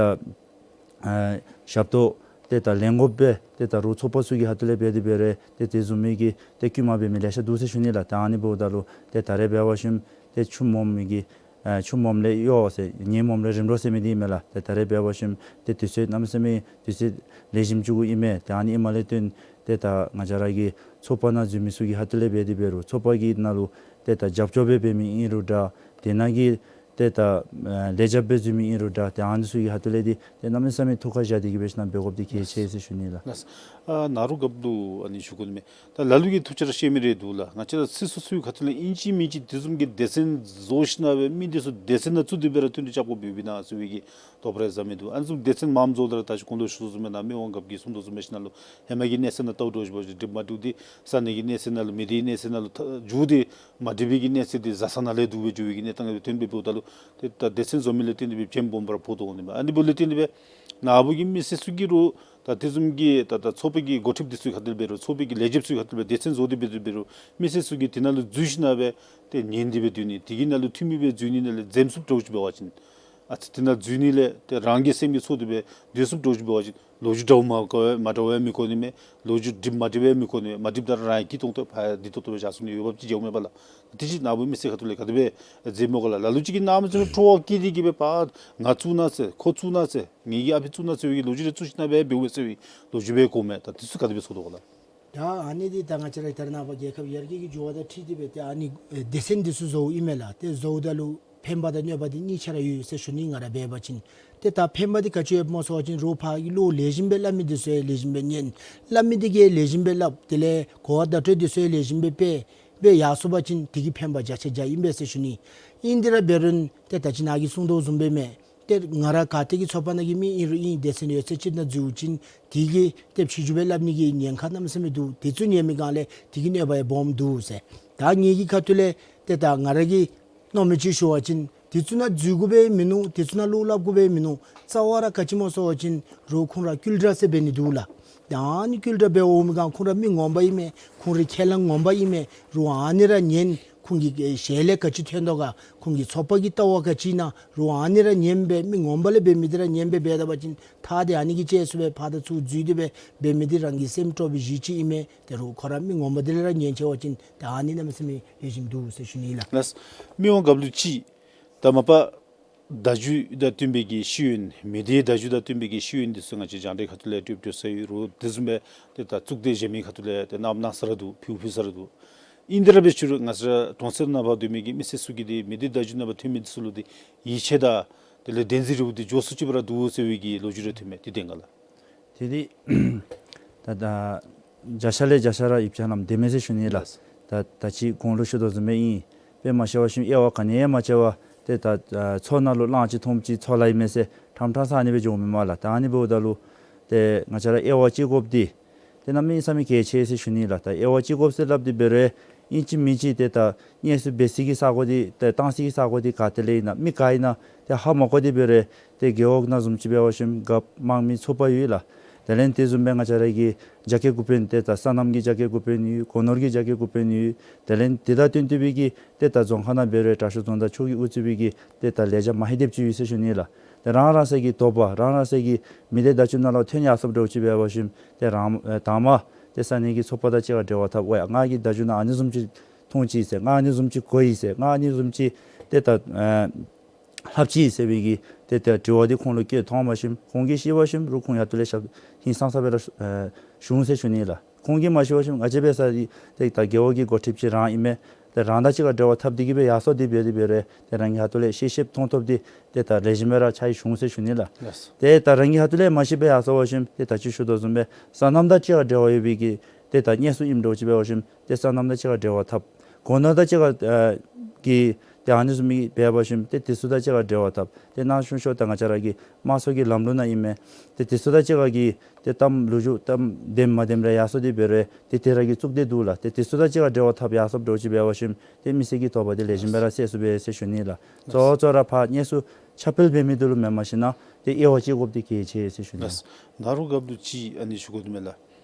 ཨ་ཞབས་ཏོག་ཏེ་ད་ལེན་དགོཔ་སྦེ་ཏེ་ད་རོགས་ཚོགས་པ་ཚུ་གི་ཁ་ཐུག་ལས་འབད་དེ་འབད་རུང་ཏེ་དེ་བཟུམ་མའི་གི་ཏེ་བསྐུལ་མ་འབད་མི་ལེ་ཤ་འདུག་ཟེར་ཞུ་ནི་ལགས། ཏེ་ཨ་ནི་འབདཝ་ད་ལུ་ཏེ་ད་རེས་འབད་བ་ཅིན་ཏེ་ཆུ་སྨོམ་མི་གི་ཨ་ཆུ་སྨོམ་ལས་གཡོག་ཟེར་ཉེས་སྨོམ་ལས་རིམ་གྲོ་ཟེར་མི་འདི་ཨིན་མས་ལགས། ཏེ་ད་རེས་འབད་བ་ཅིན་ཏེ་དུས་ཚོད་གནམ་མེད་ས་མེད་དུས་ཚོད་ལེགས་ཤོམ་ཅིག་གུ་ཨིན་མས། ཏེ་ཨ་ནི་ཨིནམ་ལས་བརྟེན་ཏེ་ད་ང་བཅས་ར་གི་ཚོགས་པ་ནང་འཛུལ་མི་ཚུ་གི་ཁ་ཐུག་ལས་འབད་དེ་འབད་རུང་ཚོགས་པ་གི་ནང་ལུ་ཏེ་ད་རྒྱབ་སྐྱོར་སྦེ་འབད་མི་ཨིན་རུང་འདྲ། དེ་ནང་གི་ཏེ་ད་ཨ་ལས་བྱེདཔ་སྦེ་འཛུལ་མི་ཨིན་རུང་འདྲ། ཏེ་ཨ་ནི་ཚུ་གི་ཁ་ཐུག་ལས་འདི་ཏེ་གནམ་མེད་ས་མེད་ཐུགས་ཁར་བཞག་སྟེ་གི་སྦེ་ཞིནམ་འབད་དགོཔ་འདི་གལ་ཆེ་ཟེར་ཞུ་ནི་ལགས། ལགས། ཨ་ནཱ་རོ་རྒཔོ་ལུ་ཨ་ནི་ཞུ་དགོ་ནི་མས། ད་ལ་ལུ་གིས་ཐུགས་ཁར་བཞག་མི་རེ་འདུག་ལགས། ང་བཅས་ར་སོ་སོ་སོའི་ཁ་ཐུག་ལས་ཨིན་ཅི་མིན་ཅི་དེ་བཟུམ་གྱི་སྡེ་ཚན་བཟོ་ཞིནམ་སྦེ་མི་འདི་ཚུ་སྡེ་ཚན་ནང་བཙུགས་ཏེ་འབད་ར་མཐུན་སྒྲིག་རྐྱབ་དགོཔ་ཡོདཔ་ཨིན་ན་ཟེར་བའི་གི་དོགས་པ་རེ་ཟ་མི་འདུག། ཨ་ནི་བཟུམ་སྡེ་ཚན་མངམ་བཟོཝ་ད་ར་ད་ཅི་གོང་ལུ་ཞུ་དོ་བཟུམ་སྦེ་ནཱ་མི་དབང་རྒཔོ་གིས་གསུང་དོ་བཟུམ་སྦེ་ཞིནམ་ལས་ཧེ་མ་གི་གནས་ཚད་ནང་ལྟཝ་འདྲཝ་ཅིག་འབད་བ་ཅིན་འགྲིག་མ་འགྲིག་འདི་ས་གནས་ཀྱི་གནས་ཚད་ནང་ལུ་མི་སྡེའི་གནས་ཚད་ནང་ལུ་ཐ་འགྱོ་སྟེ་མ་འགྲིག་པའི་གི་གནས་ཚད་འདི་བཟའ་ཚང་ནང་ལས་འདུག་སྦེ་འགྱོ་བའི་གི་གནས་སྟངས་སྦེ་ཐོན་སྦེ་འབདཝ་ད་ལུ་ཏེ་ད་སྡེ་ཚན་བཟོ་མི་ལས་བརྟེན་ཏེ་སྦེ་བྱེམ་སྦོམ་ར་ཕོག་དོ་འོང་ནི་མས། ཨ་ནི་འབདཝ་ལས་བརྟེན་ཏེ་སྦེ་ནཱ་བུ་གི་མི་སེར་ཚུ་གིས་རོགས་ད་དེ་བཟུམ་གྱི་ད་ད་ཚོགས་པའི་གི་འགོ་ཁྲིདཔ་འདི་ཚུ་གི་ཁ་ཐུག་ལས་འབད་རུང་ཚོགས་པའི་གི་ལས་བྱེདཔ་ཚུ་གི་ཁ་ཐུག་ལས་འབད་རུང་སྡེ་ཚན་བཟོ་སྟེ་འབད་དེ་འབད་རུང་མི་སེར་ཚུ་གིས་དེ་ནང་ལུ་འཛུལ་ཞིནམ་སྦེ་ཏེ་ཉན་ཏེ་སྦེ་སྡོད་ནི་དེ་གི་ནང་ལུ་འཐུས་མི་སྦེ་འཛུལ་ནི་ནང་ལས་འཛེམ་ཚུགསཔ་འདྲཝ་ཅིག་འབད་བ་ཅིན་ཨ་ཙི་དེ་ནང་འཛུལ་ནི་ལས་ཏེ་རང་གི་སེམས་ཀྱི་ཚོར་དེ་སྦེ་སྡོད་ཚུགསཔ་འདྲཝ་ཅིག་འབད་བ་ཅིན་ལོ་རྒྱུས་འདྲཝ་མ་གོ་བས་མ་འདྲཝ་ཡང་མི་གོ་ནི་མས། ལོ་རྒྱུས་འགྲིག་མ་འགྲིག་པ་ཡང་མི་གོ་ནི་མས། མ་འགྲིགཔ་ད་ར་རང་གིས་ཐོན་ཏེ་ཕར་སྡིག་ཏོ་ཏོ་སྦེ་བཞག་ཚུགས་ནི་ཡོདཔ་ཅིག་འགྱོཝ་མས་པ་ལགས། དེ་ཅིག་ནཱ་བུ་མི་སེར་ཁ་ཐུག་ལས་ག་དེ་སྦེ་མཛད་མོ་ག་ལགས། ལ་ལུ་ཅིག་གིས་གནམ་མེད་ས་མེད་སྤྲོ་བ་སྐྱེས་ཏེ་གི་སྦེ་ཕར་ང་བཙུགས་གནང་ཟེར་ཁོ་བཙུགས་གནང་ཟེར་ངེ་གི་ཨ་ཕི་བཙུགས་གནང་ཟེར་བའི་གི་ལོ་རྒྱུས་རེ་བཙུགས་ཞིནམ་སྦེ་འབདཝ་མས་ཟེར་བའི་ལོ་རྒྱུས་སྦེ་གོཝ་མས། ད་དེ་ཚུ་ག་དེ་སྦེ་ཚོར་དོ་ག་ལགས། ད་ཨ་ནི་འདི་ད་ང་བཅས་ར་ད་རེས་ནངས་པ་རྒྱལ་ཁབ་ཡར་རྒྱས་ཀྱི་འགྱུར་བ་དང་འཁྲིལ་ཏེ་སྦེ་ཏེ་ཨ་ནི་ཨེ་སྡེ་ཚན་འདི་ཚུ་བཟོཝ་ཨིན་མས་ལགས། ཏེ་བཟོཝ་ད་ལུ་ཕན་པ་དང་གནོད་པ་འདི་གཉིས་ཆ་ར་ཡོད་ཟེར་ཞུ་ནི། ང་ར་འབད་བ་ཅིན་ཏེ་ད་ཕན་པ་འདི་ག་ཅི་ཡོདཔ་སྨོ་ཟེར་བ་ཅིན་རོགས་ཕར་གྱི་བློ་ལེགས་ཤོམ་སྦེ་སླབ་མི་འདི་ཚུ་ཡང་ལེགས་ཤོམ་སྦེ་ཉན། སླབ་མི་འདི་གིས་ལེགས་ཤོམ་སྦེ་སླབ། དེ་ལས་གོ་བ་བརྡ་སྤྲོད་འདི་ཚུ་ཡང་ལེགས་ཤོམ་སྦེ་སྤེལ་སྦེ་ཡར་སོང་པ་ཅིན་དེ་གིས་ཕན་པ་བརྒྱ་ཆ་བརྒྱ་ཨིན་པས་ཟེར་ཞུ་ནི། ཨིན་དེ་ར་འབད་རུང་ཏེ་ད་ཅི་ནཱ་གིས་གསུང་དོ་བཟུམ་སྦེ་མས། ཏེ་ང་ར་ག་ཏེ་གི་ཚོགས་པ་ནང་གི་མི་ཨིན་རུང་ཨིན། སྡེ་ཚན་ཡོད་ཚད་ཅིག་ནང་འཛུལ་ཅིན་དེ་གིས་ཏེ་ཕྱི་འགྱུར་སྦེ་སླབ་ནི་གི་ཉེན་ཁ་གནམ་མེད་ས་མེད་འདུག། དེ་ཚུ་ཉན་མི་སྒང་ལས་དེ་གི་གནོད་པ་ཡང་སྦོམ་འདུག་ཟེར། ད་ངེ་གི་ཁ་ཐུག་ལས་ཏེ་ད་ང་ར་གིས་མནོ་མི་ཅིག་ཞུ་བ་ཅིན་དེ་ཚུ་ནང་འཛུལ་དགོཔ་ཡང་མིན་ནུག། དེ་ཚུ་ནང་བློ་སླབ་དགོཔ་ཡང་མིན་ནུག། རྩ་བ་ར་ག་ཅི་སྨོ་ཟེར་བ་ཅིན་རོགས་ཁོང་ར་ཀུན་དགའ་ཟེར་འབད་ནི་འདུག་ལགས། ད་ཨ་ནི་ཀུན་དགའ་འབད་འོང་མི་སྒང་ཁོང་ར་མི་ངོ་མ་ཨིན་མས། ཁོང་རའི་ཁས་བླངས་ངོ་མ་ཨིན་མས། རོགས་ཨ་ནི་ར་ཉན། ཁོང་གི་ཞལ་ལས་ག་ཅི་ཐོན་དོ་ག། ཁོང་གི་ཚོགས་པ་གི་ལྟ་བ་ག་ཅི་ཨིན་ན་རོགས་ཨ་ནི་ར་ཉན་སྦེ་མི་ངོ་མ་ལས་འབད་མི་འདི་ར་ཉན་སྦེ་འབད་ད་པ་ཅིན་ད་ཏེ་ཨ་ནི་གི་ཅེས་སུ་སྦེ་ཕར་དང་ཚུར་འཛུལ་ཏེ་སྦེ་འབད་མི་འདི་རང་གི་སེམས་སྤྲོ་བའི་གཞི་ཅིག་ཨིན་མས། ཏེ་རོགས་ཁོ་ར་མི་ངོ་མ་འདི་ལས་ར་ཉན་ཆི་བ་ཅིན་ད་ཨ་ནི་གནམ་མེད་ས་མེད་ལེགས་ཤོམ་འདུག་ཟེར་ཞུ་ནི་ལགས། ལགས། མི་དབང་རྒཔོ་ལུ་ཅིག་ད་མ་པ་བརྡ་བརྒྱུད་དང་བསྟུན་པའི་གི་ཤེས་ཡོན་མི་སྡེའི་བརྡ་བརྒྱུད་དང་བསྟུན་པའི་གི་ཤེས་ཡོན་འདི་ཚུ་ང་བཅས་རྒྱང་བསྒྲགས་ཁ་ཐུག་ལས་སྤྲོད་སྤྲོད་ས་ཡོད། རོགས་དེ་བཟུམ་སྦེ་ཏེ་ད་གཙུག་སྡེ་གཞན་མི་ཁ་ཐུག་ལས་ཏེ་གནང་གནང་ས་ར་འདུག། ཕུལ་ཕུལ་ས་ར་འདུག། ཨིན་དེ་ར་འབད་ཞུ་རུང་ང་བཅས་ར་གྲོང་གསེབ་ནང་ཕར་སྡོད་མི་གི་མི་སེར་ཚུ་གིས་འདི་མི་སྡེ་བརྡ་བརྒྱུད་ནང་ཕར་ཐོན་མི་འདི་ཚུ་ལུ་འདི་ཡིད་ཆེས་དང་དེ་ལས་བདེན་འཛིན་རེ་བ་འདི་འཇོག་ཚུགས་ཅི་བ་ར་འདུག་ཟེར་བའི་གི་ལོ་རྒྱུས་རེ་ཐོན་མས། དེ་བདེན་ག་ལགས། དེ་འདི་ད་ད་བརྒྱ་ཆ་ལས་བརྒྱ་ཆ་ར་ཡིད་ཆེས་གནངམ་བདེན་མས་ཟེར་ཞུ་ནི་ལགས། ད་ད་ཅི་གོང་ལུ་ཞུ་དོ་བཟུམ་སྦེ་ཨིན། དཔེ་མ་ཤེས་པ་ཞིན་དབྱེ་བ་ག་ནི་ཡང་མ་ཕྱེ་བར་ཏེ་ད་ཨ་མཚོ་ནང་ལུ་གླང་ཅིག་འཐུངམ་ཅིག་མཚོ་ལ་ཨིན་མས་ཟེར་ཁྲམ་ཁྲམ་ཟ་ནི་སྦེ་འགྱོཝ་མེན་མས་ལགས། ད་ཨ་ནི་འབདཝ་ད་ལུ་ཏེ་ང་བཅས་ར་དབྱེ་བ་དཔྱད་དགོཔ་འདི་ཏེ་གནམ་མེད་ས་མེད་གལ་ཆེ་ཟེར་ཞུ་ནི་ལགས། ད་དབྱེ་བ་དཔྱད་དགོཔ་ཟེར་སླབ་སྟེ་འབད་རུང་ཨིན་ཅི་མིན་ཅི་ཏེ་ད་གནས་ཚུལ་འབད་སའི་གི་ས་གོ་འདི་ཏེ་བཏང་སའི་གི་ས་གོ་འདི་ག་ཏེ་ལས་ཨིན་ན་མི་ག་ཨིན་ན་ཏེ་ཧ་མ་གོ་སྟེ་འབད་རུང་ཏེ་རྒེད་འོག་ནང་བཟུམ་ཅིག་འབད་བ་ཅིན་རྒཔོ་དམངས་མི་ཚོགས་པ་ཡོད་ལགས། དེ་ལས་དེ་བཟུམ་སྦེ་ང་བཅས་ར་གི་རྒྱ་སྐྱེད་འགོ་དཔོན་ཏེ་ད་སོ་ནམ་གྱི་རྒྱ་སྐྱེད་འགོ་དཔོན་ཡོད། སྒོ་ནོར་གྱི་རྒྱ་སྐྱེད་འགོ་དཔོན་ཡོད། དེ་ལས་དེ་དང་བསྟུན་ཏེ་སྦེ་གི་ཏེ་ད་རྫོང་ཁག་ནང་འབད་རུང་དྲག་ཤོས་རྫོང་བདག་མཆོག་གིས་དབུ་གཙོས་པའི་གི་ཏེ་ད་ལས་བྱ་མ་ཧེ་དེབ་ཅིག་ཡོད་ཟེར་ཞུ་ནི་ལགས། ཏེ་རང་རང་སོའི་གི་དོགས་པ་རང་རང་སོའི་གི་མི་སྡེ་བརྡ་བརྒྱུད་ནང་ལུ་ཐོན་ཡར་སོངམ་འདྲཝ་ཅིག་འབད་བ་ཅིན་ཏེ་རང་ཨེ་དང་པ་ཏེ་ས་གནས་ཀྱི་ཚོགས་པ་དང་གཅིག་ཁར་འབྲེལ་བ་འཐབ། ཨོ་ཡ་ང་གིས་བརྡ་བརྒྱུད་ནང་ཨ་ནི་བཟུམ་ཅིག་མཐོང་ཅི་ཟེར་ང་ཨ་ནི་བཟུམ་ཅིག་གོ་ཡི་ཟེར་ང་ཨ་ནི་བཟུམ་ཅིག་ཏེ་ད་ཨེ་ལྷབ་ཅི་ཟེར་བའི་གི་ཏེ་ཏེ་དྲི་བ་འདི་ཁོང་ལུ་བཀོད་ཐོན་པ་ཅིན་ཁོང་གིས་ཤེས་པ་ཅིན་རོགས་ཁོང་ཡར་ཐུག་ལས་ཞབས་ཧིང་སངས་ས་སྦེ་ར་ཨེ་ཞུ་འོང་ཟེར་ཞུ་ནི་ལགས། ཁོང་གིས་མ་ཤེས་པ་ཅིན་ང་བཅས་འབད་ས་འདི་ཏེ་ད་རྒེད་འོག་གི་འགོ་ཁྲིདཔ་ཅིག་རང་ཨིན་མས། ཏེ་རང་དང་གཅིག་ཁར་འབྲེལ་བ་འཐབ་སྟེ་གི་སྦེ་ཡར་སོང་སྟེ་འབད་དེ་འབད་རུང་ཏེ་རང་གི་ཧ་ཐུག་ལས་ཤེས་ཤེསཔ་མཐོང་ཐོབ་སྟེ་ཏེ་ད་ལེགས་ཤོམ་སྦེ་ར་ཕྱག་ཕྱིཝ་འོང་ཟེར་ཞུ་ནི་ལགས། ལགས། ཏེ་ད་རང་གི་ཧ་ཐུག་ལས་མ་ཤེས་པར་ཡར་སོང་པ་ཅིན་ཏེ་ད་ཅི་ཞུ་དོ་བཟུམ་སྦེ་སོ་ནམ་དང་གཅིག་ཁར་འབྲེལ་བ་ཡོད་པའི་གི་ཏེ་ད་གནས་ཚུལ་ཨིནམ་འདྲཝ་ཅིག་འབད་བ་ཅིན་ཏེ་སོ་ནམ་དང་གཅིག་ཁར་འབྲེལ་བ་འཐབ། གོ་ནོར་དང་གཅིག་ཁར་ཨ་གི་ཏེ་ཨ་ནི་བཟུམ་མའི་འབད་བ་ཅིན་ཏེ་དེ་ཚུ་དང་གཅིག་ཁར་འབྲེལ་བ་འཐབ། ཏེ་ནཱ་ཞུ་ཞུཝ་ད་ང་བཅས་ར་གི་དམངས་གཙོ་གི་ལམ་ལུགས་ནང་ཨིན་མས། ཏེ་དེ་ཚུ་དང་གཅིག་ཁར་གྱི་ཏེ་གཏམ་ལོ་རྒྱུས་གཏམ་བདེནམ་མ་བདེནམ་རེ་ཡར་སོང་སྟེ་འབད་རུང་ཏེ་དེ་ར་གི་གཙུག་སྡེ་འདུག་ལགས། ཏེ་དེ་ཚུ་དང་གཅིག་ཁར་འབྲེལ་བ་འཐབ་ཡར་སོངམ་འདྲཝ་ཅིག་འབད་བ་ཅིན་ཏེ་མི་སེར་གྱི་དོགས་པ་དེ་ལེགས་ཤོམ་སྦེ་ར་སེལ་ཚུགས་པས་ཟེར་ཞུ་ནི་ལགས། གཙོ་བོ་གཙོ་བོ་ར་ཕར་གནས་ཚུལ་ཁྱབ་སྤེལ་འབད་མི་འདི་ལུ་མེནམ་ཞིན་ན་ཏེ་དབྱེ་བ་དཔྱད་དགོཔ་འདི་གལ་ཆེ་ཟེར་ཞུ་ནི་ལགས། ལགས། ནཱ་རོ་རྒཔོ་ལུ་ཅིག་ཨ་ནི་ཞུ་དགོཔ་འདུག་མས་ལགས།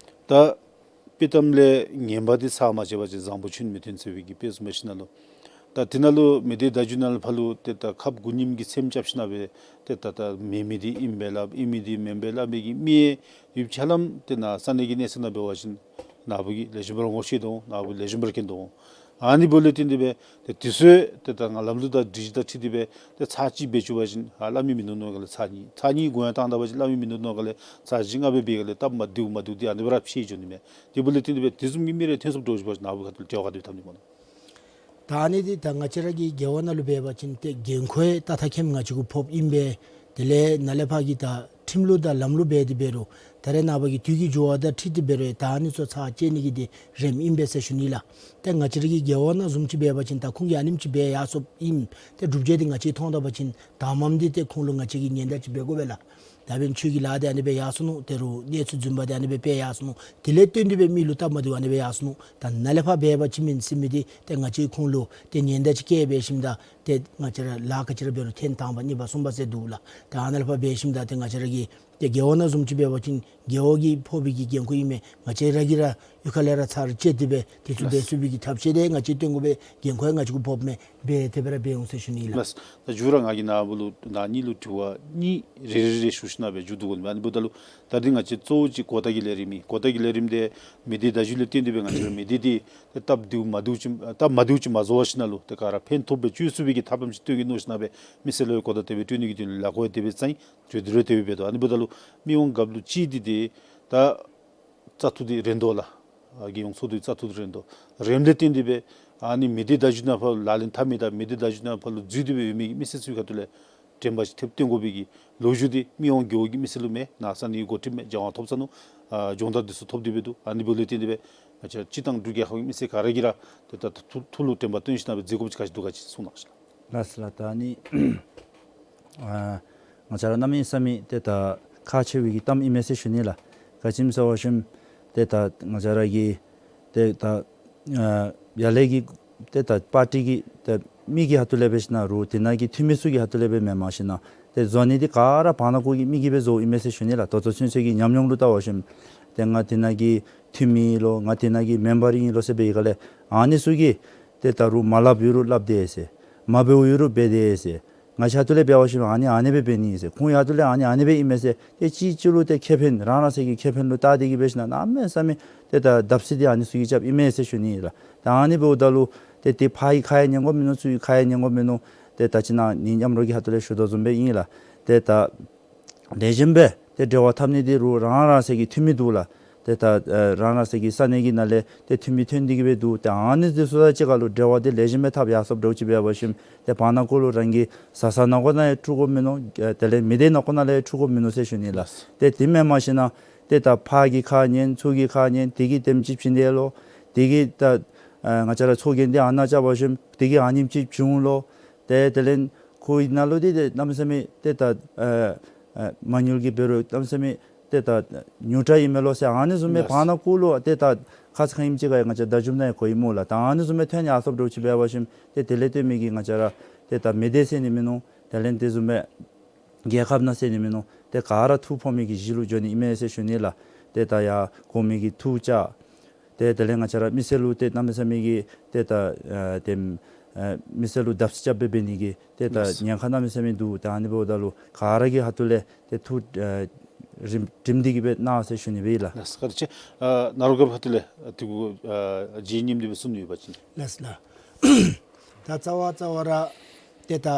ད་དཔྱེ་གཏམ་ལས་ངན་པ་འདི་ཚར་མ་བཅད་པ་ཅིན་བཟང་པོ་ཁྱོན་མི་ཐོན་ཟེར་བའི་གི་དཔེ་བཟུམ་འབད་ཞིན་ན་ལུ། ད་དེ་ནང་ལུ་མི་སྡེ་བརྡ་བརྒྱུད་ནང་ལུ་ཕར་ལུ་ཏེ་ད་ཁབ་དགུ་ཉིམ་གྱི་སེམས་རྐྱབ་ཞིན་ན་སྦེ་ཏེ་ད་ད་མེན་མི་འདི་ཨིན་པས་ལགས་ཨིན་མི་འདི་མེན་པས་ལགས་སྦེ་གི་མི་ཡུལ་ཕྱག་ལམ་ཏེ་ནཱ་ས་གནས་ཀྱི་གནས་ཚད་ནང་འབད་བ་ཅིན་ནཱ་བུ་གིས་ལེགས་ཤོམ་སྦེ་ར་ངོ་ཤེས་དོ། ནཱ་བུ་ལེགས་ཤོམ་སྦེ་ར་མཁྱེན་དོ། ཨ་ནི་འབདཝ་ལས་བརྟེན་ཏེ་སྦེ་ཏེ་དེ་ཚུ་ཏེ་ད་ང་ལམ་ལུགས་དང་སྒྲིག་གཞི་དང་འཁྲིལ་ཏེ་སྦེ་ཏེ་ཚར་གཅིག་འབད་བཅུག་པ་ཅིན་ཨ་སླབ་མི་མིན་འདུག་མནོ་ག་ལས་ཚར་གཉིས་ཚར་གཉིས་གུ་ཡང་བཏང་ད་པ་ཅིན་སླབ་མི་མིན་འདུག་མནོ་ག་ལས་ཚར་བཞི་ལྔ་སྦེ་འབད་ག་ལས་སྟབས་མ་བདེཝ་མ་བདེཝ་འདི་ཨ་ནི་སྦེ་ར་ཕྱེ་འགྱོ་ནི་མས། དེ་འབདཝ་ལས་བརྟེན་ཏེ་སྦེ་དེ་བཟུམ་གྱི་མི་རེ་ཐོན་སོངམ་འདྲཝ་ཅིག་འབད་བ་ཅིན་ནཱ་བུ་ཁ་ཐུག་ལུ་འབྲེལ་བ་ག་དེ་སྦེ་འཐབ་ནི་སྨོ་ལགས། ད་ཨ་ནི་འདི་ད་ང་བཅས་ར་གི་རྒེད་འོག་ནང་ལུ་འབད་བ་ཅིན་ཏེ་འགན་ཁུར་ཡང་ད་ཐ་ཁེམ་ང་བཅས་གུ་ཕོགཔ་ཨིན་པས། དེ་ལས་ནཱ་ལས་ཕར་གྱི་ད་ཁྲིམས་ལུགས་དང་ལམ་ལུགས་འབད་དེ་འབད་རུང་ད་རེས་ནངས་པ་གི་དུས་ཀྱི་འགྱུར་བ་དང་འཁྲིལ་ཏེ་འབད་རུང་ད་ཨ་ནི་ཚུ་ཚར་བཅད་ནི་གི་འདི་རནམ་ཨིན་པས་ཟེར་ཞུ་ནི་ལགས། ཏེ་ང་བཅས་ར་གི་རྒེད་འོག་ནང་བཟུམ་ཅིག་འབད་བ་ཅིན་ད་ཁོང་གིས་ཨ་ནེམ་ཅིག་འབད་ཡར་སོངམ་ཨིན། ཏེ་སྒྲུབ་བྱེད་འདི་ང་བཅས་མཐོང་ད་པ་ཅིན་ད་མངམ་འདི་ཏེ་ཁོང་ལུ་ང་བཅས་ཀྱིས་ཉེན་བརྡ་ཅིག་འབད་དགོ་པས་ལགས། ད་འབདན་ཁྱོད་ཀྱི་ལཱ་འདི་ཨ་ནི་སྦེ་ཡར་སོ་ནུག། ད་རུང་གནས་ཚུལ་རྫུན་པ་འདི་ཨ་ནི་སྦེ་སྤེལ་ཡར་སོ་ནུག། དེ་ལས་བརྟེན་ཏེ་སྦེ་མི་ལུ་སྟབས་མ་བདེཝ་ཨ་ནི་སྦེ་ཡར་སོ་ནུག། ད་ནཱ་ལས་ཕར་འབད་བ་ཅིན་མེན་ཟེར་མི་འདི་ཏེ་ང་བཅས་ཁོང་ལུ་ཏེ་ཉེན་བརྡ་ཅིག་བཀལ་འབད་ཞིནམ་ད་ཏེ་ང་བཅས་ར་ལཱ་ག་ཅི་ར་འབད་རུང་ཐེངས་དང་པ་གཉིས་པ་གསུམ་པ་ཟེར་འདུག་ལགས། ད་ཨ་ནཱ་ལས་ཕར་འབད་ཞིནམ་ད་ཏེ་ང་བཅས་ར་གི་ཏེ་རྒེད་འོག་ནང་བཟུམ་ཅིག་འབད་བ་ཅིན་རྒེད་འོག་གིས་ཕོག་པའི་གི་འགན་ཁུར་ཨིན་མས། ང་བཅས་ར་གིས་ར་གཡུས་ཁ་ལས་ར་ཚར་བཅད་དེ་སྦེ་དེ་ཚུ་འབད་ཚུགས་པའི་གི་ཐབས་ཤེས་འདི་ང་བཅས་སྟོན་དགོ་པས། འགན་ཁུར་ཡང་ང་བཅས་གུ་ཕོགཔ་མས། འབད་དེ་སྦེ་ར་འབད་འོང་ཟེར་ཞུ་ནི་ལགས། ལགས། ད་མཇུག་ར་ང་གིས་ནཱ་བུ་ལུ་ནཱ་གཉིས་ལུ་དྲི་བ་གཉིས་རེ་རེ་རེ་ཞུ་ཞིན་ན་སྦེ་མཇུག་བསྡུ་དགོ་ནི་མས། ཨ་ནི་འབདཝ་ད་ལུ་ད་འདི་ང་བཅས་གཙོ་བོ་ཅིག་གོ་བརྡ་གི་ལས་རིམ་ཨིན། གོ་བརྡ་གི་ལས་རིམ་འདི་མི་སྡེ་བརྡ་བརྒྱུད་ལས་བརྟེན་ཏེ་སྦེ་ང་བཅས་ར་མི་སྡེ་འདི་ཏེ་སྟབས་བདེཝ་མ་བདེཝ་ཅིག་སྟབས་མ་བདེཝ་ཅིག་མ་བཟོ་བ་ཞིན་ན་ལུ་ཏེ་ག་ར་ཕན་ཐོགས་སྦེ་སྤྱོད་ཚུགས་པའི་གི་ཐབས་ལམ་ཅིག་སྟོན་གེ་མནོ་ཞིན་ན་སྦེ་མི་སེར་ལུ་གོ་བརྡ་དེ་སྦེ་སྤྲོད་ནི་གི་དོན་ལུ་ལས་འགུལ་དེ་སྦེ་བརྩམས་ཡི། གྲོས་བསྡུར་དེ་སྦེ་འབད་དོ། ཨ་ནི་འབདཝ་ད་ལུ་མི་དབང་རྒཔོ་ལུ་ཅིག་འདི་ཏེ་ད་བཙག་འཐུ་འདི་རན་དོ་ལགས། ཨ་རྒྱལ་ཡོངས་ཚོགས་འདུའི་བཙག་འཐུ་འདི་རན་དོ། རནམ་ལས་བརྟེན་ཏེ་སྦེ་ཨ་ནི་མི་སྡེ་བརྡ་བརྒྱུད་ནང་ཕར་ལུ་ལག་ལེན་འཐབ་མི་དང་མི་སྡེ་བརྡ་བརྒྱུད་ནང་ཕར་ལུ་འཛུལ་ཏེ་སྦེ་ཡོད་མི་གི་མི་སེར་ཚུ་གི་ཁ་ཐུག་ལས་དྲན་པ་ཅིག་ཐེབས་སྟོན་དགོ་པའི་གི་ལོ་རྒྱུས་འདི་མི་དབང་རྒེད་འོག་གི་མི་སེར་ལུ་མེན་ན་ས་གནས་འགོ་ཁྲིདཔ་མེན་རྒྱལ་དབང་ཐོབ་ཚར་ནུག། ཨ་སྦྱོང་བརྡར་འདི་ཚུ་ཐོབ་སྟེ་སྦེ་འདུག། ཨ་ནི་འབདཝ་ལས་བརྟེན་ཏེ་སྦེ་ང་བཅས་སྤྱིར་བཏང་འབྲུག་རྒྱལ་ཁབ་ཀྱི་མི་སེར་ག་ར་གིས་ར་ཏེ་ད་ཐུགས་ཐུགས་ལུ་དྲན་པ་བཏོན་ཞིན་ན་སྦེ་མཛད་དགོཔ་ཅིག་ག་ཅི་འདུག་ག་ཅིག་གསུང་གནང་ཞུ་ལགས། ལགས་སོ་ལགས། ད་ཨ་ནི་ཨ་ང་བཅས་ར་གནམ་མེད་ས་མེད་ཏེ་ད་ཁག་ཆེ་བའི་གི་གཏམ་ཨིན་མས་ཟེར་ཞུ་ནི་ལགས། ག་ཅི་སྨོ་ཟེར་བ་ཅིན་ཏེ་ད་ང་བཅས་ར་གི་ཏེ་ད་ཨ་ཡར་ལས་ཀྱི་ཏེ་ད་པར་ཊི་གི་ཏེ་མི་གི་ཁ་ཐུག་ལས་འབད་ཞིན་ན་རུང་དེ་ནང་གི་འཐུས་མི་ཚུ་གི་ཁ་ཐུག་ལས་སྦེ་མེནམ་ཞིན་ན་ཏེ་བཟོ་ནི་འདི་ག་ར་བར་ན་ཀོ་གི་མི་གིས་སྦེ་བཟོཝ་ཨིན་མས་ཟེར་ཞུ་ནི་ལགས། ད་ལྟོ་ཚུན་ཚོད་ཀྱི་ཉམས་མྱོང་ལུ་བལྟ་བ་ཅིན་ཏེ་ང་དེ་ནང་གི་འཐུས་མི་ཨིན་ལོ་ང་དེ་ནང་གི་མེམ་བར་ཨིན་ལོ་ཟེར་སྦེ་ཡི་ག་ལས་ཨ་ནི་ཚུ་གིས་ཏེ་ད་རུང་མ་སླབ་ཡོད་རུང་སླབ་དེས་ཟེར། མ་འབདཝ་ཡོད་རུང་འབད་དེས་ཟེར། ང་བཅས་ཁ་ཐུག་ལས་འབད་བ་ཅིན་ཨ་ནི་ཨ་ནི་སྦེ་འབད་ནི་ཨིན་ཟེར། ཁོང་གི་ཁ་ཐུག་ལས་ཨ་ནི་ཨ་ནི་སྦེ་ཨིན་མས་ཟེར། ཏེ་གཅིག་གཅིག་ལུ་ཏེ་ཁེ་ཕན་རང་རང་སོའི་གི་ཁེ་ཕན་ལུ་བལྟ་སྟེ་གིས་འབད་ཞིན་ན་གནམ་མེད་ས་མེད་ཏེ་ད་བརྡབ་གསིག་འདི་ཨ་ནི་ཚུ་གིས་རྐྱབ་ཨིན་མས་ཟེར་ཞུ་ནི་ཨིན་ལགས། ད་ཨ་ནི་འབདཝ་ད་ལུ་ཏེ་ཏེ་ཕར་གྱི་ཁ་ཡང་ཉན་དགོཔ་མིན་ནུག། ཚུར་གྱི་ཁ་ཡང་ཉན་དགོཔ་མིན་ནུག། ཏེ་ད་ཅི་ནཱ་ནི་མཉམ་རོགས་ཀྱི་ཁ་ཐུག་ལས་ཞུ་དོ་བཟུམ་སྦེ་ཨིན་ལགས། ཏེ་ད་ལེགས་ཤོམ་སྦེ་ཏེ་འབྲེལ་བ་འཐབ་ནི་འདི་རུང་རང་རང་སོའི་གི་འཐུས་མི་འདུག་ལགས། ཏེ་ད་ཨ་རང་རང་སོའི་གི་ས་གནས་ཀྱི་ནང་ལས་ཏེ་འཐུས་མི་ཐོན་ཏེ་གིས་སྦེ་འདུག། ཏེ་ཨ་ནི་འདི་ཚུ་དང་གཅིག་ཁར་ལུ་འབྲེལ་བ་འདི་ལེགས་ཤོམ་སྦེ་འཐབ་ཡར་སོངམ་འདྲཝ་ཅིག་འབད་བ་ཅིན་ཏེ་བར་ན་ཀོ་ལུ་རང་གི་བཟའ་ཚང་ནང་འཁོད་ནང་ཡང་འཁྲུག་དགོཔ་མིན་ནུག། ཨ་དེ་ལས་མི་སྡེ་ནང་འཁོད་ནང་ལས་ཡང་འཁྲུག་དགོཔ་མིན་ནུག་ཟེར་ཞུ་ནི་ལགས། ཏེ་དེ་མེནམ་ཞིན་ན་ཏེ་ད་ཕར་གྱི་ཁ་ཉན་ཚུར་གྱི་ཁ་ཉན་དེ་གིས་དེམ་ཅིག་བྱིན་དེས་ལོ། དེ་གིས་ད་ཨ་ང་བཅས་ར་ཚོགས་རྒྱན་འདི་ཨ་ནཱ་རྐྱབ་པ་ཅིན་དེ་གིས་ཨ་ནེམ་ཅིག་བྱུང་ལོ། ཏེ་དེ་ལས་ཁོ་གི་ནང་ལུ་འདི་ཏེ་གནམ་མེད་ས་མེད་ཏེ་ད་ཨ་ཨ་མ་དངུལ་གྱི་འབད་རུང་གནམ་མེད་ས་མེད་ཏེ་ད་ཉུང་དྲགས་ཨིན་མས་ལོ་ཟེར་ཨ་ནི་བཟུམ་མའི་ལགས། བར་ན་ཀོ་ལུ་ཏེ་ད་ཁ་ཙ་ཁ་ཉིནམ་ཅིག་ཁར་ཡང་ང་བཅས་བརྡ་བརྒྱུདཔ་ནང་ཡང་གོ་ཡི་སྨོ་ལགས། ད་ཨ་ནི་བཟུམ་མའི་ཐོན་ཡར་སོངམ་འདྲཝ་ཅིག་འབད་བ་ཅིན་ཏེ་དེ་ལས་བརྟེན་མི་གིས་ང་བཅས་ར་ཏེ་ད་མི་སྡེ་ཟེར་ནི་མིན་ནུག། དེ་ལས་དེ་བཟུམ་མའི་རྒྱལ་ཁབ་ནང་ཟེར་ནི་མིན་ནུག། ཏེ་ག་ར་ཐུགས་ཕོག་མི་གི་གཞི་ལུ་འགྱོ་ནི་ཨིན་མས་ཟེར་ཞུ་ནི་ལགས། ཏེ་ད་ཡར་གོང་མའི་གི་ཐུགས་བཅགས། ཏེ་དེ་ལས་ང་བཅས་ར་མི་སེར་ལུ་ཏེ་གནམ་མེད་ས་མེད་ཀྱི་ཏེ་ད་ཨ་ཏེ་ཨ་མི་སེར་ལུ་བརྡབ་གསིག་རྐྱབ་སྦེ་འབད་ནི་གི་ཏེ་ད་ལགས། ཉེན་ཁ་གནམ་མེད་ས་མེད་འདུག། ད་ཨ་ནི་འབདཝ་ད་ལུ་ག་ར་གི་ཁ་ཐུག་ལས་ཏེ་ཐུགས་ཨ་རིམ་རིམ་འདི་གིས་སྦེ་གནང་ཟེར་ཞུ་ནི་སྦེ་ཨིན་ལགས། ལགས་བཀའ་དྲིན་ཆེ། ཨ་ནཱ་རོ་རྒཔོ་ཁ་ཐུག་ལས་ཨ་ཏེ་གུ་ཨ་རྗེ་ཉིནམ་འདི་སྦེ་གསུང་ནི་ཡོད་པ་ཅིན། ལགས་ལགས། ད་རྩ་བ་རྩ་བ་ར་ཏེ་ད་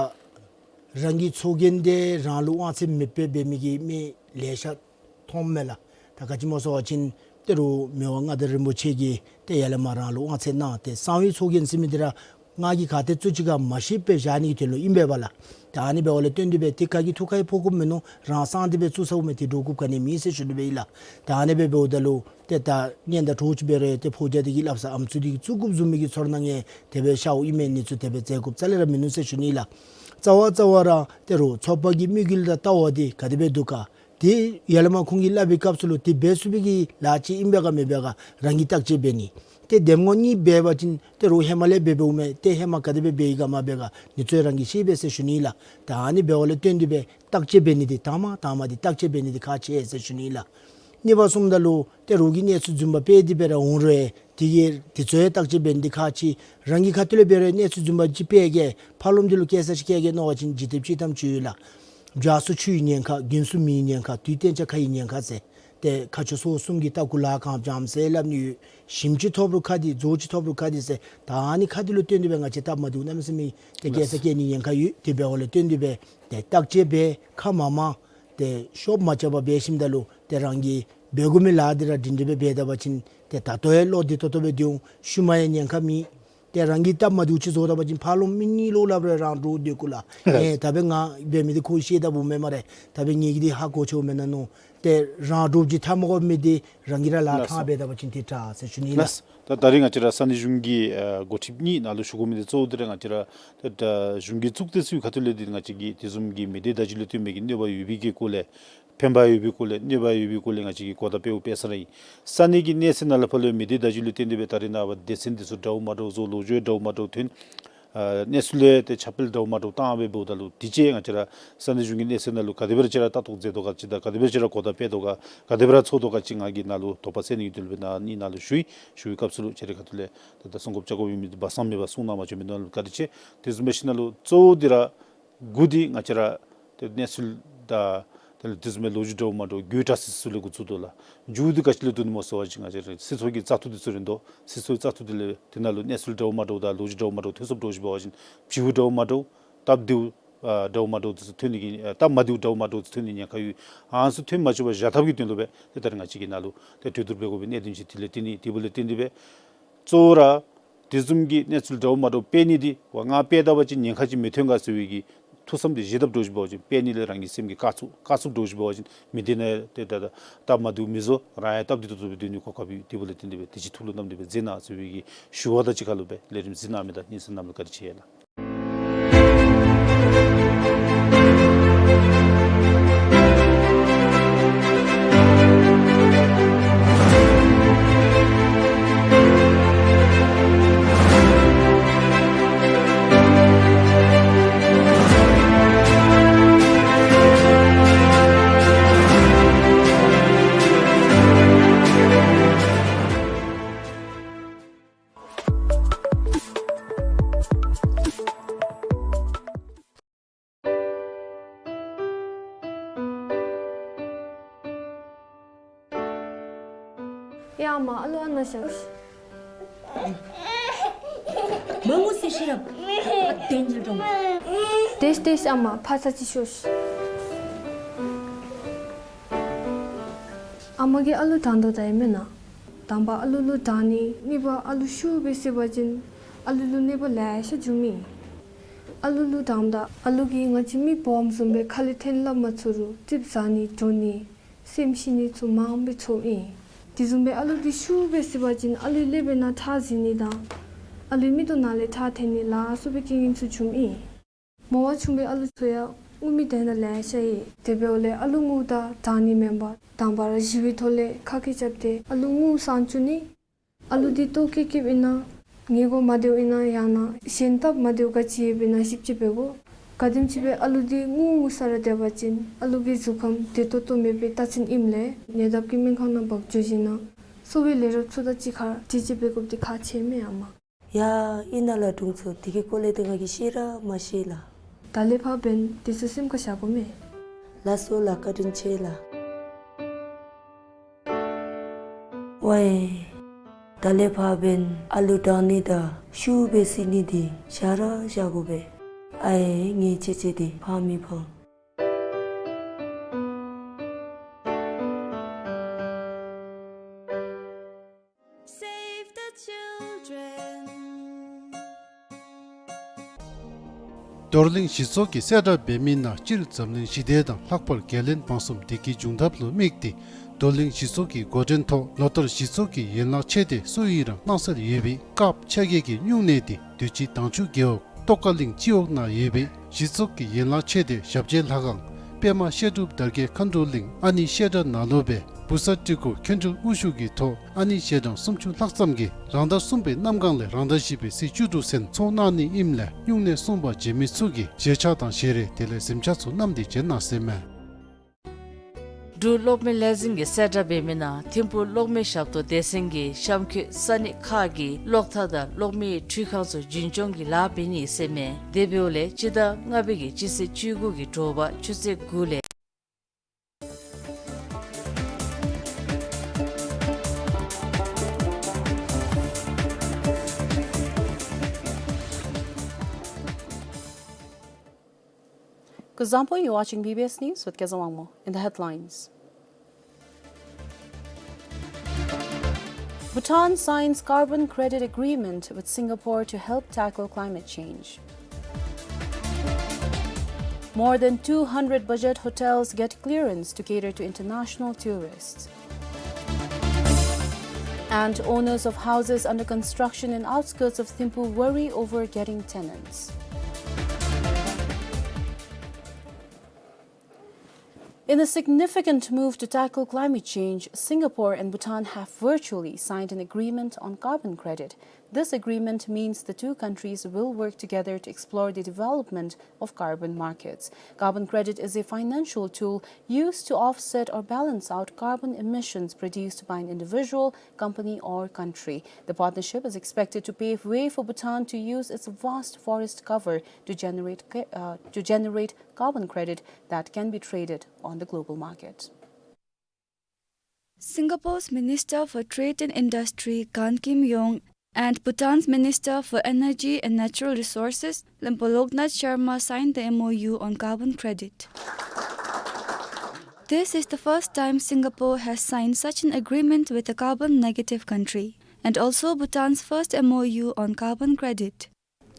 རང་གི་ཚོགས་རྒྱན་འདི་རང་ལུ་དབང་ཚད་མེདཔ་སྦེ་འབད་མི་གི་མི་ལེ་ཤ་མཐོངམ་མས་ལགས། ད་ག་ཅི་སྨོ་ཟེར་བ་ཅིན་ད་རུང་མི་དབང་མངའ་བདག་རིན་པོ་ཆེ་གིས་ཏེ་ཡར་ལས་མར་རང་ལུ་དབང་ཚད་གནང་སྟེ་གསང་བའི་ཚོགས་རྒྱན་ཟེར་མི་འདི་ར་ང་གིས་ག་ཏེ་བཙུགས་ཅི་ག་མ་ཤེས་པར་བཞག་ནི་གི་དོན་ལུ་ཨིན་པས་པ་ལགས། ད་ ད་ཨ་ནི་འབདཝ་ལས་བརྟེན་ཏེ་སྦེ་ཏེ་ག་གི་ཐུགས་ཁར་ཡང་ཕོག་དགོཔ་མིན་ནུག། རང་སང་སྟེ་སྦེ་བཙུགས་ཚརཝ་མས། ཏེ་འདྲོག་དགོཔ་ག་ནི་ཡང་མེད་ཟེར་ཞུ་ནི་སྦེ་ཨིན་ལགས། ད་ཨ་ནི་སྦེ་འབདཝ་ད་ལུ་ཏེ་ད་གཉེན་དང་གྲོགས་ཅིག་འབད་རུང་ཏེ་ཕོ་རྒྱས་འདི་གིས་སླབ་ས་ཨམ་སྲུ་འདི་གིས་བཙུགས་དགོཔ་བཟུམ་མའི་གི་ཚོར་སྣང་ཡང་དེ་སྦེ་ཤརཝ་ཨིན་མས། ཨ་ནི་ཚུ་དེ་སྦེ་བཙལ་དགོཔ་རྩ་ལས་ར་མིན་ནུག་ཟེར་ཞུ་ནི་ལགས། རྩ་བ་རྩ་བ་ར་ཏེ་རོགས་ཚོགས་པ་གི་དམིགས་ཡུལ་དང་ལྟ་བ་འདི་ག་དེ་སྦེ་འདུག་ག། ཏེ་ཡར་ལས་མར་ཁོང་གིས་སླབ་པའི་སྐབས་སུ་ལུ་ཏེ་འབད་ཚུགས་པའི་གི་ལཱ་ཅིག་ཨིན་པས་ག་མེན་པས་ག་རང་གིས་བརྟག་དཔྱད་འབད་ནི། ཏེ་གདམ་ངོ་གཉིས་འབད་བ་ཅིན་ཏེ་རོགས་ཧེ་མ་ལས་འབད་འབདཝ་མས། ཏེ་ཧེ་མ་ག་དེ་སྦེ་འབད་ཡི་ག་མ་འབད་ག་ཨ་ནི་ཚུ་ཡང་རང་གིས་ཤེས་པས་ཟེར་ཞུ་ནི་ལགས། ད་ཨ་ནི་འབདཝ་ལས་བརྟེན་ཏེ་སྦེ་བརྟག་དཔྱད་འབད་ནི་འདི་དང་པ་དང་པ་འདི་བརྟག་དཔྱད་འབད་ནི་འདི་ཁག་ཆེ་ཟེར་ཞུ་ནི་ལགས། གཉིས་པ་སོངམ་ད་ལུ་ཏེ་རོགས་ཀྱིས་གནས་ཚུལ་རྫུན་པ་སྤེལ་ཏེ་སྦེ་ར་འོང་རུང་དེ་གིས་དེ་ཚུ་ཡང་བརྟག་དཔྱད་འབད་ནི་འདི་ཁག་ཆེ། རང་གི་ཁ་ཐུག་ལས་འབད་རུང་གནས་ཚུལ་རྫུན་པ་ཅིག་སྤེལ་གེ་ཕར་ལོགས་འདི་ལུ་སྐྱེལ་ས་ཅིག་བཀལ་གེ་མནོ་བ་ཅིན་འཇིག་རྟེན་སྤྱིར་བཏང་ཅིག་ཡོད་ལགས། བྱ་སུ་ཆུའི་ཉེན་ཁ། རྒྱུན་སུ་མེའི་ཉེན་ཁ། དུས་གཏན་འཇགས་ཁ་ཡི་ཉེན་ཁ་ཟེར། ཏེ་ཁ་ཆུ་སོ་གསུམ་གྱི་ལྟག་ཁུག་ལ་གང་འབྱམས་ཟེར་སླབ་ནི་ཡོད། ཞིམ་ཅིག་ཐོབ་རུང་ཁ་བདེ་རྫོགས་ཅིག་ཐོབ་རུང་ཁ་བདེ་ཟེར། ད་ཨ་ནི་ཁ་བདེ་ལུ་བརྟེན་ཏེ་སྦེ་ང་བཅས་སྟབས་མ་བདེཝ་གནམ་མེད་ས་མེད་ཏེ་སྐྱེལ་ས་བཀལ་ནི་ཉེན་ཁ་ཡོད། དེ་འབདཝ་ལས་བརྟེན་ཏེ་སྦེ་ཏེ་བརྟག་དཔྱད་འབད། ཁ་མང་མང་ཏེ་ཤོབ་མ་རྐྱབ་པར་འབད་ཞིནམ་ད་ལུ་ཏེ་རང་གིས་འབད་དགོ་མི་ལཱ་འདི་ར་སྒྲིང་སྒྲི་སྦེ་འབད་ད་པ་ཅིན་ཏེ་ད་ལྟོ་ཡང་བློ་བདེ་ཏོག་ཏོ་སྦེ་སྡོད་འོང་། ཤུལ་མ་ཡང་ཉེན་ཁ་མེད། ཏེ་རང་གིས་སྟབས་མ་བདེཝ་ཅིག་བཟོ་ད་པ་ཅིན་ཕར་ལོགས་མི་གཉིས་ལོགས་ལཱ་འབད་ར་རང་འདྲོག་སྡོད་དགོ་ལགས། ལགས། ཨེ་ད་འབདན་ང་འབད་མི་འདི་ཁོ་ཤེས་ད་འབདཝ་མས་སྨ་རེ། ད་འབདན་ངེ་གི་འདི་ཧ་གོ་ཆེཝ་མེན་ན་མནོ། ཏེ་རང་འདྲོགཔ་ཅིག་ཐབས་མ་གོ་མི་འདི་རང་གིས་ར་ལཱ་ལགས་སོ། ཐངས་འབད་ད་པ་ཅིན་ཏེ་དྲག་ཟེར་ཞུ་ནི་ལགས། ལགས། ད་ད་རིས་ང་བཅས་ར་ས་གནས་གཞུང་གི་ཨ་འགོ་ཁྲིདཔ་གཉིས་ནང་ལུ་ཞུ་དགོ་མི་འདི་གཙོ་བོ་འདི་ར་ང་བཅས་ར་ད་ད་གཞུང་གི་གཙུག་སྡེ་ཚུ་གི་ཁ་ཐུག་ལས་འདི་ང་བཅས་ཀྱིས་དེ་བཟུམ་གྱི་མི་སྡེ་བརྡ་བརྒྱུད་ལུ་བརྟེན་པའི་གི་གནོད་པ་ཡོད་པའི་གི་སྐོར་ལས་ཕན་པ་ཡོད་པའི་སྐོར་ལས་གནོད་པ་ཡོད་པའི་སྐོར་ལས་ང་བཅས་ཀྱིས་གོ་བརྡ་སྤེལཝ་སྤེལ་ས་ར་ཨིན། ས་གནས་ཀྱི་གནས་ཚད་ནང་ལས་ཕར་ལུ་མི་སྡེ་བརྡ་བརྒྱུད་ལུ་བརྟེན་ཏེ་སྦེ་ད་རེས་ནངས་པ་སྡེ་ཚན་འདི་ཚུ་འདྲཝ་མ་འདྲཝ་བཟོ། ལོ་རྒྱུས་འདྲཝ་མ་འདྲཝ་ཐོན། ཨ་གནས་ཚུལ་ལས་ཏེ་ཁྱབ་སྤེལ་འདྲཝ་མ་འདྲཝ་བཏང་སྦེ་འབདཝ་ད་ལུ་དེ་ཅིག་ང་བཅས་ར་ས་གནས་གཞུང་གི་གནས་ཚད་ནང་ལུ་ག་དེ་སྦེ་ར་ཅིག་ར་ལྟ་རྟོག་མཛད་དོ་ག་ཅིག་དང་ག་དེ་སྦེ་ར་ཅིག་ར་གོ་བརྡ་སྤེལ་དོ་ག་ག་དེ་སྦེ་ར་ཚོར་དོ་ག་ཅིག་ང་གིས་ནཱ་ལུ་དོགས་པ་སེལ་ནི་གི་དོན་ལུ་སྦེ་ནཱ་ནི་ནཱ་ལུ་ཞུ་ཡི། ཞུ་བའི་སྐབས་སུ་ལུ་ཁྱེད་རའི་ཁ་ཐུག་ལས་ད་ད་གསུང་དགོཔ་བཅའ་དགོཔ་ཡོད་མི་འདི་སྦ་གསང་མེད་པར་གསུང་གནང་བ་ཅིན་མི་ནོར་ལུ་བཀའ་དྲིན་ཆེ། དེ་བཟུམ་སྦེ་ཞིནམ་ལས་གཙོ་བོ་འདི་ར་འགོ་འདི་ང་བཅས་ར་ཏེ་གནས་ཚུལ་དང་དེ་ལས་དེ་བཟུམ་སྦེ་ལོ་རྒྱུས་འདྲཝ་མ་འདྲཝ་དགོད་བྲ་སི་སི་ཚུ་ལས་འགོ་བཙུགས་དོ་ལགས། མཇུག་འདི་ག་ཅི་ལས་བསྡུ་ནི་སྨོ་ཟེར་བ་ཅིན་ང་བཅས་ར་སྲིད་ཚོགས་ཀྱི་བཙག་འཐུ་འདི་ཚུ་རན་དོ། སྲིད་ཚོགས་བཙག་འཐུ་འདི་ལས་དེ་ནང་ལུ་གནས་ཚུལ་འདྲཝ་མ་འདྲཝ་དང་ལོ་རྒྱུས་འདྲཝ་མ་འདྲཝ་ཐོན་སོངམ་འདྲཝ་ཅིག་འབད་བ་ཅིན་བྱིའུ་འདྲཝ་མ་འདྲཝ་སྟབས་བདེཝ་ཨ་འདྲཝ་མ་འདྲཝ་འདི་ཚུ་ཐོན་ནི་གི་ཨ་སྟབས་མ་བདེཝ་འདྲཝ་མ་འདྲཝ་འདི་ཚུ་ཐོན་ནི་ཉེན་ཁ་ཡོད། ཨ་ནི་ཚུ་ཐོན་མ་བཅུག་པར་བཞག་ཐབས་ཀྱི་དོན་ལུ་སྦེ་ཏེ་ད་རིས་ང་བཅས་ཀྱིས་ནཱ་ལུ་ཏེ་གྲོས་བསྡུར་འབད་དགོ་པའི་གནད་དོན་ཅིག་དེ་ལས་བརྟེན་ནི། དེ་འབདཝ་ལས་བརྟེན་ཏེ་སྦེ་གཙོ་བོ་ར་དེ་བཟུམ་གྱི་གནས་ཚུལ་འདྲཝ་མ་འདྲཝ་སྤེལ་ནི་འདི་ཝ་ང་སྤེལ་ད་པ་ཅིན་ཉེན་ཁ་ཅིག་མི་ཐོན་ག་ཟེར་བའི་གི་ཐུགས་བསམ་འདི་བཞེས་དཔ་འདྲཝ་ཅིག་འབད་བ་ཅིན་སྤེལ་ནི་ལས་རང་གི་སེམས་ཀྱི་དཀའ་ཚུགས་དཀའ་ཚུགས་འདྲཝ་ཅིག་འབད་བ་ཅིན་མི་སྡེ་ནང་ཏེ་ད་ད་སྟབས་མ་བདེཝ་མི་བཟོ། རང་ཡང་སྟབས་བདེ་ཏོག་ཏོ་སྦེ་སྡོད་ནི་གོ་སྐབས་ཡོད། དེ་འབདཝ་ལས་བརྟེན་ཏེ་སྦེ་དེ་ཅིག་ཐུགས་ལུ་བསྣམས་ཏེ་སྦེ་མཛད་གནང་ཟེར་བའི་གི་ཞུ་བ་དང་གཅིག་ཁར་ལུ་སྦེ་ལས་རིམ་གཟིགས་གནང་མི་དང་གཉེན་ཚན་རྣམས་ལུ་བཀའ་དྲིན་ཆེ་ལགས། ཡ་ཨ་མ་ཨ་ལུ་ཨ་ནཱ་བཞག་ཤིག། མ་ངུ་ཟེར་ཤེས་རབ། ཨ་དེ་ཉིད་འགྲོ། ཏེས་ཏེས་ཨ་མ་ཕར་ཚུར་ཅིག་ཤོག་ཤིག། ཨ་མ་གིས་ཨ་ལུ་དྲང་དོ་ད་ཨིན་མེན་ན། དང་པ་ཨ་ལུ་ལུ་དྲང་ནི། གཉིས་པ་ཨ་ལུ་ཤུགས་སྦེ་བསད་པ་ཅིན་ཨ་ལུ་ལུ་གནོད་པ་ལེ་ཤ་འབྱུངམ་ཨིན། ཨ་ལུ་ལུ་དྲངམ་ད་ཨ་ལུ་གིས་ང་བཅས་མི་སྦོམ་བཟུམ་སྦེ་ཁ་ལས་འཐེན་སླབ་མ་ཚུགས་རུང་རྩིགཔ་ཟ་ནི་འགྲོ་ནི་སེམས་ཤི་ནི་ཚུ་མངམ་སྦེ་ཚོརཝ་ཨིན། དེ་བཟུམ་སྦེ་ཨ་ལུ་འདི་ཤུགས་སྦེ་བསད་པ་ཅིན་ཨ་ལུའི་ཀླད་པའི་ནང་ཁྲག་འཛིང་ནི་དང་ཨ་ལུའི་མིག་ཏོ་ནང་ལས་ཁྲག་འཐོན་ནི་ལ་སོགས་པའི་རྐྱེན་ངན་ཚུ་འབྱུངམ་ཨིན། མོ་བ་ཆུང་བའི་ཨ་ལུ་ཚུ་ཡང་ངུ་མི་དེ་ནང་ལེ་ཤ་ཡོད། དེ་འབདཝ་ལས་ཨ་ལུ་ངུཝ་ད་དྲང་ནི་མེན་པར་དང་པ་ར་ཞི་བའི་ཐོག་ལས་ཁ་སྐད་རྐྱབ་སྟེ་ཨ་ལུ་ངུ་སངས་བཅུག་ནི། ཨ་ལུ་འདི་ལྟོ་བཀྱེས་བཀྱེསཔ་ཨིན་ན་ཉལ་དགོ་མ་བདེཝ་ཨིན་ན་ཡང་ན་གཞན་སྟབས་མ་བདེཝ་ག་ཅི་ཡོདཔ་ཨིན་ན་ཞིབ་དཔྱད་འབད་དགོ། ག་དེམ་ཅིག་སྦེ་ཨ་ལུ་འདི་ངུ་ངུ་ས་ར་སྡོད་པ་ཅིན་ཨ་ལུ་གི་གཟུགས་ཁམས་བདེ་ཏོག་ཏོ་མེད་པའི་རྟགས་མཚན་ཨིནམ་ལས་ཉེ་འདབས་ཀྱི་སྨན་ཁང་ནང་འབག་འགྱོ་ཞིན་ན་གསོ་བའི་ལས་རོགསཔ་ཚུ་དང་གཅིག་ཁར་འདྲིས་ཅིག་འབད་དགོཔ་འདི་ཁག་ཆེ་མས་ཨ་མ། ཡ་ཨིན་ན་ལགས་དྲུང་འཚོ། དེ་གི་སྐོར་ལས་ཏེ་ང་གིས་ཤེས་ར་མ་ཤེས་ལགས། ད་ལས་ཕར་འབདན་དེ་ཚུ་སེམས་ཁར་བཞག་དགོ་མས། ལགས་སོ་ལགས། བཀའ་དྲིན་ཆེ་ལགས། ཝའེ། ད་ལས་ཕར་འབདན་ཨ་ལུ་དྲང་ནི་དང་ཤུགས་སྦེ་བསད་ནི་འདི་བཞག་ར་བཞག་དགོ་པས། ཨའེ་ངེའི་ཆེ་ཆེ་འདི་ཕངས་མི་ཕངས། Save the children. རྡོར་གླིང་གཞི་ཚོགས་ཀྱིས་གསལ་བསྒྲགས་འབད་མི་ནང་སྤྱིར་འཛམ་གླིང་ཞི་བདེ་དང་ལྷག་པར་རྒྱལ་བློན་འབངས་གསུམ་བདེ་སྐྱིད་འབྱུང་ཐབས་ལུ་དམིགས་ཏེ་རྡོར་གླིང་གཞི་ཚོགས་ཀྱི་འགོ་འདྲེན་ཐོག་ལོ་ལྟར་གཞི་ཚོགས་ཀྱི་ཡན་ལག་ཆེ་སྡེ་སུ་ཨིན་རུང་གནང་སར་ཡོད་པའི་སྐབས་ཆ་གས་ཀྱི་སྨྱུང་གནས་དེ་དུས་ཅི་དྭངས་ཆུ་རྒེད་འོག་ཏོག་དཀར་གླིང་སྤྱི་འོག་ནང་ཡོད་པའི་གཞི་ཚོགས་ཀྱི་ཡན་ལག་ཆེ་སྡེ་ཞབས་རྗེས་ལྷ་ཁང་པདྨ་བཤད་སྒྲུབ་དར་རྒྱས་མཁའ་འགྲོ་གླིང་ཨ་ནི་བཤད་གྲྭ་ནང་ལུ་སྦེ་བུ་གསར་སྤྲུལ་སྐུ་མཁན་སྤྲུལ་དབུ་བཞུགས་ཀྱི་ཐོག་ཨ་ནི་ཞལ་གྲངས་སུམ་ཅུ་ལྷག་ཙམ་གྱིས་རང་ཟླ་གསུམ་པའི་གནམ་གང་ལས་རང་ཟླ་བཞི་པའི་ཚེས་བཅུ་དྲུག་ཚུན་ཚོགས་གནང་ནི་ཨིནམ་ལས་སྨྱུང་གནས་སྲུང་པ་བྱེད་མི་ཚུ་གིས་ཞལ་ཆས་དང་ཞལ་རས་དེ་ལས་གཟིམ་ཆས་ཚུ་བསྣམས་ཏེ་བྱོན་གནང་ཟེར་མས། འབྲུག་གློག་མེ་ལས་འཛིན་གྱིས་གསལ་བསྒྲགས་འབད་མི་ནང་ཐིམ་ཕུག་གློག་མེ་ཞབས་ཏོག་སྡེ་ཚན་གྱིས་གཤམ་འཁོད་ས་གནས་ཁག་གི་གློག་ཐག་དང་གློག་མེའི་འཕྲུལ་ཁང་ཚུ་རྒྱུན་སྐྱོང་གི་ལཱ་འབད་ནི་ཟེར་མས། དེ་འབདཝ་ལས་སྤྱི་ཟླ་ལྔ་པའི་གི་སྤྱི་ཚེས་བཅུ་དགུ་གི་དྲོ་པ་ཆུ་ཚོད་དགུ་ལས། Kuzuzangpo, you're watching B B S News with Kezawangmo. In the headlines, Bhutan signs carbon credit agreement with Singapore to help tackle climate change. More than two hundred budget hotels get clearance to cater to international tourists. And owners of houses under construction in outskirts of Thimphu worry over getting tenants. In a significant move to tackle climate change, Singapore and Bhutan have virtually signed an agreement on carbon credit. This agreement means the two countries will work together to explore the development of carbon markets. Carbon credit is a financial tool used to offset or balance out carbon emissions produced by an individual, company, or country. The partnership is expected to pave way for Bhutan to use its vast forest cover to generate ca-, uh, to generate carbon credit that can be traded on the global market. Singapore's Minister for Trade and Industry, Gan Kim Yong, and Bhutan's Minister for Energy and Natural Resources, Lempo Loknath Sharma, signed the M O U on carbon credit. This is the first time Singapore has signed such an agreement with a carbon negative country, and also Bhutan's first M O U on carbon credit.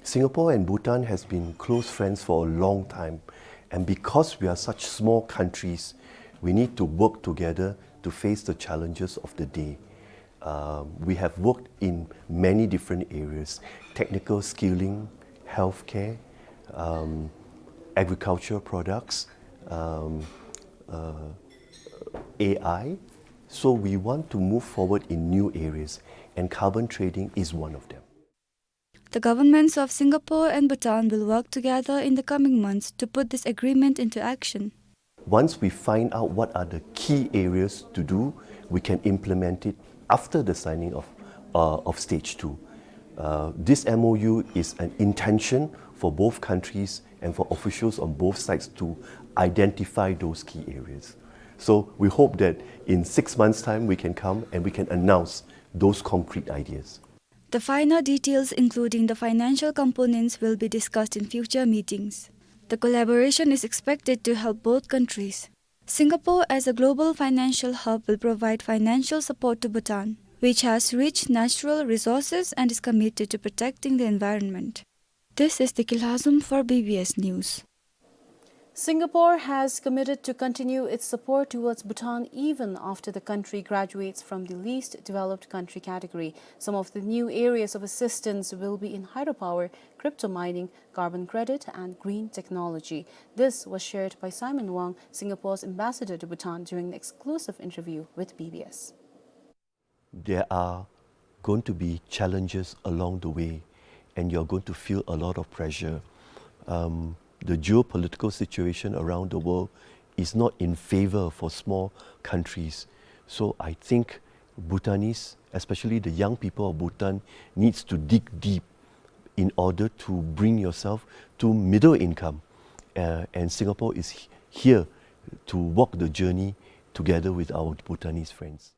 Singapore and Bhutan has been close friends for a long time, and because we are such small countries, we need to work together to face the challenges of the day. Um, we have worked in many different areas: technical skilling, healthcare, um, agriculture products, um, uh, A I. So we want to move forward in new areas, and carbon trading is one of them. The governments of Singapore and Bhutan will work together in the coming months to put this agreement into action. Once we find out what are the key areas to do, we can implement it after the signing of, uh, of stage two. Uh, this M O U is an intention for both countries and for officials on both sides to identify those key areas. So we hope that in six months' time we can come and we can announce those concrete ideas. The finer details, including the financial components, will be discussed in future meetings. The collaboration is expected to help both countries. Singapore, as a global financial hub, will provide financial support to Bhutan, which has rich natural resources and is committed to protecting the environment. This is Deki Lhazom for B B S News. Singapore has committed to continue its support towards Bhutan even after the country graduates from the least developed country category. Some of the new areas of assistance will be in hydropower, crypto mining, carbon credit, and green technology. This was shared by Simon Wang, Singapore's ambassador to Bhutan, during an exclusive interview with B B S. There are going to be challenges along the way, and you're going to feel a lot of pressure. Um, the geopolitical situation around the world is not in favor for small countries. So I think Bhutanese, especially the young people of Bhutan, needs to dig deep in order to bring yourself to middle income. Uh, and Singapore is h-, here to walk the journey together with our Bhutanese friends.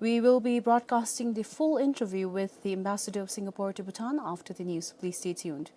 We will be broadcasting the full interview with the ambassador of Singapore to Bhutan after the news. Please stay tuned.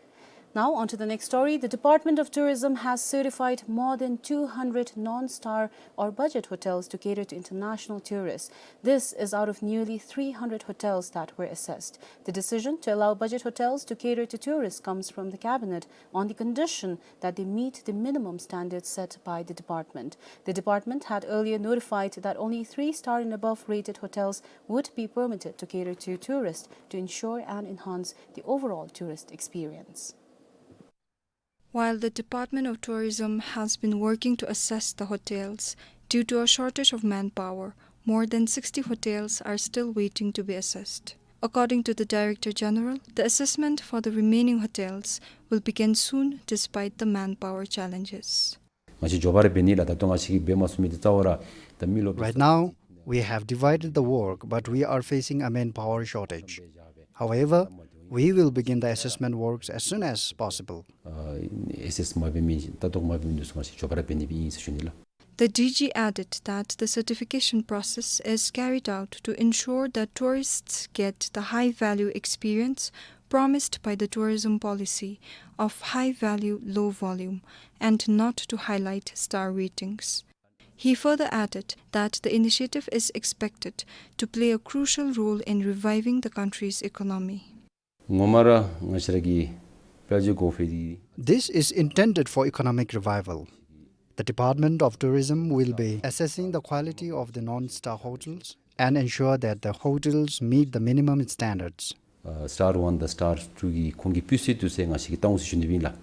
Now, on to the next story. The Department of Tourism has certified more than two hundred non-star or budget hotels to cater to international tourists. This is out of nearly three hundred hotels that were assessed. The decision to allow budget hotels to cater to tourists comes from the cabinet on the condition that they meet the minimum standards set by the department. The department had earlier notified that only three-star and above rated hotels would be permitted to cater to tourists to ensure and enhance the overall tourist experience. While the Department of Tourism has been working to assess the hotels, due to a shortage of manpower, more than sixty hotels are still waiting to be assessed. According to the Director General, the assessment for the remaining hotels will begin soon despite the manpower challenges. ང་བཅས་མགྱོགས་པ་ར་འབད་ནི་ལགས། ད་ལྟོ་ང་བཅས་ཀྱིས་འབད་མ་ཚུགས་མི་འདི་རྩ་བ་ར་ད་མི་རློབས། Right now, we have divided the work, but we are facing a manpower shortage. However, we will begin the assessment works as soon as possible. ཨ་ཨེས་ཨེས་མ་འབད་མི་ལྟ་རྟོག་མ་འབད་མི་འདི་ཚུ་ང་བཅས་མགྱོགས་པ་ར་འབད་ནི་སྦེ་ཨིན་ཟེར་ཞུ་ནི་ལགས། The D G added that the certification process is carried out to ensure that tourists get the high-value experience promised by the tourism policy of high value, low volume, and not to highlight star ratings. He further added that the initiative is expected to play a crucial role in reviving the country's economy. ངོ་མ་ར་ང་བཅས་ར་གི་དཔལ་འབྱོར་གོང་འཕེལ་འདི། This is intended for economic revival. The Department of Tourism will be assessing the quality of the non-star hotels and ensure that the hotels meet the minimum standards. ཨ་Star One དང་Star Two གི་ཁོང་གི་སྤུས་ཚད་འདི་ཚུ་ང་བཅས་ཀྱིས་བཏང་འོང་ཟེར་ཞུ་ནི་སྦེ་ཨིན་ལགས།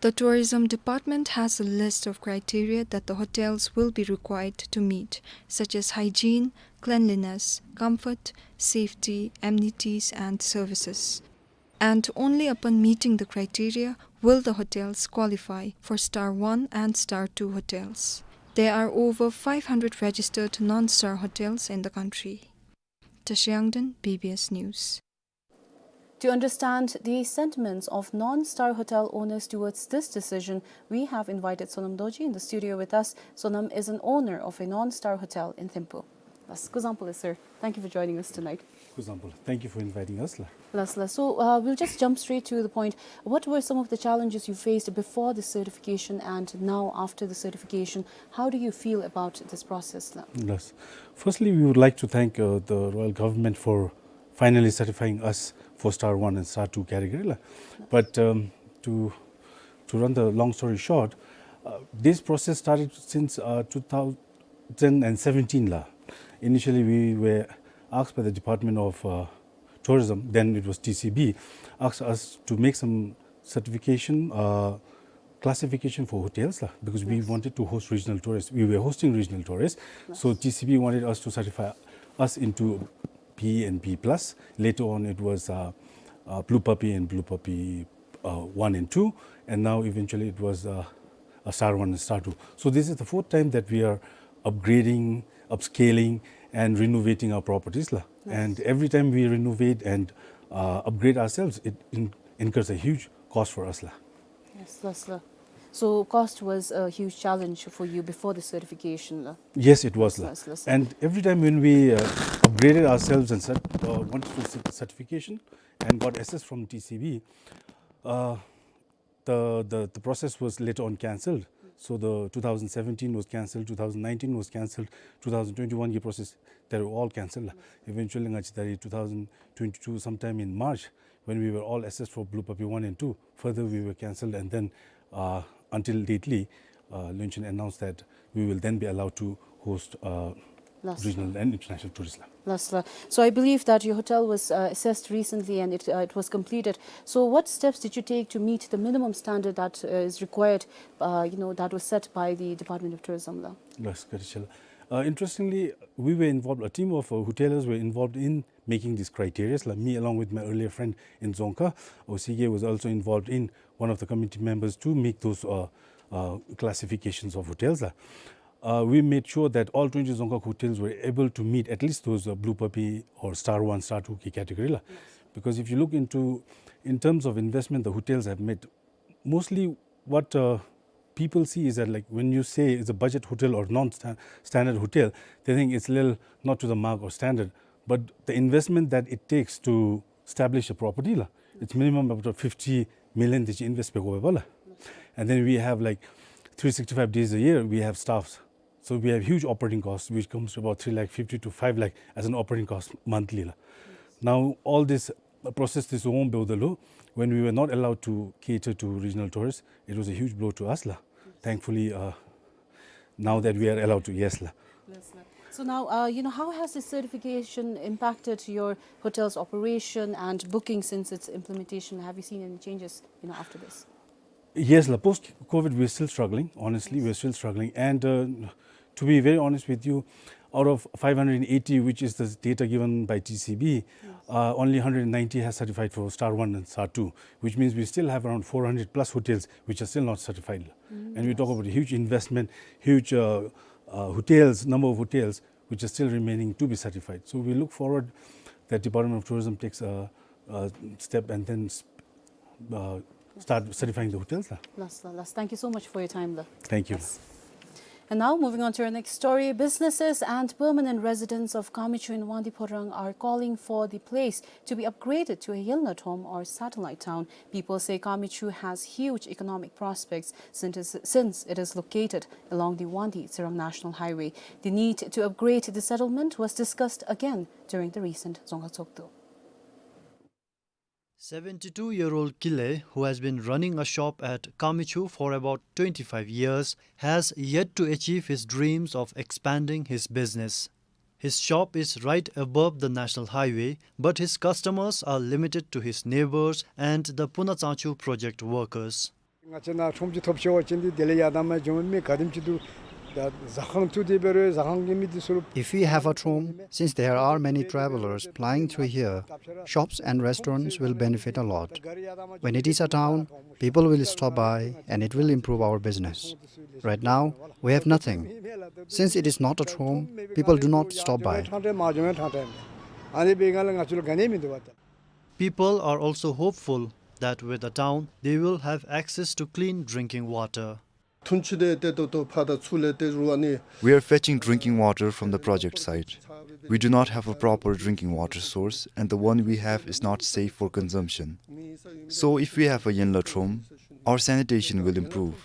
The tourism department has a list of criteria that the hotels will be required to meet, such as hygiene, cleanliness, comfort, safety, amenities, and services. And only upon meeting the criteria will the hotels qualify for Star One and Star Two hotels. There are over five hundred registered non-star hotels in the country. Tashi Yangden, B B S News. To understand the sentiments of non-star hotel owners towards this decision, we have invited Sonam Dorji in the studio with us. Sonam is an owner of a non-star hotel in Thimphu. Last, kuzuzangpo, sir. Thank you for joining us tonight. Kuzuzangpo. Thank you for inviting us, la. Last, last. So, uh, we'll just jump straight to the point. What were some of the challenges you faced before the certification and now after the certification? How do you feel about this process, la? Yes. Firstly, we would like to thank, uh, the Royal Government for finally certifying us for Star One and Star Two category, la. But, um, to, to run the long story short, uh, this process started since, uh, two thousand seventeen, la. Initially, we were asked by the Department of, uh, Tourism, then it was T C B, asked us to make some certification, uh, classification for hotels, la, because we, yes, wanted to host regional tourists. We were hosting regional tourists. Yes. So T C B wanted us to certify us into P and P plus. Later on, it was, uh, uh, Blue Puppy and Blue Puppy, uh, one and two. And now eventually it was, uh, a Star One and Star Two. So this is the fourth time that we are upgrading, upscaling, and renovating our properties, la. Yes. And every time we renovate and, uh, upgrade ourselves, it in-, incurs a huge cost for us, la. Yes, yes, la. So cost was a huge challenge for you before the certification, la? Yes, it was, la. Yes, yes, yes. And every time when we, uh, upgraded ourselves and cert-, uh, wanted to seek certification and got assessed from T C B, uh, the, the, the process was later on cancelled. So the two thousand seventeen was cancelled, two thousand nineteen was cancelled, two thousand twenty-one ki process, they were all cancelled. Eventually, nga chi tari two thousand twenty-two, sometime in March, when we were all assessed for Blue Puppy one and two, further we were cancelled, and then, uh, until lately, uh, Lunchen announced that we will then be allowed to host, uh, regional and international tourists, la. Yes, la. So I believe that your hotel was, uh, assessed recently and it, uh, it was completed. So what steps did you take to meet the minimum standard that, uh, is required, uh, you know, that was set by the Department of Tourism, la? Yes, correct, la. Uh, interestingly, we were involved, a team of, uh, hoteliers were involved in making these criteria, la. Me, along with my earlier friend in Dzongkha, O C K, was also involved in one of the committee members to make those, uh, uh, classifications of hotels, la. Uh, we made sure that all twenty Dzongkha hotels were able to meet at least those, uh, Blue Puppy or Star One, Star Two ki category, la. Yes. Because if you look into, in terms of investment the hotels have made, mostly what, uh, people see is that, like, when you say it's a budget hotel or non-sta-, standard hotel, they think it's a little not to the mark or standard. But the investment that it takes to establish a property, la, it's minimum about fifty million དེ་ཅིག་invest འབད་དགོ་པས་ལགས། And then we have, like, three sixty-five days a year, we have staffs. So we have huge operating costs, which comes to about three lakh fifty to five lakh as an operating cost monthly ལགས། Now, all this, uh, process འདི་ཚུ་འོང་འབདཝ་ད་ལུ, when we were not allowed to cater to regional tourists, it was a huge blow to us ལགས། Thankfully, uh, now that we are allowed to, yes ལགས། Yes, sir. So now, uh, you know, how has this certification impacted your hotel's operation and booking since its implementation? Have you seen any changes, you know, after this? Yes ལགས། Post COVID, we're still struggling. Honestly, we're still struggling. And, uh, to be very honest with you, out of five hundred eighty, which is the data given by T C B, uh, only hundred ninety has certified for star one and star two, which means we still have around four hundred plus hotels which are still not certified. And we talk about a huge investment, huge, uh, uh, hotels, number of hotels which are still remaining to be certified. So we look forward that Department of Tourism takes a, a step and then s- uh, start certifying the hotels ལགས། Last, last. Thank you so much for your time, last. Thank you. Yes. And now, moving on to our next story, businesses and permanent residents of Kamichu in Wangdue Phodrang are calling for the place to be upgraded to a Yenlathom or satellite town. People say Kamichu has huge economic prospects since it is, since it is located along the Wangdue Tsirang National Highway. The need to upgrade the settlement was discussed again during the recent Dzongkhag Tshogdu. Seventy-two-year-old Kile, who has been running a shop at Kamichu for about twenty-five years, has yet to achieve his dreams of expanding his business. His shop is right above the national highway, but his customers are limited to his neighbors and the Puna Tsangchu project workers. ང་བཅས་ནཱ་ཁྲོམ་ཅིག་ཐོབ་ཤོར་བ་ཅིན་འདི་དེ་ལས་ཡར་དང་མར་འགྱོ་མི་ག་དེམ་ཅིག་འདུག། ད་ཟ་ཁང་བཙུགས་ཏེ་འབད་རུང་ཟ་ཁང་གི་མི་འདི་ཚུ་ལུ། If we have a Throm, since there are many travelers plying through here, shops and restaurants will benefit a lot. When it is a town, people will stop by and it will improve our business. Right now, we have nothing. Since it is not a Throm, people do not stop by. People are also hopeful that with the town, they will have access to clean drinking water. ཐུན་ཅིག་དེ་ཏེ་ཏོག་ཏོ་ཕར་དང་ཚུར་ལས་ཏེ་རུང་ཨ་ནི། We are fetching drinking water from the project site. We do not have a proper drinking water source, and the one we have is not safe for consumption. So if we have a Yenlathrom, our sanitation will improve.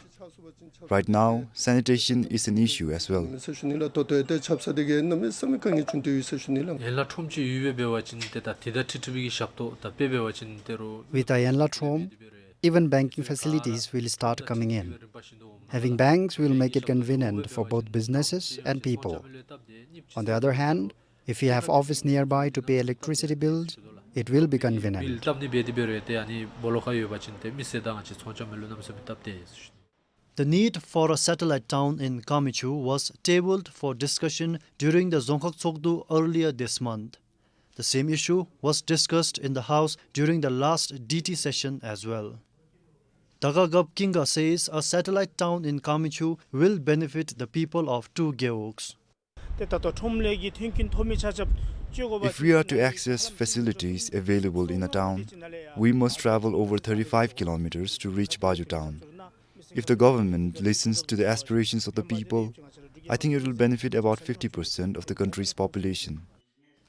Right now, sanitation is an issue as well. ཟེར་ཞུ་ནི་ལགས། ཏོག་ཏོ་ཏེ་ཆབ་གསང་དེ་གིས་གནམ་མེད་ས་མེད་དཀའ་ངལ་བྱུང་སྟེ་ཡོད་ཟེར་ཞུ་ནི་ལགས། ཡན་ལག་ཁྲོམ་ཅིག་ཡོད་པའི་འབད་བ་ཅིན་ཏེ་ད་དེ་དང་འཁྲིལ་འཁྲིལ་བའི་གི་ཞབས་ཏོག་ད་དཔེ་འབད་བ་ཅིན་ཏེ་རུང་། With the Yenlathrom, even banking facilities will start coming in. Having banks will make it convenient for both businesses and people. On the other hand, if we have office nearby to pay electricity bills, it will be convenient. བིལ་བཏབ་ནི་འབད་དེ་འབད་རུང་ཏེ་ཨ་ནི་སྦོ་ལོགས་ཁར་ཡོད་པ་ཅིན་ཏེ་མི་སེར་དང་ང་བཅས་ཚོང་རྐྱབ་མི་ལུ་གནམ་མེད་ས་མེད་སྟབས་བདེ། The need for a satellite town in Kamichu was tabled for discussion during the Dzongkhag Tshogdu earlier this month. The same issue was discussed in the House during the last D T session as well. Daga Gap Kinga says a satellite town in Kamichu will benefit the people of two gewogs. ཏེ་ད་ལྟོ་ཁྲོམ་ལས་ཀྱི་མཐུན་རྐྱེན་ཐོབ་མི་ཆ་ཁྱབ་སྤྱོད་དགོ་པ། If we are to access facilities available in a town, we must travel over thirty-five kilometers to reach Bajo town. If the government listens to the aspirations of the people, I think it will benefit about fifty percent of the country's population.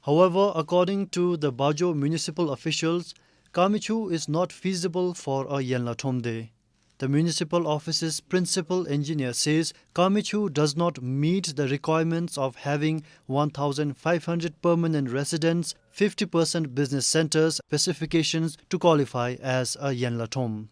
However, according to the Bajo municipal officials, Kamichu is not feasible for a Yenlathrom de. The municipal office's principal engineer says Kamichu does not meet the requirements of having one thousand five hundred permanent residents, fifty percent business centers specifications to qualify as a Yenlathrom.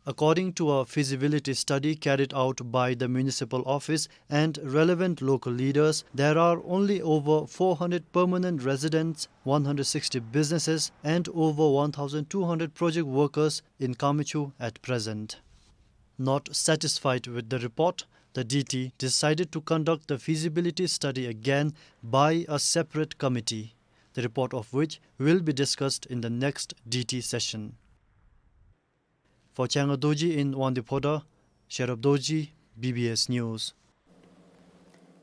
According to a feasibility study carried out by the municipal office and relevant local leaders, there are only over four hundred permanent residents, one hundred sixty businesses, and over one thousand two hundred project workers in Kamichu at present. Not satisfied with the report, the D T decided to conduct the feasibility study again by a separate committee, the report of which will be discussed in the next D T session. For Changa Dorji in Wangdue Phodrang, Sherab Dorji, B B S News.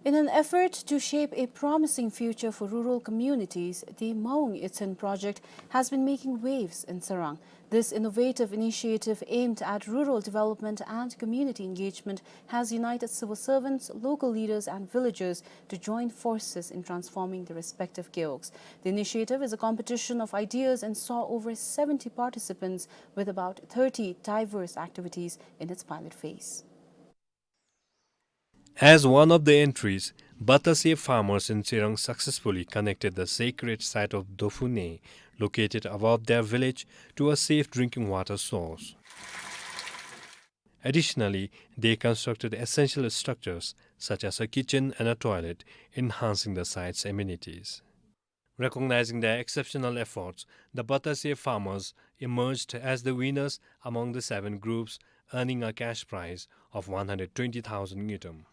In an effort to shape a promising future for rural communities, the Maung Yutsen project has been making waves in Tsirang. This innovative initiative aimed at rural development and community engagement has united civil servants, local leaders, and villagers to join forces in transforming their respective gewogs. The initiative is a competition of ideas and saw over seventy participants, with about thirty diverse activities in its pilot phase. As one of the entries, Batase farmers in Tsirang successfully connected the sacred site of Dophune, located above their village, to a safe drinking water source. Additionally, they constructed essential structures such as a kitchen and a toilet, enhancing the site's amenities. Recognizing their exceptional efforts, the Batase farmers emerged as the winners among the seven groups, earning a cash prize of one hundred twenty thousand ngultrum.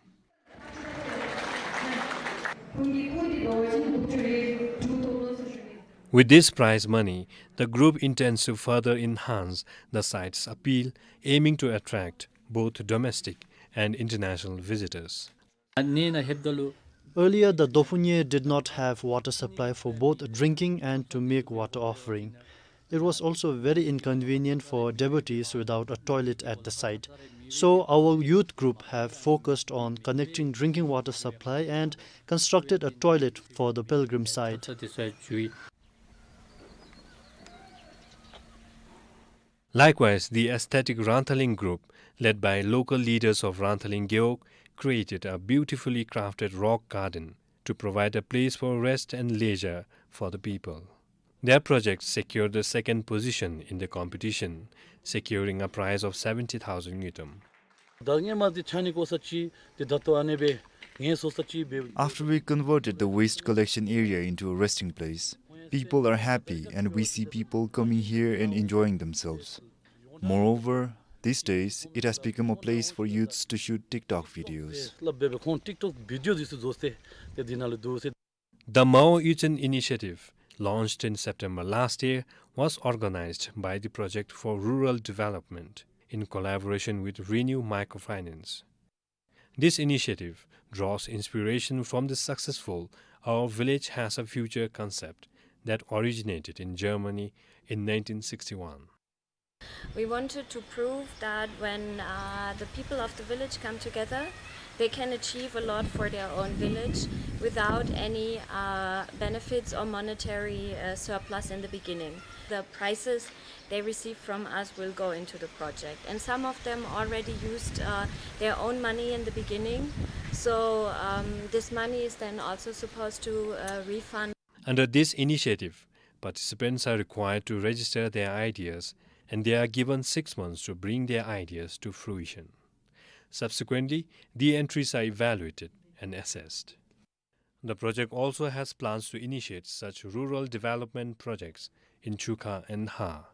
With this prize money, the group intends to further enhance the site's appeal, aiming to attract both domestic and international visitors. Earlier, the Dophunye did not have water supply for both drinking and to make water offering. It was also very inconvenient for devotees without a toilet at the site. So our youth group have focused on connecting drinking water supply and constructed a toilet for the pilgrim site. Likewise, the aesthetic Ranthaling group, led by local leaders of Ranthaling Gewog, created a beautifully crafted rock garden to provide a place for rest and leisure for the people. Their project secured the second position in the competition, securing a prize of seventy thousand ngultrum. ད་སྔོན་མ་འདི་ཆ་ནི་བཀོ་ས་ཅིག་འདི་ད་ལྟོ་ཨ་ནེ་སྦེ་ངལ་གསོ་ས་ཅིག་སྦེ། After we converted the waste collection area into a resting place, people are happy and we see people coming here and enjoying themselves. Moreover, these days, it has become a place for youths to shoot TikTok videos. སླབ་སྦེ་སྦེ་ཁོང་ཊིཀ་ཊོཀ་བི་ཌི་ཡོ་འདི་ཚུ་བཟོ་སྟེ་ཏེ་འདི་ནང་ལུ་འདུག་ཟེར། The Mao Yutsen initiative, launched in September last year, was organized by the Project for Rural Development in collaboration with Renew Microfinance. This initiative draws inspiration from the successful Our Village Has a Future concept that originated in Germany in nineteen sixty-one. We wanted to prove that when, uh, the people of the village come together, they can achieve a lot for their own village without any, uh, benefits or monetary, uh, surplus in the beginning. The prizes they receive from us will go into the project. And some of them already used, uh, their own money in the beginning. So, um, this money is then also supposed to, uh, refund. Under this initiative, participants are required to register their ideas, and they are given six months to bring their ideas to fruition. Subsequently, the entries are evaluated and assessed. The project also has plans to initiate such rural development projects in Chuka and Ha.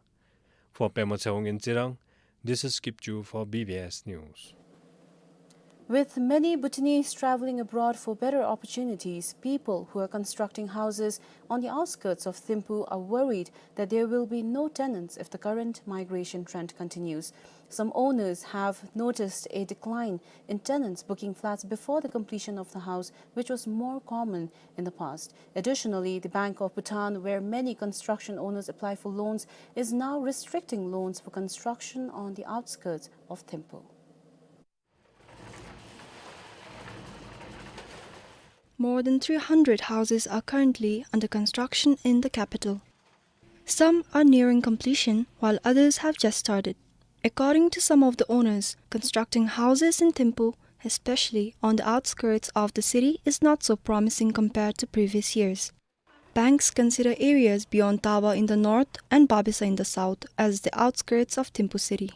For Pema Tshewang in Tsirang, this is Kipchu for B B S News. With many Bhutanese traveling abroad for better opportunities, people who are constructing houses on the outskirts of Thimphu are worried that there will be no tenants if the current migration trend continues. Some owners have noticed a decline in tenants booking flats before the completion of the house, which was more common in the past. Additionally, the Bank of Bhutan, where many construction owners apply for loans, is now restricting loans for construction on the outskirts of Thimphu. More than three hundred houses are currently under construction in the capital. Some are nearing completion, while others have just started. According to some of the owners, constructing houses in Thimphu, especially on the outskirts of the city, is not so promising compared to previous years. Banks consider areas beyond Tawa in the north and Babesa in the south as the outskirts of Thimphu city.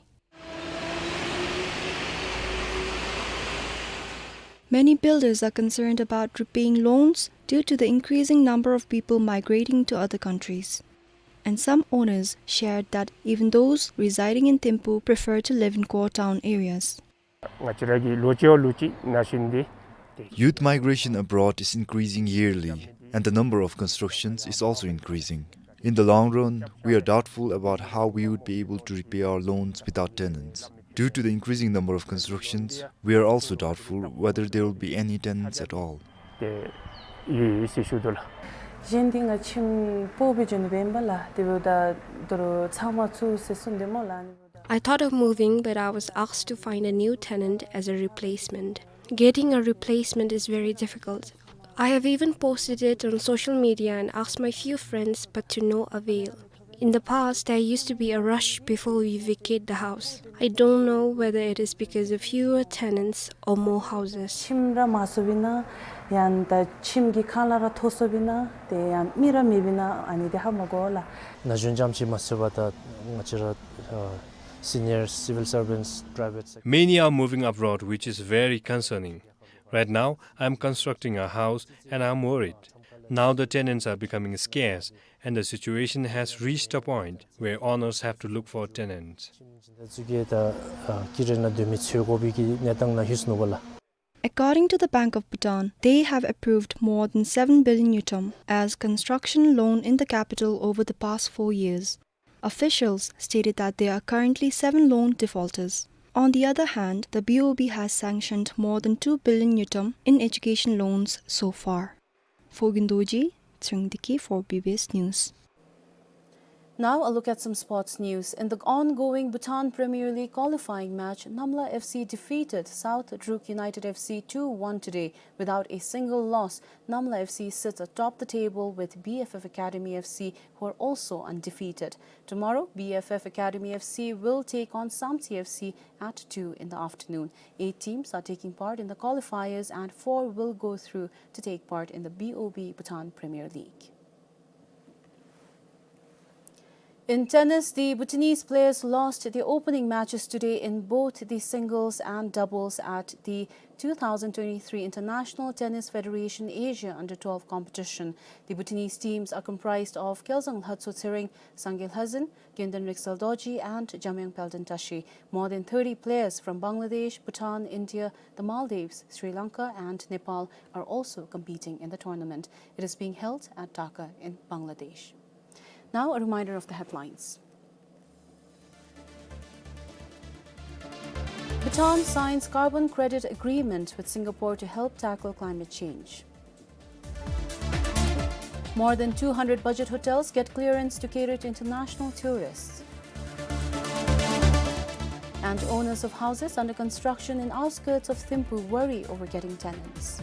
Many builders are concerned about repaying loans due to the increasing number of people migrating to other countries. And some owners shared that even those residing in Thimphu prefer to live in core town areas. Youth migration abroad is increasing yearly, and the number of constructions is also increasing. In the long run, we are doubtful about how we would be able to repay our loans without tenants. Due to the increasing number of constructions, we are also doubtful whether there will be any tenants at all. ཏེ་ཡོད་ཡོད་ཟེར་ཞུ་དོ་ལགས། གཞན་འདི་ང་ཁྱིམ་སྤོ་བའི་འགྱོ་ནི་འབདཝ་ལས་དེ་འབདཝ་ད་དོ་རུང་ཚང་མ་ཚུ་ཟེར་གསུངས་ཏེ་སྨོ་ལགས། I thought of moving, but I was asked to find a new tenant as a replacement. Getting a replacement is very difficult. I have even posted it on social media and asked my few friends, but to no avail. In the past, there used to be a rush before we vacate the house. I don't know whether it is because of fewer tenants or more houses. ཁྱིམ་ར་མ་སོང་པས་ན་ཡང་ད་ཁྱིམ་གྱི་ཁང་གླ་ར་ཐོབ་སོང་པས་ན་ཏེ་ཡང་མི་ར་མེད་པས་ན་ཨ་ནི་འདི་ཧ་མ་གོ་ལགས། ན་གཞོན་རྐྱངམ་ཅིག་མ་ཚད་པར་ད་ང་བཅས་ར་ཨ་senior civil servants, private sector. Many are moving abroad, which is very concerning. Right now, I'm constructing a house and I'm worried. Now the tenants are becoming scarce and the situation has reached a point where owners have to look for tenants. ད་ཚུ་གིས་ད་ཨ་ཀི་རེ་ནང་སྡོད་མི་འཚོལ་དགོ་པའི་གི་གནས་སྟངས་ནང་ལྷོད་སོ་ནུག་པ་ལགས། According to the Bank of Bhutan, they have approved more than seven billion ngultrum as construction loan in the capital over the past four years. Officials stated that there are currently seven loan defaulters. On the other hand, the B O B has sanctioned more than two billion ngultrum in education loans so far. Phogin Dorji, Tshering Deki for B B S News. Now a look at some sports news. In the ongoing Bhutan Premier League qualifying match, Namla F C defeated South Druk United F C two one today without a single loss. Namla F C sits atop the table with B F F Academy F C, who are also undefeated. Tomorrow, B F F Academy F C will take on Samtse F C at two in the afternoon. Eight teams are taking part in the qualifiers and four will go through to take part in the B O B Bhutan Premier League. In tennis, the Bhutanese players lost their opening matches today in both the singles and doubles at the two thousand twenty-three International Tennis Federation Asia Under twelve competition. The Bhutanese teams are comprised of Kelsang Lhatso Tshering, Sangay Lhazin, Gyenden Riktsel Dorji and Jamyang Palden Tashi. More than thirty players from Bangladesh, Bhutan, India, the Maldives, Sri Lanka and Nepal are also competing in the tournament. It is being held at Dhaka in Bangladesh. Now, a reminder of the headlines. Bhutan signs carbon credit agreement with Singapore to help tackle climate change. More than two hundred budget hotels get clearance to cater to international tourists. And owners of houses under construction in outskirts of Thimphu worry over getting tenants.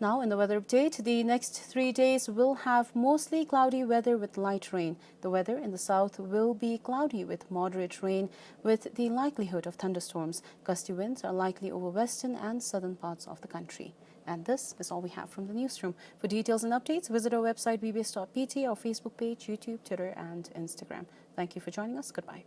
Now, in the weather update, the next three days will have mostly cloudy weather with light rain. The weather in the south will be cloudy with moderate rain, with the likelihood of thunderstorms. Gusty winds are likely over western and southern parts of the country. And this is all we have from the newsroom. For details and updates, visit our website B B S dot P T, our Facebook page, YouTube, Twitter, and Instagram. Thank you for joining us. Goodbye.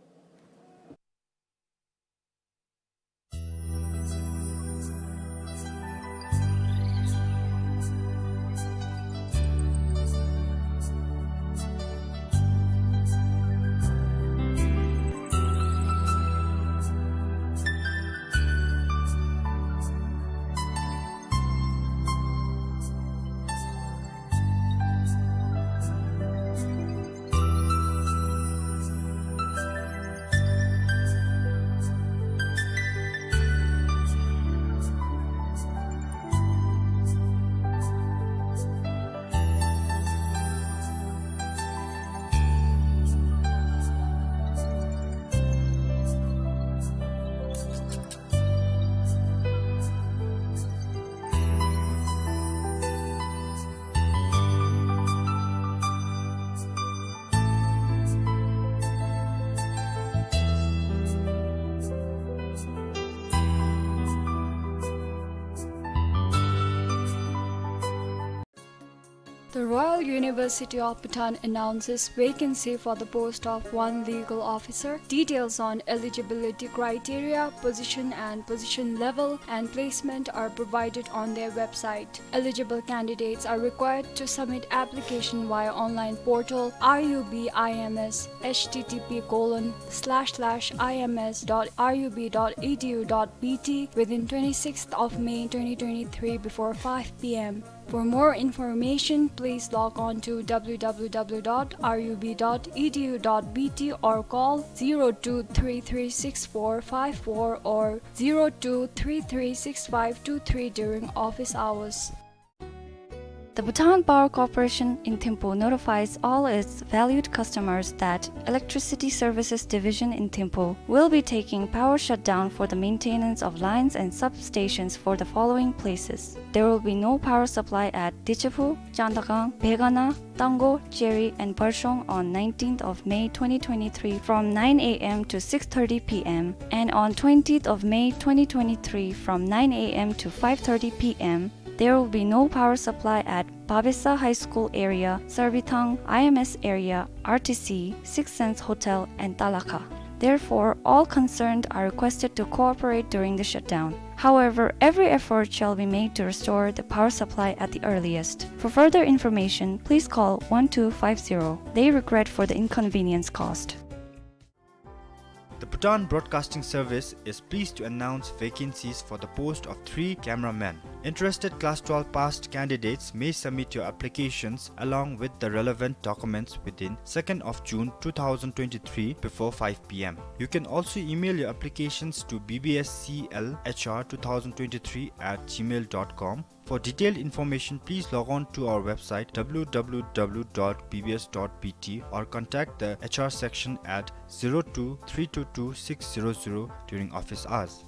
The Royal University of Bhutan announces vacancy for the post of one legal officer. Details on eligibility criteria, position and position level, and placement are provided on their website. Eligible candidates are required to submit application via online portal R U B I M S, H T T P colon slash slash I M S dot R U B dot E D U dot B T, within twenty-sixth of May twenty twenty-three before five P M. For more information, please please log on to W W W dot R U B dot E D U dot B T or call zero two three three six four five four or zero two three three six five two three during office hours. The Bhutan Power Corporation in Thimphu notifies all its valued customers that Electricity Services Division in Thimphu will be taking power shutdown for the maintenance of lines and substations for the following places. There will be no power supply at Dichephu, Chandagang, Begana, Tango, Cheri, and Barshong on nineteenth of May twenty twenty-three from nine A M to six thirty P M, and on twentieth of May twenty twenty-three from nine A M to five thirty P M. There will be no power supply at Babesa High School area, Sarbithang I M S area, R T C, Six Sense Hotel, and Talakha. Therefore, all concerned are requested to cooperate during the shutdown. However, every effort shall be made to restore the power supply at the earliest. For further information, please call one two five zero. They regret for the inconvenience caused. The Bhutan Broadcasting Service is pleased to announce vacancies for the post of three cameramen. Interested class twelve passed candidates may submit your applications along with the relevant documents within second of June two thousand twenty-three before five P M. You can also email your applications to B B S C L H R two thousand twenty-three at gmail dot com. For detailed information, please log on to our website W W W dot B B S dot B T or contact the H R section at zero two three two two six zero zero during office hours.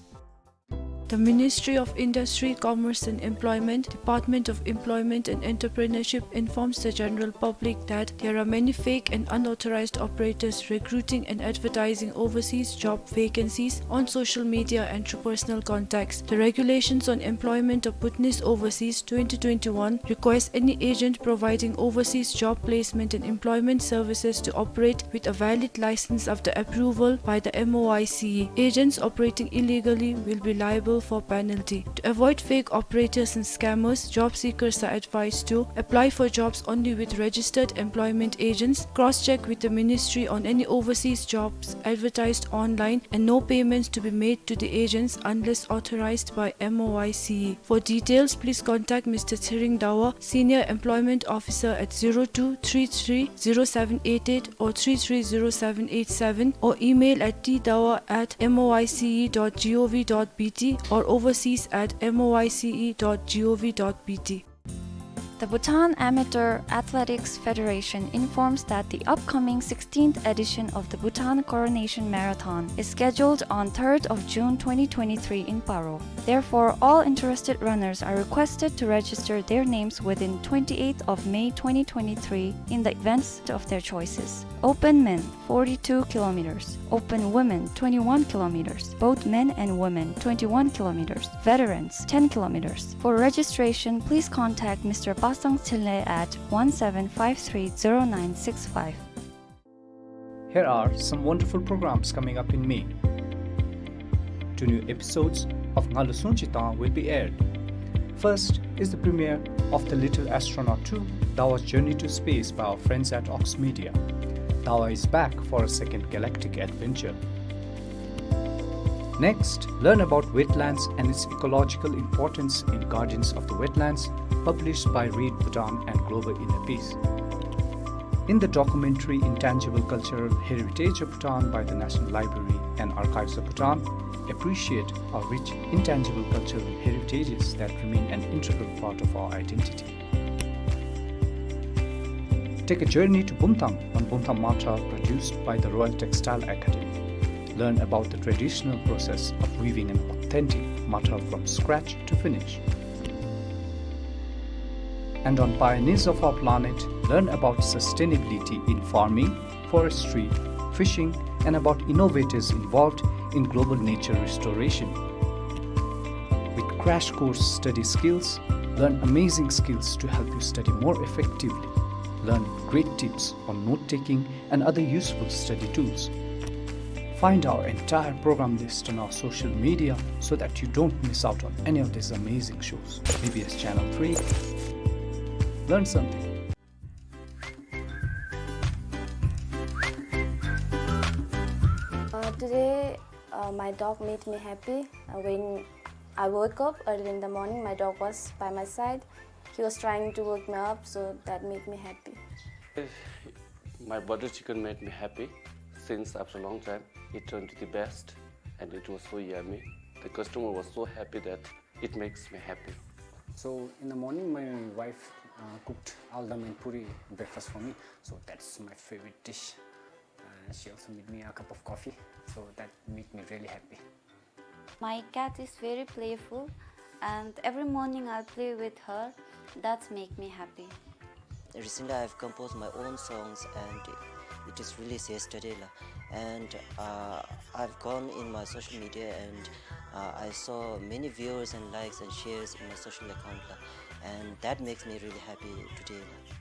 The Ministry of Industry, Commerce and Employment, Department of Employment and Entrepreneurship informs the general public that there are many fake and unauthorized operators recruiting and advertising overseas job vacancies on social media and through personal contacts. The Regulations on Employment of Bhutanese Overseas twenty twenty-one requires any agent providing overseas job placement and employment services to operate with a valid license after approval by the M O I C E. Agents operating illegally will be liable for penalty. To avoid fake operators and scammers, job seekers are advised to apply for jobs only with registered employment agents, cross-check with the ministry on any overseas jobs advertised online, and no payments to be made to the agents unless authorized by M O I C E. For details, please contact Mister Tshering Dawa, Senior Employment Officer, at zero two three three zero seven eight eight or three three zero seven eight seven, or email at T dawa at M O I C E dot G O V dot B T or overseas at M O I C E dot G O V dot B T. The Bhutan Amateur Athletics Federation informs that the upcoming sixteenth edition of the Bhutan Coronation Marathon is scheduled on third of June twenty twenty-three in Paro. Therefore, all interested runners are requested to register their names within twenty-eighth of May twenty twenty-three in the events of their choices. Open men, forty-two kilometers. Open women, twenty-one kilometers. Both men and women, twenty-one kilometers. Veterans, ten kilometers. For registration, please contact Mister Pasang Tshiley at one seven five three zero nine six five. Here are some wonderful programs coming up in May. Two new episodes of Ngalo Sungchi Tang will be aired. First is the premiere of The Little Astronaut two, Dawa's Journey to Space by our friends at Ox Media. Dawa is back for a second galactic adventure. Next, learn about wetlands and its ecological importance in Guardians of the Wetlands, published by Read Bhutan and Global Inner Peace. In the documentary Intangible Cultural Heritage of Bhutan by the National Library and Archives of Bhutan, appreciate our rich intangible cultural heritages that remain an integral part of our identity. Take a journey to Bumthang on Bumthang Mathar, produced by the Royal Textile Academy. Learn about the traditional process of weaving an authentic mathar from scratch to finish. And on Pioneers of Our Planet, learn about sustainability in farming, forestry, fishing, and about innovators involved in global nature restoration. With Crash Course Study Skills, learn amazing skills to help you study more effectively. Learn great tips on note-taking and other useful study tools. Find our entire program list on our social media so that you don't miss out on any of these amazing shows. B B S Channel three. Learn something. Uh, today, uh, my dog made me happy. Uh, when I woke up early in the morning, my dog was by my side. He was trying to wake me up, so that made me happy. My butter chicken made me happy since after a long time. It turned to the best and it was so yummy. The customer was so happy that it makes me happy. So in the morning, my wife, uh, cooked aldam and puri breakfast for me. So that's my favorite dish. Uh, she also made me a cup of coffee. So that made me really happy. My cat is very playful, and every morning I play with her. That's make me happy. Recently, I've composed my own songs, and it is released yesterday, la. And, uh, I've gone in my social media, and, uh, I saw many viewers and likes and shares in my social account, la. And that makes me really happy today, la.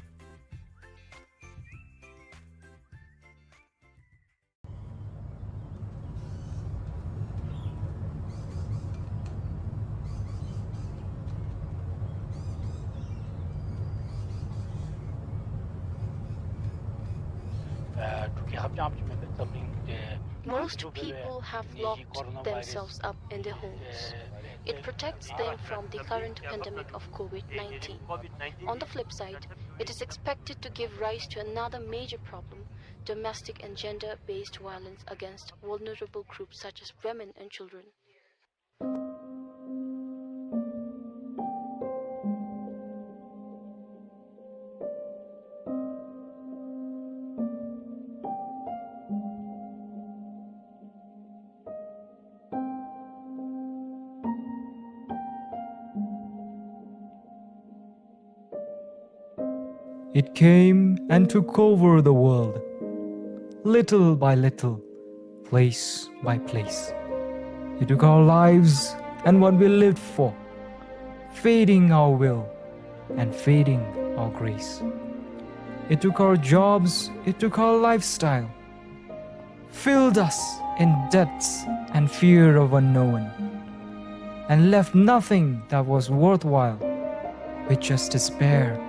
Most people have locked themselves up in their homes. It protects them from the current pandemic of COVID nineteen. On the flip side, it is expected to give rise to another major problem, domestic and gender-based violence against vulnerable groups such as women and children. It came and took over the world, little by little, place by place. It took our lives and what we lived for, fading our will and fading our grace. It took our jobs, it took our lifestyle, filled us in debts and fear of unknown, and left nothing that was worthwhile, with just despair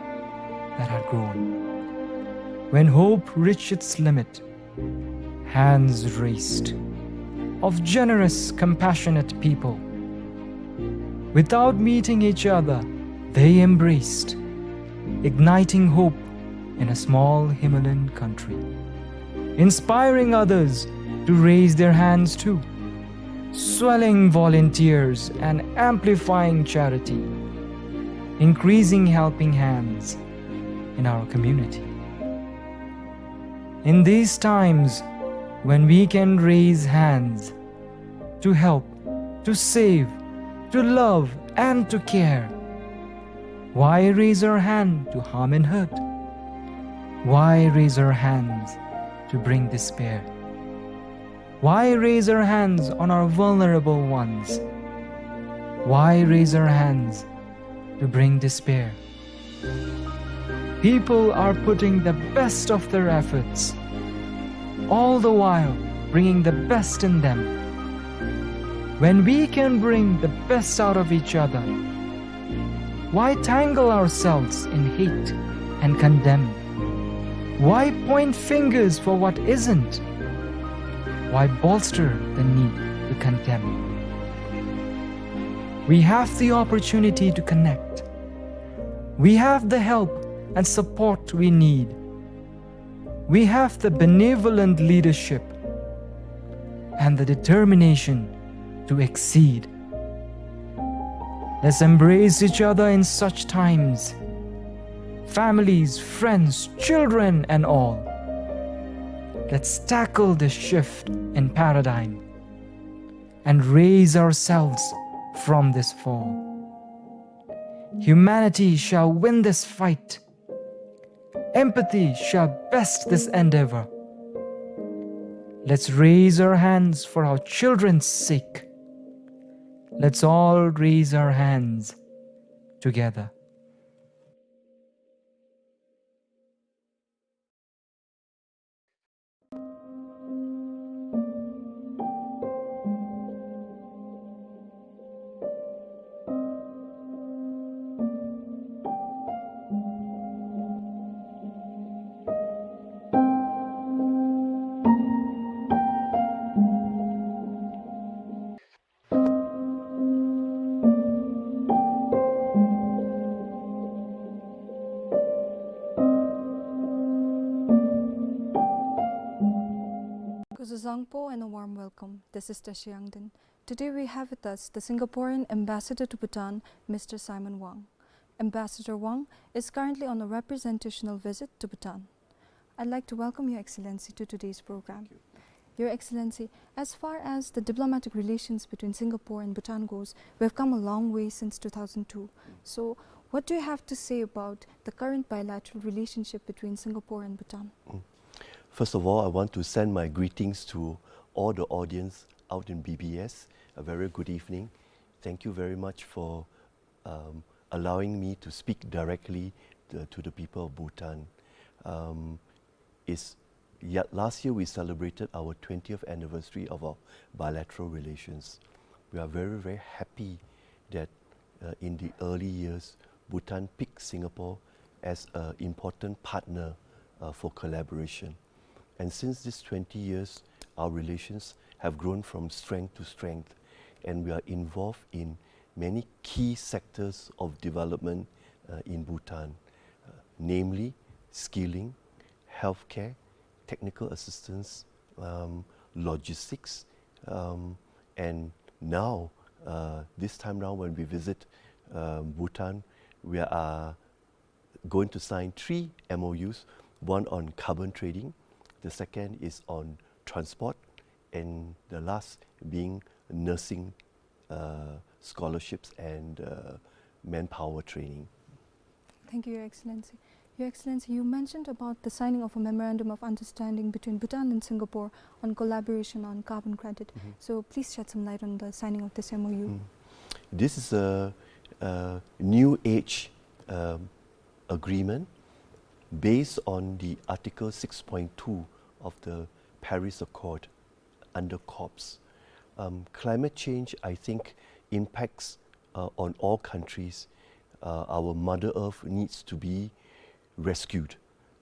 that had grown. When hope reached its limit, hands raised of generous, compassionate people. Without meeting each other, they embraced, igniting hope in a small Himalayan country, inspiring others to raise their hands too, swelling volunteers and amplifying charity, increasing helping hands in our community. In these times when we can raise hands to help, to save, to love, and to care, why raise our hand to harm and hurt? Why raise our hands to bring despair? Why raise our hands on our vulnerable ones? Why raise our hands to bring despair? People are putting the best of their efforts, all the while bringing the best in them. When we can bring the best out of each other, why tangle ourselves in hate and condemn? Why point fingers for what isn't? Why bolster the need to condemn? We have the opportunity to connect. We have the help and support we need. We have the benevolent leadership and the determination to exceed. Let's embrace each other in such times. Families, friends, children, and all. Let's tackle this shift in paradigm and raise ourselves from this fall. Humanity shall win this fight. Empathy shall best this endeavor. Let's raise our hands for our children's sake. Let's all raise our hands together. Zozangpo and a warm welcome. This is Tashi Yangden. Today we have with us the Singaporean ambassador to Bhutan, Mister Simon Wang. Ambassador Wang is currently on a representational visit to Bhutan. I'd like to welcome Your Excellency to today's program. Thank you. Your Excellency, as far as the diplomatic relations between Singapore and Bhutan goes, we have come a long way since two thousand two. Mm. So, what do you have to say about the current bilateral relationship between Singapore and Bhutan? Mm. First of all, I want to send my greetings to all the audience out in B B S. A very good evening. Thank you very much for, um, allowing me to speak directly to, to the people of Bhutan. Um, is, yeah, last year we celebrated our twentieth anniversary of our bilateral relations. We are very, very happy that, uh, in the early years, Bhutan picked Singapore as an important partner, uh, for collaboration. And since these twenty years, our relations have grown from strength to strength, and we are involved in many key sectors of development, uh, in Bhutan, uh, namely skilling, healthcare, technical assistance, um, logistics, um, and now, uh, this time round when we visit, um, Bhutan, we are going to sign three M O Us, one on carbon trading, the second is on transport, and the last being nursing, uh, scholarships and, uh, manpower training. Thank you, Your Excellency. Your Excellency, you mentioned about the signing of a memorandum of understanding between Bhutan and Singapore on collaboration on carbon credit. Mm-hmm. So please shed some light on the signing of this M O U. Mm. This is a, a new age, um, agreement based on the Article six point two of the Paris Accord under COPs. Um, climate change, I think, impacts, uh, on all countries. Uh, our Mother Earth needs to be rescued,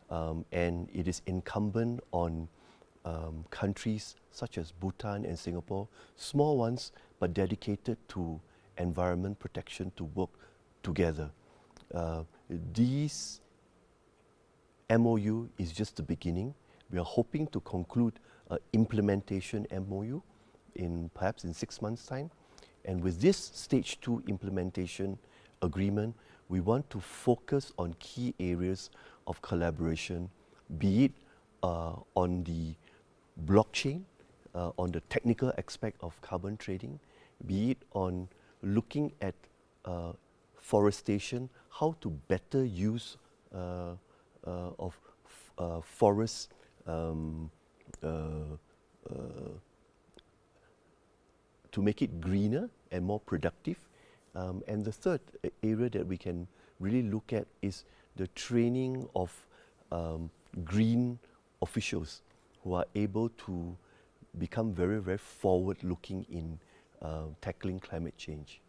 um, and it is incumbent on, um, countries such as Bhutan and Singapore, small ones but dedicated to environment protection, to work together. Uh, these M O U is just the beginning. We are hoping to conclude a implementation M O U in, perhaps in six months' time. And with this stage two implementation agreement, we want to focus on key areas of collaboration, be it, uh, on the blockchain, uh, on the technical aspect of carbon trading, be it on looking at, uh, forestation, how to better use, uh, uh, of f-, uh, forest, um, uh, uh, to make it greener and more productive. Um, and the third a-, area that we can really look at is the training of, um, green officials who are able to become very, very forward-looking in, uh, tackling climate change.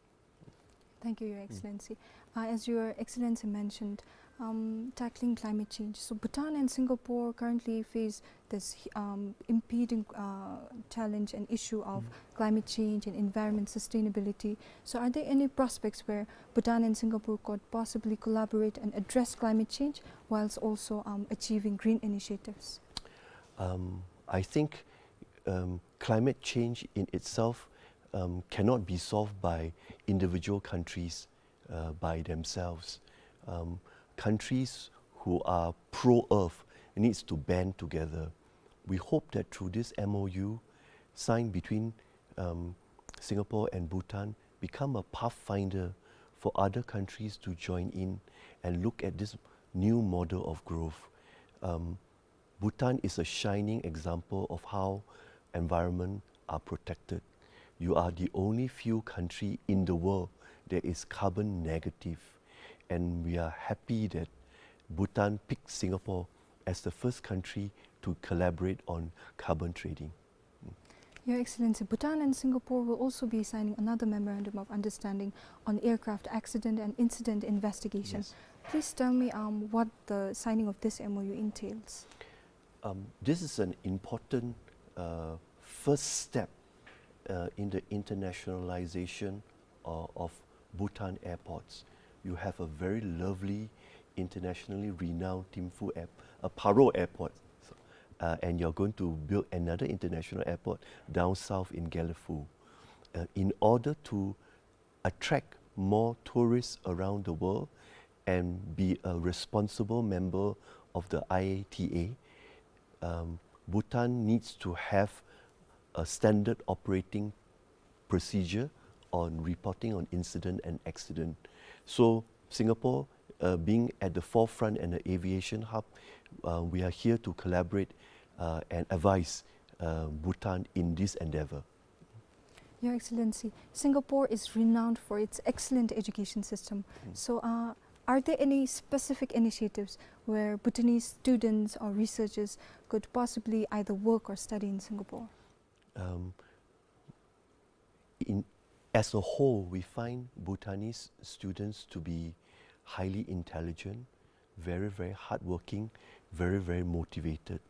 Thank you, Your Mm. Excellency. Uh, as Your Excellency mentioned, um, tackling climate change. So Bhutan and Singapore currently face this, um, impeding, uh, challenge and issue of Mm. climate change and environment sustainability. So are there any prospects where Bhutan and Singapore could possibly collaborate and address climate change whilst also, um, achieving green initiatives? Um, I think, um, climate change in itself, um, cannot be solved by individual countries, uh, by themselves. Um, countries who are pro-earth needs to band together. We hope that through this M O U signed between, um, Singapore and Bhutan become a pathfinder for other countries to join in and look at this new model of growth. Um, Bhutan is a shining example of how environment are protected. You are the only few country in the world that is carbon negative, and we are happy that Bhutan picked Singapore as the first country to collaborate on carbon trading. Your Excellency, Bhutan and Singapore will also be signing another memorandum of understanding on aircraft accident and incident investigation. Yes. Please tell me, um, what the signing of this M O U entails. Um, this is an important, uh, first step, uh, in the internationalization, uh, of Bhutan airports. You have a very lovely, internationally renowned Thimphu Air-, uh, Paro Airport. So, uh, and you're going to build another international airport down south in Gelephu, uh, in order to attract more tourists around the world and be a responsible member of the I A T A, um, Bhutan needs to have a standard operating procedure on reporting on incident and accident. So Singapore, uh, being at the forefront and an aviation hub, uh, we are here to collaborate, uh, and advise, uh, Bhutan in this endeavor. Your Excellency, Singapore is renowned for its excellent education system. Mm. So, uh, are there any specific initiatives where Bhutanese students or researchers could possibly either work or study in Singapore? Um, in, as a whole, we find Bhutanese students to be highly intelligent, very, very hardworking, very, very motivated.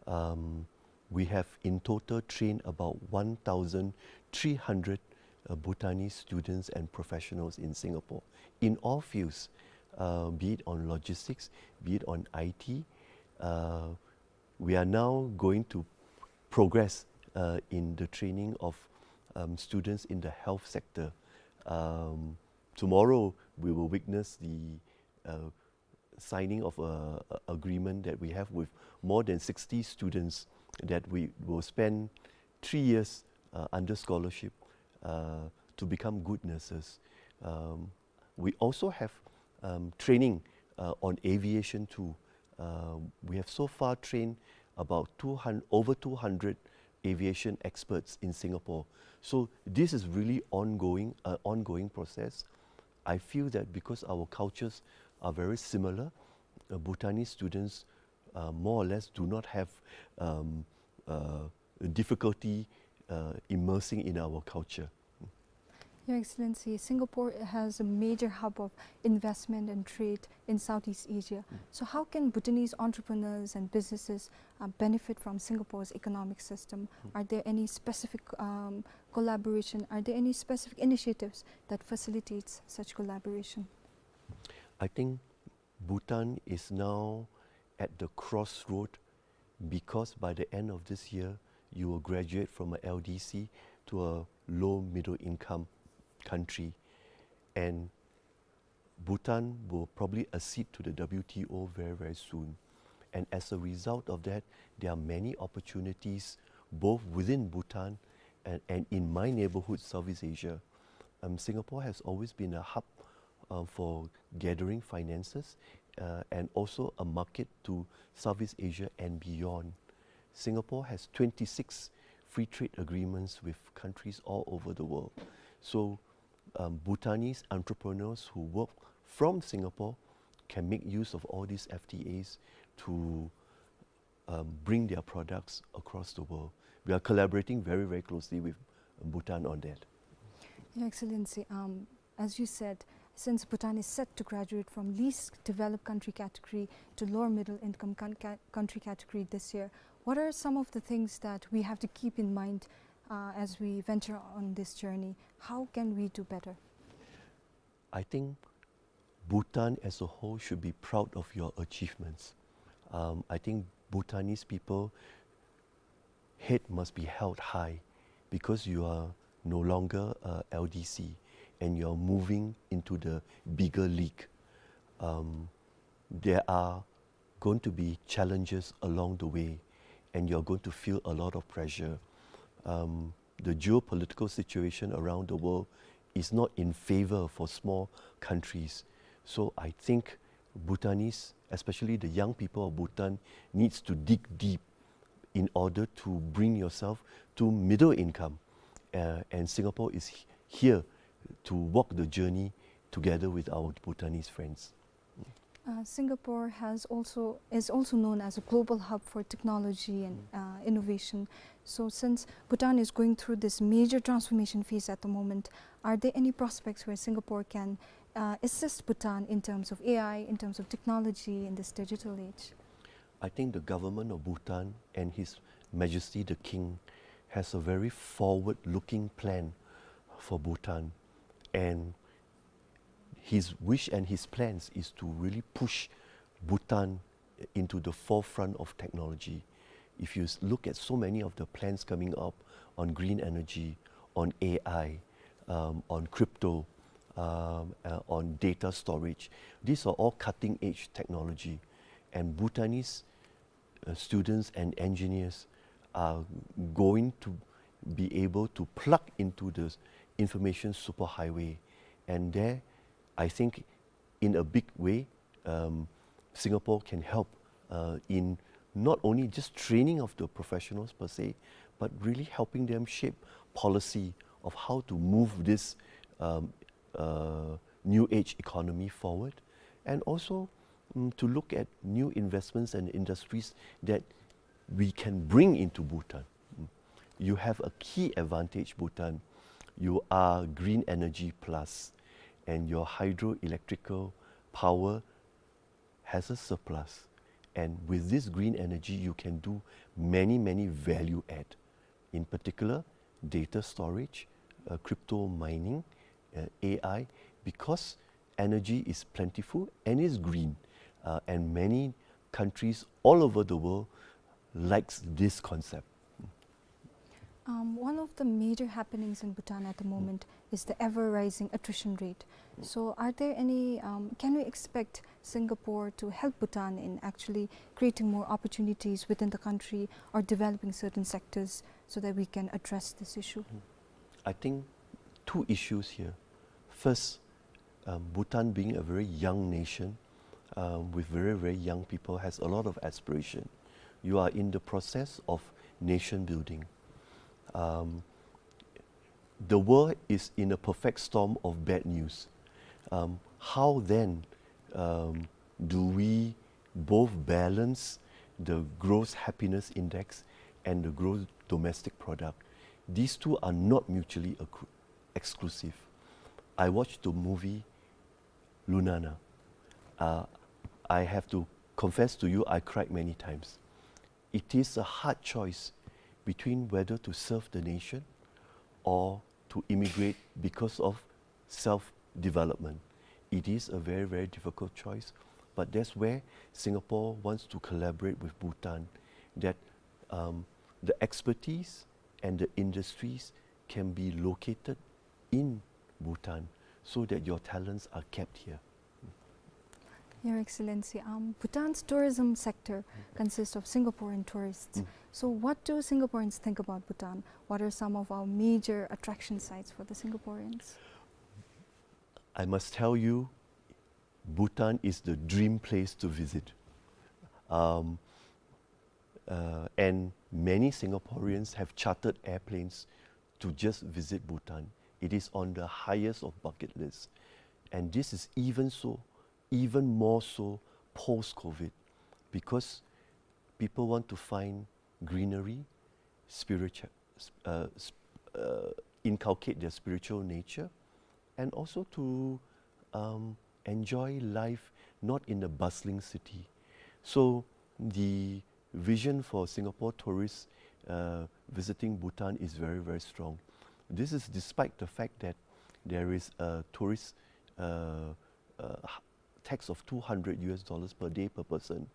Um, we have in total trained about one thousand three hundred, uh, Bhutanese students and professionals in Singapore in all fields, uh, be it on logistics, be it on I T. Uh, we are now going to progress, uh, in the training of, um, students in the health sector. Um, tomorrow, we will witness the, uh, signing of a, a agreement that we have with more than sixty students that we will spend three years, uh, under scholarship, uh, to become good nurses. Um, we also have, um, training, uh, on aviation too. Uh, we have so far trained about two hundred, over two hundred aviation experts in Singapore. So this is really ongoing, uh, ongoing process. I feel that because our cultures are very similar, uh, Bhutanese students, uh, more or less do not have, um, uh, difficulty, uh, immersing in our culture. Your Excellency, Singapore has a major hub of investment and trade in Southeast Asia. Mm. So how can Bhutanese entrepreneurs and businesses, uh, benefit from Singapore's economic system? Mm. Are there any specific, um, collaboration? Are there any specific initiatives that facilitates such collaboration? I think Bhutan is now at the crossroad, because by the end of this year, you will graduate from a L D C to a low middle income country. And Bhutan will probably accede to the W T O very, very soon. And as a result of that, there are many opportunities both within Bhutan and, and in my neighborhood, Southeast Asia. Um, Singapore has always been a hub, uh, for gathering finances, uh, and also a market to Southeast Asia and beyond. Singapore has twenty-six free trade agreements with countries all over the world. So, um, Bhutanese entrepreneurs who work from Singapore can make use of all these F T As to, um, bring their products across the world. We are collaborating very, very closely with Bhutan on that. Your Excellency, um, as you said, since Bhutan is set to graduate from least developed country category to lower middle income coun-, ca-, country category this year, what are some of the things that we have to keep in mind, uh, as we venture on this journey? How can we do better? I think Bhutan as a whole should be proud of your achievements. Um, I think Bhutanese people head must be held high because you are no longer a L D C and you are moving into the bigger league. Um, there are going to be challenges along the way, and you're going to feel a lot of pressure. Um, the geopolitical situation around the world is not in favor for small countries. So I think Bhutanese, especially the young people of Bhutan, needs to dig deep in order to bring yourself to middle income. Uh, and Singapore is h-, here to walk the journey together with our Bhutanese friends. Uh, Singapore has also, is also known as a global hub for technology and, mm, uh, innovation. So since Bhutan is going through this major transformation phase at the moment, are there any prospects where Singapore can, uh, assist Bhutan in terms of A I, in terms of technology in this digital age? I think the government of Bhutan and His Majesty the King has a very forward-looking plan for Bhutan, and his wish and his plans is to really push Bhutan into the forefront of technology. If you s- look at so many of the plans coming up on green energy, on A I, um, on crypto, um, uh, on data storage, these are all cutting edge technology. And Bhutanese uh, students and engineers are going to be able to plug into the information superhighway. And there, I think, in a big way, um, Singapore can help uh, in not only just training of the professionals per se, but really helping them shape policy of how to move this um, uh, new age economy forward, and also mm, to look at new investments and industries that we can bring into Bhutan. Mm. You have a key advantage, Bhutan. You are green energy plus, and your hydroelectrical power has a surplus. And with this green energy, you can do many, many value add. In particular, data storage, uh, crypto mining, uh, A I, because energy is plentiful and is green, uh, and many countries all over the world likes this concept. Um, one of the major happenings in Bhutan at the moment is the ever-rising attrition rate. So, are there any, um, can we expect Singapore to help Bhutan in actually creating more opportunities within the country or developing certain sectors so that we can address this issue? I think two issues here. First, um, Bhutan being a very young nation, um, with very, very young people, has a lot of aspiration. You are in the process of nation building. Um, the world is in a perfect storm of bad news. Um, how then um, do we both balance the gross happiness index and the gross domestic product? These two are not mutually accru- exclusive. I watched the movie Lunana. Uh, I have to confess to you, I cried many times. It is a hard choice between whether to serve the nation or to immigrate because of self-development. It is a very, very difficult choice, but that's where Singapore wants to collaborate with Bhutan, that um, the expertise and the industries can be located in Bhutan so that your talents are kept here. Your Excellency, um, Bhutan's tourism sector consists of Singaporean tourists. So, what do Singaporeans think about Bhutan? What are some of our major attraction sites for the Singaporeans? I must tell you, Bhutan is the dream place to visit. Um, uh, and many Singaporeans have chartered airplanes to just visit Bhutan. It is on the highest of bucket lists. And this is even so, even more so post-COVID, because people want to find greenery, spiritual, uh, sp- uh, inculcate their spiritual nature, and also to um, enjoy life not in a bustling city. So the vision for Singapore tourists uh, visiting Bhutan is very, very strong. This is despite the fact that there is a tourist uh, uh, tax of two hundred U S dollars per day per person.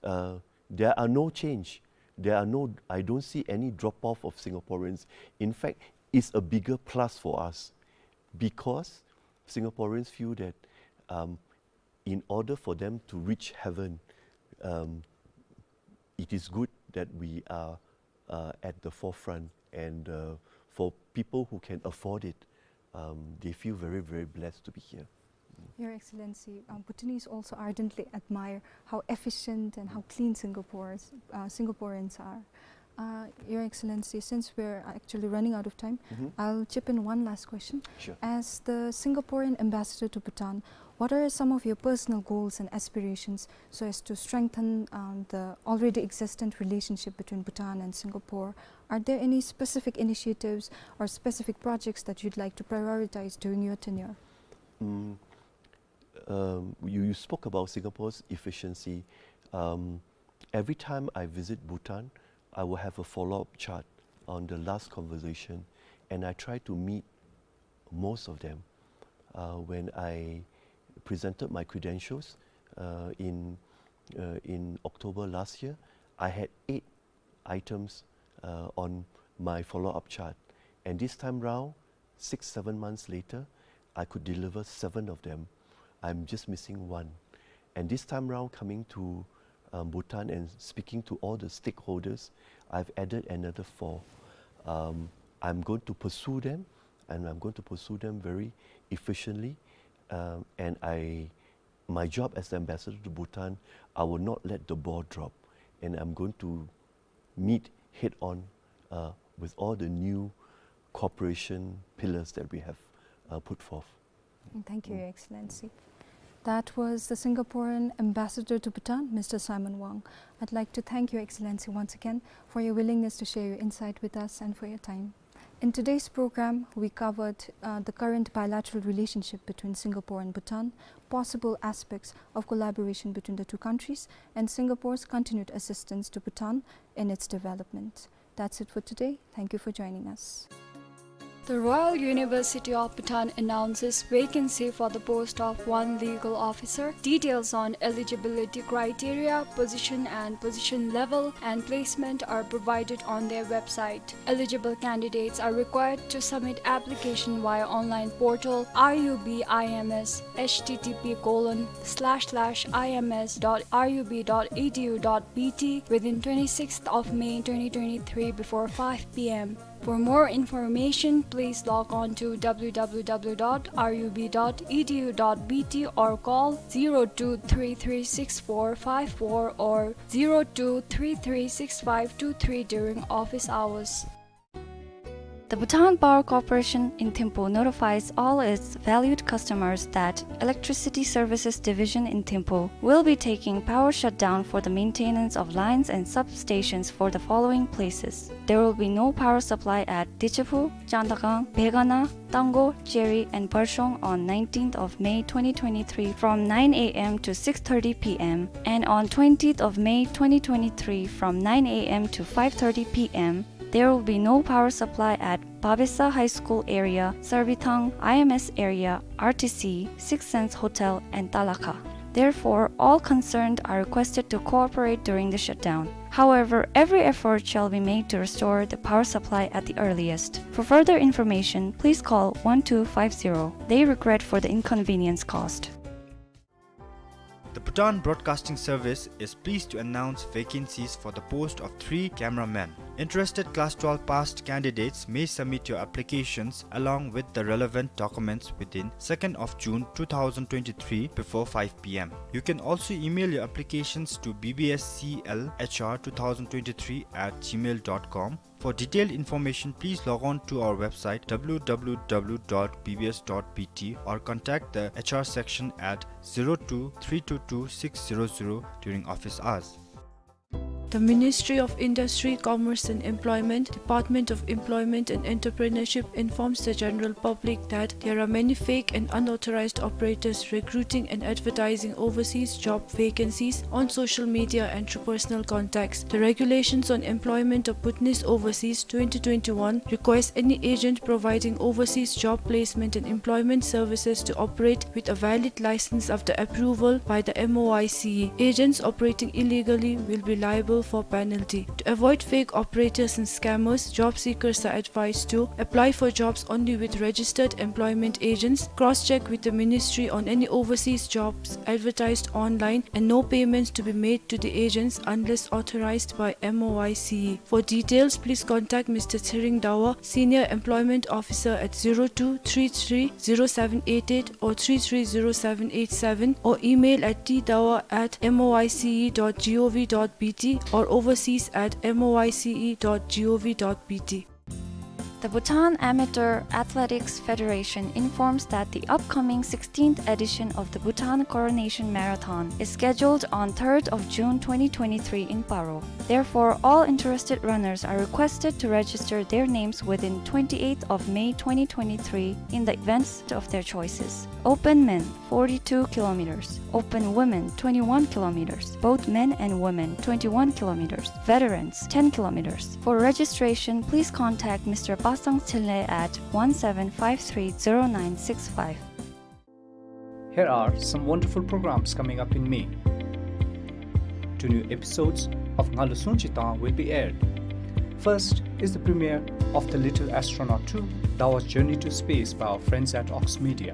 Uh, there are no change. There are no, I don't see any drop off of Singaporeans. In fact, it's a bigger plus for us because Singaporeans feel that um, in order for them to reach heaven, um, it is good that we are uh, at the forefront. And uh, for people who can afford it, um, they feel very, very blessed to be here. Your Excellency, um, Bhutanese also ardently admire how efficient and how clean Singapore's, uh, Singaporeans are. Uh, Your Excellency, since we're actually running out of time, I'll chip in one last question. Sure. As the Singaporean ambassador to Bhutan, what are some of your personal goals and aspirations so as to strengthen um, the already existent relationship between Bhutan and Singapore? Are there any specific initiatives or specific projects that you'd like to prioritize during your tenure? Um, you, you spoke about Singapore's efficiency. Um, every time I visit Bhutan, I will have a follow-up chat on the last conversation, and I try to meet most of them. Uh, when I presented my credentials uh, in uh, in October last year, I had eight items, uh, on my follow-up chart. And this time round, six, seven months later, I could deliver seven of them. I'm just missing one. And this time round, coming to, um, Bhutan and speaking to all the stakeholders, I've added another four. Um, I'm going to pursue them, and I'm going to pursue them very efficiently. Um, and I, my job as the ambassador to Bhutan, I will not let the ball drop, and I'm going to meet head-on, uh, with all the new cooperation pillars that we have, uh, put forth. Thank you, Your Excellency. That was the Singaporean ambassador to Bhutan, Mister Simon Wong. I'd like to thank Your Excellency once again for your willingness to share your insight with us and for your time. In today's program, we covered, uh, the current bilateral relationship between Singapore and Bhutan, possible aspects of collaboration between the two countries, and Singapore's continued assistance to Bhutan in its development. That's it for today. Thank you for joining us. The Royal University of Bhutan announces vacancy for the post of one legal officer. Details on eligibility criteria, position and position level, and placement are provided on their website. Eligible candidates are required to submit application via online portal R U B I M S, H T T P colon slash slash I M S dot R U B dot E D U dot B T, within twenty-sixth of May twenty twenty-three before five P M. For more information, please log on to W W W dot R U B dot E D U dot B T or call zero two three three six four five four or zero two three three six five two three during office hours. The Bhutan Power Corporation in Thimphu notifies all its valued customers that Electricity Services Division in Thimphu will be taking power shutdown for the maintenance of lines and substations for the following places. There will be no power supply at Dichephu, Chandakang, Begana, Tango, Cheri, and Barshong on nineteenth of May twenty twenty-three from nine A M to six thirty P M, and on twentieth of May twenty twenty-three from nine A M to five thirty P M. There will be no power supply at Babesa High School area, Sarbithang I M S area, R T C, Six Sense Hotel, and Talakha. Therefore, all concerned are requested to cooperate during the shutdown. However, every effort shall be made to restore the power supply at the earliest. For further information, please call one two five zero. They regret for the inconvenience caused. The Bhutan Broadcasting Service is pleased to announce vacancies for the post of three cameramen. Interested class twelve passed candidates may submit your applications along with the relevant documents within second of June two thousand twenty-three before five P M. You can also email your applications to B B S C L H R two thousand twenty-three at gmail dot com. For detailed information, please log on to our website W W W dot B B S dot B T or contact the H R section at zero two three two two six zero zero during office hours. The Ministry of Industry, Commerce and Employment, Department of Employment and Entrepreneurship informs the general public that there are many fake and unauthorized operators recruiting and advertising overseas job vacancies on social media and through personal contacts. The Regulations on Employment of Bhutanese Overseas twenty twenty-one requires any agent providing overseas job placement and employment services to operate with a valid license after approval by the M O I C E. Agents operating illegally will be liable for penalty. To avoid fake operators and scammers, job seekers are advised to apply for jobs only with registered employment agents, cross-check with the ministry on any overseas jobs advertised online, and no payments to be made to the agents unless authorized by M O I C E. For details, please contact Mister Tshering Dawa, Senior Employment Officer, at zero two three three zero seven eight eight or three three zero seven eight seven, or email at T dawa at M O I C E dot G O V dot B T or overseas at M O I C E dot G O V dot B T. The Bhutan Amateur Athletics Federation informs that the upcoming sixteenth edition of the Bhutan Coronation Marathon is scheduled on third of June twenty twenty-three in Paro. Therefore, all interested runners are requested to register their names within twenty-eighth of May twenty twenty-three in the events of their choices. Open men, forty-two kilometers. Open women, twenty-one kilometers. Both men and women, twenty-one kilometers. Veterans, ten kilometers. For registration, please contact Mister Pasang Tshile at one seven five three zero nine six five. Here are some wonderful programs coming up in May. Two new episodes of Ngalu Sungchi Tang will be aired. First is the premiere of The Little Astronaut two, Dawa's Journey to Space by our friends at Ox Media.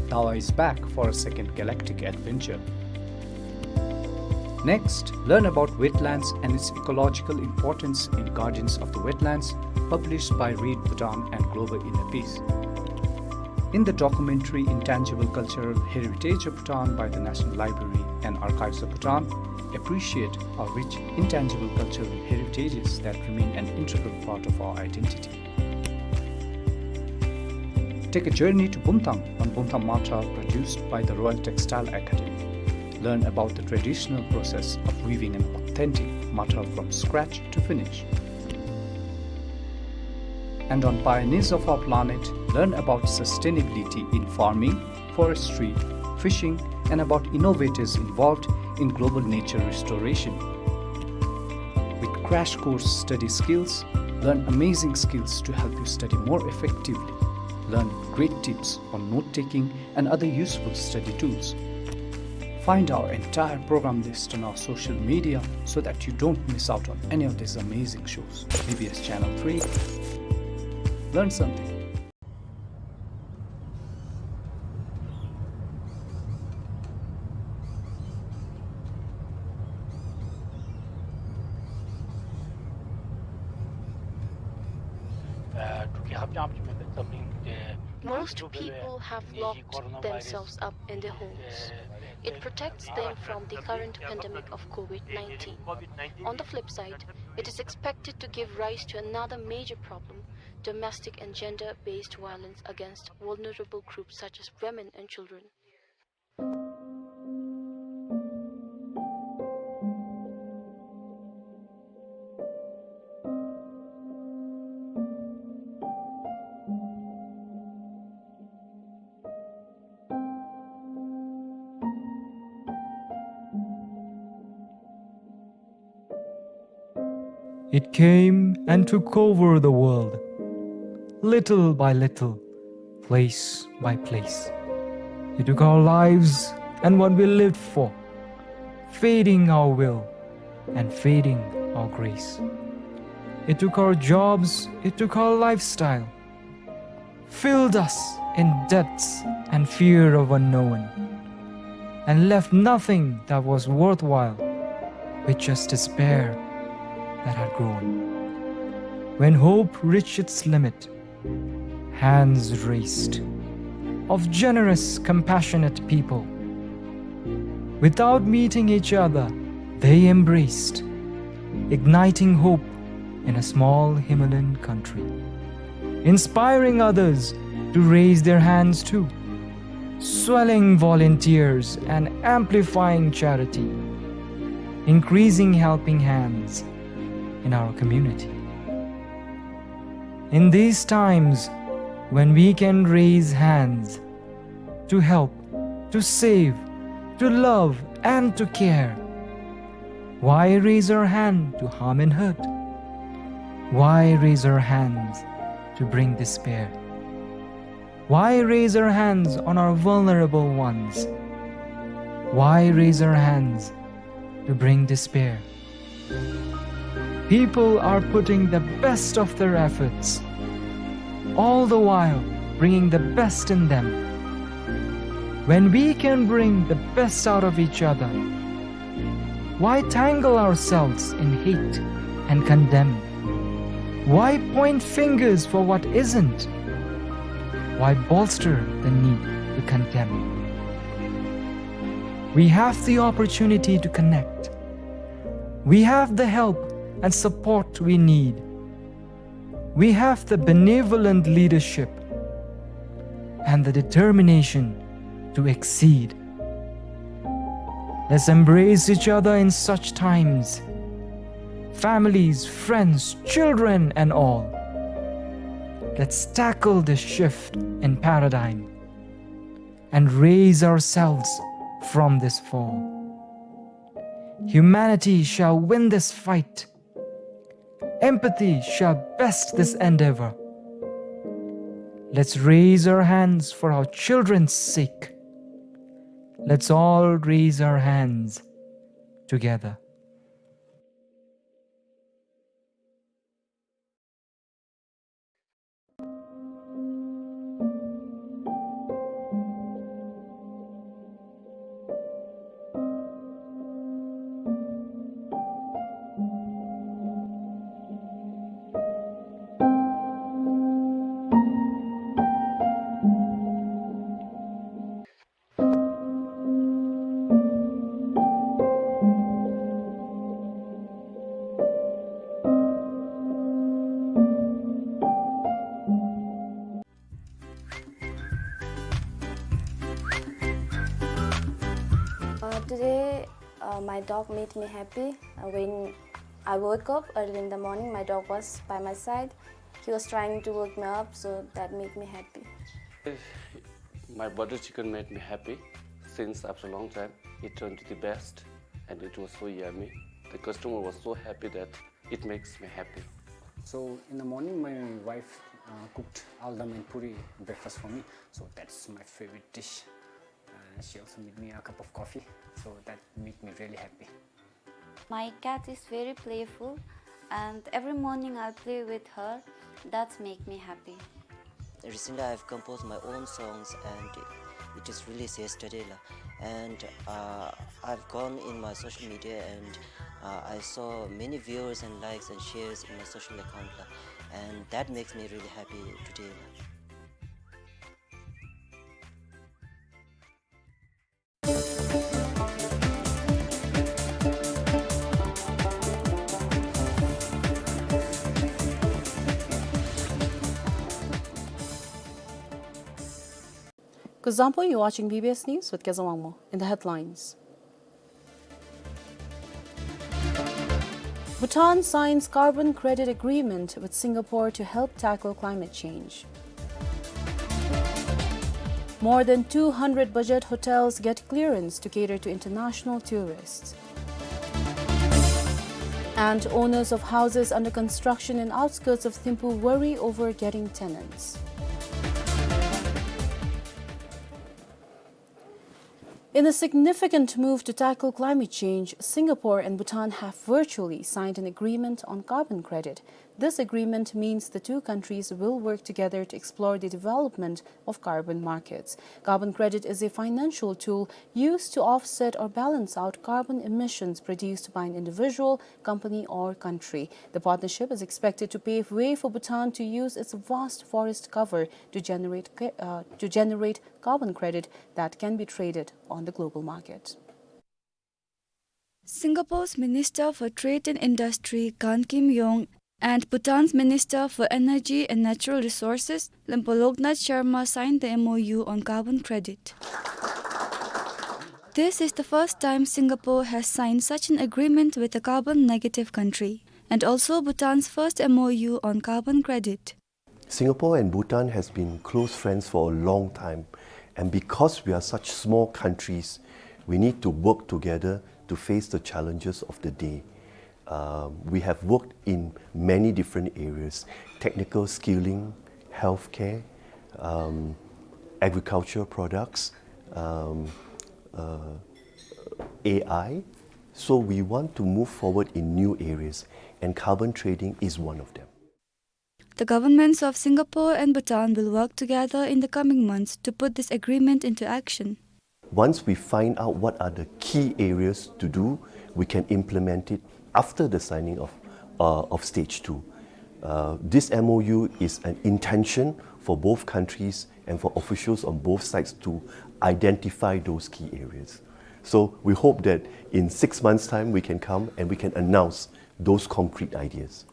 Dawa is back for a second galactic adventure. Next, learn about wetlands and its ecological importance in Guardians of the Wetlands, published by Read Bhutan and Global Inner Peace. In the documentary Intangible Cultural Heritage of Bhutan by the National Library and Archives of Bhutan, appreciate our rich intangible cultural heritages that remain an integral part of our identity. Take a journey to Bumthang on Bumthang Mathar, produced by the Royal Textile Academy. Learn about the traditional process of weaving an authentic mathar from scratch to finish. And on Pioneers of Our Planet, learn about sustainability in farming, forestry, fishing, and about innovators involved in global nature restoration. With crash course study skills, learn amazing skills to help you study more effectively. Learn great tips on note-taking and other useful study tools. Find our entire program list on our social media so that you don't miss out on any of these amazing shows. B B S Channel three. Learn something. Most people have locked themselves up in their homes. It protects them from the current pandemic of COVID nineteen. On the flip side, it is expected to give rise to another major problem: domestic and gender-based violence against vulnerable groups such as women and children. It came and took over the world, little by little, place by place. It took our lives and what we lived for, feeding our will and feeding our grace. It took our jobs, it took our lifestyle, filled us in debts and fear of unknown, and left nothing that was worthwhile, with just despair that had grown. When hope reached its limit, hands raised of generous, compassionate people. Without meeting each other, they embraced, igniting hope in a small Himalayan country, inspiring others to raise their hands too, swelling volunteers and amplifying charity, increasing helping hands in our community. In these times when we can raise hands to help, to save, to love, and to care, why raise our hand to harm and hurt? Why raise our hands to bring despair? Why raise our hands on our vulnerable ones? Why raise our hands to bring despair? People are putting the best of their efforts, all the while bringing the best in them. When we can bring the best out of each other, why tangle ourselves in hate and condemn? Why point fingers for what isn't? Why bolster the need to condemn? We have the opportunity to connect. We have the help and support we need. We have the benevolent leadership and the determination to exceed. Let's embrace each other in such times. Families, friends, children, and all. Let's tackle this shift in paradigm and raise ourselves from this fall. Humanity shall win this fight. Empathy shall best this endeavor. Let's raise our hands for our children's sake. Let's all raise our hands together. My dog made me happy. Uh, when I woke up early in the morning, my dog was by my side. He was trying to wake me up, so that made me happy. My butter chicken made me happy since after a long time. It turned to the best and it was so yummy. The customer was so happy that it makes me happy. So in the morning, my wife uh, cooked aldam and puri breakfast for me. So that's my favorite dish. And she also made me a cup of coffee. So that made me really happy. My cat is very playful, and every morning I play with her. That's make me happy. Recently, I've composed my own songs, and it is released yesterday, la. And uh, I've gone in my social media, and uh, I saw many viewers and likes and shares in my social account, la. And that makes me really happy today, la. Kuzuzangpo, you're watching B B S News with Kezawangmo. In the headlines, Bhutan signs carbon credit agreement with Singapore to help tackle climate change. More than two hundred budget hotels get clearance to cater to international tourists. And owners of houses under construction in outskirts of Thimphu worry over getting tenants. In a significant move to tackle climate change, Singapore and Bhutan have virtually signed an agreement on carbon credit. This agreement means the two countries will work together to explore the development of carbon markets. Carbon credit is a financial tool used to offset or balance out carbon emissions produced by an individual, company, or country. The partnership is expected to pave way for Bhutan to use its vast forest cover to generate ca-, uh, to generate carbon credit that can be traded on the global market. Singapore's Minister for Trade and Industry, Gan Kim Yong, and Bhutan's Minister for Energy and Natural Resources, Lempo Loknath Sharma, signed the M O U on carbon credit. This is the first time Singapore has signed such an agreement with a carbon negative country, and also Bhutan's first M O U on carbon credit. Singapore and Bhutan has been close friends for a long time, and because we are such small countries, we need to work together to face the challenges of the day. Um, we have worked in many different areas, technical skilling, healthcare, um, agriculture products, um, uh, A I. So we want to move forward in new areas, and carbon trading is one of them. The governments of Singapore and Bhutan will work together in the coming months to put this agreement into action. Once we find out what are the key areas to do, we can implement it after the signing of, uh, of stage two. Uh, this M O U is an intention for both countries and for officials on both sides to identify those key areas. So we hope that in six months' time we can come and we can announce those concrete ideas.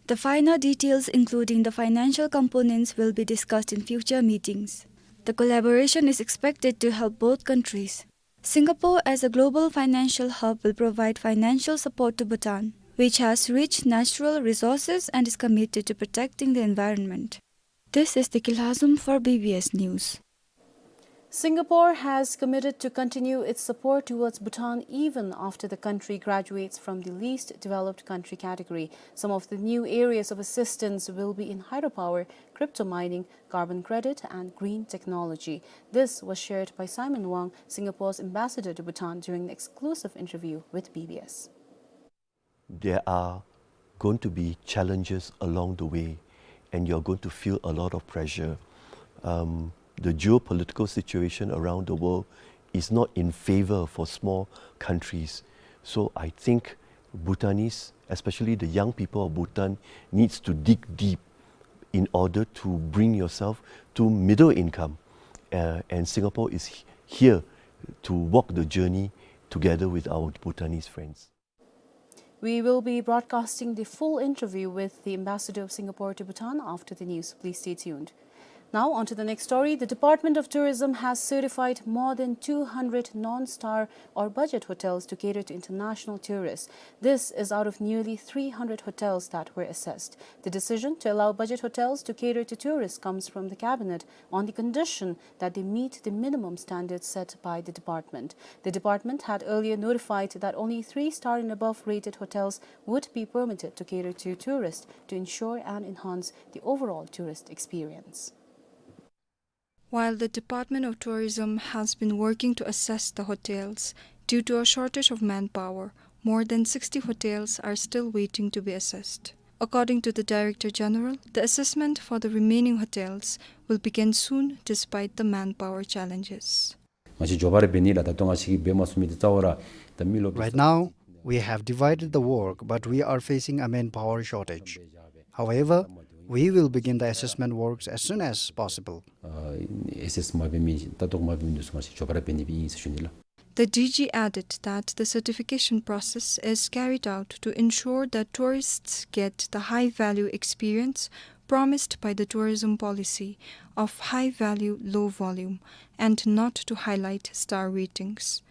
The finer details, including the financial components, will be discussed in future meetings. The collaboration is expected to help both countries. Singapore, as a global financial hub, will provide financial support to Bhutan, which has rich natural resources and is committed to protecting the environment. This is Deki Lhazom for B B S News. Singapore has committed to continue its support towards Bhutan even after the country graduates from the least developed country category. Some of the new areas of assistance will be in hydropower, crypto mining, carbon credit, and green technology. This was shared by Simon Wang, Singapore's ambassador to Bhutan, during an exclusive interview with B B S. There are going to be challenges along the way, and you're going to feel a lot of pressure. Um, the geopolitical situation around the world is not in favor for small countries. So I think Bhutanese, especially the young people of Bhutan, needs to dig deep in order to bring yourself to middle income. Uh, and Singapore is h-, here to walk the journey together with our Bhutanese friends. We will be broadcasting the full interview with the ambassador of Singapore to Bhutan after the news. Please stay tuned. Now, on to the next story. The Department of Tourism has certified more than two hundred non-star or budget hotels to cater to international tourists. This is out of nearly three hundred hotels that were assessed. The decision to allow budget hotels to cater to tourists comes from the cabinet on the condition that they meet the minimum standards set by the department. The department had earlier notified that only three-star and above rated hotels would be permitted to cater to tourists to ensure and enhance the overall tourist experience. While the Department of Tourism has been working to assess the hotels, due to a shortage of manpower, more than sixty hotels are still waiting to be assessed. According to the Director General, the assessment for the remaining hotels will begin soon despite the manpower challenges. ང་བཅས་མགྱོགས་པ་ར་འབད་ནི་ལགས། ད་ལྟོ་ང་བཅས་ཀྱིས་འབད་མ་ཚུགས་མི་འདི་རྩ་བ་ར་ད་མི་ལོ། Right now, we have divided the work, but we are facing a manpower shortage. However, we will begin the assessment works as soon as possible. ཨ་ཨེ་སེས་མ་འབད་མི་ལྟ་རྟོག་མ་འབད་མི་འདི་ཚུ་ང་བཅས་མགྱོགས་པ་ར་འབད་ནི་སྦེ་ཨིན་ཟེར་ཞུ་ནི་ལགས། The D G added that the certification process is carried out to ensure that tourists get the high-value experience promised by the tourism policy of high value, low volume, and not to highlight star ratings.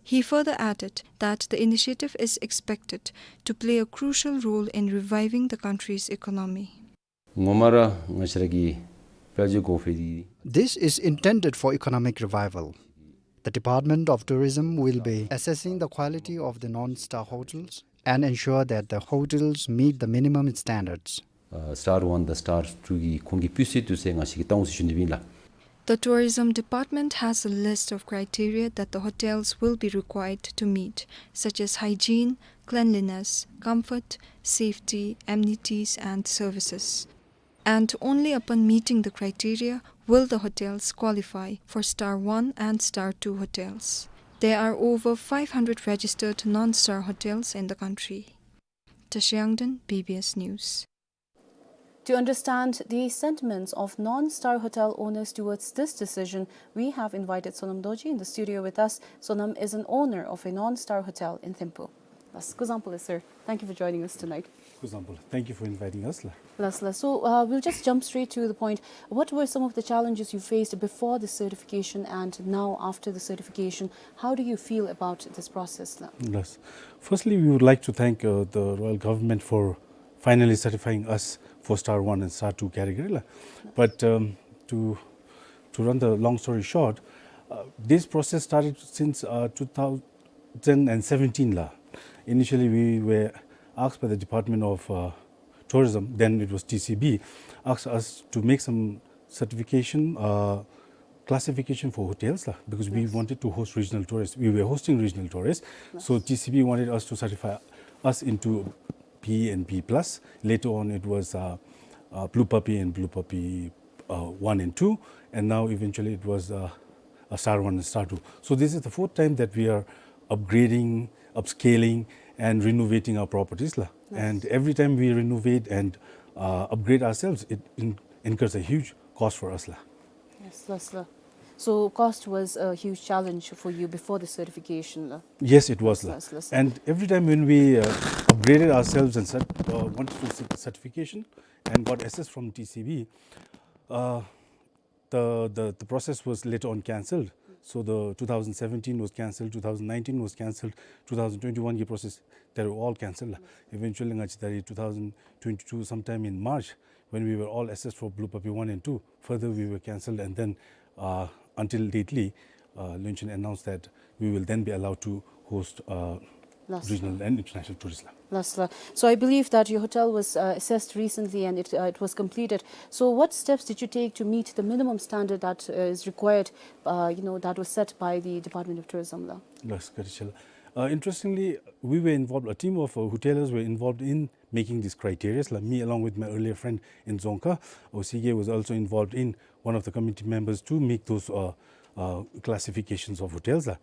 He further added that the initiative is expected to play a crucial role in reviving the country's economy. ངོ་མ་ར་ང་བཅས་ར་གི་དཔལ་འབྱོར་གོང་འཕེལ་འདི། This is intended for economic revival. The Department of Tourism will be assessing the quality of the non-star hotels and ensure that the hotels meet the minimum standards. ཨ་Star One དང་Star Two གི་ཁོང་གི་སྤུས་ཚད་འདི་ཚུ་ང་བཅས་ཀྱིས་བཏང་འོང་ཟེར་ཞུ་ནི་སྦེ་ཨིན་ལགས། The tourism department has a list of criteria that the hotels will be required to meet, such as hygiene, cleanliness, comfort, safety, amenities, and services. And only upon meeting the criteria will the hotels qualify for Star One and Star Two hotels. There are over five hundred registered non-star hotels in the country. Tashi Yangden, B B S News. To understand the sentiments of non-star hotel owners towards this decision, we have invited Sonam Dorji in the studio with us. Sonam is an owner of a non-star hotel in Thimphu. Last, kuzuzangpo le, sir. Thank you for joining us tonight. Kuzuzangpo le. Thank you for inviting us la. Last, last. So, uh, we'll just jump straight to the point. What were some of the challenges you faced before the certification and now after the certification? How do you feel about this process la? Yes. Firstly, we would like to thank, uh, the Royal Government for finally certifying us for Star One and Star Two category la. But, um, to, to run the long story short, uh, this process started since, uh, two thousand seventeen la. Initially, we were asked by the Department of, uh, Tourism, then it was T C B, asked us to make some certification, uh, classification for hotels la, because we, yes, wanted to host regional tourists. We were hosting regional tourists. Yes. So T C B wanted us to certify us into P and P plus. Later on, it was, uh, uh, Blue Puppy and Blue Puppy, uh, one and two. And now eventually it was, uh, a Star One and Star Two. So this is the fourth time that we are upgrading, upscaling, and renovating our properties la. Yes. And every time we renovate and, uh, upgrade ourselves, it in-, incurs a huge cost for us la. Yes, yes, la. So cost was a huge challenge for you before the certification la? Yes, it was la. Yes, yes, yes. And every time when we, uh, upgraded ourselves and cert-, uh, wanted to seek certification and got assessed from T C B, uh, the, the, the process was later on cancelled. So the two thousand seventeen was cancelled, two thousand nineteen was cancelled, two thousand twenty-one ki process, they were all cancelled la. Eventually, ང་བཅས་ད་རེས two thousand twenty-two sometime in March, when we were all assessed for Blue Puppy one and two, further we were cancelled, and then, uh, until lately, uh, Lunchen announced that we will then be allowed to host, uh, regional and international tourists la. Last la. So I believe that your hotel was, uh, assessed recently and it, uh, it was completed. So what steps did you take to meet the minimum standard that, uh, is required, uh, you know, that was set by the Department of Tourism la? Yes, correct la. Uh, interestingly, we were involved, a team of, uh, hoteliers were involved in making these criterias la. Me, along with my earlier friend in Dzongkha, O C K, was also involved in one of the committee members to make those, uh, uh, classifications of hotels la.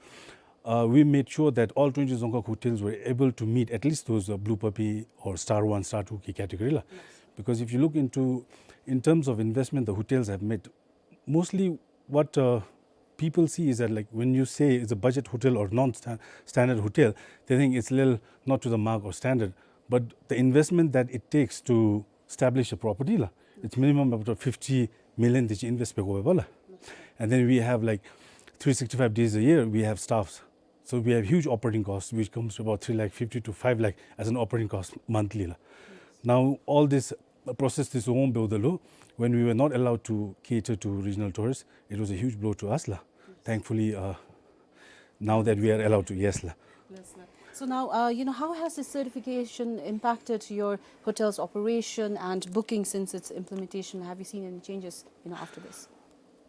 Uh, we made sure that all twenty Dzongkha hotels were able to meet at least those, uh, Blue Puppy or Star One, Star Two ki category la. Yes. Because if you look into, in terms of investment the hotels have made, mostly what, uh, people see is that, like, when you say it's a budget hotel or non-sta-, standard hotel, they think it's a little not to the mark or standard. But the investment that it takes to establish a property la, it's minimum about fifty million དེ་ཅིག་ཨིན་ཝེསཊ་འབད་དགོ་པས་ལགས། And then we have, like, three sixty-five days a year, we have staffs. So we have huge operating costs, which comes to about three lakh fifty to five lakh as an operating cost monthly ལགས། Now, all this, uh, process འདི་ཚུ་འོང་འབདཝ་ད་ལུ, when we were not allowed to cater to regional tourists, it was a huge blow to us ལགས། Thankfully, uh, now that we are allowed to, yes ལགས། Yes, sir. So now, uh, you know, how has this certification impacted your hotel's operation and booking since its implementation? Have you seen any changes, you know, after this?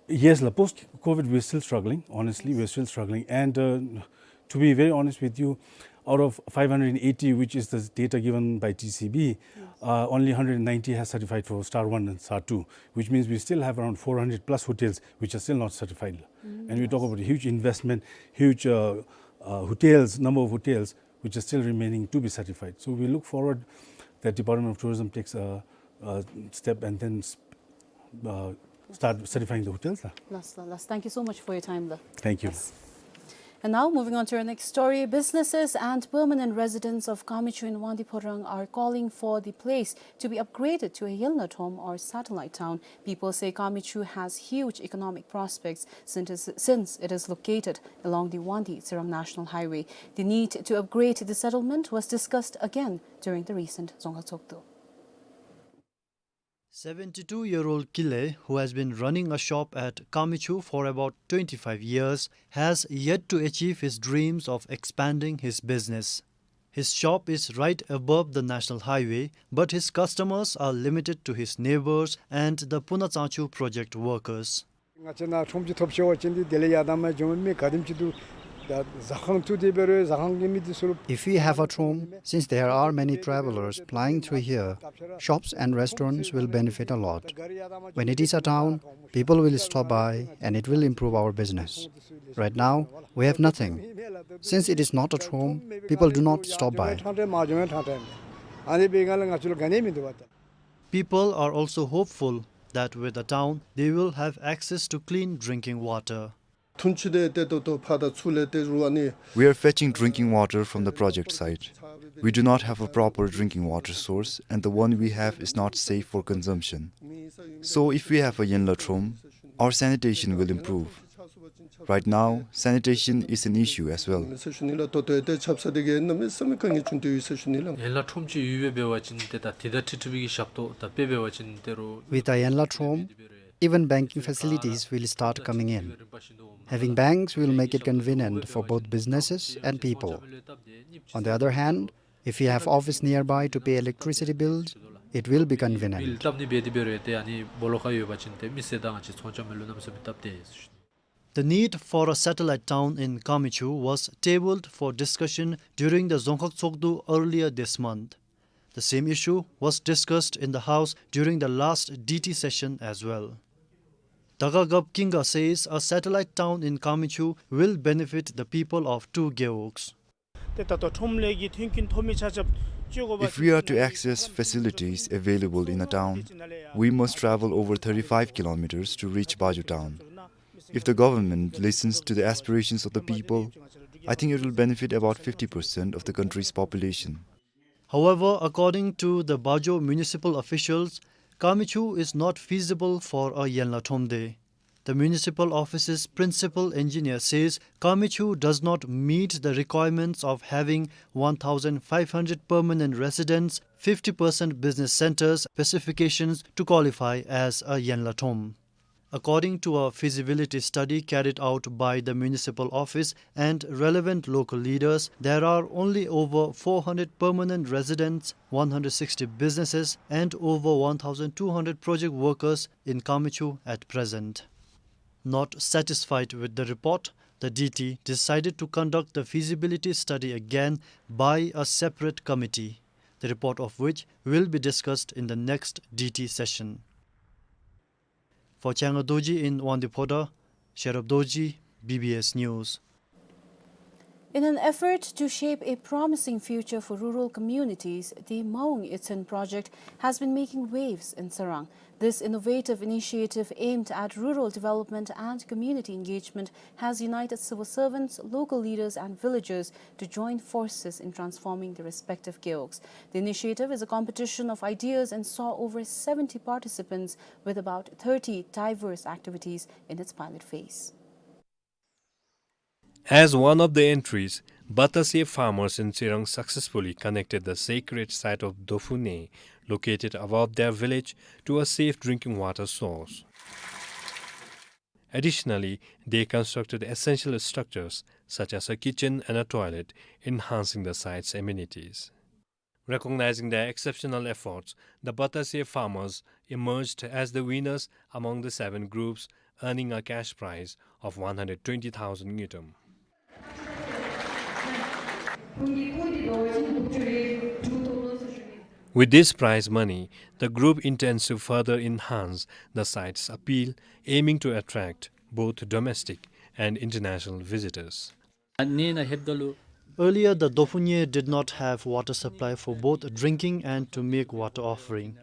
Yes ལགས། Post COVID, we're still struggling. Honestly, we're still struggling. And, uh, to be very honest with you, out of five hundred eighty, which is the data given by T C B, uh, only hundred ninety has certified for star one and star two, which means we still have around four hundred plus hotels which are still not certified. And we talk about a huge investment, huge, uh, uh, hotels, number of hotels which are still remaining to be certified. So we look forward that Department of Tourism takes a, a step and then s-, uh, start certifying the hotels ལགས། Last, last. Thank you so much for your time, last. Thank you. Yes. And now, moving on to our next story, businesses and permanent residents of Kamechu in Wangdue Phodrang are calling for the place to be upgraded to a Yenlathom or satellite town. People say Kamechu has huge economic prospects since it is, since it is located along the Wangdue Tsirang National Highway. The need to upgrade the settlement was discussed again during the recent Dzongkhag Tshogdu. Seventy-two-year-old Kile, who has been running a shop at Kamechu for about twenty-five years, has yet to achieve his dreams of expanding his business. His shop is right above the national highway, but his customers are limited to his neighbors and the Puna Tsangchu project workers. ང་བཅས་ནཱ་ཁྲོམ་ཅིག་ཐོབ་ཤོར་བ་ཅིན་འདི་དེ་ལས་ཡར་དང་མར་འགྱོ་མི་ག་དེམ་ཅིག་འདུག། ད་ཟ་ཁང་བཙུགས་ཏེ་འབད་རུང་ཟ་ཁང་གི་མི་འདི་ཚུ་ལུ། If we have a Throm, since there are many travelers plying through here, shops and restaurants will benefit a lot. When it is a town, people will stop by and it will improve our business. Right now, we have nothing. Since it is not a Throm, people do not stop by. People are also hopeful that with the town, they will have access to clean drinking water. ཐུན་ཅིག་དེ་ཏེ་ཏོག་ཏོ་ཕར་དང་ཚུར་ལས་ཏེ་རུང་ཨ་ནི། We are fetching drinking water from the project site. We do not have a proper drinking water source, and the one we have is not safe for consumption. So if we have a Yenlathrom, our sanitation will improve. Right now, sanitation is an issue as well. ཟེར་ཞུ་ནི་ལགས། ཏོག་ཏོ་ཏེ་ཆབ་གསང་དེ་གིས་གནམ་མེད་ས་མེད་དཀའ་ངལ་བྱུང་སྟེ་ཡོད་ཟེར་ཞུ་ནི་ལགས། ཡན་ལག་ཁྲོམ་ཅིག་ཡོད་པའི་འབད་བ་ཅིན་ཏེ་ད་དེ་དང་འཁྲིལ་འཁྲིལ་བའི་གི་ཞབས་ཏོག་ད་དཔེ་འབད་བ་ཅིན་ཏེ་རུང་། With a Yenlathrom, even banking facilities will start coming in. Having banks will make it convenient for both businesses and people. On the other hand, if we have office nearby to pay electricity bills, it will be convenient. བིལ་བཏབ་ནི་འབད་དེ་འབད་རུང་ཏེ་ཨ་ནི་སྦོ་ལོགས་ཁར་ཡོད་པ་ཅིན་ཏེ་མི་སེར་དང་ང་བཅས་ཚོང་རྐྱབ་མི་ལུ་གནམ་མེད་ས་མེད་སྟབས་བདེ། The need for a satellite town in Kamechu was tabled for discussion during the Dzongkhag Tshogdu earlier this month. The same issue was discussed in the House during the last D T session as well. Daga Gap Kinga says a satellite town in Kamechu will benefit the people of two gewogs. ཏེ་ད་ལྟོ་ཁྲོམ་ལས་ཀྱི་མཐུན་རྐྱེན་ཐོབ་མི་ཆ་ཁྱབ་སྤྱོད་དགོ་པ། If we are to access facilities available in a town, we must travel over thirty-five kilometers to reach Bajo town. If the government listens to the aspirations of the people, I think it will benefit about fifty percent of the country's population. However, according to the Bajo municipal officials, Kamechu is not feasible for a Yenlathrom de. The municipal office's principal engineer says Kamechu does not meet the requirements of having one thousand five hundred permanent residents, fifty percent business centers specifications to qualify as a Yenlathrom. According to a feasibility study carried out by the municipal office and relevant local leaders, there are only over four hundred permanent residents, one hundred sixty businesses, and over one thousand two hundred project workers in Kamechu at present. Not satisfied with the report, the D T decided to conduct the feasibility study again by a separate committee, the report of which will be discussed in the next D T session. For Changa Dorji in Wangdue Phodrang, Sherab Dorji, B B S News. In an effort to shape a promising future for rural communities, the Maung Yutsen project has been making waves in Tsirang. This innovative initiative aimed at rural development and community engagement has united civil servants, local leaders, and villagers to join forces in transforming their respective gewogs. The initiative is a competition of ideas and saw over seventy participants, with about thirty diverse activities in its pilot phase. As one of the entries, Batase farmers in Tsirang successfully connected the sacred site of Dophune, located above their village, to a safe drinking water source. Additionally, they constructed essential structures such as a kitchen and a toilet, enhancing the site's amenities. Recognizing their exceptional efforts, the Batase farmers emerged as the winners among the seven groups, earning a cash prize of one hundred twenty thousand ngultrum. With this prize money, the group intends to further enhance the site's appeal, aiming to attract both domestic and international visitors. Earlier, the Dophunye did not have water supply for both drinking and to make water offering.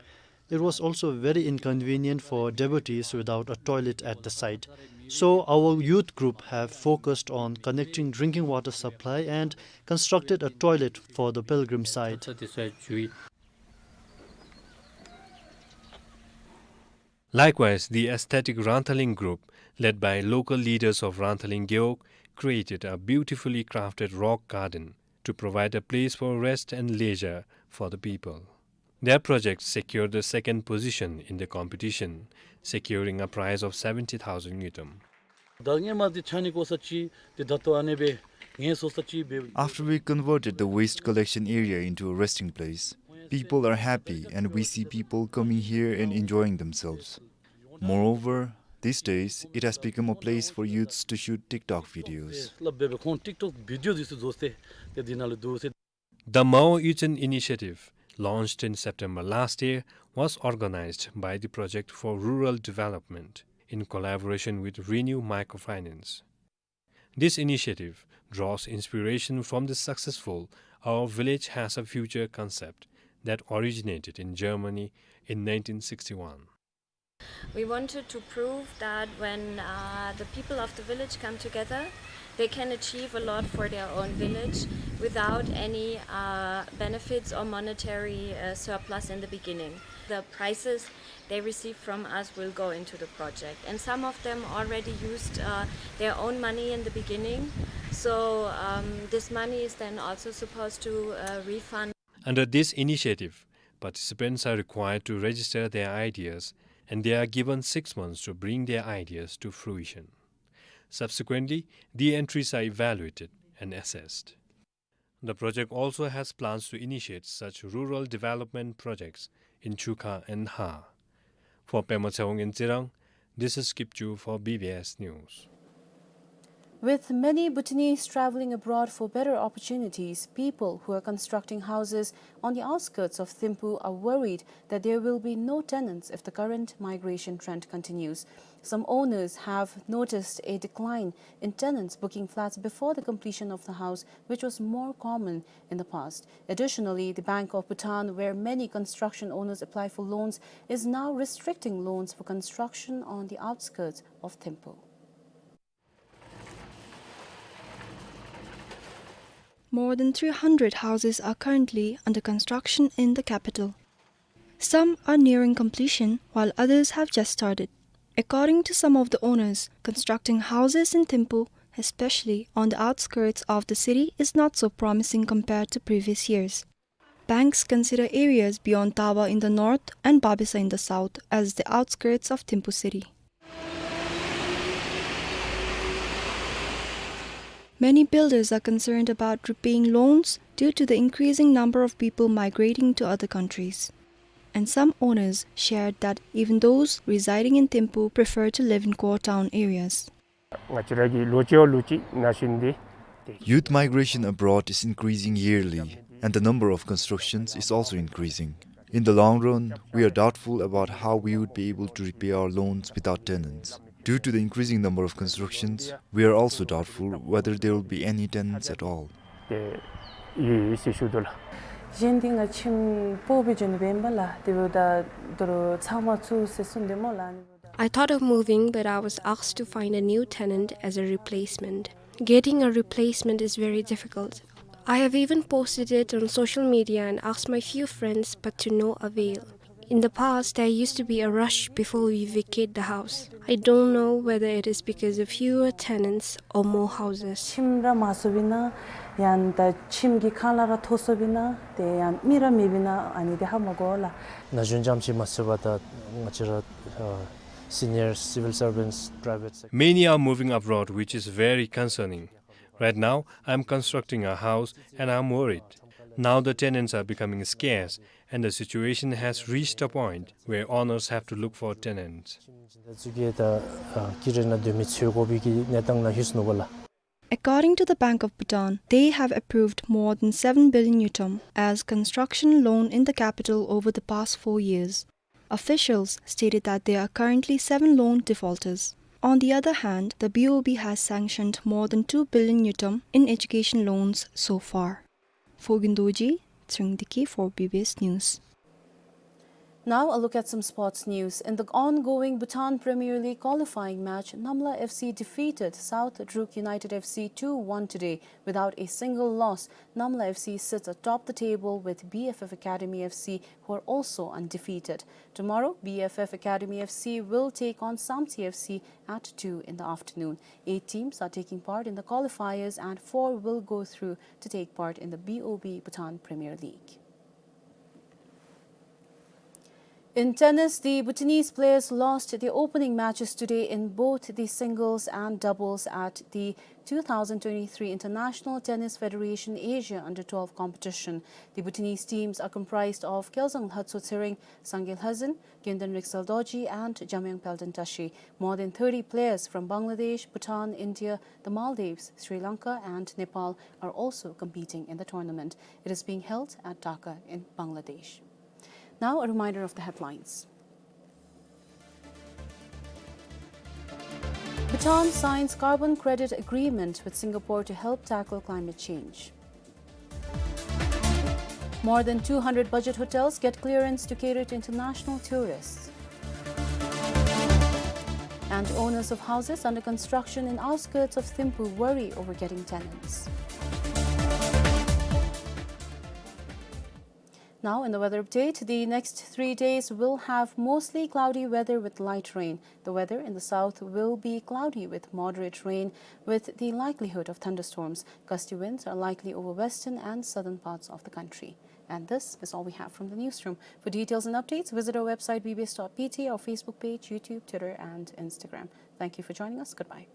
It was also very inconvenient for devotees without a toilet at the site. So our youth group have focused on connecting drinking water supply and constructed a toilet for the pilgrim site. Likewise, the aesthetic Ranthaling group, led by local leaders of Ranthaling Gewog, created a beautifully crafted rock garden to provide a place for rest and leisure for the people. Their project secured the second position in the competition, securing a prize of seventy thousand ngultrum. ད་སྔོན་མ་འདི་ཆ་ནི་ཀོ་ས་ཅི་འདི་ད་ལྟོ་ཨ་ནེ་སྦེ་ངལ་གསོ་ས་ཅི་སྦེ། After we converted the waste collection area into a resting place, people are happy and we see people coming here and enjoying themselves. Moreover, these days, it has become a place for youths to shoot TikTok videos. སླབ་སྦེ་སྦེ་ཁོང་ཊིཀ་ཊོཀ་བི་ཌི་ཡོ་འདི་ཚུ་བཟོ་སྟེ་ཏེ་འདི་ནང་ལུ་འདུག་ཟེར། The Mao Yutsen initiative, launched in September last year, was organized by the Project for Rural Development in collaboration with Renew Microfinance. This initiative draws inspiration from the successful Our Village Has a Future concept that originated in Germany in nineteen sixty-one. We wanted to prove that when, uh, the people of the village come together, they can achieve a lot for their own village without any, uh, benefits or monetary, uh, surplus in the beginning. The prizes they receive from us will go into the project. And some of them already used, uh, their own money in the beginning. So, um, this money is then also supposed to, uh, refund. Under this initiative, participants are required to register their ideas, and they are given six months to bring their ideas to fruition. Subsequently, the entries are evaluated and assessed. The project also has plans to initiate such rural development projects in Chuka and Ha. For Pema Tshewang in Tsirang, this is Kipchu for B B S News. With many Bhutanese traveling abroad for better opportunities, people who are constructing houses on the outskirts of Thimphu are worried that there will be no tenants if the current migration trend continues. Some owners have noticed a decline in tenants booking flats before the completion of the house, which was more common in the past. Additionally, the Bank of Bhutan, where many construction owners apply for loans, is now restricting loans for construction on the outskirts of Thimphu. More than three hundred houses are currently under construction in the capital. Some are nearing completion, while others have just started. According to some of the owners, constructing houses in Thimphu, especially on the outskirts of the city, is not so promising compared to previous years. Banks consider areas beyond Tawa in the north and Babesa in the south as the outskirts of Thimphu city. Many builders are concerned about repaying loans due to the increasing number of people migrating to other countries. And some owners shared that even those residing in Thimphu prefer to live in core town areas. Youth migration abroad is increasing yearly, and the number of constructions is also increasing. In the long run, we are doubtful about how we would be able to repay our loans without tenants. Due to the increasing number of constructions, we are also doubtful whether there will be any tenants at all. ཏེ་ཡོད་ཡོད་ཟེར་ཞུ་དོ་ལགས། གཞན་འདི་ང་ཁྱིམ་སྤོ་སྦེ་འགྱོ་ནི་འབདཝ་ད་ལགས། དེ་འབདཝ་ད་དོ་རུང་ཚང་མ་ཚུར་ཟེར་གསུངས་དེས་སྨོ་ལགས། I thought of moving, but I was asked to find a new tenant as a replacement. Getting a replacement is very difficult. I have even posted it on social media and asked my few friends, but to no avail. In the past, there used to be a rush before we vacate the house. I don't know whether it is because of fewer tenants or more houses. ཁྱིམ་ར་མ་སོང་པས་ན་ཡང་ད་ཁྱིམ་གྱི་ཁང་གླ་ར་ཐོབ་སོང་པས་ན་ཏེ་ཡང་མི་ར་མེད་པས་ན་ཨ་ནི་འདི་ཧ་མ་གོ་ལགས། ན་གཞོན་རྐྱངམ་ཅིག་མ་ཚད་པར་ད་ང་བཅས་ར་ཨ་senior civil servants, private sector. Many are moving abroad, which is very concerning. Right now, I'm constructing a house and I'm worried. Now the tenants are becoming scarce and the situation has reached a point where owners have to look for tenants. ད་ཚུ་གིས་ད་ཨ་ཀི་རེ་ནང་སྡོད་མི་འཚོལ་དགོ་པའི་གི་གནས་སྟངས་ནང་ལྷོད་སོ་ནུག་པ་ལགས། According to the Bank of Bhutan, they have approved more than seven billion ngultrum as construction loan in the capital over the past four years. Officials stated that there are currently seven loan defaulters. On the other hand, the B O B has sanctioned more than two billion ngultrum in education loans so far. Phogin Dorji, Tshering Deki for B B S News. Now a look at some sports news. In the ongoing Bhutan Premier League qualifying match, Namla F C defeated South Druk United F C two one today without a single loss. Namla F C sits atop the table with B F F Academy F C, who are also undefeated. Tomorrow, B F F Academy F C will take on Samtse F C at two in the afternoon. Eight teams are taking part in the qualifiers and four will go through to take part in the B O B Bhutan Premier League. In tennis, the Bhutanese players lost their opening matches today in both the singles and doubles at the two thousand twenty-three International Tennis Federation Asia Under twelve competition. The Bhutanese teams are comprised of Kyaeldzang Lhatso Tshering, Sangay Lhazin, Gyenden Riktsel Dorji and Jamyang Pheldon Tashi. More than thirty players from Bangladesh, Bhutan, India, the Maldives, Sri Lanka and Nepal are also competing in the tournament. It is being held at Dhaka in Bangladesh. Now, a reminder of the headlines. Bhutan signs carbon credit agreement with Singapore to help tackle climate change. More than two hundred budget hotels get clearance to cater to international tourists. And owners of houses under construction in outskirts of Thimphu worry over getting tenants. Now, in the weather update, the next three days will have mostly cloudy weather with light rain. The weather in the south will be cloudy with moderate rain, with the likelihood of thunderstorms. Gusty winds are likely over western and southern parts of the country. And this is all we have from the newsroom. For details and updates, visit our website B B S dot P T, our Facebook page, YouTube, Twitter, and Instagram. Thank you for joining us. Goodbye.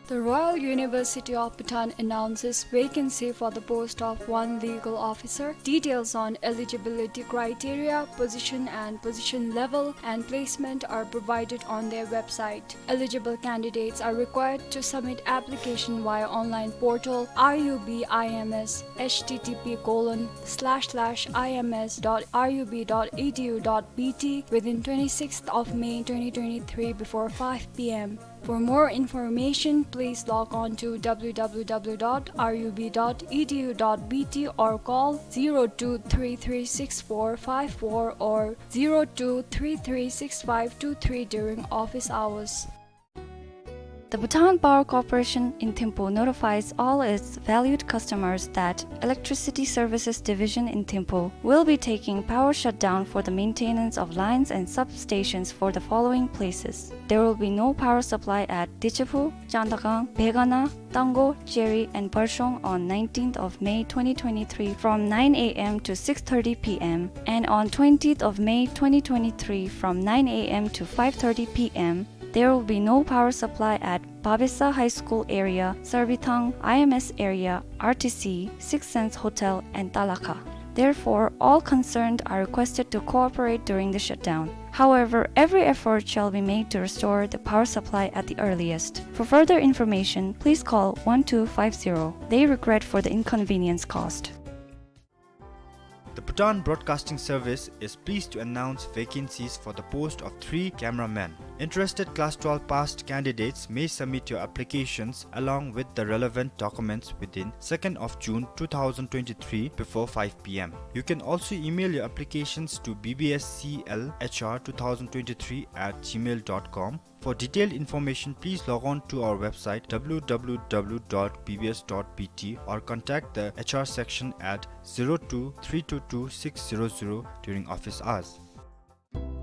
The Royal University of Bhutan announces vacancy for the post of one legal officer. Details on eligibility criteria, position and position level, and placement are provided on their website. Eligible candidates are required to submit application via online portal R U B I M S, H T T P colon slash slash I M S dot R U B dot E D U dot B T, within twenty-sixth of May twenty twenty-three before five P M. For more information, please log Log on to W W W dot R U B dot E D U dot B T or call zero two three three six four five four or zero two three three six five two three during office hours. The Bhutan Power Corporation in Thimphu notifies all its valued customers that Electricity Services Division in Thimphu will be taking power shutdown for the maintenance of lines and substations for the following places. There will be no power supply at Dichephu, Chandagang, Begana, Tango, Cheri, and Barshong on nineteenth of May twenty twenty-three from nine A M to six thirty P M, and on twentieth of May twenty twenty-three from nine A M to five thirty P M. There will be no power supply at Babesa High School area, Sarbithang I M S area, R T C, Six Sense Hotel, and Talakha. Therefore, all concerned are requested to cooperate during the shutdown. However, every effort shall be made to restore the power supply at the earliest. For further information, please call one two five zero. They regret for the inconvenience caused. The Bhutan Broadcasting Service is pleased to announce vacancies for the post of three cameramen. Interested class twelve passed candidates may submit your applications along with the relevant documents within second of June two thousand twenty-three before five P M. You can also email your applications to B B S C L H R two thousand twenty-three at gmail dot com. For detailed information, please log on to our website W W W dot B B S dot B T or contact the H R section at zero two three two two six zero zero during office hours.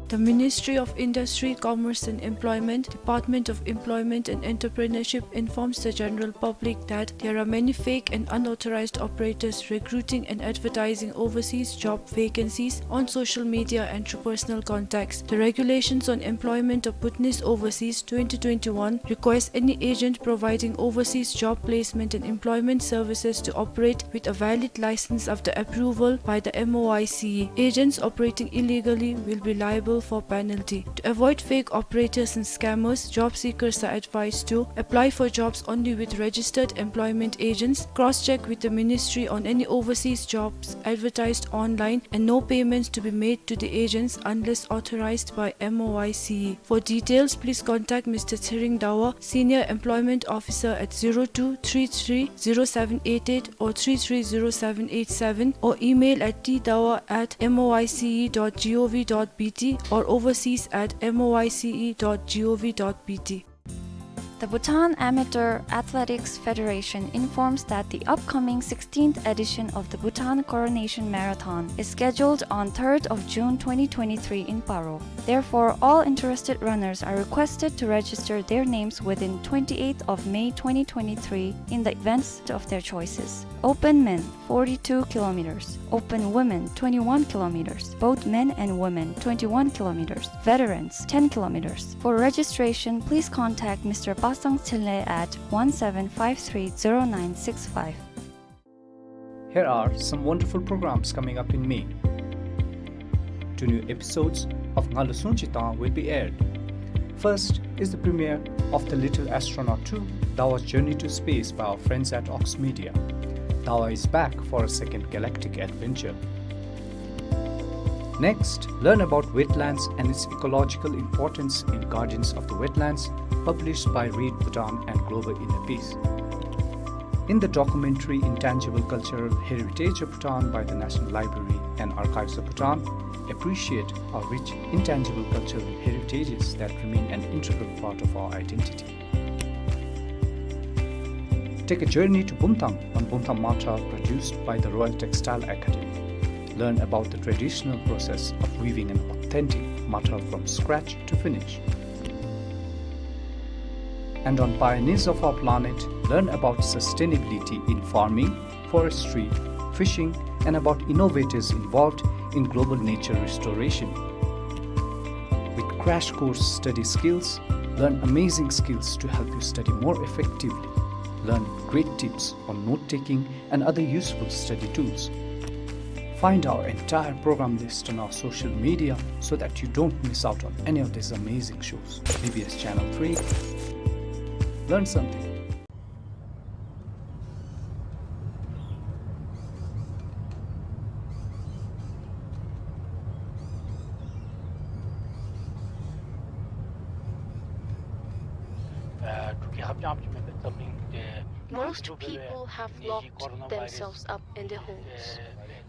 The Ministry of Industry, Commerce and Employment, Department of Employment and Entrepreneurship informs the general public that there are many fake and unauthorized operators recruiting and advertising overseas job vacancies on social media and through personal contacts. The Regulations on Employment of Bhutanese Overseas twenty twenty-one requires any agent providing overseas job placement and employment services to operate with a valid license after approval by the M O I C E. Agents operating illegally will be liable for penalty. To avoid fake operators and scammers, job seekers are advised to apply for jobs only with registered employment agents, cross-check with the ministry on any overseas jobs advertised online, and no payments to be made to the agents unless authorized by M O I C E. For details, please contact Mister Tshering Dawa, Senior Employment Officer, at zero two three three zero seven eight eight or three three zero seven eight seven, or email at T dawa at M O I C E dot G O V dot B T or overseas at M O I C E dot G O V dot B T. The Bhutan Amateur Athletics Federation informs that the upcoming sixteenth edition of the Bhutan Coronation Marathon is scheduled on third of June twenty twenty-three in Paro. Therefore, all interested runners are requested to register their names within twenty-eighth of May twenty twenty-three in the events of their choices. Open men, forty-two kilometers. Open women, twenty-one kilometers. Both men and women, twenty-one kilometers. Veterans, ten kilometers. For registration, please contact Mister Pasang Tshilnge at one seven five three zero nine six five. Here are some wonderful programs coming up in May. Two new episodes of Ngalu Sungchi Tang will be aired. First is the premiere of The Little Astronaut two, Dawa's Journey to Space by our friends at Ox Media. Dawa is back for a second galactic adventure. Next, learn about wetlands and its ecological importance in Guardians of the Wetlands, published by Read Bhutan and Global Inner Peace. In the documentary Intangible Cultural Heritage of Bhutan by the National Library and Archives of Bhutan, appreciate our rich intangible cultural heritages that remain an integral part of our identity. Take a journey to Bumthang on Bumthang Mathav, produced by the Royal Textile Academy. Learn about the traditional process of weaving an authentic mathav from scratch to finish. And on Pioneers of Our Planet, learn about sustainability in farming, forestry, fishing, and about innovators involved in global nature restoration. With crash course study skills, learn amazing skills to help you study more effectively. Learn great tips on note-taking and other useful study tools. Find our entire program list on our social media so that you don't miss out on any of these amazing shows. B B S Channel three. Learn something. Most people have locked themselves up in their homes.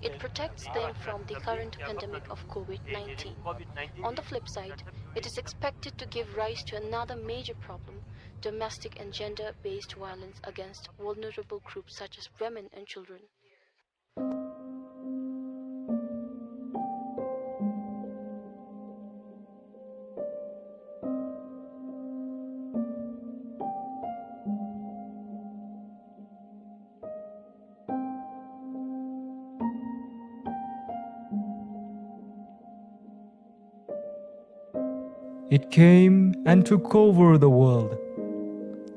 It protects them from the current pandemic of COVID nineteen. On the flip side, it is expected to give rise to another major problem, domestic and gender-based violence against vulnerable groups such as women and children. It came and took over the world,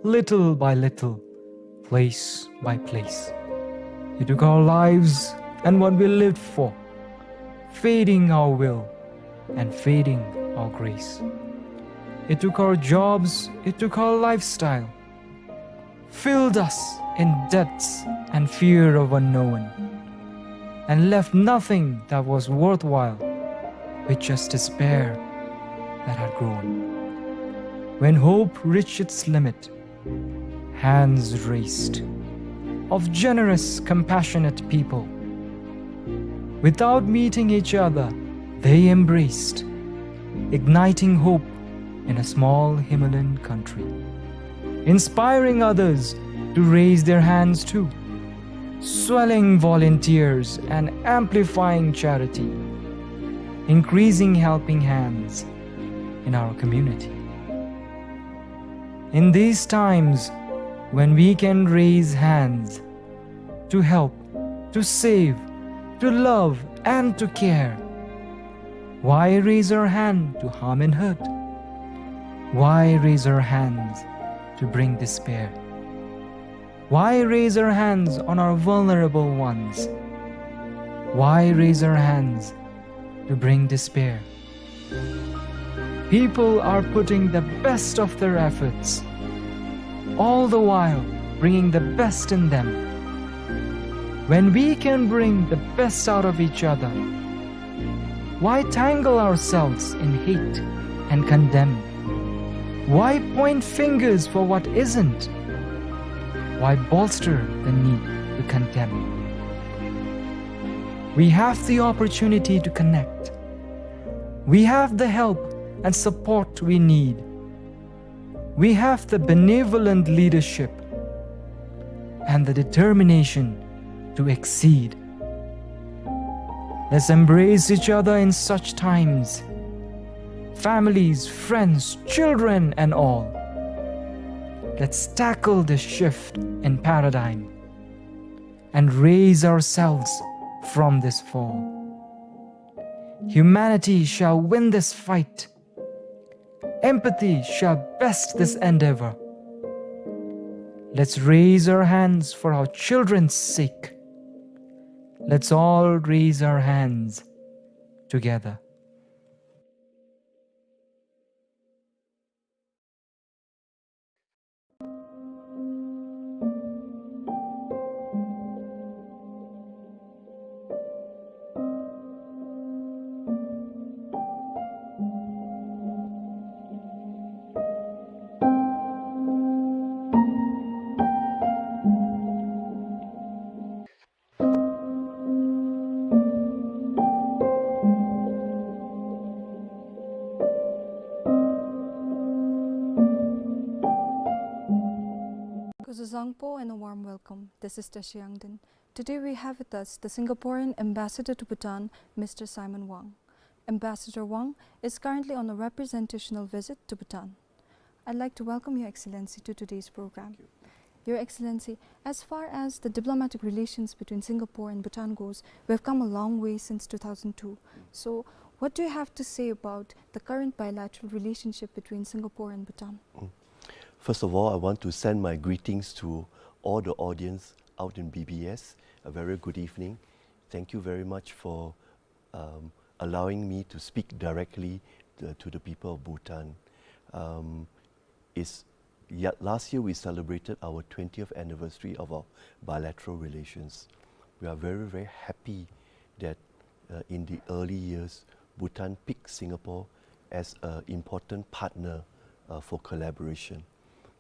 little by little, place by place. It took our lives and what we lived for, fading our will and fading our grace. It took our jobs, it took our lifestyle, filled us in debts and fear of unknown, and left nothing that was worthwhile, with just despair that had grown. When hope reached its limit, hands raised of generous, compassionate people. Without meeting each other, they embraced, igniting hope in a small Himalayan country, inspiring others to raise their hands too, swelling volunteers and amplifying charity, increasing helping hands in our community. In these times when we can raise hands to help, to save, to love, and to care, why raise our hand to harm and hurt? Why raise our hands to bring despair? Why raise our hands on our vulnerable ones? Why raise our hands to bring despair? People are putting the best of their efforts, all the while bringing the best in them. When we can bring the best out of each other, why tangle ourselves in hate and condemn? Why point fingers for what isn't? Why bolster the need to condemn? We have the opportunity to connect. We have the help and support we need. We have the benevolent leadership and the determination to exceed. Let's embrace each other in such times. Families, friends, children, and all. Let's tackle this shift in paradigm and raise ourselves from this fall. Humanity shall win this fight. Empathy shall best this endeavor. Let's raise our hands for our children's sake. Let's all raise our hands together. Kuzuzangpo and a warm welcome. This is Tashi Yangden. Today we have with us the Singaporean ambassador to Bhutan, Mister Simon Wang. Ambassador Wang is currently on a representational visit to Bhutan. I'd like to welcome Your Excellency to today's program. Thank you. Your Excellency, as far as the diplomatic relations between Singapore and Bhutan goes, we have come a long way since two thousand two. Mm. So, what do you have to say about the current bilateral relationship between Singapore and Bhutan? Mm. First of all, I want to send my greetings to all the audience out in B B S. A very good evening. Thank you very much for um, allowing me to speak directly to, to the people of Bhutan. Um, is, ya-, last year we celebrated our twentieth anniversary of our bilateral relations. We are very, very happy that, uh, in the early years, Bhutan picked Singapore as an important partner, uh, for collaboration.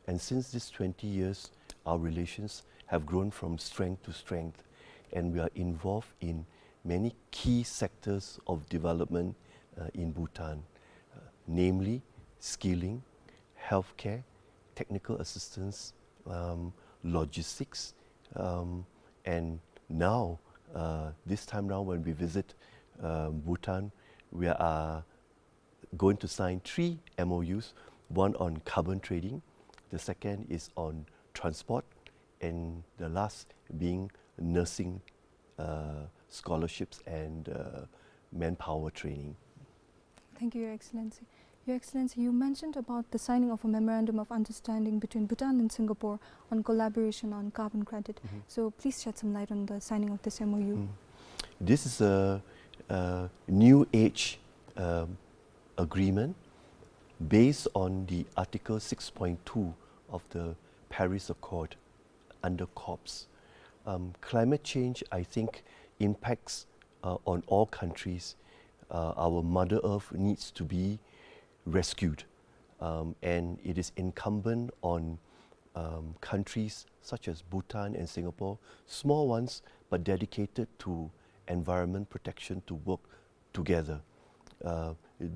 And since these twenty years, our relations have grown from strength to strength, and we are involved in many key sectors of development, uh, in Bhutan, uh, namely skilling, healthcare, technical assistance, um, logistics, um, and now, uh, this time round when we visit, uh, Bhutan, we are going to sign three M O Us, one on carbon trading, the second is on transport, and the last being nursing, uh, scholarships and, uh, manpower training. Thank you, Your Excellency. Your Excellency, you mentioned about the signing of a memorandum of understanding between Bhutan and Singapore on collaboration on carbon credit. Mm-hmm. So please shed some light on the signing of this M O U. Mm. This is a, a new age, um, agreement based on the Article six point two of the Paris Accord under COPs. Um, climate change, I think, impacts, uh, on all countries. Uh, our Mother Earth needs to be rescued, um, and it is incumbent on, um, countries such as Bhutan and Singapore, small ones but dedicated to environment protection, to work together. Uh,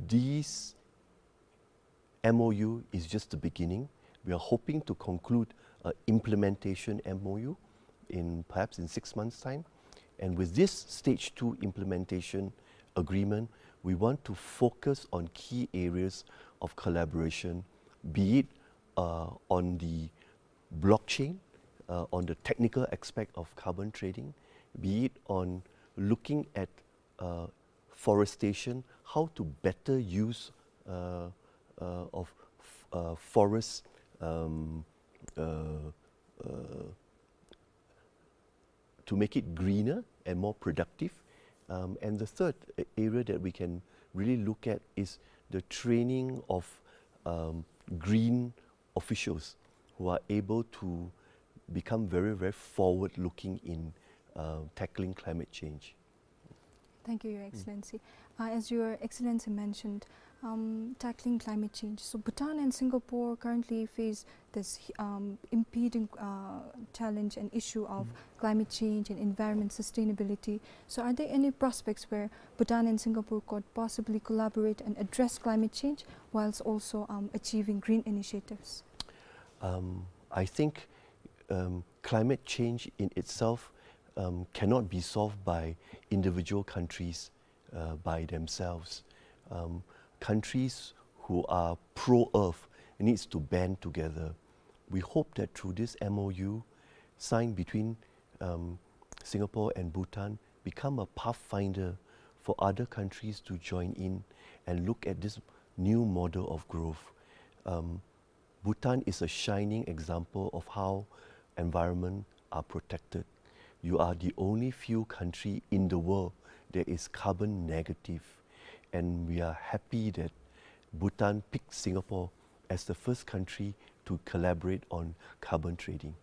these M O U is just the beginning. We are hoping to conclude a implementation M O U in, perhaps in six months' time. And with this stage two implementation agreement, we want to focus on key areas of collaboration, be it, uh, on the blockchain, uh, on the technical aspect of carbon trading, be it on looking at, uh, forestation, how to better use, uh, uh, of f-, uh, forest, um, uh, uh, to make it greener and more productive. Um, and the third a-, area that we can really look at is the training of, um, green officials who are able to become very, very forward-looking in, uh, tackling climate change. Thank you, Your Mm. Excellency. Uh, as Your Excellency mentioned, um, tackling climate change. So Bhutan and Singapore currently face this, um, impending, uh, challenge and issue of Mm. climate change and environment sustainability. So are there any prospects where Bhutan and Singapore could possibly collaborate and address climate change whilst also, um, achieving green initiatives? Um, I think, um, climate change in itself, um, cannot be solved by individual countries, uh, by themselves. Um, countries who are pro-earth needs to band together. We hope that through this M O U signed between, um, Singapore and Bhutan, become a pathfinder for other countries to join in and look at this new model of growth. Um, Bhutan is a shining example of how environment are protected. You are the only few country in the world that is carbon negative, and we are happy that Bhutan picked Singapore as the first country to collaborate on carbon trading.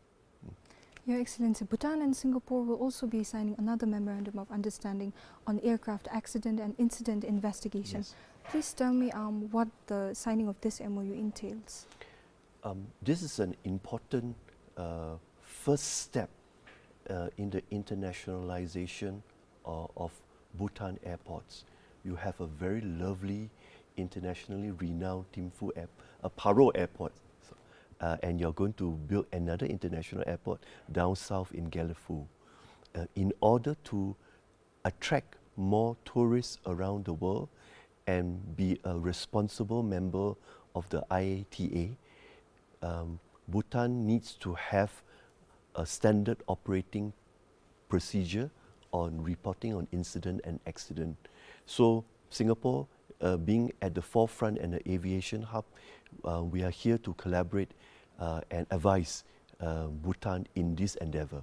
Your Excellency, Bhutan and Singapore will also be signing another memorandum of understanding on aircraft accident and incident investigation. Yes. Please tell me, um, what the signing of this M O U entails. Um, this is an important, uh, first step, uh, in the internationalization, uh, of Bhutan airports. You have a very lovely, internationally renowned Thimphu Air-, uh, Paro Airport, so, uh, and you're going to build another international airport down south in Gelephu. Uh, in order to attract more tourists around the world and be a responsible member of the I A T A, um, Bhutan needs to have a standard operating procedure on reporting on incident and accident. So Singapore, uh, being at the forefront and the aviation hub, uh, we are here to collaborate, uh, and advise, uh, Bhutan in this endeavor.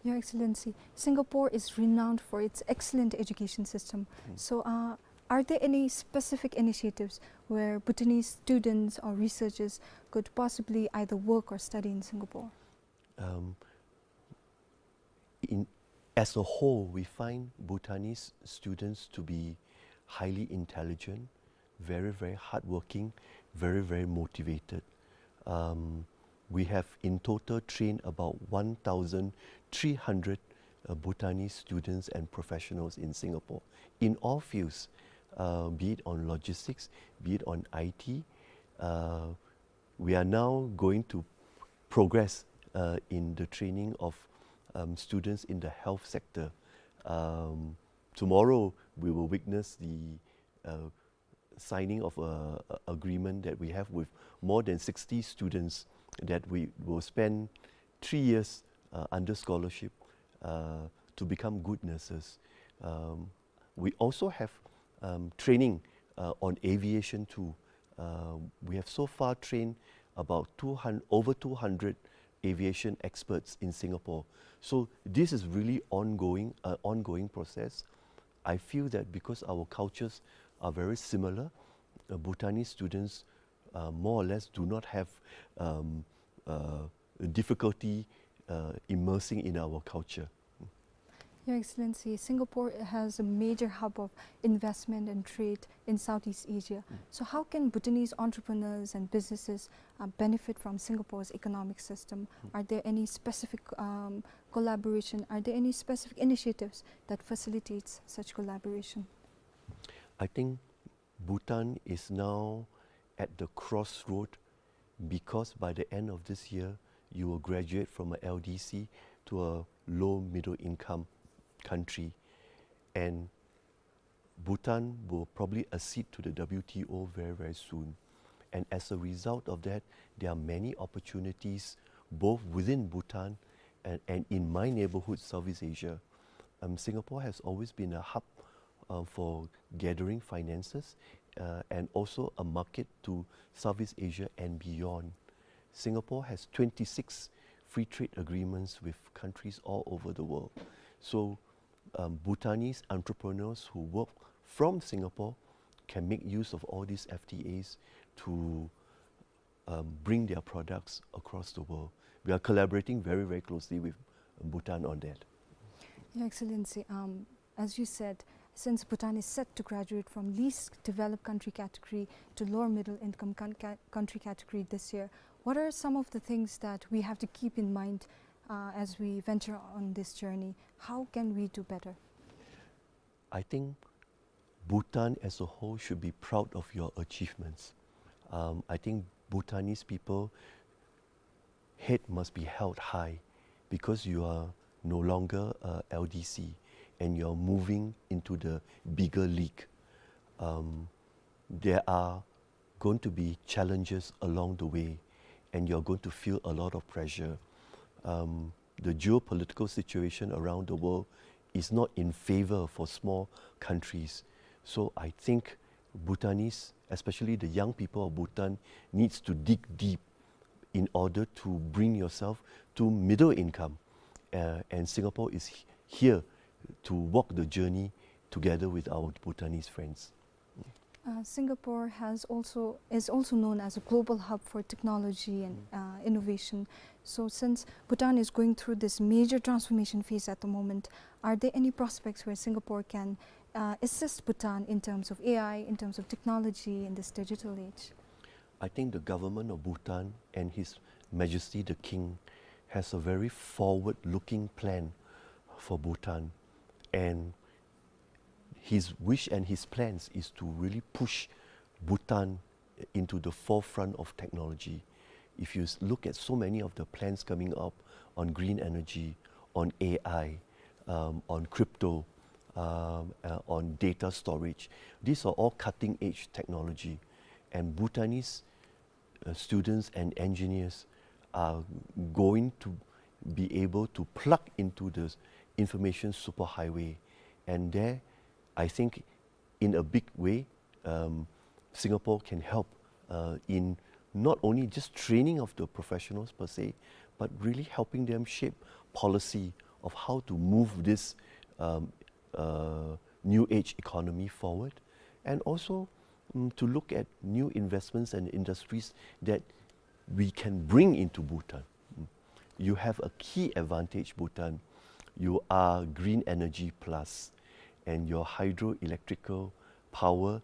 Your Excellency, Singapore is renowned for its excellent education system. Mm. So, uh, are there any specific initiatives where Bhutanese students or researchers could possibly either work or study in Singapore? Um, in, as a whole, we find Bhutanese students to be highly intelligent, very, very hardworking, very, very motivated. Um, we have in total trained about one thousand three hundred uh, Bhutanese students and professionals in Singapore in all fields, uh, be it on logistics, be it on I T. Uh, we are now going to progress uh, in the training of um, students in the health sector. Um, tomorrow, we will witness the uh, signing of a, a agreement that we have with more than sixty students that we will spend three years uh, under scholarship uh, to become good nurses. Um, we also have um, training uh, on aviation too. Uh, we have so far trained about two hundred, over two hundred aviation experts in Singapore. So this is really ongoing, uh, ongoing process. I feel that because our cultures are very similar, uh, Bhutanese students uh, more or less do not have um, uh, difficulty uh, immersing in our culture. Your Excellency, Singapore has a major hub of investment and trade in Southeast Asia. Mm. So how can Bhutanese entrepreneurs and businesses uh, benefit from Singapore's economic system? Mm. Are there any specific um, collaboration? Are there any specific initiatives that facilitates such collaboration? I think Bhutan is now at the crossroad because by the end of this year, you will graduate from a L D C to a low middle income country. And Bhutan will probably accede to the W T O very, very soon. And as a result of that, there are many opportunities both within Bhutan and, and in my neighborhood, Southeast Asia. Um, Singapore has always been a hub uh, for gathering finances uh, and also a market to Southeast Asia and beyond. Singapore has twenty-six free trade agreements with countries all over the world. So um, Bhutanese entrepreneurs who work from Singapore can make use of all these F T As to um, bring their products across the world. We are collaborating very, very closely with Bhutan on that. Your Excellency, um, as you said, since Bhutan is set to graduate from least developed country category to lower middle income coun- ca- country category this year, what are some of the things that we have to keep in mind uh, as we venture on this journey? How can we do better? I think Bhutan as a whole should be proud of your achievements. Um, I think Bhutanese people head must be held high because you are no longer a L D C and you're moving into the bigger league. Um, there are going to be challenges along the way, and you're going to feel a lot of pressure. Um, the geopolitical situation around the world is not in favor for small countries. So I think Bhutanese, especially the young people of Bhutan, needs to dig deep in order to bring yourself to middle income. Uh, and Singapore is h- here to walk the journey together with our Bhutanese friends. Uh, Singapore has also is also known as a global hub for technology and uh, innovation. So, since Bhutan is going through this major transformation phase at the moment, are there any prospects where Singapore can uh, assist Bhutan in terms of A I, in terms of technology in this digital age? I think the government of Bhutan and His Majesty the King has a very forward-looking plan for Bhutan, and his wish and his plans is to really push Bhutan into the forefront of technology. If you s- look at so many of the plans coming up on green energy, on A I, um, on crypto, um, uh, on data storage, these are all cutting edge technology. And Bhutanese uh, students and engineers are going to be able to plug into the information superhighway. And there, I think, in a big way, um, Singapore can help uh, in not only just training of the professionals per se, but really helping them shape policy of how to move this um, uh, new age economy forward, and also mm, to look at new investments and industries that we can bring into Bhutan. Mm. You have a key advantage, Bhutan. You are green energy plus, and your hydroelectrical power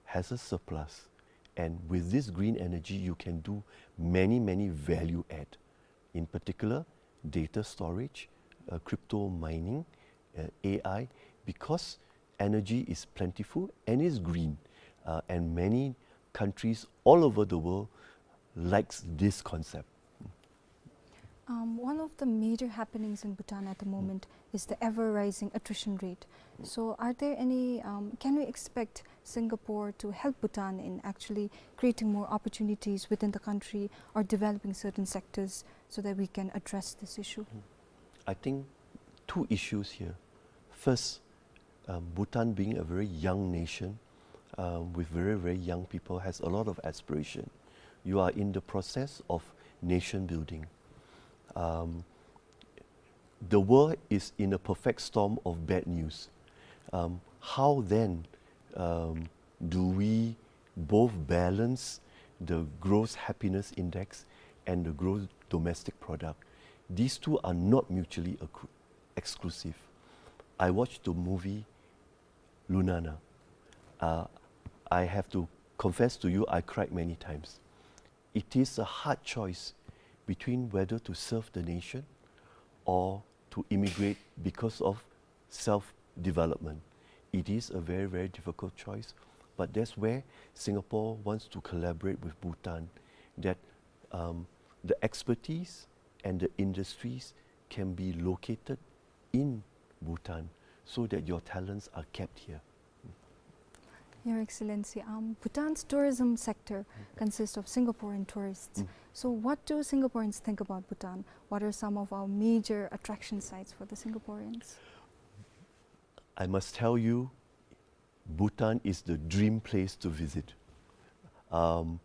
has a surplus. And with this green energy, you can do many, many value add. In particular, data storage, uh, crypto mining, uh, A I, because energy is plentiful and is green, uh, and many countries all over the world likes this concept. Um, one of the major happenings in Bhutan at the moment is the ever-rising attrition rate. So are there any, um, can we expect Singapore to help Bhutan in actually creating more opportunities within the country or developing certain sectors so that we can address this issue? I think two issues here. First, um, Bhutan being a very young nation, um, with very, very young people, has a lot of aspiration. You are in the process of nation building. Um, the world is in a perfect storm of bad news. Um, how then, um, do we both balance the gross happiness index and the gross domestic product? These two are not mutually accru-, exclusive. I watched the movie Lunana. Uh, I have to confess to you, I cried many times. It is a hard choice between whether to serve the nation or to immigrate because of self-development. It is a very, very difficult choice, but that's where Singapore wants to collaborate with Bhutan, that, um, the expertise and the industries can be located in Bhutan so that your talents are kept here. Your Excellency, um, Bhutan's tourism sector consists of Singaporean tourists. So what do Singaporeans think about Bhutan? What are some of our major attraction sites for the Singaporeans? I must tell you, Bhutan is the dream place to visit. Um,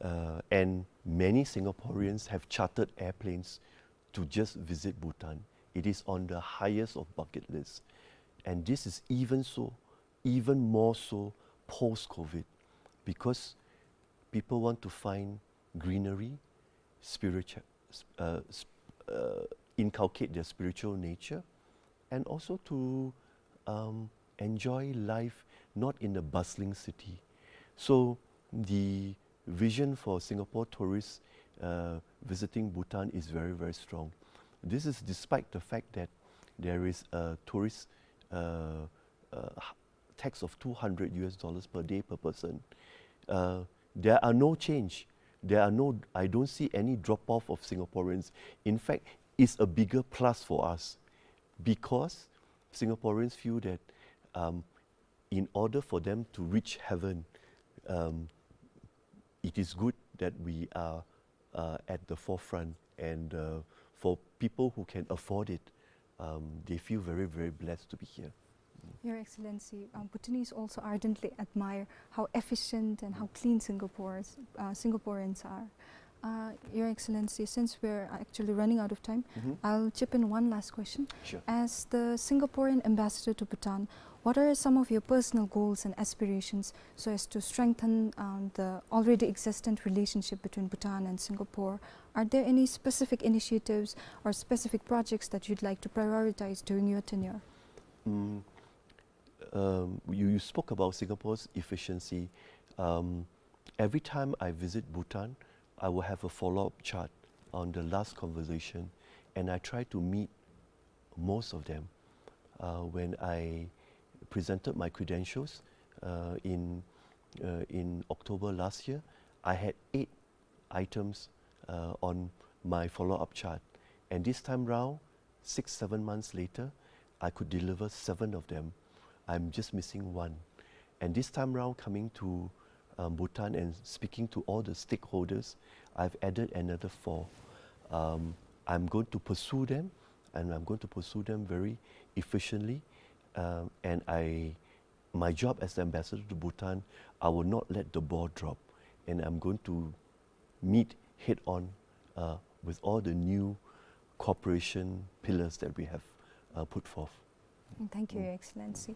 uh, and many Singaporeans have chartered airplanes to just visit Bhutan. It is on the highest of bucket lists. And this is even so, even more so post-COVID, because people want to find greenery, spiritual, uh, sp-, uh, inculcate their spiritual nature, and also to, um, enjoy life not in the bustling city. So the vision for Singapore tourists, uh, visiting Bhutan is very, very strong. This is despite the fact that there is a tourist, uh, uh, h-, tax of two hundred U S dollars per day per person. Uh, there are no change. There are no, I don't see any drop off of Singaporeans. In fact, it's a bigger plus for us because Singaporeans feel that, um, in order for them to reach heaven, um, it is good that we are, uh, at the forefront. And, uh, for people who can afford it, um, they feel very, very blessed to be here. Your Excellency, um, Bhutanese also ardently admire how efficient and how clean Singapore's, uh, Singaporeans are. Uh, Your Excellency, since we're actually running out of time, I'll chip in one last question. Sure. As the Singaporean ambassador to Bhutan, what are some of your personal goals and aspirations so as to strengthen, um, the already existent relationship between Bhutan and Singapore? Are there any specific initiatives or specific projects that you'd like to prioritize during your tenure? Mm, um, you, you spoke about Singapore's efficiency. Um, every time I visit Bhutan, I will have a follow-up chat on the last conversation, and I try to meet most of them. Uh, when I presented my credentials, uh, in, uh, in October last year, I had eight items, uh, on my follow-up chart. And this time round, six, seven months later, I could deliver seven of them. I'm just missing one. And this time round, coming to, um, Bhutan and speaking to all the stakeholders, I've added another four. Um, I'm going to pursue them, and I'm going to pursue them very efficiently. Um, and I, my job as the ambassador to Bhutan, I will not let the ball drop, and I'm going to meet head on, uh, with all the new cooperation pillars that we have, uh, put forth. Thank you, Your Excellency.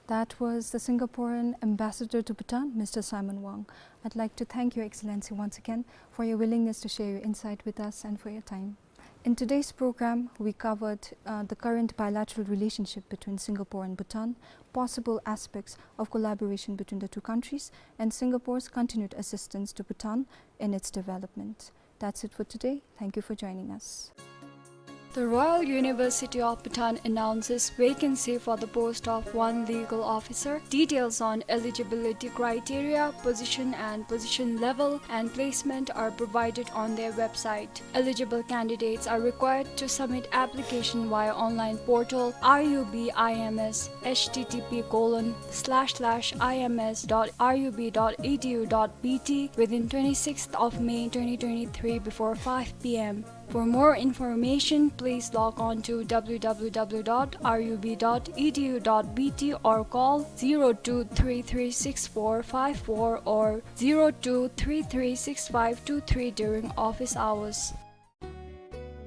That was the Singaporean ambassador to Bhutan, Mister Simon Wong. I'd like to thank Your Excellency once again for your willingness to share your insight with us and for your time. In today's program, we covered, uh, the current bilateral relationship between Singapore and Bhutan, possible aspects of collaboration between the two countries, and Singapore's continued assistance to Bhutan in its development. That's it for today. Thank you for joining us. The Royal University of Bhutan announces vacancy for the post of one legal officer. Details on eligibility criteria, position and position level, and placement are provided on their website. Eligible candidates are required to submit application via online portal R U B I M S, H T T P colon slash slash I M S dot R U B dot E D U dot B T within twenty-sixth of May twenty twenty-three before five P M. For more information, please log on to W W W dot R U B dot E D U dot B T or call zero two three three six four five four or zero two three three six five two three during office hours.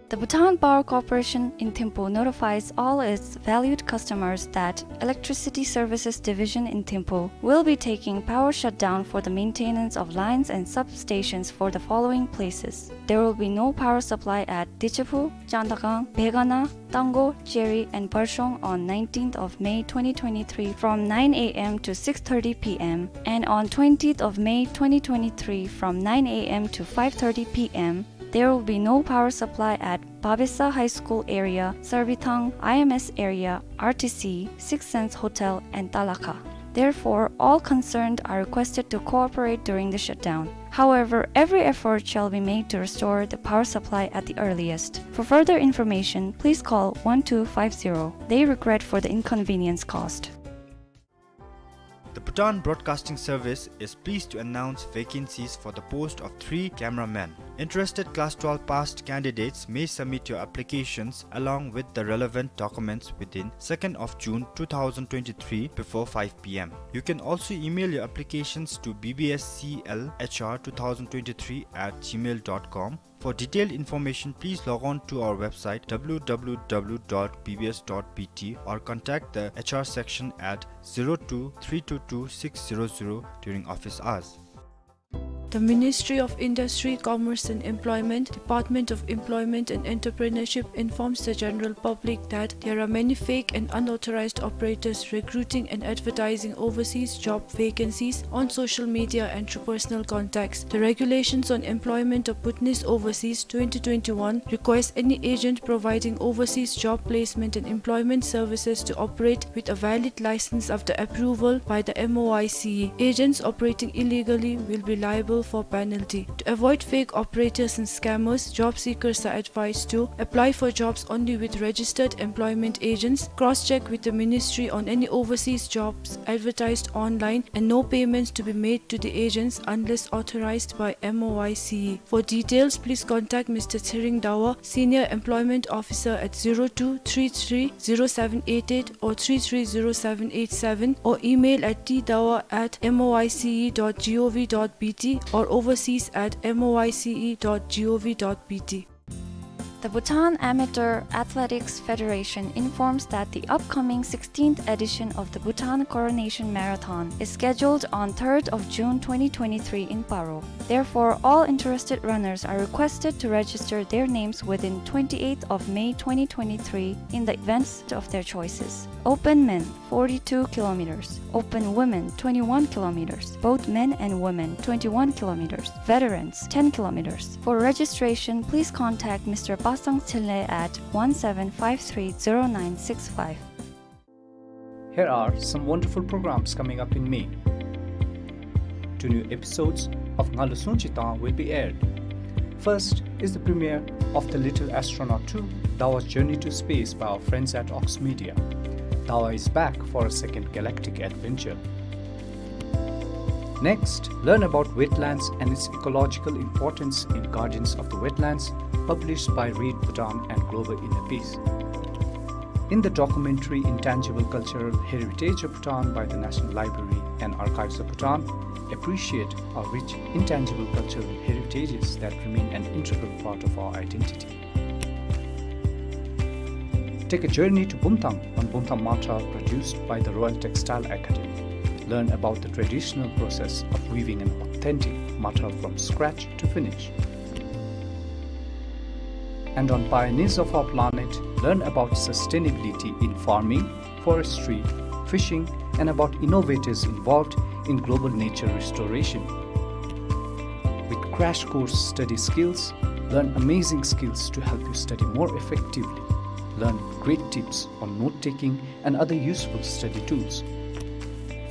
The Bhutan Power Corporation in Thimphu notifies all its valued customers that Electricity Services Division in Thimphu will be taking power shutdown for the maintenance of lines and substations for the following places. There will be no power supply at Dichephu, Chandagang, Begana, Tango, Cheri, and Barshong on nineteenth of May twenty twenty-three from nine A M to six thirty P M, and on twentieth of May twenty twenty-three from nine A M to five thirty P M. There will be no power supply at Babesa High School area, Sarbithang I M S area, R T C, Six Sense Hotel, and Talakha. Therefore, all concerned are requested to cooperate during the shutdown. However, every effort shall be made to restore the power supply at the earliest. For further information, please call one two five zero. They regret for the inconvenience caused. The Bhutan Broadcasting Service is pleased to announce vacancies for the post of three cameramen. Interested class twelve passed candidates may submit your applications along with the relevant documents within second of June two thousand twenty-three before five P M. You can also email your applications to B B S C L H R two thousand twenty-three at gmail dot com. For detailed information, please log on to our website W W W dot B B S dot B T or contact the H R section at zero two three two two six zero zero during office hours. The Ministry of Industry, Commerce and Employment, Department of Employment and Entrepreneurship informs the general public that there are many fake and unauthorized operators recruiting and advertising overseas job vacancies on social media and through personal contacts. The Regulations on Employment of Bhutanese Overseas twenty twenty-one requires any agent providing overseas job placement and employment services to operate with a valid license after approval by the M O I C E. Agents operating illegally will be liable for penalty. To avoid fake operators and scammers, job seekers are advised to apply for jobs only with registered employment agents, cross-check with the ministry on any overseas jobs advertised online, and no payments to be made to the agents unless authorized by M O I C E. For details, please contact Mister Tshering Dawa, Senior Employment Officer, at zero two three three zero seven eight eight or three three zero seven eight seven, or email at t dawa at M O I C E dot gov dot B T or overseas at M O I C E dot gov dot B T. The Bhutan Amateur Athletics Federation informs that the upcoming sixteenth edition of the Bhutan Coronation Marathon is scheduled on third of June twenty twenty-three in Paro. Therefore, all interested runners are requested to register their names within twenty-eighth of May twenty twenty-three in the events of their choices. Open men, forty-two kilometers. Open women, twenty-one kilometers. Both men and women, twenty-one kilometers. Veterans, ten kilometers. For registration, please contact Mister Pasang Tshile at one seven five three zero nine six five. Here are some wonderful programs coming up in May. Two new episodes of Ngalu Sungchi Tang will be aired. First is the premiere of The Little Astronaut two, Dawa's Journey to Space by our friends at Ox Media. Dawa is back for a second galactic adventure. Next, learn about wetlands and its ecological importance in Guardians of the Wetlands, published by Read Bhutan and Global Inner Peace. In the documentary Intangible Cultural Heritage of Bhutan by the National Library and Archives of Bhutan, appreciate our rich intangible cultural heritages that remain an integral part of our identity. Take a journey to Bumthang on Bumthang Matra, produced by the Royal Textile Academy. Learn about the traditional process of weaving an authentic matra from scratch to finish. And on pioneers of our planet, learn about sustainability in farming, forestry, fishing, and about innovators involved in global nature restoration. With Crash Course Study Skills, learn amazing skills to help you study more effectively. Learn great tips on note-taking and other useful study tools.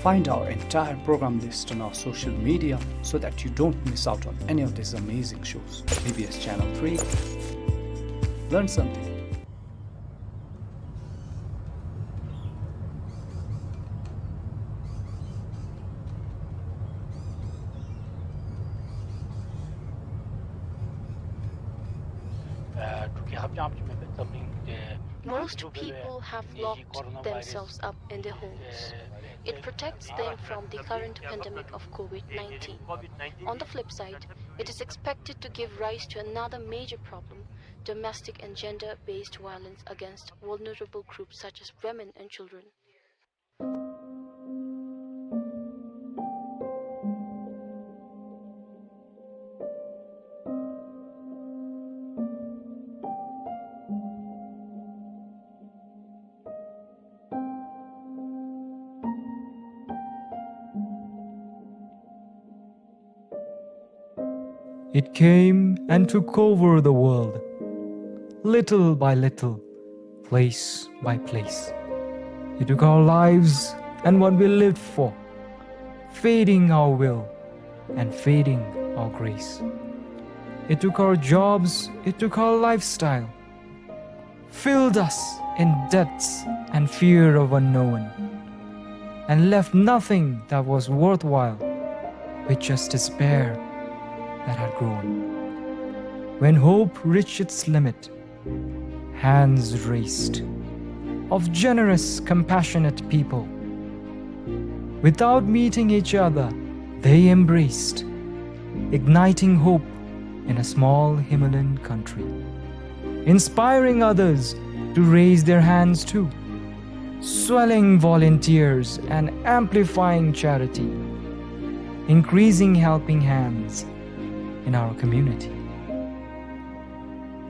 Find our entire program list on our social media so that you don't miss out on any of these amazing shows. B B S Channel three. Learn something. Most people have locked themselves up in their homes. It protects them from the current pandemic of COVID nineteen. On the flip side, it is expected to give rise to another major problem: domestic and gender-based violence against vulnerable groups such as women and children. It came and took over the world, little by little, place by place. It took our lives and what we lived for, fading our will and fading our grace. It took our jobs, it took our lifestyle, filled us in debts and fear of unknown, and left nothing that was worthwhile, with just despair that had grown. When hope reached its limit, hands raised of generous, compassionate people. Without meeting each other, they embraced, igniting hope in a small Himalayan country, inspiring others to raise their hands too, swelling volunteers and amplifying charity, increasing helping hands in our community.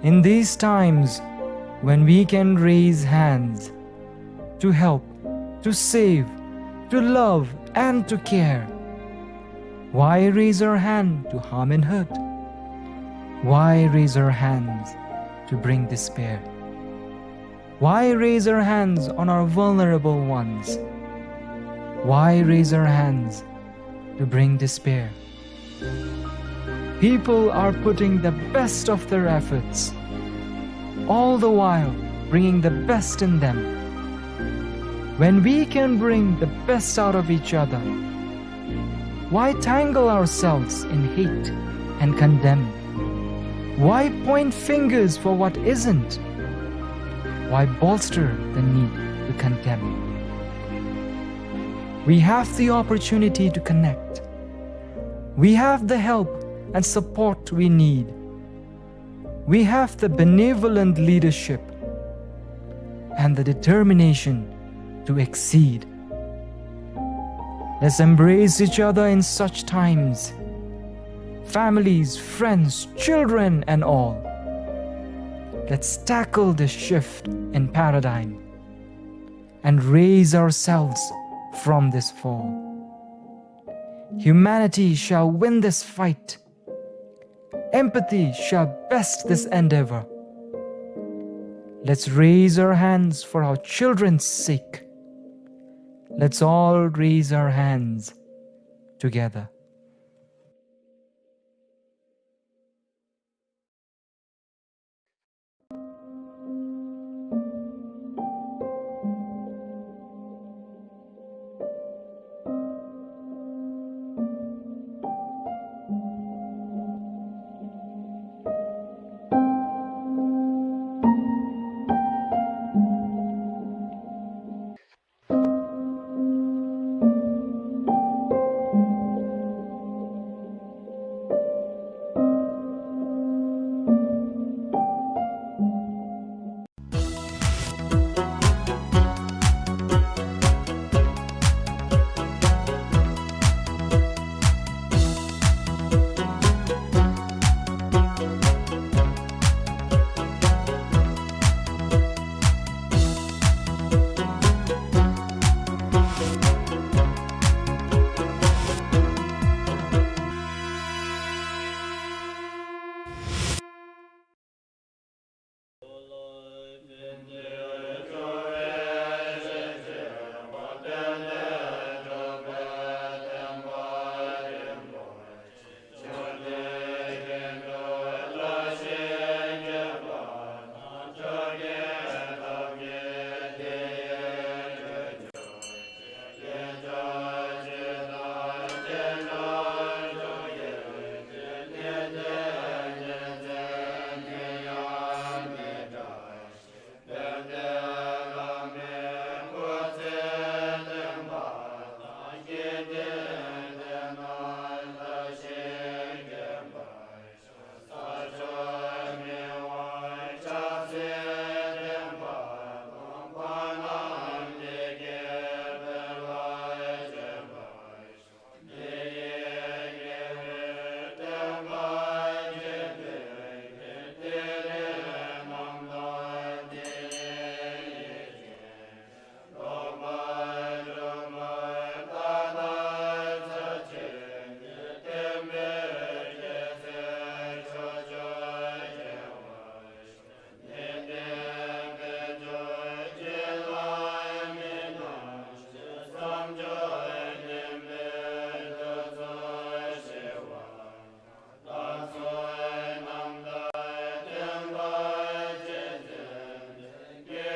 In these times when we can raise hands to help, to save, to love, and to care, why raise our hand to harm and hurt? Why raise our hands to bring despair? Why raise our hands on our vulnerable ones? Why raise our hands to bring despair? People are putting the best of their efforts, all the while bringing the best in them. When we can bring the best out of each other, why tangle ourselves in hate and condemn? Why point fingers for what isn't? Why bolster the need to condemn? We have the opportunity to connect. We have the help and support we need. We have the benevolent leadership and the determination to exceed. Let's embrace each other in such times, families, friends, children, and all. Let's tackle this shift in paradigm and raise ourselves from this fall. Humanity shall win this fight. Empathy shall best this endeavor. Let's raise our hands for our children's sake. Let's all raise our hands together.